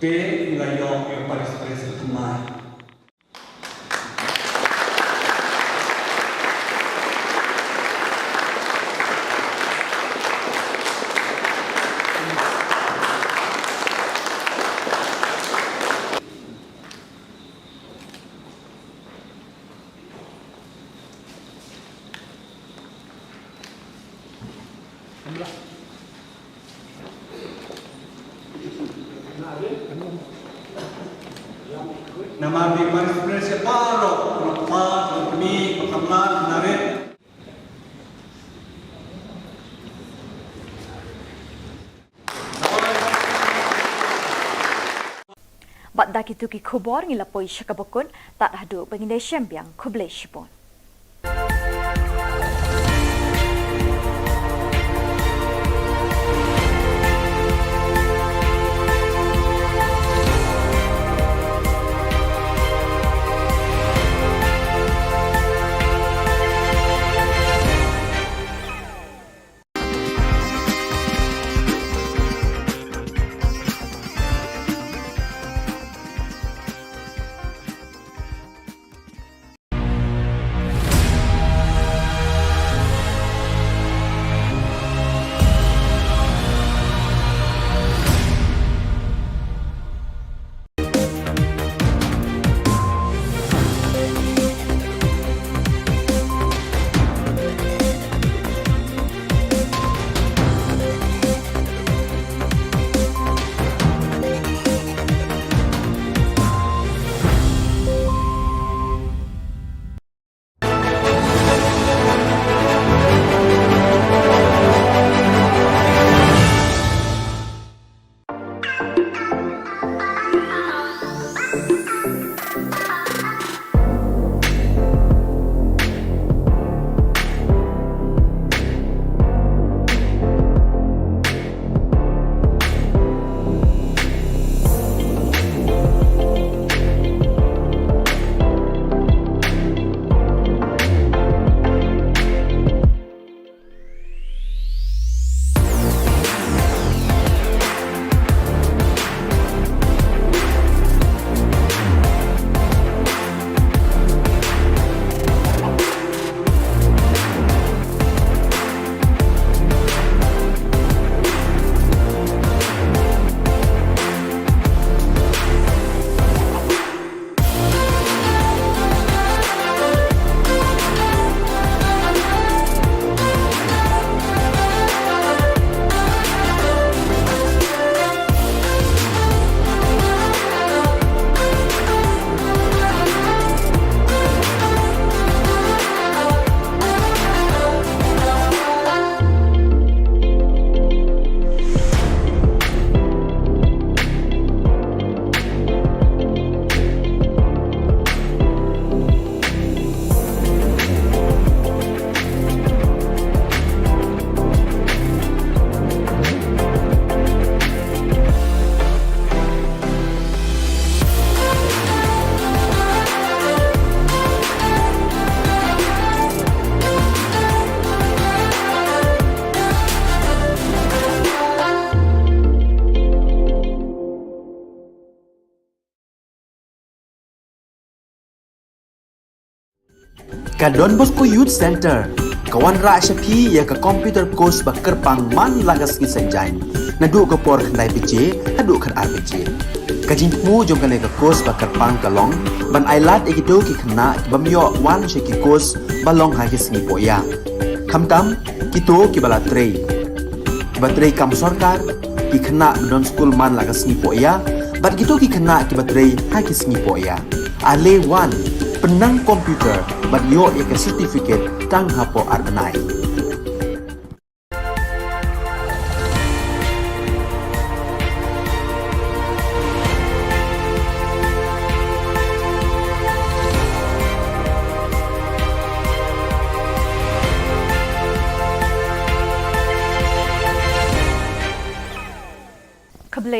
Te ngi la ïoh ïa u parish priest ba thymmai. Namar ba parish priest baroh, kpa, kmie, kpa, kmie, kpa, kmie. Bad da kito ki khubor ngi la poi sha kaba kut, tad haduh ba ngin ïashem biang, khublei shibun. Ka Don Bosco Youth Centre ka wanrah sha phi ïa ka computer course ba kyrpang man la ka sngi Saitjaiñ, naduh ka por khyndai baje haduh khatar baje. Ka jingthmu jong kane ka course ba kyrpang ka long ban ailad ïa kito ki khynnah ki bym ïoh wan sha ki course ba long ha ki sngi pohïa. Khamtam kito kiba la trei, kiba trei kam sorkar, ki khynnah ba don skul man la ka sngi pohïa, bad kito ki khynnah kiba trei ha ki sngi pohïa. Ale wan, pynnang computer bad ïoh ïa ka certificate tang hapoh ar bnai.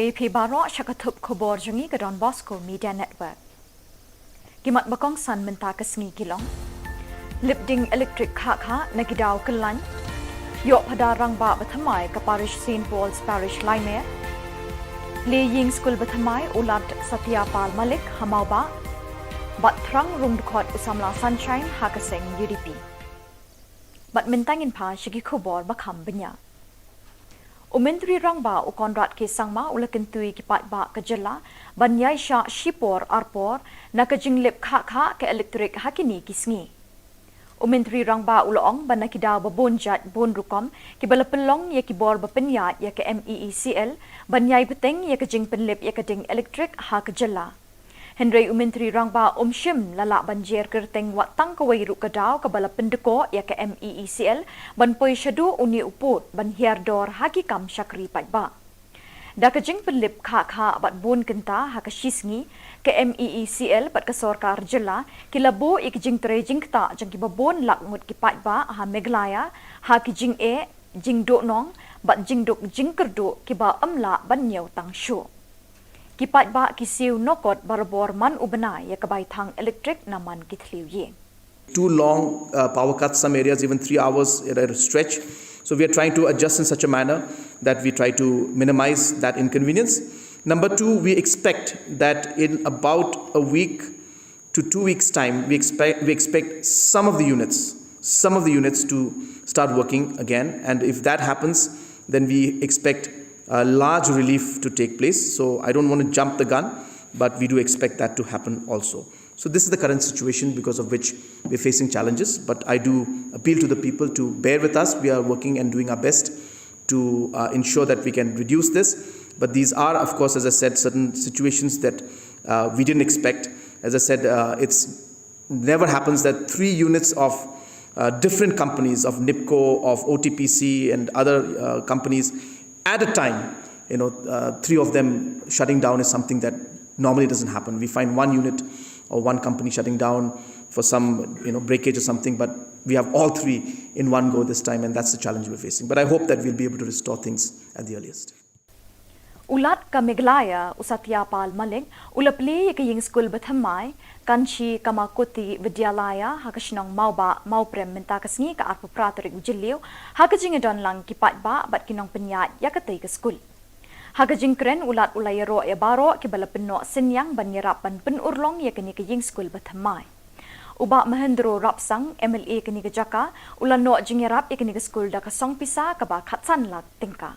Ïa phi baroh sha ka thup khubor jong ngi ka Don Bosco Media Network. Ki mat ba kongsan mynta ka sngi ki long: lip ding elektrik khah khah na ki daw kyllain. Ïoh phadar rangbah ba thymmai ka parish Saint Paul's Parish Laimer. Plie ïing skul ba thymmai u Lat Satya Pal Malik ha Mawbah. Bad thrang rung dkhot u samla Sunshine ha ka seng U D P. Bad mynta ngin phai sha ki khubor ba kham bniah. U Myntri Rangbah u Conrad K Sangma u la kyntu ïa ki paidbah ka jylla ban ïaishah shipor arpor na ka jinglip khah khah ka elektrik ha kine ki sngi. U Myntri Rangbah u la ong ba na ki daw ba bun jait bun rukom kiba la pynlong ïa ki bor ba pynïaid ïa ka M E E C L ban ïai bteng ïa ka jingpynlip ïa ka ding elektrik ha ka jylla. Hynrei u Myntri Rangbah um shym la lah ban jer kyrteng wat tang kawei ruh ka daw kaba la pyndkoh ïa ka M E E C L ban poi shaduh une u pud ban hiar dor ha ki kam shakri paidbah. Da ka jingpynlip khah khah bad bun kynta ha ka shi sngi, ka M E E C L bad ka sorkar jylla ki la buh ïa ka jingtrei jingktah jong kiba bun lak ngut ki paidbah ha Meghalaya ha ki jingeh, jingduhnong bad jingduk jingkyrduh kiba ym lah ban ñiew tang shuh. Ki paidbah ki siew noh kot barabor man u bnai ïa ka bai thang elektrik na man ki thliew ïing. Two long uh, power cuts, some areas even three hours at a stretch. So we are trying to adjust in such a manner that we try to minimize that inconvenience. Number two, we expect that in about a week to two weeks' time, we expect, we expect some of the units, some of the units to start working again. And if that happens, then we expect a large relief to take place. So I don't want to jump the gun, but we do expect that to happen also. So this is the current situation because of which we're facing challenges. But I do appeal to the people to bear with us. We are working and doing our best to uh, ensure that we can reduce this. But these are, of course, as I said, certain situations that uh, we didn't expect. As I said, uh, it's never happens that three units of uh, different companies, of NIPCO, of O T P C, and other uh, companies at a time, you know, uh, three of them shutting down is something that normally doesn't happen. We find one unit or one company shutting down for some, you know, breakage or something, but we have all three in one go this time, and that's the challenge we're facing. But I hope that we'll be able to restore things at the earliest. U Lat ka Meghalaya u Satya Pal Malik u la plie ïa ka ïing skul ba thymmai Kanchi Kamakuti Vidyalaya ha ka shnong Mawbah Mawprem mynta ka sngi ka arphew phra tarik u Jylliew ha ka jingïadon lang ki paidbah bad ki nongpynïaid ïa katei ka skul. Ha ka jingkren u Lat u la ïaroh ïa baroh kiba la pynnoh synñiang ban ïarap ban pynurlong ïa kane ka ïing skul ba thymmai. U Bah Mahendro Rapsang, M L A kane ka jaka, u la noh jingïarap ïa kane ka skul da ka song pisa kaba khatsan lak tyngka.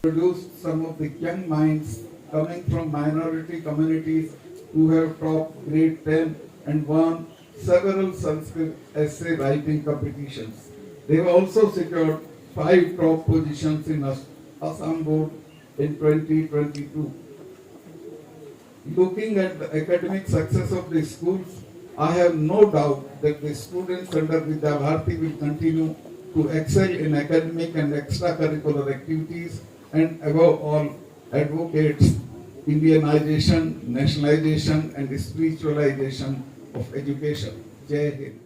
Produced some of the young minds coming from minority communities who have topped grade ten and won several Sanskrit essay writing competitions. They have also secured five top positions in As- Assam Board in twenty twenty-two. Looking at the academic success of the schools, I have no doubt that the students under Vidya Bharati will continue to excel in academic and extracurricular activities and, above all, advocates Indianization, nationalization, and spiritualization of education. Jai Hind.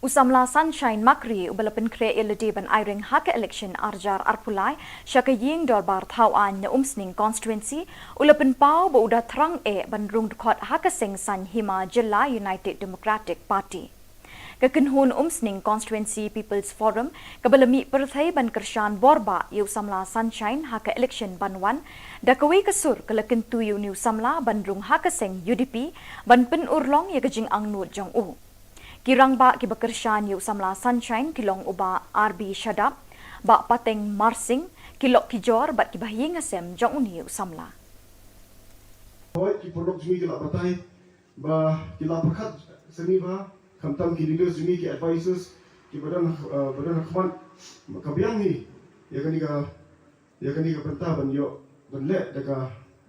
U samla Sunshine Makri uba la pynkhreh ïa lade ban aireng ha ka election arjar arphew lai sha ka ïing dorbar thaw aiñ na Umsning constituency u la pynpaw ba u da thrang eh ban rung dkhot ha ka seng Saiñ Hima Jylla United Democratic Party. Ka kynhun Umsning Constituency People's Forum kaba la mih pyrthei ban kyrshan borbah ïa u samla Sunshine ha ka election ban wan, da kawei ka sur ka la kyntu ïa une u samla ban rung ha ka seng U D P ban pynurlong ïa ka jingangnud jong u. Ki rangbah kiba kyrshan ïa u samla Sunshine ki long u Bah R B Shadap, Bah Pateng Marsing, ki lok ki jor bad kiba ha ïing ha sem jong une u samla. Hooid, ki paralok jong ngi ki la batai ba ki la pyrkhat sngewbha, khamtam ki leaders jong ngi, ki advisors kiba don, uh, ba don ha khmat, ka biang hi ïa kane ka ïa kane ka bynta ban ïoh ban leh da ka,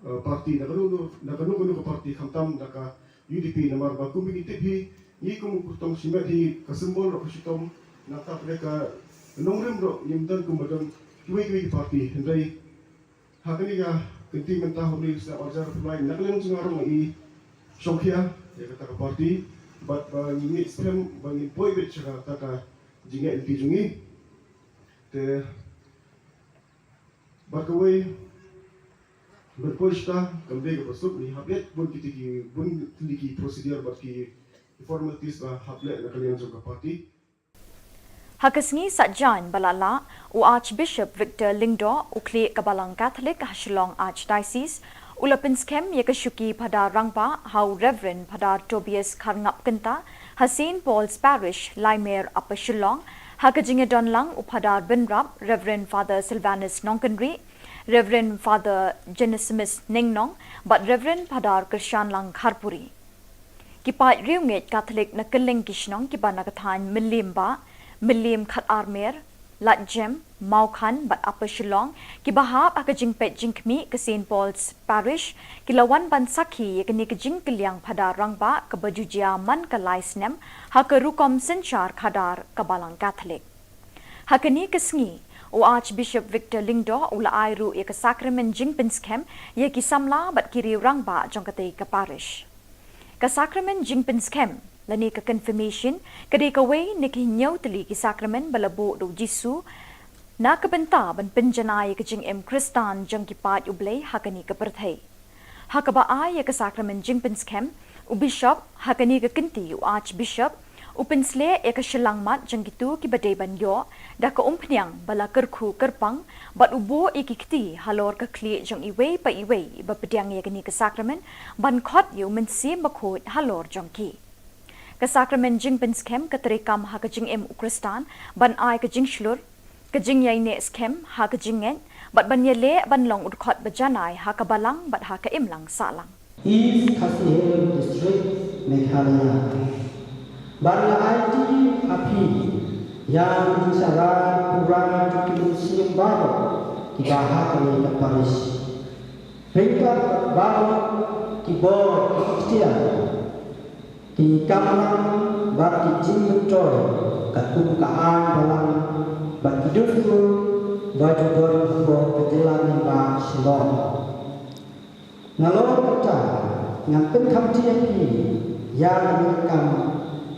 eh, party, da kano kano, da kano kano ka party, khamtam da ka U D P, namar ba kum ngi tip hi, ngi kum u kyrtong shimet hi ka symbol ruh ka shitom, nangta pat ka nongrim ruh ngim don kum ba don kiwei kiwei ki party. Hynrei ha kane ka kynti mynta, ha une u snem arjar arphew lai, na ka liang jong nga ruh nga i shongkhia ïa kata ka party, bad ba ngi ngeit skhem ba ngin poi beit sha kata ka jingngeit lynti jong ngi. Te bad kawei, Ban poi shata kam dei kaba suk, ngi hap leh bun kiti ki, bun kiti ki procedure bad ki formalities ba hap leh na ka liang jong ka party. Ha ka sngi Saitjaiñ ba la lah, u Archbishop Victor Lyngdoh, u khlieh ka Balang Katholik ha Shillong Archdiocese, u la pynskhem ïa ka shuki Phadar Rangbah ha u Reverend Phadar Tobias Kharngap Kynta ha Saint Paul's Parish, Laimer, Upper Shillong, ha ka jingïadon lang u Phadar Bynrap, Reverend Father Sylvanus Nongkynrih, Reverend Father Genesimus Ningnong bad Reverend Phadar Kyrshanlang Kharpuri. Ki paid riewngeit Katholik na kylleng ki shnong kiba na ka thaiñ Mylliem Bah, Mylliem Khatarmere, Ladjem, Mawkhan bad Upper Shillong, kiba hap ha ka jingpeit jingkhmih ka Saint Paul's Parish, ki la wan ban sakhi ïa kane ka jingkylliang Phadar Rangbah kaba ju jia man ka lai snem ha ka rukom synshar khadar ka Balang Katholik. Ha kane ka sngi, u Archbishop Victor Lyngdoh u la ai ruh ïa ka sakramen jingpynskhem ïa ki samla bad ki riew rangbah jong katei ka parish. Ka sakramen jingpynskhem lane ka confirmation ka dei kawei na ki hynñiew tylli ki sakramen ba la buh da u Jisu na ka bynta ban pynjanai ïa ka jingim Khristan jong ki paid U Blei ha kane ka pyrthei. Ha kaba ai ïa ka sakramen jingpynskhem, u bishop ha kane ka kynti, u archbishop, u pynsleh ïa ka shyllangmat jong kito kiba dei ban ïoh da ka umphniang ba la kyrkhu kyrpang bad u buh ïa ki kti halor ka khlieh jong iwei pa iwei ba pdiang ïa kane ka sakramen ban khot ïa u Mynsiem Bakhuid halor jong ki. Ka sakramen jingpynskhem ka treikam ha ka jingim u Khristan ban ai ka jingshlur, ka jingïaineh skhem ha ka jingngeit bad ban ïaleh ban long u dkhot ba janai ha ka balang bad ha ka imlang sahlang. East Khasi Hills District, Meghalaya. Ban la aiti ha phi ïa ki jingsarad pura jong ki mynsiem baroh kiba ha kane ka parish. Ryngkat baroh ki bor ki iktiar, ki kamram bad ki jingmyntoi katkum ka aiñ balang bad ki dustur ba ju don hapoh ka jylla lyngba Shillong. Nalor kata ngan pynkhamti ïa phi ïa ka kam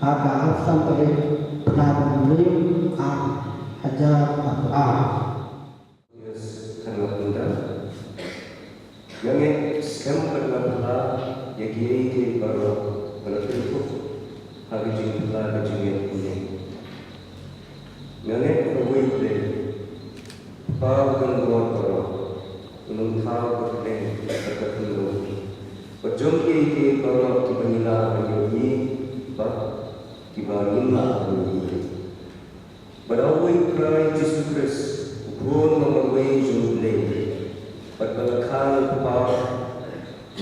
ha ka arphew san tarik bnai Naiwieng ar hajar arphew ar. Yes, kharlap bynta. Nga ngeit skhem bad nga phylla ïa kiei kiei baroh ba la pynkup ha ka jingphylla ka jingngeit kumne. Nga ngeit ba uwei U Blei, Kpa u don bor baroh, un ym thaw ka bneng bad ka khyndew, bad jong kiei kiei baroh kiba ngi lah ban ïohi bad kiba ngim lah ban ïohi. Bad da uwei U Trai Jisu Khrist, u Khun uba marwei jong U Blei, bad ba la kha na u Kpa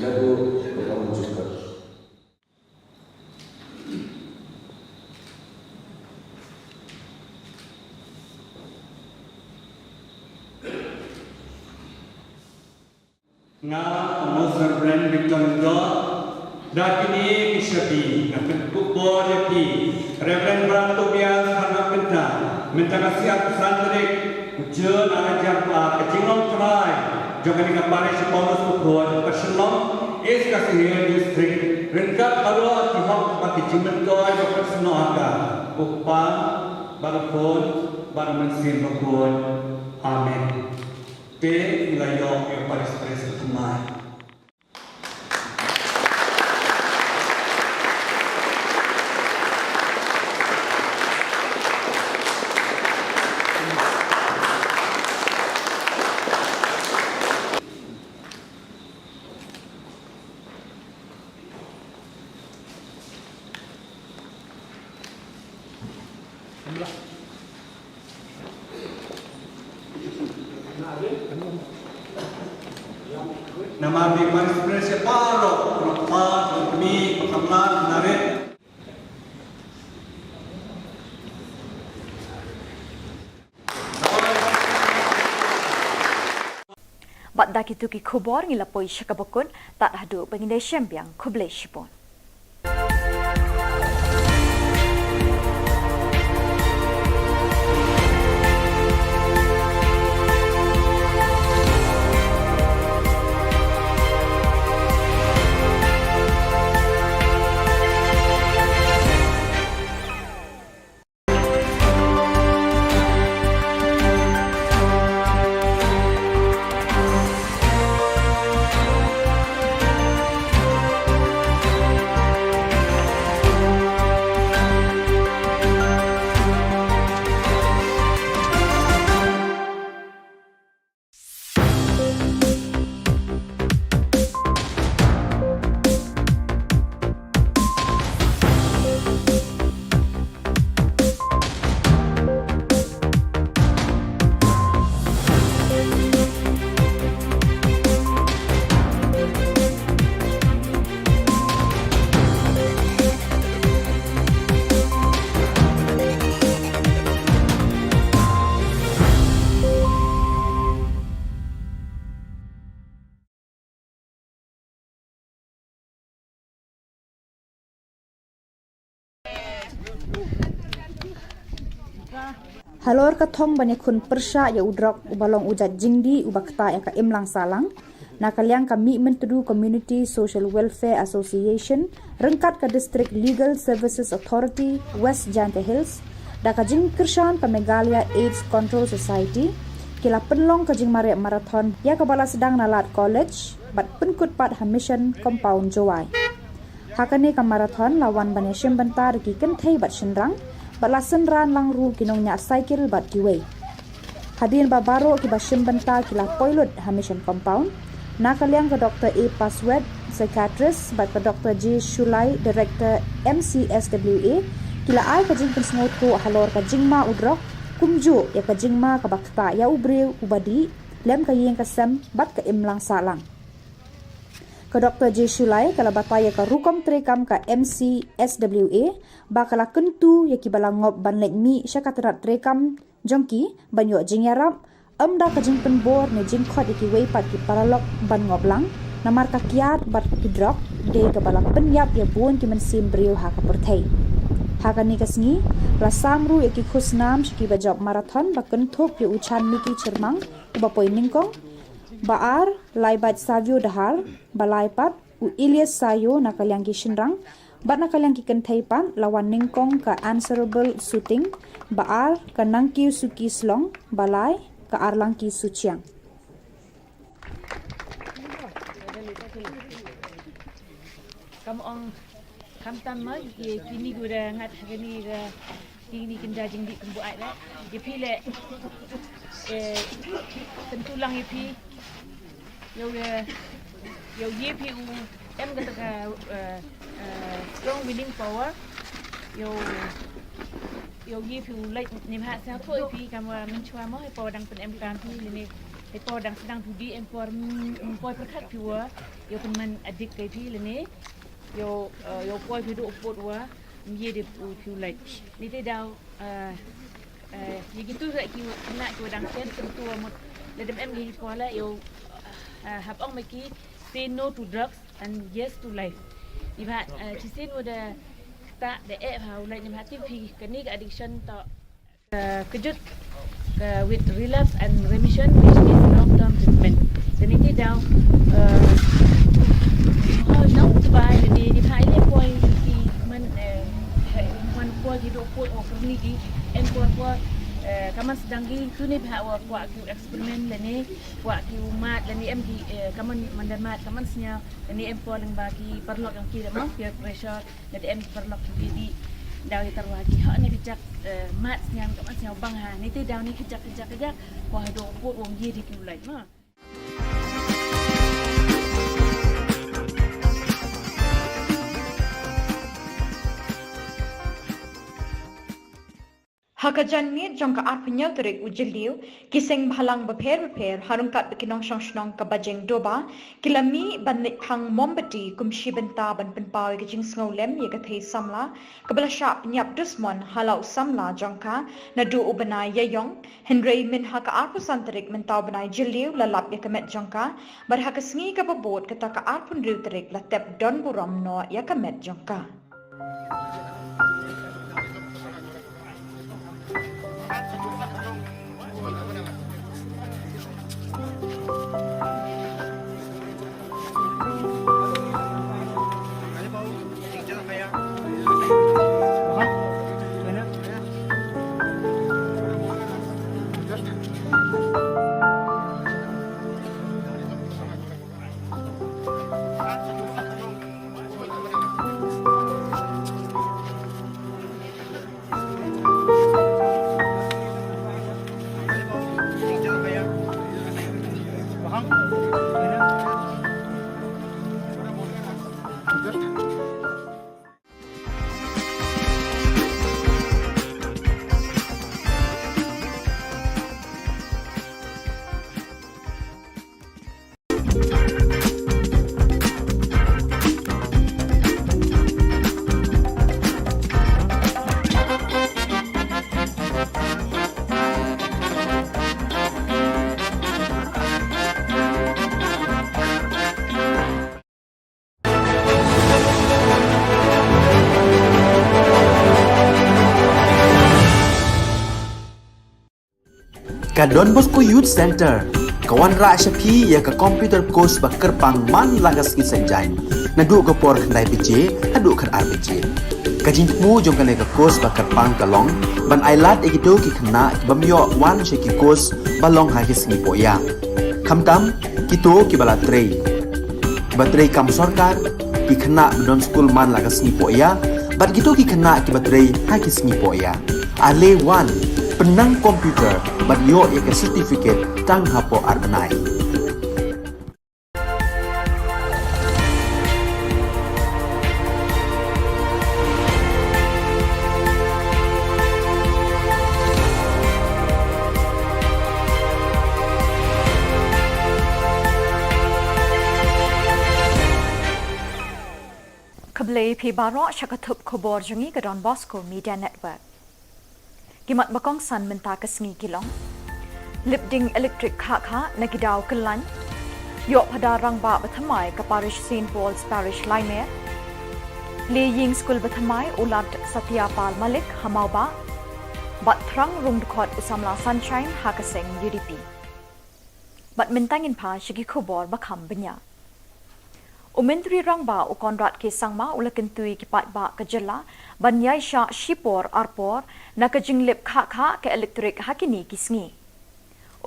naduh ka bymjukut. Nga, Most Reverend Victor Lyngdoh, da kine ki shabi nga pynkup bor ïa phi, Reverend Brother Tobias Kharngap Kynta, mynta ka sngi arphew san tarik u Jun ar hajar arphew ar, ka jinglong trai jong kane ka parish Paulus Bakhuid, Upper Shillong, East Khasi Hills District, ryngkat baroh ki hok bad ki jingmyntoi ba pynsnoh ha ka, u Kpa bad u Khun bad u Mynsiem Bakhuid. Amen. Te ngi la ïoh ïa u Parish Priest ba thymmai. Namar ba ki Parish Priest baroh, kmie, kmie, kmie, kmie. Bad da kito ki khubor ngi la poi sha kaba kut, tad haduh ba ngin ïashem biang, khublei shibun. Halor ka thong ban ïakhun pyrshah ïa u drok uba long u jait jingdih uba ktah ïa ka imlang sahlang, na ka liang ka Mihmyntdu Community Social Welfare Association ryngkat ka District Legal Services Authority West Jaintia Hills da ka jingkyrshan ka Meghalaya AIDS Control Society ki la pynlong ka jingmareh marathon ïa kaba la sdang na lad college bad pynkut pat ha Mission Compound Jowai. Ha kane ka marathon la wan ban ïashim bynta da ki kynthei bad shynrang bad la synran lang ruh ki nongñiah cycle bad kiwei. Hadien ba baroh kiba shim bynta ki la poi lut ha Mission Compound, na ka liang ka Dr A Paswet, psychiatrist, bad ka Dr J Shulai, director M C S W A, ki la ai ka jingpynsngewthuh halor ka jingma u drok, kumjuh ïa ka jingma kaba ktah ïa u briew uba dih lem ka ïing ka sem bad ka imlang sahlang. Ka Dr J Shulai ka la batai ïa ka rukom treikam ka M C S W A ba ka la kyntu ïa kiba la ngop ban leit mih sha ka tnat treikam jong ki ban ïoh jingïarap, ym da ka jingpynbor ne jingkhot ïa kiwei pat ki paralok ban ngop lang, namar ka kiad bad ki drok dei kaba la pynïap ïa bun ki mynsiem briew ha ka pyrthei. Ha kane ka sngi la sam ruh ïa ki khusnam sha kiba jop marathon ba kynthup ïa u Chanmiki Chyrmang uba poi nyngkong, ba ar Laibait Savio Dahar, ba lai pat u Ilyas Sayo na ka liang ki shynrang, bad na ka liang ki kynthei pat la wan nyngkong ka Answerable Suting, ba ar ka Nangkiew Suki Slong, ba lai ka Arlangki Suchiang. Kam ong khamtam ma ki kini ki da ngat ha kani ka kini ki da jingdih kumbu ai la. Ïa phi le, eh, kyntu lang ïa phi. Ïa u, eh, ïa u ïa phi u em kata ka, eh, eh, strong willing power. Ïa u, ïa u ïa phi u lait ne bha sngewthuh ïa phi kam wa mynshuwa mo, hapoh dang pynemkam phi lane hapoh dang sdang phi dih em por, mm, poi pyrkhat phi wa ïa u pynman adik kai phi lane ïa u, eh, ïa u poi phi duh pud wa ym ye de u phi u lait. Ni te daw, eh, eh, ïa kitu ki khynnah kiwa dang shen kyntu wa mut lada ym em ki poi la ïa u, eh, hap ong ma ki say no to drugs and yes to life. Ni bha, eh, shisien wa da ktah da eh ha u lait ni bha, tip phi kani ka addiction to ka kjut ka with relapse and remission, which is long term treatment. Te ni te daw, eh, ho nong tbai ni ni phai le poi ki man, eh, man poi ki do poi o kyrni ki em poi poi, eh, ka man sdang ki tu ni bha wa kwah ki experiment le ni kwah ki u mad le ni em ki, eh, ka man man da mad ka man sñiaw le ni em poi lyngba ki paralok yong ki le mo peer pressure. Lada em ki paralok ki dei dih daw ïa tyrwa ki ha ne ki jak, eh, mad sñiaw ka mad sñiaw bang ha. Ni te daw ni ki jak ki jak ki jak. Ko ha do pud wong ye dei ki u lait ma. Ha ka janmiet jong ka arphew hynñiew tarik u Jylliew, ki seng bhalang bapher bapher, ha ryngkat bad ki nongshong shnong ka Bajeng Doba, ki la mih ban leit phang mombati kum shi bynta ban pynpaw ïa ka jingsngewlem ïa ka thei samla, kaba la shah pynïap dusmon ha la u samla jong ka, naduh u bnai Ïaïong, hynrei mynha ka arphew san tarik mynta u bnai Jylliew la lap ïa ka met jong ka, bad ha ka sngi kaba bud kata ka arphew hynriew tarik la tep don burom noh ïa ka met jong ka. Ka Don Bosco Youth Centre ka wanrah sha phi ïa ka computer course ba kyrpang man la ka sngi Saitjaiñ, naduh ka por khyndai baje haduh khatar baje. Ka jingthmu jong kane ka course ba kyrpang ka long ban ailad ïa kito ki khynnah ki bym ïoh wan sha ki course ba long ha ki sngi pohïa, khamtam kito kiba la trei, kiba trei kam sorkar, ki khynnah ba don skul man la ka sngi pohïa, bad kito ki khynnah kiba trei ha ki sngi pohïa. Ale wan, pynnang computer bad ïoh ïa ka certificate tang hapoh ar bnai. Khublei phi baroh sha ka thup khubor jong ngi ka Don Bosco Media Network. Ki mat ba kongsan mynta ka sngi ki long: lip ding elektrik khah khah na ki daw kyllaiñ. Ïoh phadar rangbah ba thymmai ka parish Saint Paul's Parish Laimer. Plie ïing skul ba thymmai u Lad Satya Pal Malik ha Mawbah. Bad thrang rung dkhot u samla Sunshine ha ka seng U D P. Bad mynta ngin phai sha ki khubor ba kham bniah. U Myntri Rangbah u Conrad K Sangma u la kyntu ïa ki paidbah ka jylla ban ïaishah shipor arpor na ka jinglip khah khah ka elektrik ha kine ki sngi.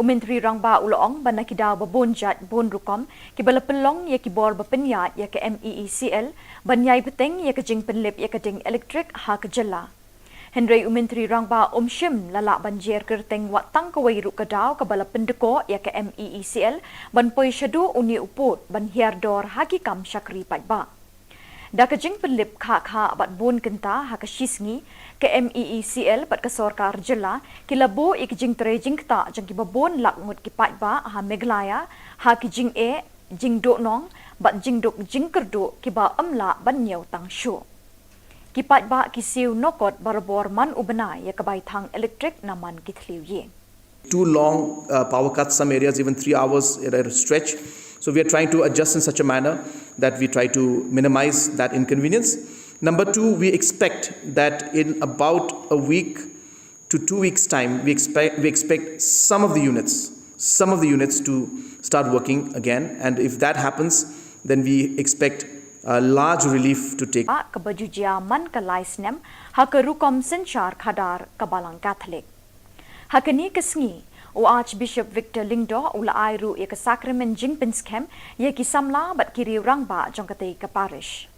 U Myntri Rangbah u la ong ba na ki daw ba bun jait bun rukom kiba la pynlong ïa ki bor ba pynïaid ïa ka M E E C L ban ïai bteng ïa ka jingpynlip ïa ka ding elektrik ha ka jylla. Hynrei u Myntri Rangbah um shym la lah ban jer kyrteng wat tang kawei ruh ka daw kaba la pyndkoh ïa ka M E E C L ban poi shaduh une u pud ban hiar dor ha ki kam shakri paidbah. Da ka jingpynlip khah khah bad bun kynta ha ka shi sngi, ka M E E C L bad ka sorkar jylla ki la buh ïa ki jingtrei jingktah jong kiba bun lak ngut ki paidbah ha Meghalaya ha ki jingeh, jingduhnong bad jingduk jingkyrduh kiba ym lah ban ñiew tang shuh. Ki paidbah ki siew nokot barabor man u bnai ïa ka bai thang elektrik na man ki thliew ïing. Two long, uh, power cuts, some areas even three hours at a stretch. So we are trying to adjust in such a manner that we try to minimize that inconvenience. Number two, we expect that in about a week to two weeks' time, we expect, we expect some of the units, some of the units to start working again. And if that happens, then we expect a large relief to take. Ba kaba ju jia man ka lai snem ha ka rukom synshar khadar ka Balang Katholik. Ha kane ka sngi, u Archbishop Victor Lyngdoh u la ai ruh ïa ka sakramen jingpynskhem ïa ki samla bad ki riew rangbah jong katei ka parish.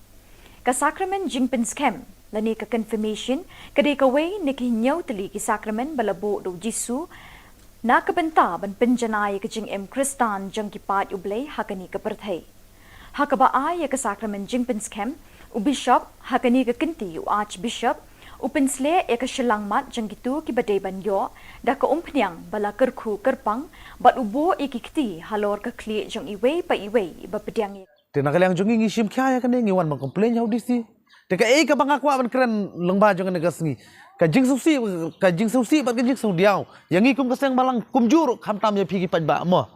Ka sakramen jingpynskhem lane ka confirmation ka dei kawei na ki hynñiew tylli ki sakramen ba la buh da u Jisu na ka bynta ban pynjanai ïa ka jingim Khristan jong ki paid U Blei ha kane ka pyrthei. Ha kaba ai ïa ka sakramen jingpynskhem, u bishop ha kane ka kynti u archbishop u pynsleh ïa ka shyllangmat jong kito kiba dei ban ïoh da ka umphniang ba la kyrkhu kyrpang bad u buh ïa ki kti halor ka khlieh jong iwei pa iwei ba pdiang ïa. Te na ka liang jong ngi ngi shim khia ïa kane, ngi wan ban complain ha u D C. Te kaei kaba nga kwah ban kren lyngba jong kane ka sngi, ka jingsngewsih, ka jingsngewsih bad ka jingsngewdiaw ïa ngi kum ka seng balang kumjuh ruh khamtam ïa phi ki paidbah mo.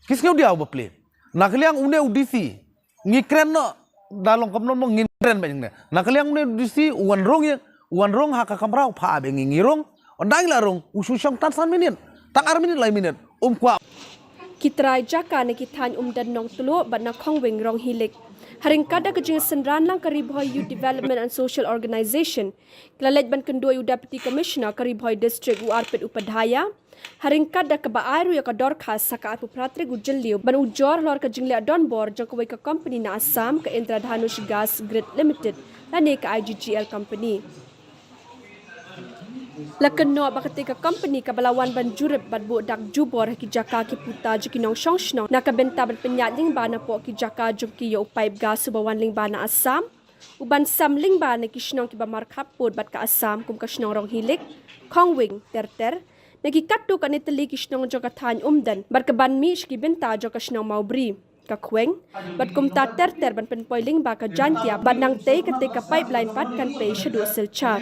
Ki sngewdiaw ba plie. Na ka liang une u D C ngi kren noh, da long kumno mo ngin kren ba ïa ngi ne. Na ka liang une u D C u wan rung ïa, u wan rung ha ka kamra u phah ba ïa ngi ngi rung. Ynda ngi la rung u shu shong tang san minit, tang ar minit lai minit, um kwah. Ki trai jaka na ki thaiñ Umden, Nongtluh bad na Khongwing, Ronghilik, ha ryngkat da ka jingsynran lang ka Ri Bhoi Youth Development and Social Organization, ki la leit ban kynduh ïa u Deputy Commissioner ka Ri Bhoi District u Arpit Upadhyaya. Ha ryngkat da kaba ai ruh ïa ka dorkhas ha ka arphew phra tarik u Jylliew ban ujor halor ka jingleh donbor jong kawei ka company na Assam, ka Indradhanush Gas Grid Limited lane ka I G G L company. La kynnoh ba katei ka company kaba la wan ban jurip bad buh dak jubor ha ki jaka ki puta jong ki nongshong shnong na ka bynta ban pynïaid lyngba napoh ki jaka jong ki ïa u paip gas uba wan lyngba na Assam, u ban sam lyngba na ki shnong kiba markhappud bad ka Assam kum ka shnong Ronghilik, Khongwing, Terter, na ki katto katne tylli ki shnong jong ka thaiñ Umden bad ka ban mih sha ki bynta jong ka shnong Mawbri. ka Khweng bad kumta ter ter ban pynpoi lyngba ka Jaintia bad nangtei katei ka pipeline pat kan pei shaduh Silchar.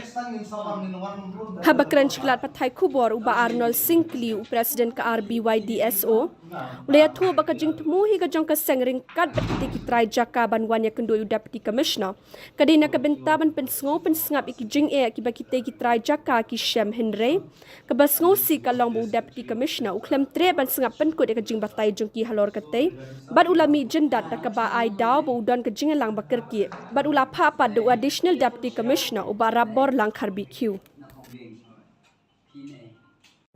Haba kren sha ki lad pathai khubor u Bah Arnold Singh Kli, u President ka R B Y D S O, u la ïathuh ba ka jingthmu hi ka jong ka seng ryngkat bad kitei ki trai jaka ban wan ïakynduh ïa u Deputy Commissioner ka dei na ka bynta ban pynsngew pynsngap ïa ki jingeh kiba kitei ki trai jaka ki shem, hynrei kaba sngewsih ka long ba u Deputy Commissioner u khlem treh ban sngap pynkut ïa ka jingbatai jong ki halor katei bad u la mih jyndat da kaba ai daw ba u don ka jingïalang ba kyrkieh bad u la phah pat da u Additional Deputy Commissioner u Bah Rapborlang Kharbih Khiew.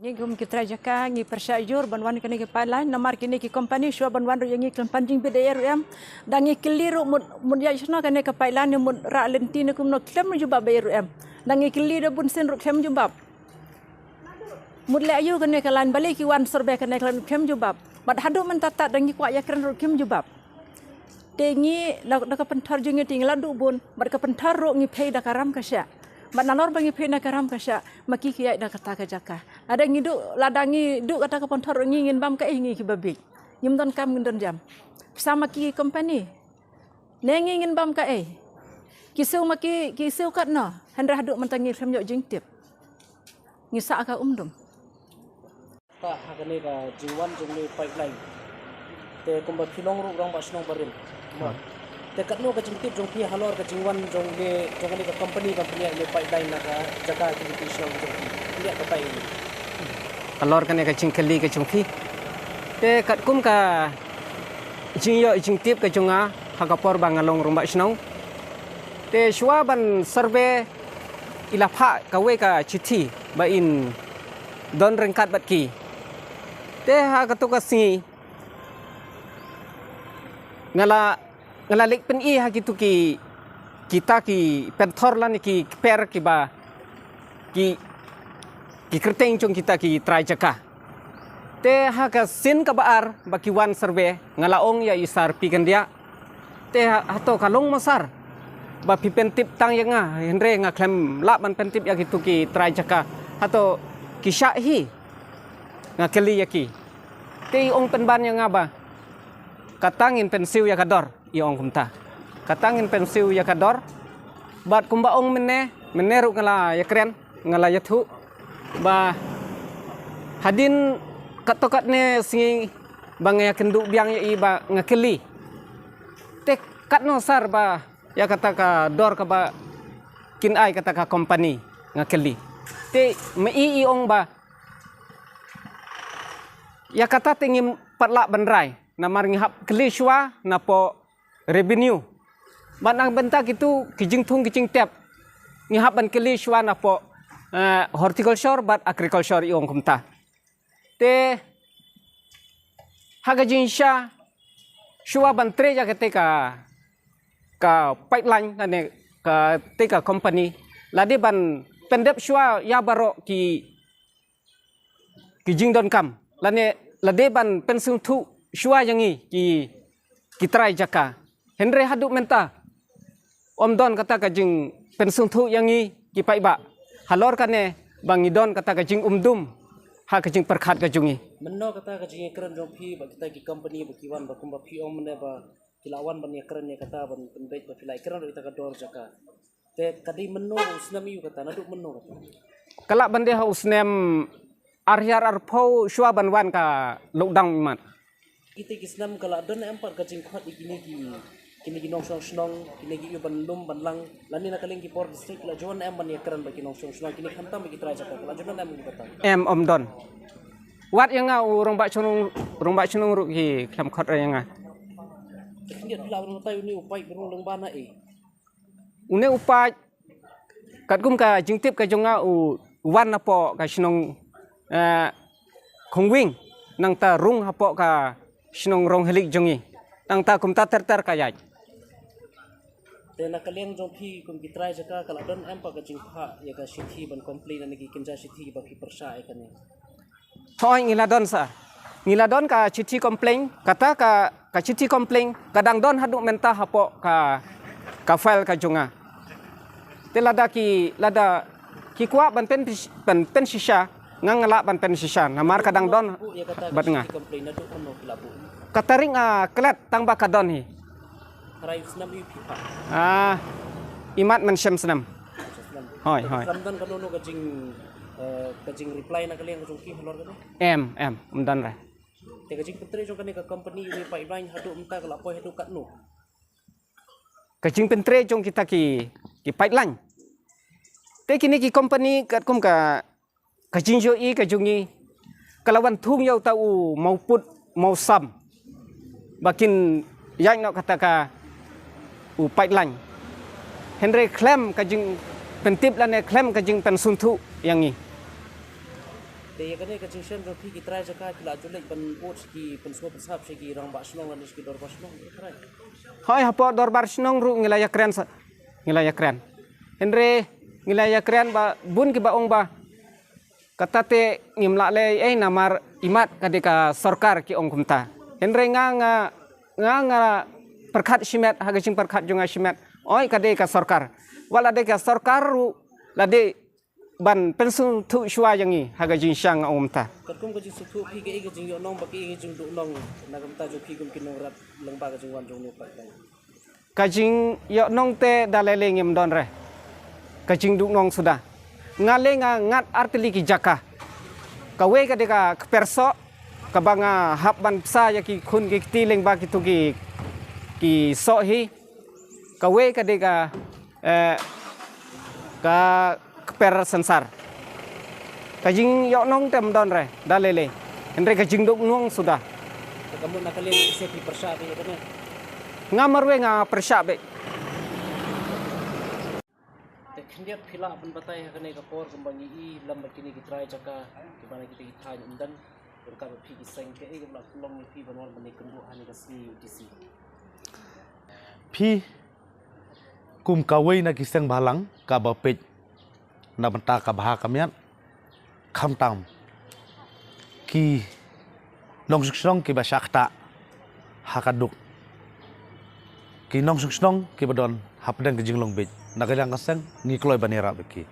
Ngi kum ki trai jaka ngi pyrshah jur ban wan kane ka pipeline namar kine ki company shuwa ban wan ruh ïa ngi khlem pan jingbit ei ei ruh em. Da ngi kylli ruh mut, mut ïaid shano kane ka pipeline, mut rah lynti ne kumno, khlem jubab ei ei ruh em. Da ngi kylli da bun sien ruh khlem jubab. Mut leh aïu kane ka line, balei ki wan survey kane ka line, khlem jubab. Bad haduh mynta tad da ngi kwah ïakren ruh khlem jubab. Te ngi da, da ka pynthor jong ngi te ngi la duh bun, bad ka pynthor ruh ngi pei da ka ram ka shah. Bad nalor ba ngi pei da ka ram ka shah, ma ki ki ïaid da kata ka jaka. Lada ngi duh, lada ngi duh kata ka pynthor ruh ngi ngin bam kaei ngi kiba bieit. Ngim don kam ngin don jam. Pisa ma ki company. Ne ngi ngin bam kaei. Ki siew ma ki, ki siew katno. Hynrei haduh mynta ngi khlem ïoh jingtip. Ngi sah ka um dum. Te ha kane ka jingwan jong ne pipeline. Te kumba phi long ruh rangbah shnong barim. Te katno ka jingtip jong phi halor ka jingwan jong ne, jong kane ka company ban pynïaid ne pipeline na ka jaka ki lynti shnong jong phi. Pynïaid batai ne. Halor kane ka jingkylli ka jong phi. Te katkum ka jingïoh jingtip ka jong nga ha ka por ba nga long rangbah shnong. Te shuwa ban survey i la phah kawei ka chithi ba in don ryngkat bad ki. Te ha kato ka sngi nga la, nga la leit pyni ha kito ki, kita ki pynthor lane ki kper kiba ki, ki kyrteng jong kita ki trai jaka. Te ha ka sien kaba ar ba ki wan survey nga la ong ïa i Sir P. Kyndiah. Te ha, hato ka long mo Sir ba phi pyntip tang ïa nga, hynrei nga khlem lah ban pyntip ïa kito ki trai jaka. Hato ki shah hi, nga kylli ïa ki. Te i ong pynban ïa nga ba kata ngin pynsiew ïa ka dor, i ong kumta. Kata ngin pynsiew ïa ka dor. Bad kumba ong mynne, mynne ruh nga la ïakren, nga la ïathuh ba hadien katto katne sngi ba nga ïakynduh biang ïa i ba nga kylli. Te katno Sir ba ïa kata ka dor kaba kin ai kata ka company, nga kylli. Te ma i i ong ba ïa kata te ngim pat lah ban rai. Namar ngi hap kylli shuwa napoh revenue. Bad na ka bynta kito ki jingthung ki jingtep ngi hap ban kylli shuwa napoh, eh, horticulture bad agriculture, i ong kumta. Te ha ka jingshisha shuwa ban trei ïa kata ka, ka pipeline lane kata ka company, la dei ban pyndep shuwa ïa baroh ki ki jingdonkam lane la dei ban pynsngewthuh shuwa ïa ngi ki, ki trai jaka. Hynrei haduh mynta ym don kata ka jingpynsngewthuh ïa ngi ki paidbah halor kane ba ngi don kata ka jingumdum ha ka jingpyrkhat ka jong ngi. Mynno kata ka jingïakren jong phi bad kita ki company ba ki wan, ba kumba phi ong mynne ba ki la wan ban ïakren ïa kata ban pynbeit ba phi la ïakren ïa kata ka dor jaka. Te ka dei mynno u snem ïa u kata, naduh mynno kata? Ka lah ban dei ha u snem ar hajar arphew shuwa ban wan ka lockdown imat. Kita ki snem ka la don em pat ka jingkhot ïa kine ki, kine ki nongshong shnong, kine ki ïa ban lum ban lang, lane na ka liang ki bor district ka la ju wan em ban ïakren bad ki nongshong shnong, kine khamtam bad ki trai jaka, ka la ju don em ïa u kata? Em, ym don. Wat ïa nga u rangbah shnong, rangbah shnong ruh ki khlem khot ïa nga. Te khyndiat phi lah ban batai une u paid ba rung lyngba na ei? Une u paid, katkum ka jingtip ka jong nga, u wan napoh ka shnong, eh, Khongwing, nangta rung hapoh ka shnong Ronghylik jong ngi, nangta kumta ter ter ka ïaid. Te na ka liang jong phi kum ki trai jaka ka la don em pat ka jingphah ïa ka shithi ban complain na ki kynja shithi ba phi pyrshah ïa kane? Hooid, ngi la don sir. Ngi la don ka chithi complaint, kata ka, ka chithi complaint ka dang don haduh mynta hapoh ka, ka file ka jong nga. Te lada ki, lada ki kwah ban pyn, ban pynshisha, nga, nga lah ban pynshisha namar ka dang don bad nga. Ka tarik, ah, klet tang ba ka don hi. Hynrei snem ïa phi pha. Ah, imat man shem snem. Snem. Hoi, hoi. Lam don kano kano ka jing, eh, ka jing reply na ka liang jong ki halor kane? Em, em, ym don re. Te ka jing pyntrei jong kane ka company ïa u pipeline haduh mynta ka la poi haduh katno? Ka jing pyntrei jong kita ki, ki pipeline. Te kine ki company katkum ka, ka jingïohi ka jong ngi, ka la wan thung ïa uta u mawpud mawsam ba kin ïaid noh kata ka u pipeline. Hynrei khlem ka jingpyntip lane khlem ka jingpynsngewthuh ïa ngi. Te ïa kane ka jingshem jong phi ki trai jaka ki la ju leit ban bud sha ki pynsngew pynsngap sha ki rangbah shnong lane sha ki dorbar shnong, ki trai. Hoi, hapoh dorbar shnong ruh ngi la ïakren sa, ngi la ïakren. Hynrei ngi la ïakren ba bun kiba ong ba kata te ngim lah leh ei namar imat ka dei ka sorkar, ki ong kumta. Hynrei nga, nga, nga, nga pyrkhat shimet ha ka jingpyrkhat jong nga shimet. Oi, ka dei ka sorkar. Wat la dei ka sorkar ruh la dei ban pynsngewthuh shuwa ïa ngi ha ka jingshang, nga ong kumta. Katkum ka jingsngewthuh phi, kaei ka jingïohnong bad kaei ka jingduhnong na ka bynta jong phi kum ki nongrep lyngba ka jingwan jong une u pipeline? Ka jingïohnong te da lei lei ngim don re. Ka jingduhnong suda. Nga lei nga ngat artylli ki jaka. Kawei ka dei ka kper soh, kaba nga hap ban bsa ïa ki khun ki kti lyngba kito ki, ki soh hi. Kawei ka dei ka, eh, ka kper sensar. Ka jingïohnong te ym don re da lei lei. Hynrei ka jingduhnong suda. Te ka mut na ka liang ïa ki pyrshah beit ïa kane? Nga marwei nga pyrshah beit. Te khyndiat phi lah ban batai ha kane ka por kumba ngi i lem ba kine ki trai jaka kiba na kita ki thaiñ ym don, ryngkat bad phi ki seng, kaei kaba la pynlong ïa phi ban wan ban ïakynduh ha kane ka sngi U D C? Phi kum kawei na ki seng bhalang kaba peit na bynta ka bha ka miat, khamtam ki nongshong shnong kiba shah ktah ha ka duk, ki nongshong shnong kiba don hapdeng ka jinglong bieit, na ka liang ka seng ngi kloi ban ïarap ïa ki.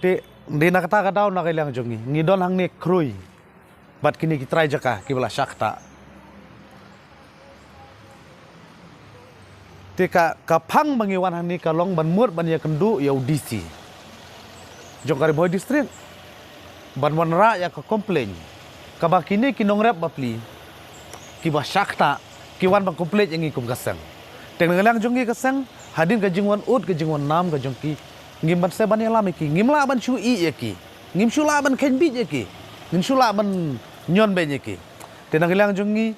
Te dei na kata ka daw na ka liang jong ngi, ngi don hangne khrui bad kine ki trai jaka kiba la shah ktah. Te ka, ka phang ba ngi wan hangne ka long ban mut ban ïakynduh ïa u D C jong ka Ri Bhoi District ban wanrah ïa ka complain kaba kine ki nongrep bapli kiba shah ktah ki wan ban complain ïa ngi kum ka seng. Te na ka liang jong ngi ka seng, hadien ka jingwan ud ka jingwan nam ka jong ki, ngim banse ban ïalam ïa ki, ngim lah ban shu ïeh ïa ki, ngim shu lah ban kheiñ bieit ïa ki, ngim shu lah ban ñion beiñ ïa ki. Te na ka liang jong ngi,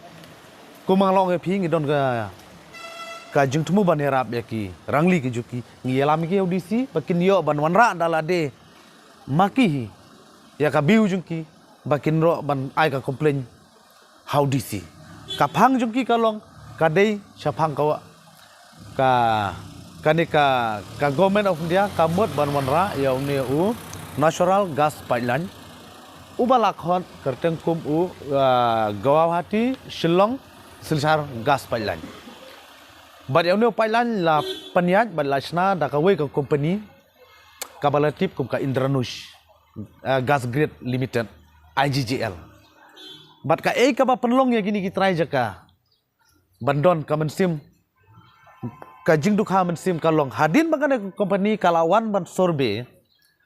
kumba nga la ong ïa phi, ngi don ka, ka jingthmu ban ïarap ïa ki rangli ki jong ki, ngi ïalam ïa ki ha u D C ba kin ïoh ban wanrah da lade ma ki hi ïa ka view jong ki, ba kin ïoh ban ai ka complain ha u D C. Ka phang jong ki ka long ka dei shaphang ka wa-, ka, kane ka, ka Government of India ka mut ban wanrah ïa une u natural gas pipeline uba la khot kyrteng kum u, ah, Guwahati Shillong Silchar Gas Pipeline. Bad ïa une u pipeline la pynïaid bad la shna da kawei ka company kaba la tip kum ka Indranush, ah, Gas Grid Limited, I G G L. Bad kaei kaba pynlong ïa kine ki trai jaka ban don ka mynsiem, ka jingdukha mynsiem ka long hadien ba kane ka company ka la wan ban survey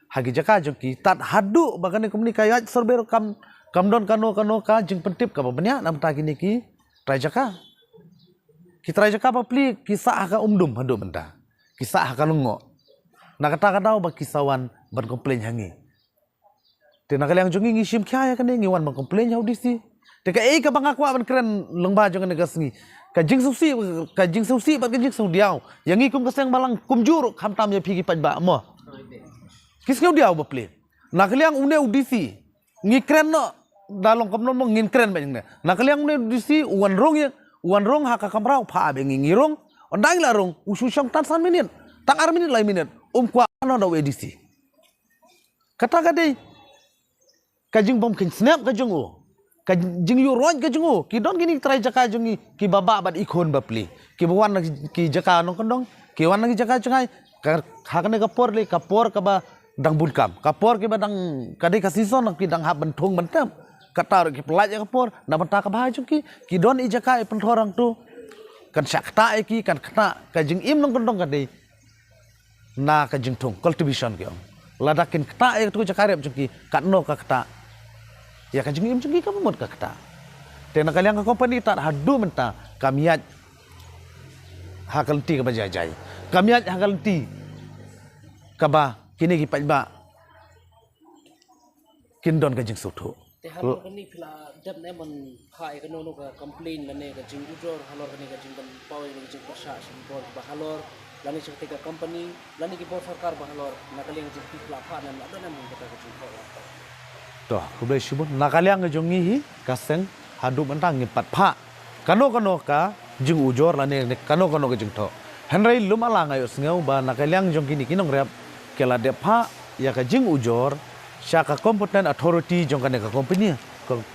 ha ki jaka jong ki, tad haduh ba kane company ka ïaid survey ruh kam, kam don kano kano ka jingpyntip kaba bniah na bynta kine ki trai jaka. Ki trai jaka bapli ki sah ha ka umdum haduh mynta, ki sah ha ka lyngngoh. Na kata ka daw ba ki sa wan ban complain ha ngi. Te na ka liang jong ngi ngi shim khia ïa kane, ngi wan ban complain ha u D C. Te kaei kaba nga kwah ban kren lyngba jong kane ka sngi, ka jingsngewsih, ka jingsngewsih bad ka jingsngewdiaw ïa ngi kum ka seng bhalang kumjuh ruh khamtam ïa phi ki paidbah mo. Ki sngewdiaw bapli. Na ka liang une u D C ngi kren noh, da long kumno mo ngin kren bad ngi. Na ka liang une u D C u wan rung ïa, u wan rung ha ka kamra u phah bad ngi, ngi rung. Ynda ngi la rung u shu shong tang san minit, tang ar minit lai minit, um kwah noh da u A D C. Kata ka dei ka jingbym kheiñ snep ka jong u, ka jingïuhroit ka jong u. Ki don kine ki trai jaka jong ngi kiba bah bad i khun bapli, kiba wan na ki jaka nongkyndong, ki wan na ki jaka jngai. Ka, ha kane ka por lei ka por kaba dang bun kam, ka por kiba dang, ka dei ka season ki dang hap ban thung ban tem. Kata ruh ki pyllait ïa ka por, na bynta ka bha jong ki, ki don i jaka i pynthor hangtu. Kan shah kata ïa ki, kan kata ka jingim nongkyndong ka dei na ka jingthung, cultivation ki ong. Lada kin kata ïa katu ka jaka rep jong ki, katno ka kata ïa ka jingim jong ki, ka mut ka kata. Te na ka liang ka company tad haduh mynta kam ïaid ha ka lynti kaba jai jai. Kam ïaid ha ka lynti kaba kine ki paidbah kin don ka jingsngewthuh. Te halor kane phi la dep ne ban phah ïa kano kano ka complain lane ka jingujor halor kane ka jingdon paw ïa ka jingpyrshah sha ki bor ba halor lane sha kata ka company lane ki bor sorkar ba halor na ka liang jong phi phi la phah ne la don ne ban kata ka jingpyrshah. To, khublei shibun. Na ka liang ka jong ngi hi ka seng haduh mynta ngim pat phah kano kano ka jingujor lane kano kano ka jingthoh. Hynrei lum ala nga ïohsngew ba na ka liang jong kine ki nongrep ki la dep phah ïa ka jingujor sha ka competent authority jong kane ka company,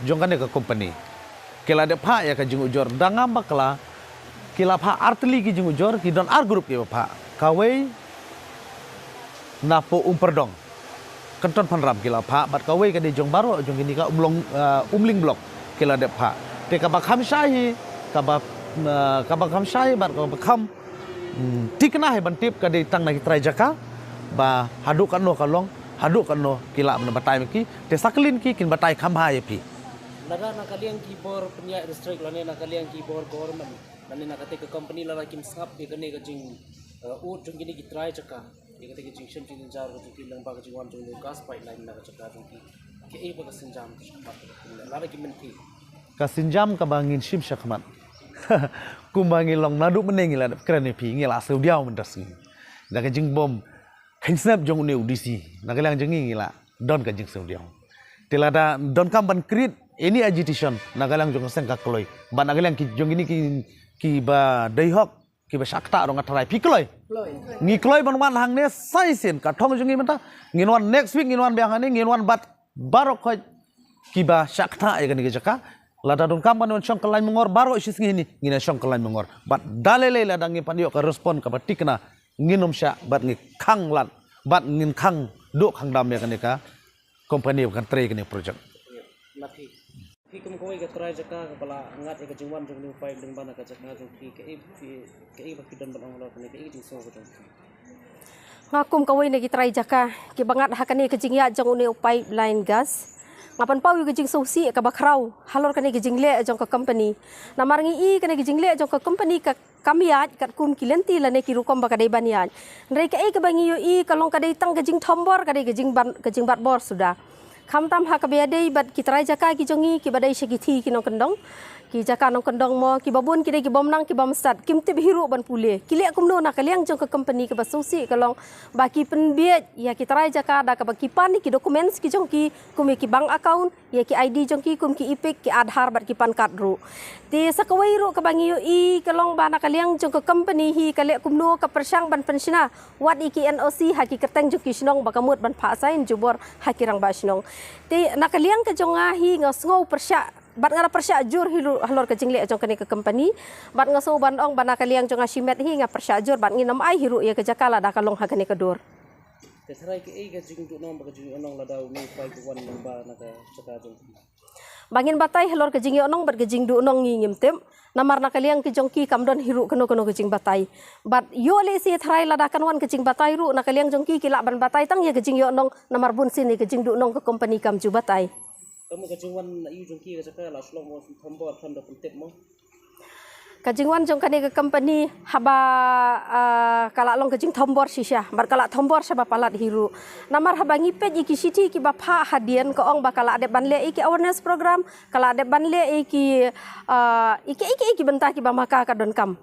jong kane ka company. Ki la dep phah ïa ka jingujor da ngam bakla, ki la phah artylli ki jingujor, ki don ar group kiba phah. Kawei na poh Umpyrdong, Kynton Phanram ki la phah, bad kawei ka dei jong baroh jong kine ka Umlong, eh, Umling Block ki la dep phah. Te kaba kham shai hi, kaba, eh, kaba kham shai hi bad kaba kham, mm, thikna hi ban tip ka dei tang na ki trai jaka ba haduh katno ka long, haduh katno ki lah ban batai ma ki. Te sa kylli ki kin batai kham bha ïa phi. Lada na ka liang ki bor pynïaid district lane na ka liang ki bor government lane na kata ka company lada kim sngap ïa kane ka jing, eh, ud jong kine ki trai jaka. Ïa kata ka jingshem jingjar ka jong ki lyngba ka jingwan jong u gas pipeline na ka jaka jong ki. Kaei ba ka sienjam shakhmat lada ki mynta. Ka sienjam kaba ngin shim shakhmat. Kumba ngi long naduh mynne ngi la dep kren ïa phi ngi la sngewdiaw mynta sngi. Da ka jingbym kheiñ snep jong une u D C na ka liang jong ngi ngi la don ka jingsngewdiaw. Te lada donkam ban create any agitation na ka liang jong ka seng ka kloi. Bad na ka liang ki jong kine ki, kiba dei hok kiba shah ktah ruh nga tharai phi kloi. Kloi. Ngi kloi ban wan hangne sa shisien ka thong jong ngi mynta. Ngin wan next week ngin wan biang hangne ngin wan bad baroh khoit kiba shah ktah ïa kane ka jaka. Lada donkam ban wan shong kyllaiñ mangor baroh shisngi hangne ngin ïa shong kyllaiñ mangor. Bad da lei lei lada ngi pan ïoh ka respond kaba thikna ngin ym shah bad ngi khang lad bad ngin khang duh khang dam ïa kane ka company ba kan trei kane project. Na phi. Phi kum kawei ka trai jaka kaba la ngat ïa ka jingwan jong une u paip lyngba na ka jaka jong phi kaei phi kaei ba phi don ban ong halor kane kaei ka jingsngew ka jong phi. Nga kum kawei na ki trai jaka kiba ngat ha kane ka jingïaid jong une u pipeline gas. Nga pynpaw ïa ka jingsngewsih kaba khraw halor kane ka jingleh jong ka company. Namar ngi i kane ka jingleh jong ka company ka kam ïaid katkum ki lynti lane ki rukom ba ka dei ban ïaid. Hynrei kaei kaba ngi ïohi ka long ka dei tang ka jingthombor ka dei ka jingban ka jingbat bor suda. Khamtam ha kaba ïadei bad ki trai jaka ki jong ngi kiba dei sha ki thih ki nongkyndong. Ki jaka nongkyndong mo kiba bun ki dei kibym nang kibym stad kim tip hi ruh ban pule. Ki leh kumno na ka liang jong ka company kaba sngewsih ka long ba ki pynbiej ïa ki trai jaka da kaba ki pan ïa ki documents ki jong ki kum ïa ki bank account ïa ki I D jong ki kum ki EPIC, ki Aadhaar bad ki PAN card ruh. Te sa kawei ruh kaba ngi ïohi ka long ba na ka liang jong ka company hi ka leh kumno ka pyrshang ban pynshna wat ïa ki N O C ha ki kyrteng jong ki shnong ba ka mut ban phah sign jubor ha ki rangbah shnong. Te na ka liang ka jong nga hi nga sngew pyrshah bad nga da pyrshah jur hi ruh halor ka jingleh jong kane ka company. Bad nga sngew ban ong ba na ka liang jong nga shimet hi nga pyrshah jur bad ngin ym ai hi ruh ïa ka jaka lada ka long ha kane ka dur. Te tharai kaei ka jingduhnong bad ka jingïohnong lada une u paip u wan lyngba na ka jaka jong phi. Ba ngin batai halor ka jingïohnong bad ka jingduhnong ngi ngim tip. Namar na ka liang ki jong ki kam don hi ruh kano kano ka jingbatai. Bad ïoh lehse tharai lada kan wan ka jingbatai ruh na ka liang jong ki ki lah ban batai tang ïa ka jingïohnong namar bun sien ïa ka jingduhnong ka company kam ju batai. Ka mut ka jingwan na ïu jong ki ka jaka la shlong mo thombor than da pyntip mo. Ka jingwan jong kane ka company haba, ah, ka la long ka jingthombor shisha bad ka la thombor shaba palat hi ruh. Namar haba ngi peit ïa ki shithi kiba phah hadien ka ong ba ka la dep ban leh ïa ki awareness program, ka la dep ban leh ïa ki, ah, ïa ki, ïa ki, ïa ki bynta kiba ma ka ka donkam.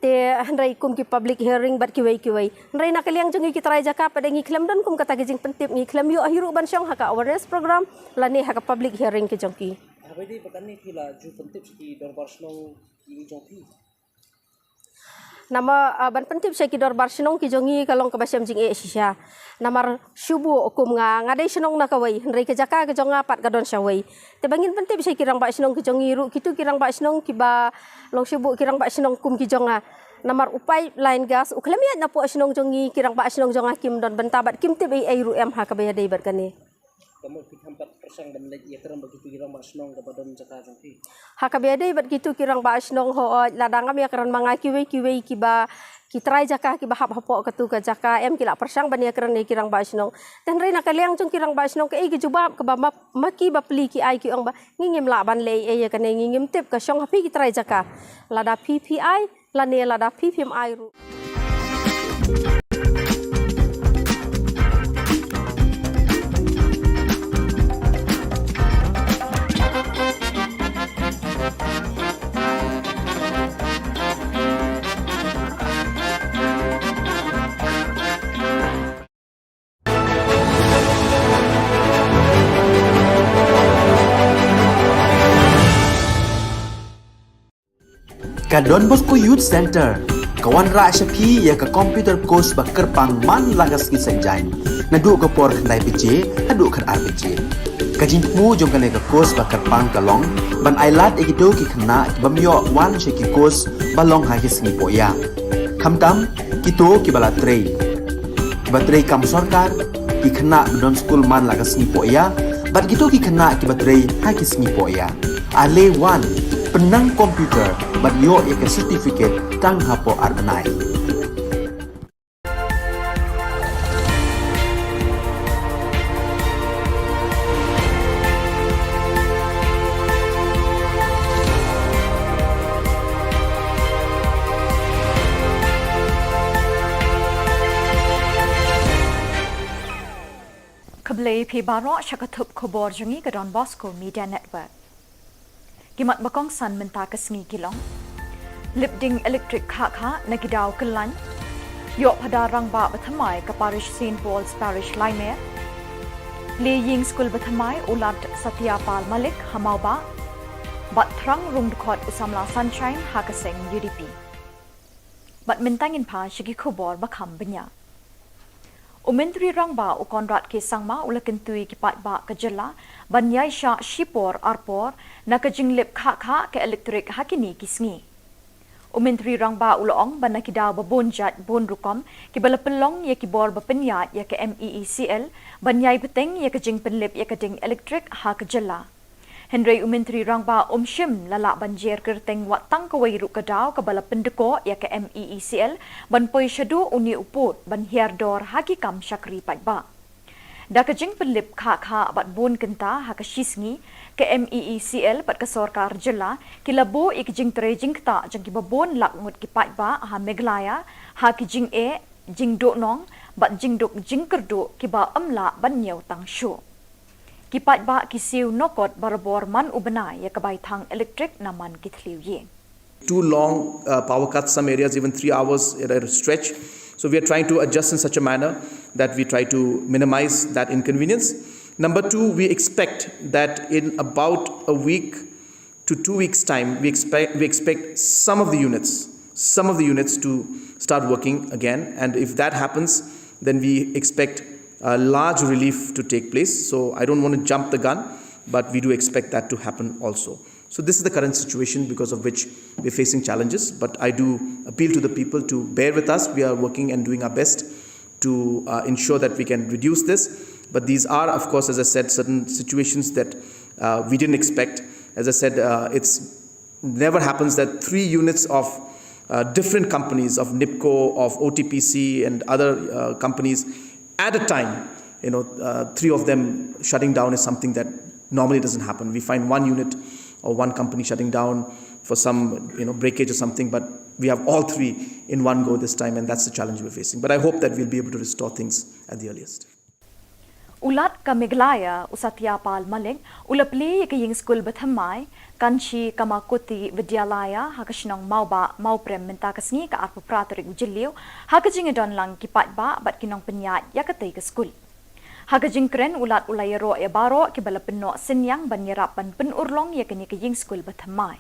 Te hynrei kum ki public hearing bad kiwei kiwei. Hynrei na ka liang jong ngi ki trai jaka pat de ngi khlem don kum kata ka jingpyntip ngi khlem ïoh hi ruh ban shong ha ka awareness program lane ha ka public hearing ki jong ki. Haba ïadei bad kane phi la ju pyntip sha ki dorbar shnong ki jong phi. Namar, ah, ban pyntip sha ki dorbar shnong ki jong ngi ka long kaba shem jingeh shisha. Namar shu buh kum nga, nga dei shnong na kawei, hynrei ka jaka ka jong nga pat ka don shawei. Te ba ngin pyntip sha ki rangbah shnong ki jong ngi ruh, kitu ki rangbah shnong kiba long shu buh ki rangbah shnong kum ki jong nga. Namar u pipeline gas u khlem ïaid na poh shnong jong ngi, ki rangbah shnong jong nga kim don bynta bad kim tip ei ei ruh em ha kaba ïadei bad kane. Ka mut phi kham pat pyrshang ban leit ïakren bad kito ki rangbah shnong kaba don jaka jong phi? Ha kaba ïadei bad kito ki rangbah shnong, hooid, lada ngam ïakren ma nga, kiwei kiwei kiba ki trai jaka kiba hap hapoh katu ka jaka, em, ki la pyrshang ban ïakren ïa ki rangbah shnong. Te hynrei na ka liang jong ki rangbah shnong, kaei ka jubab kaba ma, ma ki bapli ki ai, ki ong ba ngi ngim lah ban leh ei ei ïa kane, ngi ngim tip, ka shong ha phi ki trai jaka. Lada phi phi ai, lane lada phi phim ai ruh. Ka Don Bosco Youth Center ka wanrah sha phi ïa ka computer course ba kyrpang man la ka sngi Saitjaiñ, naduh ka por khyndai baje haduh khatar baje. Ka jingthmu jong kane ka course ba kyrpang ka long ban ailad ïa kito ki khynnah ki bym ïoh wan sha ki course ba long ha ki sngi poh ïa, khamtam kito kiba la trei, kiba trei kam sorkar, ki khynnah ba don skul man la ka sngi poh ïa, bad kito ki khynnah kiba trei ha ki sngi poh ïa. Ale wan, pynnang computer bad ïoh ïa ka certificate tang hapoh ar bnai. Khublei phi baroh sha ka thup khubor jong ngi ka Don Bosco Media Network. Ki mat ba kongsan mynta ka sngi ki long: lip ding elektrik khah khah na ki daw kyllaiñ. Ïoh phadar rangbah ba thymmai ka parish Saint Paul's Parish Laimer. Plie ïing skul ba thymmai u Lat Satya Pal Malik ha Mawbah. Bad thrang rung dkhot u samla Sunshine ha ka seng U D P. Bad mynta ngin phai sha ki khubor ba kham bniah. U Myntri Rangbah u Conrad K Sangma u la kyntu ïa ki paidbah ka jylla ban ïaishah shipor arpor na ka jinglip khah khah ka elektrik ha kine ki sngi. U Myntri Rangbah u la ong ba na ki daw ba bun jait bun rukom kiba la pynlong ïa ki bor ba pynïaid ïa ka M E E C L ban ïai bteng ïa ka jingpynlip ïa ka ding elektrik ha ka jylla. Hynrei u Myntri Rangbah um shym la lah ban jer kyrteng wat tang kawei ruh ka daw kaba la pyndkoh ïa ka M E E C L ban poi shaduh une u pud ban hiar dor ha ki kam shakri paidbah. Da ka jingpynlip khah khah bad bun kynta ha ka shi sngi, ka M E E C L bad ka sorkar jylla ki la buh ïa ki jingtrei jingktah jong kiba bun lak ngut ki paidbah ha Meghalaya ha ki jingeh, jingduhnong bad jingduk jingkyrduh kiba ym lah ban ñiew tang shuh. Ki paidbah ki siew noh kot barabor man u bnai ïa ka bai thang elektrik na man ki thliew ïing. Two long uh, power cuts, some areas even three hours at a stretch. So we are trying to adjust in such a manner that we try to minimize that inconvenience. Number two, we expect that in about a week to two weeks' time, we expect, we expect some of the units, some of the units to start working again. And if that happens, then we expect a large relief to take place. So I don't want to jump the gun, but we do expect that to happen also. So this is the current situation because of which we're facing challenges. But I do appeal to the people to bear with us. We are working and doing our best to uh, ensure that we can reduce this. But these are, of course, as I said, certain situations that uh, we didn't expect. As I said, uh, it's never happens that three units of uh, different companies, of NEEPCO, of O T P C, and other uh, companies at a time, you know, uh, three of them shutting down is something that normally doesn't happen. We find one unit or one company shutting down for some, you know, breakage or something, but we have all three in one go this time, and that's the challenge we're facing. But I hope that we'll be able to restore things at the earliest. U Lat ka Meghalaya, u Satya Pal Malik, u la plie ïa ka ïing skul ba thymmai, Kanchi Kamakuti Vidyalaya, ha ka shnong Mawbah, Mawprem mynta ka sngi ka arphew phra tarik u Jylliew, ha ka jingïadon lang ki paidbah bad ki nongpynïaid ïa katei ka skul. Ha ka jingkren u Lat u la ïaroh ïa baroh kiba la pynnoh synñiang ban ïarap ban pynurlong ïa kane ka ïing skul ba thymmai.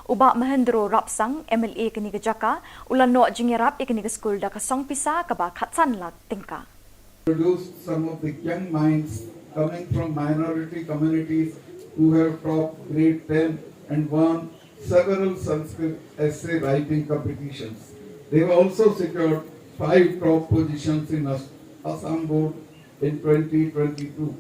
U Bah Mahendro Rapsang, M L A kane ka jaka, u la noh jingïarap ïa kane ka skul da ka song pisa kaba khatsan lak tyngka. Produced some of the young minds coming from minority communities who have topped grade ten and won several Sanskrit essay writing competitions. They have also secured five top positions in As-, Assam Board in twenty twenty-two.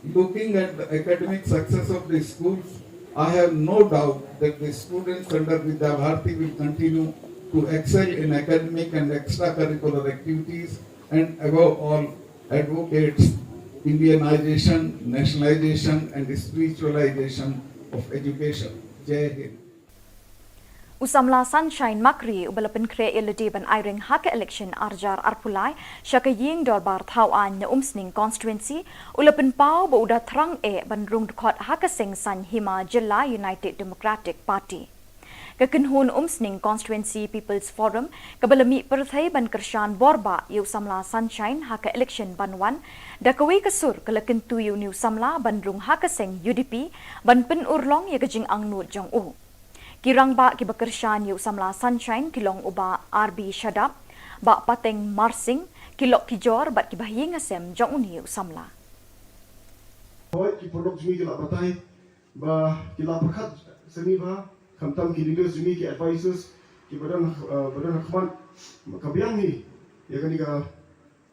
Looking at the academic success of the schools, I have no doubt that the students under Vidya Bharati will continue to excel in academic and extracurricular activities, and above all, advocates Indianization, nationalization, and spiritualization of education. Jai Hind. U samla Sunshine Makri uba la pynkhreh ïa lade ban aireng ha ka election arjar arpulai sha ka ïing dorbar thaw aiñ na Umsning constituency, u la pynpaw ba u da thrang eh ban rung dkhot ha ka seng saiñ hima jylla United Democratic Party. Ka kynhun Umsning Constituency People's Forum kaba la mih pyrthei ban kyrshan borbah ïa u samla Sunshine ha ka election ban wan, da kawei ka sur ka la kyntu ïa une u samla ban rung ha ka seng U D P ban pynurlong ïa ka jingangnud jong u. Ki rangbah kiba kyrshan ïa u samla Sunshine ki long u Bah R B Shadap, Bah Pateng Marsing, ki lok ki jor bad kiba ha ïing ha sem jong une u samla. Hooid, ki paralok jong ngi ki la batai ba ki la pyrkhat sani ba khamtam ki leaders jong ngi, ki advisors kiba don, eh, ba don ha khmat, ka biang hi ïa kane ka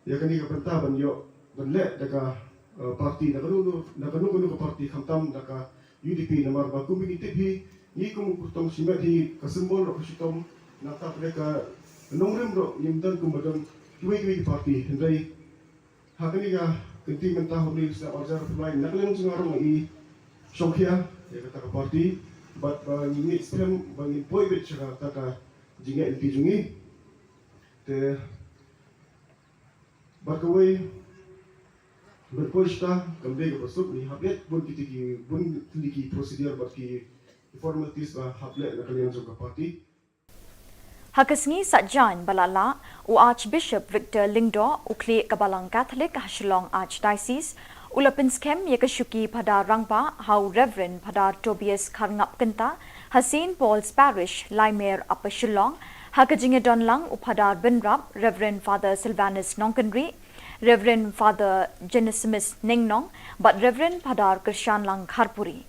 ïa kane ka bynta ban ïoh ban leh da ka, eh, party, da kano kano, da kano kano ka party, khamtam da ka U D P, namar ba kumba ngi tip hi, ngi kum u kyrtong shimet hi, ka symbol ruh ka shitom, nangta pat ka nongrim ruh ngim don kumba don kiwei kiwei ki party. Hynrei ha kane ka kynti mynta, ha une u snem arjar arphew lai, na ka liang jong nga ruh nga i shongkhia ïa kata ka party, bad ba ngi ngeit skhem ba ngin poi beit sha kata ka jingngeit lynti jong ngi. Te bad kawei, ban poi shata kam dei kaba suk, ngi hap leit bun kiti ki, bun kiti ki procedure bad ki formalities ba hap leh na ka liang jong ka party. Ha ka sngi Saitjaiñ ba la lah, u Archbishop Victor Lyngdoh, u khlieh ka Balang Katholik ha Shillong Archdiocese, u la pynskhem ïa ka shuki Phadar Rangbah ha u Reverend Phadar Tobias Kharngap Kynta ha Saint Paul's Parish, Laimer, Upper Shillong, ha ka jingïadon lang u Phadar Bynrap, Reverend Father Silvanus Nongkynrih, Reverend Father Genesimus Nengnong bad Reverend Phadar Kyrshanlang Kharpuri.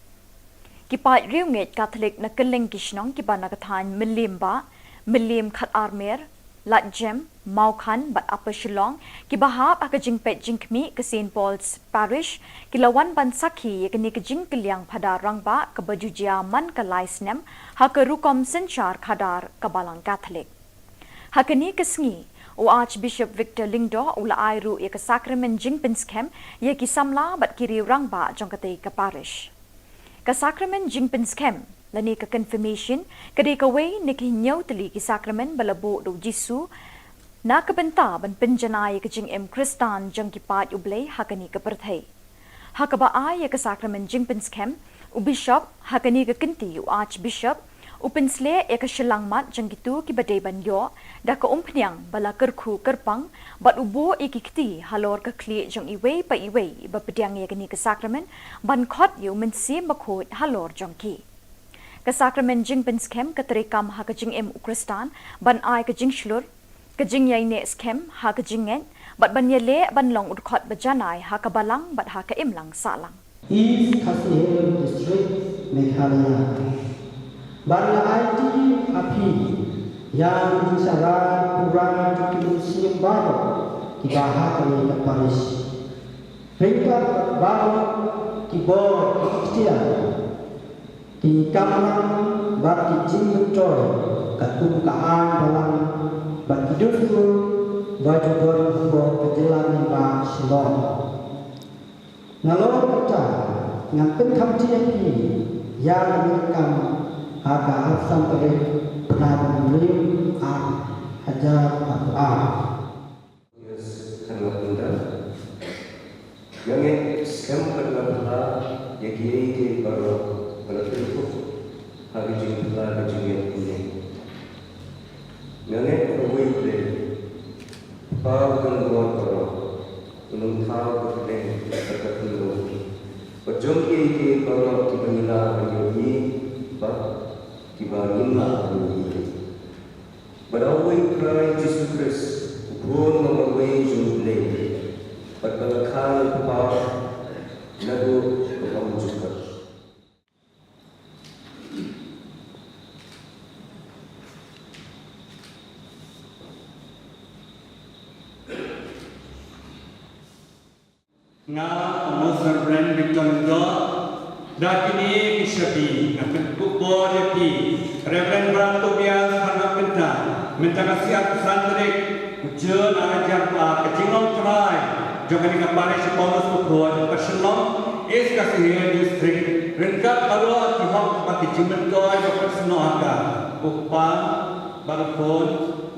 Ki paid riewngeit Katholik na kylleng ki shnong kiba na ka thaiñ Mylliem Bah, Mylliem Khatarmer, Laitjem, Mawkhan bad Upper Shillong, kiba hap ha ka jingpeit jingkhmih ka Saint Paul's Parish, ki la wan ban sakhi ïa kane ka jingkylliang Phadar Rangbah kaba ju jia man ka lai snem ha ka rukom synshar khadar ka Balang Katholik. Ha kane ka sngi, u Archbishop Victor Lyngdoh u la ai ruh ïa ka sakramen jingpynskhem ïa ki samla bad ki riew rangbah jong katei ka parish. Ka sakramen jingpynskhem lane ka confirmation ka dei kawei na ki hynñiew tylli ki sakramen ba la buh da u Jisu na ka bynta ban pynjanai ïa ka jingim Khristan jong ki paid U Blei ha kane ka pyrthei. Ha kaba ai ïa ka sakramen jingpynskhem, u bishop, ha kane ka kynti u Archbishop, u pynsleh ïa ka shyllangmat jong kito kiba dei ban ïoh da ka umphniang ba la kyrkhu kyrpang bad u buh ïa ki kti halor ka khlieh jong iwei pa iwei ba pdiang ïa kane ka sakramen ban khot ïa u Mynsiem Bakhuid halor jong ki. Ka sakramen jingpynskhem ka treikam ha ka jingim u Khristan ban ai ka jingshlur, ka jingïaineh skhem ha ka jingngeit bad ban ïaleh ban long u dkhot ba janai ha ka balang bad ha ka imlang sahlang. East Khasi Hills District, Meghalaya. Bad la aiti ha phi ïa ki jingshahrar pura jong ki mynsiem baroh kiba ha kane ka parish. Ryngkat baroh ki bor ki ktien, ki kamram bad ki jingmyntoi katkum ka aiñ balang bad ki dustur ba ju don hapoh ka jylla Shillong. Nalor kata ngan pynkham ïa phi ïa ka kam ha ka arphew san tarik bnai Jymmyntoi ar hajar arphew ar. Yes, khamtam. Nga ngeit skhem bad nga phylla ïa kiei kiei baroh ba la pynkup ha ka jingphylla ka jingngeit mynne. Nga ngeit ba uwei U Blei, Kpa u don bor baroh, un ym thaw ka bneng bad ka khyndew, bad jong kiei kiei baroh kiba ngi lah ban ïohi bad kiba ngim lah ban ïohi. Bad ha uwei U Trai Jisu Khrist, u Khun ba marwei jong U Blei, bad ba la kha na U Kpa naduh ka bymjukut. Nga, Most Reverend Victor Lyngdoh, da kine ki shabi nga pynkup bor ïa phi, Reverend Brother Tobias Kharngapkynta, mynta ka sngi arphew san tarik u Jun ar hajar arphew ar, ka jinglong trai jong kane ka parish Paulus Bakhuid, Pynshong, East Khasi Hills District, ryngkat baroh ki hok bad ki jingmyntoi ba pynshong ha ka, u Kpa bad u Khun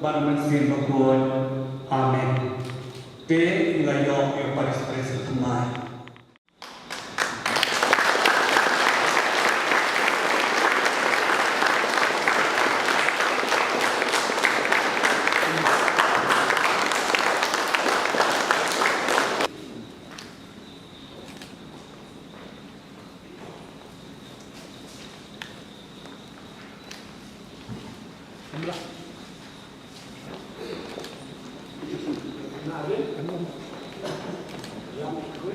bad u Mynsiem Bakhuid. Amen. Te ngi la ïoh ïa u parish priest u thymmai.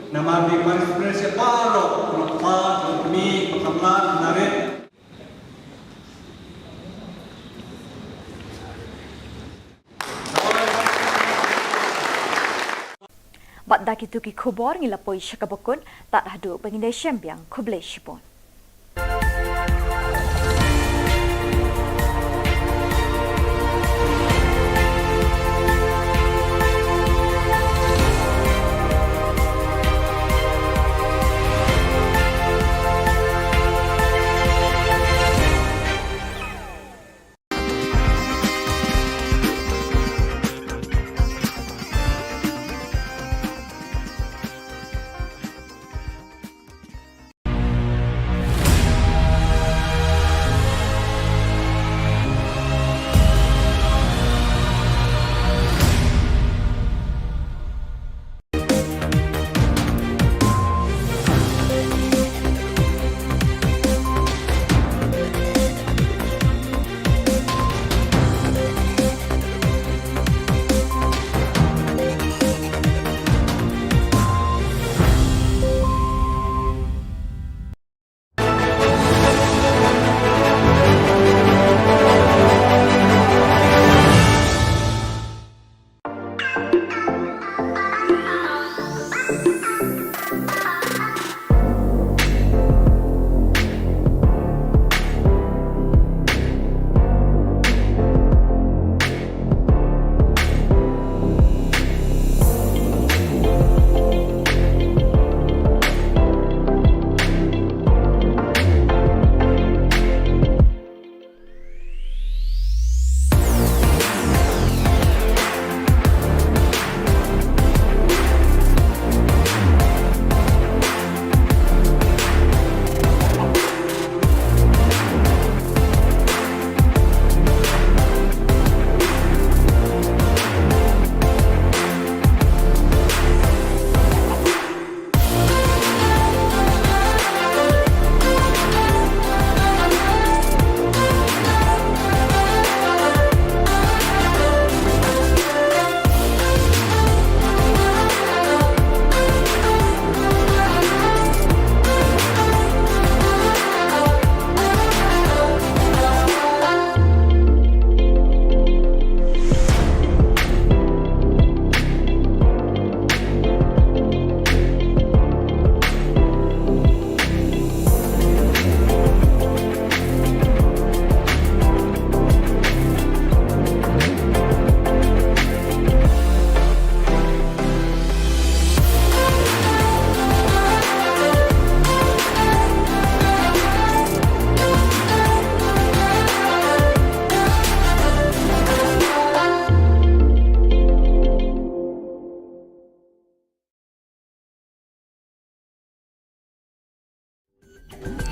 Namar ba parish priest baroh, kmie, kmie, kmie, kmie. Bad da kito ki khubor ngi la poi sha kaba kut, tad haduh ba ngin ïashem biang, khublei shibun.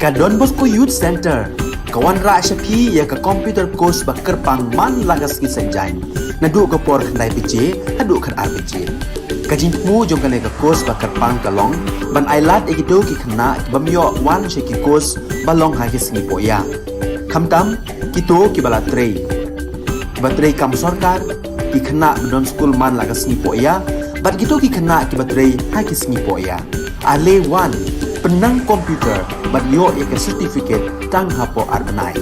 Ka Don Bosco Youth Center ka wanrah sha phi ïa ka computer course ba kyrpang man la ka sngi Saitjaiñ, naduh ka por khyndai baje haduh khatar baje. Ka jingthmu jong kane ka course ba kyrpang ka long ban ailad ïa kito ki khynnah ki bym ïoh wan sha ki course ba long ha ki sngi pohïa, khamtam kito kiba la trei, kiba trei kam sorkar, ki khynnah ba don skul man la ka sngi pohïa bad kito ki khynnah kiba trei ha ki sngi pohïa. Ale wan, pynnang computer bad ïoh ïa ka certificate tang hapoh ar bnai.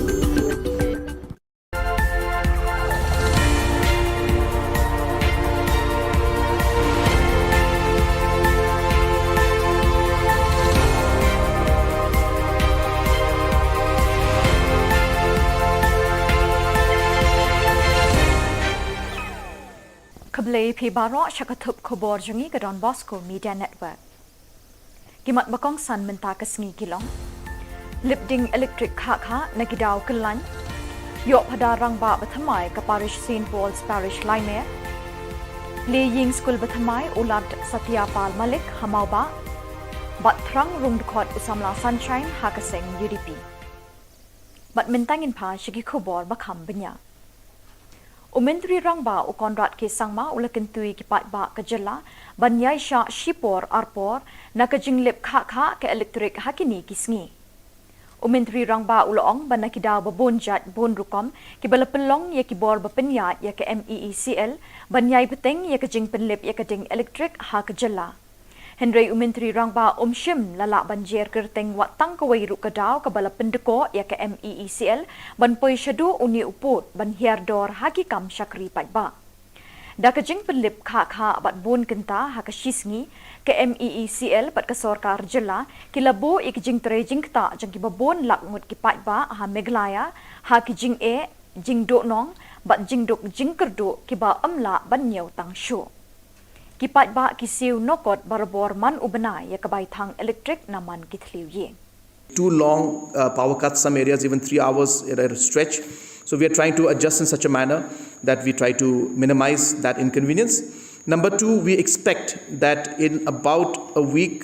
Phi baroh sha ka thup khubor jong ngi ka Don Bosco Media Network. Ki mat ba kongsan mynta ka sngi ki long: lip ding elektrik khah khah na ki daw kyllain, ïoh phadar rangbah ba thymmai ka parish Saint Paul's Parish Laimer, plie ïing skul ba thymmai u Lat Satya Pal Malik ha Mawbah, bad thrang rung dkhot u samla Sunshine ha ka seng U D P. Bad mynta ngin phai sha ki khubor ba kham bniah. U Myntri Rangbah u Conrad K Sangma u la kyntu ïa ki paidbah ka jylla ban ïaishah shipor arpor na ka jinglip khah khah ka elektrik ha kine ki sngi. U Myntri Rangbah u la ong ba na ki daw ba bun jait bun rukom kiba la pynlong ïa ki bor ba pynïaid ïa ka M E E C L ban ïai bteng ïa ka jingpynlip ïa ka ding elektrik ha ka jylla. Hynrei u Myntri Rangbah um shym la lah ban jer kyrteng wat tang kawei ruh ka daw kaba la pyndkoh ïa ka M E E C L ban poi shaduh une u pud ban hiar dor ha ki kam shakri paidbah. Da ka jingpynlip khah khah bad bun kynta ha ka shi sngi, ka M E E C L bad ka sorkar jylla ki la buh ïa ki jingtrei jingktah jong kiba bun lak ngut ki paidbah ha Meghalaya ha ki jingeh, jingduhnong bad jingduk jingkyrduh kiba ym lah ban ñiew tang shuh. Ki paidbah ki siew nokot barabor man u bnai ïa ka bai thang elektrik na man ki thliew ïing. Two long uh, power cuts, some areas even three hours at a stretch. So we are trying to adjust in such a manner that we try to minimize that inconvenience. Number two, we expect that in about a week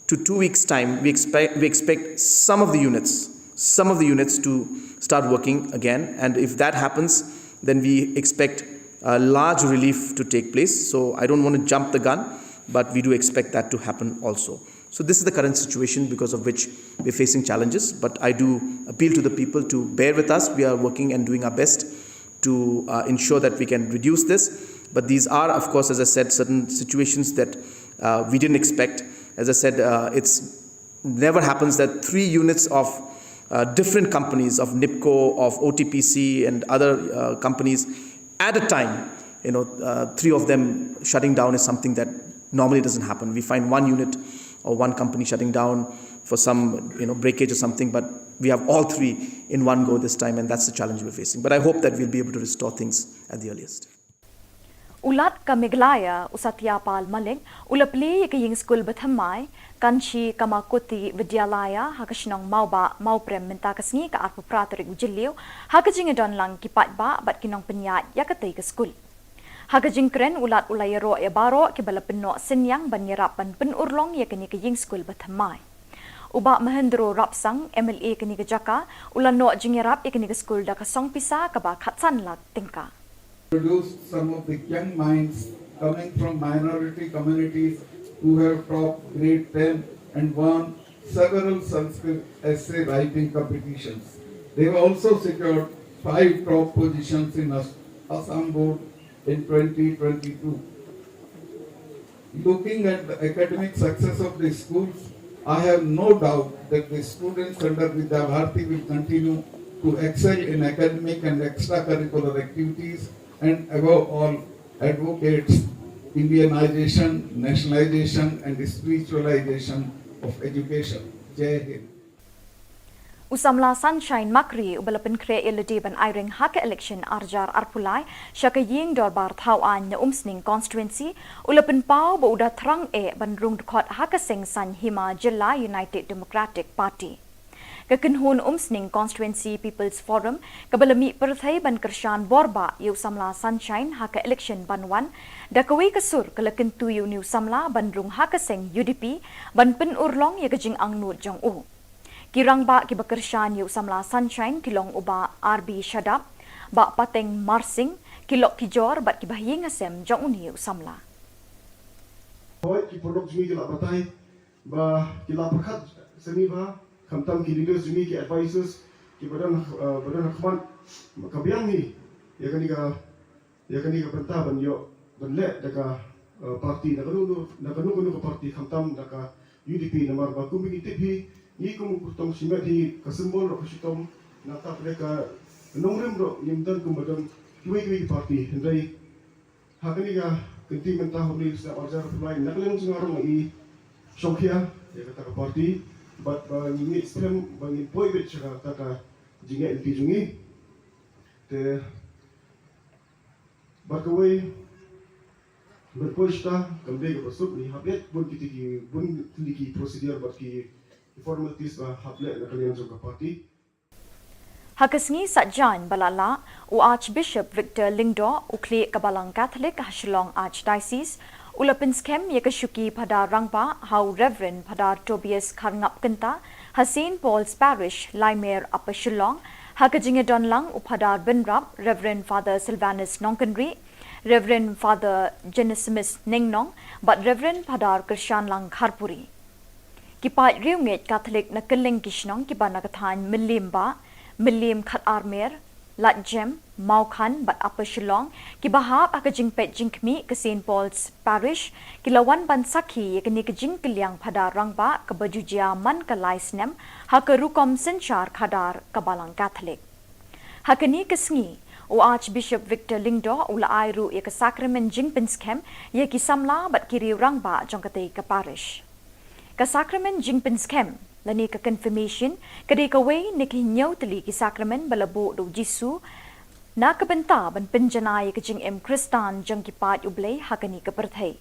to two weeks' time, we expect, we expect some of the units, some of the units to start working again. And if that happens, then we expect a large relief to take place. So I don't want to jump the gun, but we do expect that to happen also. So this is the current situation because of which we're facing challenges. But I do appeal to the people to bear with us. We are working and doing our best to uh, ensure that we can reduce this. But these are, of course, as I said, certain situations that uh, we didn't expect. As I said, uh, it's never happens that three units of uh, different companies, of NIPCO, of O T P C, and other uh, companies at a time, you know, uh, three of them shutting down is something that normally doesn't happen. We find one unit or one company shutting down for some, you know, breakage or something, but we have all three in one go this time, and that's the challenge we're facing. But I hope that we'll be able to restore things at the earliest. U Lat ka Meghalaya u Satya Pal Malik u la plie ïa ka ïing skul ba thymmai Kanchi Kamakuti Vidyalaya ha ka shnong Mawbah, Mawprem mynta ka sngi ka arphew phra tarik u Jylliew ha ka jingïadon lang ki paidbah bad ki nongpynïaid ïa katei ka skul. Ha ka jingkren u Lat u la ïaroh ïa baroh kiba la pynnoh synñiang ban ïarap ban pynurlong ïa kane ka ïing skul ba thymmai. U Bah Mahendro Rapsang, M L A kane ka jaka, u la noh jingïarap ïa kane ka skul da ka song pisa kaba khatsan lak tyngka. Produced some of the young minds coming from minority communities who have topped grade ten and won several Sanskrit essay writing competitions. They have also secured five top positions in As-, Assam Board in twenty twenty-two. Looking at the academic success of the schools, I have no doubt that the students under Vidya Bharati will continue to excel in academic and extracurricular activities and, above all, advocates Indianization, nationalization, and spiritualization of education. Jai Hind. U samla Sunshine Makri uba la pynkhreh ïalade ban aireng ha ka election arjar arphew lai sha ka ïing dorbar thaw aiñ na Umsning constituency u la pynpaw ba u da thrang eh ban rung dkhot ha ka seng saiñ hima jylla United Democratic Party. Ka kynhun Umsning Constituency People's Forum kaba la mih pyrthei ban kyrshan borbah ïa u samla Sunshine ha ka election ban wan, da kawei ka sur ka la kyntu ïa une u samla ban rung ha ka seng U D P ban pynurlong ïa ka jingangnud jong u. Ki rangbah kiba kyrshan ïa u samla Sunshine ki long u Bah R B Shadap, Bah Pateng Marsing, ki lok ki jor bad kiba ha ïing ha sem jong une u samla. Hooid, ki paralok jong ngi ki la batai ba ki la pyrkhat sani ba khamtam ki leaders jong ngi, ki advisors kiba don, eh, ba don ha khmat, ka biang hi ïa kane ka ïa kane ka bynta ban ïoh ban leh da ka, eh, party, na kano kano, na kano kano ka party, khamtam da ka U D P, namar ba kum ngi tip hi, ngi kum u kyrtong shimet hi ka symbol ruh ka shitom, nangta pyrshah ka nongrim ruh ngim don kum ba don kiwei kiwei ki party. Hynrei ha kane ka kynti mynta, ha une u snem arjar arphew lai, na ka liang jong nga ruh nga i shongkhia ïa kata ka party, bad ba ngi ngeit skhem ba ngin poi beit sha kata ka jingngeit lynti jong ngi. Te bad kawei, Ban poi shata kam dei kaba suk, ngi hap leh bun kiti ki, bun kiti ki procedure bad ki formalities ba hap leh na ka liang jong ka party. Ha ka sngi Saitjaiñ ba la lah, u Archbishop Victor Lyngdoh, u khlieh ka Balang Katholik ha Shillong Archdiocese, u la pynskhem ïa ka shuki Phadar Rangbah ha u Reverend Phadar Tobias Kharngap Kynta ha Saint Paul's Parish, Laimer, Upper Shillong, ha ka jingïadon lang u Phadar Bynrap, Reverend Father Sylvanus Nongkynrih, Reverend Father Genesimus Nengnong bad Reverend Phadar Kyrshanlang Kharpuri. Ki paid riewngeit Katholik na kylleng ki shnong kiba na ka thaiñ Mylliem Bah, Mylliem Khatarmere, Ladjem, Mawkhan bad Upper Shillong, kiba hap ha ka jingpeit jingkhmih ka Saint Paul's Parish, ki la wan ban sakhi ïa kane ka jingkylliang Phadar Rangbah kaba ju jia man ka lai snem ha ka rukom synshar khadar ka Balang Katholik. Ha kane ka sngi, u Archbishop Victor Lyngdoh u la ai ruh ïa ka sakramen jingpynskhem ïa ki samla bad ki riew rangbah jong katei ka parish. Ka sakramen jingpynskhem lane ka confirmation ka dei kawei na ki hynñiew tylli ki sakramen ba la buh da u Jisu na ka bynta ban pynjanai ïa ka jingim Khristan jong ki paid U Blei ha kane ka pyrthei.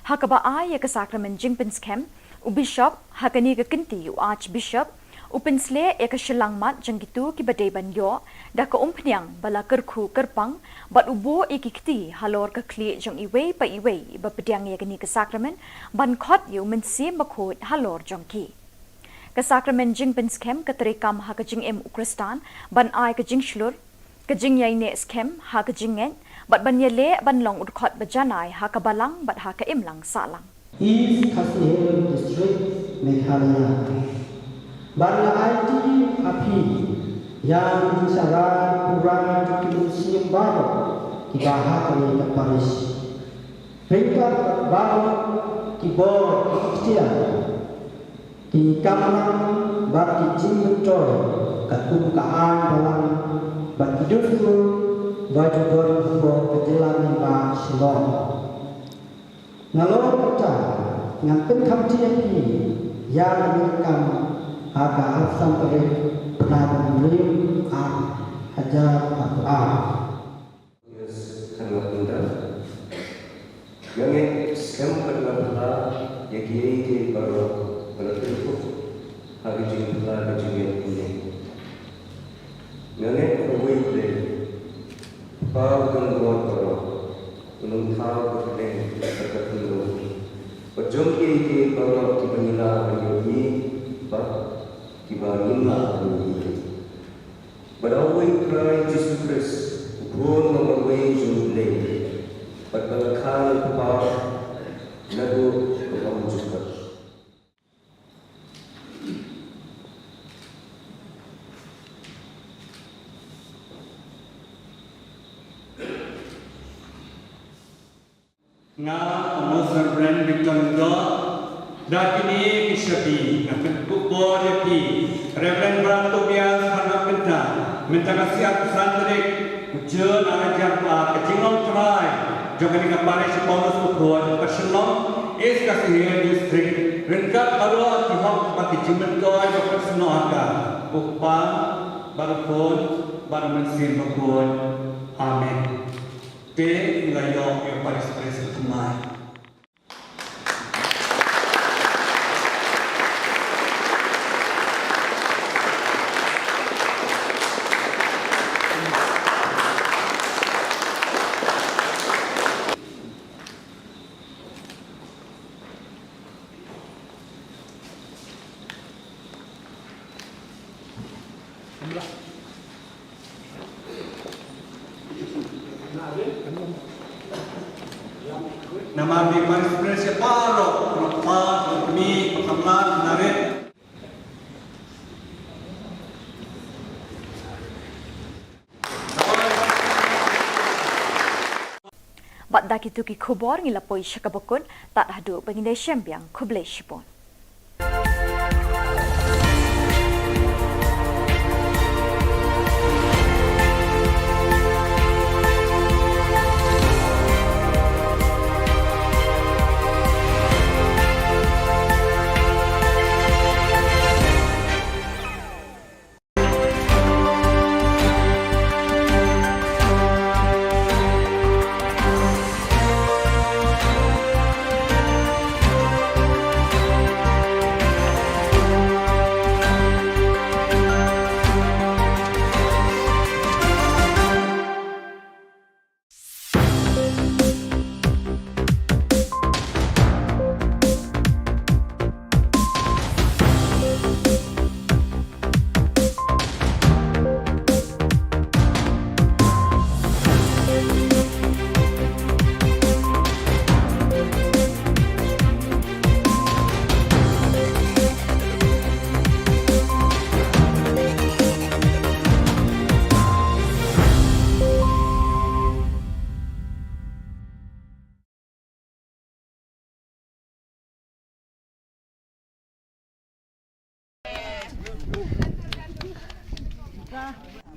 Ha kaba ai ïa ka sakramen jingpynskhem, u bishop ha kane ka kynti, u archbishop, u pynsleh ïa ka shyllangmat jong kito kiba dei ban ïoh da ka umphniang ba la kyrkhu kyrpang bad u buh ïa ki kti halor ka khlieh jong iwei pa iwei iba pdiang ïa kane ka sakramen ban khot ïa u Mynsiem Bakhuid halor jong ki. Ka sakramen jingpynskhem ka treikam ha ka jingim u Khristan ban ai ka jingshlur, ka jingïaineh skhem ha ka jingngeit bad ban ïaleh ban long u dkhot ba janai ha ka balang bad ha ka imlang sahlang. East Khasi Hills District, Meghalaya. Ban la aiti ha phi ïa ki jingsharai pura jong ki mynsiem baroh kiba ha kane ka parish. Ryngkat baroh ki bor ki iktiar, ki kamram bad ki jingmyntoi katkum ka aiñ balang bad ki dustur ba ju don hapoh ka Jylla Rangbah Shillong. Nalor kata ngan pynkhamti ïa phi ïa kane ka kam ha ka arphew san tarik bnai Naiwieng ar hajar arphew ar. Yes, kharngap bynta. Nga ngeit skhem bad nga phla ïa kiei kiei baroh ba la kyrkhu ha ka jingphla ka jingngeit mynne. Nga ngeit ba U Blei, Kpa u don bor baroh, un ym thaw ka pdeng bad ka khyndew. Bad jong kiei kiei baroh kiba ngi lah ban ïohi bad kiba ngim lah ban ïohi. Bad ha uwei U Trai Jisu Khrist, u Khun uba marwei jong U Blei, bad ba la kha na u Kpa naduh ka bymjukut. Nga, u Most Reverend Victor Lyngdoh, da kine ki shabi nga pynkup bor ïa phi, Reverend Brother Tobias Kharngap Kynta, mynta ka sngi arphew san tarik u Jun ar hajar arphew ar, ka jinglong trai jong kane ka parish Paulus Bakhuid, Upper Shillong, East Khasi Hills District, ryngkat baroh ki hok bad ki jingmyntoi ba pynsnoh ha ka, u Kpa bad u Khun bad u Mynsiem Bakhuid. Amen. Te ngi la ïoh ïa u Parish Priest u thymmai. Namar ba ki Parish Priest baroh, kpa, kmie, samla, narit. Bad da kito ki khubor ngi la poi sha kaba kut, tad haduh ba ngin ïashem biang, khublei shibun.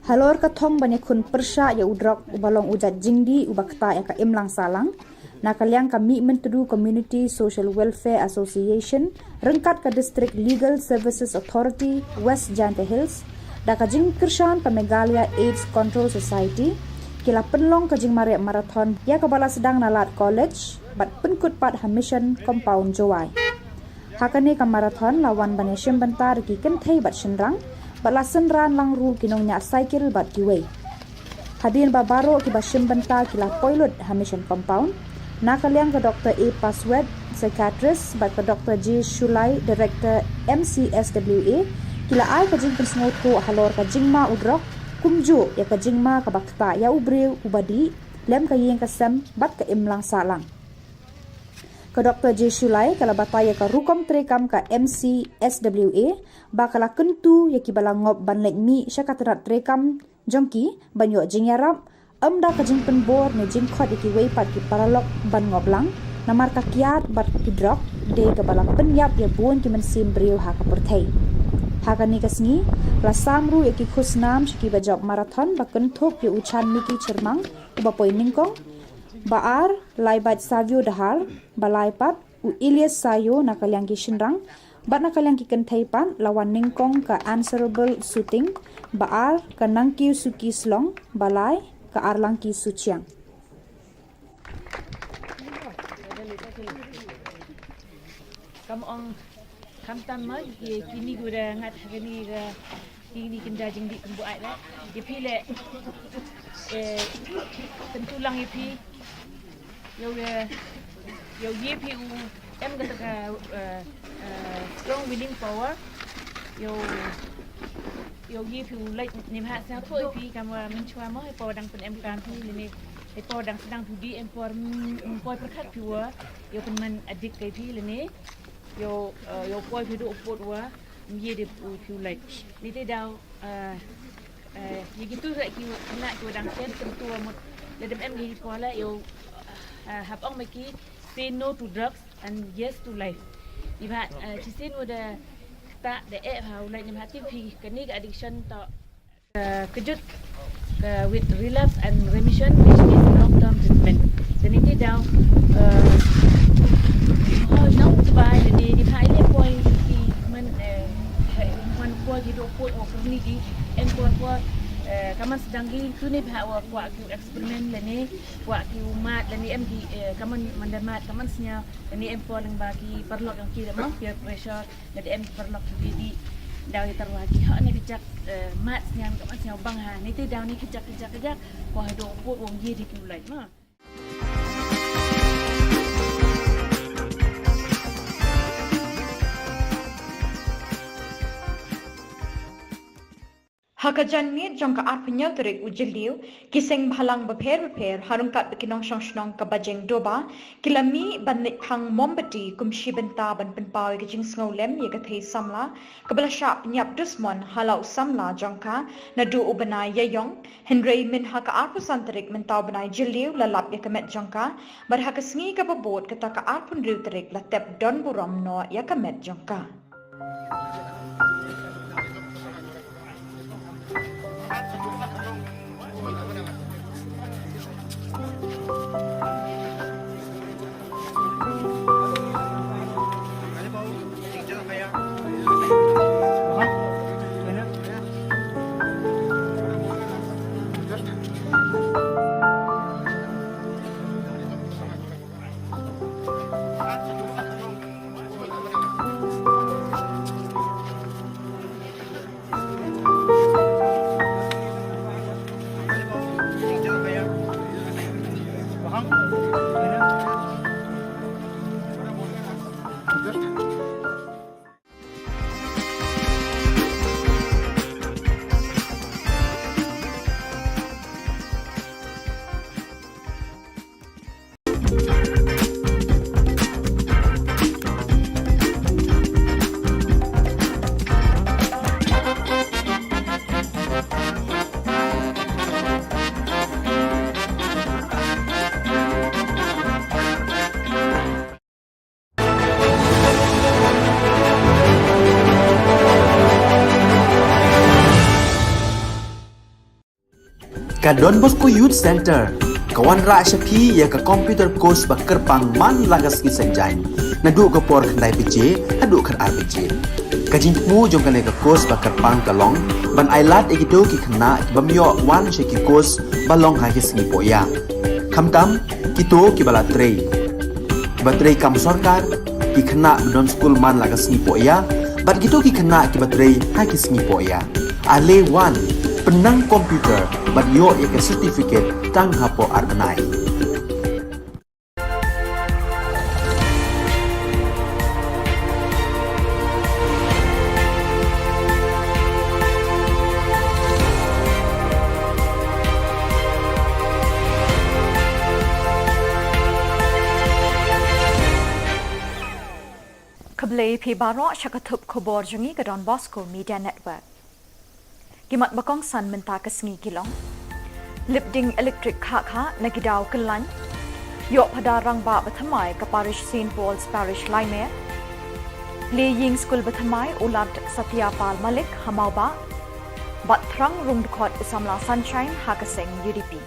Halor ka thong ban ïakhun pyrshah ïa u drok uba long u jait jingdih uba ktah ïa ka imlang sahlang, na ka liang ka Mihmyntdu Community Social Welfare Association ryngkat ka District Legal Services Authority West Jaintia Hills da ka jingkyrshan ka Meghalaya AIDS Control Society ki la pynlong ka jingmareh marathon ïa kaba la sdang na Lad College bad pynkut pat ha Mission Compound Jowai. Ha kane ka marathon la wan ban ïashim bynta da ki kynthei bad shynrang bad la synran lang ruh ki nongñiah cycle bad kiwei. Hadien ba baroh kiba shim bynta ki la poi lut ha Mission Compound, na ka liang ka Doctor A Paswet, psychiatrist, bad ka Doctor J Shulai, director M C S W A, ki la ai ka jingpynsngewthuh halor ka jingma u drok, kumjuh ïa ka jingma kaba ktah ïa u briew uba dih lem ka ïing ka sem bad ka imlang sahlang. Ka Doctor J Shulai ka la batai ïa ka rukom treikam ka M C S W A ba ka la kyntu ïa kiba la ngop ban leit mih sha ka tnat treikam jong ki ban ïoh jingïarap, ym da ka jingpynbor ne jingkhot ïa kiwei pat ki paralok ban ngop lang, namar ka kiad bad ki drok dei kaba la pynïap ïa bun ki mynsiem briew ha ka pyrthei. Ha kane ka sngi la sam ruh ïa ki khusnam sha kiba jop marathon ba kynthup ïa u Chanmiki Chyrmang uba poi nyngkong, ba ar Laibait Savio Dahar, ba lai pat u Ilyas Sayo na ka liang ki shynrang, bad na ka liang ki kynthei pat la wan nyngkong ka Answerable Suting, ba ar ka Nangkiew Suki Slong, ba lai ka Arlangki Suchiang. Kam ong khamtam ma ki kini ki da ngat ha kini ka kini ki da jingdih kumbu ai la. Ïa phi leh, eh, kyntu lang ïa phi. Ïoh, eh, ïoh ïa phi u em kata ka, eh, eh, strong willing power. Ïoh, ïoh ïa phi u leh ni ha sa poi phi kam wa mynshuwa mo, eh, power dang pyn em kam phi lane, eh, power dang sdang phi dih em por, mm, poi pyrkhat phi wa ïoh pynman adik kai phi lane. Ïoh, eh, ïoh poi phi duh u pud wa ym ïa dei u phi u leh. Ni te daw, eh, eh, ïa kitu ki wa khynnah ki wa dang shen kyntu wa mut lada ym em ki poi la ïoh, eh, hap ong ma ki say no to drugs and yes to life. Ni ba, eh, shisien wa da ktah da eh ha u leh ni ba tip phi kane ka addiction to Uh, kejut, uh, with relapse and remission, which means long term treatment. Te ni te daw, uh, oh, nong tbai ni, ni ba ile poi ki man, uh, man poi ki do poi o kuni ki en poi poi, uh, kaman sdang ki tu ni ba wa kwah ki experiment le ni, kwah ki u mat le ni em ki, uh, kaman manda mat, kaman sñiaw, le ni em poi lang ba ki paralok yong ki le mo, peer pressure, Lada em paralok ki dei daw ïa tyrwa ki ha ne ka jak, eh, mat sñiaw ka mat sñiaw bang ha. Ni te daw ni ka jak, ka jak, ka jak. Ko ha do pud wong ye dei ki u lait ma. Ha ka janmiet jong ka arphew hynñiew tarik u Jylliew, ki seng bhalang bapher bapher, ha ryngkat bad ki nongshong shnong ka Bajeng Doba, ki la mih ban leit phang mombati kum shi bynta ban pynpaw ïa ka jingsngewlem ïa ka thei samla, kaba la shah pynïap dusmon ha la u samla jong ka, naduh u bnai Ïaïong, hynrei mynha ka arphew san tarik mynta u bnai Jylliew la lap ïa ka met jong ka, bad ha ka sngi kaba bud kata ka arphew hynriew tarik la tep don burom noh ïa ka met jong ka. Ka Don Bosco Youth Centre ka wanrah sha phi ïa ka computer course ba kyrpang man la ka sngi Saitjaiñ, naduh ka por khyndai baje haduh khatar baje. Ka jingthmu jong kane ka course ba kyrpang ka long ban ailad ïa kito ki khynnah ki bym ïoh wan sha ki course ba long ha ki sngi pohïa, khamtam kito kiba la trei, kiba trei kam sorkar, ki khynnah ba don skul man la ka sngi pohïa, bad kito ki khynnah kiba trei ha ki sngi pohïa. Ale wan, pynnang computer bad ïoh ïa ka certificate tang hapoh ar bnai. Khublei phi baroh sha ka thup khubor jong ngi ka Don Bosco Media Network. Ki mat ba kongsan mynta ka sngi ki long: Lip ding elektrik khah khah na ki daw kyllaiñ. Ïoh phadar rangbah ba thymmai ka parish Saint Paul's Parish Laimer. Plie ïing skul ba thymmai u Lad Satya Pal Malik ha Mawbah. Bad thrang rung dkhot u samla Sunshine ha ka seng U D P.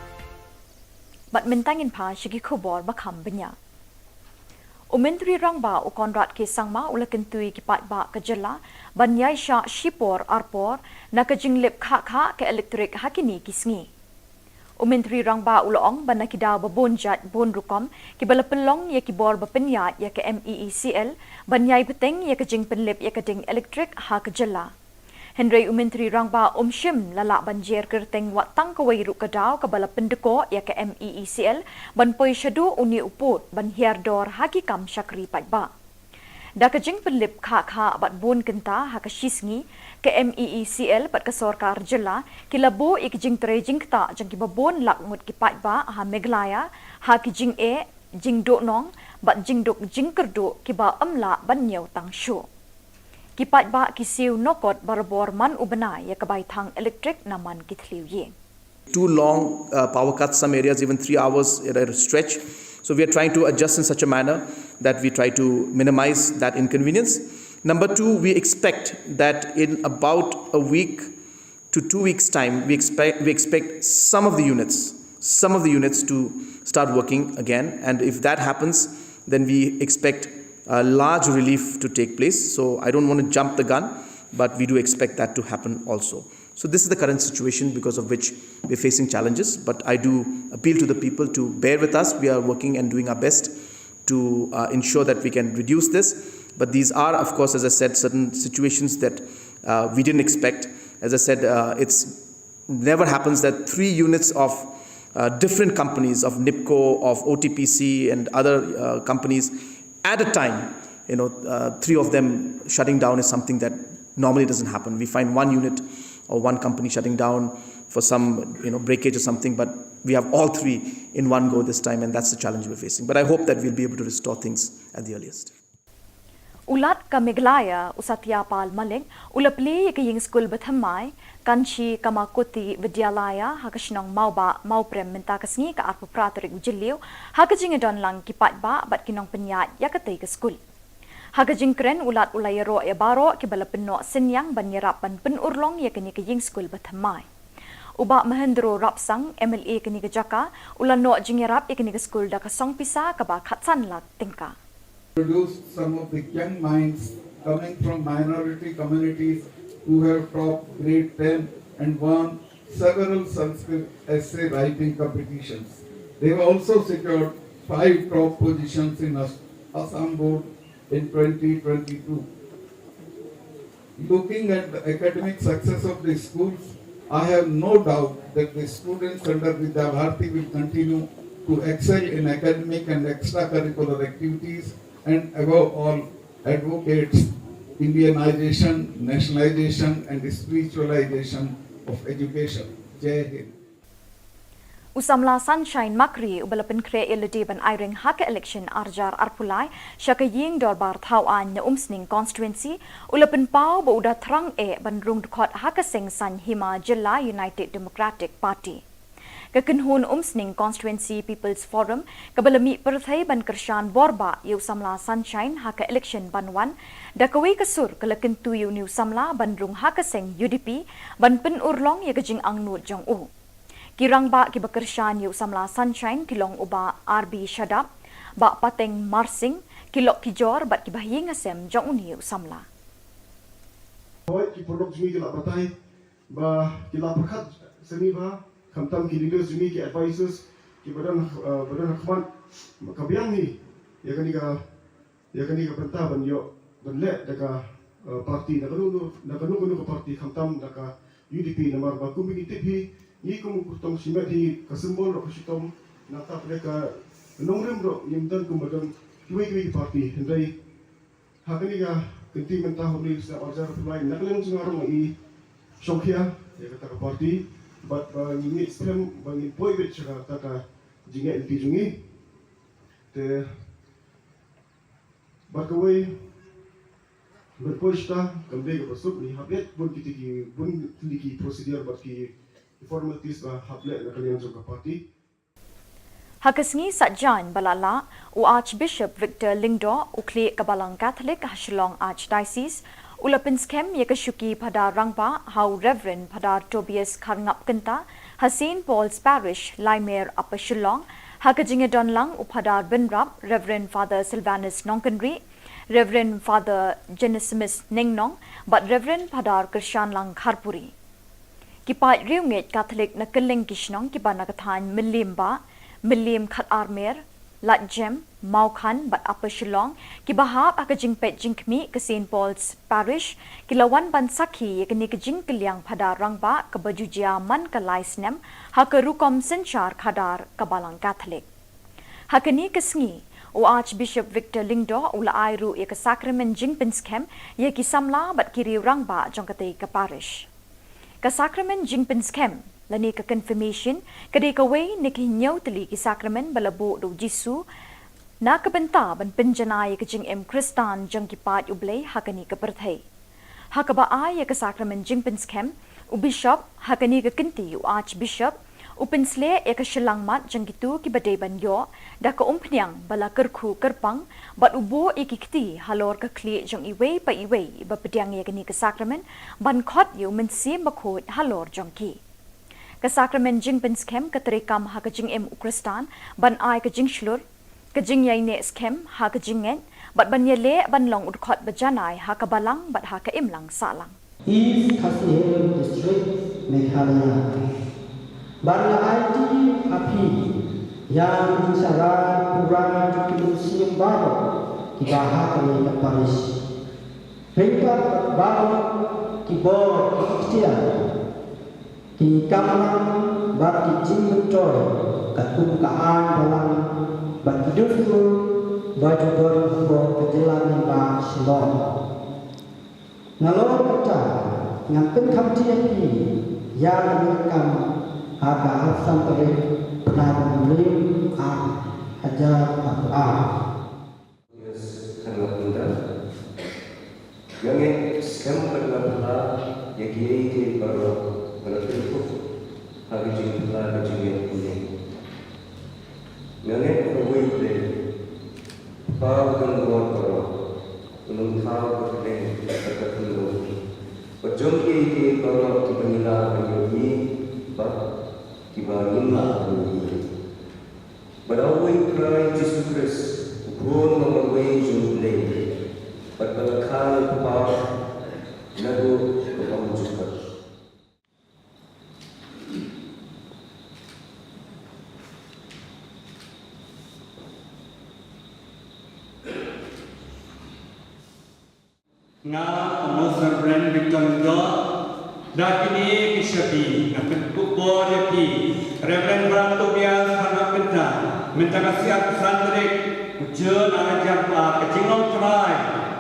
Bad mynta ngin phai sha ki khubor ba kham bniah. U Myntri Rangbah u Conrad K Sangma u la kyntu ïa ki paidbah ka jylla ban ïaishah shipor arpor na ka jinglip khah khah ka elektrik ha kine ki sngi. U Myntri Rangbah u la ong ba na ki daw ba bun jait bun rukom kiba la pynlong ïa ki bor ba pynïaid ïa ka M E E C L ban ïai bteng ïa ka jingpynlip ïa ka ding elektrik ha ka jylla. Hynrei u Myntri Rangbah um shym la lah ban jer kyrteng wat tang kawei ruh ka daw kaba la pyndkoh ïa ka M E E C L ban poi shaduh une u pud ban hiar dor ha ki kam shakri paidbah. Da ka jingpynlip khah khah bad bun kynta ha ka shi sngi, ka M E E C L bad ka sorkar jylla ki la buh ïa ki jingtrei jingktah jong kiba bun lak ngut ki paidbah ha Meghalaya ha ki jingeh, jingduhnong bad jingduk jingkyrduh kiba ym lah ban ñiew tang shuh. Ki paidbah ki siew nokot barabor man u bnai ïa ka bai thang elektrik na man ki thliew ïing. Two long, uh, power cuts, some areas even three hours at a stretch. So we are trying to adjust in such a manner that we try to minimize that inconvenience. Number two, we expect that in about a week to two weeks' time, we expect, we expect some of the units, some of the units to start working again. And if that happens, then we expect a large relief to take place. So I don't want to jump the gun, but we do expect that to happen also. So this is the current situation because of which we're facing challenges. But I do appeal to the people to bear with us. We are working and doing our best to, uh, ensure that we can reduce this. But these are, of course, as I said, certain situations that, uh, we didn't expect. As I said, uh, it's never happens that three units of, uh, different companies, of NEEPCO, of O T P C, and other, uh, companies at a time, you know, uh, three of them shutting down is something that normally doesn't happen. We find one unit or one company shutting down for some, you know, breakage or something, but we have all three in one go this time, and that's the challenge we're facing. But I hope that we'll be able to restore things at the earliest. U Lat ka Meghalaya u Satya Pal Malik u la plie ïa ka ïing skul ba thymmai Kanchi Kamakuti Vidyalaya ha ka shnong Mawbah Mawprem mynta ka sngi ka arphew phra tarik u Jylliew ha ka jingïadon lang ki paidbah bad ki nongpynïaid ïa katei ka skul. Ha ka jingkren u Lat u la ïaroh ïa baroh kiba la pynnoh synñiang ban ïarap ban pynurlong ïa kane ka ïing skul ba thymmai. U Bah Mahendro Rapsang, M L A kane ka jaka, u la noh jingïarap ïa kane ka skul da ka song pisa kaba khatsan lak tyngka. Produced some of the young minds coming from minority communities who have topped grade ten and won several Sanskrit essay writing competitions. They have also secured five top positions in As-, Assam Board in twenty twenty-two. Looking at the academic success of the schools, I have no doubt that the students under Vidya Bharati will continue to excel in academic and extracurricular activities and above all advocates Indianization, nationalization and spiritualization of education. Jai Hind. U samla Sunshine Makri uba la pynkhreh ïa lade ban aireng ha ka election arhajar arphew lai sha ka ïing dorbar thaw aiñ na Umsning constituency, u la pynpaw ba u da thrang eh ban rung dkhot ha ka seng saiñ hima jylla United Democratic Party. Ka kynhun Umsning Constituency People's Forum kaba la mih pyrthei ban kyrshan borbah ïa u samla Sunshine ha ka election ban wan, da kawei ka sur ka la kyntu ïa une u samla ban rung ha ka seng U D P ban pynurlong ïa ka jingangnud jong u. Ki rangbah kiba kyrshan ïa u samla Sunshine ki long u Bah R B Shadap, Bah Pateng Marsing, ki lok ki jor bad kiba ha ïing ha sem jong une u samla. Hooid, ki paralok jong ngi ki la batai ba ki la pyrkhat sani ba khamtam ki leaders jong ngi, ki advisors kiba don, eh, ba don ha khmat, ka biang hi ïa kane ka ïa kane ka bynta ban ïoh ban leh da ka, eh, parti, da kano kano, da kano kano ka parti, khamtam da ka U D P, namar ba kum ngi tip hi, ngi kum u kyrtong shimet hi, ka symbol ruh ka shitom, nangta pyrshah ka nongrim ruh ngim don kumba don kiwei kiwei ki parti. Hynrei ha kane ka kynti mynta, ha une u snem arhajar arphew lai, na ka liang jong nga ruh nga i shongkhia ïa kata ka parti, bad ba ngi ngeit skhem ba ngin poi beit sha kata ka jingngeit lynti jong ngi. Te bad kawei, ban poi shata kam dei kaba suk, ngi hap leh bun kiti ki, bun kiti ki procedure bad ki formalities ba hap leh na ka liang jong ka party. Ha ka sngi Saitjaiñ ba la lah, u Archbishop Victor Lyngdoh, u khlieh ka Balang Catholic ha Shillong Archdiocese, u la pynskhem ïa ka shuki Phadar Rangbah ha u Reverend Phadar Tobias Kharngap Kynta, ha Saint Paul's Parish, Laimer, Upper Shillong, ha ka jingïadon lang u Phadar Bynrap, Reverend Father Sylvanus Nongkynrih, Reverend Father Genesimus Nengnong, bad Reverend Phadar Kyrshanlang Kharpuri. Ki paid riewngeit Catholic na kylleng ki shnong kiba na ka thaiñ Mylliem Bah, Mylliem Khatarmer, Laitjem, Mawkhan bad Upper Shillong, kiba hap ha ka jingpeit jingkhmih ka Saint Paul's Parish, ki la wan ban sakhi ïa kane ka jingkylliang Phadar Rangbah kaba ju jia man ka lai snem ha ka rukom synshar khadar ka Balang Catholic. Ha kane ka sngi, u Archbishop Victor Lyngdoh u la ai ruh ïa ka sakramen jingpynskhem ïa ki samla bad ki riew rangbah jong katei ka parish. Ka sakramen jingpynskhem lane ka confirmation ka dei kawei na ki hynñiew tylli ki sakramen ba la buh da u Jisu na ka bynta ban pynjanai ïa ka jingim Khristan jong ki paid U Blei ha kane ka pyrthei. Ha kaba ai ïa ka sakramen jingpynskhem, u Bishop, ha kane ka kynti u Archbishop, u pynsleh ïa ka shyllangmat jong kito kiba dei ban ïoh da ka umphniang ba la kyrkhu kyrpang, bad u buh ïa ki kti halor ka khlieh jong iwei pa iwei iba pdiang ïa kane ka sakramen, ban khot ïa u Mynsiem Bakhuid halor jong ki. Ka sakramen jingpynskhem ka treikam ha ka jingim u Khristan ban ai ka jingshlur, ka jingïaineh skhem ha ka jingngeit, bad ban ïaleh ban long u dkhot ba janai ha ka balang bad ha ka imlang sahlang. East Khasi Hills District, Meghalaya. Ban la aiti ha phi ïa ka jingshah rai pura jong ki mynsiem baroh kiba ha kane ka parish. Ryngkat baroh ki bor ki ktien, ki kamram bad ki jingmyntoi katkum ka aiñ balang bad ki dustur ba ju don hapoh ka jylla lyngba Shillong. Nalor kata, ngan pynkhamti ïa phi ïa kane ka kam ha ka arphew san tarik bnai Naiwieng, ar hajar arphew ar. Yes, kharngap mynta. Nga ngeit skhem bad nga phylla ïa kiei kiei baroh ba la pynkup ha ka jingphylla ka jingngeit mynne. Nga ngeit ba uwei U Blei, Kpa ba don bor baroh, un ym thaw ka kyrteng bad ka khyndew bad jong kiei kiei baroh kiba ngi lah ban ïohi bad kiba ngim lah ban ïohi. Bad uwei U Trai Jisu Khrist, u Khun ba marwei jong U Blei, bad ba la kha na u Kpa naduh ka ym ju kut. Nga, Most Reverend Victor Lyngdoh, da kine ki shaphrang nga pynkup bor ïa phi, Reverend Brother Tobias Kharngap Kynta, mynta ka sngi arphew san tarik u June ar hajar arphew ar, ka jinglong trai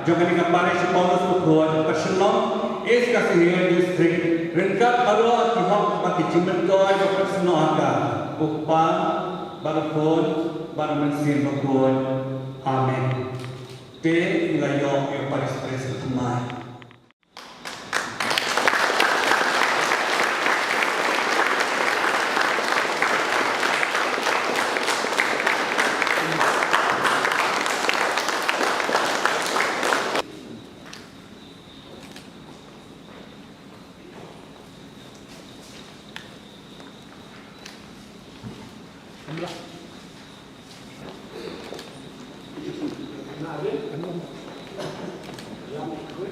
jong kane ka parish Paulus Bakhuid, Upper Shillong, East Khasi Hills District, ryngkat baroh ki hok bad ki jingmyntoi ba pynsnoh ha ka, u Kpa bad u Khun bad u Mynsiem Bakhuid. Amen. Te ngi la ïoh ïa u Parish Priest thymmai.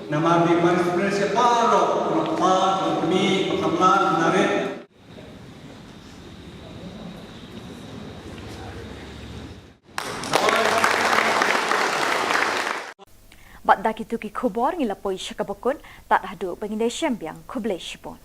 Namar ba ngi pynshai baroh, kpa, kmie, samla, narit. Bad da kito ki khubor ngi la poi sha kaba kut, tad haduh ba ngin ïashem biang, khublei shibun.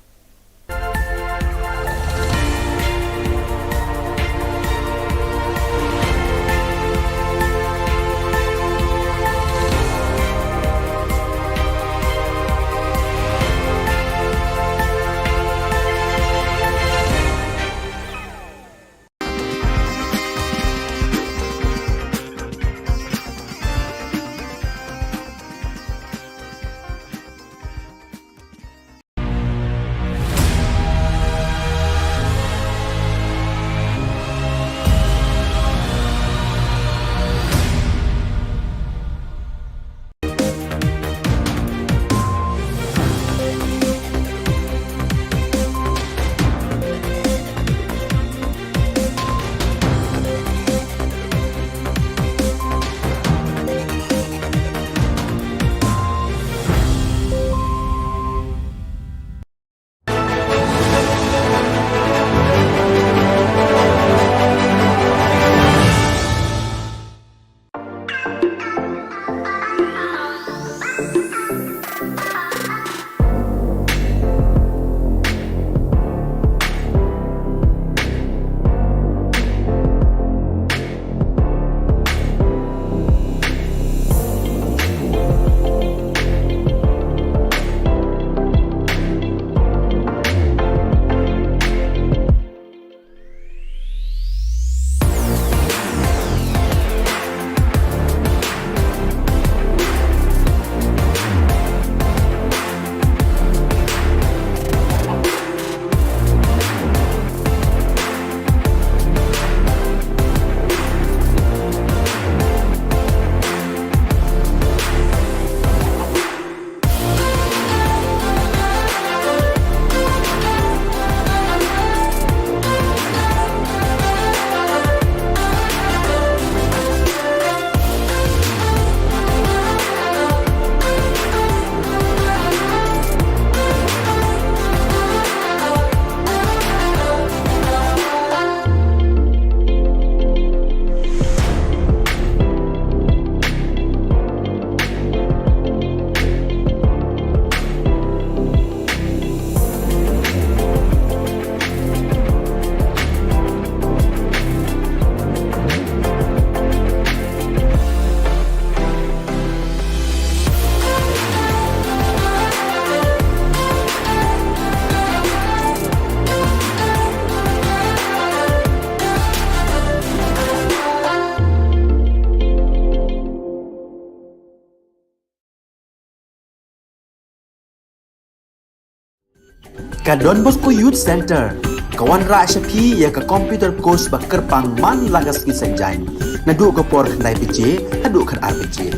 Ka Don Bosco Youth Center ka wanrah sha phi ïa ka computer course ba kyrpang man la ka sngi Saitjaiñ, naduh ka por khyndai baje haduh khatar baje.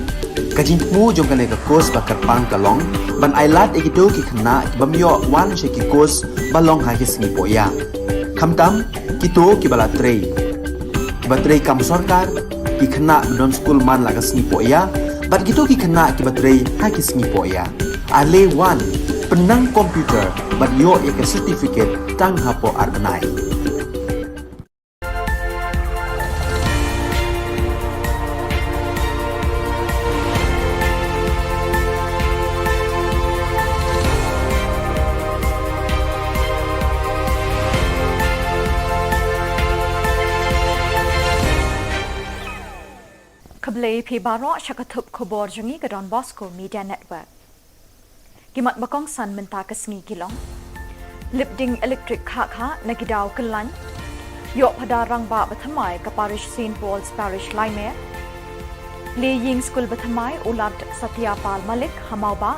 Ka jingthmu jong kane ka course ba kyrpang ka long ban ailad ïa kito ki khynnah ki bym ïoh wan sha ki course ba long ha ki sngi pohïa, khamtam kito kiba la trei, kiba trei kam sorkar, ki khynnah ba don skul man la ka sngi pohïa, bad kito ki khynnah kiba trei ha ki sngi pohïa. Ale wan, pynnang computer bad ïoh ïa ka certificate tang hapoh ar bnai. Khublei phi baroh sha ka thup khubor jong ngi ka Don Bosco Media Network. Ki mat ba kongsan mynta ka sngi ki long: Lip ding elektrik khah khah na ki daw kyllaiñ. Ïoh phadar rangbah ba thymmai ka parish Saint Paul's Parish Laimer. Leh ïing skul ba thymmai u Lad Satya Pal Malik ha Mawbah.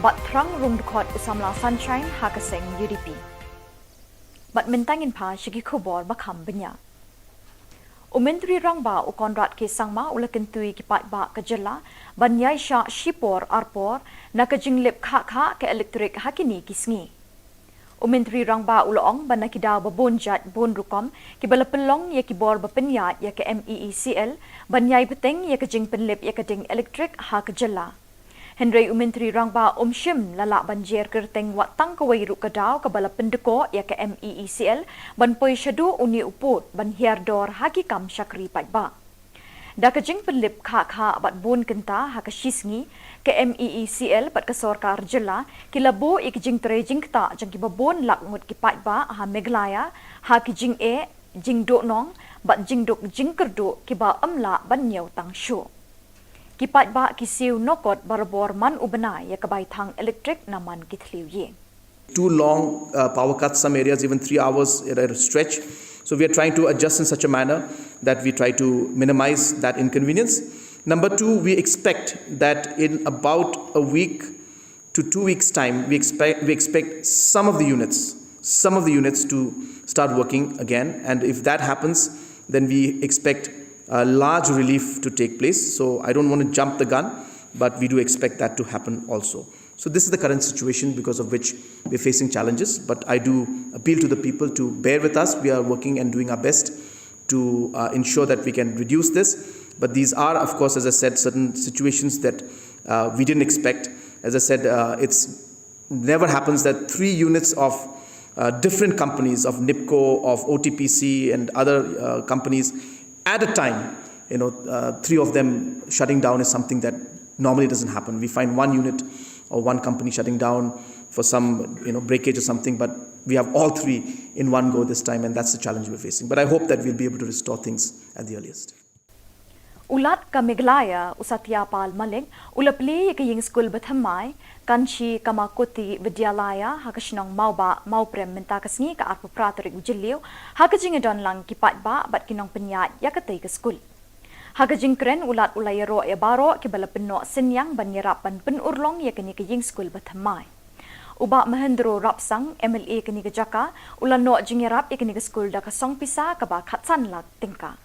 Bad thrang rung dkhot u samla Sunshine ha ka seng U D P. Bad mynta ngin phai sha ki khubor ba kham bniah. U Myntri Rangbah u Conrad K Sangma u la kyntu ïa ki paidbah ka jylla ban ïaishah shipor arpor na ka jinglip khah khah ka elektrik ha kine ki sngi. U Myntri Rangbah u la ong ba na ki daw ba bun jait bun rukom kiba la pynlong ïa ki bor ba pynïaid ïa ka M E E C L ban ïai bteng ïa ka jingpynlip ïa ka ding elektrik ha ka jylla. Hynrei u Myntri Rangbah um shym la lah ban jer kyrteng wat tang kawei ruh ka daw kaba la pyndkoh ïa ka M E E C L ban poi shaduh une u pud ban hiar dor ha ki kam shakri paidbah. Da ka jingpynlip khah khah bad bun kynta ha ka shisngi, ka M E E C L bad ka sorkar jylla ki la buh ïa ki jingtrei jingktah jong kiba bun lak ngut ki paidbah ha Meghalaya ha ki jingeh, jingduhnong bad jingduk jingkyrduh kiba ym lah ban ñiew tang shuh. Ki paidbah ki siew nokot barabor man u bnai ïa ka bai thang elektrik na man ki thliew ïing. Two long uh, power cuts, some areas even three hours at a stretch. So we are trying to adjust in such a manner that we try to minimize that inconvenience. Number two, we expect that in about a week to two weeks' time, we expect, we expect some of the units, some of the units to start working again. And if that happens, then we expect a large relief to take place. So I don't want to jump the gun, but we do expect that to happen also. So this is the current situation because of which we're facing challenges, but I do appeal to the people to bear with us. We are working and doing our best to uh, ensure that we can reduce this. But these are, of course, as I said, certain situations that uh, we didn't expect. As I said, uh, it's never happens that three units of uh, different companies, of NIPCO, of O T P C, and other uh, companies at a time, you know, uh, three of them shutting down is something that normally doesn't happen. We find one unit or one company shutting down for some, you know, breakage or something, but we have all three in one go this time, and that's the challenge we're facing. But I hope that we'll be able to restore things at the earliest. U Lat ka Meghalaya, u Satya Pal Malik, u la plie ïa ka ïing skul bathymmai, Kanchi Kamakoti Vidyalaya, ha ka shnong Mawbah, Mawprem mynta ka sngi ka arphew phra tarik u Jylliew, ha ka jingïadon lang ki paidbah bad ki nongpynïaid ïa katei ka skul. Ha ka jingkren u Lat u la ïaroh ïa baroh kiba la pynnoh synñiang ban ïarap ban pynurlong ïa kane ka ïing skul bathymmai. U Bah Mahendro Rapsang, M L A kane ka jaka, u la noh jingïarap ïa kane ka skul da ka song pisa kaba khatsan lak tyngka.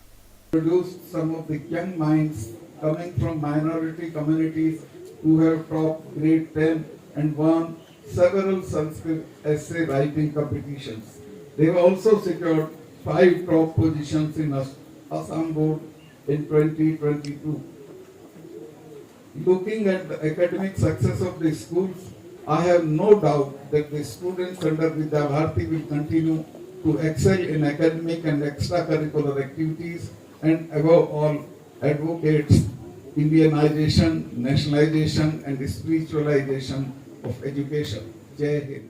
Produced some of the young minds coming from minority communities who have topped grade ten and won several Sanskrit essay writing competitions. They have also secured five top positions in As- Assam Board in twenty twenty-two. Looking at the academic success of the schools, I have no doubt that the students under Vidya Bharati will continue to excel in academic and extracurricular activities and above all advocates Indianization, nationalization and spiritualization of education. Jai Hind.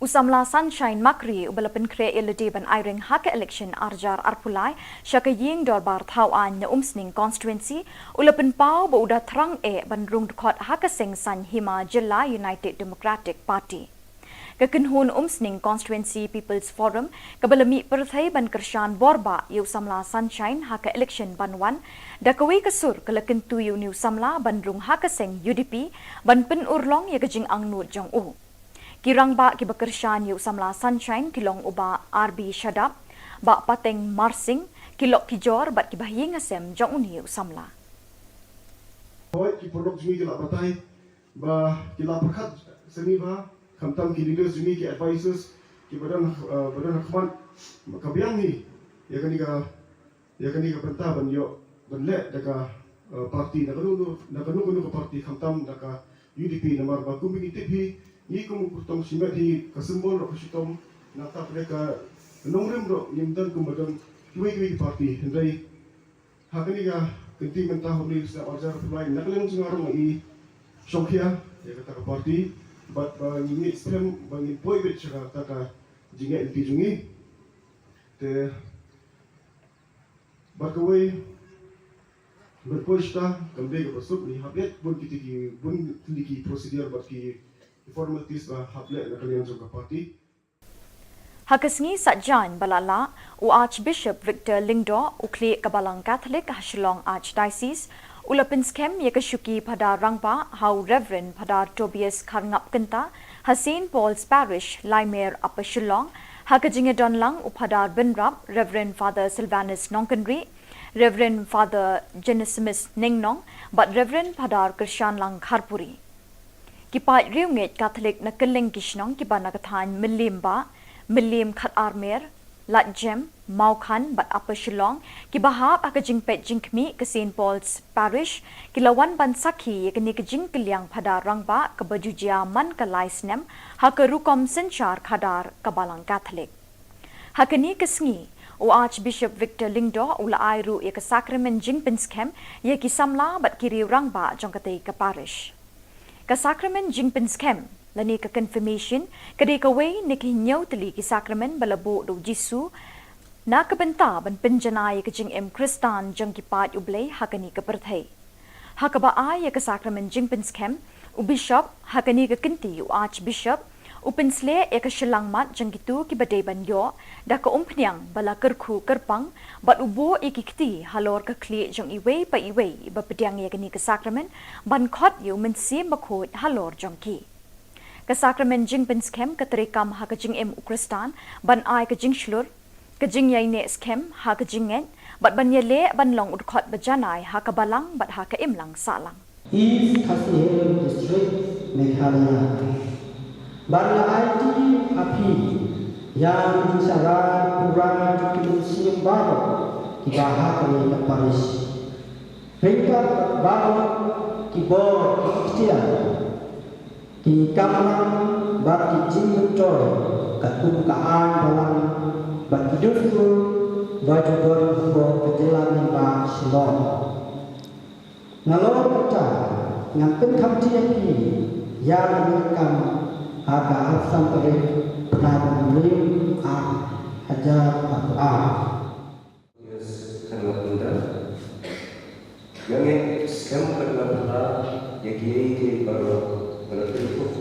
U samla Sunshine Makri uba la pynkhreh ïa lade ban aireng ha ka election arjar arphew lai sha ka ïing dorbar thaw aiñ na Umsning constituency, u la pynpaw ba u da thrang eh ban rung dkhot ha ka seng saiñ hima jylla United Democratic Party. Ka kynhun Umsning Constituency People's Forum kaba la mih pyrthei ban kyrshan borbah ïa u samla Sunshine ha ka election ban wan, da kawei ka sur ka la kyntu ïa une u samla ban rung ha ka seng U D P ban pynurlong ïa ka jingangnud jong u. Ki rangbah kiba kyrshan ïa u samla Sunshine ki long u Bah R B Shadap, Bah Pateng Marsing, ki lok ki jor bad kiba ha ïing ha sem jong une u samla. Hooid, ki paralok jong ngi ki la batai ba ki la pyrkhat sngewbha, khamtam ki leaders jong ngi, ki advisors kiba don, uh, ba don ha khmat, ka biang hi ïa kane ka ïa kane ka bynta ban ïoh ban leh da ka, eh, party, da kano kano, da kano kano ka party, khamtam da ka U D P, namar ba kum ngi tip hi, ngi kum u kyrtong shimet hi, ka symbol ruh ka shitom, nangta pdeng ka nongrim ruh ngim don kumba don kiwei kiwei ki party. Hynrei ha kane ka kynti mynta, ha une u snem arjar arphew lai, na ka liang jong nga ruh nga i shongkhia ïa kata ka party, bad ba ngi ngeit skhem ba ngin poi beit sha kata ka jingngeit lynti jong ngi. Te bad kawei, ban poi shata kam dei kaba suk, ngi hap leh bun kiti ki, bun kiti ki procedure bad ki formalities ba hap leh na ka liang jong ka party. Ha ka sngi Saitjaiñ ba la lah, u Archbishop Victor Lyngdoh, u khlieh ka Balang Katholik ha Shillong Archdiocese, u la pynskhem ïa ka shuki Phadar Rangbah ha u Reverend Phadar Tobias Kharngap Kynta ha Saint Paul's Parish, Laimer, Upper Shillong, ha ka jingïadon lang u Phadar Bynrap, Reverend Father Sylvanus Nongkynrih, Reverend Father Genesimus Nengnong bad Reverend Phadar Kyrshanlang Kharpuri. Ki paid riewngeit Katholik na kylleng ki shnong kiba na ka thaiñ Mylliem Bah, Mylliem Khatarmer, Ladjem, Mawkhan bad Upper Shillong, kiba hap ha ka jingpeit jingkhmih ka Saint Paul's Parish, ki la wan ban sakhi ïa kane ka jingkylliang phadar rangbah kaba ju jia man ka lai snem ha ka rukom synshar khadar ka Balang Katholik. Ha kane ka sngi, u Archbishop Victor Lyngdoh u la ai ruh ïa ka sakramen jingpynskhem ïa ki samla bad ki riew rangbah jong katei ka parish. Ka sakramen jingpynskhem lane ka confirmation ka dei kawei na ki hynñiew tylli ki sakramen ba la buh da u Jisu na ka bynta ban pynjanai ïa ka jingim Khristan jong ki paid U Blei ha kane ka pyrthei. Ha kaba ai ïa ka sakramen jingpynskhem, u bishop ha kane ka kynti, u archbishop, u pynsleh ïa ka shyllangmat jong kito kiba dei ban ïoh da ka umphniang ba la kyrkhu kyrpang bad u buh ïa ki kti halor ka khlieh jong iwei pa iwei ba pdiang ïa kane ka sakramen ban khot ïa u Mynsiem Bakhuid halor jong ki. Ka sakramen jingpynskhem ka treikam ha ka jingim u Khristan ban ai ka jingshlur, ka jingïaineh skhem ha ka jingngeit bad ban ïaleh ban long u dkhot ba janai ha ka balang bad ha ka imlang sahlang. East Khasi Hills District, Meghalaya. Ban la aiti ha phi ïa ka jingshah rai pura jong ki mynsiem baroh kiba ha kane ka parish. Ryngkat baroh ki bor ki iktiar, ki kamram bad ki jingmyntoi katkum ka aiñ balang bad ki dustur ba ju don hapoh ka jylla Shillong. Nalor kata ngan pynkham ïa phi ïa ka kam ha ka arphew san tarik bnai Naiwieng ar hajar arphew ar. Yes, khamtam. Nga ngeit skhem bad nga pyrta ïa kiei kiei baroh ba la pynkup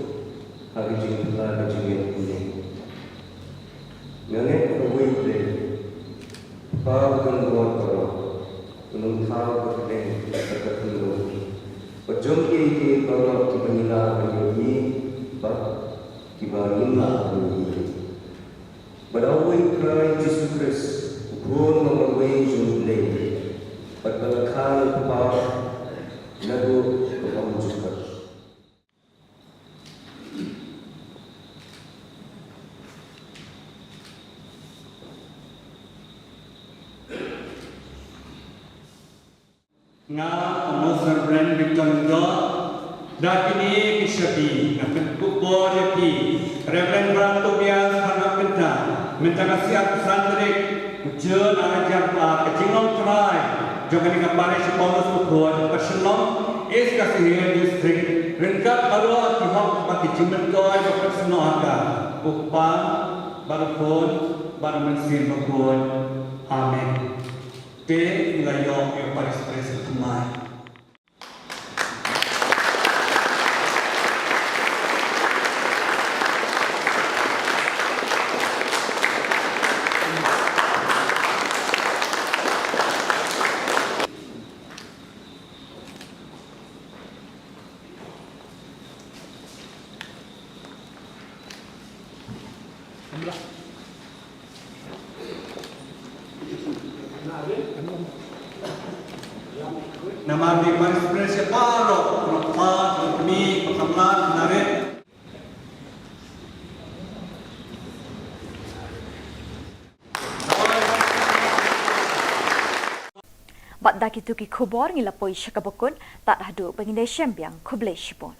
ha ka jingpyrta ka jingngeit kane. Nga ngeit ba U Blei, Kpa ba don bor baroh, un ym thaw ka pdeng bad ka khyndew bad jong kiei kiei baroh kiba ngi lah ban ïohi bad kiba ngim lah ban ïohi. Bad da uwei U Trai Jisu Khrist, U Khun uba marwei jong U Blei, bad bad la kha na U Kpa naduh ka ym jukut. Nga, Most Reverend Victor Lyngdoh, da kine ki shabi, nga pynkup bor ïa phi, Reverend Brother Tobias Kharngap Kynta, mynta ka sngi arphew san tarik u Jun ar hajar arphew ar, ka jinglong trai jong kane ka parish Paulus Bakhuid, Upper Shillong, East Khasi Hills District, ryngkat baroh ki hok bad ki jingmyntoi ba pynsnoh ha ka, u Kpa, bad u Khun, bad u Mynsiem Bakhuid. Amen. Te ngi la ïoh ïa u Parish Priest u thymmai. Namar ba ki Parish Priest baroh, u kpa, u kmie, u samla, u narit. Bad da kito ki khubor ngi la poi sha kaba kut, tad haduh ba ngin ïashem biang, khublei shibun.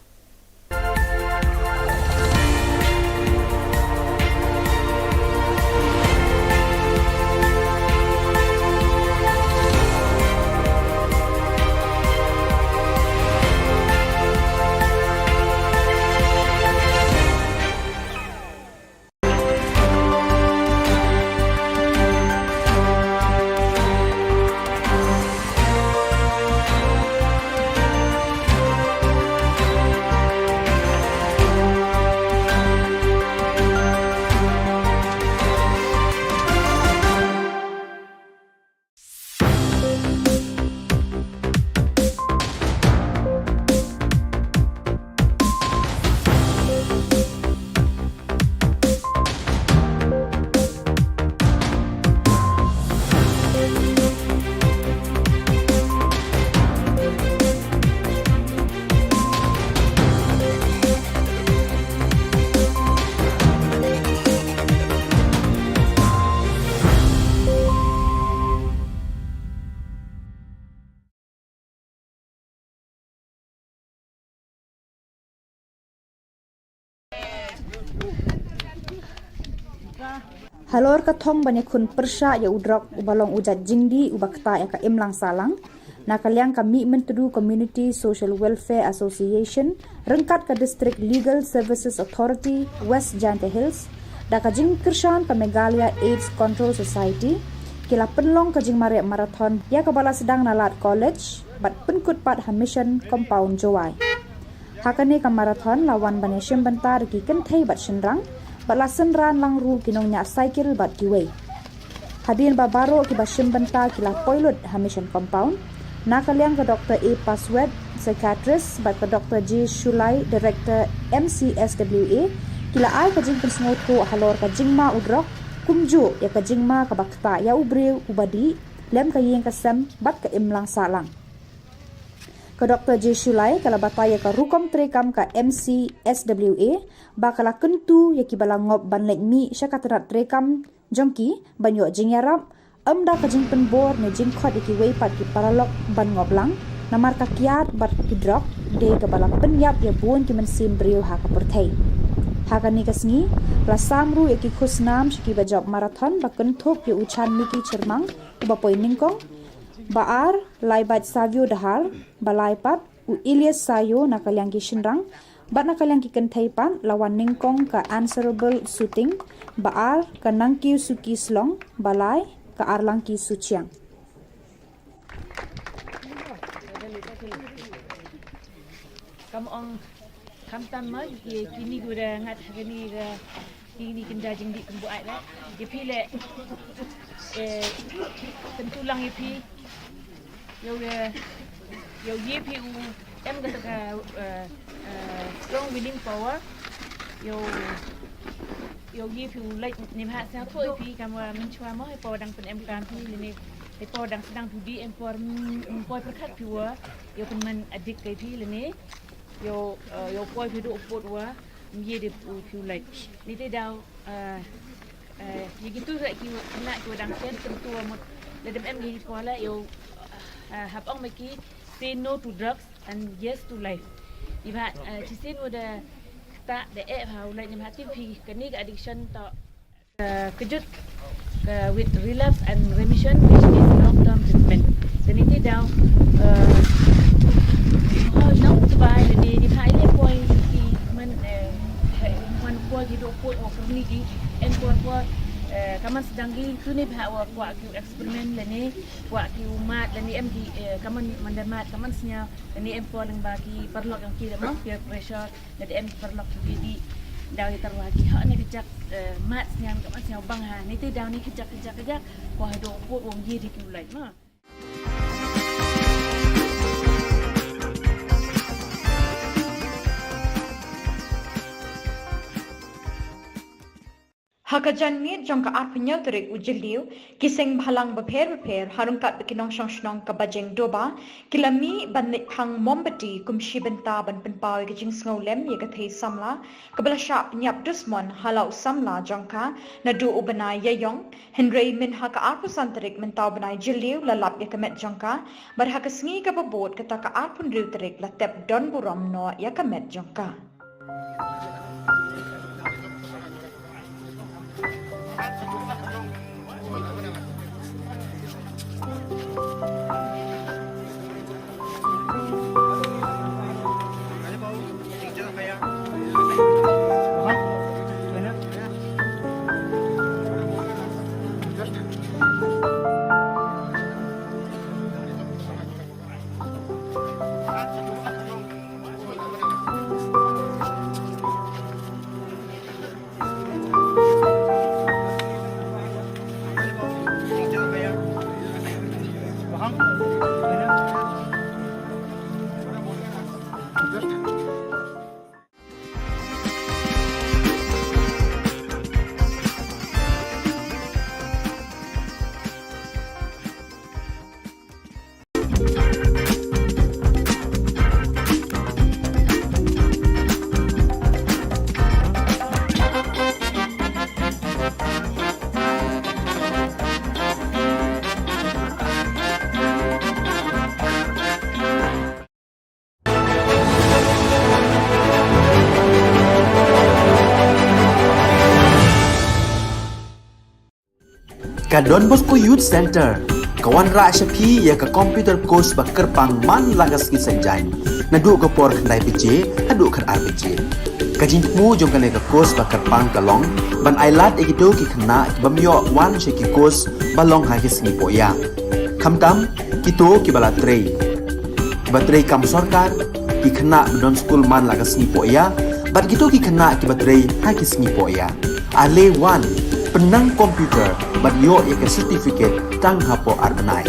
Halor ka thong ban ïakhun pyrshah ïa u drok uba long u jait jingdih uba ktah ïa ka imlang sahlang, na ka liang ka Mihmyntdu Community Social Welfare Association ryngkat ka District Legal Services Authority West Jaintia Hills da ka jingkyrshan ka Meghalaya AIDS Control Society ki la pynlong ka jingmareh marathon ïa kaba la sdang na Lad College bad pynkut pat ha Mission Compound Jowai. Ha kane ka marathon la wan ban ïashim bynta da ki kynthei bad shynrang bad la synran lang ruh ki nongñiah cycle bad kiwei. Hadien ba baroh kiba shim bynta ki la poi lut ha Mission Compound, na ka liang ka Doctor A Paswet, psychiatrist, bad ka Doctor J Shulai, director M C S W A, ki la ai ka jingpynsngewthuh halor ka jingma u drok, kumjuh ïa ka jingma kaba ktah ïa u briew uba dih lem ka ïing ka sem bad ka imlang sahlang. Ka Doctor J Shulai ka la batai ïa ka rukom treikam ka M C S W A ba ka la kyntu ïa kiba la ngop ban leit mih sha ka tnat treikam jong ki ban ïoh jingïarap, ym da ka jingpynbor ne jingkhot ïa kiwei pat ki paralok ban ngop lang, namar ka kiad bad ki drok dei kaba la pynïap ïa bun ki mynsiem briew ha ka pyrthei. Ha kane ka sngi la sam ruh ïa ki khusnam sha kiba jop marathon ba kynthup ïa u Chanmiki Chyrmang uba poi nyngkong, ba ar Laibat Savio Dahar, ba lai pat u Ilyas Sayo na ka liang ki shynrang, bad na ka liang ki kynthei pat la wan nyngkong ka Answerable Suting, ba ar ka Nangkiew Suki Slong, ba lai ka Arlangki Suchiang. Kam ong khamtam ma ki kini ki da ngat ha kini ka kini ki da jingdih kumbu ai la. Ïa phi le, eh, kyntu lang ïa phi. Ïoh, eh, ïoh ïa phi u em ka, eh, eh, strong willing power. Ïoh, ïoh ïa phi u leit ne bha sa tho ïa phi kam wa mynchwa mo, hapoh dang pynemkam phi lane hapoh dang sdang phi dih em por, mm, poi pyrkhat phi wa ïoh pynman adik kai phi lane. Ïoh, eh, ïoh poi phi duh u pud wa ym ïa dei u phi u leit. Ni te daw, eh, eh, ïa kitu sa ki wa khynnah ki wa dang shen kyntu wa mut lada ym em ki poi la ïoh, eh, hap ong ma ki say no to drugs and yes to life. Ni bha, eh, shisien wa da ktah da eh bha u leit ni bha tip phi kane ka addiction to ka kjut ka with relapse and remission, which is long term treatment. Te ni te daw, eh, oh, nong tbai ni, ni bha ile poi ki man, eh, eh, man poi ki dok poi wa kyrni ki, en poi poi, eh, ka man sdang ki, tu ni bha wa kwah ki experiment le ni, kwah ki u mad le ni em ki, eh, ka man man da mad, ka man sñiaw, le ni em poi lyngba ki paralok yong ki le mo, peer pressure, Lada em ki paralok kiba dih, daw ïa tyrwa ki hok ne ka jak, eh, mad sñiaw, ka mad sñiaw bang ha. Ni te daw ni ka jak, ka jak, ka jak. Kwah haduh u pud wa ym ïa dei ki u leit ma. Ha ka janmiet jong ka arphew hynñiew tarik u Jylliew, ki seng bhalang bapher bapher, ha ryngkat bad ki nongshong shnong ka Bajeng Doba, ki la mih ban leit phang mombati kum shi bynta ban pynpaw ïa ka jingsngewlem ïa ka thei samla, kaba la shah pynïap dusmon ha la u samla jong ka, naduh u bnai Ïaïong, hynrei mynha ka arphew san tarik mynta u bnai Jylliew la lap ïa ka met jong ka, bad ha ka sngi kaba bud kata ka arphew hynriew tarik la tep don burom noh ïa ka met jong ka. Ka Don Bosco Youth Centre ka wanrah sha phi ïa ka computer course ba kyrpang man la ka sngi Saitjaiñ, naduh ka por khyndai baje haduh khatar baje. Ka jingthmu jong kane ka course ba kyrpang ka long ban ailad ïa kito ki khynnah ki bym ïoh wan sha ki course ba long ha ki sngi pohïa, khamtam kito kiba la trei, kiba trei kam sorkar, ki khynnah ba don skul man la ka sngi pohïa, bad kito ki khynnah kiba trei ha ki sngi pohïa. Ale wan, pynnang computer bad ïoh ïa ka certificate tang hapoh ar bnai.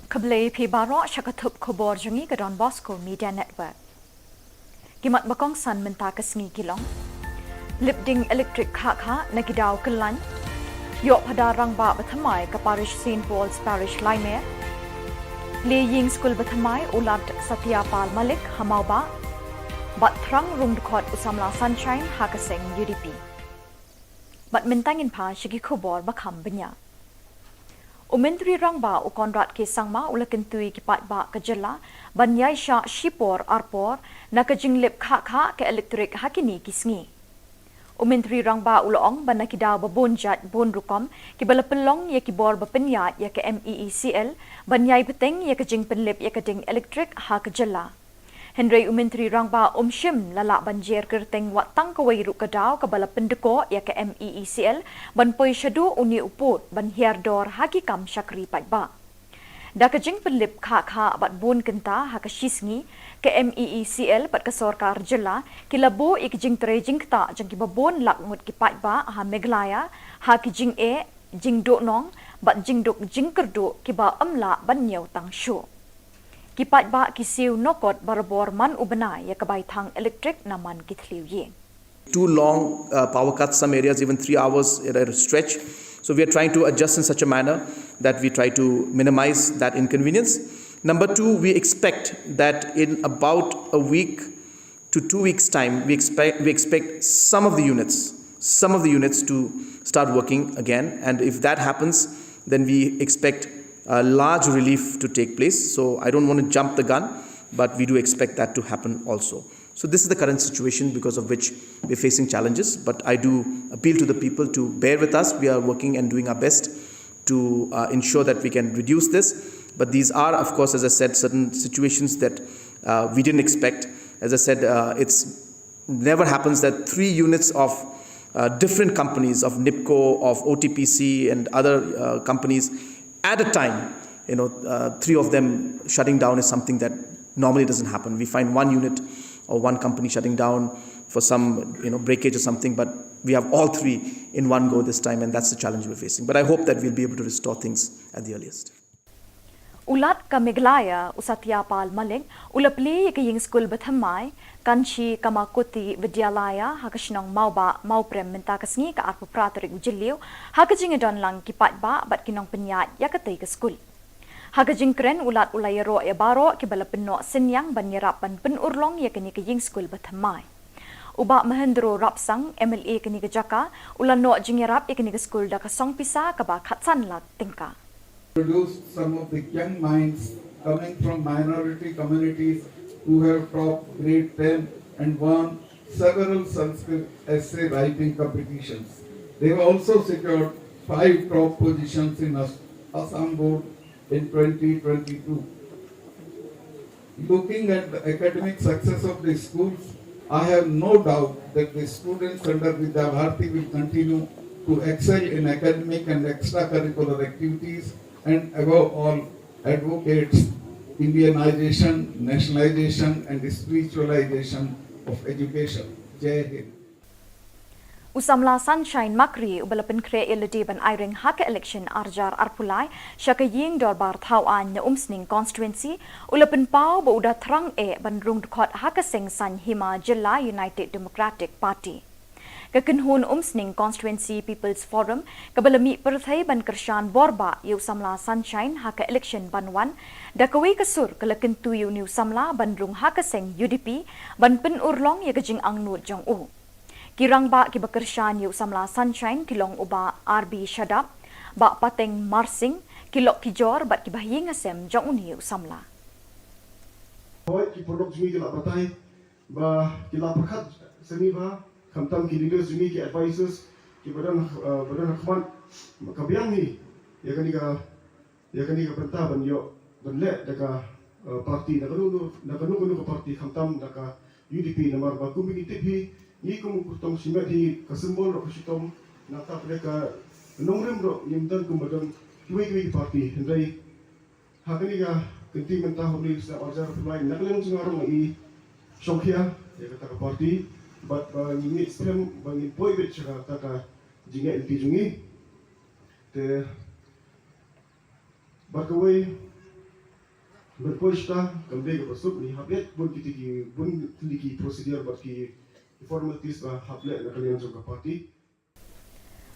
Khublei phi baroh sha ka thup khubor jong ngi ka Don Bosco Media Network. Ki mat ba kongsan mynta ka sngi ki long: lip ding elektrik khah khah na ki daw kyllaiñ. Ïoh phadar rangbah ba thymmai ka parish Saint Paul's Parish Laimer. Plie ïing skul ba thymmai u Lad Satya Pal Malik ha Mawbah. Bad thrang rung dkhot u samla Sunshine ha ka seng U D P. Bad mynta ngin phai sha ki khubor ba kham bniah. U Myntri Rangbah u Conrad K Sangma u la kyntu ïa ki paidbah ka jylla ban ïaishah shipor arpor na ka jinglip khah khah ka elektrik ha kine ki sngi. U Myntri Rangbah u la ong ba na ki daw ba bun jait bun rukom kiba la pynlong ïa ki bor ba pynïaid ïa ka M E E C L ban ïai bteng ïa ka jingpynlip ïa ka ding elektrik ha ka jylla. Hynrei u Myntri Rangbah um shym la lah ban jer kyrteng wat tang kawei ruh ka daw kaba la pyndkoh ïa ka M E E C L ban poi shaduh une u pud ban hiar dor ha ki kam shakri paidbah. Da ka jingpynlip khah khah bad bun kynta ha ka shi sngi, ka M E E C L bad ka sorkar jylla ki la buh ïa ka jingtrei jingktah jong kiba bun lak ngut ki paidbah ha Meghalaya ha ki jingeh, jingduhnong bad jingduk jingkyrduh kiba ym lah ban ñiew tang shuh. Ki paidbah ki siew noh kot barabor man u bnai ïa ka bai thang elektrik na man ki thliew ïing. Too long uh, power cuts, some areas even three hours at a stretch. So we are trying to adjust in such a manner that we try to minimize that inconvenience. Number two, we expect that in about a week to two weeks' time, we expect, we expect some of the units, some of the units to start working again. And if that happens, then we expect a large relief to take place. So I don't want to jump the gun, but we do expect that to happen also. So this is the current situation because of which we're facing challenges. But I do appeal to the people to bear with us. We are working and doing our best to uh, ensure that we can reduce this. But these are, of course, as I said, certain situations that uh, we didn't expect. As I said, uh, it's never happens that three units of uh, different companies, of NIPCO, of O T P C, and other uh, companies at a time, you know, uh, three of them shutting down is something that normally doesn't happen. We find one unit or one company shutting down for some, you know, breakage or something, but we have all three in one go this time, and that's the challenge we're facing. But I hope that we'll be able to restore things at the earliest. U Lat ka Meghalaya, u Satya Pal Malik, u la plie ïa ka ïing skul ba thymmai, Kanchi Kamakoti Vidyalaya, ha ka shnong Mawbah, Mawprem mynta ka sngi ka arphew phra tarik u Jylliew, ha ka jingïadon lang ki paidbah bad ki nongpynïaid ïa katei ka skul. Ha ka jingkren u Lat u la ïaroh ïa baroh kiba la pynnoh synñiang ban ïarap ban pynurlong ïa kane ka ïing skul ba thymmai. U Bah Mahendro Rapsang, M L A kane ka jaka, u la noh jingïarap ïa kane ka skul da ka song pisa kaba khatsan lak tyngka. Produced some of the young minds coming from minority communities who have topped grade ten and won several Sanskrit essay writing competitions. They have also secured five top positions in As-, Assam Board in twenty twenty-two. Looking at the academic success of the schools, I have no doubt that the students under Vidya Bharati will continue to excel in academic and extracurricular activities and above all advocates Indianization, nationalization and spiritualization of education. Jai Hind. U samla Sunshine Makri uba la pynkhreh ïalade ban aireng ha ka election arjar arphew lai sha ka ïing dorbar thaw aiñ na Umsning constituency, u la pynpaw ba u da thrang eh ban rung dkhot ha ka seng saiñ hima jylla United Democratic Party. Ka kynhun Umsning Constituency People's Forum kaba la mih pyrthei ban kyrshan bor bah ïa u samla Sunshine ha ka election ban wan, da kawei ka sur ka la kyntu ïa une u samla ban rung ha ka seng U D P ban pynurlong ïa ka jingangnud jong u. Ki rangbah kiba kyrshan ïa u samla Sunshine ki long u Bah R B Shadap, Bah Pateng Marsing, ki lok ki jor bad kiba ha ïing ha sem jong une u samla. Hooid, ki paralok jong ngi ki la batai ba ki la pyrkhat sngewbha, khamtam ki leaders jong ngi, ki advisors kiba don, eh, ba don ha khmat, ka biang hi ïa kane ka ïa kane ka bynta ban ïoh ban leh da ka, eh, parti, da kano kano, da kano kano ka parti, khamtam da ka U D P, namar ba kum ngi tip hi, ngi kum u kyrtong shimet hi, ka symbol ruh ka shitom, nangta pdeng ka nongrim ruh ngim don kumba don kiwei kiwei ki parti. Hynrei ha kane ka kynti mynta, ha une u snem arhajar arphew lai, na ka liang jong nga ruh nga i shongkhia ïa kata ka parti, bad ba ngi ngeit skhem ba ngin poi beit sha kata ka jingngeit lynti jong ngi. Te bad kawei, ban poi shata kam dei kaba suk, ngi hap leit bun kiti ki, bun kiti ki procedure bad ki, ki formalities ba hap leh na ka liang jong ka party.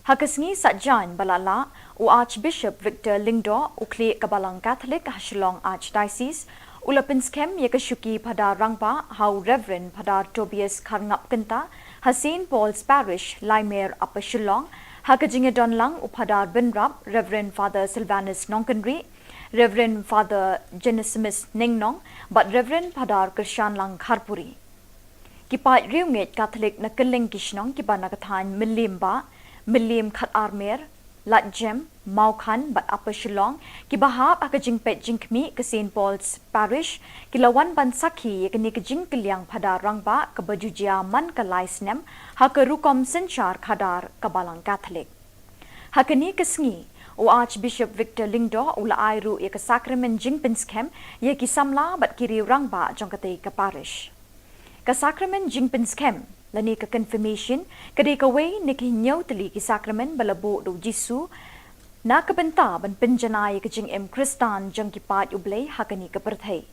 Ha ka sngi Saitjaiñ ba la lah, u Archbishop Victor Lyngdoh, u khlieh ka Balang Catholic ha Shillong Archdiocese, u la pynskhem ïa ka shuki Phadar Rangbah ha u Reverend Phadar Tobias Kharngap Kynta, ha Saint Paul's Parish, Laimer, Upper Shillong, ha ka jingïadon lang u Phadar Bynrap, Reverend Father Silvanus Nongkynrih, Reverend Father Genesimus Nengnong, bad Reverend Phadar Kyrshanlang Kharpuri. Ki paid riewngeit Katholik na kylleng ki shnong kiba na ka thaiñ Mylliem Bah, Mylliem Khatarmer, Laitjem, Mawkhan bad Upper Shillong, kiba hap ha ka jingpeit jingkhmih ka Saint Paul's Parish, ki la wan ban sakhi ïa kane ka jingkylliang Phadar Rangbah kaba ju jia man ka lai snem ha ka rukom synshar khadar ka Balang Katholik. Ha kane ka sngi, u Archbishop Victor Lyngdoh u la ai ruh ïa ka sakramen jingpynskhem ïa ki samla bad ki riew rangbah jong katei ka parish. Ka sakramen jingpynskhem lane ka confirmation ka dei kawei na ki hynñiew tylli ki sakramen ba la buh da u Jisu na ka bynta ban pynjanai ïa ka jingim Khristan jong ki paid U Blei ha kane ka pyrthei.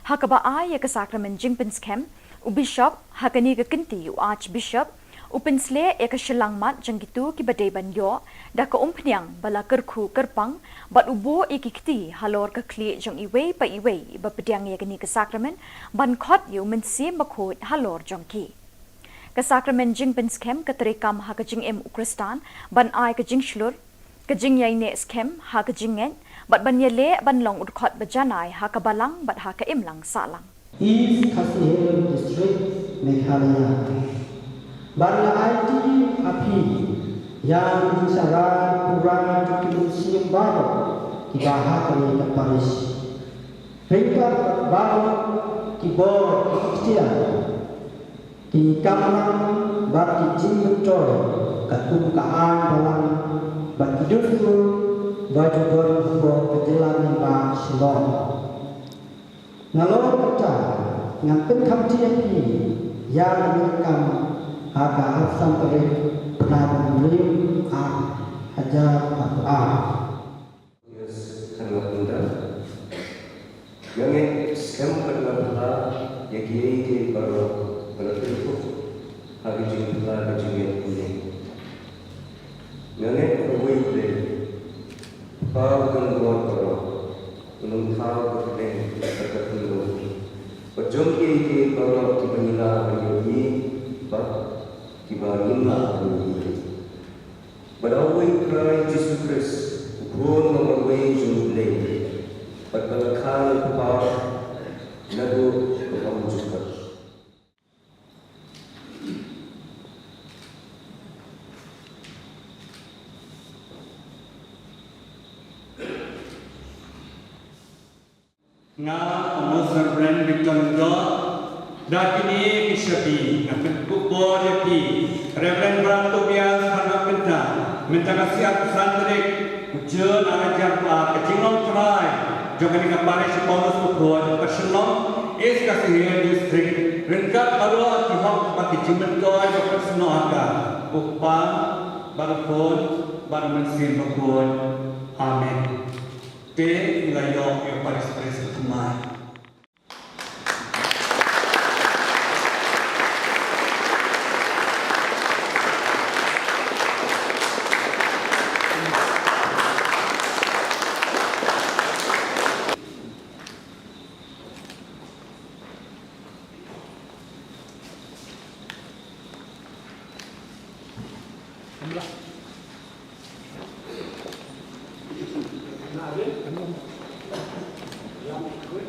Ha kaba ai ïa ka sakramen jingpynskhem, u Bishop, ha kane ka kynti u Archbishop, u pynsleh ïa ka shyllangmat jong kito kiba dei ban ïoh da ka umphniang ba la kyrkhu kyrpang, bad u buh ïa ki kti halor ka khlieh jong iwei pa iwei ba pdiang ïa kane ka sakramen, ban khot ïa u Mynsiem Bakhuid halor jong ki. Ka sakramen jingpynskhem ka treikam ha ka jingim u Khristan, ban ai ka jingshlur, ka jingïaineh skhem ha ka jingngeit, bad ban ïaleh ban long u dkhot ba janai ha ka balang bad ha ka imlang sahlang. East Khasi Hills District, Meghalaya. Bad nga aiti ha phi ïa ki jingshah rai pura jong ki mynsiem baroh kiba ha kane ka parish. Ryngkat baroh ki bor ki ktien, ki kamram bad ki jingmyntoi katkum ka aiñ balang bad ki dustur ba ju don hapoh ka jylla lyngba Shillong. Nalor kata ngan pynkham ïa phi ïa kane ka kam ha ka arphew san tarik bnai ba hynriew, ar hajar arphew ar. Yes, kharngap kynta. Nga ngeit skhem bad nga pyrta ïa kiei kiei baroh ba la pynkup ha ka jingpynlong ka jingngeit kane. Nga ngeit ba U Blei, Kpa uba don bor baroh, un ym thaw ka pdeng bad ka khyndew, bad jong kiei kiei baroh kiba ngi lah ban ïohi bad kiba ngim lah ban ïohi. Bad da uwei U Trai Jisu Khrist, U Khun uba marwei jong U Blei, bad ba la kha na U Kpa naduh ka bymjukut. Nga, u Most Reverend Victor Lyngdoh, da kine ki shakri, nga pynkup bor ïa phi, Reverend Brother Tobias Kharngap Kynta, mynta ka sngi arphew san tarik u Jun ar hajar arphew ar, ka jinglong trai jong kane ka parish Paulus Bakhuid, ka Shillong, East Khasi Hills District, ryngkat baroh ki hok bad ki jingmyntoi ba pynsnoh ha ka, u Kpa, bad u Khun, bad u Mynsiem Bakhuid. Amen. Te ngi la ïoh ïa u parish priest u thymmai.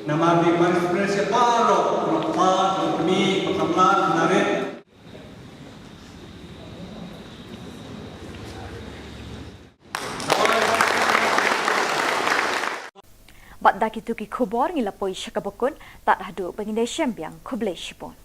Namar phi mar express ïa baroh, baroh pa, baroh kmie, baroh samla, narit. Bad da kito ki khubor ngi la poi sha kaba kut, tad haduh ba ngin ïashem biang, khublei shibun.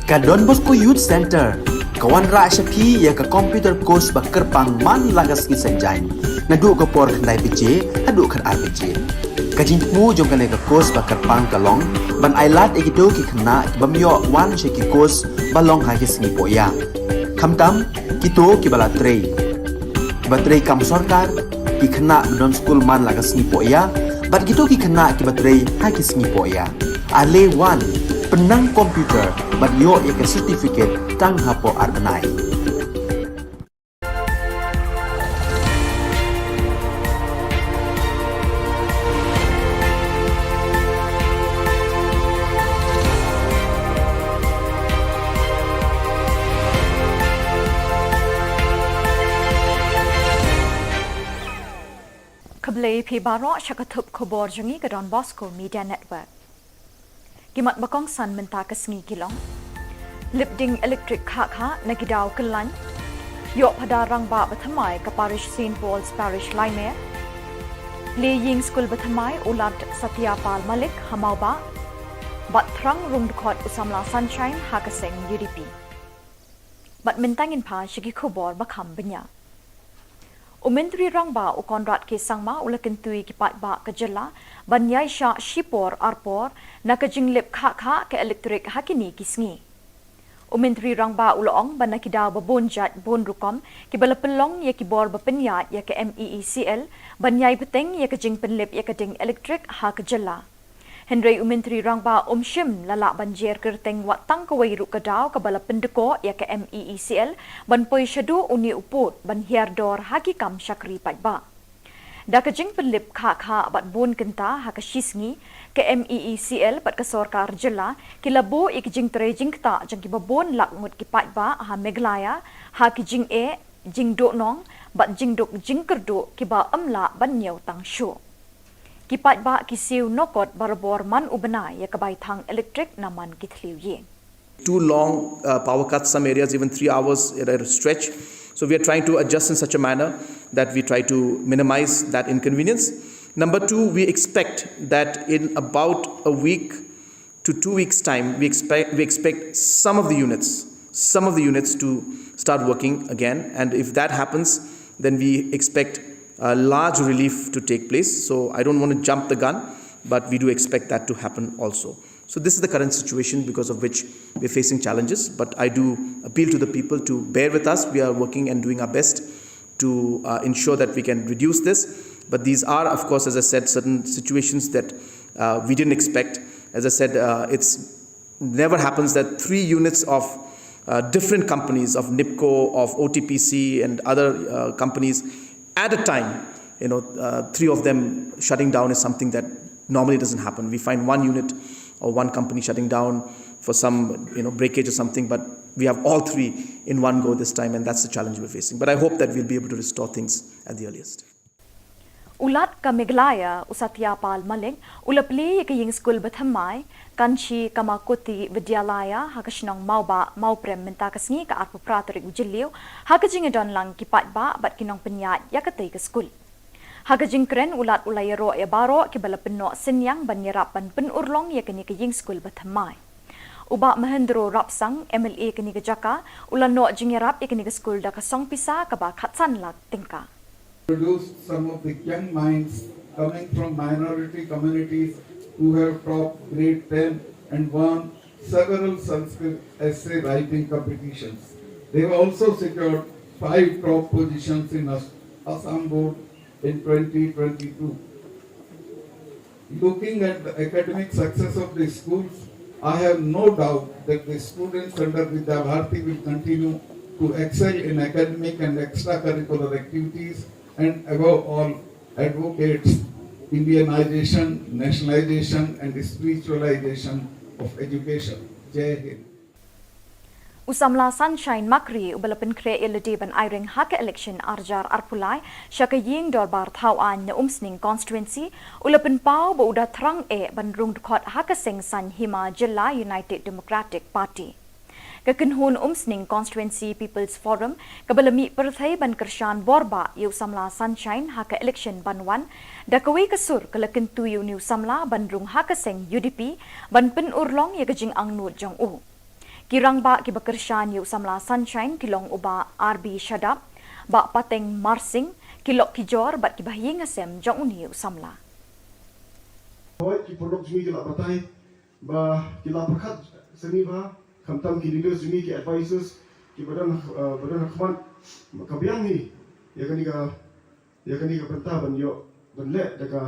Ka Don Bosco Youth Center ka wanrah sha phi ïa ka computer course ba kyrpang man la ka sngi Saitjaiñ, naduh ka por khyndai baje haduh khatar baje. Ka jingthmu jong kane ka course ba kyrpang ka long ban ailad ïa kito ki khynnah ki bym ïoh wan sha ki course ba long ha ki sngi pohïa, khamtam kito kiba la trei, kiba trei kam sorkar, ki khynnah ba don skul man la ka sngi pohïa, bad kito ki khynnah kiba trei ha ki sngi pohïa. Ale wan, pynnang computer bad ïoh ïa ka certificate tang hapoh ar bnai. Khublei phi baroh sha ka thup khubor jong ngi ka Don Bosco Media Network. Ki mat ba kongsan mynta ka sngi ki long: Lip ding elektrik khah khah na ki daw kyllaiñ. Ïoh phadar rangbah ba thymmai ka parish Saint Paul's Parish Laimer. Lie ïing skul ba thymmai u Lad Satya Pal Malik ha Mawbah. Bad thrang rung dkhot u samla Sunshine ha ka seng U D P. Bad mynta ngin phai sha ki khubor ba kham bniah. U Myntri Rangbah u Conrad K Sangma u la kyntu ïa ki paidbah ka jylla ban ïaishah shipor arpor na ka jinglip khah khah ka elektrik ha kine ki sngi. U Myntri Rangbah u la ong ba na ki daw ba bun jait bun rukom kiba la pynlong ïa ki bor ba pynïaid ïa ka M E E C L ban ïai bteng ïa ka jingpynlip ïa ka ding elektrik ha ka jylla. Hynrei u Myntri Rangbah um shym la lah ban jer kyrteng wat tang kawei ruh ka daw kaba la pyndkoh ïa ka M E E C L ban poi shaduh une u pud ban hiar dor ha ki kam shakri paidbah. Da ka jingpynlip khah khah bad bun kynta ha ka shisngi, ka M E E C L bad ka sorkar jylla ki la buh ïa ka jingtrei jingktah jong kiba bun lak ngut ki paidbah ha Meghalaya ha ki jingeh, jingduhnong bad jingduk jingkyrduh kiba ym lah ban ñiew tang shuh. Ki paidbah ki siew nokot barabor man u bnai ïa ka bai thang elektrik na man ki thliew ïing. Two long uh, power cuts, some areas even three hours at a stretch. So we are trying to adjust in such a manner that we try to minimize that inconvenience. Number two, we expect that in about a week to two weeks' time, we expect, we expect some of the units, some of the units to start working again. And if that happens, then we expect a large relief to take place. So I don't want to jump the gun, but we do expect that to happen also. So this is the current situation because of which we're facing challenges. But I do appeal to the people to bear with us. We are working and doing our best to uh, ensure that we can reduce this. But these are, of course, as I said, certain situations that uh, we didn't expect. As I said, uh, it's never happens that three units of uh, different companies, of NEEPCO, of O T P C, and other uh, companies at a time, you know, uh, three of them shutting down is something that normally doesn't happen. We find one unit or one company shutting down for some, you know, breakage or something, but we have all three in one go this time, and that's the challenge we're facing. But I hope that we'll be able to restore things at the earliest. U Lat ka Meghalaya, u Satya Pal Malik, u la plie ïa ka ïing skul bathymmai, Kanchi Kamakoti Vidyalaya, ha ka shnong Mawbah, Mawprem mynta ka sngi ka arphew phra tarik u Jylliew, ha ka jingïadon lang ki paidbah bad ki nongpynïaid ïa katei ka skul. Ha ka jingkren u Lat u la ïaroh ïa baroh kiba la pynnoh synñiang ban ïarap ban pynurlong ïa kane ka ïing skul bathymmai. U Bah Mahendro Rapsang, M L A kane ka jaka, u la noh jingïarap ïa kane ka skul da ka song pisa kaba khatsan lak tyngka. Produced some of the young minds coming from minority communities who have topped grade ten and won several Sanskrit essay writing competitions. They have also secured five top positions in As- Assam Board in twenty twenty-two. Looking at the academic success of the schools, I have no doubt that the students under Vidya Bharati will continue to excel in academic and extracurricular activities and above all advocates Indianization, nationalization and spiritualization of education. Jai Hind. U samla Sunshine Makri uba la pynkhreh ïa lade ban aireng ha ka election arjar arphew lai sha ka ïing dorbar thaw aiñ na Umsning constituency, u la pynpaw ba u da thrang eh ban rung dkhot ha ka seng saiñ hima jylla United Democratic Party. Ka kynhun Umsning Constituency People's Forum kaba la mih pyrthei ban kyrshan borbah ïa u samla Sunshine ha ka election ban wan, da kawei ka sur ka la kyntu ïa une u samla ban rung ha ka seng U D P ban pynurlong ïa ka jingangnud jong u. Ki rangbah kiba kyrshan ïa u samla Sunshine ki long u Bah R B Shadap, Bah Pateng Marsing, ki lok ki jor bad kiba ha ïing ha sem jong une u samla. Hooid, ki paralok jong ngi ki la batai ba ki la pyrkhat sani ba khamtam ki leaders jong ngi, ki advisors kiba don, eh, ba don ha khmat, ka biang hi ïa kane ka, ïa kane ka bynta ban ïoh ban leh da ka,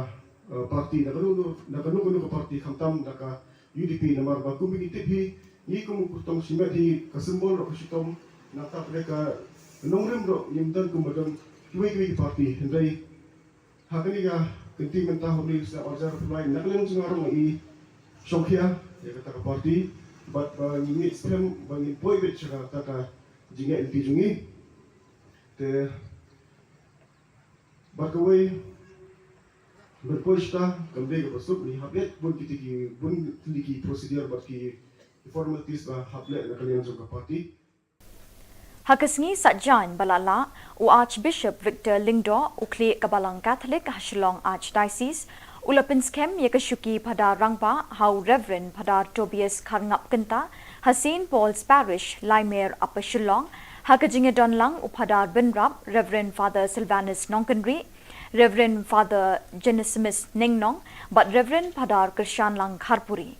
eh, party, da kano kano, da kano kano ka party, khamtam da ka U D P, namar ba kum ngi tip hi, ngi kum u kyrtong shimet hi, ka symbol ruh ka shitom, nangta pat ka nongrim ruh ngim don kum ba don kiwei kiwei ki party. Hynrei ha kane ka kynti mynta, ha une u snem arjar arphew lai, na ka liang jong nga ruh nga i shongkhia ïa kata ka party, bad ba ngi ngeit skhem ba ngin poi beit sha kata ka jingngeit lynti jong ngi. Te bad kawei, ban poi shata kam dei kaba suk, ngi hap leit bun kiti ki, bun kiti ki procedure bad ki formalities ba hap leh na ka liang jong ka party. Ha ka sngi Saitjaiñ ba la lah, u Archbishop Victor Lyngdoh, u khlieh ka Balang Katholik ha Shillong Archdiocese, u la pynskhem ïa ka shuki Phadar Rangbah ha u Reverend Phadar Tobias Kharngap Kynta ha Saint Paul's Parish, Laimer, Upper Shillong, ha ka jingïadon lang u Phadar Bynrap, Reverend Father Sylvanus Nongkynrih, Reverend Father Genesimus Nengnong bad Reverend Phadar Kyrshanlang Kharpuri.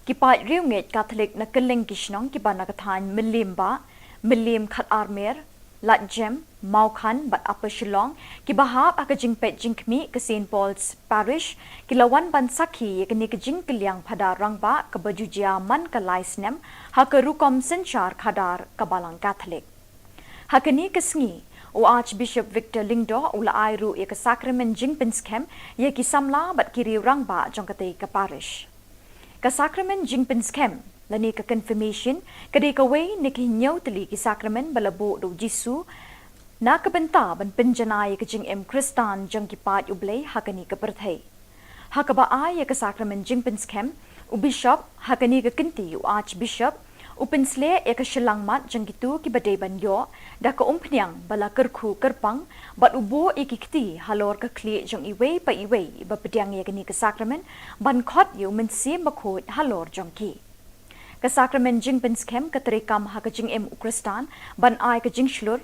Ki paid riewngeit Katholik na kylleng ki shnong kiba na ka thaiñ Mylliem Bah, Mylliem Khatarmer, Ladjem, Mawkhan bad Upper Shillong, kiba hap ha ka jingpeit jingkhmih ka Saint Paul's Parish, ki la wan ban sakhi ïa kane ka jingkylliang phadar rangbah kaba ju jia man ka lai snem ha ka rukom synshar khadar ka Balang Katholik. Ha kane ka sngi, u Archbishop Victor Lyngdoh u la ai ruh ïa ka sakramen jingpynskhem ïa ki samla bad ki riew rangbah jong katei ka parish. Ka sakramen jingpynskhem lane ka confirmation ka dei kawei na ki hynñiew tylli ki sakramen ba la buh da u Jisu na ka bynta ban pynjanai ïa ka jingim Khristan jong ki paid U Blei ha kane ka pyrthei. Ha kaba ai ïa ka sakramen jingpynskhem, u bishop ha kane ka kynti, u archbishop, u pynsleh ïa ka shyllangmat jong kito kiba dei ban ïoh da ka umphniang ba la kyrkhu kyrpang bad u buh ïa ki kti halor ka khlieh jong iwei pa iwei ba pdiang ïa kane ka sakramen ban khot ïa u Mynsiem Bakhuid halor jong ki. Ka sakramen jingpynskhem ka treikam ha ka jingim u Khristan ban ai ka jingshlur,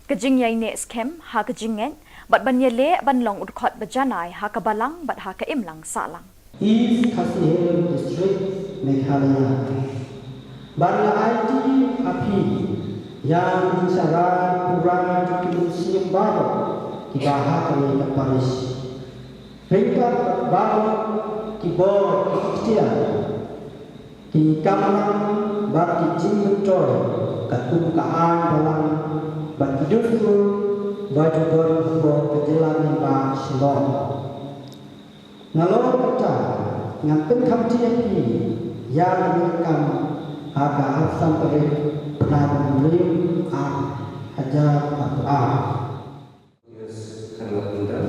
ka jingïaineh skhem ha ka jingngeit bad ban ïaleh ban long u dkhot ba janai ha ka balang bad ha ka imlang sahlang. East Khasi Hills District, Meghalaya. Ban la aiti ha phi ïa ki jingshah rangkurai jong ki mynsiem baroh kiba ha kane ka parish. Ryngkat bad baroh ki bor ki ktien, ki kamram bad ki jingmyntoi katkum ka aiñ balang bad ki dustur ba ju don hapoh ka jylla lyngba Shillong. Nalor kata, ngan pynkhamti ïa phi ïa kane ka kam ha ka arphew san tarik bnai Jymmyntoi ar hajar arphew ar. Yes, khamtam.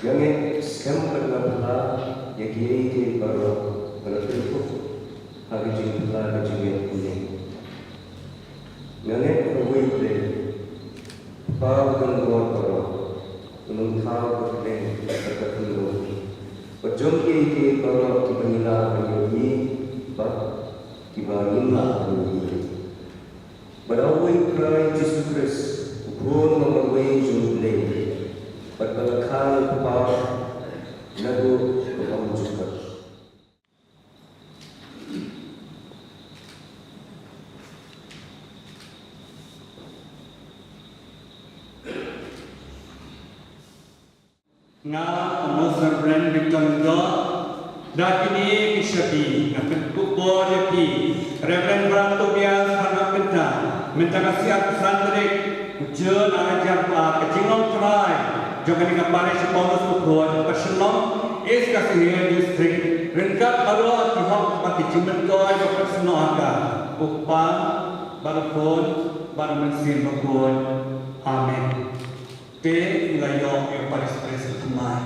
Nga ngeit skhem bad nga phylla ïa kiei kiei baroh ba la pynkup ha ka jingphylla ka jingngeit kane. Nga ngeit ba U Blei, Kpa u don bor baroh, un ym thaw ka bneng bad ka khyndew, bad jong kiei kiei baroh kiba ngi lah ban ïohi bad kiba ngim lah ban ïohi. Bad ha U Trai Jisu Khrist, U Khun uba marwei jong U Blei, bad ba la kha na U Kpa naduh ka ym jukut. Nga, Most Reverend Victor Lyngdoh, da kine ki shabi, nga pynkup bor ïa phi, Reverend Brother Tobias Kharngap Kynta, mynta ka sngi arphew san tarik u Jun ar hajar arphew ar, ka jinglong trai jong kane ka parish Saint Paul's Bakhuid, ka Shillong, East Khasi Hills District, ryngkat baroh ki hok bad ki jingmyntoi ba pyrshah ha ka, u Kpa, bad u Khun, bad u Mynsiem Bakhuid. Amen. Te ngi la ïoh ïa u Parish Priest ba thymmai.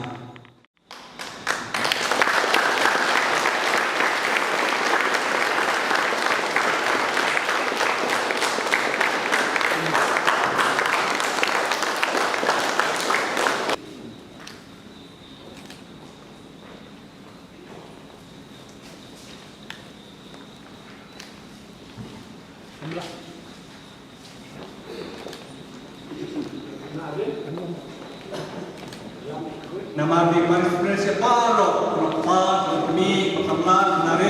Namar ba ki Parish Priest baroh, baroh kpa, baroh kmie, baroh samla, namar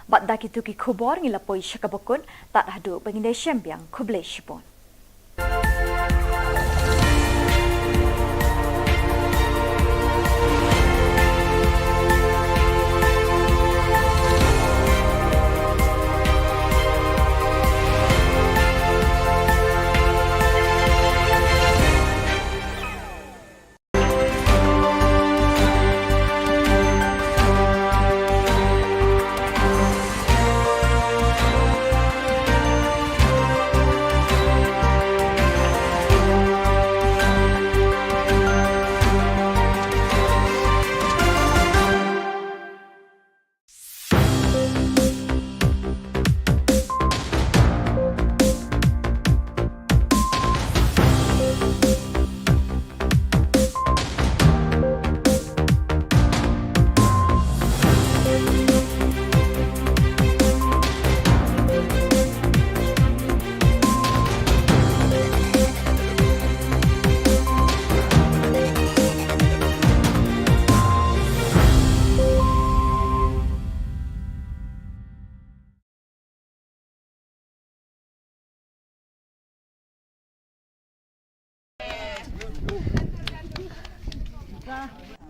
Bad da kito ki khubor ngi la poi sha kaba kut, tad haduh ba ngin ïashem biang, khublei shibun.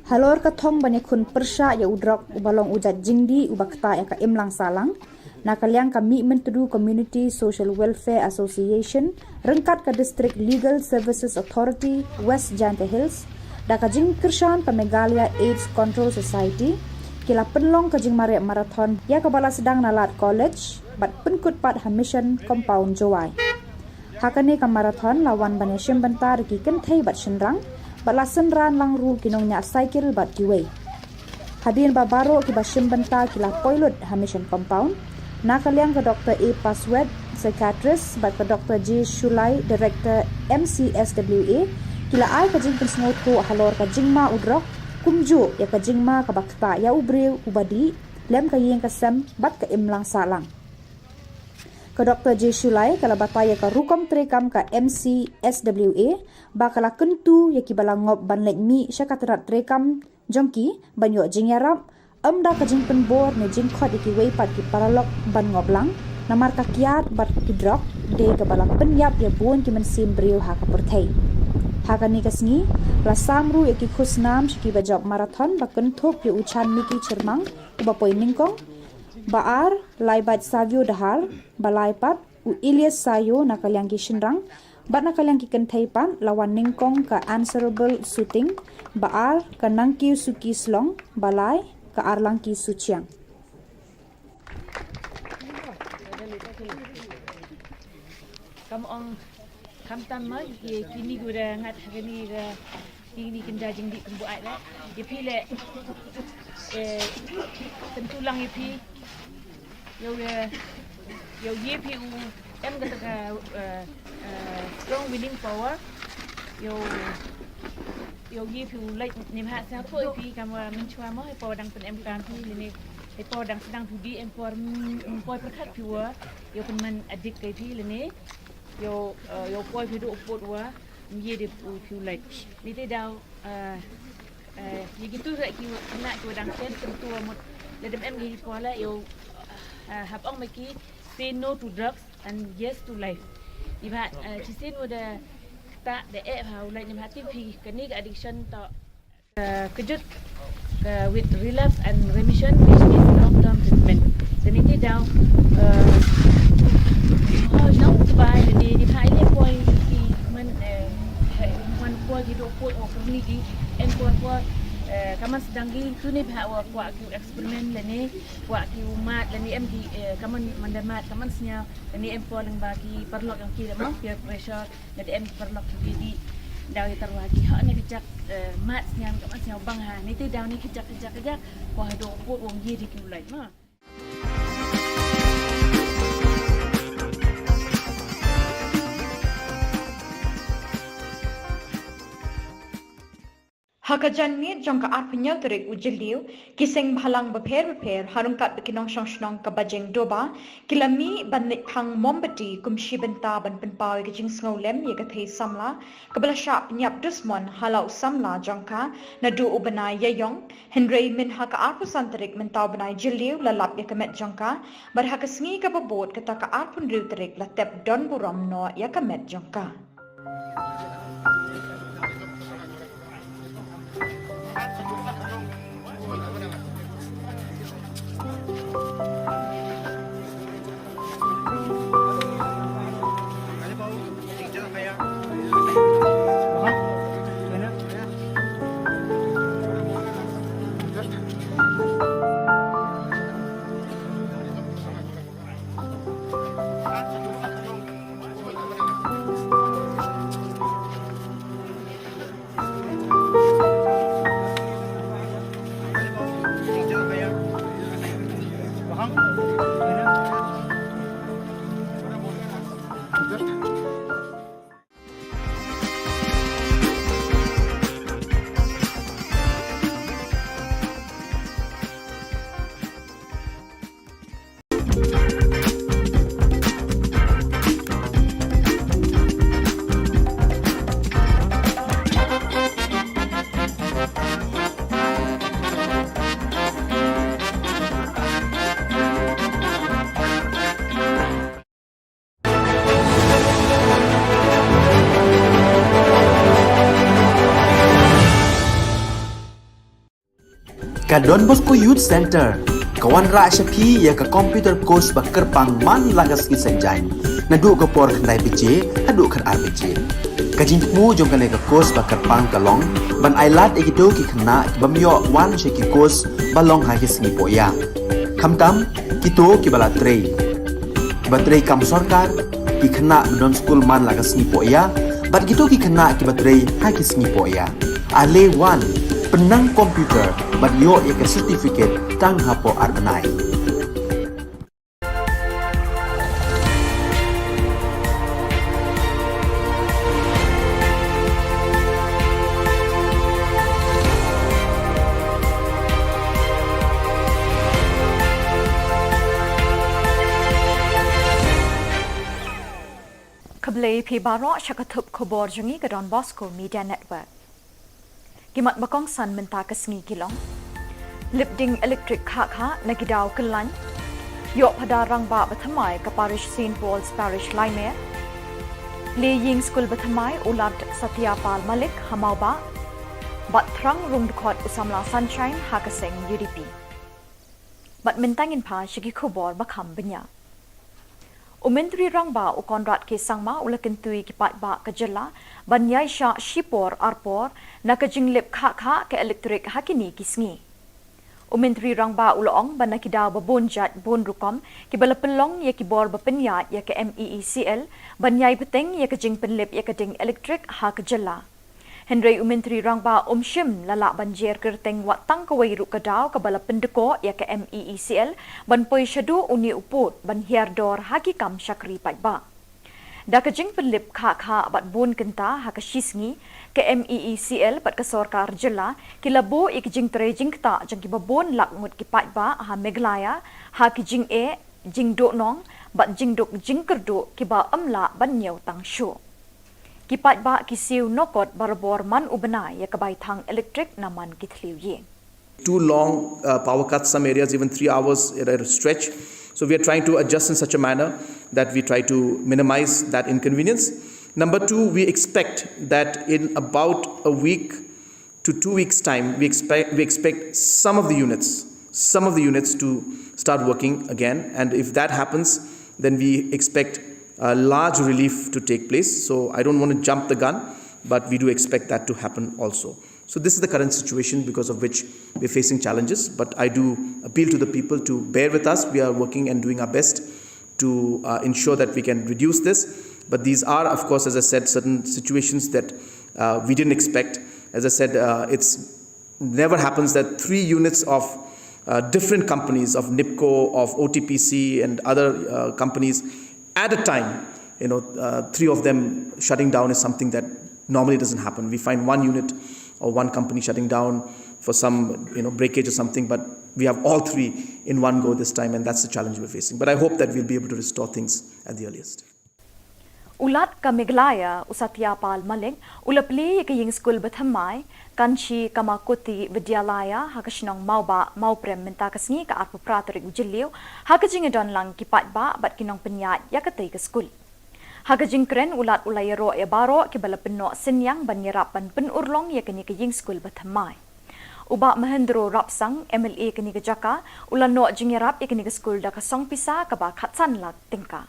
Halor ka thong ban ïakhun pyrshah ïa u drok uba long u jait jingdih uba ktah ïa ka imlang sahlang, na ka liang ka Mihmyntdu Community Social Welfare Association ryngkat ka District Legal Services Authority West Jaintia Hills da ka jingkyrshan ka Meghalaya AIDS Control Society ki la pynlong ka jingmareh marathon ïa kaba la sdang na Lad College bad pynkut pat ha Mission Compound Jowai. Ha kane ka marathon la wan ban ïashim bynta da ki kynthei bad shynrang bad la synran lang ruh ki nongñiah cycle bad kiwei. Hadien ba baroh kiba shim bynta ki la poi lut ha Mission Compound, na ka liang ka Doctor A Paswet, psychiatrist, bad ka Doctor J Shulai, director M C S W A, ki la ai ka jingpynsngewthuh halor ka jingma u drok, kumjuh ïa ka jingma kaba ktah ïa u briew uba dih lem ka ïing ka sem bad ka imlang sahlang. Ka Doctor J Shulai ka la batai ïa ka rukom treikam ka M C S W A ba ka la kyntu ïa kiba la ngop ban leit mih sha ka tnat treikam jong ki ban ïoh jingïarap, ym da ka jingpynbor ne jingkhot ïa kiwei pat ki paralok ban ngop lang, namar ka kiad bad ki drok dei kaba la pynïap ïa bun ki mynsiem briew ha ka pyrthei. Ha kane ka sngi la sam ruh ïa ki khusnam sha kiba jop marathon ba kynthup ïa u Chanmiki Chyrmang uba poi nyngkong, ba ar Laibait Savio Dahar, ba lai pat u Ilyas Sayo na ka liang ki shynrang, bad na ka liang ki kynthei pat la wan nyngkong ka Answerable Suting, ba ar ka Nangkiew Suki Slong, ba lai ka Arlangki Suchiang. Kam ong, kam tam ma, ki, kini ki da ngat ha kini da, kini ki da jingdih kumbu ai la. Ïa phi leh, eh, tentu lang ïa phi. Ïa u, eh, ïa u ïa phi u em kata ka, eh, eh, strong willing power. Ïa u, ïa u ïa phi u leh ni ha sa poi phi kam wa mynshuwa mo, hapoh dang pynemkam phi lane, hapoh dang sdang phi dih em por, mm, poi pyrkhat phi wa, ïa u pynman adik kai phi lane. Ïa u, eh, ïa u poi phi duh u pud wa, ym ïa dei u phi u leh. Ni te daw, eh, eh, ïa kitu ruh ki wa, khynnah ki wa dang shen, tentu wa mut, lada ym em ki poi la, ïa u, eh, hap ong ma ki, say no to drugs and yes to life. Ni ba, eh, shisien wa da, ta da eh ha u leh ni ba tip phi, kane ka addiction to, Uh, kejut, uh, with relapse and remission, which means long term treatment. Te ni te daw, uh, oh, nang ubai ni, ni ba ile poi ki man, uh, man poi ki do poi o kuni ki, en poi poi, uh, kaman sdang ki tu ni ba wa kwah ki experiment le ni, kwah ki umat le ni em ki, uh, kaman manda mat, kaman snya, le ni em poi lang ba ki paralok yang ki le mo, peer pressure, Lada em paralok ki dei daw ïa tyrwa ki ha ne ka jak, eh, mat sniang ka mat sniang bang ha. Ni te daw ni ka jak ka jak ka jak. Ko ha do put wong ye dei ki u lait ma. Ha ka janmiet jong ka arphew hynñiew tarik u Jylliew, ki seng bhalang bapher bapher, ha ryngkat bad ki nongshong shnong ka Bajeng Doba, ki la mih ban leit phang mombati kum shi bynta ban pynpaw ïa ka jingsngewlem ïa ka thei samla, kaba la shah pynïap dusmon ha la u samla jong ka, naduh u bnai Ïaïong, hynrei mynha ka arphew san tarik mynta u bnai Jylliew la lap ïa ka met jong ka, bad ha ka sngi kaba bud kata ka arphew hynriew tarik la tep don burom noh ïa ka met jong ka. Ka Don Bosco Youth Centre ka wanrah sha phi ïa ka computer course ba kyrpang man la ka sngi Saitjaiñ, naduh ka por khyndai baje haduh khatar baje. Ka jingthmu jong kane ka course ba kyrpang ka long ban ailad ïa kito ki khynnah ki bym ïoh wan sha ki course ba long ha ki sngi pohïa, khamtam kito kiba la trei, kiba trei kam sorkar, ki khynnah ba don skul man la ka sngi pohïa, bad kito ki khynnah kiba trei ha ki sngi pohïa. Ale wan, pynnang computer bad ïoh ïa ka certificate tang hapoh ar bnai. Khublei phi baroh sha ka thup khubor jong ngi ka Don Bosco Media Network. Ki mat ba kongsan mynta ka sngi ki long: lip ding elektrik khah khah na ki daw kyllaiñ. Ïoh phadar rangbah ba thymmai ka parish Saint Paul's Parish Laimer. Plie ïing skul ba thymmai u Lad Satya Pal Malik ha Mawbah. Bad thrang rung dkhot u samla Sunshine ha ka seng U D P. Bad mynta ngin phai sha ki khubor ba kham bniah. U Myntri Rangbah u Conrad K Sangma u la kyntu ïa ki paidbah ka jylla ban ïaishah shipor arpor na ka jinglip khah khah ka elektrik ha kine ki sngi. U Myntri Rangbah u la ong ba na ki daw ba bun jait bun rukom kiba la pynlong ïa ki bor ba pynïaid ïa ka M E E C L ban ïai bteng ïa ka jingpynlip ïa ka ding elektrik ha ka jylla. Hynrei u Myntri Rangbah um shym la lah ban jer kyrteng wat tang kawei ruh ka daw kaba la pyndkoh ïa ka M E E C L ban poi shaduh une u pud ban hiar dor ha ki kam shakri paidbah. Da ka jingpynlip khah khah bad bun kynta ha ka shi sngi, ka M E E C L bad ka sorkar jylla ki la buh ïa ka jingtrei jingktah jong kiba bun lak ngut ki paidbah ha Meghalaya ha ki jingeh, jingduhnong bad jingduk jingkyrduh kiba ym lah ban ñiew tang shuh. Ki paidbah ki siew nokot barabor man u bnai ïa ka bai thang elektrik na man ki thliew ïing. Two long, uh, power cuts, some areas even three hours at a stretch. So we are trying to adjust in such a manner that we try to minimize that inconvenience. Number two, we expect that in about a week to two weeks' time, we expect, we expect some of the units, some of the units to start working again. And if that happens, then we expect a large relief to take place. So I don't want to jump the gun, but we do expect that to happen also. So this is the current situation because of which we're facing challenges. But I do appeal to the people to bear with us. We are working and doing our best to, uh, ensure that we can reduce this. But these are, of course, as I said, certain situations that, uh, we didn't expect. As I said, uh, it's never happens that three units of, uh, different companies, of NEEPCO, of O T P C, and other, uh, companies at a time, you know, uh, three of them shutting down is something that normally doesn't happen. We find one unit or one company shutting down for some, you know, breakage or something, but we have all three in one go this time, and that's the challenge we're facing. But I hope that we'll be able to restore things at the earliest. U Lat ka Meghalaya u Satya Pal Malik u la plie ïa ka ïing skul ba thymmai Kanchi Kamakoti Vidyalaya ha ka shnong Mawbah Mawprem mynta ka sngi ka arphew phra tarik u Jylliew ha ka jingïadon lang ki paidbah bad ki nongpynïaid ïa katei ka skul. Ha ka jingkren u Lat u la ïaroh ïa baroh kiba la pynnoh synñiang ban ïarap ban pynurlong ïa kane ka ïing skul ba thymmai. U Bah Mahendro Rapsang, M L A kane ka jaka, u la noh jingïarap ïa kane ka skul da ka song pisa kaba khatsan lak tyngka.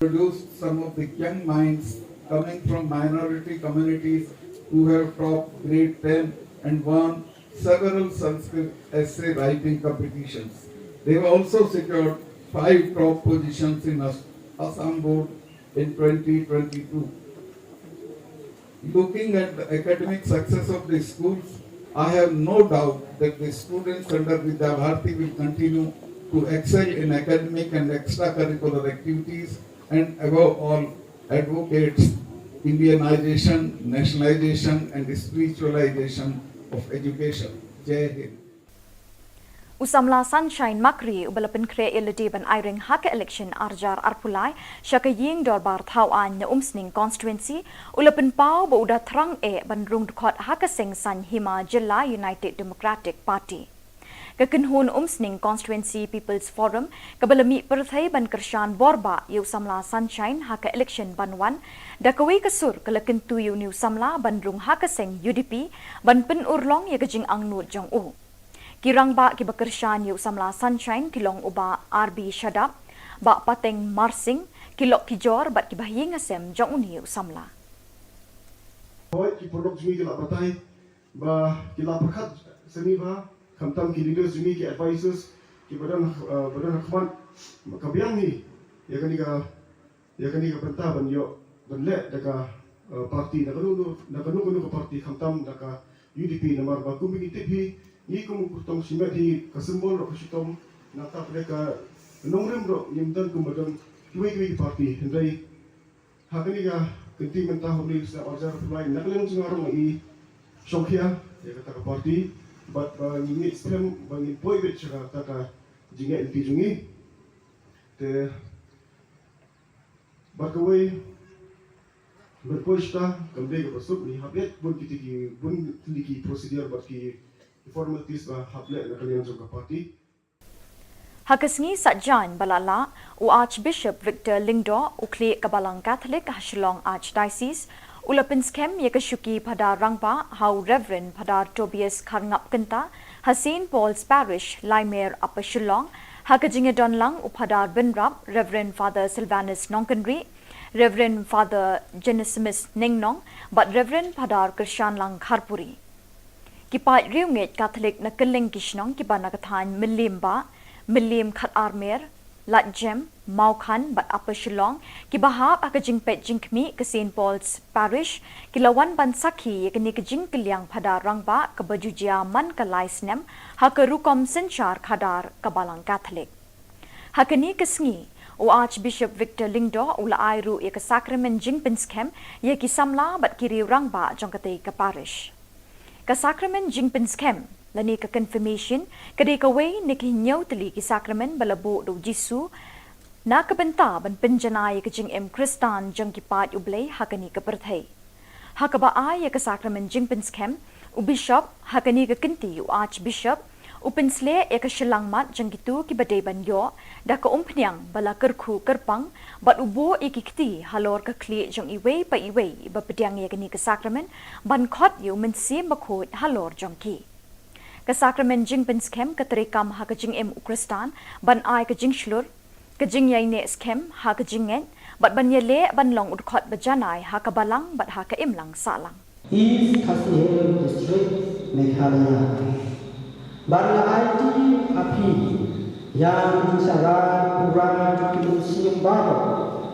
Produced some of the young minds coming from minority communities who have topped grade ten and won several Sanskrit essay writing competitions. They have also secured five top positions in As-, Assam Board in twenty twenty-two. Looking at the academic success of the schools, I have no doubt that the students under Vidya Bharati will continue to excel in academic and extracurricular activities and above all advocates Indianization, nationalization and spiritualization of education. Jai Hind. U samla Sunshine Makri uba la pynkhreh ïa lade ban aireng ha ka election arjar arphew lai sha ka ïing dorbar thaw aiñ na Umsning constituency, u la pynpaw ba u da thrang eh ban rung dkhot ha ka seng saiñ hima jylla United Democratic Party. Ka kynhun Umsning Constituency People's Forum kaba la mih pyrthei ban kyrshan borbah ïa u samla Sunshine ha ka election ban wan, da kawei ka sur ka la kyntu ïa une u samla ban rung ha ka seng U D P ban pynurlong ïa ka jingangnud jong u. Ki rangbah kiba kyrshan ïa u samla Sunshine ki long u Bah R B Shadap, Bah Pateng Marsing, ki lok ki jor bad kiba ha ïing ha sem jong une u samla. Hooid, ki paralok jong ngi ki la batai ba ki la pyrkhat sngewbha, khamtam ki leaders jong ngi, ki advisors kiba don, eh, ba don ha khmat, ka biang hi ïa kane ka ïa kane ka bynta ban ïoh ban leh da ka, eh, parti, da kano kano, da kano kano ka parti, khamtam da ka U D P, namar ba kum ngi tip hi, ngi kum u kyrtong shimet hi, ka symbol ruh ka shitom, nangta pat ka nongrim ruh ngim don kumba don kiwei kiwei ki parti. Hynrei ha kane ka kynti mynta, ha u snem ar hajar arphew lai, na ka liang jong nga ruh nga i shongkhia ïa kata ka parti, bad ba ngi ngeit skhem ba ngin poi beit sha kata ka jingngeit lynti jong ngi. Te bad kawei, ban poi shata kam dei kaba suk, ngi hap leit bun kiti ki, bun kiti ki procedure bad ki, ki formalities ba hap leh na ka liang jong ka party. Ha ka sngi Saitjaiñ ba la lah, u Archbishop Victor Lyngdoh, u khlieh ka Balang Catholic ha Shillong Archdiocese, u la pynskhem ïa ka shuki Phadar Rangbah ha u Reverend Phadar Tobias Kharngap Kynta, ha Saint Paul's Parish, Laimer, Upper Shillong, ha ka jingïadon lang u Phadar Bynrap, Reverend Father Sylvanus Nongkynrih, Reverend Father Genesimus Nengnong, bad Reverend Phadar Kyrshanlang Kharpuri. Ki paid riewngeit Catholic na kylleng ki shnong kiba na ka thaiñ Mylliem Bah, Mylliem Khatarmer, Laitjem, Mawkhan bad Upper Shillong, kiba hap ha ka jingpeit jingkhmih ka Saint Paul's Parish, ki la wan ban sakhi ïa kane ka jingkylliang Phadar Rangbah kaba ju jia man ka lai snem ha ka rukom synshar khadar ka Balang Catholic. Ha kane ka sngi, u Archbishop Victor Lyngdoh u la ai ruh ïa ka sakramen jingpynskhem ïa ki samla bad ki riew rangbah jong katei ka parish. Ka sakramen jingpynskhem lane ka confirmation ka dei kawei na ki hynñiew tylli ki sakramen ba la buh da u Jisu na ka bynta ban pynjanai ïa ka jingim Khristan jong ki paid U Blei ha kane ka pyrthei. Ha kaba ai ïa ka sakramen jingpynskhem, u Bishop, ha kane ka kynti u Archbishop, u pynsleh ïa ka shyllangmat jong kito kiba dei ban ïoh da ka umphniang ba la kyrkhu kyrpang, bad u buh ïa ki kti halor ka khlieh jong iwei pa iwei ba pdiang ïa kane ka sakramen, ban khot ïa u Mynsiem Bakhuid halor jong ki. Ka sakramen jingpynskhem ka treikam ha ka jingim u Khristan ban ai ka jingshlur, ka jingïaineh skhem ha ka jingngeit, bad ban ïaleh ban long u dkhot ba janai ha ka balang bad ha ka imlang sahlang. East Khasi Hills District, Meghalaya. Bad nga aiti ha phi ïa ki jingsarong pura jong ki mynsiem baroh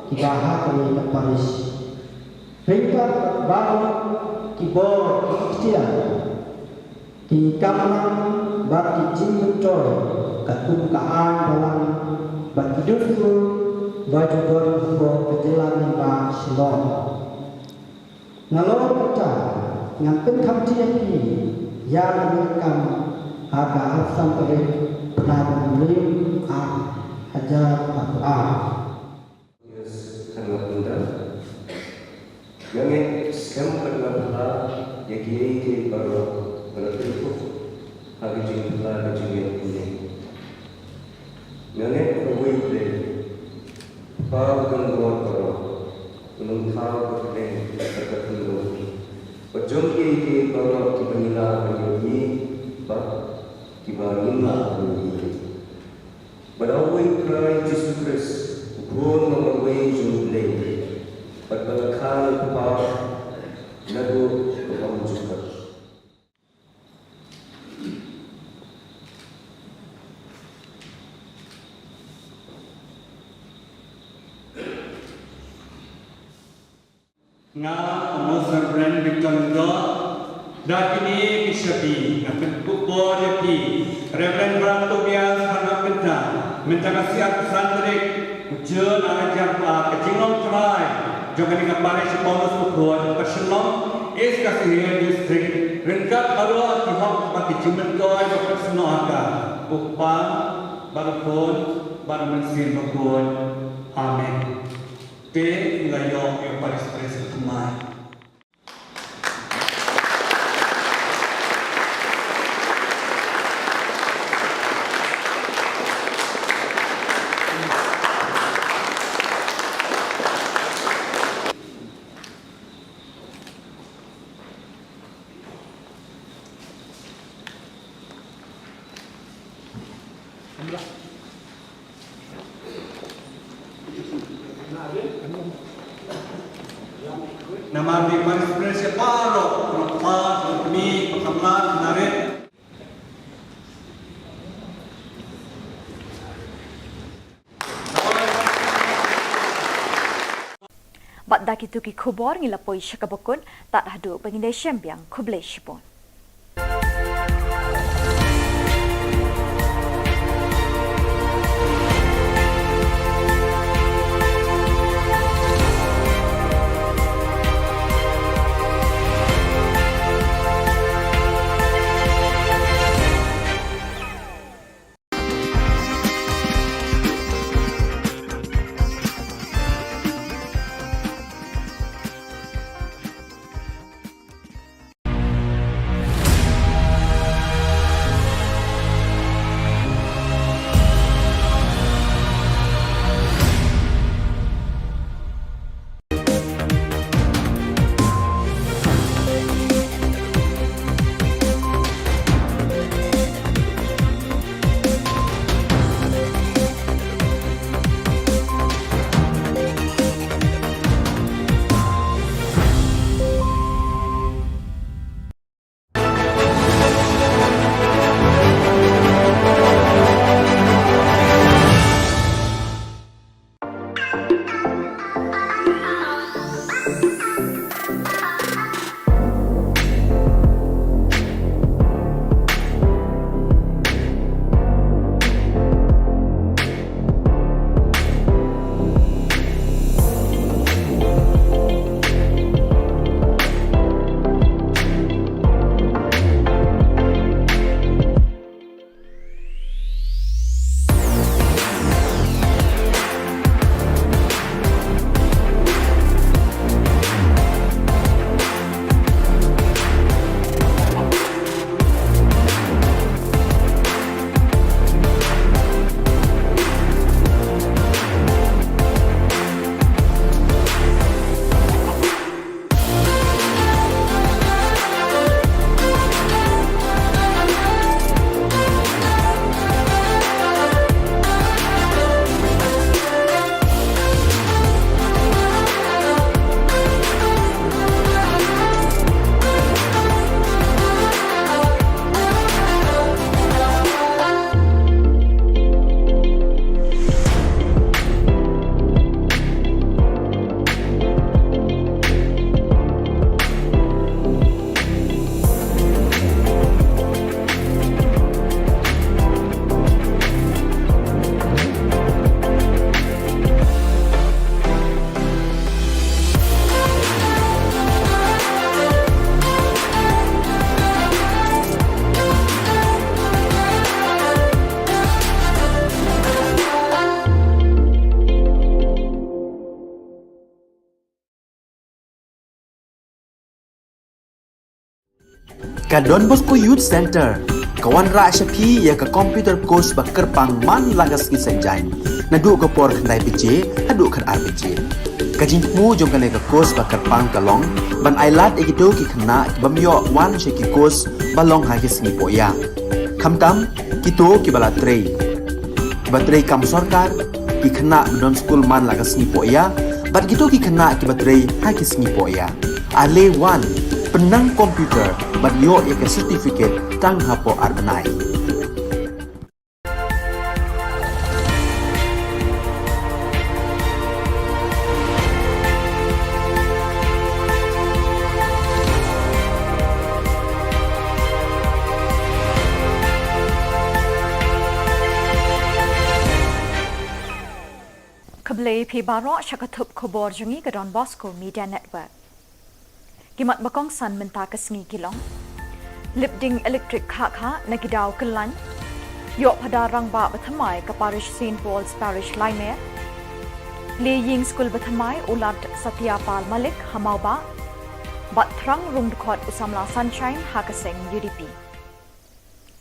kiba ha kane ka parish. Ryngkat baroh ki bor ki ktien, ki kamram bad ki jingmyntoi katkum ka aiñ balang bad ki dustur ba ju don hapoh ka jylla lyngba Shillong. Nalor kata ngan pynkham ïa phi ïa ka kam ha ka arphew san tarik bnai Naiwieng ar hajar arphew ar. Yes, kharngap bynta. Nga ngeit skhem bad nga pyrkhat ïa kiei kiei baroh ba la kyrkhu ha ka jingpyrkhat ka jingngeit mynne. Nga ngeit ba uwei U Blei, Kpa u don bor baroh, un ong thaw ka kyrteng bad ka kyrteng. Bad jong kiei kiei baroh kiba ngi lah ban ïohi bad kiba ngim lah ban ïohi. Bad ha uwei U Trai Jisu Khrist, u Khun ba marwei jong U Blei, bad ba la kha na U Kpa naduh ka bymjukut. Nga, Amos Reverend Victor Lyngdoh, da kine ki shabi nga pynkup bor ïa phi, Reverend Brother Tobias Kharngap Kynta, mynta ka sngi arphew san tarik u Jun ar hajar arphew ar, ka jinglong trai jong kane ka parish Paulus Bakhuid, Upper Shillong, East Khasi Hills District, ryngkat baroh ki hok bad ki jingmyntoi ba pynsnoh ha ka, u Kpa bad u Khun bad u Mynsiem Bakhuid. Amen. Te ngi la ïoh ïa u Parish Priest u thymmai. Namar ki participants baroh, kpa, kmie, kpa samla, narit. Bad da kito ki khubor ngi la poi sha kaba kut, tad haduh ba ngin ïashem biang, khublei shibun. Ka Don Bosco Youth Center ka wanrah sha phi ïa ka computer course ba kyrpang man la ka sngi Saitjaiñ, naduh ka por khyndai baje haduh khatar baje. Ka jingthmu jong kane ka course ba kyrpang ka long ban ailad ïa kito ki khynnah ki bym ïoh wan sha ki course ba long ha ki sngi pohïap, khamtam kito kiba la trei, kiba trei kam sorkar, ki khynnah ba don skul man la ka sngi pohïap, bad kito ki khynnah kiba trei ha ki sngi pohïap. Ale wan, pynnang computer bad ïoh ïa ka certificate tang hapoh ar bnai. Khublei phi baroh sha ka thup khubor jong ngi ka Don Bosco Media Network. Ki mat ba kongsan mynta ka sngi ki long: Lip ding elektrik khah khah na ki daw kyllaiñ. Ïoh phadar rangbah ba thymmai ka parish Saint Paul's Parish Laimer. Leh ïing skul ba thymmai u Lad Satya Pal Malik ha Mawbah. Bad thrang rung dkhot u samla Sunshine ha ka seng U D P.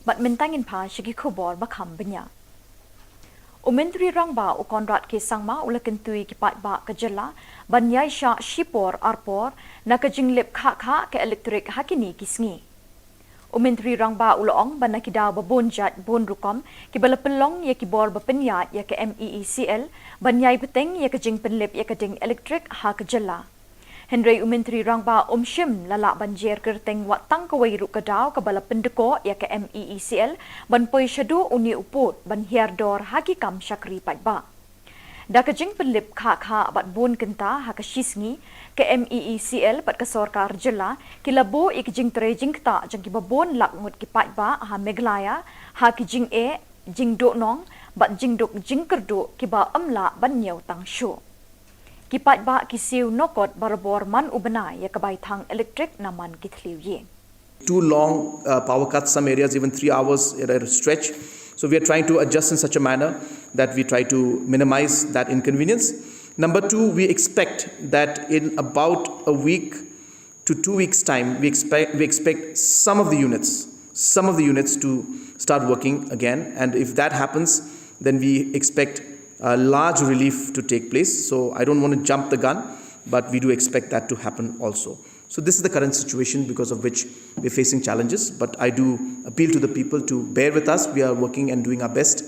Bad mynta ngin phai sha ki khubor ba kham bniah. U Myntri Rangbah u Conrad K Sangma u la kyntu ïa ki paidbah ka jylla ban ïaishah shipor arpor na ka jinglip khah khah ka elektrik ha kine ki sngi. U Myntri Rangbah u la ong ba na ki daw ba bun jait bun rukom kiba la pynlong ïa ki bor ba pynïaid ïa ka M E E C L ban ïai bteng ïa ka jingpynlip ïa ka ding elektrik ha ka jylla. Hynrei u Myntri Rangbah um shym la lah ban jer kyrteng wat tang kawei ruh ka daw kaba la pyndkoh ïa ka M E E C L ban poi shaduh une u pud ban hiar dor ha ki kam shakri paidbah. Da ka jingpynlip khah khah bad bun kynta ha ka shisngi, ka M E E C L bad ka sorkar jylla ki la buh ïa ka jingtrei jingktah jong kiba bun lak ngut ki paidbah ha Meghalaya ha ki jingeh, jingduhnong bad jingduk jingkyrduh kiba ym lah ban ñiew tang shuh. Ki paidbah ki siew nokot barabor man u bnai ïa ka bai thang elektrik na man ki thliew ïing. Two long uh, power cuts, some areas even three hours at a stretch. So we are trying to adjust in such a manner that we try to minimize that inconvenience. Number two, we expect that in about a week to two weeks' time, we expect, we expect some of the units, some of the units to start working again. And if that happens, then we expect a large relief to take place. So I don't want to jump the gun, but we do expect that to happen also. So this is the current situation because of which we're facing challenges. But I do appeal to the people to bear with us. We are working and doing our best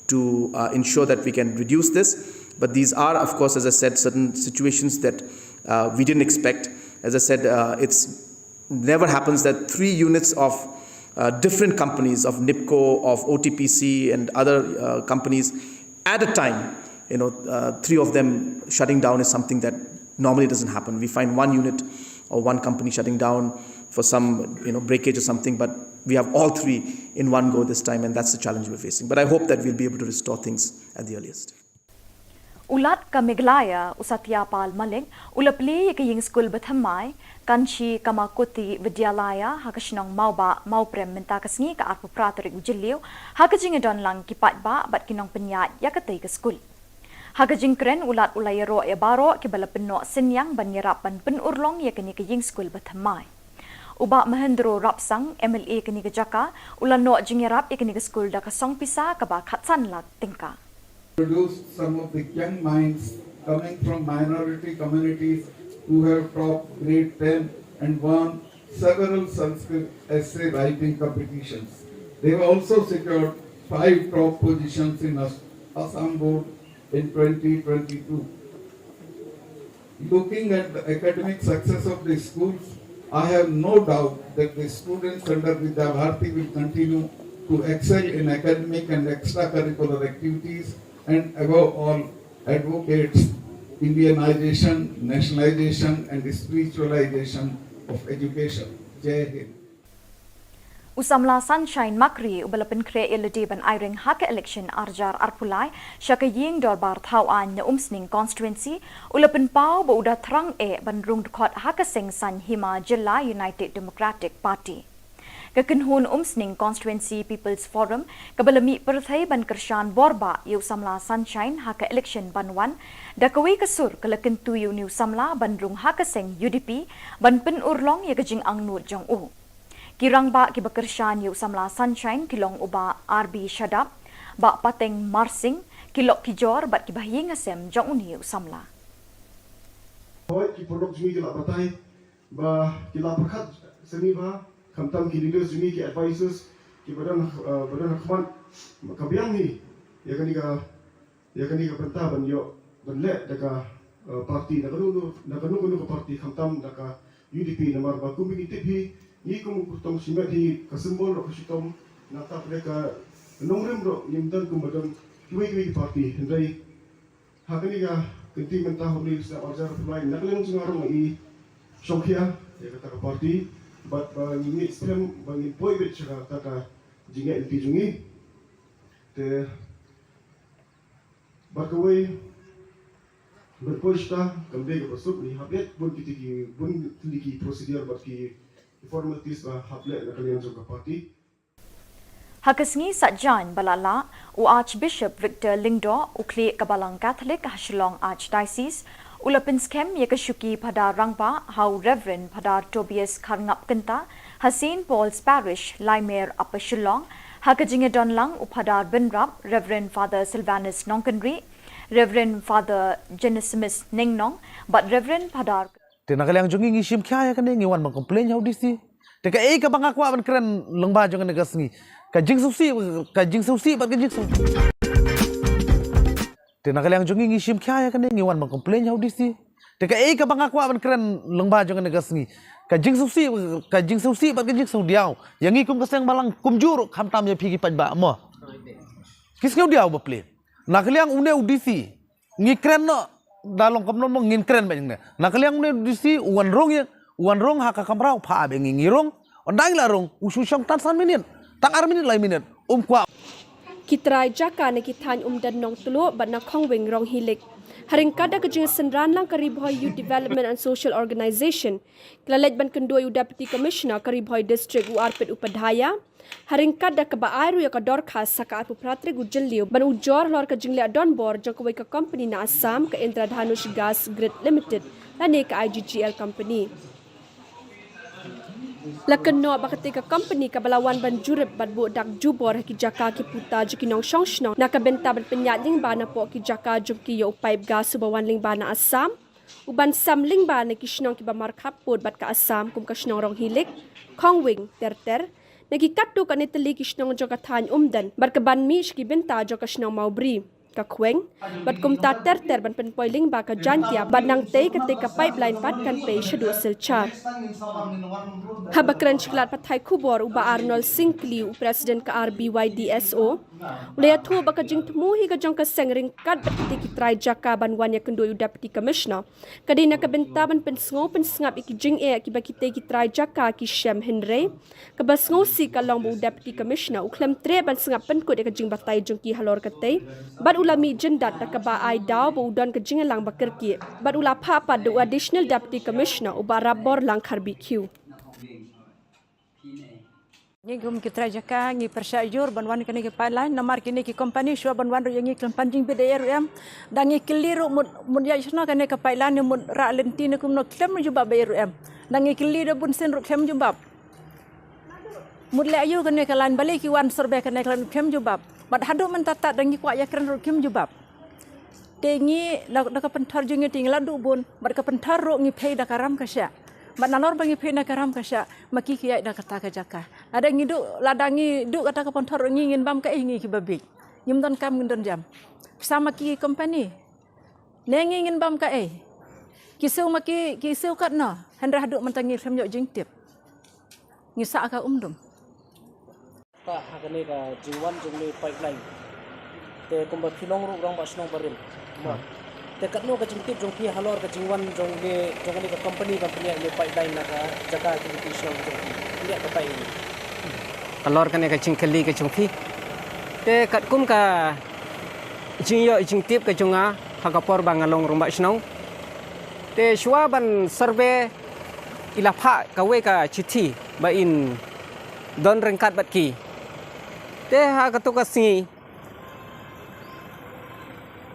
to uh, ensure that we can reduce this. But these are, of course, as I said, certain situations that uh, we didn't expect. As I said, uh, it's never happens that three units of uh, different companies, of NIPCO, of O T P C, and other uh, companies at a time, you know, uh, three of them shutting down is something that normally doesn't happen. We find one unit or one company shutting down for some, you know, breakage or something, but we have all three in one go this time, and that's the challenge we're facing. But I hope that we'll be able to restore things at the earliest. U Lat ka Meghalaya, u Satya Pal Malik, u la plie ïa ka ïing skul bathymmai, Kanchi Kamakoti Vidyalaya, ha ka shnong Mawbah, Mawprem mynta ka sngi ka arphew phra tarik u Jylliew, ha ka jingïadon lang ki paidbah bad ki nongpynïaid ïa katei ka skul. Ha ka jingkren u Lat u la ïaroh ïa baroh kiba la pynnoh synñiang ban ïarap ban pynurlong ïa kane ka ïing skul bathymmai. U Bah Mahendro Rapsang, M L A kane ka jaka, u la noh jingïarap ïa kane ka skul da ka song pisa kaba khatsan lak tyngka. Produced some of the young minds coming from minority communities who have topped grade ten and won several Sanskrit essay writing competitions. They have also secured five top positions in As-, Assam board in twenty twenty-two. Looking at the academic success of the schools, I have no doubt that the students under Vidya Bharati will continue to excel in academic and extracurricular activities and above all advocates Indianization, nationalization and spiritualization of education. Jai Hind. U samla Sunshine Makri uba la pynkhreh ïa lade ban aireng ha ka election arjar arpulai sha ka ïing dorbar thaw aiñ na Umsning constituency, u la pynpaw ba u da thrang eh ban rung dkhot ha ka seng saiñ hima jylla United Democratic Party. Ka kynhun Umsning Constituency People's Forum kaba la mih pyrthei ban kyrshan borbah ïa u samla Sunshine ha ka election ban wan, da kawei ka sur ka la kyntu ïa une u samla ban rung ha ka seng U D P ban pynurlong ïa ka jingangnud jong u. Ki rangbah kiba kyrshan ïa u samla Sunshine ki long u Bah R B Shadap, Bah Pateng Marsing, ki lok ki jor bad kiba ha ïing ha sem jong une u samla. Hooid, ki paralok jong ngi ki la batai ba ki la pyrkhat sngewbha, khamtam ki leaders jong ngi, ki advisors kiba don, eh, ba don ha khmat, ka biang hi ïa kane ka ïa kane ka bynta ban ïoh ban leh da ka, eh, party, da kano kano, da kano kano ka party, khamtam da ka U D P, namar ba kum ki tip hi, ngi kum u kyrtong shimet hi, ka symbol ruh ka shitom, nangta pdeng ka nongrim ruh ngim don kumba don kiwei kiwei ki party. Hynrei ha kane ka kynti mynta, ha une u snem arjar arphew lai, na ka liang jong nga ruh nga i shongkhia ïa kata ka party, bad ba ngi ngeit skhem ba ngin poi beit sha kata ka jingngeit lynti jong ngi. Te bad kawei, ban poi shata kam dei kaba suk, ngi hap leh bun kiti ki, bun kiti ki procedure bad ki formalities ba hap leh na ka liang jong ka party. Ha ka sngi Saitjaiñ ba la lah, u Archbishop Victor Lyngdoh, u khlieh ka Balang Catholic ha Shillong Archdiocese, u la pynskhem ïa ka shuki Phadar Rangbah ha u Reverend Phadar Tobias Kharngap Kynta ha Saint Paul's Parish, Laimer, Upper Shillong, ha ka jingïadon lang u Phadar Bynrap, Reverend Father Sylvanus Nongkynrih, Reverend Father Genesimus Nengnong bad Reverend Phadar. Te na ka liang jong ngi, ngi shim khia ïa kane, ngi wan ban complain ha u D C. Te kaei kaba nga kwah ban kren lyngba jong kane ka sngi, ka jingsngewsih, ka jingsngewsih bad ka jingsngewsih. Te na ka liang jong ngi, ngi shim khia ïa kane, ngi wan ban complain ha u D C. Te kaei kaba nga kwah ban kren lyngba jong kane ka sngi, ka jingsngewsih, ka jingsngewsih bad ka jingsngewdiaw ïa ngi kum ka seng balang kumjuh ruh, khamtam ïa phi ki paidbah mo. Ki sngewdiaw bapli. Na ka liang une u D C, ngi kren noh, da long kumno mo ngin kren bad ïa une. Na ka liang une u D C u wan rung ïa, u wan rung ha ka kamra, u phah ap ïa ngi, ngi rung. Ynda ngi la rung, u shu shong tang san minit, tang ar minit, lai minit, um kwah. Ki trai jaka na ki thaiñ Umden, Nongtluh bad na Khongwing, Ronghilik, ha ryngkat da ka jingsynran lang ka Ri Bhoi Youth Development and Social Organization, ki la leit ban kynduh ïa u Deputy Commissioner ka Ri Bhoi District, u Arpit Upadhyaya, ha ryngkat da kaba ai ruh ïa ka dorkhas ha ka arphew phra tarik u Jylliew ban ujor halor ka jingleh donbor jong kawei ka company na Assam, ka Indradhanush Gas Grid Limited, lane ka I G G L company. La kynnoh ba katei ka company kaba la wan ban jurip bad buh dak jubor ha ki jaka ki puta jong ki nongshong shnong na ka bynta ban pynïaid lyngba napoh ki jaka jong ki ïa u paip gas uba wan lyngba na Assam, uban sam lyngba na ki shnong kiba markhap pud bad ka Assam, kum ka shnong Ronghilik, Khongwing, Terter, na ki katto katne tylli ki shnong jong ka thaiñ Umden, bad kaban mih sha ki bynta jong ka shnong Mawbri, ka Khweng, bad kumta ter ter ban pynpoi lyngba ka Jaintia, bad nangtei katei ka pipeline pat kan pei shaduh Silchar. Haba kren sha ki lad pathai khubor, u Bah Arnold Syngkli, u President ka R B Y D S O, u la ïathuh ba ka jingthmu hi ka jong ka seng ryngkat bad kitei ki trai jaka ban wan ïakynduh ïa u Deputy Commissioner ka dei na ka bynta ban pynsngew pynsngap ïa ki jingeh kiba kitei ki trai jaka ki shem, hynrei kaba sngewsih ka long ba u Deputy Commissioner u khlem treh ban sngap pynkut ïa ka jingbatai jong ki halor katei, bad u la mih jyndat da kaba ai daw ba u don ka jingïalang ba kyrkieh, bad u la phah pat da u Additional Deputy Commissioner u Bah Rapborlang Kharbihkhiew. Ngi kum ki trai jaka ngi pyrshah jur ban wan kane ka pipeline, namar kine ki company shuwa ban wan ruh ïa ngi khlem pan jingbit ei ei ruh em. Da ngi kylli ruh mut, mut ïaid shano kane ka pipeline, mut rah lynti ne kumno, khlem jubab ei ei ruh em. Da ngi kylli da bun sien ruh khlem jubab. Mut leh aïu kane ka line, balei ki wan survey kane ka line, khlem jubab. Bad haduh mynta tad da ngi kwah ïakren ruh khlem jubab. Te ngi la, da ka pynthor jong ngi te ngi la duh bun, bad ka pynthor ruh ngi pei da ka ram ka shah. Bad nalor ba ngi pei da ka ram ka shah, ma ki ki ïaid da kata ka jaka. Lada ngi duh, lada ngi duh kata ka pynthor ruh ngi, ngin bam kaei ngi kiba bieit? Ngim don kam, ngim don jam. Pisa ma ki company. Ne ngi ngin bam kaei? Ki siew ma ki, ki siew katno? Hynrei haduh mynta ngi khlem ïoh jingtip. Ngi sah ka um dum. Ka ha kane ka jingwan jong ne pipeline. Te kumba phi long ruh rangbah shnong barim. Mo. Te katno ka jingtip jong phi halor ka jingwan jong ne, jong kane ka company ban pynïaid ne pipeline na ka jaka ki shnong jong phi? Pynïaid ka pipeline. Halor kane ka jingkylli ka jong phi. Te katkum ka jingïoh jingtip ka jong nga ha ka por ba nga long rangbah shnong. Te shuwa ban survey i la phah kawei ka chithi ba in don ryngkat bad ki. Te ha kato ka sngi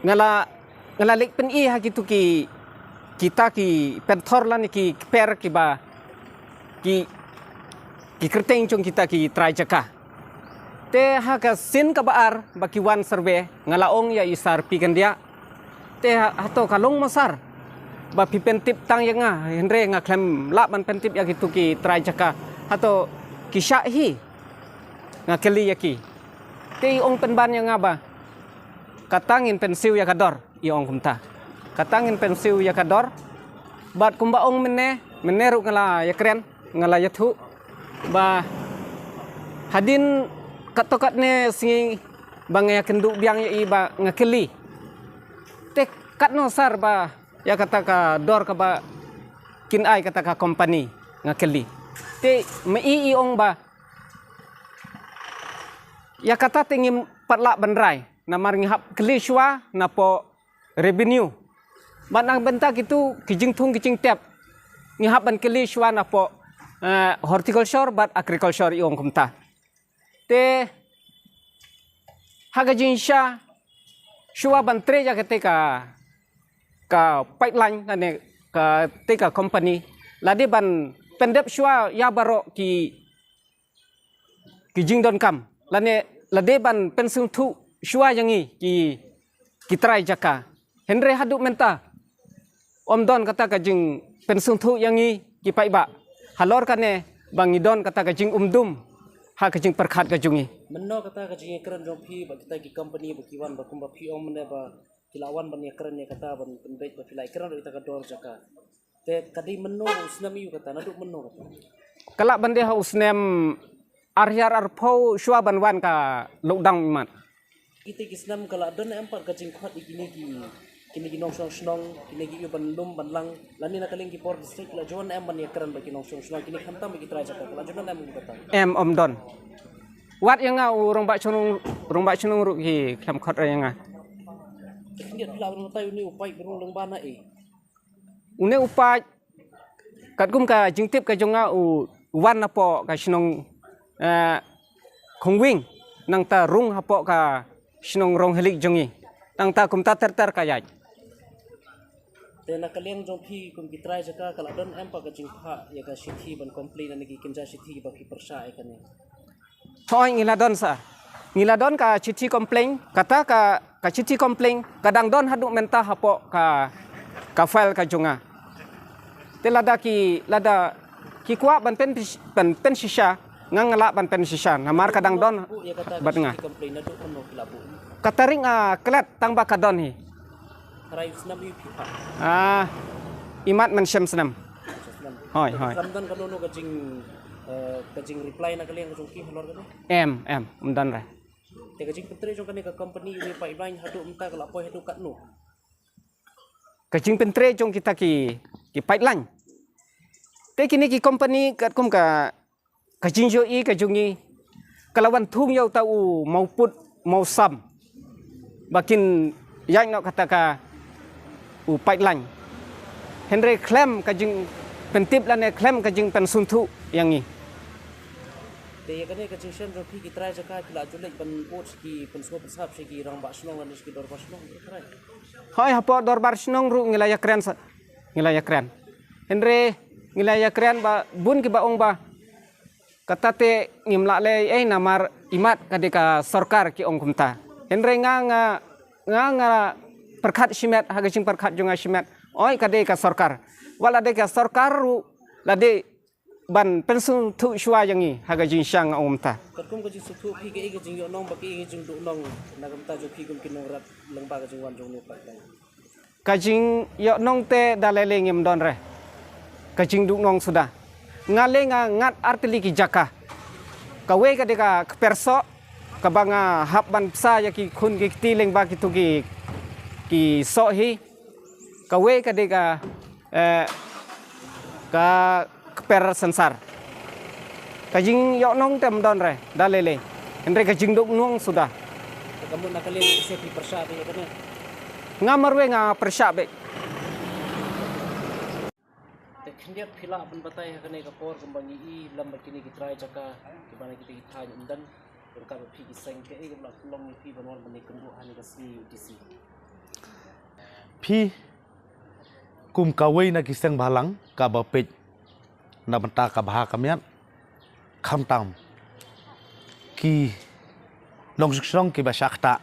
nga la, nga la leit pyni ha kitu ki, kita ki pynthor lane ki kper kiba ki, ki kyrteng jong kita ki trai jaka. Te ha ka sien kaba ar ba ki wan survey, nga la ong ïa i Sir P. Kyndiah. Te ha, hato ka long mo Sir ba phi pyntip tang ïa nga, hynrei nga khlem lah ban pyntip ïa kitu ki trai jaka. Hato ki shah hi? Nga kylli ïa ki. Te i ong pynban ïa nga ba kata ngin pynsiew ïa ka dor, i ong kumta. Kata ngin pynsiew ïa ka dor. Bad kumba ong mynne, mynne ruh nga la ïakren, nga la ïathuh ba hadien katto katne sngi ba nga ïakynduh biang ïa i ba nga kylli. Te katno Sir ba ïa kata ka dor kaba kin ai kata ka company, nga kylli. Te ma i i ong ba ïa kata te ngim pat lah ban rai, namar ngi hap kylli shuwa napoh revenue. Bad na bynta kitu ki jingthung ki jingtep, ngi hap ban kylli shuwa napoh, eh, horticulture bad agriculture, i ong kumta. Te ha ka jingshisha shuwa ban trei ïa kata ka, ka pipeline lane kata ka company, la dei ban pyndep shuwa ïa baroh ki, ki jingdonkam, lane la dei ban pynsngewthuh shuwa ïa ngi ki, ki trai jaka. Hynrei haduh mynta ym don kata ka jingpynsngewthuh ïa ngi ki paidbah halor kane ba ngi don kata ka jingumdum ha ka jingpyrkhat ka jong ngi. Mynno kata ka jingïakren jong phi bad kita ki company ba ki wan, ba kumba phi ong mynne ba ki la wan ban ïakren ïa kata ban pynbeit ba phi la ïakren ruh ïa kata ka dor jaka. Te ka dei mynno u snem ïa kata, naduh mynno kata? Ka lah ban dei ha u snem ar hajar arphew shuwa ban wan ka lockdown imat. Kita ki snem ka la don em pat ka jingkhot ïa kine ki, kine ki nongshong shnong, kine ki ïa ban lum ban lang, lane na ka liang ki por district ka la ju wan em ban ïakren bad ki nongshong shnong, kine khamtam bad ki trai jaka, ka la ju don em kata? Em, ym don. Wat ïa nga u rangbah shnong, rangbah shnong ruh ki khlem khot ïa nga. Te khyndiat phi lah ban batai une u paid ba rung lyngba na ei? Une u paid, katkum ka jingtip ka jong nga u wan napoh ka shnong, eh, Khongwing, nangta rung hapoh ka shnong Ronghylik jong ngi. Nangta kumta ter ter ka ïaid. Te na ka liang jong phi kum ki trai jaka ka la don em pat ka jingphah ïa ka shithi ban complain na ki kynja shithi ba phi pyrshah ïa kane? Hooid, ngi la don sa. Ngi la don ka shithi complain, kata ka, ka shithi complain ka dang don haduh mynta hapoh ka, ka file ka jong nga. Te lada ki, lada ki kwah ban pyn, ban pynshisha, nga nga lah ban pynshisha namar ka dang don bad nga. Ka tarik nga klet tang ba ka don hi. Hynrei u snem ïa phi pat? Ah, imat mynshem snem. Mynshem snem. Hooid, hooid. Ym don kano kano ka jing, eh, ka jing reply na ka liang ka jong ki halor kane? Em, em, ym don re. Te ka jingpyntrei jong kane ka company ïa une u pipeline haduh mynta ka la poi haduh katno? Ka jingpyntrei jong kita ki, ki pipeline. Te kine ki company katkum ka, ka jingïohi ka jong ngi ka la wan thung ïa uta u mawpud mawsam ba kin ïaid noh kata ka u pipeline. Hynrei khlem ka jingpyntip lane khlem ka jingpynsngewthuh ïa ngi. Te ïa kane ka jingshem jong phi ki trai jaka ki la ju leit ban bud sha ki pynsngewsih pynsngap sha ki rangbah shnong lane sha ki dorbar shnong, ki trai? Hooid, hapoh dorbar shnong ruh ngi la ïakren sa, ngi la ïakren. Hynrei ngi la ïakren ba bun kiba ong ba kata te ngim lah leh ei namar imat ka dei ka sorkar, ki ong kumta. Hynrei nga nga nga nga pyrkhat shimet ha ka jingpyrkhat jong nga shimet. Hooid, ka dei ka sorkar. Wat la dei ka sorkar ruh la dei ban pynsngewthuh shuwa ïa ngi ha ka jingshisha, nga ong kumta. Katkum ka jingsngewthuh phi, kaei ka jingïohnong bad kaei ka jingduhnong na ka bynta jong phi kum ki nongrep lyngba ka jingwan jong une u pipeline? Ka jingïohnong te da lei lei ngim don re. Ka jingduhnong suda. Nga lei nga ngat artylli ki jaka. Kawei ka dei ka kper soh kaba nga hap ban pynsa ïa ki khun ki kti lyngba kito ki, ki soh hi. Kawei ka dei ka, eh, ka kper sensar. Ka jingïohnong te ym don re da lei lei. Hynrei ka jingduhnong suda. Te ka mut na ka liang ïa ki pyrshah beit ïa kane? Nga marwei nga pyrshah beit. Te khyndiat phi lah ban batai ha kane ka por kumba ngi i lem bad kine ki trai jaka kiba na kita ki thaiñ umdan, ryngkat bad phi ki seng, kaei kaba la pynlong ïa phi ban wan ban ïakynduh ha kane ka sngi U D C? Phi kum kawei na ki seng bhalang kaba peit na bynta ka bha ka miat, khamtam ki nongshong shnong kiba shah ktah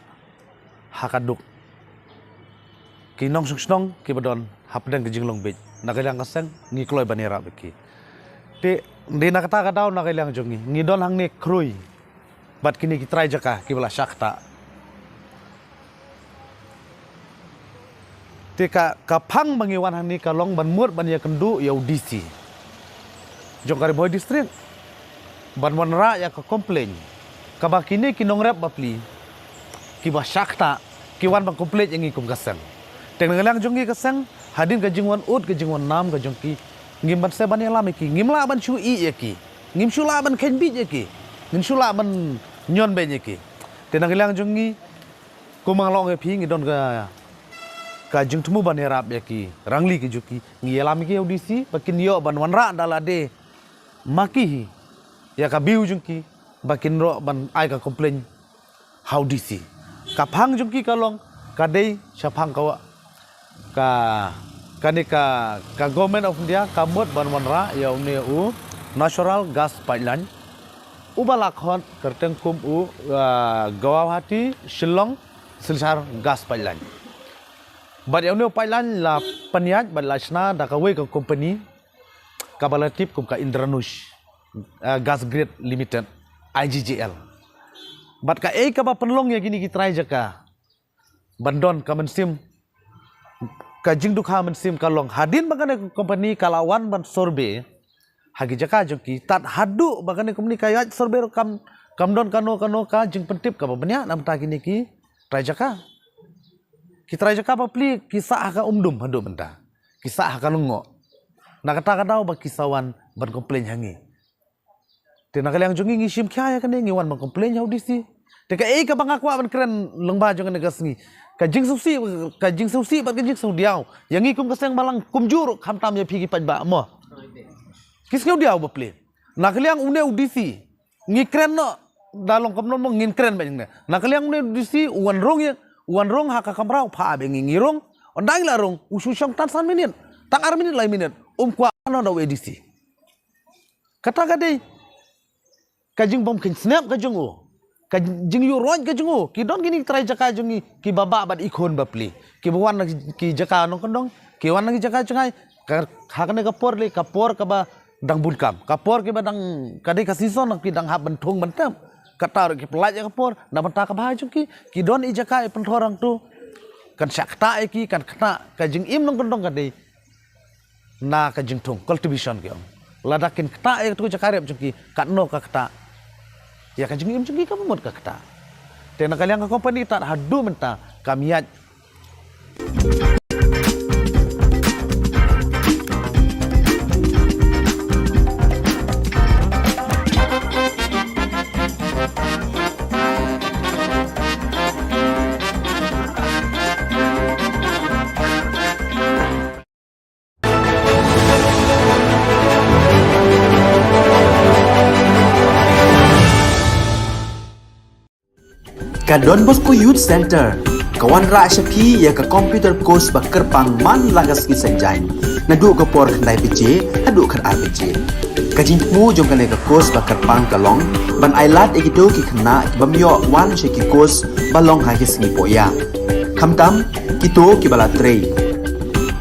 ha ka duk, ki nongshong shnong kiba don hapdeng ka jinglong bieit, na ka liang ka seng ngi kloi ban ïarap ïa ki. Te dei na kata ka daw na ka liang jong ngi, ngi don hangne khrui bad kine ki trai jaka kiba la shah ktah. Te ka, ka phang ba ngi wan hangne ka long ban mut ban ïakynduh ïa u D C jong ka Ri Bhoi District ban wanrah ïa ka complain kaba kine ki nongrep bapli kiba shah ktah ki wan ban complain ïa ngi kum ka seng. Te na ka liang jong ngi ka seng, hadien ka jingwan ud ka jingwan nam ka jong ki, ngim banse ban ïalam ïa ki, ngim lah ban shu ïeh ïa ki, ngim shu lah ban kheiñ bieit ïa ki, ngim shu lah ban ñion beiñ ïa ki. Te na ka liang jong ngi, kumba nga la ong ïa phi, ngi don ka, ka jingthmu ban ïarap ïa ki rangli ki jong ki. Ngi ïalam ïa ki ïa u D C ba kin ïoh ban wanrah da lade ma ki hi ïa ka view jong ki, ba kin ïoh ban ai ka complain ha u D C. Ka phang jong ki ka long ka dei shaphang ka wa-, ka, kane ka, ka Government of India ka mut ban wanrah ïa une u Natural Gas Pipeline uba la khot kyrteng kum u, ah, Guwahati Shillong Silchar Gas Pipeline. Bad ïa une u pipeline la pynïaid bad la shna da kawei ka company kaba la tip kum ka Indranush, ah, Gas Grid Limited, I G G L. Bad kaei kaba pynlong ïa kine ki trai jaka ban don ka mynsiem, ka jingdukha mynsiem ka long hadien ba kane ka company ka la wan ban survey ha ki jaka jong ki, tad haduh ba kane ka company ka ïaid survey ruh kam, kam don kano kano ka jingpyntip kaba bniah na bynta kine ki trai jaka. Ki trai jaka bapli ki sah ha ka Umdum haduh mynta, ki sah ha ka Lyngngoh. Na kata ka daw ba ki sa wan ban complain ha ngi. Te na ka liang jong ngi, ngi shim khia ïa kane, ngi wan ban complain ha u D C. Te kaei kaba nga kwah ban kren lyngba jong kane ka sngi, ka jingsngewsih, ka jingsngewsih bad ka jingsngewdiaw ïa ngi kum ka seng balang kumjuh ruh, khamtam ïa phi ki paidbah mo. Ki sngewdiaw bapli. Na ka liang une u D C, ngi kren noh, da long kumno mo ngin kren ba ngi. Na ka liang une u D C u wan rung ïa, u wan rung ha ka kamra, u phah ïa ngi, ngi rung. Ynda ngi la rung, u shu shong tang san minit, tang ar minit, lai minit, um kwah noh da u A D C. Kata ka dei ka jingbym kheiñ snep ka jong u, ka jingïuhroit ka jong u. Ki don kine ki trai jaka jong ngi kiba bah bad i khun bapli, kiba wan na ki jaka nongkyndong, ki wan na ki jaka jngai. Ka, ha kane ka por lei, ka por kaba dang bun kam, ka por kaba dang, ka dei ka season, ki dang hap ban thung ban tep. Kata ruh ki pyllait ïa ka por na bynta ka bha jong ki. Ki don i jaka i pynthor hangto, kan shah ktah ïa ki, kan ktah. Ka jingim nongkyndong ka dei na ka jingthung, cultivation ki ong. Lada kin ktah ïa katu ka jaka rep jong ki, katno ka ktah ïa ka jingim jong ki, kaba mut ka ktah. Te na ka liang ka company tad haduh mynta kam ïaid. Ka Don Bosco Youth Center ka wanrah sha phi ïa ka computer course ba kyrpang man la ka sngi Saitjaiñ, naduh ka por khyndai baje haduh khatar baje. Ka jingthmu jong kane ka course ba kyrpang ka long ban ailad ïa kito ki khynnah ki bym ïoh wan sha ki course ba long ha ki sngi pohïa, khamtam kito kiba la trei,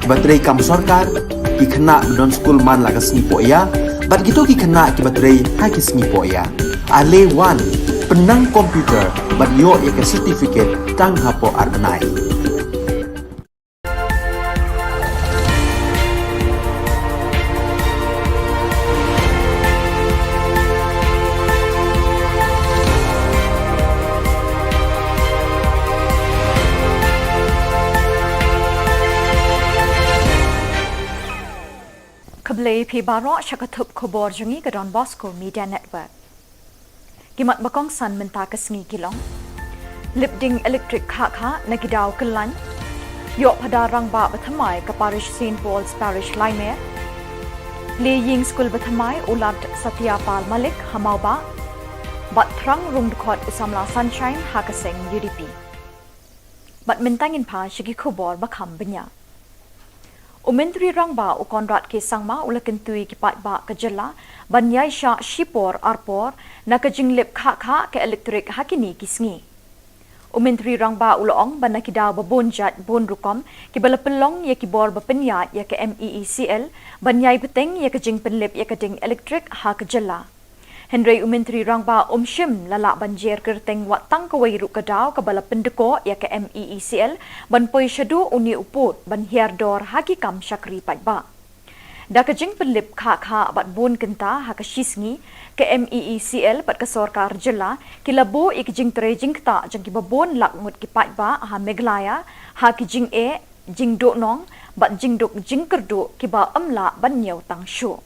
kiba trei kam sorkar, ki khynnah ba don skul man la ka sngi pohïa, bad kito ki khynnah kiba trei ha ki sngi pohïa. Ale wan, pynnang computer bad ïoh ïa ka certificate tang hapoh ar bnai. Khublei phi baroh sha ka thup khubor jong ngi ka Don Bosco Media Network. Ki mat ba kongsan mynta ka sngi ki long: Lip ding elektrik khah khah na ki daw kyllaiñ. Ïoh phadar rangbah ba thymmai ka parish Saint Paul's Parish Laimer. Plie ïing skul ba thymmai u Lad Satya Pal Malik ha Mawbah. Bad thrang rung dkhot u samla Sunshine ha ka seng U D P. Bad mynta ngin phai sha ki khubor ba kham bniah. U Myntri Rangbah u Conrad K Sangma u la kyntu ïa ki paidbah ka jylla ban ïaishah shipor arpor na ka jinglip khah khah ka elektrik ha kine ki sngi. U Myntri Rangbah u la ong ba na ki daw ba bun jait bun rukom kiba la pynlong ïa ki bor ba pynïaid ïa ka M E E C L ban ïai bteng ïa ka jingpynlip ïa ka ding elektrik ha ka jylla. Hynrei u Myntri Rangbah um shym la lah ban jer kyrteng wat tang kawei ruh ka daw kaba la pyndkoh ïa ka M E E C L ban poi shaduh une u pud ban hiar dor ha ki kam shakri paidbah. Da ka jingpynlip khah khah bad bun kynta ha ka shi sngi, ka M E E C L bad ka sorkar jylla ki la buh ïa ka jingtrei jingktah jong kiba bun lak ngut ki paidbah ha Meghalaya ha ki jingeh, jingduhnong bad jingduk jingkyrduh kiba ym lah ban ñiew tang shuh.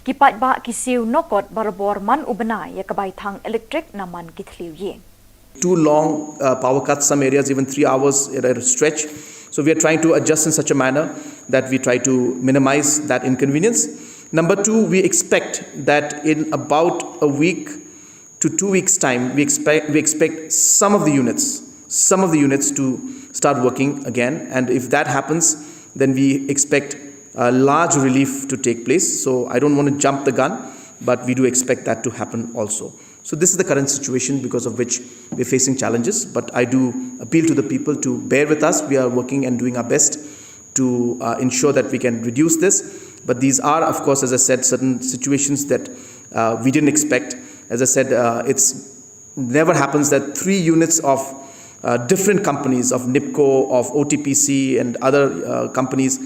Ki paidbah ki siew nokot barabor man u bnai ïa ka bai thang elektrik na man ki thliew ïing. Too long uh, power cuts, some areas even three hours at a stretch. So we are trying to adjust in such a manner that we try to minimize that inconvenience. Number two, we expect that in about a week to two weeks' time, we expect, we expect some of the units, some of the units to start working again. And if that happens, then we expect a large relief to take place. So I don't want to jump the gun, but we do expect that to happen also. So this is the current situation because of which we're facing challenges. But I do appeal to the people to bear with us. We are working and doing our best to uh, ensure that we can reduce this. But these are, of course, as I said, certain situations that uh, we didn't expect. As I said, uh, it's never happens that three units of uh, different companies of NIPCO, of O T P C, and other uh, companies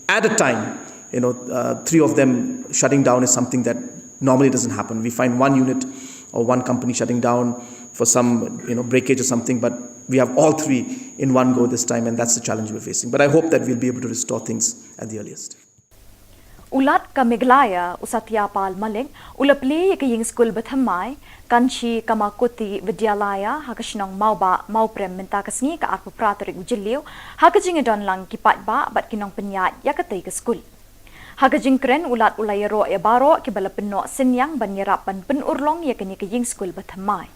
at a time. You know, uh, three of them shutting down is something that normally doesn't happen. We find one unit or one company shutting down for some, you know, breakage or something, but we have all three in one go this time, and that's the challenge we're facing. But I hope that we'll be able to restore things at the earliest. U Lat ka Meghalaya, u Satya Pal Malik, u la plie ïa ka ïing skul bathymmai, Kanchi Kamakoti Vidyalaya, ha ka shnong Mawbah, Mawprem mynta ka sngi ka arphew phra tarik u Jylliew, ha ka jingïadon lang ki paidbah bad ki nongpynïaid ïa katei ka skul. Ha ka jingkren u Lat u la ïaroh ïa baroh kiba la pynnoh synñiang ban ïarap ban pynurlong ïa kane ka ïing skul bathymmai.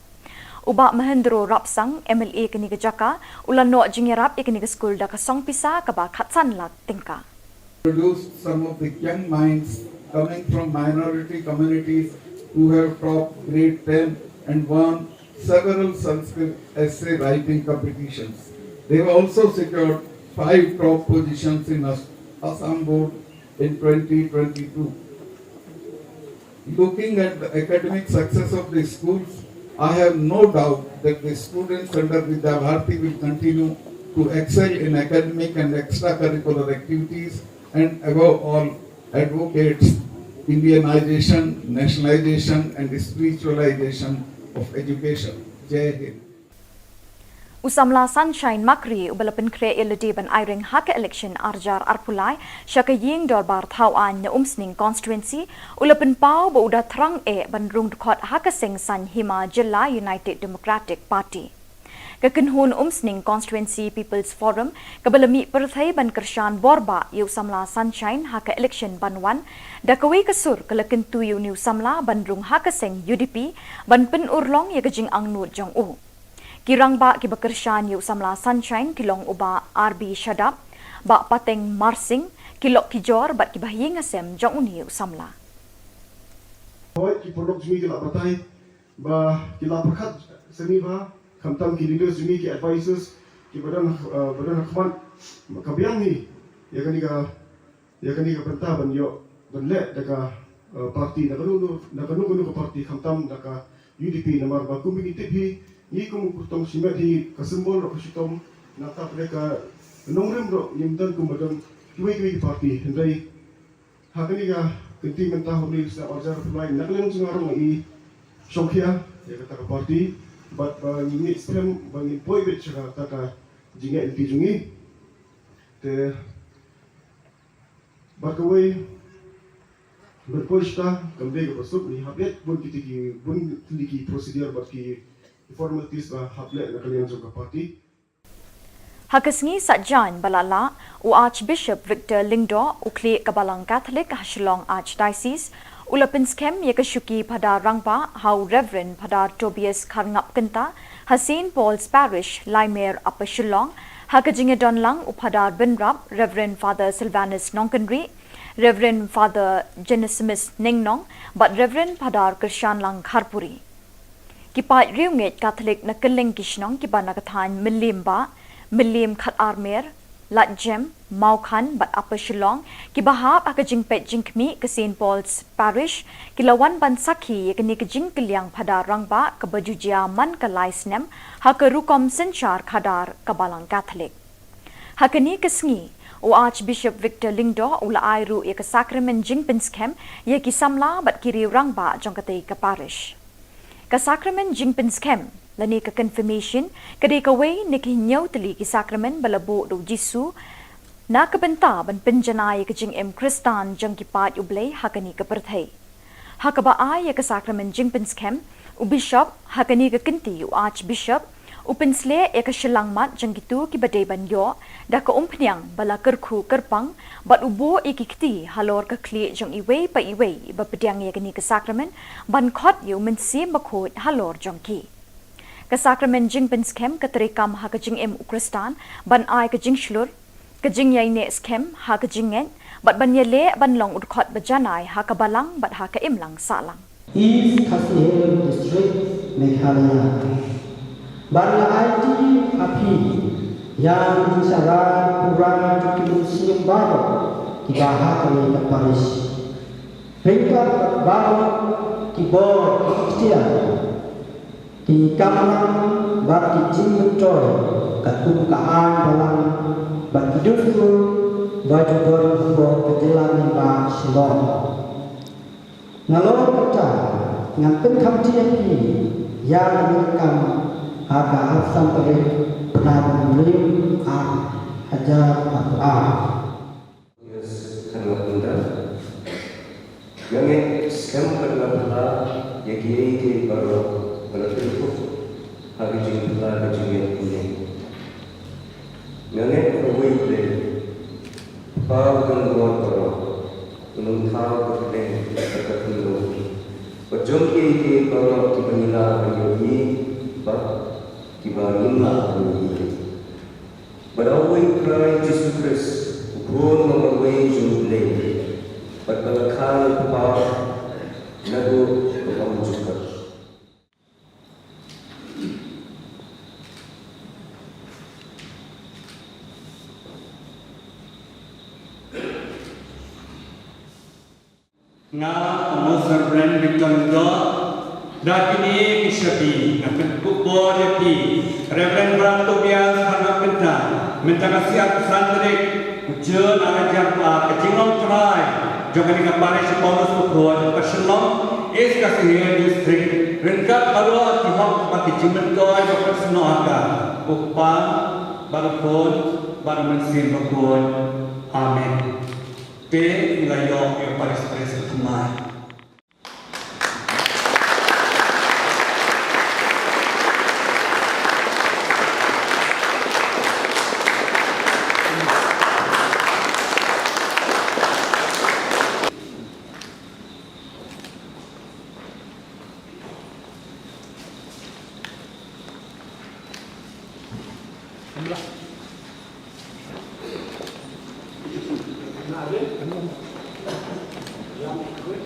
U Bah Mahendro Rapsang, M L A kane ka jaka, u la noh jingïarap ïa kane ka skul da ka song pisa kaba khatsan lak tyngka. Produced some of the young minds coming from minority communities who have topped grade ten and won several Sanskrit essay writing competitions. They have also secured five top positions in As- Assam Board in twenty twenty-two. Looking at the academic success of the schools, I have no doubt that the students under Vidya Bharati will continue to excel in academic and extracurricular activities and above all advocates Indianization, nationalization and spiritualization of education. Jai Hind. U samla Sunshine Makri uba la pynkhreh ïa lade ban aireng ha ka election arjar arpulai sha ka ïing dorbar thaw aiñ na Umsning constituency, u la pynpaw ba u da thrang eh ban rung dkhot ha ka seng saiñ hima jylla United Democratic Party. Ka kynhun Umsning Constituency People's Forum kaba la mih pyrthei ban kyrshan borbah ïa u samla Sunshine ha ka election ban wan, da kawei ka sur ka la kyntu ïa une u samla ban rung ha ka seng U D P ban pynurlong ïa ka jingangnud jong u. Ki rangbah kiba kyrshan ïa u samla Sunshine ki long u Bah R B Shadap, Bah Pateng Marsing, ki lok ki jor bad kiba ha ïing ha sem jong une u samla. Hooid, ki paralok jong ngi ki la batai ba ki la pyrkhat sani bha, khamtam ki leaders jong ngi, ki advisors kiba don, uh, ba don ha khmat, ka biang hi ïa kane ka ïa kane ka bynta ban ïoh ban leh da ka, uh, party, da kano kano, da kano kano ka party, khamtam da ka U D P, namar ba kum ba ngi tip hi, ngi kum u kyrtong shimet hi, ka symbol ruh ka shitom, nangta pat ka nongrim ruh ngim don kum ba don kiwei kiwei ki party. Hynrei ha kane ka kynti mynta, ha une u snem arjar arphew lai, na ka liang jong nga ruh nga i shongkhia ïa kata ka party, bad ba ngi ngeit skhem ba ngin poi beit sha kata ka jingngeit lynti jong ngi. Te bad kawei, ban poi shata kam dei kaba suk, ngi hap leit bun kiti ki, bun kiti ki procedure bad ki formalities ba hap leh na ka liang jong ka party. Ha ka sngi Saitjaiñ ba la lah, u Archbishop Victor Lyngdoh, u khlieh ka Balang Catholic ha Shillong Archdiocese, u la pynskhem ïa ka shuki Phadar Rangbah ha u Reverend Phadar Tobias Kharngap Kynta ha Saint Paul's Parish, Laimer, Upper Shillong, ha ka jingïadon lang u Phadar Bynrap, Reverend Father Sylvanus Nongkynrih, Reverend Father Genesimus Nengnong bad Reverend Phadar Kyrshanlang Kharpuri. Ki paid riewngeit Katholik na kylleng ki shnong kiba na ka thaiñ Mylliem Bah, Mylliem Khatarmer, Laitjem, Mawkhan bad Upper Shillong, kiba hap ha ka jingpeit jingkhmih ka Saint Paul's Parish, ki la wan ban sakhi ïa kane ka jingkylliang Phadar Rangbah kaba ju jia man ka lai snem ha ka rukom synshar khadar ka Balang Katholik. Ha kane ka sngi, u Archbishop Victor Lyngdoh u la ai ruh ïa ka sakramen jingpynskhem ïa ki samla bad ki riew rangbah jong katei ka parish. Ka sakramen jingpynskhem lane ka confirmation ka dei kawei na ki hynñiew tylli ki sakramen ba la buh da u Jisu na ka bynta ban pynjanai ïa ka jingim Khristan jong ki paid U Blei ha kane ka pyrthei. Ha kaba ai ïa ka sakramen jingpynskhem, u Bishop, ha kane ka kynti u Archbishop, u pynsleh ïa ka shyllangmat jong kito kiba dei ban ïoh da ka umphniang ba la kyrkhu kyrpang bad u buh ïa ki kti halor ka khlieh jong iwei pa iwei ba pdiang ïa kane ka sakramen ban khot ïa u Mynsiem Bakhuid halor jong ki. Ka sakramen jingpynskhem ka treikam ha ka jingim u Khristan ban ai ka jingshlur, ka jingïaineh skhem ha ka jingngeit bad ban ïaleh ban long u dkhot ba janai ha ka balang bad ha ka imlang sahlang. East Khasi Hills District, Meghalaya. Bad la aiti ha phi ïa ki jingshah raiñ pura jong ki mynsiem baroh kiba ha kane ka parish. Ryngkat bad baroh ki bor ki iktiar. Ki kamram bad ki jingmyntoi katkum ka aiñ balang bad ki dustur ba ju don ha ka jylla lyngba Shillong. Nalor kata ngan pynkhamti ïa phi ïa kane ka kam ha ka arphew san tarik bnai Naiwieng ar hajar arphew ar. Yes, kane ka bynta. Nga ngeit skhem bad nga phylla ïa kiei kiei baroh ba la pynkup ha ka jingphylla ka jingïaid pule. Nga ngeit ba uwei U Blei, Kpa u don bor baroh, un thaw ka pdeng bad ka khyndew bad jong kiei kiei baroh kiba ngi lah ban ïohi bad kiba ngim lah ban ïohi. Bad uwei U Trai Jisu Khrist, u Khun uba marwei jong U Blei, bad ba la kha na U Kpa naduh ka bymjukut. Nga, u Most Reverend Victor Lyngdoh, da kine ki shakri nga pynkup bor ïa phi, Reverend Brother Tobias Kharngap Kynta, mynta ka sngi arphew san tarik u Jun ar hajar arphew ar, ka jinglong trai jong kane ka parish Paulus Bakhuid, ka Shillong East Khasi Hills District, ryngkat baroh ki hok bad ki jingmyntoi ba pynsnoh ha ka, u Kpa bad u Khun bad u Mynsiem Bakhuid. Amen. Te ngi la ïoh ïa u parish priest u thymmai.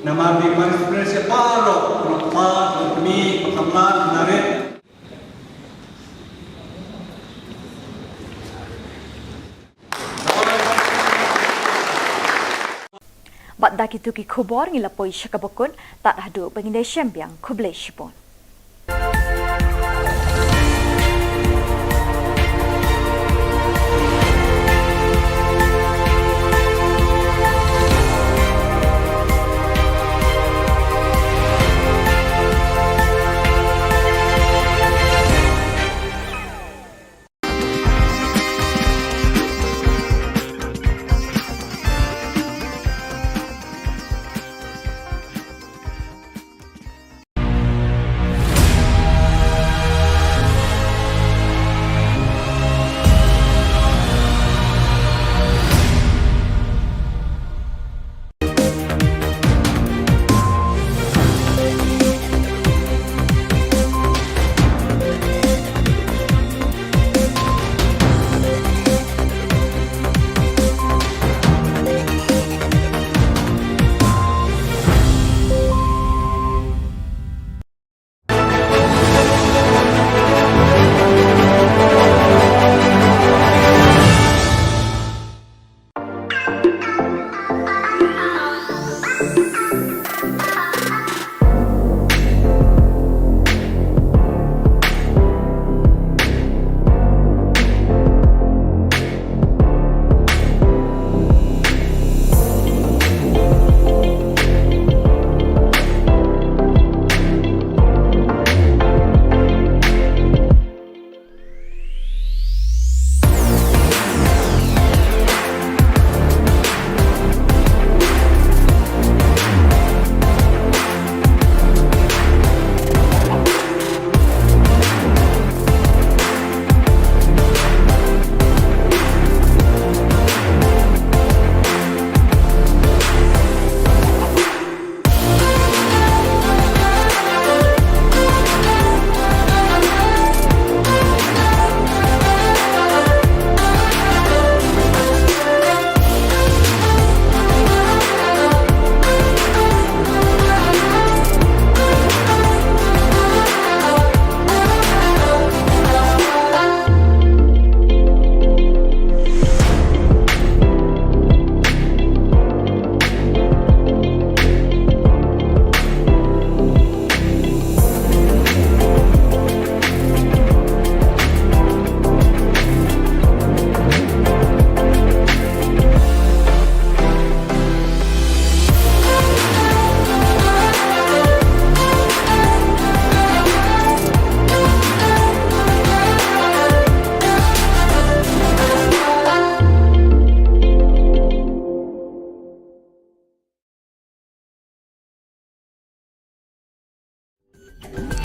Namar ki parish priest baroh, baroh kpa, baroh kmie, baroh samla, narit. Bad da kito ki khubor ngi la poi sha kaba kut, tad haduh ba ngin ïashem biang, khublei shibun.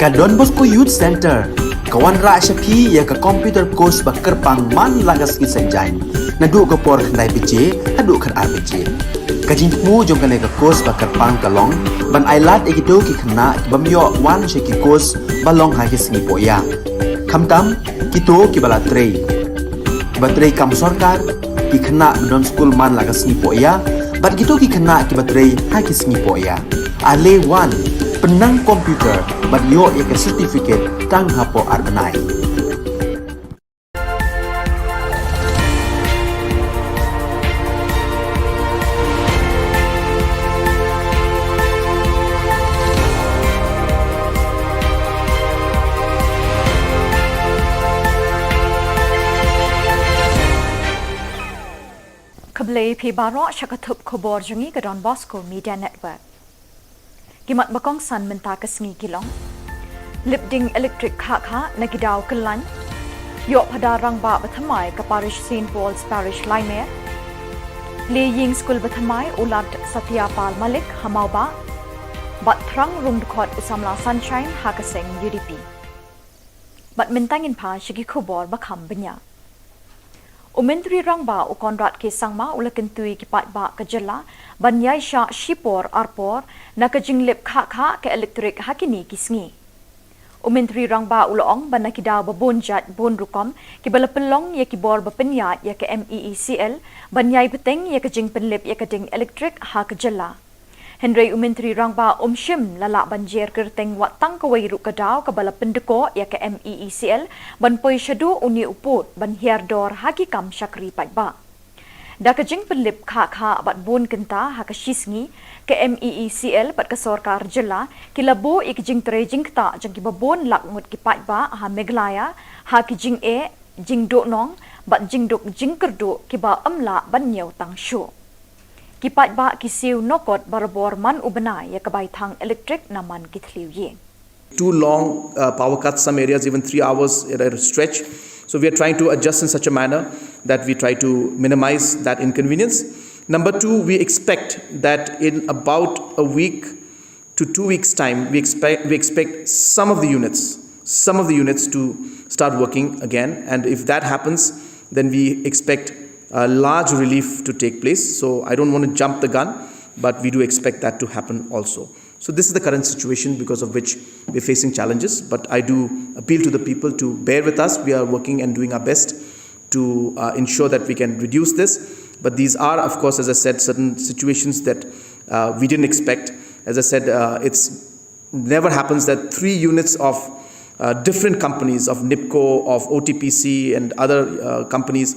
Ka Don Bosco Youth Centre ka wanrah sha phi ïa ka computer course ba kyrpang man la ka sngi Saitjaiñ, naduh ka por khyndai baje haduh khatar baje. Ka jingthmu jong kane ka course ba kyrpang ka long ban ailad ïa kito ki khynnah ki bym ïoh wan sha ki course ba long ha ki sngi pohïa, khamtam kito kiba la trei, kiba trei kam sorkar, ki khynnah ba don skul man la ka sngi pohïa bad kito ki khynnah kiba trei ha ki sngi pohïa. Ale wan, pynnang computer bad ïoh ïa ka certificate tang hapoh ar bnai. Khublei phi baroh sha ka thup khubor jong ngi ka Don Bosco Media Network. Ki mat ba kongsan mynta ka sngi ki long: lip ding elektrik khah khah na ki daw kyllaiñ. Ïoh phadar rangbah ba thymmai ka parish Saint Paul's Parish Laimer. Lie ïing skul ba thymmai u Lat Satya Pal Malik ha Mawbah. Bad thrang rung dkhot u samla Sunshine ha ka seng U D P. Bad mynta ngin phai sha ki khubor ba kham bniah. U Myntri Rangbah u Conrad K Sangma u la kyntu ïa ki paidbah ka jylla ban ïaishah shipor arpor na ka jinglip khah khah ka elektrik ha kine ki sngi. U Myntri Rangbah u la ong ba na ki daw ba bun jait bun rukom kiba la pynlong ïa ki bor ba pynïaid ïa ka M E E C L ban ïai bteng ïa ka jingpynlip ïa ka ding elektrik ha ka jylla. Hynrei u Myntri Rangbah um shym la lah ban jer kyrteng wat tang kawei ruh ka daw kaba la pyndkoh ïa ka M E E C L ban poi shaduh une u pud ban hiar dor ha ki kam shakri paidbah. Da ka jingpynlip khah khah bad bun kynta ha ka shi sngi, ka M E E C L bad ka sorkar jylla ki la buh ïa ki jingtrei jingktah jong kiba bun lak ngut ki paidbah ha Meghalaya ha ki jingeh, jingduhnong bad jingduk jingkyrduh kiba ym lah ban ñiew tang shuh. Ki paidbah ki siew noh kot barabor man u bnai ïa ka bai thang elektrik na man ki thliew ïing. Too long uh, power cuts, some areas even three hours at a stretch. So we are trying to adjust in such a manner that we try to minimize that inconvenience. Number two, we expect that in about a week to two weeks' time, we expect, we expect some of the units, some of the units to start working again. And if that happens, then we expect a large relief to take place. So I don't want to jump the gun, but we do expect that to happen also. So this is the current situation because of which we're facing challenges. But I do appeal to the people to bear with us. We are working and doing our best to uh, ensure that we can reduce this. But these are, of course, as I said, certain situations that uh, we didn't expect. As I said, uh, it's never happens that three units of uh, different companies, of NEEPCO, of O T P C, and other uh, companies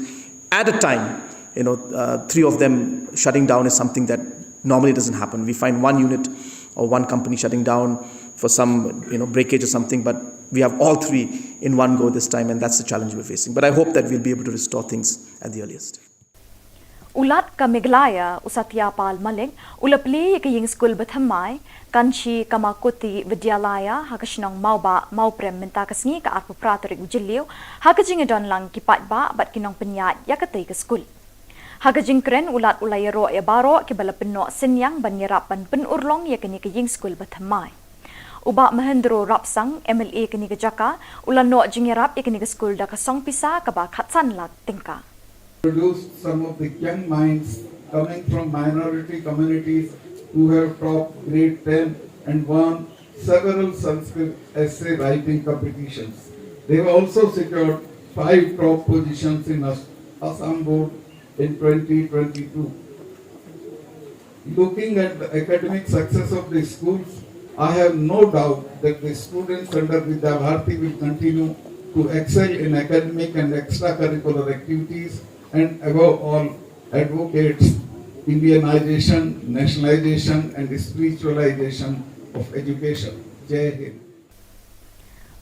at a time, you know, uh, three of them shutting down is something that normally doesn't happen. We find one unit or one company shutting down for some, you know, breakage or something, but we have all three in one go this time, and that's the challenge we're facing. But I hope that we'll be able to restore things at the earliest. U Lat ka Meghalaya, u Satya Pal Malik, u la plie ïa ka ïing skul ba thymmai, Kanchi Kamakuti Vidyalaya, ha ka shnong Mawbah, Mawprem mynta ka sngi ka arphew phra tarik u Jylliew, ha ka jingïadon lang ki paidbah bad ki nongpynïaid ïa katei ka skul. Ha ka jingkren u Lat u la ïaroh ïa baroh kiba la pynnoh synñiang ban ïarap ban pynurlong ïa kane ka ïing skul ba thymmai. U Bah Mahendro Rapsang, M L A kane ka jaka, u la noh jingïarap ïa kane ka skul da ka song pisa kaba khatsan lak tyngka. Produced some of the young minds coming from minority communities who have topped grade ten and won several Sanskrit essay writing competitions. They have also secured five top positions in As-, Assam Board in twenty twenty-two. Looking at the academic success of the schools, I have no doubt that the students under Vidya Bharati will continue to excel in academic and extracurricular activities and above all advocates Indianization, nationalization and spiritualization of education. Jai Hind.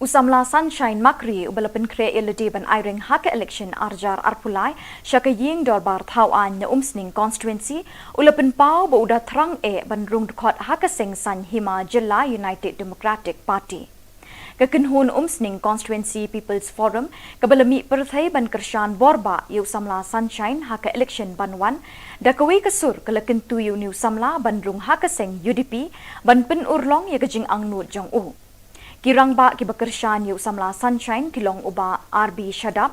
U samla Sunshine Makri uba la pynkhreh ïalade ban aireng ha ka election arjar arphew lai sha ka ïing dorbar thaw aiñ na Umsning constituency, u la pynpaw ba u da thrang eh ban rung dkhot ha ka seng Saiñ Hima Jylla United Democratic Party. Ka kynhun Umsning Constituency People's Forum kaba la mih pyrthei ban kyrshan borbah ïa u samla Sunshine ha ka election ban wan, da kawei ka sur ka la kyntu ïa une u samla ban rung ha ka seng U D P ban pynurlong ïa ka jingangnud jong u. Ki rangbah kiba kyrshan ïa u samla Sunshine ki long u Bah R B Shadap,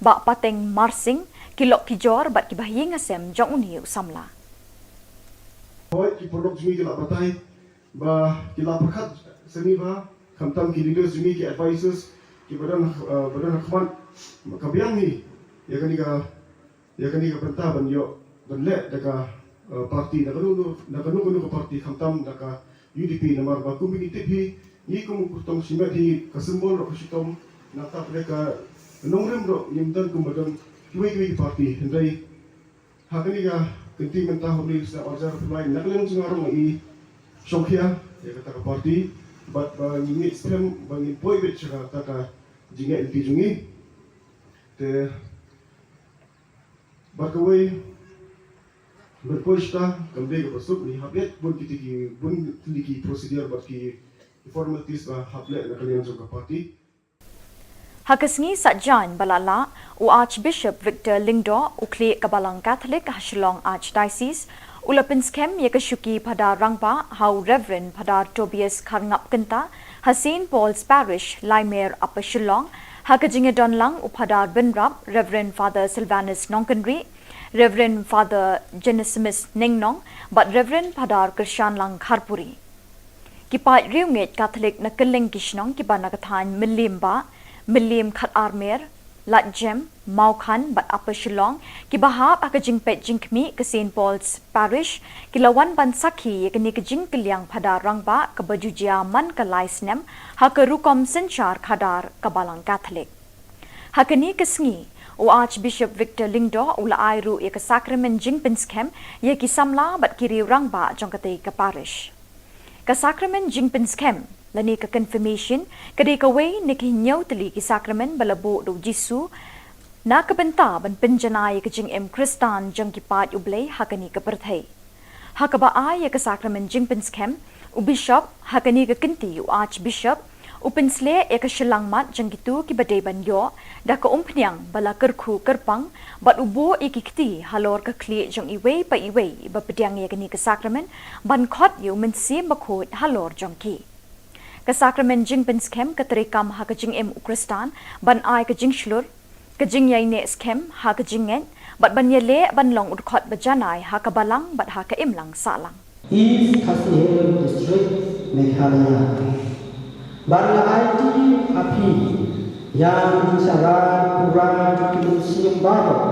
Bah Pateng Marsing, ki lok ki jor bad kiba ha ïing ha sem jong une u samla. Hooid, ki paralok jong ngi ki la batai ba ki la pyrkhat sngewbha, khamtam ki leaders jong ngi, ki advisors kiba don, eh, ba don ha khmat, ka biang hi ïa kane ka ïa kane ka bynta ban ïoh ban leh da ka, eh, parti, da kano kano, da kano kano ka parti, khamtam da ka U D P, namar ba kumba ngi tip hi, ngi kum u kyrtong shimet hi, ka symbol ruh ka shitom, nangta pat ka nongrim ruh ngim don kumba don kiwei kiwei ki parti. Hynrei ha kane ka kynti mynta, ha une u snem arhajar arphew lai, na ka liang jong nga ruh nga i shongkhia ïa kata ka parti, bad ba ngi ngeit skhem ba ngin poi beit sha kata ka jingngeit lynti jong ngi. Te bad kawei, ban poi shata kam dei kaba suk, ngi hap leit bun kiti ki, bun kiti ki procedure bad ki formalities ba hap leh na ka liang jong ka party. Ha ka sngi Saitjaiñ ba la lah, u Archbishop Victor Lyngdoh, u khlieh ka Balang Catholic ha Shillong Archdiocese, u la pynskhem ïa ka shuki Phadar Rangbah ha u Reverend Phadar Tobias Kharngap Kynta ha Saint Paul's Parish, Laimer, Upper Shillong, ha ka jingïadon lang u Phadar Bynrap, Reverend Father Silvanus Nongkynrih, Reverend Father Genesimus Nengnong, bad Reverend Phadar Kyrshanlang Kharpuri. Ki paid riewngeit Katholik na kylleng ki shnong kiba na ka thaiñ Mylliem Bah, Mylliem Khatarmer, Laitjem, Mawkhan bad Upper Shillong, kiba hap ha ka jingpeit jingkhmih ka Saint Paul's Parish, ki la wan ban sakhi ïa kane ka jingkylliang Phadar Rangbah kaba ju jia man ka lai snem ha ka rukom synshar khadar ka Balang Katholik. Ha kane ka sngi, u Archbishop Victor Lyngdoh u la ai ruh ïa ka sakramen jingpynskhem ïa ki samla bad ki riew rangbah jong katei ka parish. Ka sakramen jingpynskhem lane ka confirmation ka dei kawei na ki hynñiew tylli ki sakramen ba la buh da u Jisu na ka bynta ban pynjanai ïa ka jingim Khristan jong ki paid U Blei ha kane ka pyrthei. Ha kaba ai ïa ka sakramen jingpynskhem, u Bishop, ha kane ka kynti u Archbishop, u pynsleh ïa ka shyllangmat jong kito kiba dei ban ïoh da ka umphniang ba la kyrkhu kyrpang, bad u buh ïa ki kti halor ka khlieh jong iwei pa iwei ba pdiang ïa kane ka sakramen, ban khot ïa u Mynsiem Bakhuid halor jong ki. Ka sakramen jingpynskhem ka treikam ha ka jingim u Khristan ban ai ka jingshlur, ka jingïaineh skhem ha ka jingngeit, bad ban ïaleh ban long u dkhot ba janai ha ka balang bad ha ka imlang sahlang. East Khasi Hills District, Meghalaya. Bad nga aiti ha phi ïa ki jingshah rangkurai jong ki mynsiem baroh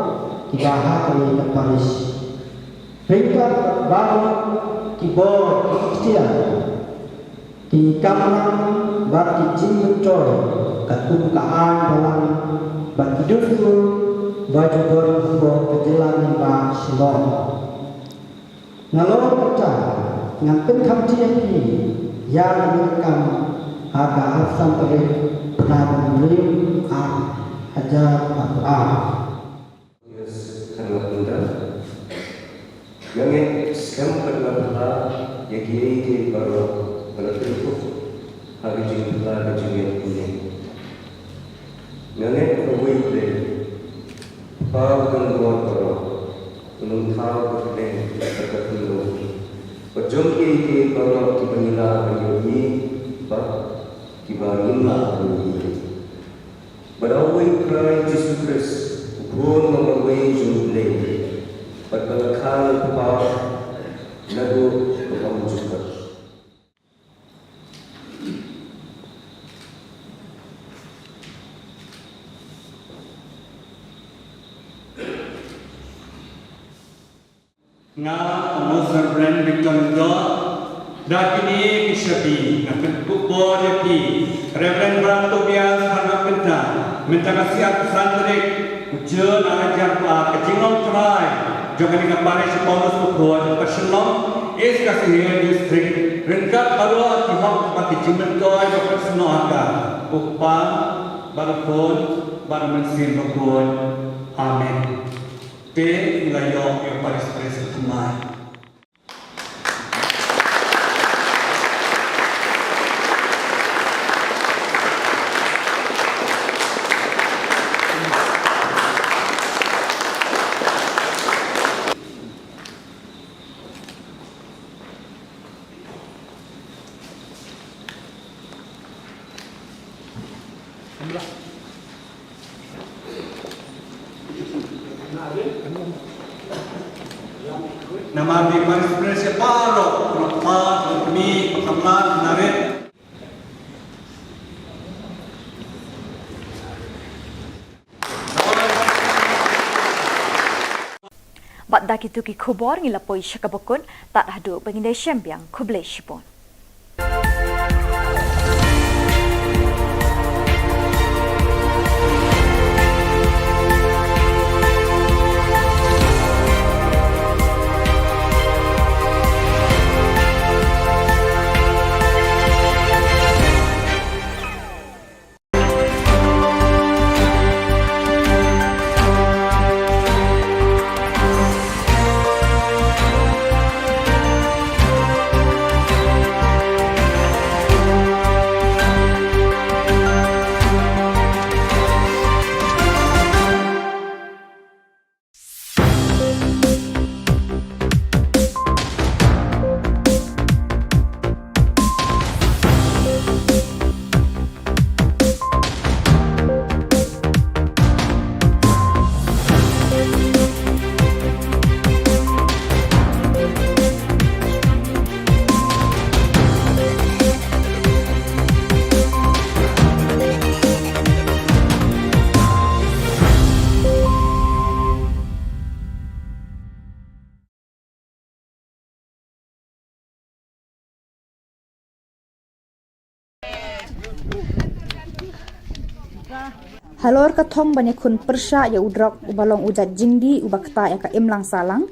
kiba ha kane ka parish. Ryngkat baroh ki bor, ki iktiar, ki kamram bad ki jingmyntoi katkum ka aiñ balang bad ki dustur ba ju don hapoh ka jylla lyngba Shillong. Nalor kata, ngan pynkhamti ïa phi ïa kane ka kam ha ka arphew san tarik bnai ba hynriew, ar hajar arphew ar. Yes, kharngap mynta. Nga ngeit skhem bad nga phylla ïa kiei kiei baroh ba la kyrkhu ha ka jingphylla ka jingngeit mynne. Nga ngeit ba uwei U Blei, Kpa uba don bor baroh, un ym thaw ka kyrteng bad ka khyndew bad jong kiei kiei baroh kiba ngi lah ban ïohi bad kiba ngim lah ban ïohi. Bad ha uwei U Trai Jisu Khrist, u Khun ba marwei jong U Blei, bad ba la kha na U Kpa naduh ka bymjukut. Nga, u Most Reverend Victor Lyngdoh, da kine ki shabi nga kynkup bor ïa phi, Reverend Brother Tobias Kharngap Kynta, mynta ka sngi arphew san tarik u Jun ar hajar arphew ar, ka jinglong trai jong kane ka parish Paulus Bakhuid, Upper Shillong, East Khasi Hills District, ryngkat baroh ki hok bad ki jingmyntoi ba pyrshah ha ka, u Kpa bad u Khun bad u Mynsiem Bakhuid. Amen. Te ngi la ïoh ïa u Parish Priest u thymmai. Namar ki participants baroh, kpa, kmie, samla, narit. Bad da kito ki khubor ngi la poi sha kaba kut, tad haduh ba ngin ïashem biang, khublei shibun. Halor ka thong ban ïakhun pyrshah ïa u drok uba long u jait jingdih uba ktah ïa ka imlang sahlang,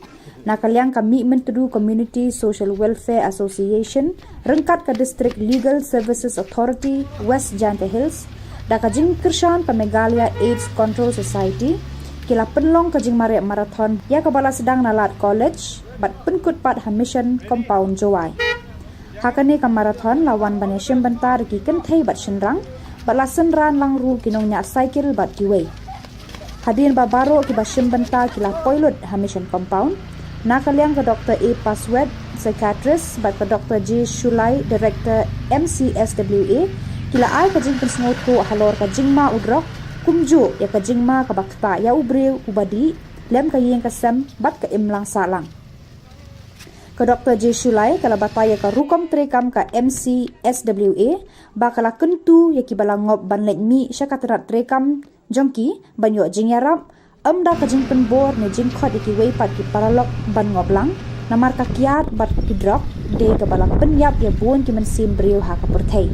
na ka liang ka Mihmyntdu Community Social Welfare Association ryngkat ka District Legal Services Authority West Jaintia Hills, da ka jingkyrshan ka Meghalaya AIDS Control Society, ki la pynlong ka jingmareh marathon ïa kaba la sdang na Lad College bad pynkut pat ha Mission Compound Jowai. Ha kane ka marathon la wan ban ïashim bynta da ki kynthei bad shynrang, bad la synran lang ruh ki nongñiah cycle bad kiwei. Hadien ba baroh kiba shim bynta ki la poi lut ha Mission Compound, na ka liang ka Doktor A Paswet, psychiatrist, bad ka Doktor J Shulai, director M C S W A, ki la ai ka jingpynsngewthuh halor ka jingma u drok, kumjuh ïa ka jingma kaba ktah ïa u briew uba dih, lem ka ïing ka sem bad ka imlang sahlang. Ka Doktor J Shulai ka la batai ïa ka rukom treikam ka M C S W A ba ka la kyntu ïa kiba la ngop ban leit mih sha ka tnat treikam jong ki ban ïoh jingïarap, ym da ka jingpynbor ne jingkhot ïa kiwei pat ki paralok ban ngop lang, namar ka kiad bad ki drok dei kaba la pynïap ïa bun ki mynsiem briew ha ka pyrthei.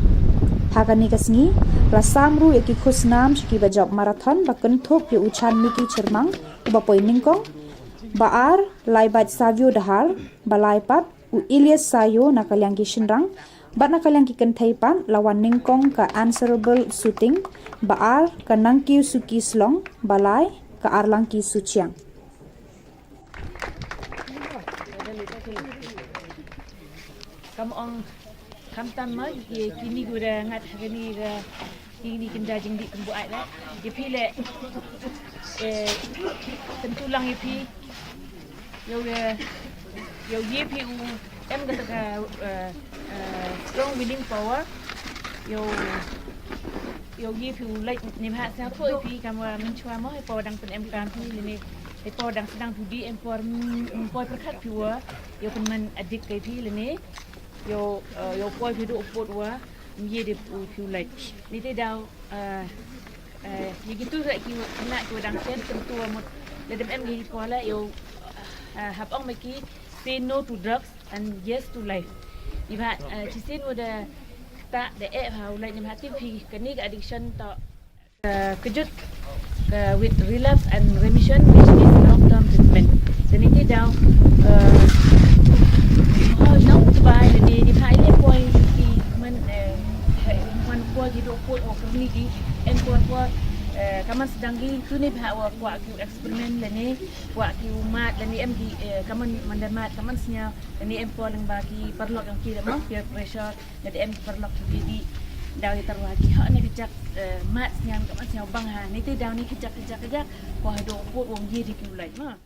Ha kane ka sngi la sam ruh ïa ki khusnam sha kiba jop marathon ba kynthup ïa u Chanmiki Chyrmang uba poi nyngkong, ba ar Laibat Savio Dahar, ba lai pat u Elias Sayo na ka liang ki shynrang, bad na ka liang ki kynthei pat la wan nyngkong ka Answerable Suting, ba ar ka Nangkiew Suki Slong, ba lai ka Arlangki Suchiang. Kam ong, khamtam ma ïa kine ki da ngat ha kane ka, kine ki da jingdih kumba ai la ïa phi leh. Eh, kyntu lang ïa phi. Ïoh, eh, ïoh ïa phi u em kata ka, eh, eh, strong willing power. Ïoh, ïoh ïa phi u leit ne bha sa poi phi kam wa mynshuwa mo, hapoh dang pynemkam phi lane, hapoh dang sdang phi dih em por, mm, poi pyrkhat phi wa ïoh pynman adik kai phi lane. Ïoh, eh, ïoh poi phi duh put wa ym ïa dei u phi u leit. Ngi te daw, eh, eh, ïa kitu sa ki wa, na ki wa dang shen kyntu wa mut. Lada em ngi poi la ïoh, eh, hap ong ma ki, say no to drugs and yes to life. Ni ba, eh, shisien wa da ta da eh ha u leit ni ba tip phi kane ka addiction to. Eh, kejut, eh, with relapse and remission, which is long term treatment. Te ngi te daw, eh, ho nong te bai, te ni hai le poi ki man, eh, man poi ki dok poi o kuni ki, em poi poi, eh, kaman sdang ki, tu ni ba wa kwah ki experiment le ni, kwah ki u mad le ni em ki, eh, kaman man da mad, kaman sñiaw, le ni em poi lang ba ki paralok yong ki da mo, peer pressure, Nga te em paralok ki dei dei daw ïa tyrwa ki ha ne ka jak, eh, mat sñiaw ka mat sñiaw bang ha. Ni te daw ni ka jak, ka jak, ka jak. Ko ha do put wong ye dei ki u lait ma.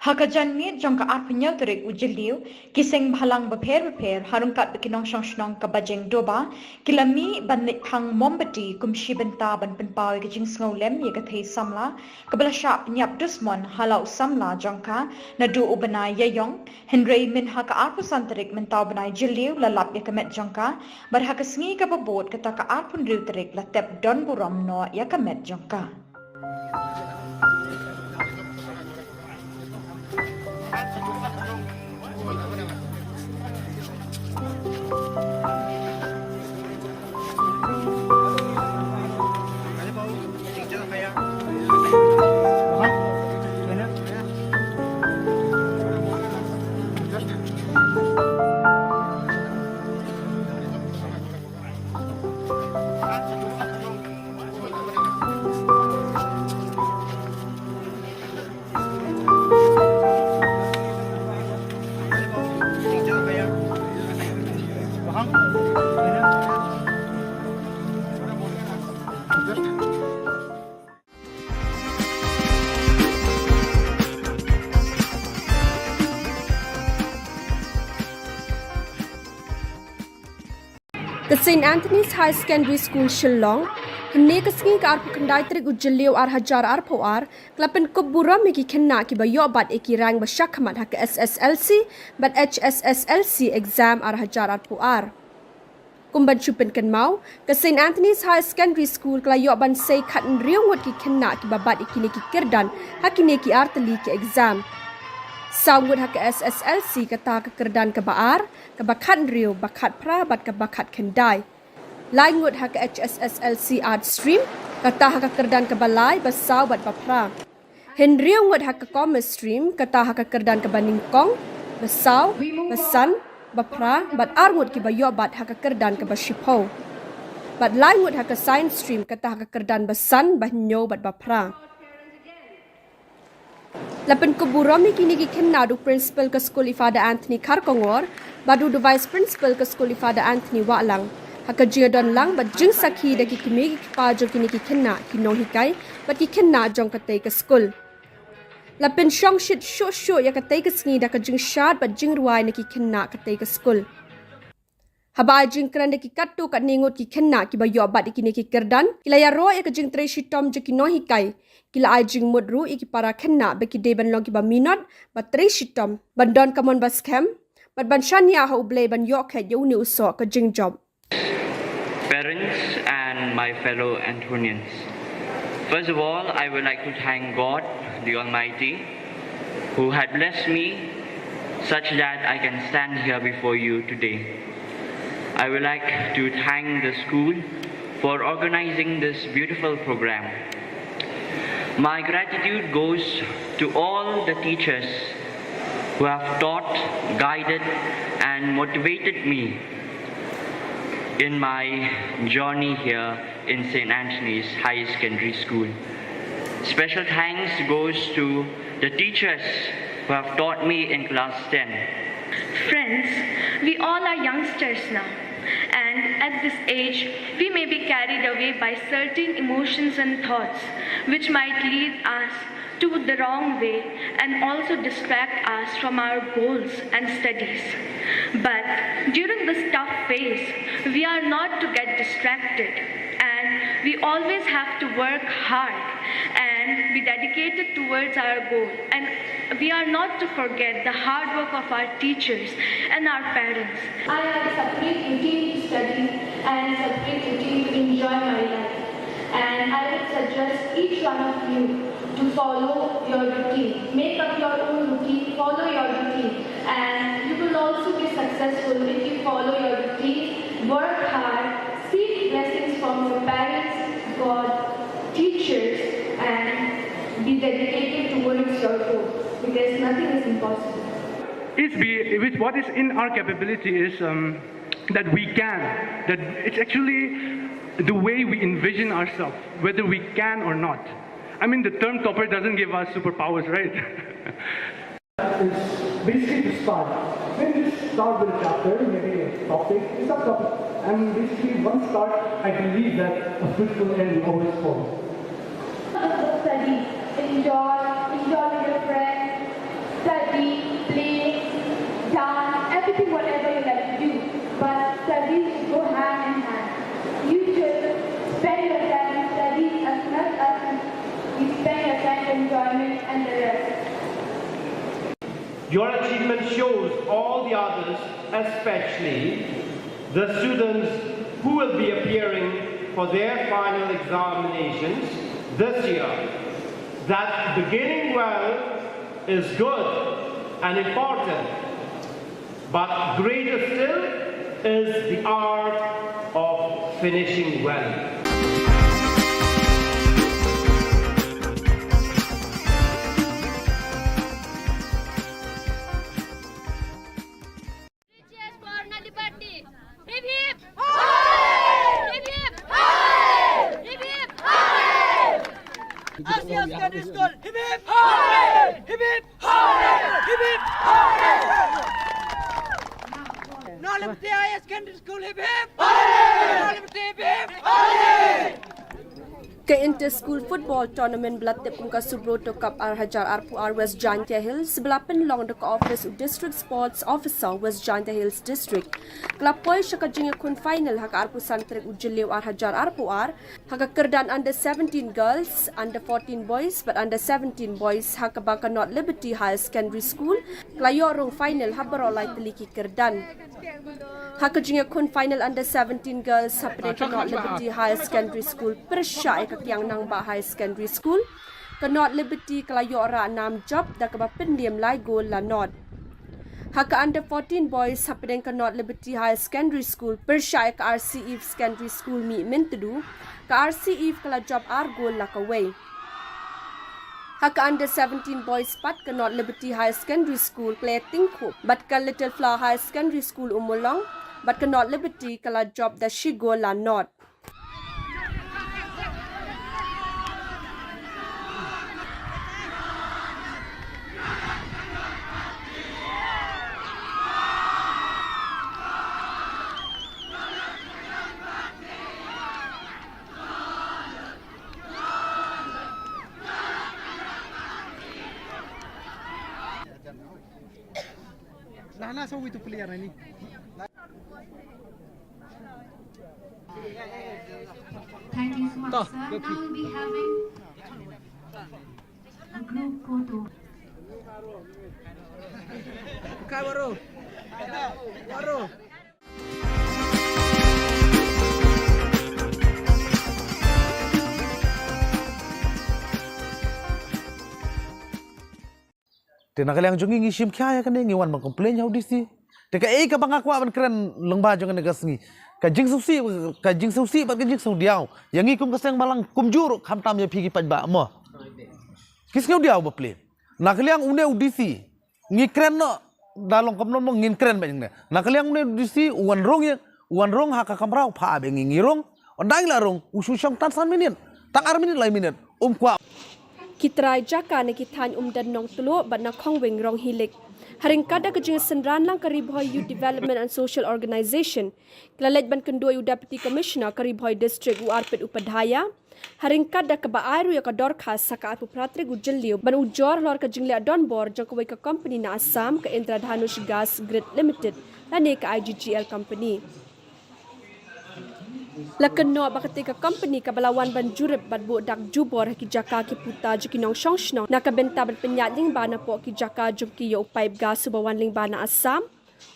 Ha ka janmiet jong ka arphew hynñiew tarik u Jylliew, ki seng bhalang bapher bapher, ha ryngkat bad ki nongshong shnong ka Bajeng Doba, ki la mih ban leit phang mombati kum shi bynta ban pynpaw ïa ka jingsngewlem ïa ka thei samla kaba la shah pynïap dusmon ha la u samla jong ka naduh u bnai Ïaïong, hynrei mynha ka arphew san tarik mynta u bnai Jylliew la lap ïa ka met jong ka, bad ha ka sngi kaba bud kata ka arphew hynriew tarik la tep don burom noh ïa ka met jong ka. Ka Saint Anthony's High Secondary School Shillong, hynne ka sngi ka arphew khyndai tarik u Jylliew ar hajar arphew ar, ka la pynkup burom ïa ki khynnah kiba ïoh bat ïa ki rank ba shakhmat ha ka S S L C bad H S S L C exam ar hajar arphew ar. Kum ban shu pynkynmaw, ka Saint Anthony's High Secondary School ka la ïoh ban sei khathynriew ngut ki khynnah kiba bat ïa kine ki kyrdan ha kine ki artylli ki exam. Saw ngut ha ka S S L C kata ka kyrdan kaba ar, kaba khathynriew, ba khatphra bad kaba khatkhyndai. Lai ngut ha ka H S S L C Arts Stream, kata ha ka kyrdan kaba lai, ba saw bad ba phra. Hynriew ngut ha ka Commerce Stream, kata ha ka kyrdan kaba nyngkong, ba saw, ba san, ba phra, bad ar ngut kiba ïoh bat ha ka kyrdan kaba shiphew. Bad lai ngut ha ka Science Stream, kata ha ka kyrdan ba san, ba hynñiew bad ba phra. La pynkup burom ïa kine ki khynnah da u Principal ka skul i Father Anthony Kharkongor, bad u da u Vice Principal ka skul i Father Anthony Wahlang. Ha ka jingïadon lang bad jingsakhi da ki kmie ki kpa jong kine ki khynnah, ki nonghikai bad ki khynnah jong katei ka skul. La pynshong shit shuh shuh ïa katei ka sngi da ka jingshad bad jingrwai na ki khynnah katei ka skul. Haba ai jingkren da ki katto katne ngut ki khynnah kiba ïoh bat ïa kine ki kyrdan, ki la ïaroh ïa ka jingtrei shitom jong ki nonghikai. Ki la ai jingmut ruh ïa ki para khynnah ba ki dei ban long kiba minot, ba trei shitom, ban don ka mon ba skhem, bad ban shaniah ha U Blei ban ïoh kheit ïa une u soh ka jingjop. Parents and my fellow Anthonians. First of all, I would like to thank God, the Almighty, who had blessed me such that I can stand here before you today. I would like to thank the school for organizing this beautiful program. My gratitude goes to all the teachers who have taught, guided, and motivated me in my journey here in Saint Anthony's High Secondary School. Special thanks goes to the teachers who have taught me in class ten. Friends, we all are youngsters now, and at this age, we may be carried away by certain emotions and thoughts which might lead us to the wrong way and also distract us from our goals and studies. But during this tough phase, we are not to get distracted, and we always have to work hard and be dedicated towards our goal. And we are not to forget the hard work of our teachers and our parents. I have a separate routine to study and a separate routine to enjoy my life. And I would suggest each one of you to follow your routine. Make up your own routine, follow your routine, and you will also be successful if you follow your routine, work hard, seek blessings from your parents, God, teachers, and be dedicated towards your goal, because nothing is impossible. Is be with what is in our capability is um, that we can, that it's actually the way we envision ourselves, whether we can or not. I mean, the term topper doesn't give us superpowers, right? It's basically to start. When you start with a chapter, maybe a topic, a subtopic, and basically one start, I believe that a fruitful end always follows. Study, enjoy, enjoy with your friends. enjoyment and the rest. Your achievement shows all the others, especially the students who will be appearing for their final examinations this year, that beginning well is good and important, but greater still is the art of finishing well. Hip hip! Hip hip! Hip hip! Asia Secondary School, hip hip! Hip hip! Hip hip! Nonglip Higher Secondary School, hip hip! Nonglip, hip hip! Ka Inter School Football Tournament ba la tip kum ka Subroto Cup ar hajar arphew ar West Jaintia Hills ba la pynlong da ka office u District Sports Officer West Jaintia Hills District, ka la poi sha ka jingïakhun final ha ka arphew san tarik u Jylliew ar hajar arphew ar, ha ka kyrdan under seventeen girls, under fourteen boys bad under seventeen boys, ha kaba ka North Liberty Higher Secondary School ka la ïoh rung final ha baroh lai tylli ki kyrdan. Ha ka jingïakhun final under seventeen girls hapdeng ka North Liberty Higher Secondary School pyrshah ïa ka Kiang Nangbah Higher Secondary School, ka North Liberty ka la ïoh rah nam jop da kaba pynliem lai gol la nod. Ha ka under fourteen boys hapdeng ka North Liberty Higher Secondary School pyrshah ïa ka R C Eve Secondary School Mihmyntdu, ka R C Eve ka la jop ar gol la kawei. Ha ka under seventeen boys pat ka North Liberty Higher Secondary School ka la ïatyngkhuh bad ka Little Flower Higher Secondary School Ummulong, bad ka North Liberty ka la jop da shi gol la nod. Nah, nah, so itu player ini. Thank you so much, sir. Now we'll be having a group photo. Bukai baru. Baru. Te na ka liang jong ngi ngi shim khia ïa kane, ngi wan ban complain ïa u D C. Te kaei kaba nga kwah ban kren lyngba jong kane ka sngi, ka jingsngewsih, ka jingsngewsih bad ka jingsngewdiaw ïa ngi kum ka seng balang kumjuh ruh, khamtam ïa phi ki paidbah mo. Ki sngewdiaw ba plie. Na ka liang une u D C ngi kren noh, da long kumno mo ngin kren ba ngi ne. Na ka liang une u D C u wan rung ïa, u wan rung ha ka kamra, u phah ïa ngi, ngi rung. Ynda ngi la rung u shu shong tang san minit, tang ar minit, lai minit, um kwah. Ki trai jaka na ki thaiñ Umden, Nongtluh bad na Khongwing Ronghilik, ha ryngkat da ka jingsynran lang ka Ri Bhoi Youth Development and Social Organization, ki la leit ban kynduh ïa u Deputy Commissioner ka Ri Bhoi District u Arpit Upadhyaya, ha ryngkat da kaba ai ruh ïa ka dorkhas ha ka arphew phra tarik u Jylliew ban ujor halor ka jingleh donbor jong kawei ka company na Assam, ka Indradhanush Gas Grid Limited lane ka I G G L company. La kynnoh ba katei ka company kaba la wan ban jurip bad buh dak jubor ha ki jaka ki puta jong ki nongshong shnong na ka bynta ban pynïaid lyngba napoh ki jaka jong ki ïa u pipe gas uba wan lyngba na Assam,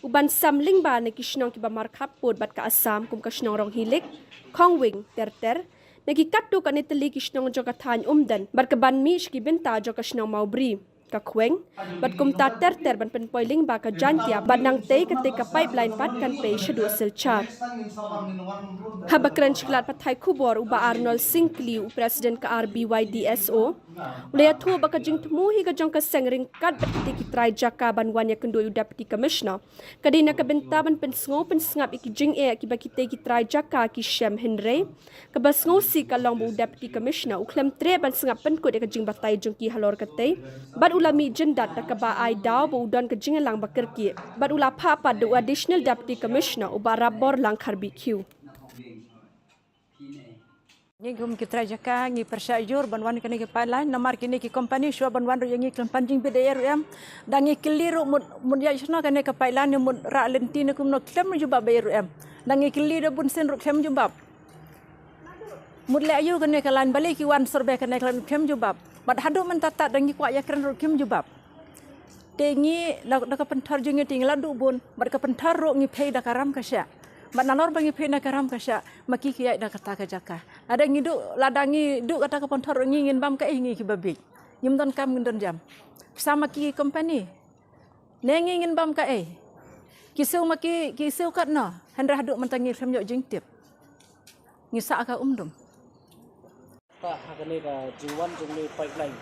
u ban sam lyngba na ki shnong kiba markhap pud bad ka Assam kum ka shnong Ronghilik, Khongwing, Terter, na ki katto katne tylli ki shnong jong ka thaiñ Umden bad ka ban mih sha ki bynta jong ka shnong Mawbri, ka Khweng bad kumta Terter ban pynpoi lyngba ka Jaintia bad nangtei katei ka pipeline pat kan pei shaduh Silchar. Haba kren sha ki lad pathai khubor, u Bah Arnold Syngkli, u President ka R B Y D S O, u la ïathuh ba ka jingthmu hi ka jong ka seng ryngkat bad kitei ki trai jaka ban wan ïakynduh ïa u Deputy Commissioner ka dei na ka bynta ban pynsngew pynsngap ïa ki jingeh kiba kitei ki trai jaka ki shem, hynrei kaba sngewsih ka long ba u Deputy Commissioner u khlem treh ban sngap pynkut ïa ka jingbatai jong ki halor katei, bad u la mih jyndat da kaba ai daw ba u don ka jingïalang ba kyrkieh, bad u la phah pat da u Additional Deputy Commissioner u Bah Rapborlang Kharbihkhiew. Ngi kum ki trai jaka ngi pyrshah jur ban wan kane ka pipeline, namar kine ki company shuwa ban wan ruh ïa ngi khlem pan jingbit ei ei ruh em. Da ngi kylli ruh mut, mut ïa shano kane ka pipeline ne mut rah lynti ne kumno, khlem jubab ei ei ruh em. Da ngi kylli da bunsien ruh khlem jubab. Mut leh aïu kane ka line, balei ki wan survey kane ka line, khlem jubab. Bad haduh mynta tad da ngi kwah ïakren ruh kim jubab. Te ngi da, da ka pynthor jong ngi te ngi la duh bun, bad ka pynthor ruh ngi pei da ka ram ka shah. Bad nalor ba ngi pei da ka ram ka shah, ma ki ki ïaid da kata ka jaka. Lada ngi duh, lada ngi duh kata ka pynthor ruh ngi ngin bam kaei ngi kiba bieit. Ngim don kam ngin don jam. Pisa ma ki company. Ne ngi ngin bam kaei. Ki siew ma ki, ki siew katno. Hynrei haduh mynta ngi khlem ïoh jingtip. Ngi sah ka umdum. Ka ha kane ka jingwan jong ne pipeline.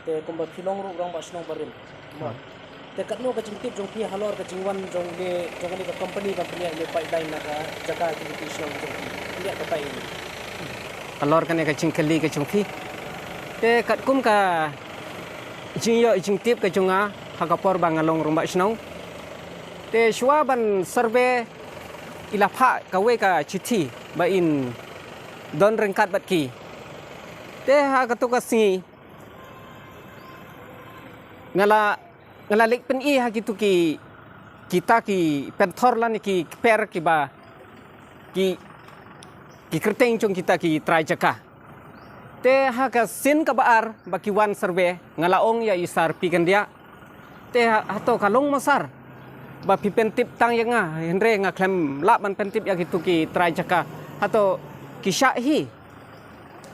Te kumba phi long ruh rangbah shnong barim. Mo. Te katno ka jingtip jong phi halor ka jingwan jong ne, jong kane ka company ban pynïaid ne pipeline na ka jaka ki ki shnong jong phi. Pynïaid ka pipeline. Halor kane ka jingkylli ka jong phi. Te katkum ka jingïoh jingtip ka jong nga ha ka por ba nga long rangbah shnong. Te shuwa ban survey i la phah kawei ka chithi ba in don ryngkat bad ki. Te ha kato ka sngi nga la, nga la leit pyni ha kitu ki, kita ki pynthor lane ki kper kiba ki, ki kyrteng jong kita ki trai jaka. Te ha ka sien kaba ar ba ki wan survey nga la ong ïa i Sar P. Kyndiah. Te ha, hato ka long mo Sar ba phi pyntip tang ïa nga, hynrei nga khlem lah ban pyntip ïa kitu ki trai jaka. Hato ki shah hi,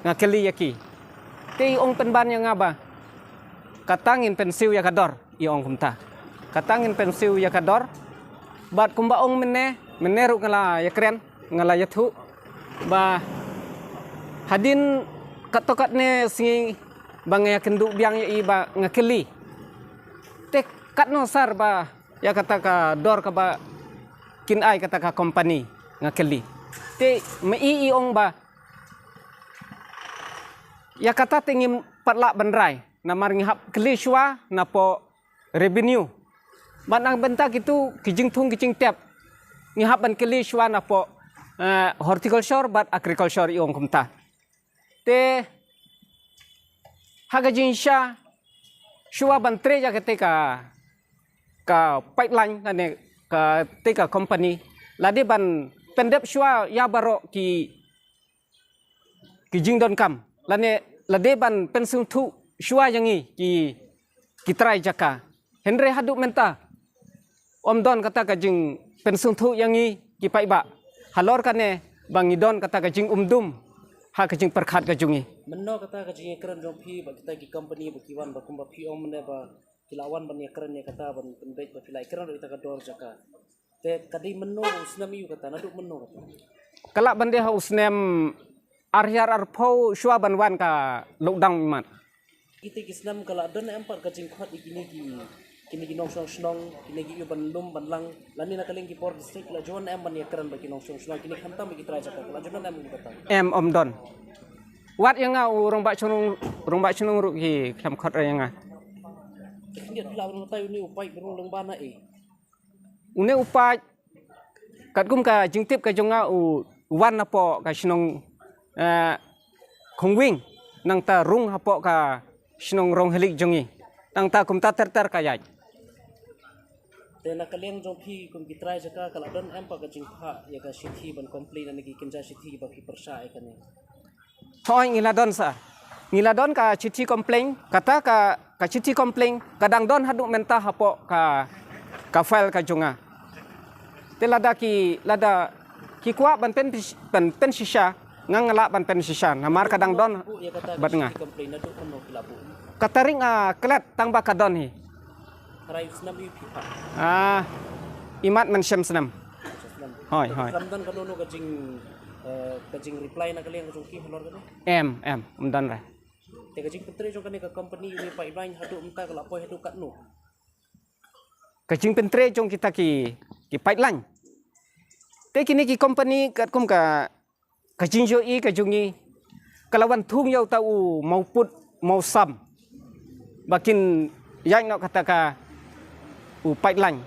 nga kylli ïa ki. Te i ong pynban ïa nga ba kata ngin pynsiew ïa ka dor. I ong kumta. Kata ngin pynsiew ïa ka dor. Bad kumba ong mynne, mynne ruh nga la ïakren, nga la ïathuh ba hadien katto katne sngi ba nga ïakynduh biang ïa i ba nga kylli. Te katno Sar ba ïa kata ka dor kaba kin ai kata ka company, nga kylli. Te ma i i ong ba ïa kata te ngim pat lah ban rai. Namar ngi hap kylli shuwa napoh revenue. Bad na bynta kitu ki jingthung ki jingtep ngi hap ban kylli shuwa napoh, eh, horticulture bad agriculture, i ong kumta. Te ha ka jingshisha shuwa ban trei ïa kata ka, ka pipeline lane kata ka company, lada ban pyndep shuwa ïa baroh ki ki jingdonkam lane lada ban pynsngewthuh shuwa ïa ngi ki, ki trai jaka. Hynrei haduh mynta ym don kata ka jingpynsngewthuh ïa ngi ki paidbah halor kane ba ngi don kata ka jingumdum ha ka jingpyrkhat ka jong ngi. Mynno kata ka jingïakren jong phi bad kita ki company ba ki wan, ba kumba phi ong mynne ba ki la wan ban ïakren ïa kata ban pynbeit ba phi la ïakren ruh ïa kata ka dor jaka. Te ka dei mynno u snem ïa kata, naduh mynno kata? Ka lah ban dei ha u snem ar hajar arphew shuwa ban wan ka lockdown imat. Kita ki snem ka la don em pat ka jingkhot ïa kine ki, kine ki nongshong shnong, kine ki ïa ban lum ban lang, lane na ka liang ki por district la ju wan em ban ïakren bad ki nongshong shnong, kine khamtam bad ki trai jaka, ka la ju wan em ïa kata? Em, ym don. Wat ïa nga u rangbah shnong, rangbah shnong ruh ki khlem khot ïa nga. Te khyndiat phi lah ban batai une u paip ba rung lyngba na ei? Une u paip katkum ka jingtip ka jong nga u wan napoh ka shnong, eh, Khongwing, nangta rung hapoh ka shnong Ronghyliek jong ngi. Nangta kumta ter ter ka ïaid. Te na ka liang jong phi kum ki trai jaka ka la don em pat ka jingphah ïa ka shithi ban complain lane ki kynja shithi ba phi pyrshah ïa kane? Hooid, ngi la don sir. Ngi la don ka chithi complain, kata ka, ka chithi complain ka dang don haduh mynta hapoh ka, ka file ka jong nga. Te lada ki, lada ki kwah ban pyn, pyn, pynshisha, nga ngan lah ban pynshisha namar ka dang don bad nga. Ka tarik nga klet tang ba ka don hi. Hynrei u snem ïa phi pat? Ah, imat mynshem snem. Mynshem snem. Hooid, hooid. Khlem don kano kano ka jing, eh, ka jing reply na ka liang ka jong ki halor kane? Em, em, ym don re. Te ka jingpyntrei jong kane ka company ïa une u pipeline haduh mynta ka la poi haduh katno? Ka jingpyntrei jong kita ki, ki pipeline. Te kine ki company katkum ka ka jingïohi ka jong ngi ka la wan thung ïa uta u mawpud mawsam ba kin ïaid noh kata ka u pipeline.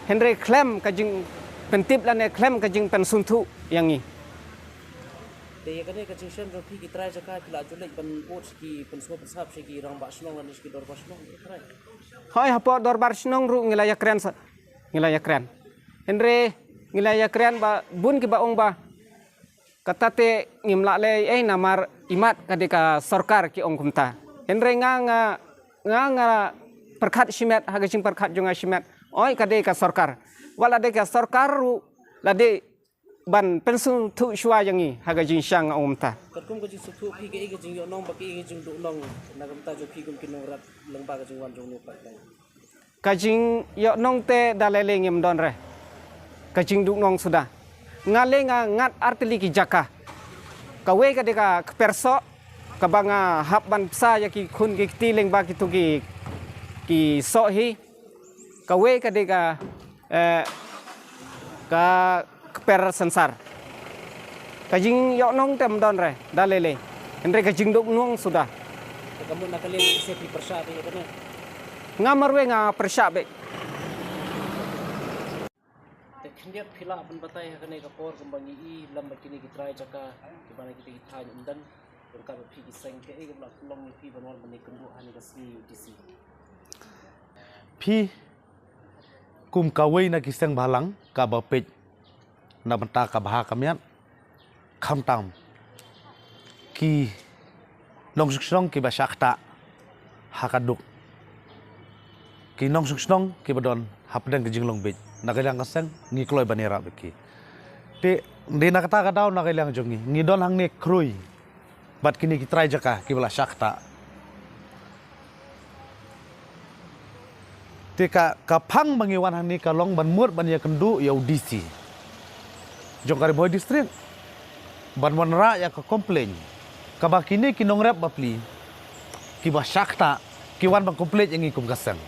Hynrei khlem ka jingpyntip lane khlem ka jingpynsngewthuh ïa ngi. Te ïa kane ka jingshem jong phi ki trai jaka phi la ju leit ban bud sha ki pynsngewpynsap sha ki rangbah shnong lane sha ki dorbar shnong, ki trai? Hooid, hapoh dorbar shnong ruh ngi la ïakren sa, ngi la ïakren. Hynrei ngi la ïakren ba bun kiba ong ba kata te ngim lah leh ei namar Imat ka dei ka sorkar ki ong kumta. Hynrei nga nga nga nga pyrkhat shimet ha ka jingpyrkhat jong nga shimet. Oi ka dei ka sorkar. Wat la dei ka sorkar ruh la dei ban pynsngewthuh shuwa ïa ngi ha ka jingshang ong kumta. Katkum ka jingsngewthuh phi kaei ka jingïohnong bad kaei ka jingduhnong na ka bynta jong phi kum ki nongrep lyngba ka jingwan jong u paidbah? Ka jingïohnong te da lei lei ngim don re. Ka jingduhnong suda. Nga lei nga ngat artylli ki jaka. Kawei ka dei ka kper soh kaba nga hap ban pynsa ïa ki khun ki kti lyngba kitu ki ki soh hi. Kawei ka dei ka eh, ka kper sensar. Ka jingïohnong te ym don re da lei lei. Hynrei ka jingduhnong suda. Te ka mut na ka liang ki se phi pyrshah beit ïa kane? Nga marwei nga pyrshah beit. Te khyndiat phi lah ban batai ha kane ka por kumba ngi i lem bad kine ki trai jaka kiba na kita ki thaiñ umdan. Ryngkat bad phi ki seng kaei kaba la pynlong ïa phi ban wan ban ïakynduh ha kane ka sngi U D C? Phi kum kawei na ki seng bhalang kaba peit na bynta ka bha ka miat, khamtam ki nongshong shnong kiba shah ktah ha ka duk, ki nongshong shnong kiba don hapdeng ka jinglong bieit, na ka liang ka seng ngi kloi ban ïarap ïa ki. Te dei na kata ka daw na ka liang jong ngi ngi don hangne khrui bad kine ki trai jaka kiba la shah ktah. Te ka, ka phang ba ngi wan hangne ka long ban mut ban ïakynduh ïa u D C jong ka Ri Bhoi District ban wanrah ïa ka complain kaba kine ki nongrep bapli kiba shah ktah ki wan ban complain ïa ngi kum ka seng.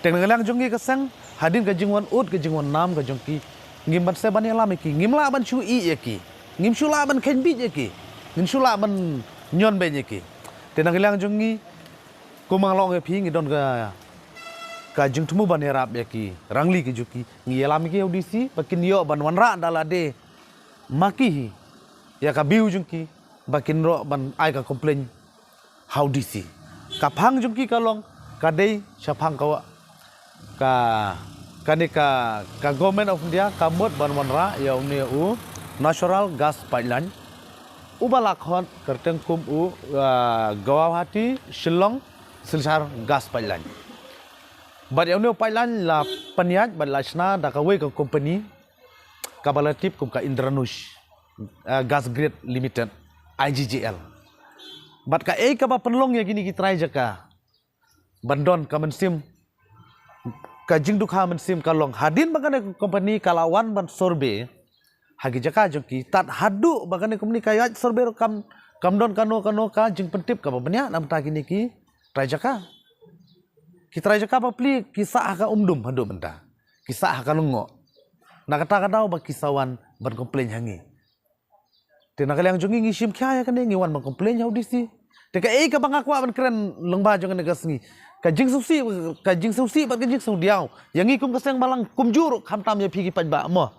Te na ka liang jong ngi ka seng, hadien ka jingwan ud ka jingwan nam ka jong ki, ngim banse ban ïalam ïa ki, ngim lah ban shu ïeh ïa ki, ngim shu lah ban kheiñ bieit ïa ki, ngim shu lah ban ñion beiñ ïa ki. Te na ka liang jong ngi, kumba nga la ong ïa phi, ngi don ka, ka jingthmu ban ïarap ïa ki rangli ki jong ki. Ngi ïalam ïa ki ïa u D C ba kin ïoh ban wanrah da lade ma ki hi ïa ka view jong ki ba kin ïoh ban ai ka complain ha u D C. Ka phang jong ki ka long ka dei shaphang ka wa-, ka, kane ka, ka Government of India ka mut ban wanrah ïa une u Natural Gas Pipeline uba la khot kyrteng kum u, ah, Guwahati Shillong Silchar Gas Pipeline. Bad ïa une u pipeline la pynïaid bad la shna da kawei ka company kaba la tip kum ka Indranush, ah, Gas Grid Limited, I G G L. Bad kaei kaba pynlong ïa kine ki trai jaka ban don ka mynsiem, ka jingdukha mynsiem ka long hadien ba kane ka company ka la wan ban survey ha ki jaka jong ki, tad haduh ba kane company ka ïaid survey ruh kam, kam don kano kano ka jingpyntip kaba bniah na bynta kine ki trai jaka. Ki trai jaka bapli ki sah ha ka umdum haduh mynta, ki sah ha ka lyngngoh. Na kata ka daw ba ki sa wan ban complain ha ngi. Te na ka liang jong ngi ngi shim khia ïa kane, ngi wan ban complain ha u D C. Te kaei kaba nga kwah ban kren lyngba jong kane ka sngi, ka jingsngewsih, ka jingsngewsih bad ka jingsngewdiaw ïa ngi kum ka seng balang kumjuh ruh, khamtam ïa phi ki paidbah mo.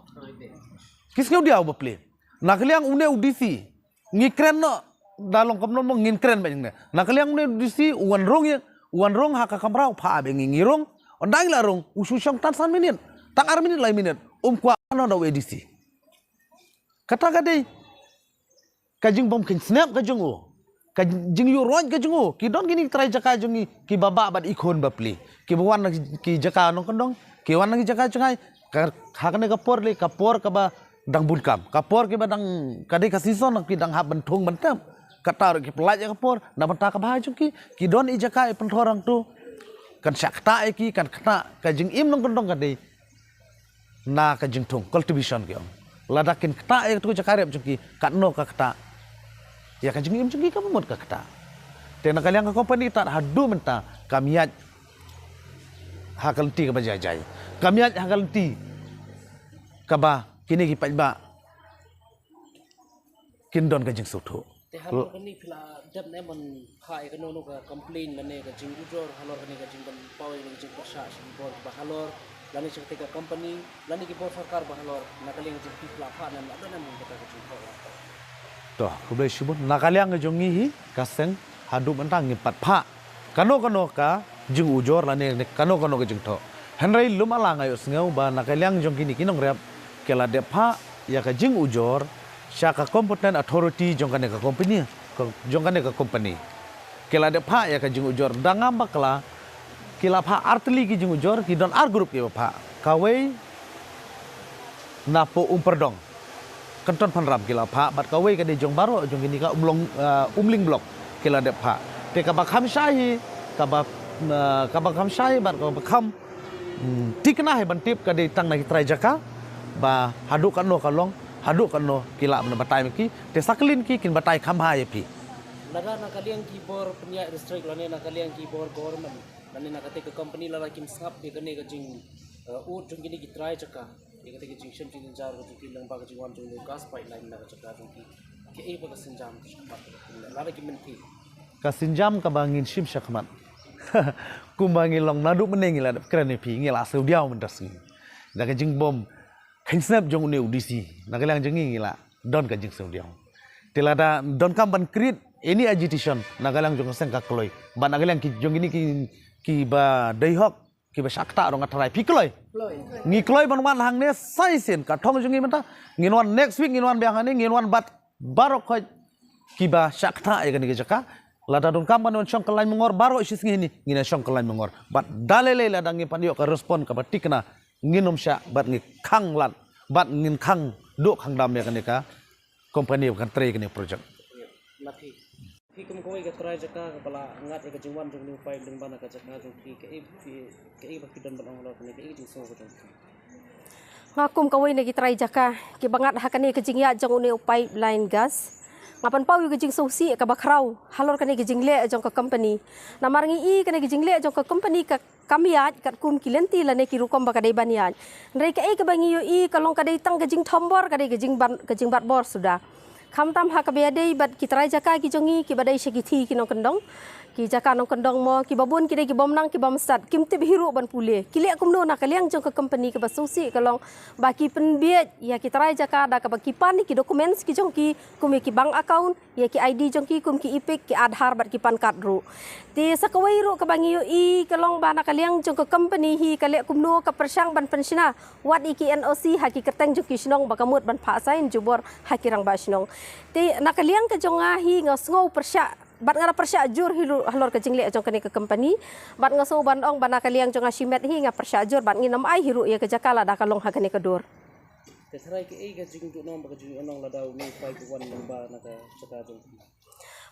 Ki sngewdiaw bapli. Na ka liang une u D C ngi kren noh da long kumno mo, ngin kren bad ngi. Na ka liang une u D C u wan rung ïa, u wan rung ha ka kamra, u phah bad ngi, ngi rung. Ynda ngi la rung u shu shong tang san minit, tang ar minit lai minit, um kwah noh da u A D C. Kata ka dei ka jingbym kheiñ snep ka jong u, ka jingïuh roit ka jong u. Ki don kine ki trai jaka jong ngi kiba bah bad i khun bapli, kiba wan na ki jaka nongkyndong, ki wan na ki jaka jngai. Ka, ha kane ka por lei ka por kaba dang bun kam, ka por kiba dang, ka dei ka season ki dang hap ban thung ban tem. Kata ruh ki pyllait ïa ka por na bynta ka bha jong ki. Ki don i jaka i pynthor hangto, kan shah ktah ïa ki, kan ktah. Ka jingim nongkyndong ka dei na ka jingthung, cultivation ki ong. Lada kin ktah ïa katu ka jaka rep jong ki, katno ka ktah ïa ka jingim jong ki, kaba mut ka ktah. Te na ka liang ka company tad haduh mynta kam ïaid ha ka lynti kaba jai jai, kam ïaid ha ka lynti kaba kine ki paidbah kin don ka jingsngewthuh. Te halor kane phi la dep ne ban phah ïa kano kano ka complain lane ka jingujor halor kane ka jingban paw ïa kane ka jingpyrshah sha ki bor ba halor lane sha kata ka company lane ki bor sorkar ba halor, na ka liang jong phi phi la phah ne em la don ne em kata ka jingpyrshah? To, khublei shibun. Na ka liang jong ngi hi ka seng, haduh mynta ngim pat phah kano kano ka jingujor lane kano kano ka jingthoh. Hynrei lum ala nga ïohsngew ba na ka liang jong kine ki nongrep ki la dep phah ïa ka jingujor sha ka competent authority jong kane ka company. jong kane ka company. Ki la dep phah ïa ka jingujor da ngam bakla, ki la phah artylli ki jingujor, ki don ar group kiba phah. Kawei napoh Umperdong, Kynton Phanram ki la phah, bad kawei ka dei jong baroh jong kine ka Umlong, eh, Umling Block ki la dep phah. Te kaba kham shai hi, kaba, eh, kaba kham shai hi bad kaba kham, hmm, thikna hi ban tip ka dei tang na ki trai jaka, ba haduh katno ka long, haduh katno ki lah ban batai ma ki, te sa kylli ki kin batai kham bha ïa phi. Lada na ka liang ki bor pynïaid district lane na ka liang ki bor government lane na kata ka company lada kim sngap ïa kane ka jing, eh, ud jong kine ki trai jaka, ïa kata ka jingshem jingjynjar ka jong ki lyngba ka jingwan jong u gas pipeline na ka jaka jong ki, kaei ba ka sienjam shakhmat, lada ki mynta? Ka sienjam kaba ngin shim shakhmat, kumba ngi long naduh mynne ngi la dep kren ïa phi, ngi la sngewdiaw mynta sngi da ka jingbym khein snep jong une u D C. Na ka liang jong ngi ngi la don ka jingsngewdiaw. Te lada donkam ban create any agitation na ka liang jong ka seng ka kloi, bad na ka liang ki jong kine ki, kiba dei hok, kiba shah ktah ruh nga tharai phi kloi. Kloi. Ngi kloi ban wan hangne sa shisien, ka thong jong ngi mynta, ngin wan next week, ngin wan biang hangne, ngin wan bad baroh khoit kiba shah ktah ïa kane ka jaka. Lada donkam ban wan shong kyllaiñ myngor baroh shisngi hangne, ngin ïa shong kyllaiñ myngor. Bad da lei lei lada ngi pan ïoh ka respond kaba thikna, ngin ym shah bad ngi khang lad bad ngin khang duh khang dam ïa kane ka company ba kan trei kane ka project. Na phi, phi kum kawei ka trai jaka kaba la ngat ïa ka jingwan jong une u pipe lyngba na ka jaka jong phi, kaei phi, kaei ba phi don ban ong halor kane, kaei ka jingsngew ka jong phi? Nga kum kawei na ki trai jaka kiba ngat ha kane ka jingïaid jong une u pipeline gas, nga pynpaw ïa ka jingsngewsih kaba khraw halor kane ka jingleh jong ka company. Namar ngi i kane ka jingleh jong ka company ka kam ïaid katkum ki lynti lane ki rukom ba ka dei ban ïaid. Hynrei kaei kaba ngi ïohi ka long ka dei tang ka jingthombor, ka dei ka jingbat, ka jingbat bor suda. Khamtam ha kaba ïadei bad ki trai jaka ki jong ngi kiba dei sha ki thih ki nongkyndong, ki jaka nongkyndong mo, kiba bun ki dei ki bym nang ki bym stad, kim tip hi ruh ban pule. Ki leh kumno na ka liang jong ka company, kaba sngewsih ka long ba ki pynbieit ïa ki trai jaka da kaba ki pan ïa ki documents ki jong ki, kum ïa ki bank account, ïa ki I D jong ki kum ki EPIC, ki Aadhaar bad ki PAN card ruh. Te sa kawei ruh kaba ngi ïohi ka long ba na ka liang jong ka company hi ka leh kumno ka pyrshang ban pynshna wat ïa ki N O C ha ki kyrteng jong ki shnong ba ka mut ban phah sign jubor ha ki rangbah shnong. Te na ka liang ka jong nga hi nga sngew pyrshah bad nga da pyrshah jur hi ruh halor ka jingleh jong kane ka company. Bad nga sngew ban ong ba na ka liang jong nga shimet hi nga pyrshah jur bad ngin ym ai hi ruh ïa ka jaka lada ka long ha kane ka dur. Te tharai kaei ka jingduhnong bad ka jingïohnong lada une u pipe u wan lyngba na ka jaka jong phi?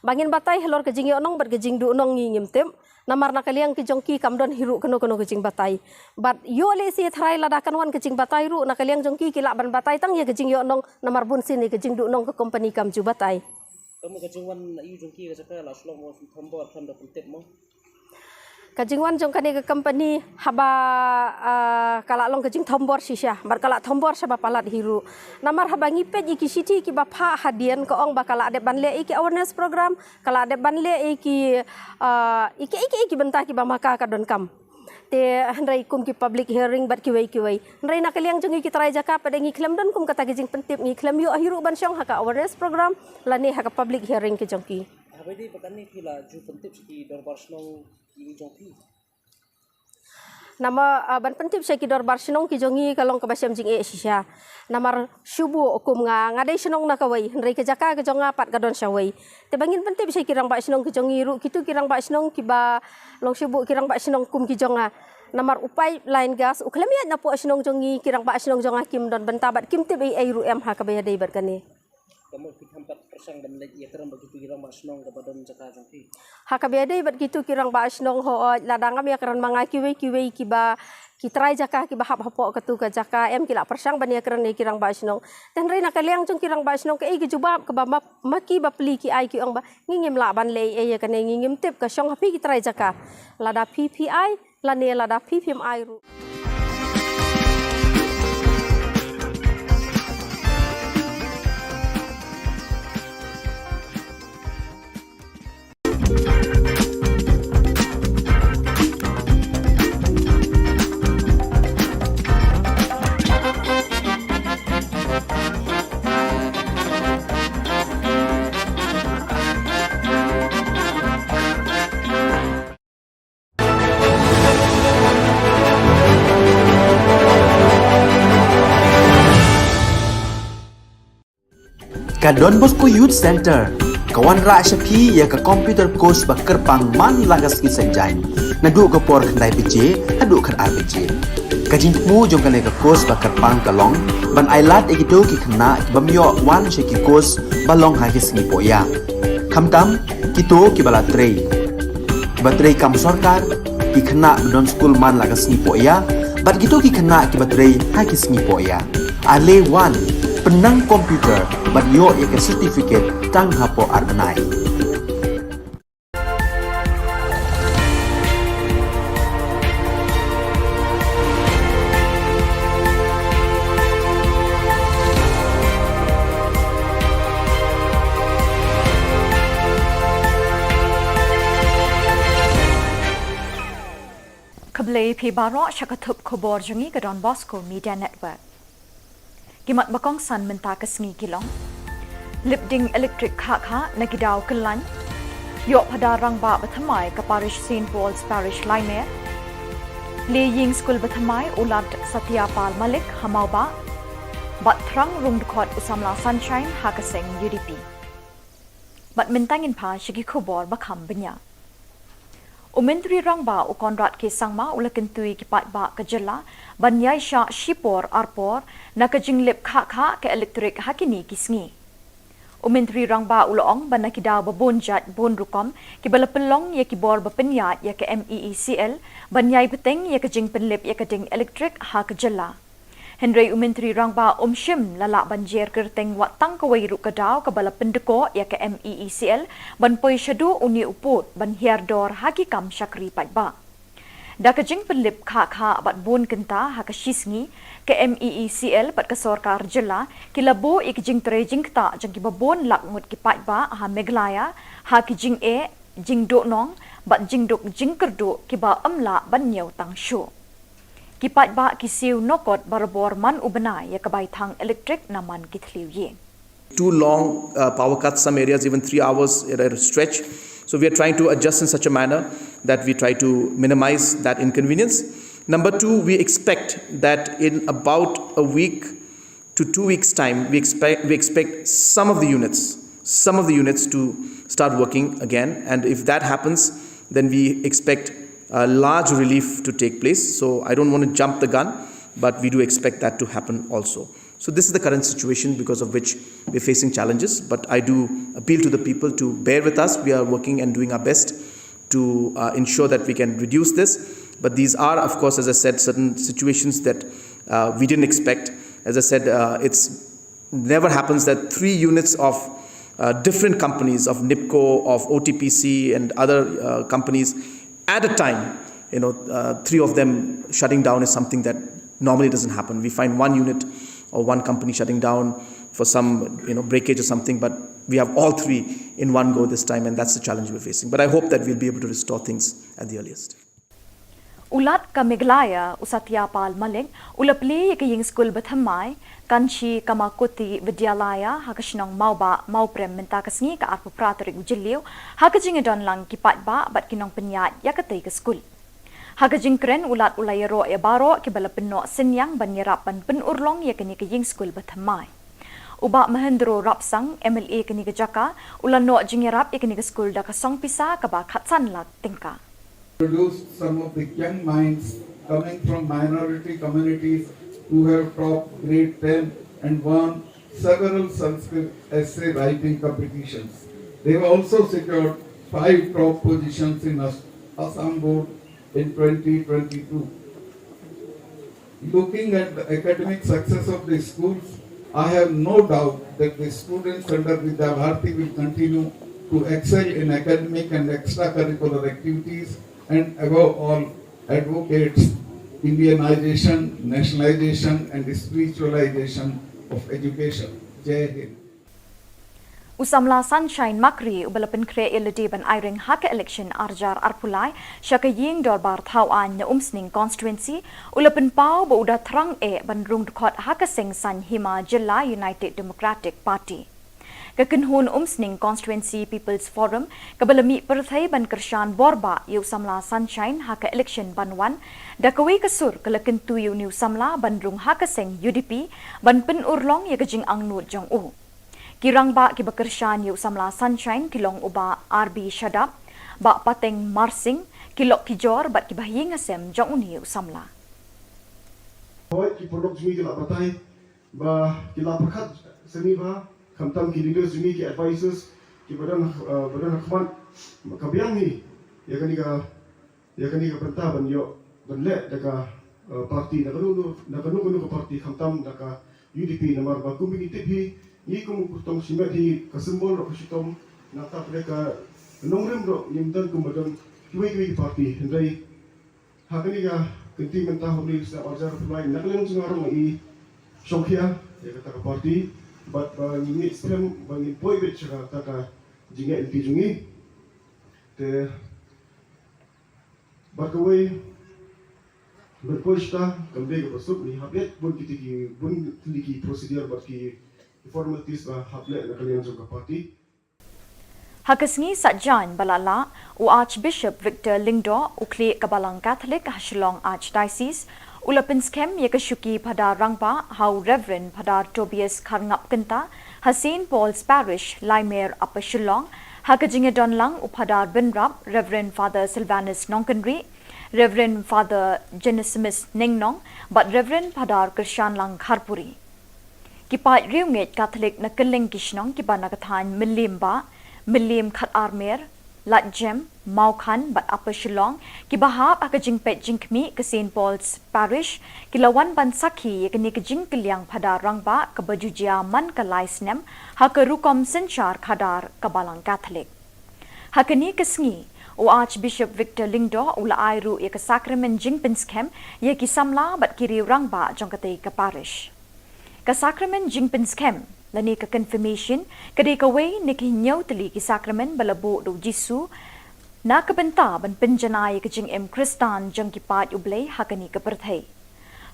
Ba ngin batai halor ka jingïohnong bad ka jingduhnong ngi ngim tip. Namar na ka liang ki jong ki kam don hi ruh kano kano ka jingbatai. Bad ïoh lehse tharai lada kan wan ka jingbatai ruh na ka liang jong ki ki lah ban batai tang ïa ka jingïohnong, namar bunsien ïa ka jingduhnong ka company kam ju batai. Ka mut ka jingwan na ïu jong ki ka jaka la shlong mo, thombor khlem da pyntip mo? Ka jingwan jong kane ka company haba, ah, ka la long ka jingthombor shisha bad ka la thombor shaba palat hi ruh. Namar haba ngi peit ïa ki shithi kiba phah hadien ka ong ba ka la dep ban leh ïa ki awareness program, ka la dep ban leh ïa ki, ah, ïa ki, ïa ki, ïa ki bynta kiba ma ka ka donkam. Te hynrei kum ki public hearing bad kiwei kiwei, hynrei na ka liang jong ngi ki trai jaka pat de ngi khlem don kum kata ki jingpyntip, ngi khlem ïoh hi ruh ban shong ha ka awareness program lane ha ka public hearing ki jong ki. Haba ïadei bad kane phi la ju pyntip sha ki dorbar shnong ki jong phi? Namar, ah, ban pyntip sha ki dorbar shnong ki jong ngi ka long kaba shem jingeh shisha. Namar shu buh kum nga, nga dei shnong na kawei, hynrei ka jaka ka jong nga pat ka don shawei. Te ba ngin pyntip sha ki rangbah shnong ki jong ngi ruh, kito ki rangbah shnong kiba long shu buh ki rangbah shnong kum ki jong nga. Namar u pipeline gas u khlem ïaid napoh shnong jong ngi, ki rangbah shnong jong nga kim don bynta bad kim tip ei ei ruh em ha kaba ïadei bad kane. Ka mut phi kham pat pyrshang ban leit ïakren bad kito ki rangbah shnong kaba don jaka jong phi? Ha kaba ïadei bad kito ki rangbah shnong, hooid, lada ngam ïakren ma nga, kiwei kiwei kiba, ki trai jaka kiba hap hapoh katu ka jaka, em ki la pyrshang ban ïakren ïa ki rangbah shnong. Te hynrei na ka liang jong ki rangbah shnong kaei ka jubab kaba ma, ma ki bapli ki ai, ki ong ba ngi ngim lah ban leh ei ei ïa kane, ngi ngim tip, ka shong ha phi ki trai jaka. Lada phi phi ai lane lada phi phim ai ruh. Ka Don Bosco Youth Center, Ka wanrah sha phi ïa ka computer course ba kyrpang man la ka sngi Saitjaiñ, naduh ka por khyndai baje haduh khatar baje. Ka jingthmu jong kane ka course ba kyrpang ka long ban ailad ïa kito ki khynnah ki bym ïoh wan sha ki course ba long ha ki sngi pohïa, khamtam kito kiba la trei, kiba trei kam sorkar, ki khynnah ba don skul man la ka sngi pohïa, bad kito ki khynnah kiba trei ha ki sngi pohïa. Ale wan, pynnang computer bad ïoh ïa ka certificate tang hapoh ar bnai. Khublei phi baroh sha ka thup khubor jong ngi ka Don Bosco Media Network. Ki mat ba kongsan mynta ka sngi ki long: Lip ding elektrik khah khah na ki daw kyllaiñ. Ïoh phadar rangbah ba thymmai ka parish Saint Paul's Parish Laimer. Plie ïing skul ba thymmai u Lad Satya Pal Malik ha Mawbah. Bad thrang rung dkhot u samla Sunshine ha ka seng U D P. Bad mynta ngin phai sha ki khubor ba kham bniah. U Myntri Rangbah u Conrad K Sangma u la kyntu ïa ki paidbah ka jylla ban ïaishah shipor arpor na ka jinglip khah khah ka elektrik ha kine ki sngi. U Myntri Rangbah u la ong ba na ki daw ba bun jait bun rukom kiba la pynlong ïa ki bor ba pynïaid ïa ka M E E C L ban ïai bteng ïa ka jingpynlip ïa ka ding elektrik ha ka jylla. Hynrei u Myntri Rangbah um shym la lah ban jer kyrteng wat tang kawei ruh ka daw kaba la pyndkoh ïa ka M E E C L ban poi shaduh une u pud ban hiar dor ha ki kam shakri paidbah. Da ka jingpynlip khah khah bad bun kynta ha ka shi sngi, ka M E E C L bad ka sorkar jylla ki la buh ïa ki jingtrei jingktah jong kiba bun lak ngut ki paidbah ha Meghalaya ha ki jingeh, jingduhnong bad jingduk jingkyrduh kiba ym lah ban ñiew tang shuh. Ki paidbah ki siew nokot barabor man u bnai ïa ka bai thang elektrik na man ki thliew ïing. Too long uh, power cuts, some areas even three hours at a stretch. So we are trying to adjust in such a manner that we try to minimize that inconvenience. Number two, we expect that in about a week to two weeks' time, we expect, we expect some of the units, some of the units to start working again. And if that happens, then we expect a large relief to take place. So I don't want to jump the gun, but we do expect that to happen also. So this is the current situation because of which we're facing challenges. But I do appeal to the people to bear with us. We are working and doing our best to uh, ensure that we can reduce this. But these are, of course, as I said, certain situations that uh, we didn't expect. As I said, uh, it's never happens that three units of uh, different companies, of NIPCO, of O T P C, and other uh, companies at a time, you know, uh, three of them shutting down is something that normally doesn't happen. We find one unit or one company shutting down for some, you know, breakage or something, but we have all three in one go this time, and that's the challenge we're facing. But I hope that we'll be able to restore things at the earliest. U Lat ka Meghalaya u Satya Pal Malik u la plie ïa ka ïing skul ba thymmai Kanchi Kamakuti Vidyalaya ha ka shnong Mawbah Mawprem mynta ka sngi ka arphew phra tarik u Jylliew ha ka jingïadon lang ki paidbah bad ki nongpynïaid ïa katei ka skul. Ha ka jingkren u Lat u la ïaroh ïa baroh kiba la pynnoh synñiang ban ïarap ban pynurlong ïa kane ka ïing skul ba thymmai. U Bah Mahendro Rapsang, M L A kane ka jaka, u la noh jingïarap ïa kane ka skul da ka song pisa kaba khatsan lak tyngka. Produced some of the young minds coming from minority communities who have topped grade ten and won several Sanskrit essay writing competitions. They have also secured five top positions in As-, Assam Board in twenty twenty-two. Looking at the academic success of the schools, I have no doubt that the students under Vidya Bharati will continue to excel in academic and extracurricular activities and, above all, advocates Indianization, nationalization, and spiritualization of education. Jai Hind. U samla Sunshine Makri uba la pynkhreh ïa lade ban aireng ha ka election arhajar arphew lai sha ka ïing dorbar thaw aiñ na Umsning constituency, u la pynpaw ba u da thrang eh ban rung dkhot ha ka seng saiñ hima jylla United Democratic Party. Ka kynhun Umsning Constituency People's Forum kaba la mih pyrthei ban kyrshan bor bah ïa u samla Sunshine ha ka election ban wan, da kawei ka sur ka la kyntu ïa une u samla ban rung ha ka seng U D P ban pynurlong ïa ka jingangnud jong u. Ki rangbah kiba kyrshan ïa u samla Sunshine ki long u Bah R B Shadap, Bah Pateng Marsing, ki lok ki jor bad kiba ha ïing ha sem jong une u samla. Hooid, ki paralok jong ngi ki la batai ba ki la pyrkhat sngewbha, khamtam ki leaders jong ngi, ki advisors kiba don, eh, ba don ha khmat, ka biang hi ïa kane ka ïa kane ka bynta ban ïoh ban leh da ka, eh, parti, da kano kano, da kano kano ka parti, khamtam da ka U D P, namar ba kum ba ngi tip hi, ngi kum u kyrtong shimet hi, ka symbol ruh ka shitom, nangta pdeng ka nongrim ruh ngim don kum ba don kiwei kiwei ki parti. Hynrei ha kane ka kynti mynta, ha une u snem arhajar arphew lai, na ka liang jong nga ruh nga i shongkhia ïa kata ka parti, bad ba ngi ngeit skhem ba ngin poi beit sha kata ka jingngeit lynti jong ngi. Te bad kawei, ban poi shata kam dei kaba suk, ngi hap leit bun kiti ki, bun kiti ki procedure bad ki, ki formalities ba hap leh na ka liang jong ka party. Ha ka sngi Saitjaiñ ba la lah, u Archbishop Victor Lyngdoh, u khlieh ka Balang Catholic ha Shillong Archdiocese, u la pynskhem ïa ka shuki Phadar Rangbah ha u Reverend Phadar Tobias Kharngap Kynta, ha Saint Paul's Parish, Laimer, Upper Shillong, ha ka jingïadon lang u Phadar Bynrap, Reverend Father Silvanus Nongkynrih, Reverend Father Genesimus Nengnong, bad Reverend Phadar Kyrshanlang Kharpuri. Ki paid riewngeit Katholik na kylleng ki shnong kiba na ka thaiñ Mylliem Bah, Mylliem Khatarmer, Ladjem, Mawkhan bad Upper Shillong, kiba hap ha ka jingpeit jingkhmih ka Saint Paul's Parish, ki la wan ban sakhi ïa kane ka jingkylliang Phadar Rangbah kaba ju jia man ka lai snem ha ka rukom synshar khadar ka Balang Katholik. Ha kane ka sngi, u Archbishop Victor Lyngdoh u la ai ruh ïa ka sakramen jingpynskhem ïa ki samla bad ki riew rangbah jong katei ka parish. Ka sakramen jingpynskhem lane ka confirmation ka dei kawei na ki hynñiew tylli ki sakramen ba la buh da u Jisu na ka bynta ban pynjanai ïa ka jingim Khristan jong ki paid U Blei ha kane ka pyrthei.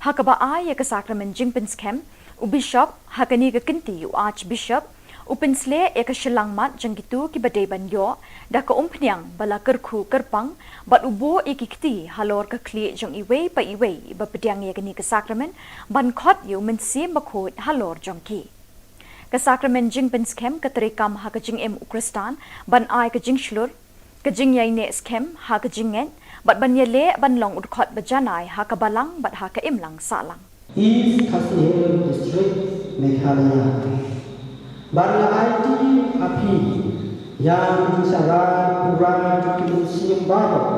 Ha kaba ai ïa ka sakramen jingpynskhem, u Bishop, ha kane ka kynti u Archbishop, u pynsleh ïa ka shyllangmat jong kito kiba dei ban ïoh da ka umphniang ba la kyrkhu kyrpang, bad u buh ïa ki kti halor ka khlieh jong iwei pa iwei ba pdiang ïa kane ka sakramen, ban khot ïa u Mynsiem Bakhuid halor jong ki. Ka sakramen jingpynskhem ka treikam ha ka jingim u Khristan ban ai ka jingshlur, ka jingïaineh skhem ha ka jingngeit, bad ban ïaleh ban long u dkhot ba janai ha ka balang bad ha ka imlang sahlang. East Khasi Hills District, Meghalaya. Bad nga aiti ha phi ïa ki jingshah rai pura jong ki mynsiem baroh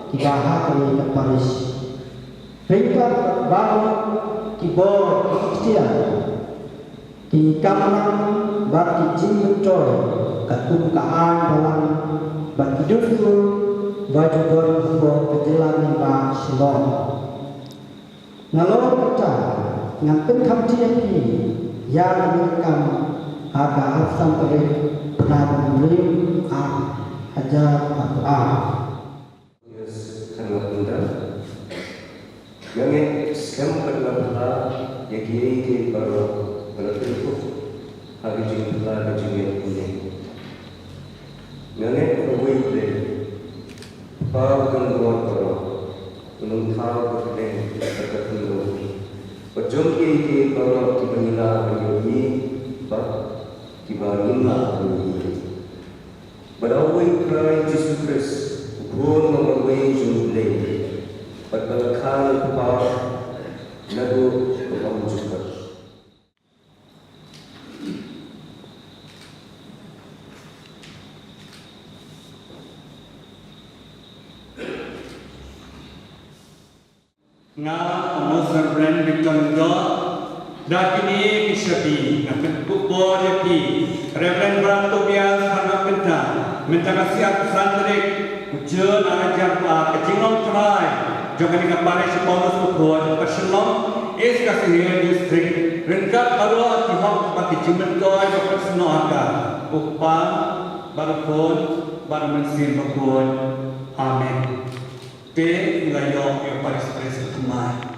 kiba ha kane ka parish. Ryngkat baroh ki bor ki ktien, ki kamram bad ki jingmyntoi katkum ka aiñ balang bad ki dustur ba ju don hapoh ka jylla nongïalam Shillong. Nalor kata ngan pynkhamti ïa phi ïa kane ka kam ha ka arphew san tarik bnai Naiwieng ar hajar arphew ar. Yes, kharngap kynta. Nga ngeit skhem bad nga pyrkhat ïa kiei kiei baroh ba la pynkup ha ka jingpynlong ka jingngeit kane. Nga ngeit ba U Blei, Kpa u don bor baroh, un ym thaw ka pdeng bad ka khyndew. Bad jong kiei kiei baroh kiba ngi lah ban ïohi bad kiba ngim lah ban ïohi. Bad uwei U Trai Jisu Khrist, u Khun ba marwei jong U Blei, bad ba la kha na U Kpa naduh ka ym jukut. Nga, u Most Reverend Victor Lyngdoh, da kine ki shadi nga pynkup bor ïa phi, Reverend Brother Tobias Kharngap Kynta, mynta ka sngi arphew san tarik u Jun ar hajar arphew ar, ka jinglong trai jong kane ka parish Paulus Bakhuid, Upper Shillong, East Khasi Hills District, ryngkat baroh ki hok bad ki jingmyntoi ba pynsnoh ha ka, u Kpa bad u Khun bad u Mynsiem Bakhuid. Amen. Te ngi la ïoh ïa u parish priest u thymmai.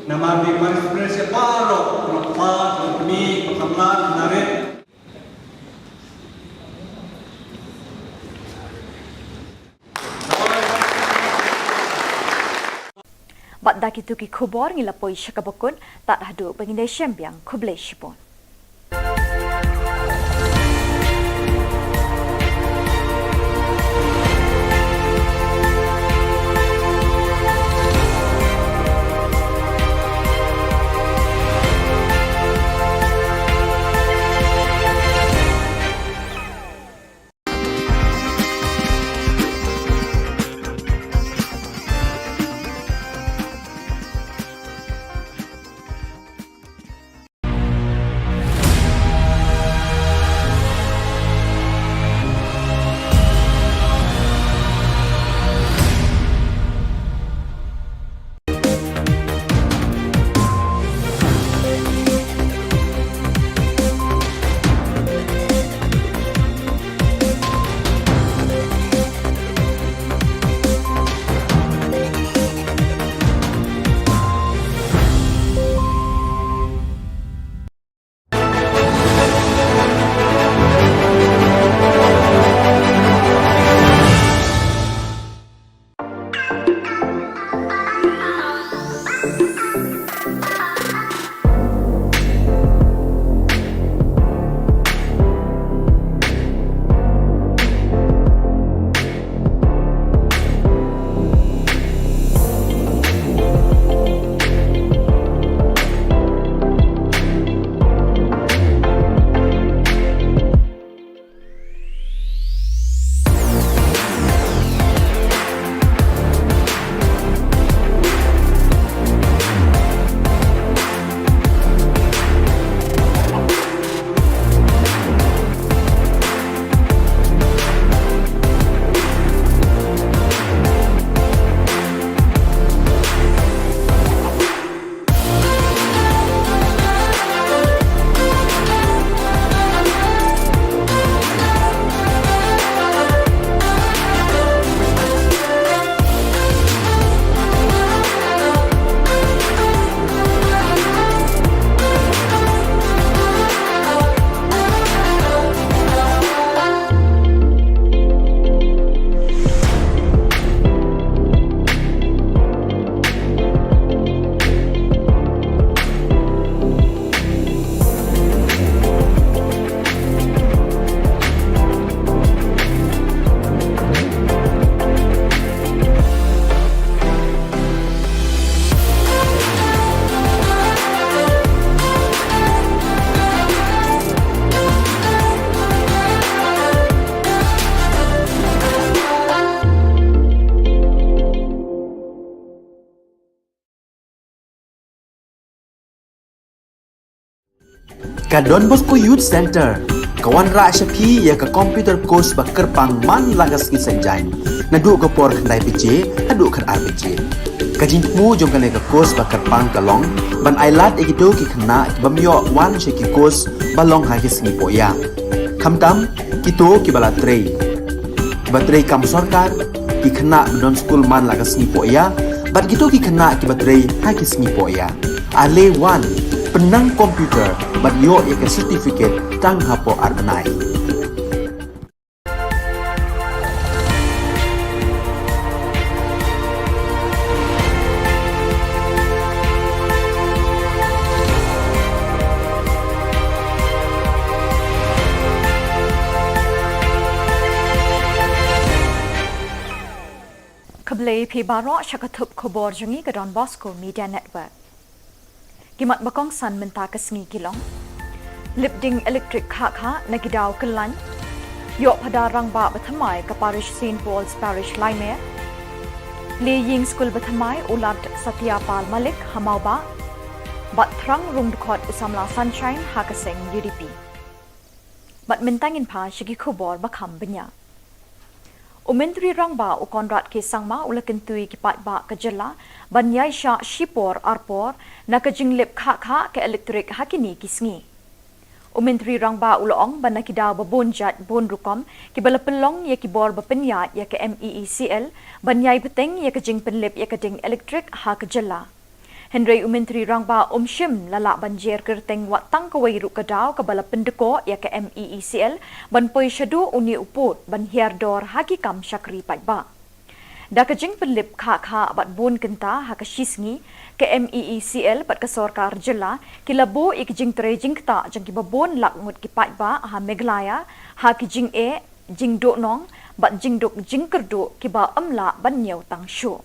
Namar ki participants baroh, kpa, kmie, kpa samla, narit. Bad da kito ki khubor ngi la poi sha kaba kut, tad haduh ba ngin ïashem biang, khublei shibun. Ka Don Bosco Youth Center ka wanrah sha phi ïa ka computer course ba kyrpang man la ka sngi Saitjaiñ, naduh ka por khyndai baje haduh khatar baje. Ka jingthmu jong kane ka course ba kyrpang ka long ban ailad ïa kito ki khynnah ki bym ïoh wan sha ki course ba long ha ki sngi pohïa, khamtam kito kiba la trei, kiba trei kam sorkar, ki khynnah ba don skul man la ka sngi pohïa, bad kito ki khynnah kiba trei ha ki sngi pohïa. Ale wan, pynnang computer bad ïoh ïa ka certificate tang hapoh ar bnai. Khublei phi baroh sha ka thup khubor jong ngi ka Don Bosco Media Network. Ki mat ba kongsan mynta ka sngi ki long: Lipding elektrik khah khah na ki daw kyllaiñ. Ïoh phadar rangbah ba thymmai ka parish Saint Paul's Parish Laimer. Lie ïing skul ba thymmai u Lad Satya Pal Malik ha Mawbah. Bad thrang rung dkhot u samla Sunshine ha ka seng U D P. Bad mynta ngin phai sha ki khubor ba kham bniah. U Myntri Rangbah u Conrad K Sangma u la kyntu ïa ki paidbah ka jylla ban ïaishah shipor arpor na ka jinglip khah khah ka elektrik ha kine ki sngi. U Myntri Rangbah u la ong ba na ki daw ba bun jait bun rukom kiba la pynlong ïa ki bor ba pynïaid ïa ka MEECL ban ïai bteng ïa ka jingpynlip ïa ka ding elektrik ha ka jylla. Hynrei u Myntri Rangbah um shym la lah ban jer kyrteng wat tang kawei ruh ka daw kaba la pyndkoh ïa ka MEECL ban poi shaduh une u pud ban hiar dor ha ki kam shakri paidbah. Da ka jingpynlip khah khah bad bun kynta ha ka shisngi, ka MEECL bad ka sorkar jylla ki la buh ïa ki jingtrei jingktah jong kiba bun lak ngut ki paidbah ha Meghalaya ha ki jingeh, jingduhnong bad jingduk jingkyrduh kiba ym lah ban ñiew tang shuh.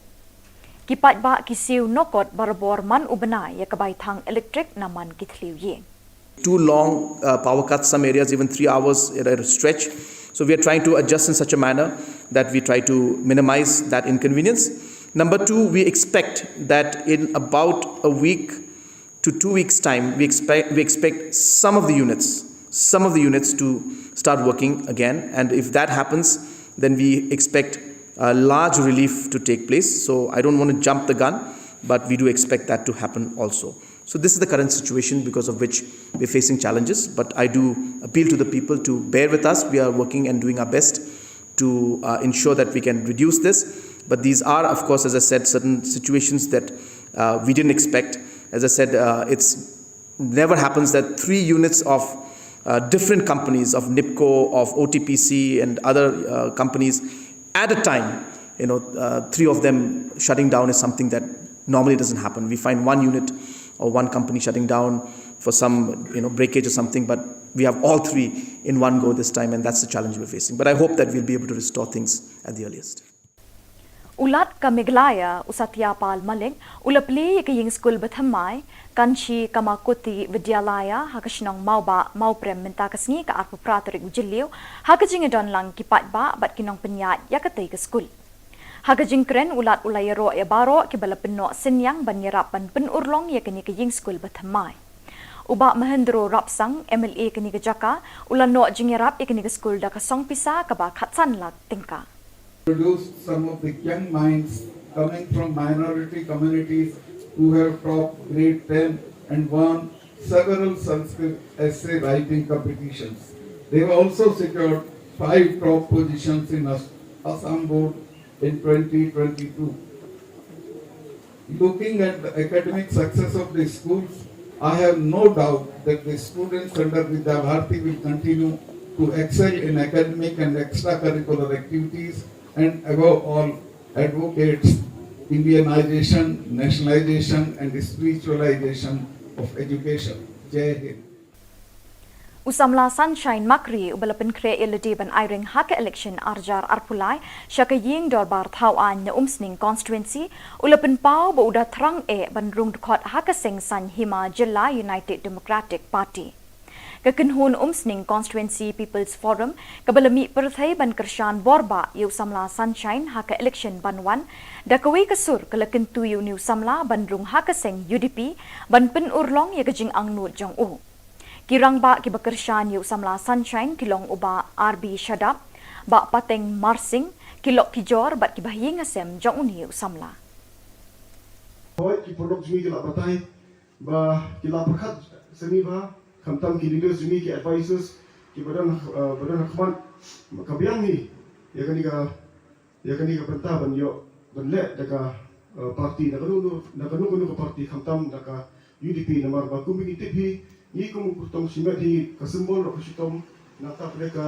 Ki paidbah ki siew nokot barabor man u bnai ïa ka bai thang elektrik na man ki thliew ïing. Too long uh, power cuts, some areas even three hours at a stretch. So we are trying to adjust in such a manner that we try to minimize that inconvenience. Number two, we expect that in about a week to two weeks' time, we expect, we expect some of the units, some of the units to start working again. And if that happens, then we expect a large relief to take place. So I don't want to jump the gun, but we do expect that to happen also. So this is the current situation because of which we're facing challenges. But I do appeal to the people to bear with us. We are working and doing our best to uh, ensure that we can reduce this. But these are, of course, as I said, certain situations that uh, we didn't expect. As I said, uh, it's never happens that three units of uh, different companies, of NIPCO, of OTPC, and other uh, companies at a time, you know, uh, three of them shutting down is something that normally doesn't happen. We find one unit or one company shutting down for some, you know, breakage or something, but we have all three in one go this time, and that's the challenge we're facing. But I hope that we'll be able to restore things at the earliest. U Lat ka Meghalaya, u Satya Pal Malik, u la plie ïa ka ïing skul bathymmai, Kanchi Kamakuti Vidyalaya, ha ka shnong Mawbah, Mawprem mynta ka sngi ka arphew phra tarik u Jylliew, ha ka jingïadon lang ki paidbah bad ki nongpynïaid ïa katei ka skul. Ha ka jingkren u Lat u la ïaroh ïa baroh kiba la pynnoh synñiang ban ïarap ban pynurlong ïa kane ka ïing skul bathymmai. U Bah Mahendro Rapsang, MLA kane ka jaka, u la noh jingïarap ïa kane ka skul da ka song pisa kaba khatsan lak tyngka. Produced some of the young minds coming from minority communities who have topped grade ten and won several Sanskrit essay writing competitions. They have also secured five top positions in As- Assam Board in twenty twenty-two. Looking at the academic success of the schools, I have no doubt that the students under Vidya Bharati will continue to excel in academic and extracurricular activities and above all advocates Indianization, nationalization and spiritualization of education. Jai Hind. U samla Sunshine Makri uba la pynkhreh ïa lade ban aireng ha ka election arjar arphew lai sha ka ïing dorbar thaw aiñ na Umsning constituency, u la pynpaw ba u da thrang eh ban rung dkhot ha ka seng saiñ hima jylla United Democratic Party. Ka kynhun Umsning Constituency People's Forum kaba la mih pyrthei ban kyrshan borbah ïa u samla Sunshine ha ka election ban wan, da kawei ka sur ka la kyntu ïa une u samla ban rung ha ka seng UDP ban pynurlong ïa ka jingangnud jong u. Ki rangbah kiba kyrshan ïa u samla Sunshine ki long u Bah R B Shadap, Bah Pateng Marsing, ki lok ki jor bad kiba ha ïing ha sem jong une u samla. Hooid, ki paralok jong ngi ki la batai ba ki la pyrkhat sani bha, khamtam ki leaders jong ngi, ki advisors kiba don, ba don ha khmat, ka biang hi ïa kane ka ïa kane ka bynta ban ïoh ban leh da ka party, da kano kano ka party, khamtam da ka UDP, namar ba kum ba ngi tip hi, ngi kum u kyrtong shimet hi, ka symbol ruh ka shitom, nangta pdeng ka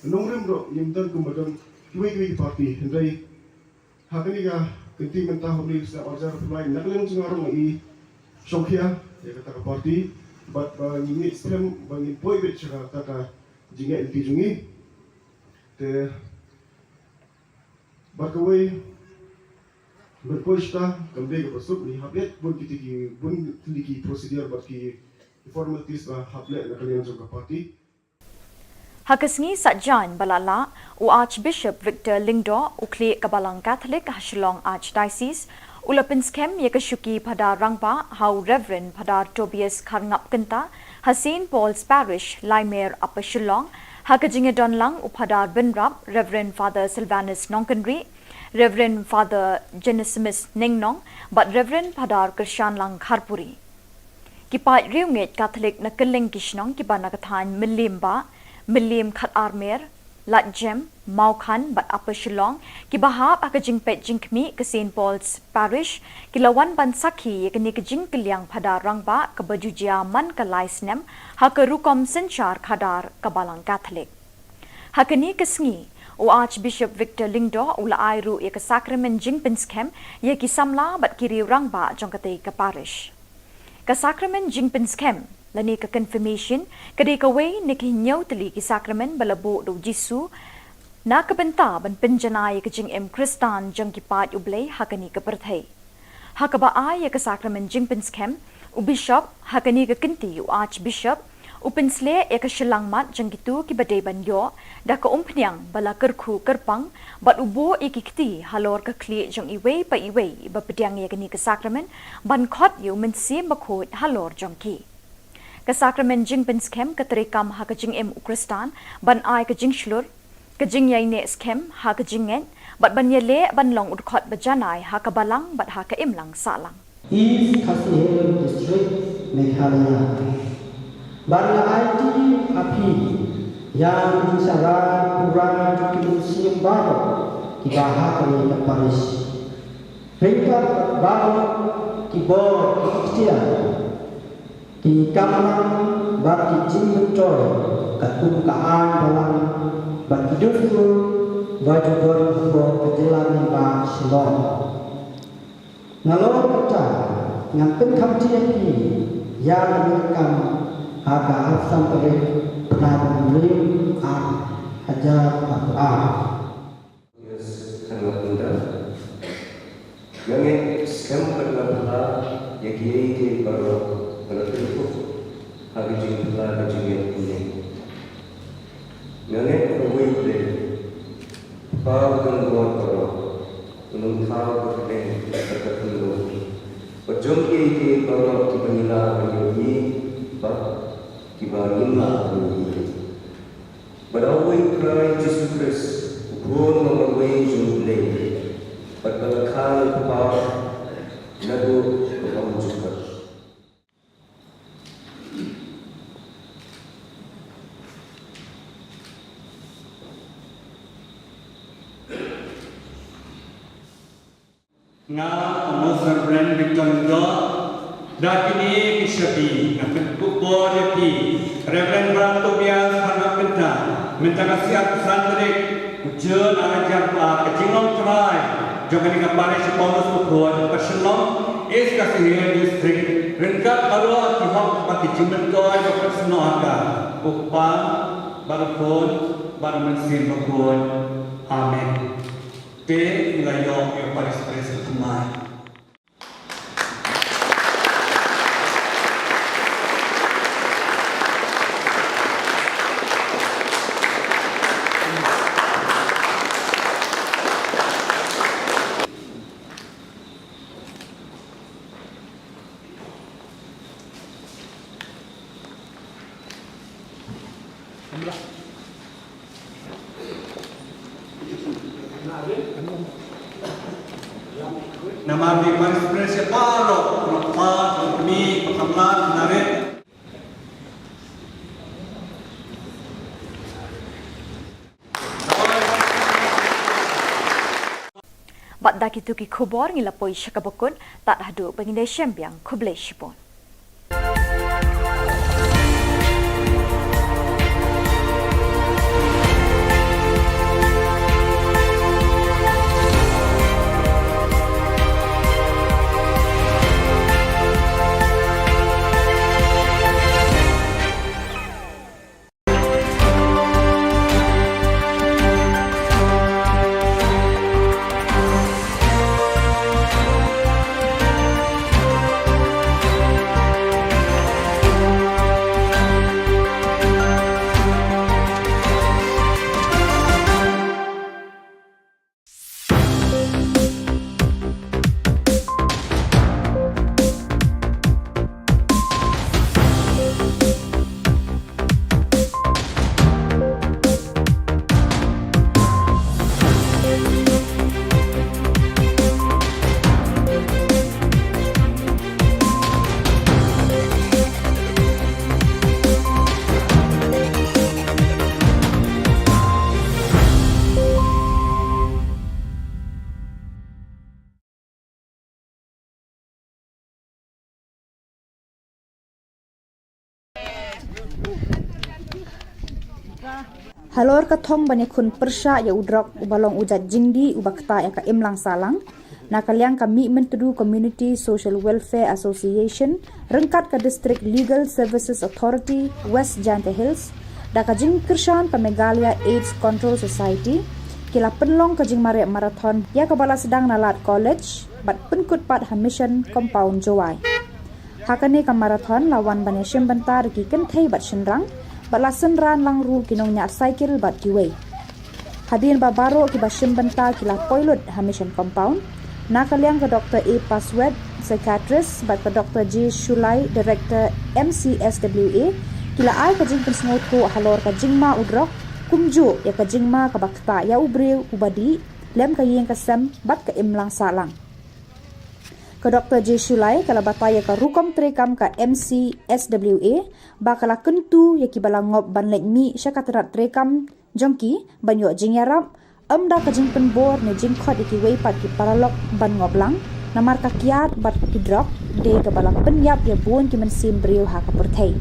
nongrim ruh ngim don kumba don kiwei kiwei ki party. Hynrei ha kane ka kynti mynta, ha une u snem arjar arphew lai, na ka liang jong nga ruh nga i shongkhia ïa kata ka party, bad ba ngi ngeit skhem ba ngin poi beit sha kata ka jingngeit lynti jong ngi. Te bad kawei, ban poi shata kam dei kaba suk, ngi hap leh bun kiti ki, bun kiti ki procedure bad ki formalities ba hap leh na ka liang jong ka party. Ha ka sngi Saitjaiñ ba la lah, u Archbishop Victor Lyngdoh, u khlieh ka Balang Catholic ha Shillong Archdiocese, u la pynskhem ïa ka shuki Phadar Rangbah ha u Reverend Phadar Tobias Kharngap Kynta ha Saint Paul's Parish, Laimer, Upper Shillong, ha ka jingïadon lang u Phadar Bynrap, Reverend Father Sylvanus Nongkynrih, Reverend Father Genesimus Nengnong bad Reverend Phadar Kyrshanlang Kharpuri. Ki paid riewngeit Katholik na kylleng ki shnong kiba na ka thaiñ Mylliem Bah, Mylliem Khatarmer, Ladjem, Mawkhan bad Upper Shillong, kiba hap ha ka jingpeit jingkhmih ka Saint Paul's Parish, ki la wan ban sakhi ïa kane ka jingkylliang phadar rangbah kaba ju jia man ka lai snem ha ka rukom synshar khadar ka Balang Katholik. Ha kane ka sngi, u Archbishop Victor Lyngdoh u la ai ruh ïa ka sakramen jingpynskhem ïa ki samla bad ki riew rangbah jong katei ka parish. Ka sakramen jingpynskhem lane ka confirmation ka dei kawei na ki hynñiew tylli ki sakramen ba la buh da u Jisu na ka bynta ban pynjanai ïa ka jingim Khristan jong ki paid U Blei ha kane ka pyrthei. Ha kaba ai ïa ka sakramen jingpynskhem, u bishop, ha kane ka kynti u archbishop, u pynsleh ïa ka shyllangmat jong kito kiba dei ban ïoh da ka umphniang ba la kyrkhu kyrpang, bad u buh ïa ki kti halor ka khlieh jong iwei pa iwei iba pdiang ïa kane ka sakramen, ban khot ïa u Mynsiem Bakhuid halor jong ki. Ka sakramen jingpynskhem ka treikam ha ka jingim u Khristan ban ai ka jingshlur, ka jingïaineh skhem ha ka jingngeit, bad ban ïaleh ban long u dkhot ba janai ha ka balang bad ha ka imlang sahlang. East Khasi Hills District, Meghalaya. Bad nga aiti ha phi ïa ki jingshakri pura jong ki mynsiem baroh kiba ha kane ka parish. Ryngkat baroh ki bor ki iktiar, ki kamram bad ki jingmyntoi katkum ka aiñ balang bad ki dustur ba ju don ha ka jylla nongïalam Shillong. Nalor kata ngan pynkham ïa phi ïa kane ka kam ha ka arphew san tarik bnai Jymmang ar hajar arphew ar. Yes, khan nga pynda. Nga ngeit skhem bad nga phylla ïa kiei kiei baroh ba la pynkup ha ka jingphylla ka jingngeit kumne. Nga ngeit ba uwei U Blei, Kpa uba don bor baroh, un ym thaw ka kyrteng bad ka kynnoh bad jong kiei kiei baroh kiba ngi lah ban ïohi bad kiba ngim lah ban ïohi. Bad da uwei U Trai Jisu Khrist, u Khun uba marwei jong U Blei, bad ba la kha na u Kpa naduh ka bymjukut. Nga, u Most Reverend Victor Lyngdoh, da kine ki shabi nga pynkup bor ïa phi, Reverend Brother Tobias Kharngap Pynta, mynta ka sngi arphew san tarik u Jun ar hajar arphew ar, ka jinglong trai jong kane ka parish Paulus Bakhuid, Upper Shillong, East Khasi Hills District, ryngkat baroh ki hok bad ki jingmyntoi ba pynsnoh ha ka, u Kpa bad u Khun bad u Mynsiem Bakhuid. Amen. Te ngi la ïoh ïa u parish priest u thymmai. Namar ki parish priest baroh, kpa, kmie, kpa samla, narit. Bad da kito ki khubor ngi la poi sha kaba kut, tad haduh ba ngin ïashem biang, khublei shibun. Halor ka thong ban ïakhun pyrshah ïa u drok uba long u jait jingdih uba ktah ïa ka imlang sahlang, na ka liang ka Mihmyntdu Community Social Welfare Association ryngkat ka District Legal Services Authority West Jaintia Hills da ka jingkyrshan ka Meghalaya AIDS Control Society ki la pynlong ka jingmareh marathon ïa kaba la sdang na Lad College bad pynkut pat ha Mission Compound Jowai. Ha kane ka marathon la wan ban ïashim bynta da ki kynthei bad shynrang bad la synran lang ruh ki nongñiah cycle bad kiwei. Hadien ba baroh kiba shim bynta ki la poi lut ha Mission Compound, na ka liang ka Doctor A Paswet, psychiatrist, bad ka Doctor J Shulai, director M C S W A, ki la ai ka jingpynsngewthuh halor ka jingma u drok, kumjuh ïa ka jingma kaba ktah ïa u briew uba dih lem ka ïing ka sem bad ka imlang sahlang. Ka Doctor J Shulai ka la batai ïa ka rukom treikam ka M C S W A ba ka la kyntu ïa kiba la ngop ban leit mih sha ka tnat treikam jong ki ban ïoh jingïarap, ym da ka jingpynbor ne jingkhot ïa kiwei pat ki paralok ban ngop lang, namar ka kiad bad ki drok dei kaba la pynïap ïa bun ki mynsiem briew ha ka pyrthei.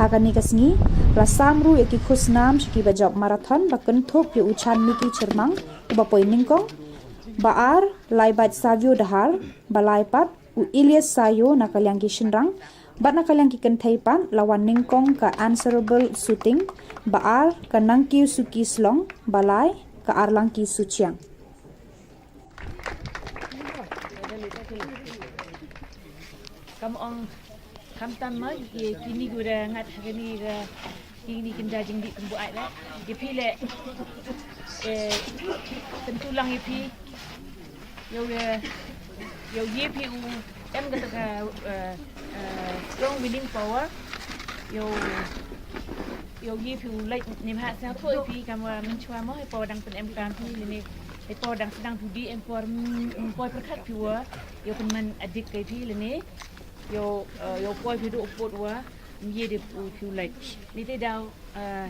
Ha kane ka sngi la sam ruh ïa ki khusnam sha kiba jop marathon ba kynthup ïa u Chanmiki Chyrmang uba poi nyngkong, ba ar Laibat Savio Dahar, ba lai pat u Elias Sayo na ka liang ki shynrang, bad na ka liang ki kynthei pat la wan nyngkong ka Answerable Suting, ba ar ka Nangkiew Suki Slong, ba lai ka Arlangki Suchiang. Kam ong, kam tam ma, ki, kini ki da ngat ha kini ka, kini ki da jingdih kumbu ai le. Ki phi le, eh, tentu lang ki phi. Ïoh, eh, ïoh ïa phi u em kata ka, eh, eh, strong willing power. Ïoh, ïoh ïa phi u lait ne bha sa poi phi kam wa mynchwa mo, hapoh dang pynem kam phi lane, hapoh dang sdang phi dih em por, mm, poi pyrkhat phi wa ïoh pynman adik kai phi lane. Ïoh, eh, ïoh poi phi duh put wa ym ïa dei u phi u lait. Ni te daw, eh,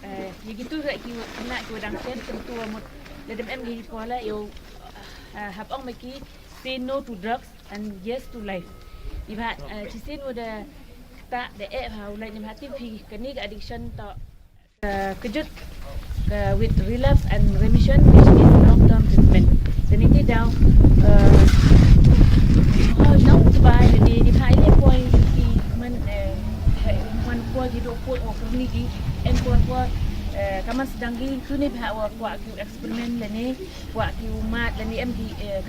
eh, ïa kitu ki wa khynnah ki wa dang shen tentu wa mut lada em ki poi la ïoh, eh, hap ong ma ki, say no to drugs and yes to life. Ni bha, eh, shisien wa da ta da eh ha u lait ni bha, te phi kane ka addiction to, eh, kjut ka with relapse and remission, which is long term treatment. Te ni te daw, eh, oh, nong tu ba ni, ni bha ile poi ki man, eh, man poi ki duh put wa kyrni ki em por por, eh, ka man sdang ki tu ni bha wa kwah ki experiment lane, kwah ki u mad lane em ki, eh,